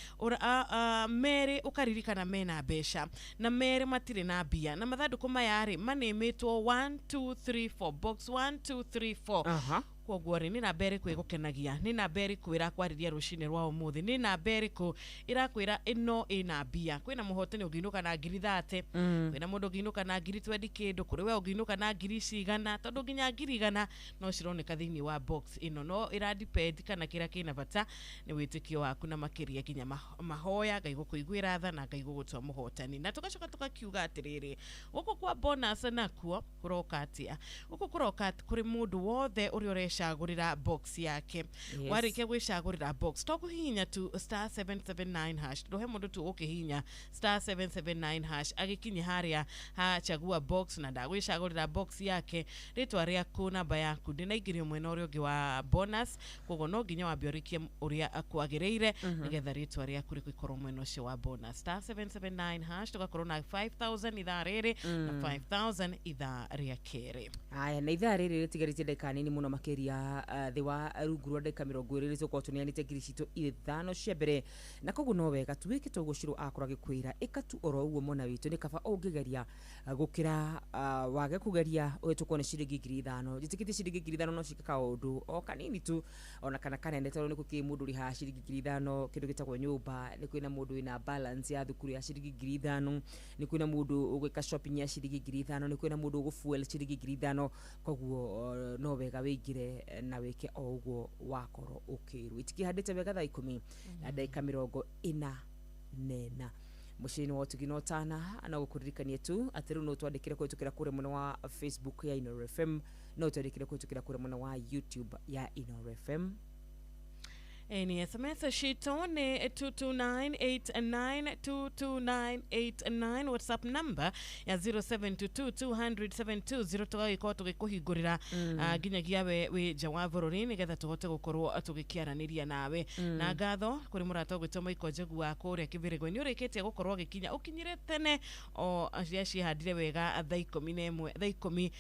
merĩ ũkaririkana mena mbeca na merĩ matirĩ na mbia, na mathandũkũ maya rĩ manĩmĩtwo 1 2 3 4, box 1 2 3 4. Koguo rĩ, nĩ namba ĩrĩkũ ĩgũkenagia? Nĩ namba ĩrĩkũ ĩrakwarĩria rũcinĩ rwa ũmũthĩ? Nĩ namba ĩrĩkũ ĩrakwĩra ĩno ĩna mbia? Kwĩna mũhotani ũngĩinũka na 30,000, kwĩna mũndũ ũngĩinũka na 20,000 kĩndũ, kũrĩ we ũngĩinũka na ngiri cigana, tondũ nginya 100,000 no cironeka thĩinĩ wa box ĩno. No ĩra depend kana kĩrĩa kĩna bata nĩ wĩtĩkio waku na makĩria nginya mahoya Ngai gũkũiguĩra tha na Ngai gũgũtua mũhotani. Na tũgacoka tũgakiuga atĩrĩrĩ, gũkũ kwa bonus nakuo kũroka atĩa? Gũkũ kũroka kũrĩ mũndũ wothe ũrĩa ũrecagũra gwĩcagũrĩra box yake. Warĩkia gwĩcagũrĩra box, to kũhihinya tu star 779 hash, ndũhe mũndũ tu ũkĩhihinya star 779 hash agĩkinye harĩa ha chagua box na ndagwĩcagũrĩra box yake, rĩtwa rĩaku, namba yaku ndĩnaingĩrio mwena ũrĩa ũngĩ wa bonus. Koguo no nginya wambe ũrĩkie ũrĩa kwagĩrĩire nĩgetha rĩtwa rĩaku rĩgĩkorwo mwena ũcio wa bonus. Star 779 hash, tũgakorwo na 5000 ithaa rĩrĩ na 5000 ithaa rĩa kerĩ. Aya, na ithaa rĩrĩ rĩtigarĩtie ndagĩka nini mũno makĩria, thĩ wa rungu rwa ndagĩka 20 tũkorwo tũneanĩte 5,000 cia mbere, na koguo no wega tu wĩke toguo Shiro akorwo agĩkwĩra, ĩka tu oro ũguo mwana witũ. Nĩ kaba ũngĩgeria gũkĩra wage kũgeria ũhĩtũkwo nĩ ciringi 5,000. Njĩtĩkĩtie ciringi 5,000 no ciĩke kaũndũ o kanini tu ona kana kanene, tondũ nĩ gũkĩrĩ mũndũ ũrĩhaga ciringi 5,000 kĩndũ gĩtagwo nyũmba, nĩ kwĩna mũndũ wĩna balance ya thukuru ya ciringi 5,000, nĩ kwĩna mũndũ ũgwĩka shopping ya ciringi 5,000, nĩ kwĩna mũndũ ũgũfuel ciringi 5,000. Koguo no wega wĩingĩre na wĩke o ũguo wakorwo ũkĩrwo. Itikĩhandĩte wega thaa 10:44 mũciĩ-inĩ wa ũtugi na ũtana. No gũkũririkania tu atĩ rĩu no twandĩkĩre kũhĩtũkĩra kũrĩa mwena wa Facebook ya Inooro FM, no twandĩkĩre kũhĩtũkĩra kũrĩa mwena wa YouTube ya Inooro FM. Ni SMS citũ nĩ 22989, 22989, WhatsApp number ya 0722 200 720, tũgagĩkorwo tũgĩkũhingũrĩra nginyagia we wĩ nja wa bũrũri nĩgetha tũhote gũkorwo tũgĩkĩaranĩria nawe. Na ngatho kũrĩ mũrata ũgwĩtwo Maiko Njegu wa kũrĩa Kĩbĩrĩgwe, nĩ ũrĩkĩtie gũkorwo agĩkinya, ũkinyire tene o ciria ciĩhandire wega thaa 11, thaa 10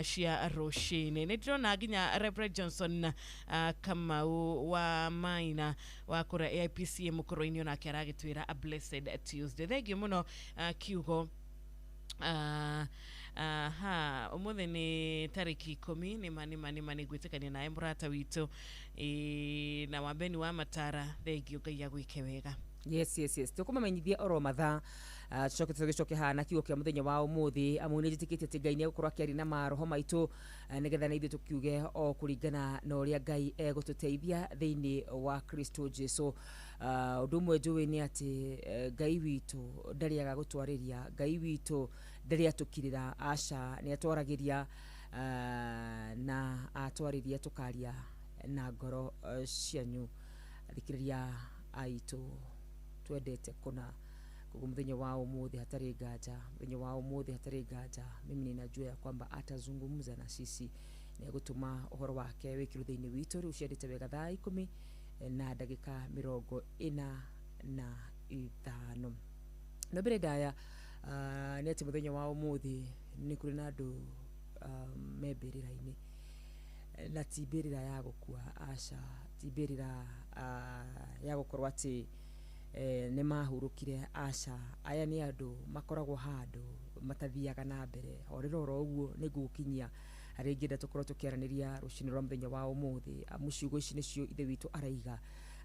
cia rũcinĩ. Nĩ ndĩrona nginya Reverend Johnson Kamau wa Maina wa kũrĩa AIPCA mũkũrũ-inĩ, onake aragĩtwĩra a blessed Tuesday. Thengiũ mũno. Kiugo aha, ũmũthĩ nĩ tarĩki 10. Nĩma nĩma nĩma, nĩ ngwĩtĩkania nawe mũrata witũ. Ĩ, na wambeni wa matara, thengiũ, Ngai agwĩke wega. Yes, tũkũmamenyithia oro mathaa, tũcoke tũgĩcoke haha na kiugo kĩa mũthenya wa ũmũthĩ, amu nĩ njĩtĩkĩtie atĩ Ngai nĩ egũkorwo akĩaria na maroho maitũ, nĩgetha na ithuĩ tũkiuge o kũringana na ũrĩa Ngai egũtũteithia thĩinĩ wa Kristo Jesu. Ũndũ ũmwe njũĩ nĩ atĩ Ngai witũ ndarĩaga gũtwarĩria, Ngai witũ ndarĩ atũkirĩra, aca, nĩ atwaragĩria, na atwarĩria tũkaria na ngoro cianyu, athikĩrĩria aitũ twendete kũna. Koguo mũthenya wa ũmũthĩ hatarĩ nganja, mũthenya wa ũmũthĩ hatarĩ nganja, mimi ninajua ya kwamba atazungumza na sisi, nĩ egũtũma ũhoro wake wĩkĩrwo thĩinĩ witũ. Rĩu ciandĩte wega thaa 10:45. No mbere ndaya nĩ atĩ mũthenya wa ũmũthĩ nĩ kũrĩ na andũ me mbĩrĩra-inĩ, na ti mbĩrĩra ya gũkua, aca, ti mbĩrĩra ya gũkorwo atĩ nĩ mahurũkire, aca. Aya nĩ andũ makoragwo handũ matathiaga na mbere. Horera oro ũguo, nĩ ngũgũkinyia harĩa ingĩenda tũkorwo tũkĩaranĩria rũcinĩ rwa mũthenya wa ũmũthĩ, amu ciugo ici nĩcio Ithe witũ araiga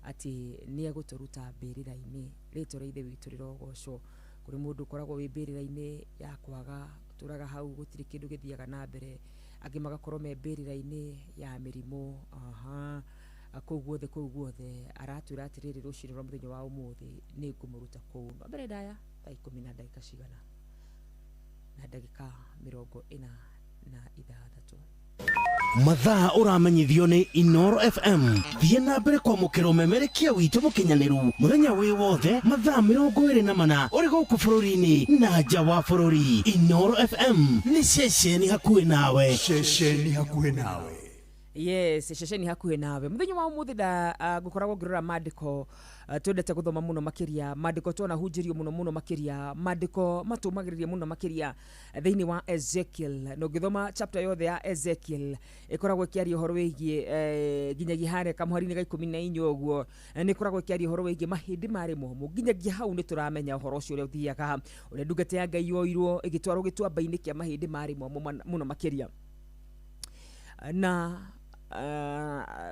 atĩ nĩ egũtũruta mbĩrĩra-inĩ. Rĩtwa rĩa Ithe witũ rĩrogocwo. Kũrĩ mũndũ ũkoragwo wĩ mbĩrĩra-inĩ ya kwaga, ũtũraga hau gũtirĩ kĩndũ gĩthiaga na mbere, angĩ magakorwo me mbĩrĩra-inĩ ya mĩrimũ, aha, kũu guothe, kũu guothe. Aratwĩra atĩrĩrĩ rũcinĩ rwa mũthenya wa ũmũthĩ, nĩ ngũmũruta kũu. No mbere ndaya, thaa 10 na ndagĩka cigana? Na ndagĩka 46. Mathaa ũramenyithio nĩ Inoro FM. Thiĩ na mbere kwamũkĩra ũmemerekia witũ mũkinyanĩru mũthenya wĩ wothe, mathaa 24, ũrĩ gũkũ bũrũri-inĩ na nja wa bũrũri. Inoro FM nĩ ceceni hakuhĩ nawe. Ceceni hakuhĩ nawe. Yes, ceceni hakuhĩ nawe. Mũthenya wa ũmũthĩ nda ngũkoragwo ngĩrora mandĩko twendete gũthoma mũno makĩria, mandĩko twanahunjĩrio mũno mũno makĩria, mandĩko matũmagĩrĩria mũno makĩria thĩinĩ wa Ezekiel. Na ũngĩthoma chapter yothe ya Ezekiel, ĩkoragwo ĩkĩaria ũhoro wĩgiĩ nginyagia harĩa kamũhari-inĩ ga 14 ũguo, nĩ ĩkoragwo ĩkĩaria ũhoro wĩgiĩ mahĩndĩ marĩ momũ. Nginyagia hau nĩ tũramenya ũhoro ũcio ũrĩa ũthiaga, ũrĩa ndungata ya Ngai yoirwo ĩgĩtwarwo gĩtuamba-inĩ kĩa mahĩndĩ marĩ momũ mũno makĩria, na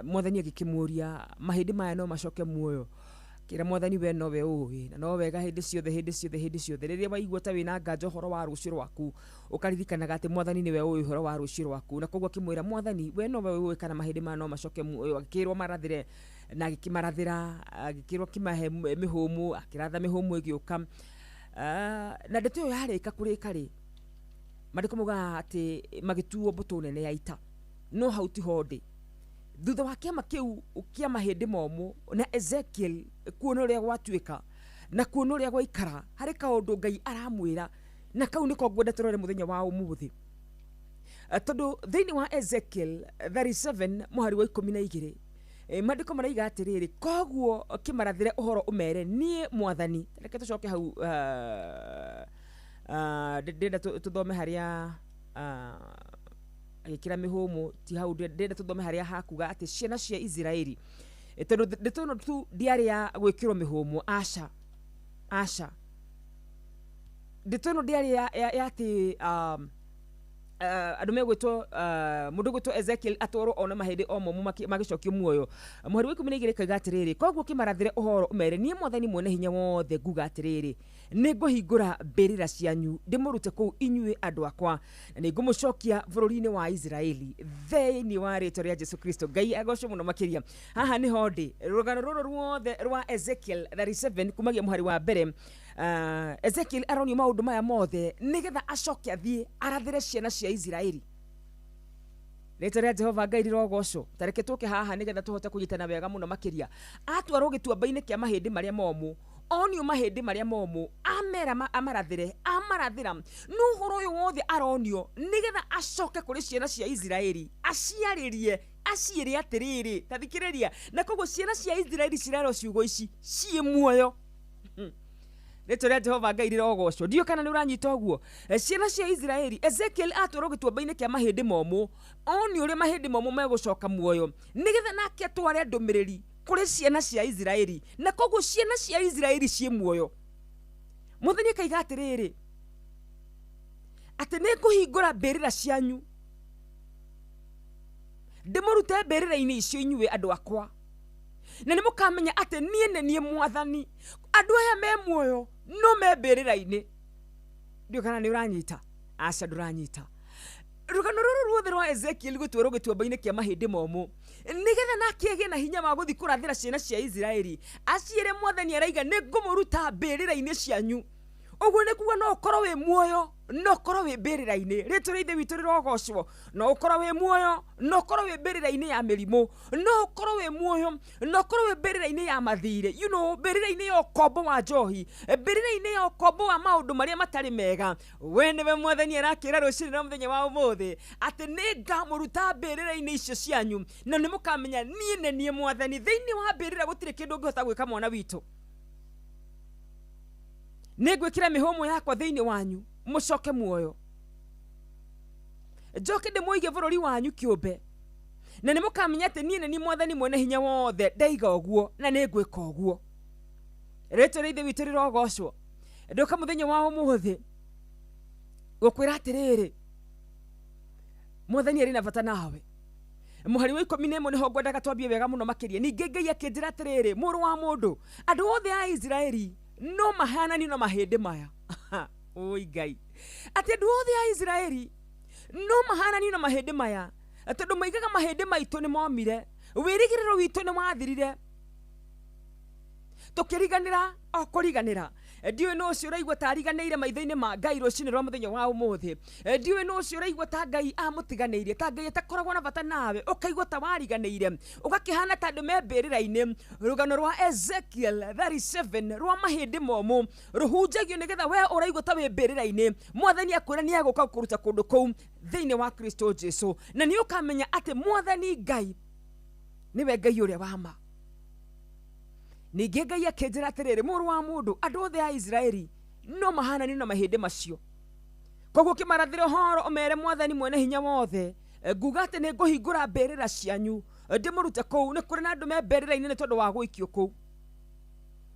Mwathani agĩkĩmũria, mahĩndĩ maya no macoke muoyo? Kĩra Mwathani, we nowe ũĩ. Na no wega hĩndĩ ciothe, hĩndĩ ciothe, hĩndĩ ciothe, rĩrĩa waigua ta wĩna nganja ũhoro wa rũciũ rwaku, ũkaririkanaga atĩ Mwathani nĩwe ũĩ ũhoro wa rũciũ rwaku. Na koguo akĩmwĩra, Mwathani, we nowe ũĩ kana mahĩndĩ maya no macoke muoyo. Akĩrwo marathĩre, na agĩkĩmarathĩra, agĩkĩrwo kĩmahe mĩhũmũ, akĩratha mĩhũmũ ĩgĩũka. Na ndeto ĩyo yarĩka kũrĩka rĩ, mandĩko maugaga atĩ magĩtuo mbũtũ nene ya ita. No hau tiho ndĩ. Thutha wa kĩama kĩu kĩa mahĩndĩ momũ na Ezekiel kuona ũrĩa gwatuĩka na kuona ũrĩa gwaikara, harĩ kaũndũ Ngai aramwĩra, na kau nĩko ngwenda tũrore mũthenya wa ũmũthĩ. Tondũ thĩinĩ wa Ezekiel 37 mũhari wa 12, maandĩko maraiga atĩrĩrĩ, koguo kĩmarathĩre ũhoro ũmere niĩ mwathani. Reke tũcoke hau, ndĩrenda tũthome harĩa agĩkĩra mĩhũmũ, ti hau, ndĩrenda tũthome harĩa hakuga atĩ ciana cia Isiraeli, tondũ ndeto ĩno tu ndiarĩ ya gwĩkĩrwo mĩhũmũ, aca aca, ndeto ĩno ndiarĩ ya atĩ andũ megwĩtwo, mũndũ gwĩtwo Ezekiel atwarwo one mahĩndĩ o momũ magĩcokio muoyo. Mũhari wa 12 kaiga atĩrĩrĩ, koguo kĩmarathĩre ũhoro ũmere niĩ mwathani mwene hinya wothe nguga atĩrĩrĩ, nĩngũhingũra mbĩrĩra cianyu ndĩmũrute kũu inyuĩ andũ akwa, na nĩngũmũcokia bũrũri-inĩ wa Isiraeli thĩinĩ wa rĩtwa rĩa Jesu Kristo. Ngai agocwo mũno makĩria. Haha nĩho ndĩ rũgano rũrũ ruothe rwa Ezekiel 37 kumagia mũhari wa mbere. Ezekiel aronio maũndũ maya mothe nĩgetha acoke athiĩ arathĩre ciana cia Isiraeli. Rĩtwa rĩa Jehova Ngai rĩrogocwo. Ta reke tũke haha nĩgetha tũhote kũnyitana wega mũno makĩria. Atwarwo gĩtuamba-inĩ kĩa mahĩndĩ marĩa momũ, onio mahĩndĩ marĩa momũ, amera amarathĩre, amarathĩra. No ũhoro ũyũ wothe aronio nĩgetha acoke kũrĩ ciana cia Isiraeli aciarĩrie, aciĩre atĩrĩrĩ, ta thikĩrĩria. Na koguo ciana cia Isiraeli cirerwo ciugo ici ciĩ muoyo. Rĩtwa rĩa Jehova Ngai rĩrogocwo. Ndiũĩ kana nĩ ũranyita ũguo. Ciana cia Isiraeli, Ezekiel atwarwo gĩtuamba-inĩ kĩa mahĩndĩ momũ, onio ũrĩa mahĩndĩ momũ megũcoka muoyo, nĩgetha nake atware ndũmĩrĩri kũrĩ ciana cia Isiraeli. Na koguo ciana cia Isiraeli ciĩ muoyo. Mwathani akaiga atĩrĩrĩ, atĩ nĩngũhingũra mbĩrĩra cianyu, ndĩmũrute mbĩrĩra-inĩ icio inyuĩ andũ akwa, na nĩmũkamenya atĩ niĩ nĩ niĩ mwathani. Andũ aya me muoyo no me mbĩrĩra-inĩ. Ndiũĩ kana nĩ ũranyita. Aca, ndũranyita. Rũgano rũrũ ruothe rwa Ezekiel gũtwarwo gĩtuamba-inĩ kĩa mahĩndĩ momũ nĩgetha nake agĩe na hinya wa gũthiĩ kũrathĩra ciana cia Isiraeli, aciĩre mwathani araiga nĩngũmũruta mbĩrĩra-inĩ cianyu. Ũguo nĩ kuga no ũkorwo wĩ muoyo, no ũkorwo wĩ mbĩrĩra-inĩ. Rĩtwa rĩa Ithe witũ rĩrogocwo. No ũkorwo wĩ muoyo, no ũkorwo wĩ mbĩrĩra-inĩ ya mĩrimũ, no ũkorwo wĩ muoyo, no ũkorwo wĩ mbĩrĩra-inĩ ya mathirĩ, you know, mbĩrĩra-inĩ ya ũkombo wa njohi, mbĩrĩra-inĩ ya ũkombo wa maũndũ marĩa matarĩ mega. We nĩwe mwathani arakĩra rũcinĩ rwa mũthenya wa ũmũthĩ atĩ nĩngamũruta mbĩrĩra-inĩ icio cianyu, na nĩmũkamenya niĩ nĩ niĩ mwathani. Thĩinĩ wa mbĩrĩra gũtirĩ kĩndũ ũngĩhota gwĩka mwana witũ. Nĩngwĩkĩra mĩhũmũ yakwa thĩinĩ wanyu mũcoke muoyo, njoke ndĩmũige bũrũri wanyu kĩũmbe, na nĩmũkamenya atĩ niĩ nĩ niĩ mwathani mwene hinya wothe. Ndaiga ũguo na nĩngwĩka ũguo. Rĩtwa rĩa Ithe witũ rĩrogocwo. Ndoka mũthenya wa ũmũthĩ gũkwĩra atĩrĩrĩ, mwathani arĩ na bata nawe. Mũhari wa 11 nĩho ngwendaga twambie wega mũno makĩria. Ningĩ Ngai akĩnjĩra atĩrĩrĩ, mũrũ wa mũndũ, andũ othe a Isiraeli no mahananio na mahĩndĩ maya. Oi Ngai, atĩ andũ othe a Isiraeli no mahananio na mahĩndĩ maya, tondũ maigaga mahĩndĩ maitũ nĩ momire, wĩrĩgĩrĩro witũ nĩ wathirire, tũkĩriganĩra o kũriganĩra. Ndiũĩ nũ ũcio ũraigua ta ariganĩire maitho-inĩ ma Ngai rũcinĩ rwa mũthenya wa ũmũthĩ. Ndiũĩ nũ ũcio ũraigua ta Ngai amũtiganĩirie, ta Ngai atakoragwo na bata nawe, ũkaigua ta wariganĩire, ũgakĩhana ta andũ me mbĩrĩra-inĩ. Rũgano rwa Ezekiel 37 rwa mahĩndĩ momũ rũhunjagio nĩgetha we ũraigua ta wĩ mbĩrĩra-inĩ, mwathani akwĩra nĩ egũka gũkũruta kũndũ kũu thĩinĩ wa Kristo Jesu, na nĩ ũkamenya atĩ mwathani Ngai nĩwe Ngai ũrĩa wa ma. Ningĩ Ngai akĩnjĩra atĩrĩrĩ, mũrũ wa mũndũ, andũ othe a Isiraeli no mahananio na mahĩndĩ macio. Koguo kĩmarathĩre ũhoro ũmere mwathani mwene hinya wothe nguga atĩ nĩngũhingũra mbĩrĩra cianyu ndĩmũrute kũu. Nĩ kũrĩ na andũ me mbĩrĩra-inĩ nĩ tondũ wa gũikio kũu.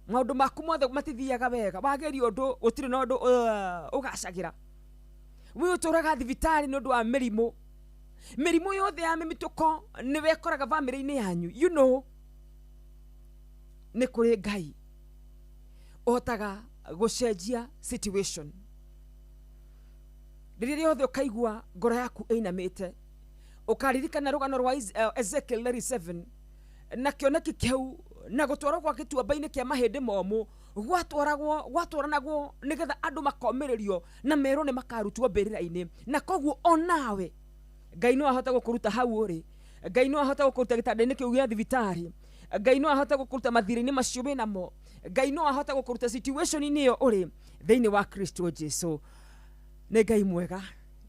Maũndũ maku mothe matithiaga wega, wageria ũndũ gũtirĩ na ũndũ ũgacagĩra. We ũtũraga thibitarĩ nĩ ũndũ wa mĩrimũ, mĩrimũ yothe ya mĩmitũko nĩwe ĩkoraga bamĩrĩ-inĩ yanyu. You know, nĩ kũrĩ Ngai ũhotaga gũcenjia situation. Rĩrĩa rĩothe ũkaigua ngoro yaku ĩinamĩte, ũkaririkana rũgano rwa Ezekiel 37 na kĩoneki kĩu na gũtwarwo gwa gĩtuamba-inĩ kĩa mahĩndĩ momũ gwatwaranagwo nĩgetha andũ makomĩrĩrio na merwo nĩ makarutwo mbĩrĩra-inĩ. Na koguo onawe Ngai no ahote gũkũruta hau ũrĩ. Ngai no ahote gũkũruta gĩtanda-inĩ kĩu gĩa thibitarĩ. Ngai no ahote gũkũruta mathirĩ-inĩ macio wĩ namo. Ngai no ahote gũkũruta situation-inĩ ĩyo ũrĩ thĩinĩ wa Kristo Jesu. Nĩ Ngai mwega,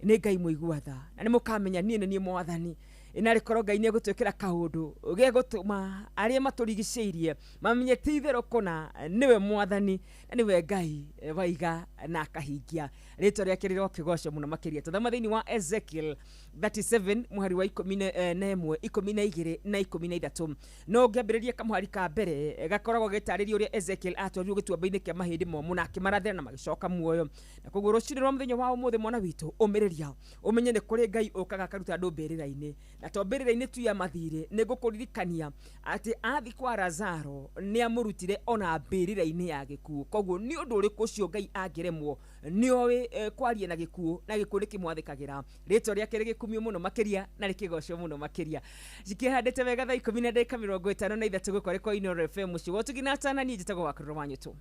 nĩ Ngai mũigua tha, na nĩ mũkamenya niĩ nĩ niĩ Mwathani. Na rĩkorwo Ngai nĩ egũtwĩkĩra kaũndũ gegũtũma arĩa matũrigicĩirie mamenye ti itherũ kũna nĩwe Mwathani na nĩwe Ngai waiga na akahingia. Rĩtwa rĩake rĩrokĩgocwo mũno makĩria. Tũthoma thĩinĩ wa Ezekiel 37 mũhari wa 11, 12 na 13. No ũngĩambĩrĩria kamũhari ka mbere gakoragwo gĩtarĩria ũrĩa Ezekiel atwarirwo gĩtuamba-inĩ kĩa mahĩndĩ momũ na akĩmarathĩra na magĩcoka muoyo. Na koguo rũcinĩ rwa mũthenya wa ũmũthĩ mwana witũ, ũmĩrĩria ũmenye nĩ kũrĩ Ngai ũkaga akaruta andũ mbĩrĩra-inĩ. Na to mbĩrĩra-inĩ tu ya mathirĩ, nĩ ngũkũririkania atĩ athi kwa Lazaro nĩ amũrutire ona mbĩrĩra-inĩ ya gĩkuũ. Koguo nĩ ũndũ ũrĩkũ ũcio Ngai angĩremwo? Nĩoĩ kwaria na gĩkuũ, na gĩkuũ nĩkĩmwathĩkagĩra. Rĩtwa rĩake rĩgĩkumio mũno makĩria na rĩkĩgocwo mũno makĩria. Cikĩhandĩte wega thaa 10:53 gũkũ arĩ kwa Inooro FM mũciĩ wa ũtugi na atana. Niĩ njĩtagwo Wakũrũ wa Nyũtũ.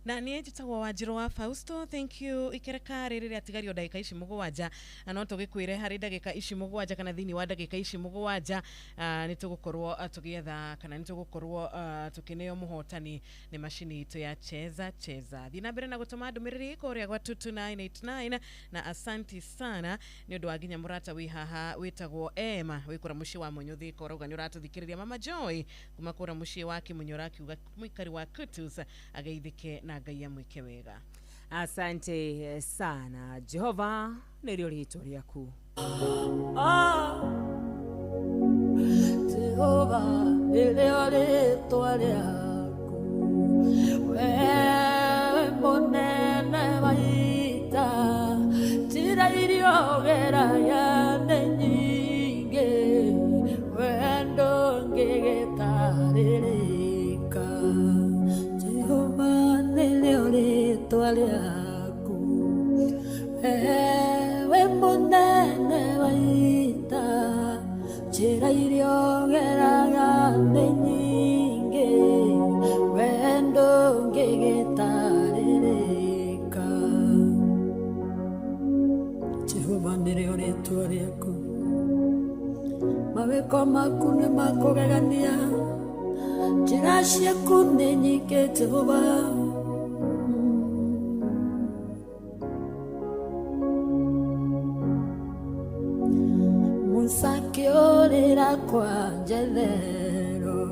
Na niĩ njĩtagwo Wanjirũ wa Fausto. Thank you. Ikereka rĩrĩ rĩatigario ndagĩka ici 7, na no tũgĩkwĩre harĩ ndagĩka ici 7 kana thĩinĩ wa ndagĩka ici 7 nĩ tũgũkorwo tũgĩetha kana nĩ tũgũkorwo tũkĩneo mũhotani nĩ macini itũ ya Cheza Cheza. Thiĩ na mbere na gũtũma ndũmĩrĩri kũrĩa gwa 22989 na asanti sana nĩ ũndũ wa nginya mũrata wĩ haha wĩtagwo Emma wĩ kũrĩa mũciĩ wa Mũnyũthi ũrauga nĩ ũratũthikĩrĩria. Mama Joy kuma kũrĩa mũciĩ wa Kĩmunyoro akiuga mũikari wa Kutus ageithĩke na Ngai amwĩke wega. Asante sana. Jehova nĩrĩo rĩtwa rĩaku. Jehova nĩrĩo rĩtwa rĩaku, we mũnene wa ita, njĩra iria ũgeragia nĩ nyingĩ, we ndũngĩgĩtarĩrĩka. Jehova nĩrĩo rĩtwa rĩaku, we mũnene wa ita, njĩra iria ũgeragia nĩ nyingĩ, we ndũngĩgĩtarĩrĩka. Jehova nĩrĩo rĩtwa rĩaku, mawĩko maku nĩ ma kũgegania, njĩra ciaku nĩ nyingĩ Jehova. Musa akĩũrĩra kwa Jethero,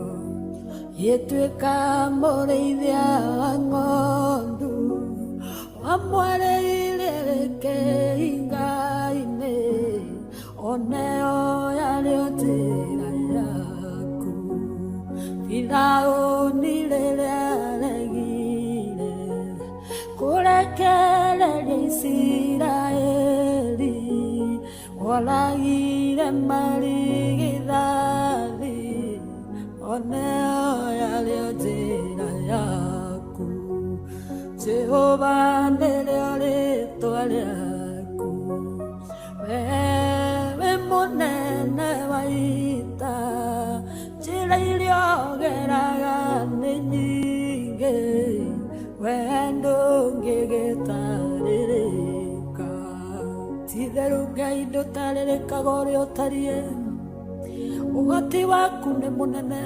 gĩtuĩka mũrĩithia wa ng'ondu, wamwarĩire kĩhinga-inĩ, oneo yarĩo njĩra yaku. Firaũni rĩrĩa aregire kũrekereria Isiraeli, oragire marigithathi, oneo yarĩo njĩra yaku. Jehova nĩrĩo rĩtwa rĩaku, we mũnene wa ita, njĩra iria ũgeraga nĩ nyingĩ, we ndũngĩgĩtarĩrĩka. Ti-itherũ Ngai ndũtarĩrĩkaga ũrĩa ũtariĩ, ũhoti waku nĩ mũnene,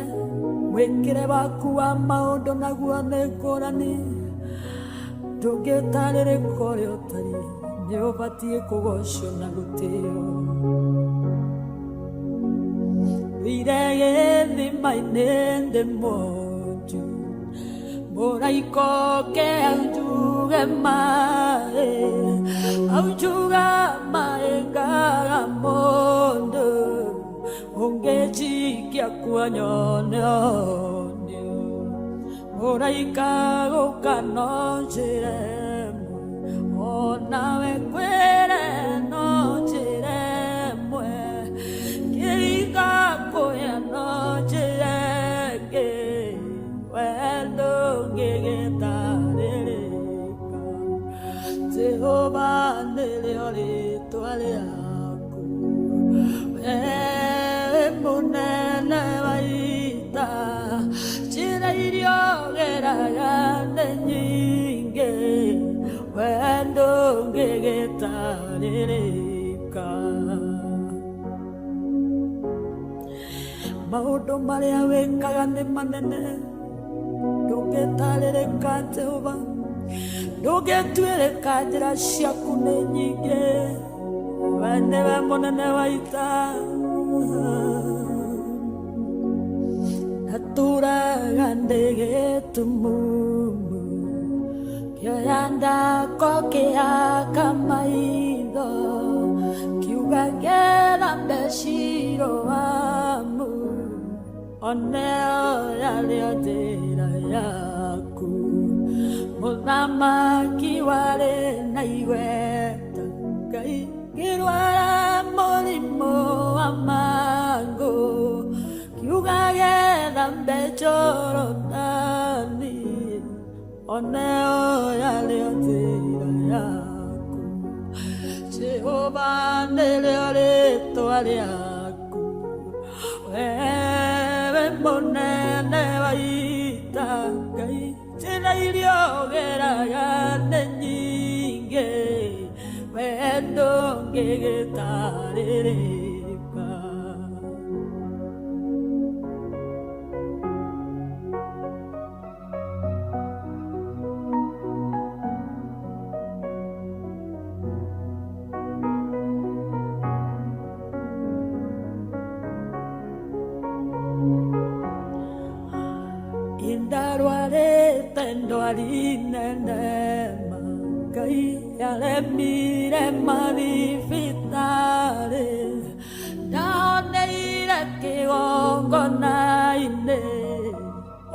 mwĩkĩre waku wa maũndũ naguo nĩ ngũrani. Ndũngĩtarĩrĩka ũrĩa ũtariĩ, nĩ ũbatiĩ kũgocwo na gũtĩo. Ndũire gĩthima-inĩ ndĩ mwonju, mũraika oke aunjuge maĩ, aunjuga maĩ ngaga mũndũ, ũngĩnjikia kuo nyone ũnio. Mũraika gũka no njĩra ĩmwe, onawe kwĩre no njĩra ĩmwe, kĩringa kũya no njĩra ĩngĩ, we ndũngĩgĩtarĩrĩka. Jehova nĩrĩo rĩtwa rĩaku, we mũnene wa ita, njĩra iria ũgeraga nĩ nyingĩ, we ndũngĩgĩtarĩrĩka. Maũndũ marĩa wĩkaga nĩ manene, ndũngĩtarĩrĩka Jehova, ndũngĩtuĩrĩka, njĩra ciaku nĩ nyingĩ, we nĩwe mũnene wa ita. Natũraga ndĩ gĩtumumu, kĩoya ndako kĩhaka maitho, kiuga ngĩthambe Shiloamu, oneo yarĩo njĩra yaku. Mũthamaki warĩ na igweta, Ngai ngĩrwara mũrimũ wa mangũ, kiuga gĩthambe Jorodani, oneo yarĩo njĩra yaku. Jehova nĩrĩo rĩtwa rĩaku, wewe mũnene wa ita, Ngai njĩra iria ũgeraga nĩ nyingĩ, we ndũngĩgĩtarĩrĩka. Indarwarĩte ndwari nene ma, Ngai yaremire mathibitarĩ, ndahoneire kĩgongona-inĩ,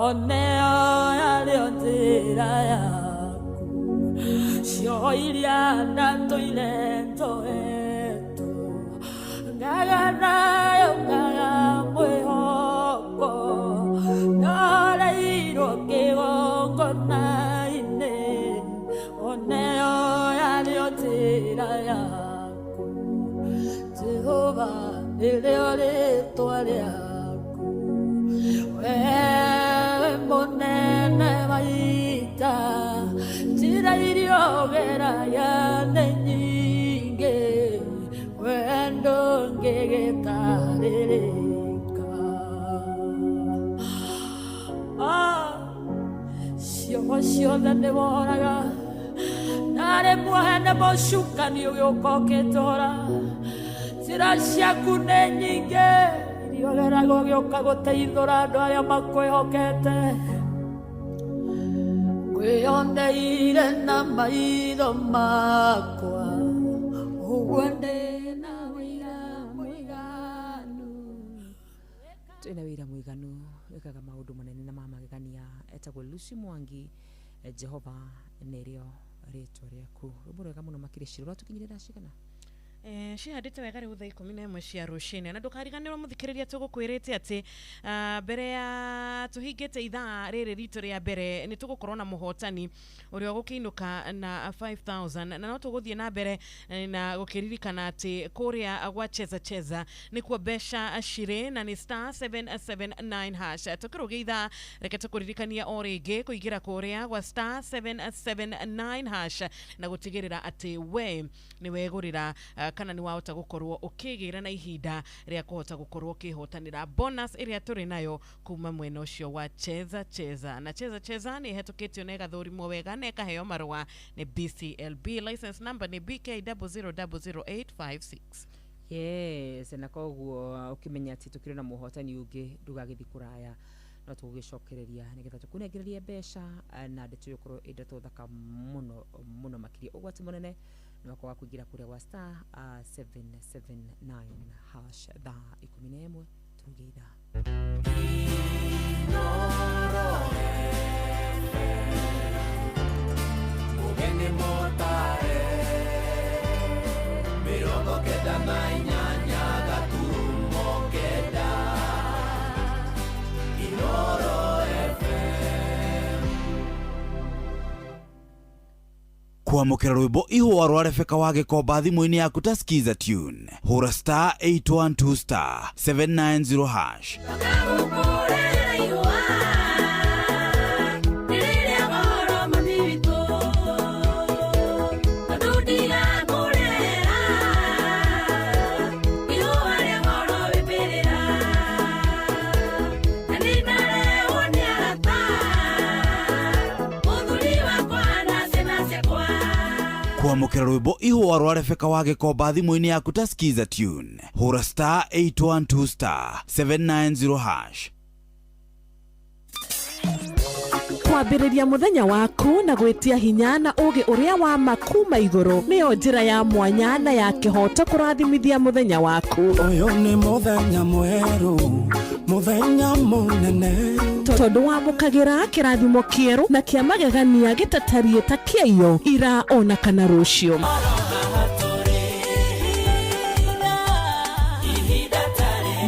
oneo yarĩo njĩra yaku. Cioho iria ndatũire njohetwo, ngaga nayo ngaga mwĩhoko, ndoreirwo kĩgongona-inĩ, oneo yarĩo njĩra yaku. Jehova nĩrĩo rĩtwa rĩaku, wewe mũnene wa ita, njĩra iria ũgeraga nĩ nyingĩ, we ndũngĩgĩtarĩrĩka. Cioho ciothe nĩ woraga, narĩ muohe nĩ mũcukani ũgĩũka ũkĩnjohora. Njĩra ciaku nĩ nyingĩ, iria ũgeraga ũgĩũka gũteithũra andũ arĩa makwĩhokete. Ngwĩyoneire na maitho makwa, ũguo ndĩ na wĩira mũiganu. Twĩna wĩira mũiganu wĩkaga maũndũ manene na ma magegania, etagwo Lucy Mwangi. Jehova nĩrĩo rĩtwa rĩaku. Rwĩmbo rwega mũno makĩria. Ciro rwatũkinyĩria thaa cigana? Cihandĩte wega rĩu thaa 11 cia rũcinĩ, na ndũkariganĩrwo mũthikĩrĩria, tũgũkwĩrĩte atĩ mbere ya tũhingĩte ithaa rĩrĩ ritũ rĩa mbere nĩ tũgũkorwo na mũhotani ũrĩa ũgũkĩinũka na 5000, na no tũgũthiĩ na mbere na gũkĩririkana atĩ kũrĩa gwa Cheza Cheza nĩkuo mbeca cirĩ, na nĩ star 779 hash. Tũkĩrũgia ithaa, reke tũkũririkania o rĩngĩ kũingĩra kũrĩa gwa star 779 hash na gũtigĩrĩra atĩ we nĩ wegũrĩra kana nĩ wahota gũkorwo ũkĩgĩra na ihinda rĩa kũhota gũkorwo ũkĩhotanĩra bonus ĩrĩa tũrĩ nayo kuma mwena ũcio wa Cheza Cheza. Na Cheza Cheza nĩ ĩhetũkĩtio na ĩgathũrimwo wega na ĩkaheo marũa nĩ BCLB, license number nĩ BK 0000856. Yes, na koguo ũkĩmenya atĩ tũkĩrĩ na mũhotani ũngĩ, ndũgagĩthiĩ kũraya, no tũgũgĩcokereria nĩgetha tũkũnengererie mbeca, na ndeto ĩyo ĩkorwo ĩ ndeto thaka mũno mũno makĩria. Ũgwati mũnene nĩ wakwa wa kũingĩra kũrĩa gwa star 779 hash. Thaa 11 tũrũgie ithaa. Mugeni motare 98 gaturumo 9 Inoro FM. Kwamũkĩra rwĩmbo ihũa rwa Rebeka wa Gĩkomba thimũ-inĩ yaku ta Skiza Tune, hũra star 812 star 790 hash. Ndagũkũrehera ihũa, rĩrĩa goro mami witũ, tondũ ndigakũrehera ihũa rĩa goro wĩpĩrĩra. Kwamũkĩra rwĩmbo ihũa rwa Rebecca wa Gĩkomba thimũ-inĩ yaku ta Skiza tune, hũra star 812 star 790 hash. Kwambĩrĩria mũthenya waku na gwĩtia hinya na ũũgĩ ũrĩa wa ma kuma igũrũ nĩyo njĩra ya mwanya na ya kĩhooto kũrathimithia mũthenya waku. Ũyũ nĩ mũthenya mwerũ, mũthenya mũnene, tondũ wamũkagĩra kĩrathimo kĩerũ na kĩa magegania gĩtatariĩ ta kĩaiyo ira ona kana rũciũ.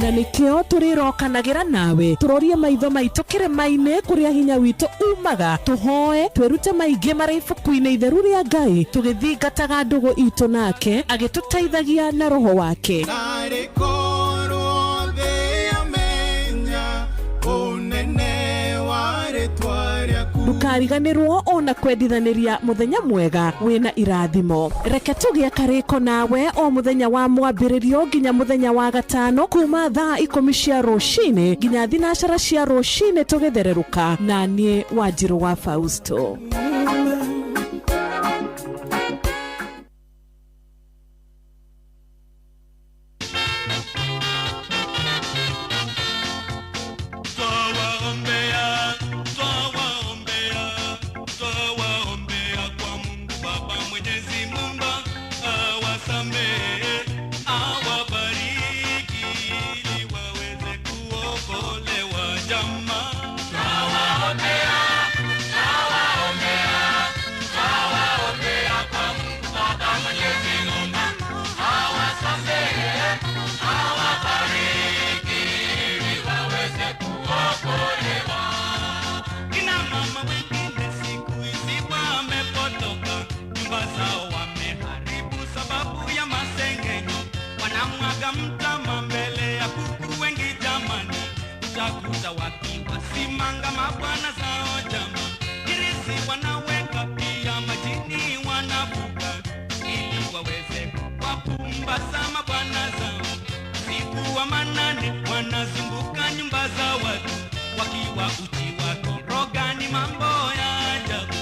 Na nĩkĩo tũrĩrokanagĩra nawe tũrorie maitho maitũ kĩrĩma-inĩ kũrĩa hinya witũ umaga, tũhoe twĩrute maingĩ marĩ ibuku-inĩ itheru rĩa Ngai, tũgĩthingataga ndũgũ itũ nake agĩtũteithagia na roho wake. Narĩ korwo thĩ yamenya ũnene wa rĩtwa rĩaku. Ndũkariganĩrwo ona kwendithanĩria mũthenya mwega wĩna irathimo. Reke tũgĩe karĩko nawe o mũthenya wa mwambĩrĩrio nginya mũthenya wa gatano kuma thaa 10 cia rũcinĩ nginya 9 cia rũcinĩ tũgĩthererũka na niĩ Wanjirũ wa Fausto. Twawaombea kwa Mungu Baba Mwenyezi Muumba, awasamehe, awabariki ili waweze kuokolewa jamaa. Twawaombea, twawaombea, twawaombea kwa Mungu Baba Mwenyezi Muumba, awasamehe, awabariki ili waweze kuokolewa. Kina mama wengine siku hizi wamepotoka, nyumba zao wameharibu sababu ya masengenyo, wanamwaga mtama mbele ya kuku wengi jamani, utakuta wakiwasimanga mabwana zao jama, irisi wanaweka pia majini wanavuka, ili waweze kuwapumbaza mabwana zao. Usiku wa manane wanazunguka nyumba za watu wakiwa uchi wakiroga, ni mambo ya ajabu.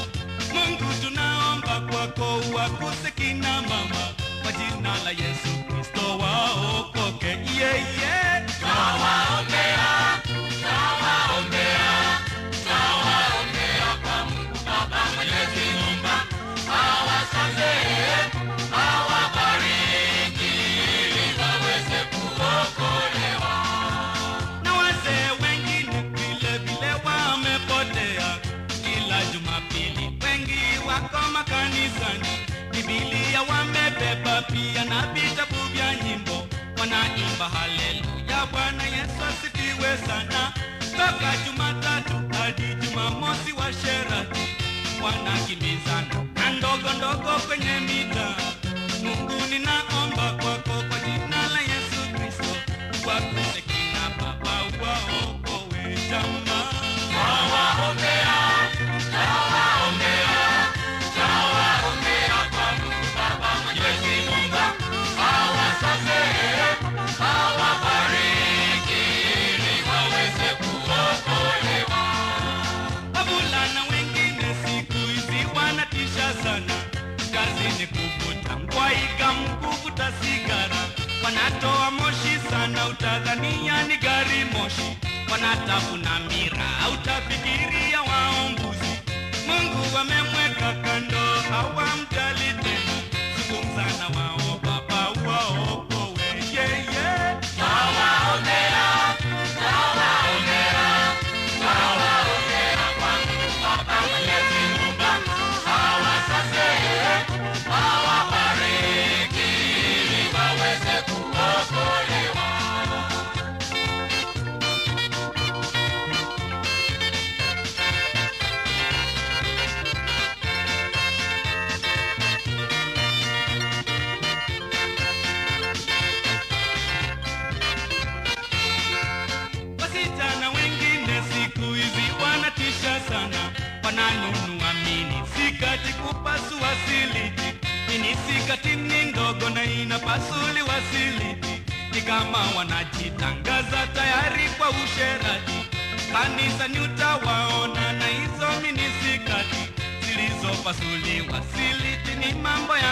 Mungu tunaomba kwako uwaguse kina mama, kwa jina la Yesu Kristo waokoke. Yeah, yeah. Twawaombea, twawaombea, twawaombea kwa Mungu Baba Mwenyezi Muumba, awasamehe, awabariki ili waweze kuokolewa. Na wazee wengine vile vile wamepotea, kila Jumapili wengi wako makanisani, Biblia wamebeba pia na vitabu vya nyimbo, wanaimba haleluya Bwana Yesu asifiwe sana, toka Jumatatu hadi Jumamosi washerati wanakimbizana na ndogo ndogo kwenye mita. Mungu ninaomba kwako kwa jina la Yesu Kristo, wakuse kina baba waokowe jamaa. Twawaombea, twawaombea, twawaombea kwa Mungu Baba Mwenyezi Muumba, awasamehe, awabariki ili waweze kuokolewa. Wavulana wengine siku hizi wanatisha sana, kazi ni kuvuta ngwaiga, kuvuta sigara, wanatoa moshi sana, utadhania ni gari moshi, wanatafuna mira, utafikiria waombuzi. Mungu wamemweka kando, hawamjali tena, zungumza na wao baba waokowe. Yeah, yeah. Twawaombea, twawaombea, twawaombea kwa Mungu Baba Mwenyezi Muumba, awasamehe, awabariki ili waweze kuokolewa. Wasichana wengine siku hizi wanatisha sana, wananunua mini sikati kupasua siliti. Mini sikati ni ndogo na inapasuliwa siliti, ni kama wanajitangaza tayari kwa usherati. Kanisani utawaona na hizo mini sikati zilizopasuliwa siliti, ni mambo ya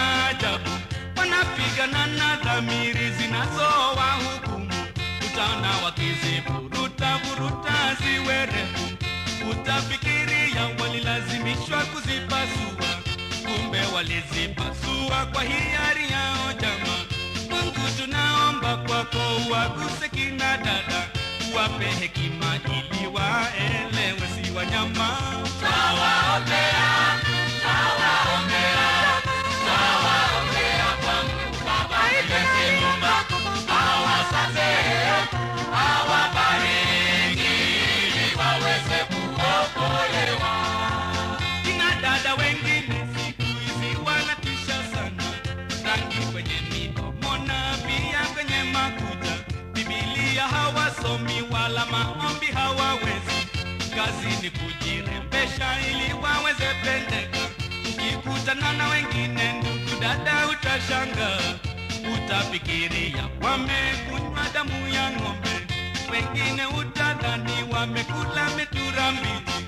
Wanapigana na dhamiri zinazowahukumu, utaona wakiziburuta buruta ziwe refu, utafikiria walilazimishwa kuzipasua, kumbe walizipasua kwa hiari yao jamaa. Mungu tunaomba kwako uwaguse kina dada, uwape hekima ili waelewe si wanyama. Twawaombea, twawaombea, twawaombea kwa Mungu Baba Mwenyezi Muumba, awasamehe, awabariki ili waweze kuokolewa. Kina dada wengine siku hizi wanatisha sana, rangi kwenye midomo na pia kwenye makucha. Biblia hawasomi wala maombi hawawezi, kazi ni kujirembesha ili waweze pendeka. Ukikutana na wengine ndugu dada utashangaa, utafikiria wamekunywa damu ya ng'ombe, wengine utadhani wamekula mitura mbichi.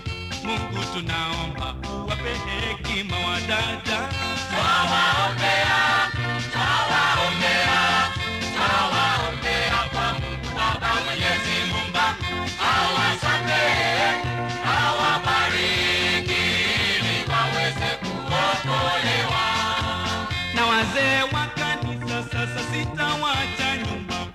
Mungu tunaomba uwape hekima wa dada. Twawaombea, twawaombea, twawaombea kwa Mungu Baba Mwenyezi Muumba, awasamehe, awabariki ili waweze kuokolewa. Na wazee wa kanisa sasa sitawacha nyuma,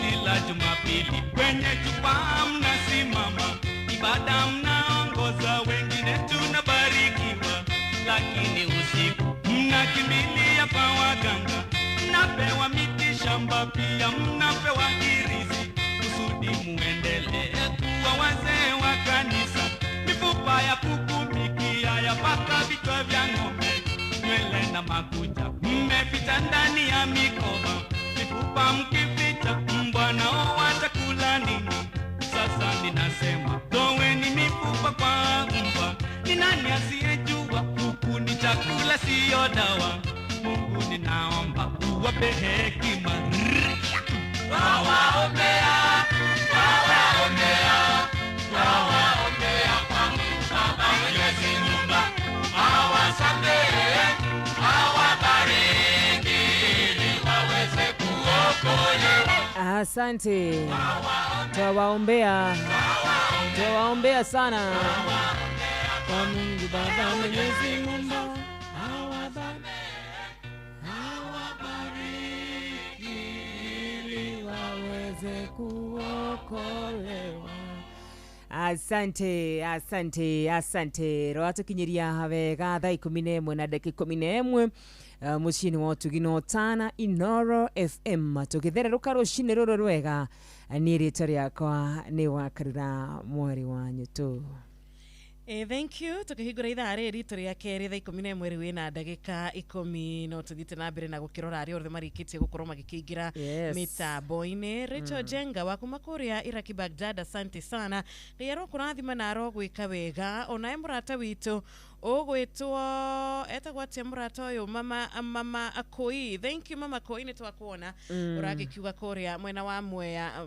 kila Jumapili kwenye jukwaa mnasimama, ibada mnaongoza, wengine tunabarikiwa, lakini usiku mnakimbilia kwa waganga, mnapewa miti shamba, pia mnapewa irizi, kusudi muendelee kuwa wazee wa kanisa. Mifupa ya kuku, mikia ya paka, vichwa vya ng'ombe, nywele na makucha mmeficha ndani ya mikoba, mifupa mkificha mbwa nao watakula nini? Sasa ninasema toweni mifupa kwa mbwa. Ni nani asiyejua kuku ni chakula siyo dawa? Mungu ninaomba uwape hekima. Twawaombea, twawaombea, twawaombea kwa Mungu Baba Mwenyezi Muumba, awasamehe, awabariki ili waweze kuokolewa. Asante, twawaombea, twawaombea sana kwa Mungu Baba Mwenyezi Muumba, awabariki ili waweze kuokolewa. Asante, asante, asante. Rwatukinyiria wega thaa 11 na ndagĩka 11 mũciĩ-inĩ wa ũtugi na ũtana Inoro FM, tũgĩthererũka rũcinĩ rũrũ rwega. Niĩ rĩtwa rĩakwa nĩ Wakarura mwarĩ wa Nyũtũ. Thank you. Tukihingura ithaa rĩrĩ ritũ rĩa kerĩ thaa 11 rĩu ĩna ndagĩka 10, no tũthiĩte na mbere na gũkĩrora arĩa othe marĩkĩtie gũkorwo magĩkĩingĩra mĩtambo-inĩ. Rachel Jenga wa kuma kũrĩa Iraki Baghdad, asante sana. Ngai arokũrathima na arogwĩka wega. Onawe mũrata witũ ũgwĩtwo etagwo atĩa mũrata ũyũ, mama Koi. Thank you mama Koi, nĩ twakuona ũragĩkiuga kũrĩa mwena wa Mwea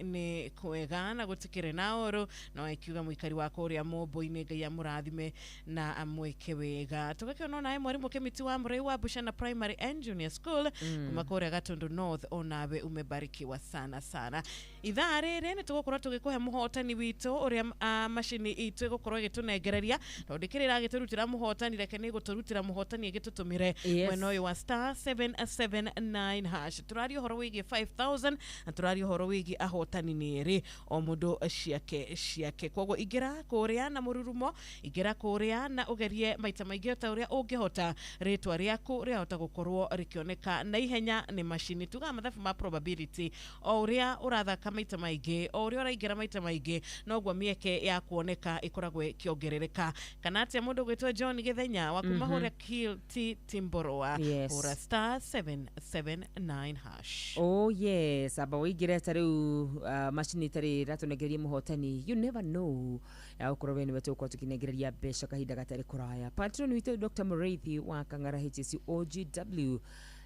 nĩ kwega na gũtikĩrĩ na ũru, no ĩkiuga mũikari wa kũrĩa Mũmbũ-inĩ Ngai amũrathime na amwĩke wega. Tũgakĩona onawe mwarimũ Kĩmiti wa Mũrĩu wa Bushana Primary and Junior School kuma kũrĩa Gatundu North, onawe umebarikiwa sana sana. Ithaa rĩrĩ nĩ tũgũkorwo tũgĩkũhe mũhotani witũ ũrĩa macini itũ ĩgũkorwo ĩgĩtũnengereria, tondũ ndĩkĩrĩ ĩragĩtũrutĩra mũhotani, reke nĩ ĩgũtũrutĩra mũhotani ĩgĩtũtũmĩre mwena ũyũ wa star 779 hash. Tũraria ũhoro wĩgiĩ 5000 na tũraria ũhoro wĩgiĩ ahotani nĩ erĩ, o mũndũ ciake ciake. Koguo ingĩra kũrĩa na mũrurumo, ingĩra kũrĩa na ũgerie maita maingĩ ta ũrĩa ũngĩhota, rĩtwa rĩaku rĩahota gũkorwo rĩkĩoneka na ihenya nĩ macini. Tugaga mathabu ma probability, o ũrĩa ũrathaka maita maingĩ, o ũrĩa ũraingĩra maita maingĩ, noguo mĩeke ya kuoneka ĩkoragwo ĩkĩongerereka. Kana atĩa mũndũ gwĩtwo John Gĩthenya wa kuma hũra Kilti Timboroa, hũra star 779 hash. Oh yes, aba wĩingĩre ta rĩu macini tarĩ ĩratũnengereria mũhotani, you never know, okorwo we nĩwe tũgũkorwo tũkĩnengereria mbeca kahinda gatarĩ kũraya. Patron witũ Dr. Mũrĩithi wa Kang'ara HSC OGW,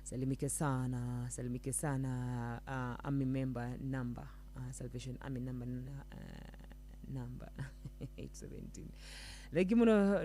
salimike sana, salimike sana. Army member number, Salvation Army number 817. Thengi muno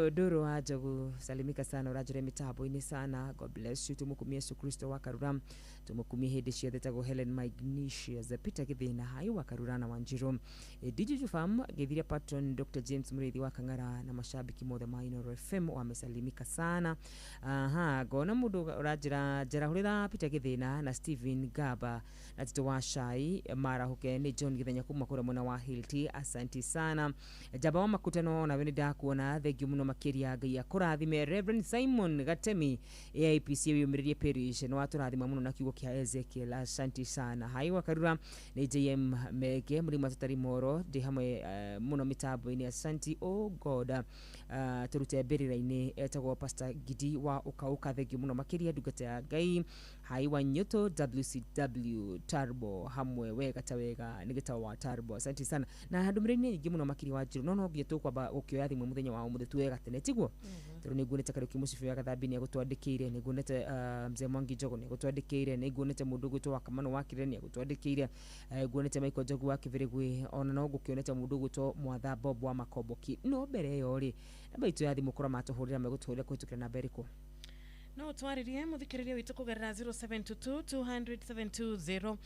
Nduru wa Njogu, salimika sana, ũranjũria mĩtambo-inĩ sana. God bless you. Tũmũkumie Yesu Kristo wa Karura, tũmũkumie hĩndĩ ciothe. Tagwo Helen Magnesius Peter Gĩthĩna hai wa Karura na Wanjiru, Digital Farm Githiria, patron Dr James Muriithi wa Kang'ara na mashabiki mothe ma Inooro FM wamesalimika sana. Aha, ngona mũndũ ũranjĩra njarahũrĩra Peter Gĩthĩna na Stephen Gaba na Tito wa Shai marahuke nĩ John Gĩthenya kuma kũrĩa mwena wa Hilti. Asanti sana Njamba wa Makutano, nawe nĩ ndakuona, thengiũ mũno makĩria, Ngai akũrathime. Reverend Simon Gatemi, AIPC wĩyũmĩrĩrie Parish, nĩ watũrathima mũno na kiugo kĩa Ezekiel, asanti sana. Hai wa Karura nĩ JM Mege mũrĩmi wa Tũtari Moro, ndĩ hamwe mũno mĩtambo-inĩ, asanti. Oh God, tũrute mbĩrĩra-inĩ, etagwo Pastor Gidi wa Ũkaũka, thengiũ mũno makĩria, ndungata ya Ngai. Hai wa Nyoto WCW Tarbo hamwe wega ta wega nĩ gĩtawo wa Tarbo, asanti sana. Na ndũmĩrĩri nĩ nyingĩ mũno makĩria wa Njirũ, no no nginya tũkwamba gũkĩoya thimũ mũthenya wa ũmũthĩ tuoye gatene, tiguo? Tondũ nĩ nguonete Kariũki Mũcibi wa Gathambi nĩ agũtwandĩkĩire, nĩ nguonete Mzee Mwangi Njogu nĩ agũtwandĩkĩire, nĩ nguonete mũndũ ũgwĩtwo wa Kamano wa Kĩrĩre nĩ agũtwandĩkĩire, nguonete Michael Njogu wa Kĩbĩrĩgwĩ, ona no ngũkĩonete mũndũ ũgwĩtwo Mwatha Bob wa Makomboki. No mbere ĩyo rĩ, namba itũ ya thimũ korwo matũhũrĩra megũtũhũrĩra kũhĩtũkĩra namba ĩrĩkũ? No twaririe muthikiriria witũ kũgerera 0722 200 720.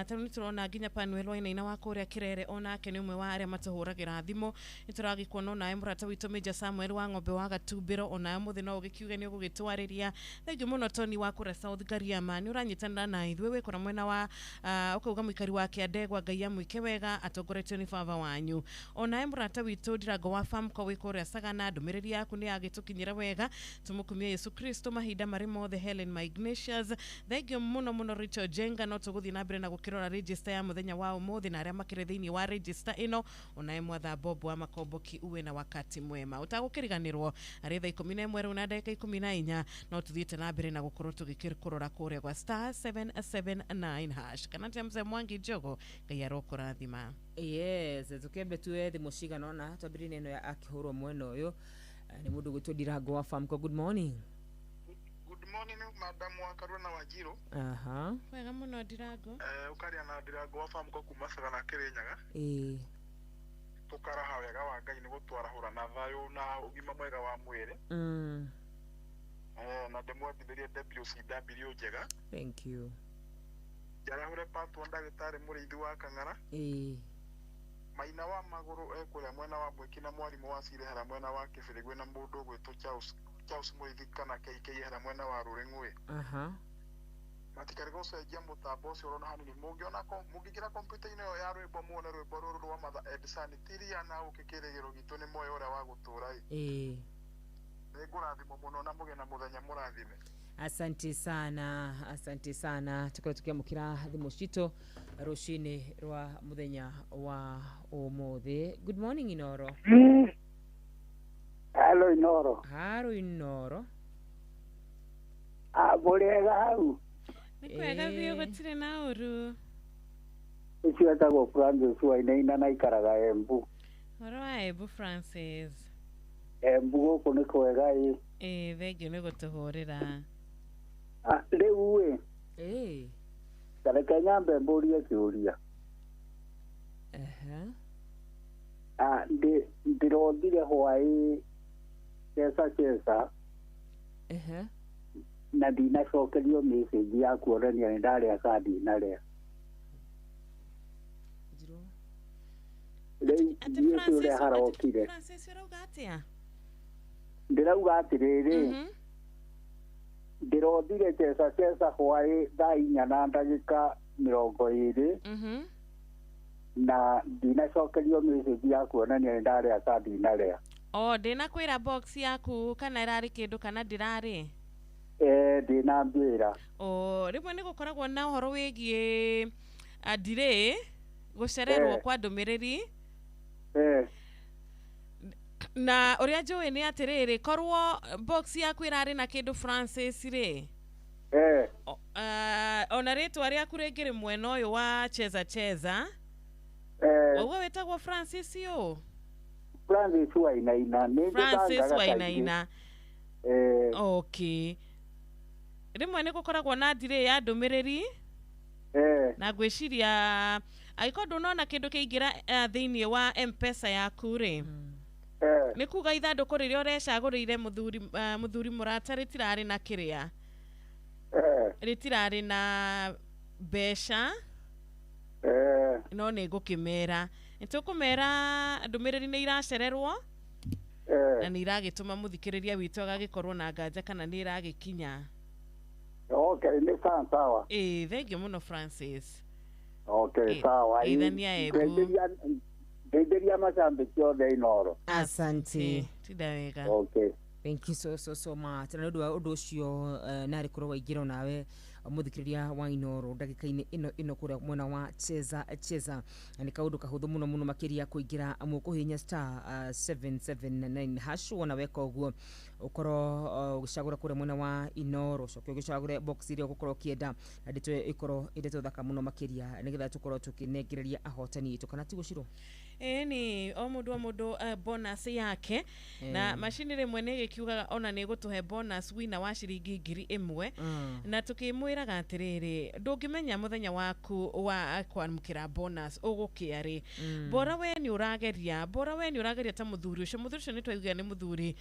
Tarĩu nĩ tũrona nginya Panuel Wainaina wa kũrĩa Kĩrere, onake nĩ ũmwe wa arĩa matũhũragĩra thimũ. Nĩ tũragĩkuona onawe mũrata witũ Major Samuel wa ng'ombe wa Gatumbĩro, onawe mũthĩ no ũgĩkiuge nĩ ũgũgĩtwarĩria. Thengiũ mũno Tony wa kũrĩa South Gariama, nĩ ũranyitanĩra na ithuĩ wĩ kũrĩa mwena wa ũkauga mũikari wa Kĩandegwa, Ngai amwĩke wega atongoretio nĩ baba wanyu. Onawe mũrata witũ Ndirango wa Famco wĩ kũrĩa Sagana, ndũmĩrĩri yaku nĩ yagĩtũkinyĩra wega, tũmũkumie Yesu Kristo mahinda marĩ mothe. Helen Magnesius, thengio mũno mũno. Rachel Jenga, no tũgũthiĩ na mbere na gũkĩrora register ya mũthenya wa ũmũthĩ na arĩa makĩrĩ thĩinĩ wa register ĩno. Onawe Mwatha Bob wa Makomboki, uwe na wakati mwema. Ũtagũkĩriganĩrwo arĩ thaa 11 rĩu na ndagĩka 14, no tũthiĩte na mbere na gũkorwo tũgĩkĩrora kũrĩa gwa *779# kana tia Mzee Mwangi Njogo, Ngai arokũrathima. Yes, tukembe tuwe thimũ cigana ũna, twambĩrĩrie na ĩno ya akĩhũrwo mwena ũyũ. Nĩ mũndũ ũgwĩtwo Ndirango wa Famco. Good morning. Good morning, madam wa Karua na Wanjiru. Aha. Wega mũno Ndirango. Ũkaria na Ndirango wa Famco kuma Sagana Kĩrĩnyaga. Ĩĩ. Tũkaraha wega wa Ngai nĩ gũtwarahũra na thayũ na ũgima mwega wa mwĩrĩ. Na ndĩmwendithĩrie WCW njega. Thank you. Njarahũre patwo ndagĩtarĩ mũrĩithi wa Kang'ara. Ĩĩ. Maina wa magũrũ ekũrĩa mwena wa Mwĩki na mwarimũ wa Cirehera mwena wa Kĩbĩrĩgwĩ na mũndũ ũgwĩtwo Charles Mũrĩithi kana KK hera mwena wa Rũrĩng'ũĩ. Aha. Matikarĩ gũcenjia mũtambo ũcio ũrona hanini, mũngĩona mũngĩingĩra kompiuta-inĩ ĩyo ya rwĩmbo muone rwĩmbo rũrũ rwa Mother Edson tiria na ũkĩ kĩrĩgĩro gitũ nĩ muoyo ũrĩa wa gũtũũra ĩ. Ĩĩ. Nĩngũrathimwo mũno na mũgĩe na mũthenya mũrathime. Asante sana, asante sana. Tukorwo tukiamũkĩra thimũ citũ rũcinĩ rwa mũthenya wa ũmũthĩ. Good morning Inoro. Halo Inoro. Haro Inoro. Mũrĩega hau? Nĩ kwega biũ, gũtirĩ na ũru. Ũcio etagwo Francis Wainaina na aikaraga Embu. Ũhoro wa Embu, Francis? Embu gũkũ nĩ kwega ĩ. Ĩĩ, thengio nĩ gũtũhũrĩra. Rĩu ĩ. Ĩĩ. Tareke nyambe mbũrie kĩũria. Ehe. Ndĩrothire hwaĩ Chesa Chesa. Ehe. Na ndinacokerio message ya kuonania nĩ ndarĩa kana ndinarĩa. Rĩu ndiũĩ ũrĩa harokire. Francis ũrauga atĩa? Ndĩrauga atĩrĩrĩ, ndĩrothire Chesa Chesa hwaĩ thaa 4:20 na ndinacokerio message ya kuonania nĩ ndarĩa kana ndinarĩa. O ndĩnakwĩra box yaku kana ĩrarĩ kĩndũ kana ndĩrarĩ? Ndĩnambĩra. O rĩmwe nĩ gũkoragwo na ũhoro wĩgiĩ delay, gũcererwo kwa ndũmĩrĩri. Na ũrĩa njũĩ nĩ atĩrĩrĩ, korwo box yaku ĩrarĩ na kĩndũ Francis rĩ, ona rĩtwa rĩaku rĩngĩrĩ mwena ũyũ wa Cheza Cheza, ũguo wĩtagwo Francis ũ? Francis Wainaina. Francis Wainaina. Okay. Rĩmwe nĩ gũkoragwo na delay ya ndũmĩrĩri. Na ngwĩciria angĩkorwo ndũnona kĩndũ kĩingĩra thĩinĩ wa M-Pesa yaku rĩ, Nĩ kuga ithandũkũ rĩrĩa ũrecagũrĩire mũthuri mũthuri mũrata rĩtirarĩ na kĩrĩa rĩtirarĩ na mbeca no nĩ ngũkĩmera nĩ tũkũmera ndũmĩrĩri nĩ iracererwo na nĩ iragĩtũma mũthikĩrĩria witũ agagĩkorwo na nganja kana nĩ ĩragĩkinya. Okay, nĩ sawa sawa. Ĩĩ, thengiũ mũno Francis. Okay, sawa. Geithania Embu. Ngeithĩria macambĩki othe Inoro. Asante. Tinda wega. Okay. Thank you so so so much. Na nĩ ũndũ wa ũndũ ũcio narĩ korwo waingĩra onawe mũthikĩrĩria wa Inoro ndagĩka-inĩ ĩno ĩno kũrĩa mwena wa cheza cheza, na nĩ kaũndũ kahũthũ mũno mũno makĩria kũingĩra mũkũhihinya star 779 hash. Wona weka ũguo ũkorwo ũgĩcagũra kũrĩa mwena wa Inoro, ũcoke ũgĩcagũre box ĩrĩa ũgũkorwo ũkĩenda na ndeto ĩyo ĩkorwo ĩ ndeto thaka mũno makĩria nĩgetha tũkorwo tũkĩnengereria ahotani aitũ, kana tiguo Shiro? Ĩĩ, nĩ o mũndũ o mũndũ bonus yake na macini rĩmwe nĩ ĩgĩkiugaga ona nĩ ĩgũtũhe bonus wina wa ciringi 1,000. Na tũkĩmwĩraga atĩrĩrĩ, ndũngĩmenya mũthenya waku wa kwamũkĩra bonus ũgũkĩa rĩ. Bora we nĩ ũrageria, bora we nĩ ũrageria ta mũthuri ũcio. Mũthuri ũcio nĩ twaiguire nĩ mũthuri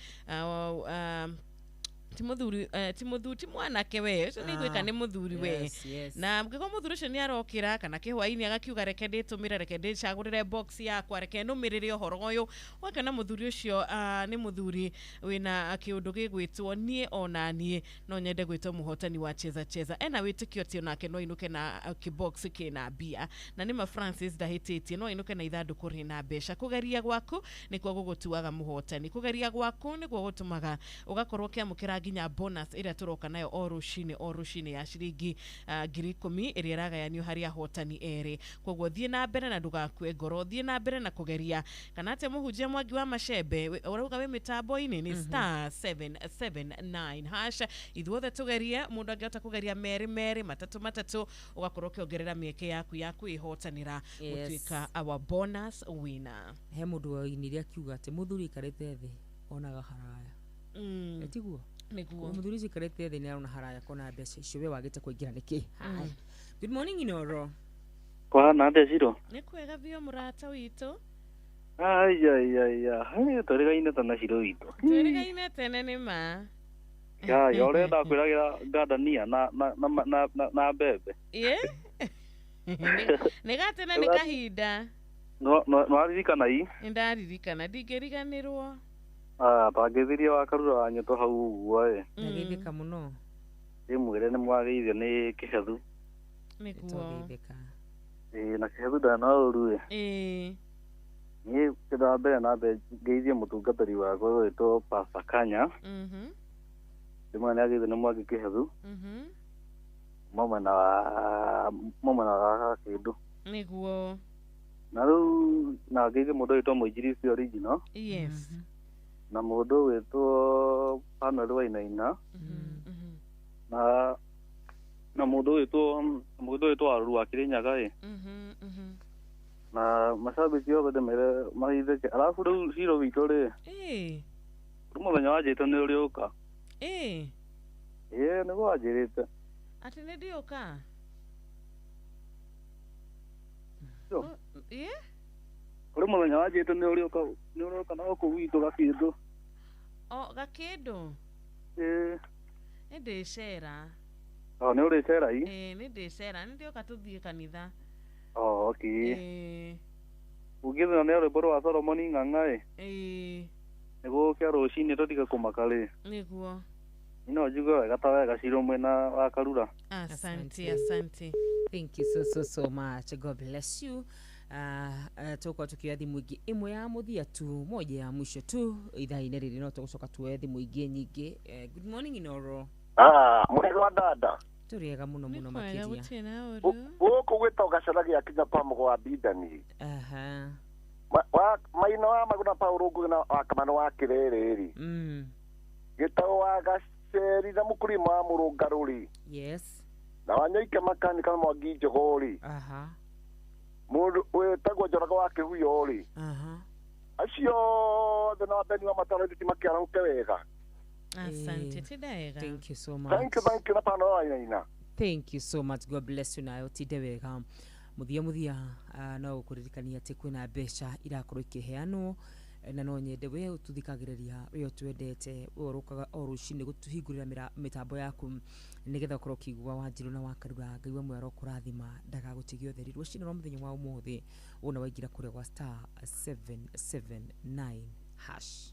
ti mũthuri ti mũthuri, ti mwanake we ũcio nĩ gwĩka nĩ mũthuri we. Na ngĩkorwo mũthuri ũcio nĩ arokĩra kana kĩhwainĩ agakiuga reke ndĩtũmĩre, reke ndĩcagũrĩre box yakwa, reke nũmĩrĩre ũhoro ũyũ, ũgakĩona mũthuri ũcio nĩ mũthuri wĩna kĩũndũ gĩgwĩtwo niĩ ona niĩ no nyende gwĩtwo mũhotani wa cheza cheza, ena wĩtĩkio atĩ onake no ainũke na kĩbox kĩna mbia. Na nĩma Francis ndahĩtĩtie, no ainũke na ithandũkũ rĩna mbeca. Kũgeria gwaku nĩkuo gũgũtuaga mũhotani, kũgeria gwaku nĩkuo gũtũmaga ũgakorwo ũkĩamũkĩra nginya bonus ĩrĩa tũroka nayo o rũcinĩ o rũcinĩ ya ciringi 10,000 ĩrĩa ĩragayanio harĩ ahotani erĩ. Koguo thiĩ na mbere na ndũgakue ngoro, thiĩ na mbere na kũgeria. Kana atĩa mũhunjia Mwangi wa Macembe ũrauga wĩ mĩtambo-inĩ nĩ star 779 hash. Ithuothe tũgerie, mũndũ angĩhota kũgeria merĩ merĩ, matatũ matatũ, ũgakorwo ũkĩongerera mĩeke yaku ya kwĩhotanĩra gũtuĩka our bonus winner. He mũndũ wainire akiuga atĩ mũthuri aikarĩte thĩ onaga haraya. Tiguo? Nĩguo. Mũthuri ũcio aikarĩte thĩ nĩ arona haraya kona mbeca icio, we wagĩte kũingĩra nĩkĩ? Haya. Good morning Inoro. Kũhana atĩa Ciro? Nĩ kwega biũ mũrata witũ. Aiaiaia, twĩrĩgaine tene Ciro witũ. Twĩrĩgaine tene nĩ ma. Yaya, ũrĩa ndakwĩragĩra ngandania na na na na na, na mbembe. Ĩ nĩ gatene nĩ kahinda. Nĩwaririkana i? Nĩ ndaririkana, ndingĩriganĩrwo. Tangĩthirie wa Karura wa Nyoto hau ũguo ĩ. Ndageithĩka mũno. Ndĩmwĩre nĩ mwageithio nĩ Kĩhethu. Nĩguo. Ĩ na Kĩhethu ndarĩ na ũru ĩ. Ĩ. Niĩ kĩndũ wa mbere na mbere ngeithie mũtungatĩri wakwa ũgwĩtwo Pastor Kanya. Ndĩmwĩre nĩ ageithio nĩ Mwangi Kĩhethu. Kuma mwena wa Gakĩndũ. Nĩguo. Na rĩu na ngeithie mũndũ ũgwĩtwo Mũinjilisti original. Na mũndũ ũgwĩtwo Panuel Wainaina. Na mũndũ ũgwĩtwo Warũru wa Kĩrĩnyaga ĩ. Na macambĩki othe ndĩmere mageithĩke. Arabu rĩu Ciro witũ rĩ. Rĩu mũthenya wanjĩte nĩ ũrĩũka. Ĩ. Ĩ nĩguo wanjĩrĩte. Atĩ nĩ ndiũka? Ĩ? Kũrĩ mũthenya wanjĩte nĩ ũrĩũka, nĩ ũrĩũka na gũkũ gwitũ Gakĩndũ. O Gakĩndũ? Ĩ. Nĩ ndĩcera. O nĩ ũrĩcera i? Ĩ nĩ ndĩcera, nĩ ndĩũka tũthiĩ kanitha. O okay. Ĩ. Ũngĩthĩna nĩ rwĩmbo rwa Solomoni Ng'ang'a ĩ. Ĩ. Nĩgũkĩa rũcinĩ tũtige kũmaka rĩ. Nĩguo. No njigue wega ta wega Ciro mwena wa Karura. Asante, asante. Thank you so so so much. God bless you. Tũgũkorwo tũkĩoya thimũ ingĩ ĩmwe ya mũthia tu, moja ya mwisho tu ithaa-inĩ rĩrĩ, no tũgũcoka tuoye thimũ ingĩ nyingĩ. Good morning Inoro. Mũrĩega wa dada. Tũrĩega mũno mũno Kwega makĩria. gũtirĩ na ũru. Gũkũ gwĩtagwo gacana gĩa kinya pa mũgo wa bindani. Aha. Maina wa maguna Paũlũ Ngũgĩ na wa Kamano wa Kĩrĩrĩ. Gĩtagwo wa Gaceri na mũkũrima wa Mũrũngarũ rĩ. Yes. Na Wanyoike makanika na Mwangi Njogoo rĩ. Aha. Mũndũ wĩtagwo Njoroge wa Kĩhuyo rĩ. Aha. Acio othe na wambeni wa mataro thitima kĩarahũke wega. Asante, tinda wega. Thank you so much. Thank you, thank you, na pano wa Inaina. Thank you so much. God bless you nayo tinde wega. Muthia muthia no gũkũririkania atĩ kwĩna mbeca irakorwo ikĩheanwo Na no nyende we ũtũthikagĩrĩria, we ũtwendete, we ũrũkaga o rũcinĩ gũtũhingũrĩra mĩtambo yaku nĩgetha ũkorwo ũkĩigua Wanjirũ na Wakarura. Ngai wa muoyo arokũrathima, ndagagũtigie ũtheri. Rũcinĩ rwa mũthenya wa ũmũthĩ wona waingĩra kũrĩa gwa star 779 hash.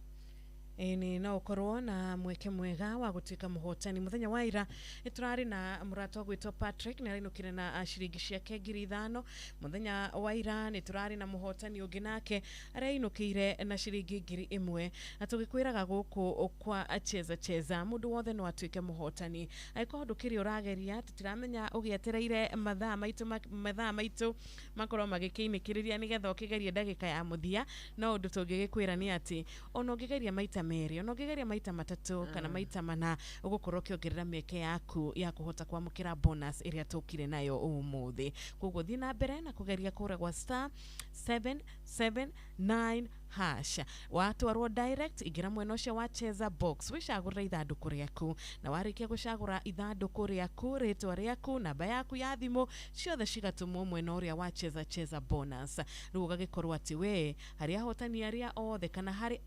Ĩni no ũkorwo na mweke mwega wa gũtuĩka mũhotani. Mũthenya wa ira nĩ tũrarĩ na mũrata ũgwĩtwo Patrick, nĩ arainũkire na ciringi ciake 5,000. Mũthenya wa ira nĩ tũrarĩ na mũhotani ũngĩ nake arainũkĩire na ciringi 1,000. Na tũgĩkwĩraga gũkũ kwa Cheza Cheza mũndũ wothe no atuĩke mũhotani angĩkorwo ndũkĩrĩ ũrageria. Tũtiramenya ũgĩetereire mathaa maitũ mathaa maitũ makorwo magĩkĩinĩkĩrĩria nĩgetha ũkĩgerie ndagĩka ya mũthia. No ũndũ tũngĩgĩkwĩra nĩ atĩ ona ũngĩgeria maita 2, ona ũngĩgeria maita 3 kana maita 4, ũgũkorwo ũkĩongerera mĩeke yaku ya kũhota kwamũkĩra bonus ĩrĩa tũkire nayo ũmũthĩ. Koguo thiĩ na mbere na kũgeria kũrĩa gwa star 779 hash. Watwarwo direct, ingĩra mwena ũcio wa Cheza box, wĩcagũrĩre ithandũkũ rĩaku, na warĩkia gũcagũra ithandũkũ rĩaku, rĩtwa rĩaku, namba yaku ya thimũ, ciothe cigatũmwo mwena ũrĩa wa Cheza Cheza bonus. Rĩu ũgagĩkorwo atĩ we harĩ ahotani arĩa othe kana harĩ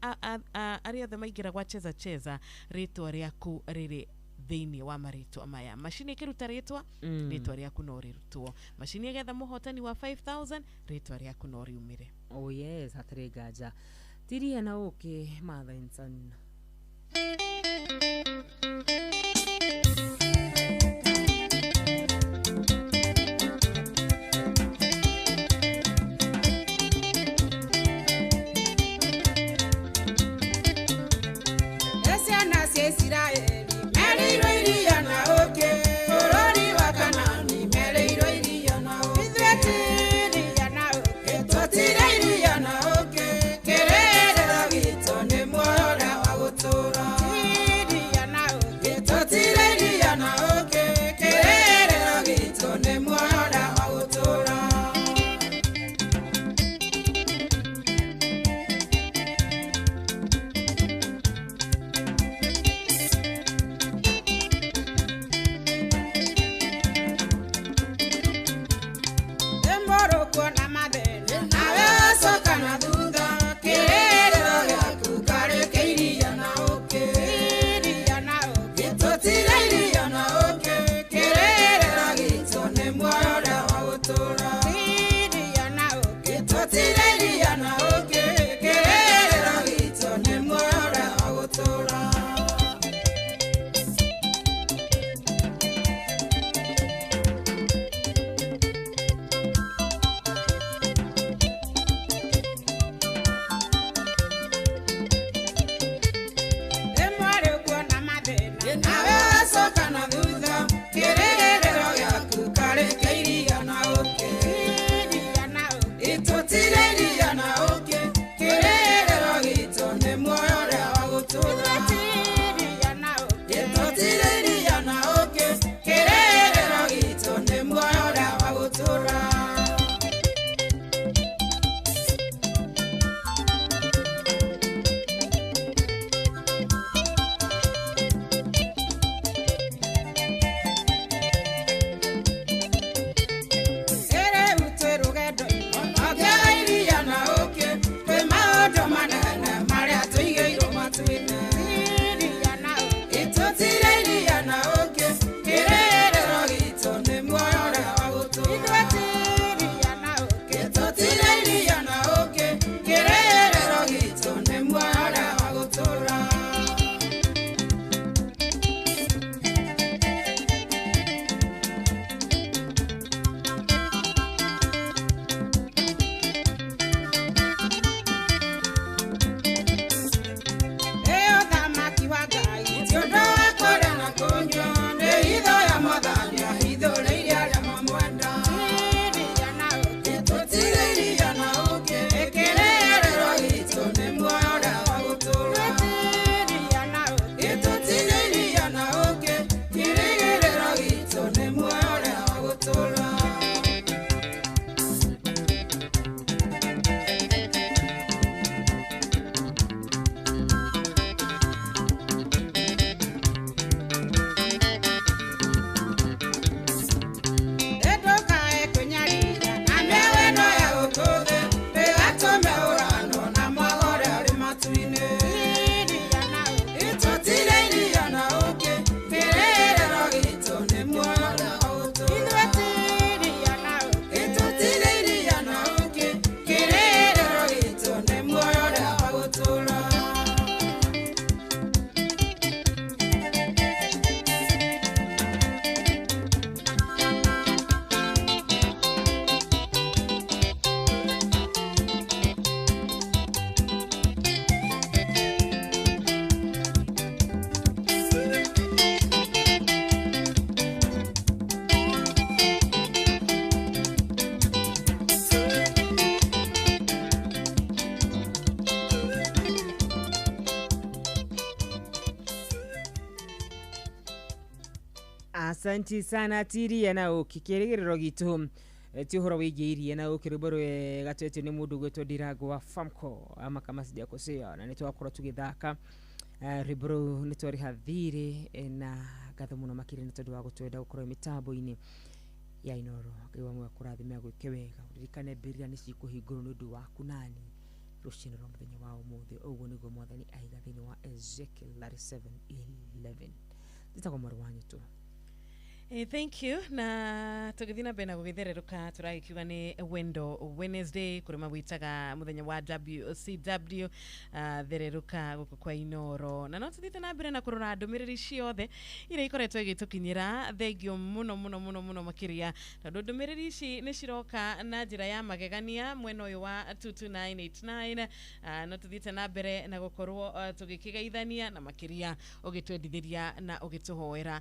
arĩa othe maingĩra gwa Cheza Cheza, rĩtwa rĩaku rĩrĩ thĩinĩ wa marĩtwa maya. Macini ĩkĩruta rĩtwa, rĩtwa rĩaku no rĩrutwo. Macini ĩgetha mũhotani wa 5000, rĩtwa rĩaku no riumĩre. Oh yes, hatarĩ nganja. Tiria na ũkĩ Mother and Son. Ciana cia Isiraeli mereirwo iria na ũkĩ, bũrũri wa Kanaani mereirwo iria na ũkĩ. Ithuĩ ti iria na ũkĩ, tũtirĩ iria na ũkĩ, kĩrĩrĩro gitũ nĩ muoyo ũrĩa wa gũtũũra. Ti Asanti sana tiria na ũkĩ kĩrĩgĩrĩro gitũ ti ũhoro wĩgiĩ iria na ũkĩ rwĩmbo rwega twetio nĩ mũndũ gwĩtwo Ndirango wa Famco ama kama sijakosea, na nĩ twakorwo tũgĩthaka rwĩmbo rũu nĩ twarĩha thirĩ na ngatho mũno makĩria nĩ tondũ wa gũtwenda gũkorwo mĩtambo-inĩ ya Inoro. Ngai wa muoyo akũrathime agwĩke wega, ũririkane mbĩrĩra nĩ cikũhingũrwo nĩ ũndũ waku nani rũcinĩ rwa mũthenya wa ũmũthĩ. Ũguo nĩguo mwathani aiga thĩinĩ wa Ezekiel 37:11. Njĩtagwo mwarĩ wa nyũtũ. Thank you na tũgĩthiĩ na mbere na gũgĩthererũka tũragĩkiuga nĩ Wendo Wednesday kũrĩ mawĩtaga mũthenya wa WCW thererũka gũkũ kwa Inoro, na no tũthiĩte na mbere na kũrora ndũmĩrĩri ciothe iria ikoretwo igĩtũkinyĩra. Thengio mũno mũno mũno mũno makĩria tondũ ndũmĩrĩri ici nĩ ciroka na njĩra ya magegania mwena ũyũ wa 22989. No tũthiĩte na mbere na gũkorwo tũgĩkĩgeithania na makĩria ũgĩtwendithĩria na ũgĩtũhoera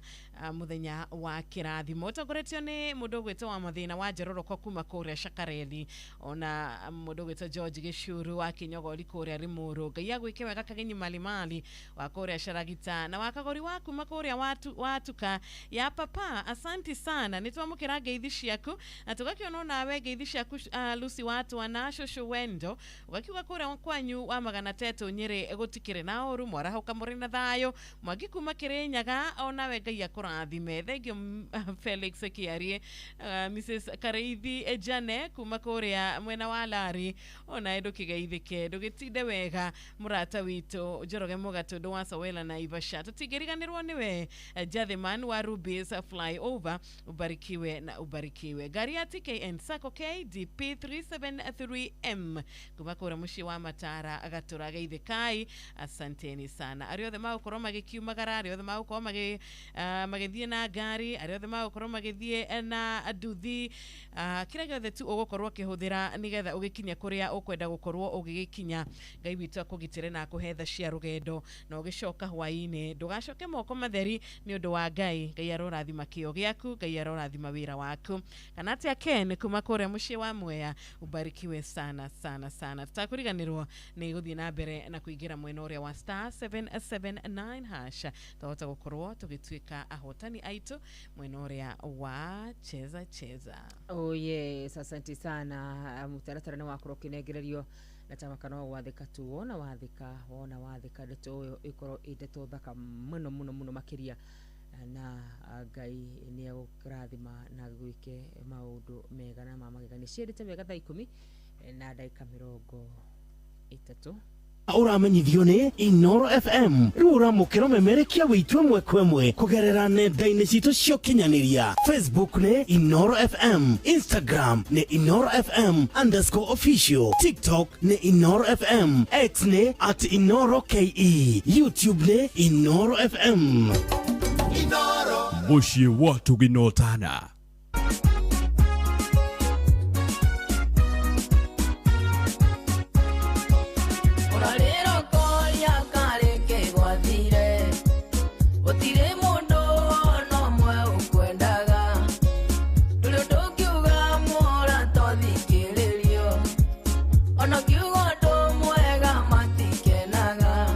mũthenya wa kĩrathimo. Ũtongoretio nĩ mũndũ ũgwĩtwo wa mathĩna wa Njororoko kuma kũrĩa Shakareli, ona mũndũ ũgwĩtwo George Gĩcuru wa Kĩnyogori kũrĩa Limuru. Ngai agwĩke wega Kagenyi Malimali wa kũrĩa Sharagita na wakagori wa kuma kũrĩa watuka ya papa, asanti sana nĩ twamũkĩra ngeithi ciaku na tũgakĩona onawe ngeithi ciaku Lucy watwana cũcũ Wendo ũgakiuga kũrĩa kwanyu wa magana tetũ Nyĩrĩ gũtikĩrĩ na ũru, mwarahũka mũrĩ na thayũ. Mwangi kuma Kĩrĩnyaga onawe Ngai akũrathime. Thengio Felix Kiarie, Mrs Kareithi Jane kuma kũrĩa mwena wa Lari onawe ndũkĩgeithĩke ndũgĩtinde wega mũrata witũ Njoroge Mũgatũndũ wa Sowela na Ivasha, tũtingĩriganĩrwo nĩwe Jathiman wa Rubies Flyover, ubarikiwe na ubarikiwe. Ngari ya TKN Sacco KDP 373M kuma kũrĩa mũciĩ wa Matara Gatũra, geithĩkai, asanteni sana arĩa othe magũkorwo magĩkiumagara, arĩa othe magũkorwo magĩthiĩ na ngari, arĩa othe magũkorwo magĩthiĩ na nduthi, kĩrĩa gĩothe tu ũgũkorwo ũkĩhũthĩra nĩgetha ũgĩkinye kũrĩa ũkwenda gũkorwo ũgĩgĩkinya. Ngai witũ akũgitĩre na akũhe tha cia rũgendo na ũgĩcoka hwaĩ-inĩ ndũgacoke moko matheri nĩ ũndũ wa Ngai. Ngai arorathima kĩo gĩaku, Ngai arorathima wĩra waku. Kana atĩa Ken kuma kũrĩa mũciĩ wa Mwea, ubarikiwe sana sana sana. Tũtakũriganĩrwo nĩ gũthiĩ na mbere na kũingĩra mwena ũrĩa wa star 779 hash twahota gũkorwo tũgĩtuĩka ahotani aitũ mwena ũrĩa wa cheza cheza. Oh yes, asante sana. Mũtaratara nĩ wakorwo ũkĩnengererio na tamaka no gwathĩka tu, wona wathĩka, wona wathĩka ndeto ĩyo ĩkorwo ĩ ndeto thaka mũno mũno mũno makĩria, na Ngai nĩ egũkũrathima na gwĩke maũndũ mega na ma magegania. Ciendete wega thaa 10 na ndagĩka 30. Ũramenyithio nĩ Inoro FM rĩu ũramũkĩra ũmemerekia wĩitũ ĩmwe kwa ĩmwe kũgerera nenda-inĩ citũ cia ũkinyanĩria. Facebook nĩ Inoro FM, Instagram nĩ Inoro FM _official, TikTok nĩ Inoro FM, X nĩ @InoroKE, YouTube nĩ Inoro FM. Inoro Mũciĩ wa tũginotana. Matikenaga.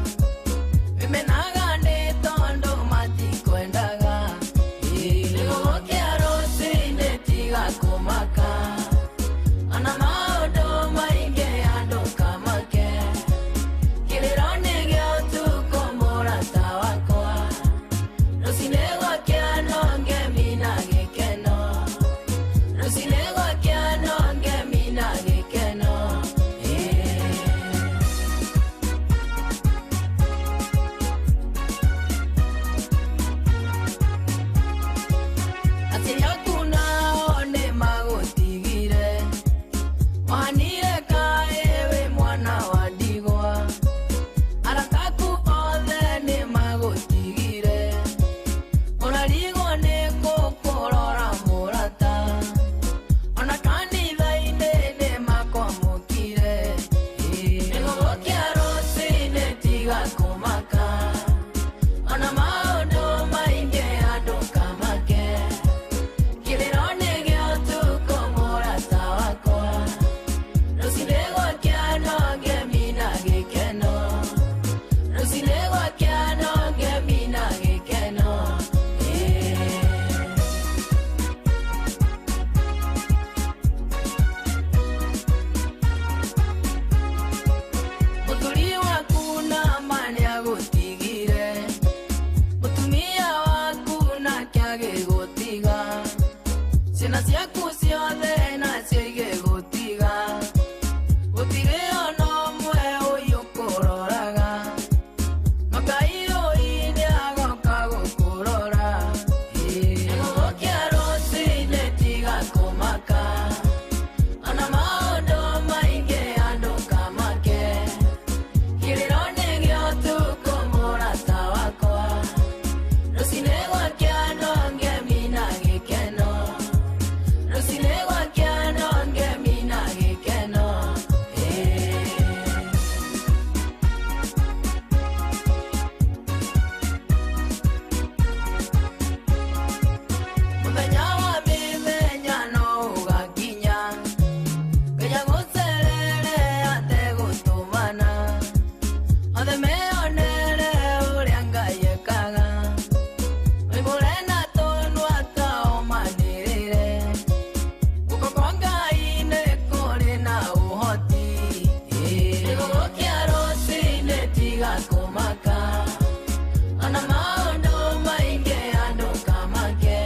Ciana ciaku ciothe nacio igĩgũtiga gũtirĩ ona ũmwe ũyũ kũroraga no Ngai ũi nĩagoka gũkũrora. Nĩgũgũkĩa rũcinĩ tiga kũmaka ona maũndũ maingĩ andũ kamake kĩrĩro nĩ gĩa ũtukũ mũrata wakwa rũcinĩ gwakĩa no ngemi na gĩkeno rũcinĩ gwakĩa no ngemi na gĩkeno. Mũthenya wa mĩthenya no ũgakinya Ngai agũcerere ategũtũmana othe meonere ũrĩa Ngai ekaga oimbũre na tũnua twao manĩrĩre guoko kwa Ngai nĩ kũrĩ na ũhoti. Nĩgũgũkĩa rũcinĩ tiga kũmaka ona maũndũ maingĩ andũ kamake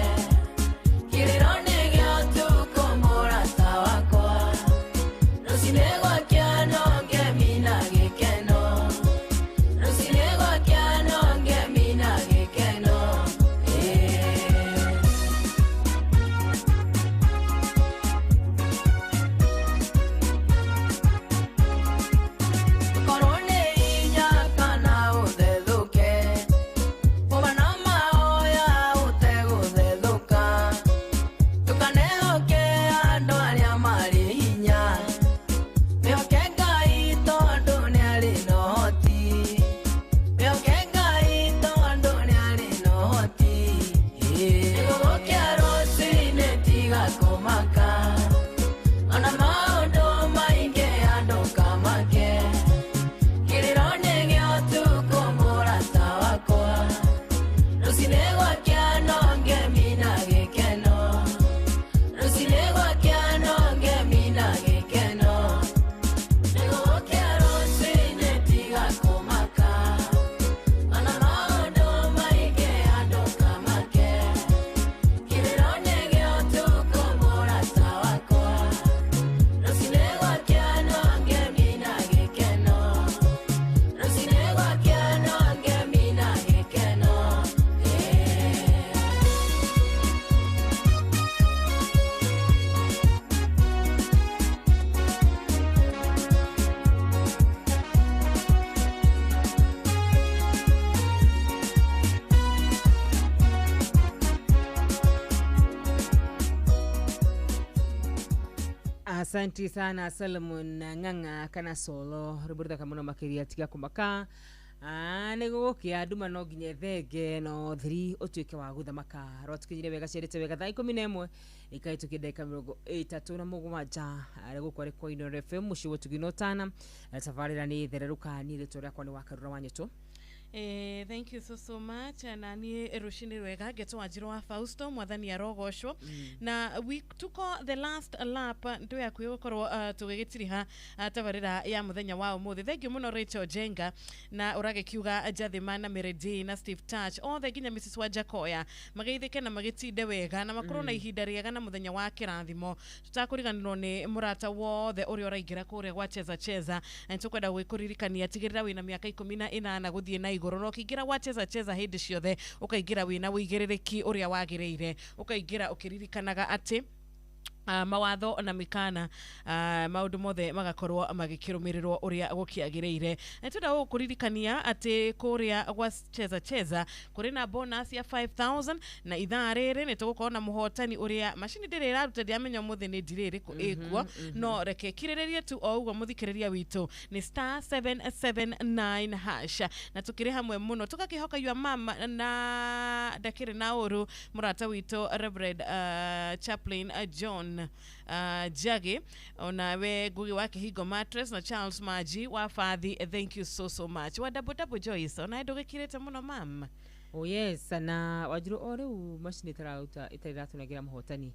kĩrĩro nĩ gĩa ũtukũ mũrata wakwa rũcinĩ gwakĩa no ngemi na gĩkeno rũcinĩ gwakĩa no ngemi na gĩkeno. Korwo nĩ hinya kana ũthethũke ũba na mahoya ũtegũthethũka ndũkanehoke andũ arĩa marĩ hinya mĩhoke Ngai tondũ nĩarĩ na ũhoti mĩhoke Ngai tondũ nĩarĩ na ũhoti. Nĩgũgũkĩa rũcinĩ tiga kũmaka ona maũndũ maingĩ andũ kamake kĩrĩro nĩ gĩa ũtukũ mũrata wakwa rũcinĩ gwakĩa no ngemi na gĩkeno rũcinĩ gwakĩa no ngemi na gĩkeno. Nĩgũgũkĩa rũcinĩ tiga kũmaka ona maũndũ maingĩ andũ kamake kĩrĩro nĩ gĩa ũtukũ mũrata wakwa rũcinĩ gwakĩa no ngemi na gĩkeno rũcinĩ gwakĩa no ngemi na gĩkeno. Asanti sana Solomon Ng'ang'a kana Solo rwĩmbo rũthaka mũno makĩria tiga kũmaka. Nĩ gũgũkĩa nduma no nginya thenge no thiri ũtuĩke wa gũthamaka rwatũkinyire wega ciarĩte wega thaa 11 ikaĩtũkia ndagĩka 37 gũkũ arĩ kwa Inooro FM mũciĩ wa ũtugi na ũtana. Tabarĩra nĩ thererũka niĩ rĩtwa rĩakwa nĩ Wakarura wa Nyũtũ. Thank you so so much na niĩ rũcinĩ rwega ngetwo Wanjirũ wa Fausto mwathani arogocwo na we tuko the last lap ndå yakuä gå korwo tũgĩgĩtiriha tabarĩra ya mũthenya wa ũmũthĩ. Thank you mũno Rachel Jenga na ũragĩkiuga Jathima na Mary na Steve Touch othe nginya Mrs Wajakoya mageithĩke na magĩtinde wega na makorwo na ihinda rĩega na mũthenya wa kĩrathimo tũtakũriganĩrwo nĩ mũrata wothe ũrĩa ũraingĩra kũrĩa gwa cheza cheza na nĩtũkwenda gwĩkũririkania tigĩrĩra wĩna mĩaka 18 gũthiĩ na igũrũ na ũkĩingĩra gwa cheza cheza hĩndĩ ciothe ũkaingĩra wĩna ũigĩrĩrĩki ũrĩa wagĩrĩire ũkaingĩra ũkĩririkanaga atĩ mawatho na mikana maundu mothe magakorwo magikĩrũmĩrĩrwo ũrĩa gũkĩagĩrĩire. Na twenda gũkũririkania atĩ kũrĩa gwa cheza cheza kũrĩ na bonus ya 5000 na ithaa rĩrĩ nĩ tũgũkorwo na mũhotani ũrĩa macini ndĩrĩ ĩraruta ndiamenya ũmũthĩ nĩ ndirĩ ĩrĩkũ ĩkuo no reke kirĩrĩrie tu o ũguo mũthikĩrĩria witũ nĩ star 779 hash na tũkĩrĩ hamwe mũno tũgakĩhoka yua mama na ndakĩrĩ na ũru mũrata witũ Reverend Chaplain John Jage onawe Ngugi wa Kihingo Mattress na Charles Maji wa Fathi, thank you so so much wa double double Joyce onawe ndũgĩkirĩte mũno mam. Oh yes, na Wanjirũ o rĩu macini ĩtarauta ĩtarĩ ĩratũnengera mũhotani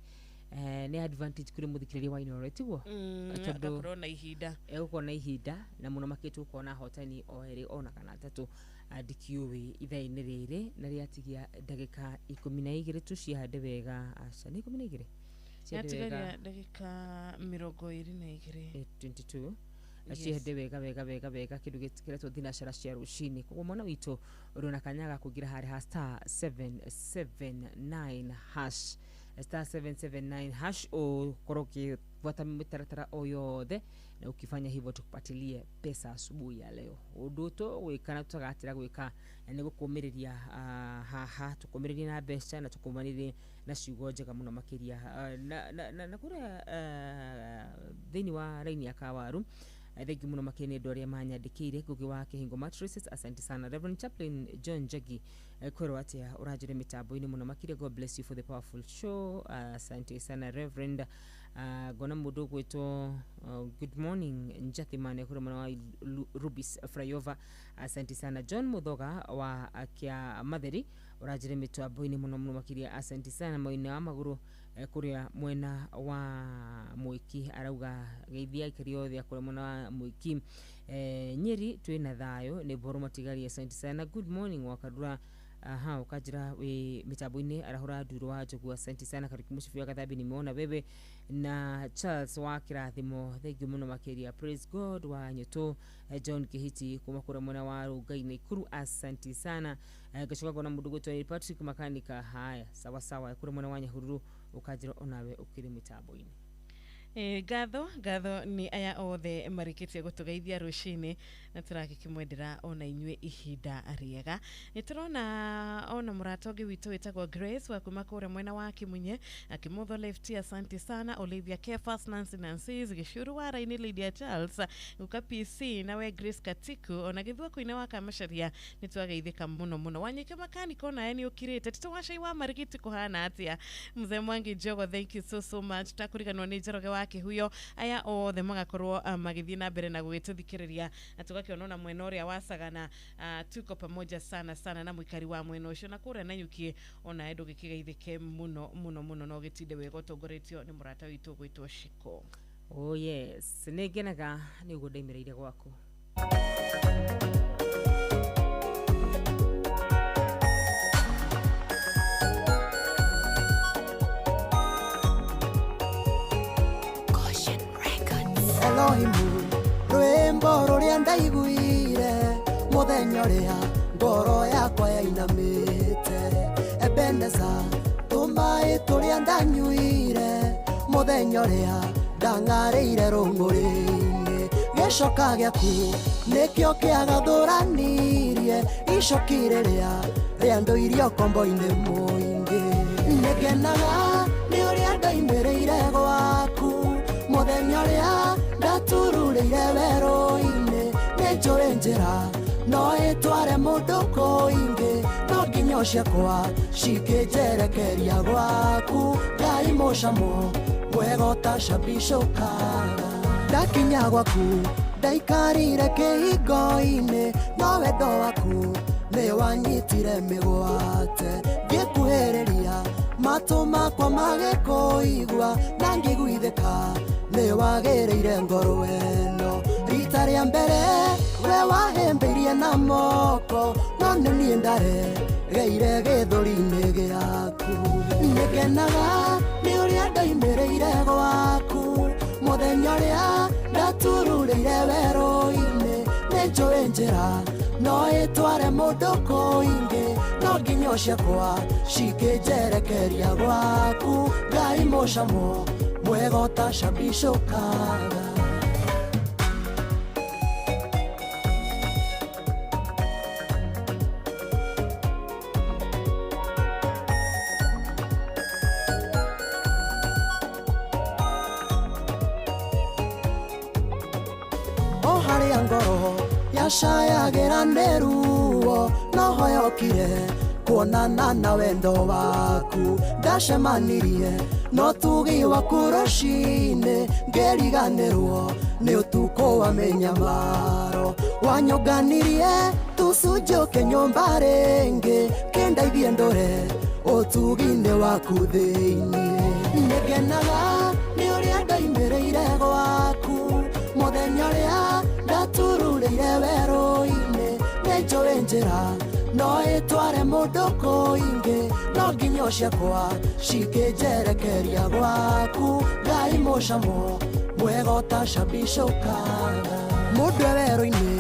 nĩ advantage kũrĩ mũthikĩrĩria wa Inooro tiguo tondũ agakorwo na ihinda egũkorwo na ihinda na mũno makĩria tũgũkorwo na ahotani o erĩ ona kana atatũ ndikĩũĩ ithaa-inĩ rĩrĩ na rĩatigia ndagĩka 12 tũcihande wega aca nĩ 12 Ciende wega. Yatigaria ndagĩka 22. 22. Yes. Ciende wega wega wega wega kindu kiretwo thinacara cia rucini. Koguo mwana witũ ũrĩ na kanya ga kũingĩra harĩa ha star 779 hash, star 779 hash, ukorwo ukifuata mitaratara o yothe, na ukifanya hivyo tukupatilie pesa asubuhi ya leo. Undu tũgwĩka na tũtagatĩra gwĩka nĩ gũkũmĩrĩria haha, tũkũmĩrĩrie na mbeca na tũkũmanĩrie na ciugo njega mũno makĩria. Na kũrĩa thĩinĩ wa raini ya kawaru, thengi mũno makĩria nĩ andũ arĩa manyandĩkĩire. Ngugi wa Kĩhingo Mattresses, asante sana. Reverend Chaplain John Njagi, kwĩrwo atĩa ũranjĩre mĩtambo-inĩ mũno makĩria. God bless you for the powerful show. Asante sana Reverend. Ngona mũndũ ũgwĩtwo good morning Njathimane kũrĩ mwena wa Rubis Flyover, asante sana. John Muthoga wa Kĩa Matheri ũranjĩre mĩtambo-inĩ mũno mũno makĩria, asante sana. Moina wa magũrũ kũrĩa mwena wa Mwĩki arauga geithia aikari othe akũrĩa mwena wa Mwĩki, Nyeri twĩna thayũ nĩ mboro matigari, asante sana. Good morning Wakadura, aha, ukanjira wi mitambo-inĩ arahũra nduru wa njogu, asante sana. Kariuki Mũcibi wa Gathambi, nimeona wewe na Charles wa Kĩrathimo, thengiũ mũno makĩria. Praise God wa Nyũtũ, John Kĩhiti kuma kũrĩa mwena wa Rũngai Naikuru, asante sana. Ngacoka ngona mũndũ gwĩtwo Patrick Makanika, haya sawa sawa, kũrĩa mwena wa Nyahururu, ũkanjĩra onawe ũkĩrĩ mĩtambo-inĩ. Ngatho ngatho nĩ aya othe marĩkĩtie gũtũgeithia rũcinĩ na tũragĩkĩmwendera ona inyuĩ ihinda rĩega. Nĩ tũrona ona mũrata ũngĩ witũ wĩtagwo Grace wa kuma kũrĩa mwena wa Kimunye, akĩmũtho left, asante sana. Olivia Kefas, Nancy Nancy Gĩcuru wa Raini, Lydia Charles Guka PC, nawe Grace Katiku, ona gĩthua kũina wa Kamacaria, nĩ twageithĩka mũno mũno. Wanyike Makanika onawe nĩ ũkirĩte tito wacai wa Marigiti kũhana atĩa? Mzee Mwangi Njogo, thank you so so much. Takũriganwo nĩ Njoroge wa Kĩhuyo, aya othe magakorwo magĩthiĩ na mbere na gũgĩtũthikĩrĩria na tũgakĩona ona mwena ũrĩa wa Sagana, tuko pamoja sana sana na mũikari wa mwena ũcio na kũrĩa Nanyuki onawe ndũgĩkĩgeithĩke mũno mũno mũno na ũgĩtinde wega ũtongoretio nĩ mũrata witũ ũgwĩtwo Shiko. Oh yes, nĩ ngenaga nĩ ũguo ndaimĩrĩire gwaku. Elohimu rwĩmbo rũrĩa ndaiguire mũthenya ũrĩa ngoro yakwa yainamĩte, Ebeneza tũmaĩ tũrĩa ndanyuire mũthenya ũrĩa ndang'arĩire rũng'ũrĩ-inĩ, gĩcoka gĩaku nĩkĩo kĩagathũranirie icoki rĩrĩa rĩandũirie ũkombo-inĩ mũingĩ. Nĩngenaga nĩ ũrĩa ndaimĩrĩire gwaku mũthenya ũrĩa ndatururĩire werũ-inĩ, nĩ njũĩ njĩra no ĩtware mũndũ kũingĩ, no nginyo ciakwa cikĩnjerekeria gwaku. Ngai mũcamo mwega ũtacabicũkaga, ndakinya gwaku ndaikarire kĩhingo-inĩ, no wendo waku nĩ wanyitire mĩgwate, ngĩkuhĩrĩria matũ makwa magĩkũigua na ngĩiguithĩka nĩ wagĩrĩire ngoro ĩno. Rita rĩa mbere we wahĩmbĩirie na moko, no nĩ niĩ ndaregeire gĩthũri-inĩ gĩaku. Nĩngenaga nĩ ũrĩa ndaimĩrĩire gwaku mũthenya ũrĩa ndatururĩire werũ-inĩ, nĩ njũĩ njĩra no ĩtware mũndũ kũingĩ, no nginyo ciakwa cikĩnjerekeria gwaku. Ngai mũcamo mwega ũtacabicũkaga. O harĩa ngoro yacayagĩra nĩ ruo, no hoyokire kuonana na wendo waku, ndacemanirie no tugi waku rũcinĩ, ngĩriganĩrwo nĩ ũtukũ wa mĩnyamaro, wanyũnganirie tũcunjũke nyũmba rĩngĩ, kĩndeithie ndũre ũtugi-inĩ waku thĩinĩ. Nĩngenaga nĩ ũrĩa ndaimĩrĩire gwaku mũthenya ũrĩa ndatururĩire werũ-inĩ, nĩ njũĩ njĩra No ĩtware mũndũ kũingĩ no nginyo ciakwa cikĩnjerekeria gwaku Ngai mũcamo mwega ũtacabicũkaga mũndũ e werũ-inĩ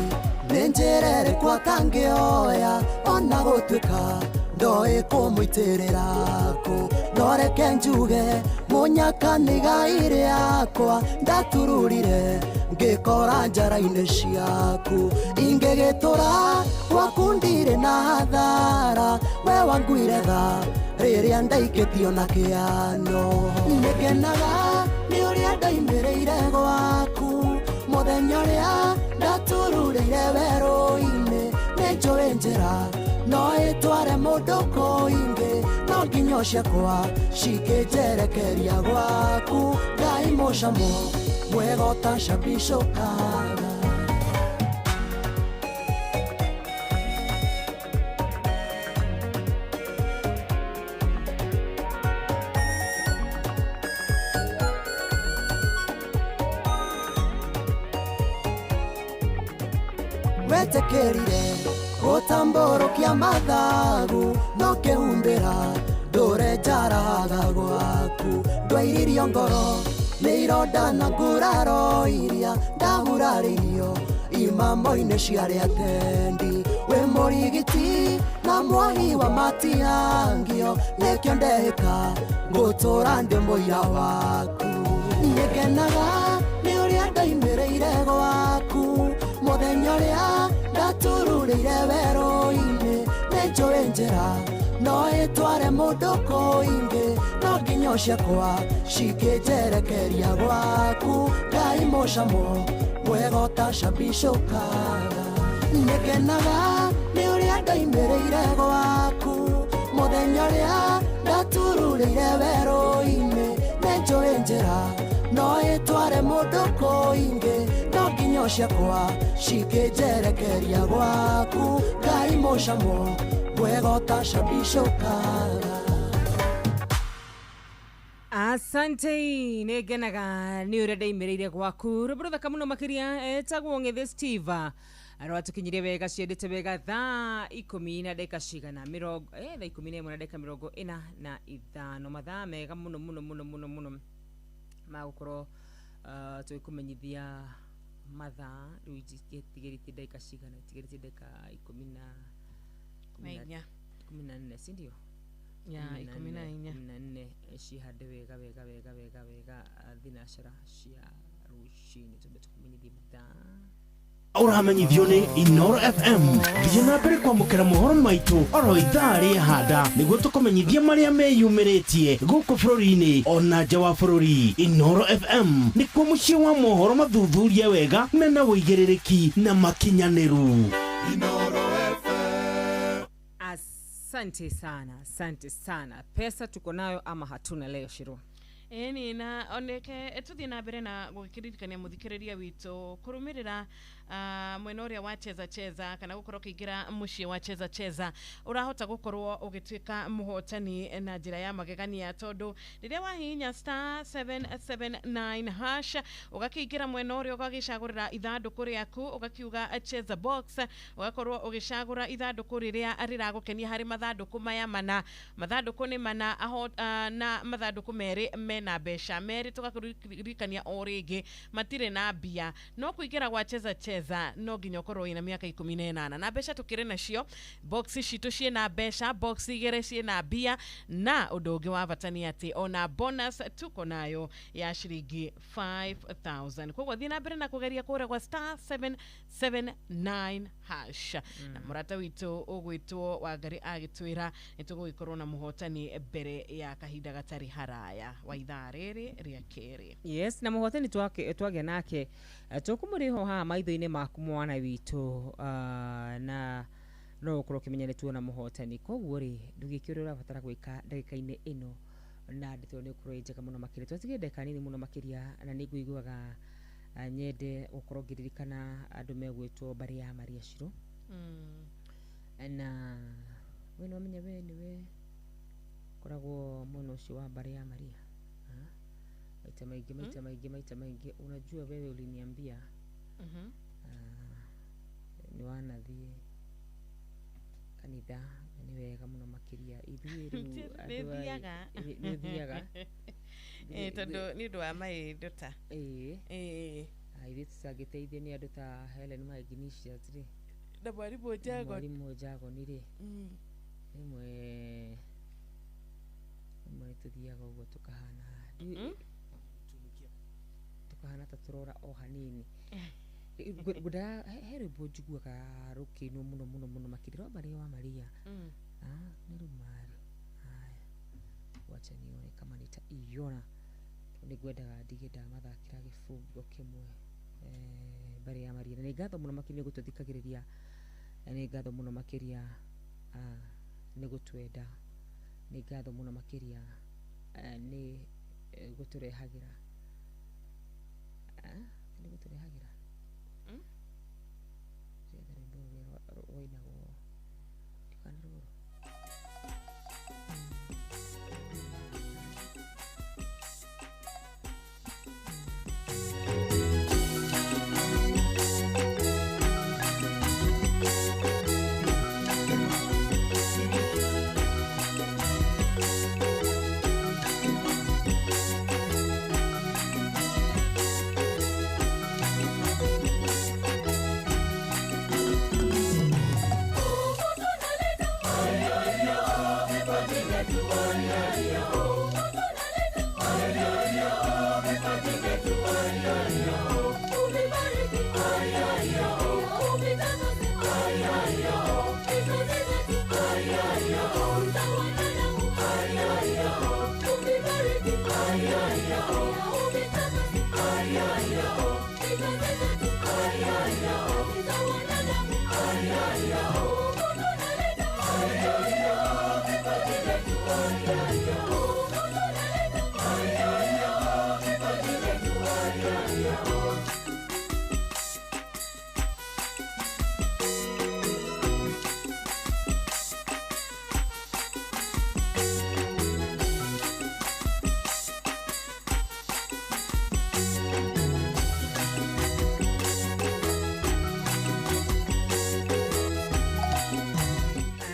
nĩ njĩra ĩrĩkũ atangĩoya ona gũtuĩka ndoĩ kũmũitĩrĩra kũ no reke njuge mũnyaka nĩ igai rĩakwa ndatururire ngĩkora njara-inĩ ciaku ingĩgĩtũra gwaku ndirĩ na hathara we wanguire tha rĩrĩa ndaikĩtio na kĩano nĩngenaga nĩ ũrĩa ndaimĩrĩire gwaku mũthenya ũrĩa ndatururĩire werũ-inĩ nĩ njũĩ njĩra no ĩtware mũndũ kũingĩ no nginyo ciakwa cikĩnjerekeria gwaku Ngai mũcamo mwega ũtacabicũkaga Wetĩkĩrire gũtambũrũkia mathagu no kĩhumbĩra ndũre njaraga gwaku ndwairirio ngoro nĩ ironda na nguraro iria ndahurarĩirio imamo-inĩ cia arĩa atendi wĩ mũrigiti na mwahi wa matihangio nĩkĩo ndehĩka ngũtũra ndĩ mũira waku nĩngenaga nĩ ũrĩa ndaimĩrĩire gwaku mũthenya ũrĩa ndatururĩire werũ-inĩ nĩ njũĩ njĩra no ĩtware mũndũ kũingĩ no nginyo ciakwa cikĩnjerekeria gwaku Ngai mũcamo mwega ũtacabicũkaga nĩngenaga nĩ ũrĩa ndaimĩrĩire gwaku mũthenya ũrĩa ndatururĩire werũ-inĩ nĩ njũĩ njĩra no ĩtware mũndũ kũingĩ no nginyo ciakwa cikĩnjerekeria gwaku Ngai mũcamo mwega ũtacabicũkaga Asante nĩngenaga nĩ ũrĩa ndaimĩrĩire gwaku rwĩmbo rũthaka mũno makĩria etagwo Ng'ethe Steve arwatũkinyirie wega ciendete wega thaa ikũmi na ndagĩka cigana mĩrongo thaa 11 na ndagĩka 45 mathaa mega mũno mũno mũno mũno mũno magũkorwo tũgĩkũmenyithia mathaa rĩu itigarĩtie ndagĩka cigana itigarĩtie ndagĩka 14 si ndio? Ya 14 14 cihande wega wega wega wega wega thinacara cia rũcinĩ tumbe tũkũmenyithia mathaa Ũramenyithio nĩ Inoro FM thiĩ na mbere kwamũkĩra mohoro maitũ oro ithaa rĩahanda nĩguo tũkũmenyithia marĩa meyumĩrĩtie gũkũ bũrũri-inĩ ona nja wa bũrũri. Inoro FM nĩkuo mũciĩ wa mohoro mathuthurie wega mena ũigĩrĩrĩki na makinyanĩru. Inoro FM. Asante sana, asante sana. Pesa tuko nayo ama hatuna leo Shiro? Eni na oneke tuthie na mbere na gũgĩkĩririkania mũthikĩrĩria witũ kũrũmĩrĩra mwena ũrĩa wa cheza cheza kana gũkorwo ũkĩingĩra mũciĩ wa cheza cheza ũrahota gũkorwo ũgĩtuĩka mũhotani na njĩra ya magegania tondũ rĩrĩa wahihinya star 779 hash ũgakĩingĩra mwena ũrĩa ũgagĩcagũrĩra ithandũkũ rĩaku ũgakiuga cheza box ũgakorwo ũgĩcagũra ithandũkũ rĩrĩa rĩragũkenia harĩ mathandũkũ maya mana mathandũkũ nĩ mana na mathandũkũ merĩ mena mbeca merĩ tũgakũririkania o rĩngĩ matirĩ na mbia no kũingĩra gwa cheza cheza no nginya ũkorwo wĩna mĩaka 18 na mbeca tũkĩrĩ nacio box citũ ciĩna mbeca box igĩrĩ ciĩna mbia na ũndũ ũngĩ wa bata nĩ atĩ ona bonus tuko nayo ya ciringi 5000 koguo thiĩ na mbere na kũgeria kũrĩa gwa star 779 hash na mũrata witũ ũgwĩtwo Wangari agĩtwĩra nĩ tũgũgĩkorwo na mũhotani mbere ya kahinda gatarĩ haraya wa ithaa rĩrĩ rĩa kerĩ. Yes, na mũhotani twagĩa nake tũkũmũrĩho haha maitho-inĩ maku mwana witũ na no ũkorwo ũkĩmenya nĩ tuona mũhotani koguo rĩ ndũgĩke ũrĩa ũrabatara gwĩka ndagĩka-inĩ ĩno na ndeto nĩ ũkorwo ĩ njega mũno makĩria twatigie ndagĩka nini mũno makĩria na nĩ ngũiguaga nyende gũkorwo ngĩririkana andũ megwĩtwo mbarĩ ya Maria Shiro na we nĩ wamenya we nĩwe ũkoragwo mwena ũcio wa mbarĩ ya Maria maita maingĩ maita maingĩ maita maingĩ unajua wewe uliniambia ni wanathiĩ Kanitha na nĩ wega mũno makĩria ithuĩ rĩu Nĩ andũ a- thiaga. Nĩ ũthiaga. Tondũ nĩ ũndũ wa maĩndũ ta Ĩĩ. Ĩĩ. Ithuĩ tũtangĩteithio nĩ andũ ta Helen wa Ignatius rĩ na mwarimũ Jagon. Mwarimũ Jagon rĩ rĩmwe rĩmwe nĩ tũthiaga ũguo tũkahana tũkahana ta tũrora o hanini. Ngwendaga he rwĩmbo njiguaga rũkĩinwo mũno mũno mũno makĩria rwa Maria wa Maria. Nĩ rũmarĩ haya, wacha nione kama nitaiona tondũ nĩngwendaga ndige ndamathakĩra gĩbungo kĩmwe mbere ya Maria. Na nĩ ngatho mũno makĩria nĩ gũtũthikagĩrĩria, na nĩ ngatho mũno makĩria nĩ gũtwenda, nĩ ngatho mũno makĩria nĩ gũtũrehagĩra nĩ gũtũrehagĩra Ndĩretha rwĩmbo rũrĩa rwainagwo ndikana rũrũ.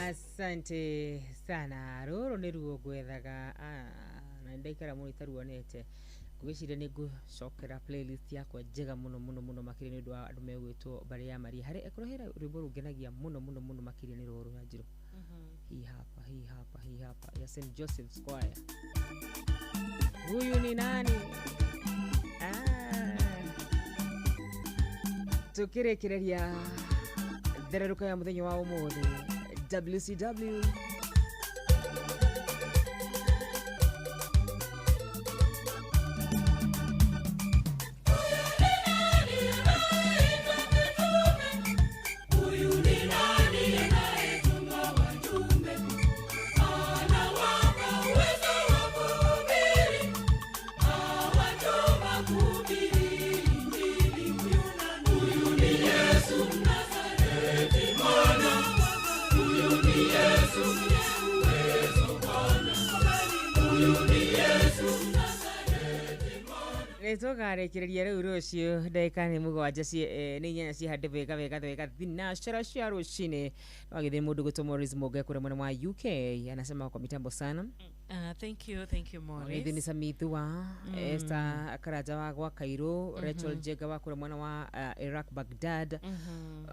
Asante sana. Rũrũ nĩruo ngwethaga na nĩndaikara mũno itaruonete. Ngwĩciria nĩ ngũcokera playlist yakwa njega mũno mũno mũno makĩria nĩ ũndũ wa andũ megwĩtwo Mbarĩ ya Maria. Harĩ akorwo hena rwĩmbo rũngenagia mũno mũno mũno makĩria nĩ rũrũ rwa Njirũ. Hii hapa, hii hapa, hii hapa ya St Joseph's Choir. Huyu ni nani? Tukĩrĩkĩrĩria thererũka ya mũthenya wa ũmũthĩ WCW. Nĩtũkarĩkĩrĩria rĩu rũciũ ndagĩka nĩ mũgwanja nĩ inyanya cihande wega wega wega thinacara cia rũcinĩ. Wagĩthĩ mũndũ gwĩtwo Morris Mũnge kũrĩa mwena wa UK anasema kwa mitambo sana. Thank you, thank you Morris. Wagĩthĩ nĩ Samithua, Esther Karanja wa gwa Cairo, Rachel Jega wa kũrĩa mwena wa Iraq Baghdad,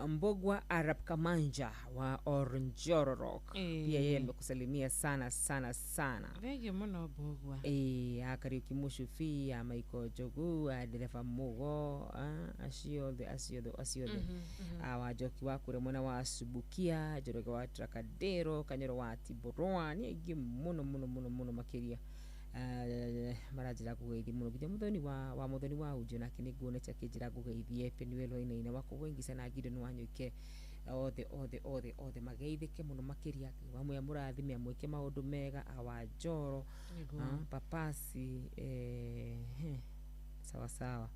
Mbogwa Arab Kamanja wa Oronjororok. Pia yeye amekusalimia sana sana sana. Thank you mũno Mbogwa. Kariuki Mushufi, Michael Jogu, dereva Mugo, acio othe acio othe acio othe. Wanjoki wa kũrĩa mwena wa Subukia, Njoroge wa Trakadero, Kanyoro wa Tiboroa, nĩ aingĩ mũno mũno mũno mũno makĩria. Maranjĩra ngũgeithie mũno nginya mũthoni wa mũthoni wa unjo nake nĩ nguonete akĩnjĩra ngũgeithie Penuel Wainaina wa kũu Waingisa na Gideon Wanyuike othe othe othe othe mageithĩke mũno makĩria. Wamwe amũrathime amwĩke maũndũ mega awanjoro papasi sawa sawa.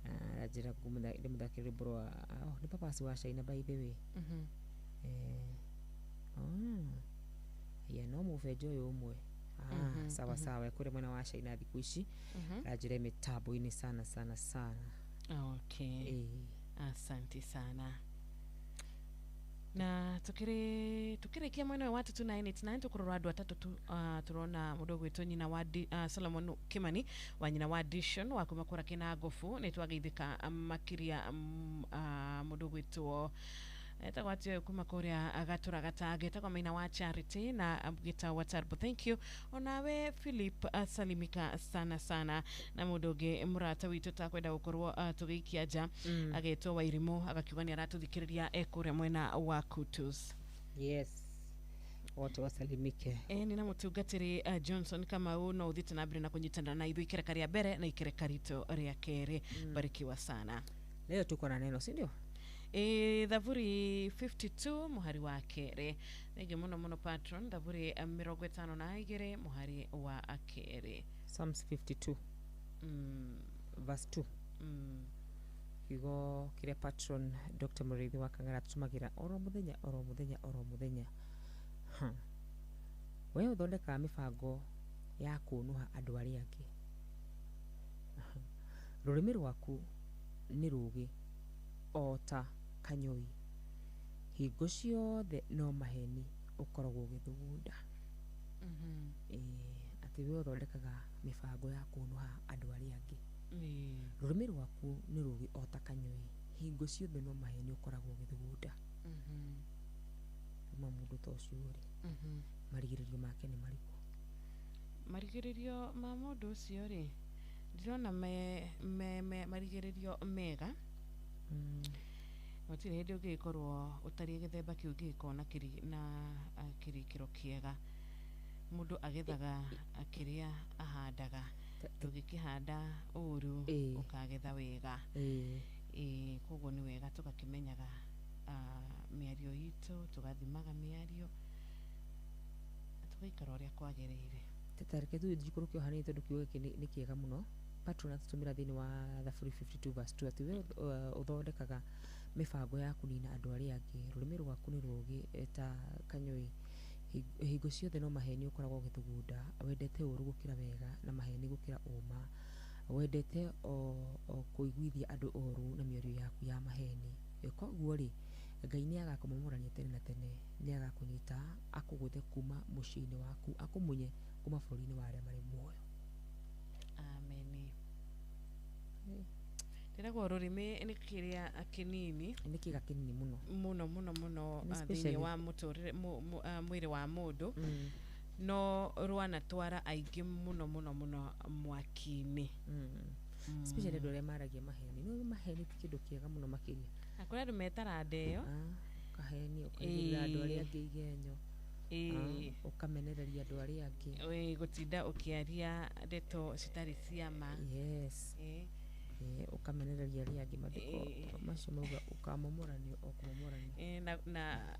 Aranjĩra ndĩmũthakĩre rwĩmbo rwa nĩ papasi wa China by the way. Ya no mũbenjo ũyũ ũmwe sawa sawa kũrĩa mwena wa China thikũ ici aranjĩra mĩtambo-inĩ sana sana sana. Okay. Asante sana. Na tukirikia mwena ũyũ wa 2989 tukurora andu atatu tu, turona mundu ugwitwo nyina wa Solomon Kimani wa nyina wa Dishon wa kuma kura kina ngobu ni twageithika makiria mundu ugwitwo etagwo atĩ kuma kũrĩa gatũra gatange etagwo Maina wa Charity na gĩta wa Tarbo. Thank you onawe Philip, salimika sana sana. Na mũndũ ũngĩ mũrata witũ takwenda gũkorwo tũgĩikia nja agetwo Wairimũ agakiuga nĩ aratũthikĩrĩria e kũrĩa mwena wa Kutus. Yes, wote wasalimike. Nĩ na mũtungatĩri Johnson Kamau no ũthiĩte na mbere na kũnyitanĩra na ithuĩ ikereka rĩa mbere na ikereka ritũ rĩa kerĩ. Barikiwa sana. Leo tuko na neno, si ndio? Thaburi 52 muhari wa kerĩ. Thengi mũno mũno patron. Thaburi 52 muhari wa kerĩ. Psalms 52 verse 2. Kiugo kĩrĩa patron Dr. Mũrĩithi wa Kang'ara atũtũmagĩra oro mũthenya oro mũthenya oro mũthenya. We ũthondekaga mĩbango ya kũũnũha andũ arĩa angĩ. Rũrĩmĩ rwaku nĩ rũũgĩ o ta kanyũi, hingo ciothe no maheni ũkoragwo ũgĩthugunda. Atĩ we ũthondekaga mĩbango ya kũũnũha andũ arĩa angĩ. Rũrĩmĩ rwaku nĩ rũũgĩ o ta kanyũi, hingo ciothe no maheni ũkoragwo ũgĩthugunda. Uma mũndũ ta ũcio rĩ, marigĩrĩrio make nĩ marĩkũ? Marigĩrĩrio ma mũndũ ũcio rĩ, ndĩrona me marigĩrĩrio mega. Gũtirĩ hĩndĩ ũngĩgĩkorwo ũtarĩ gĩthemba kĩu ũngĩgĩkorwo na kĩrĩkĩro kĩega. Mũndũ agethaga kĩrĩa ahandaga, ndũngĩkĩhanda ũru ũkagetha wega. Koguo nĩ wega tũgakĩmenyaga mĩario itũ, tũgathimaga mĩario na tũgaikara ũrĩa kwagĩrĩire. Teta reke tu njikũrũke o hanini tondũ kiugo gĩkĩ nĩ kĩega mũno. Patron atũtũmĩra thĩinĩ wa Thaburi 52 verse 2 atĩ we ũthondekaga mĩbango ya kũnina andũ arĩa angĩ, rũrĩmĩ rwaku nĩ rũũgĩ ta kanyũi, hingo ciothe no maheni ũkoragwo ũgĩthugunda, wendete ũũru gũkĩra wega na maheni gũkĩra ũma, wendete o kũiguithia andũ ũũru na mĩario yaku ya maheni. Koguo rĩ, Ngai nĩ agakũmomorania tene na tene, nĩ agakũnyita akũgũthe kuma mũciĩ-inĩ waku, akũmunye kuma bũrũri-inĩ wa arĩa marĩ muoyo. Ameni. Ndĩragwo rũrĩmĩ nĩ kĩrĩa kĩnini, nĩ kĩga kĩnini mũno mũno mũno mũno Nĩ thĩinĩ especially wa mũtũrĩre mwĩrĩ wa mũndũ, no rwanatwara aingĩ mũno mũno mũno mwaki-inĩ. Especially andũ arĩa maragia maheni. No maheni ti kĩndũ kĩega mũno makĩria. Na kũrĩ andũ metara ndeo, Ũkaheni ũkaigĩrĩra andũ arĩa angĩ igenyo, ũkamenereria andũ arĩa angĩ, gũtinda ũkĩaria ndeto citarĩ cia ma. Yes. Ũkamenereria arĩa angĩ, mathiko macio mauga ũkamomoranio o kũmomoranio. Na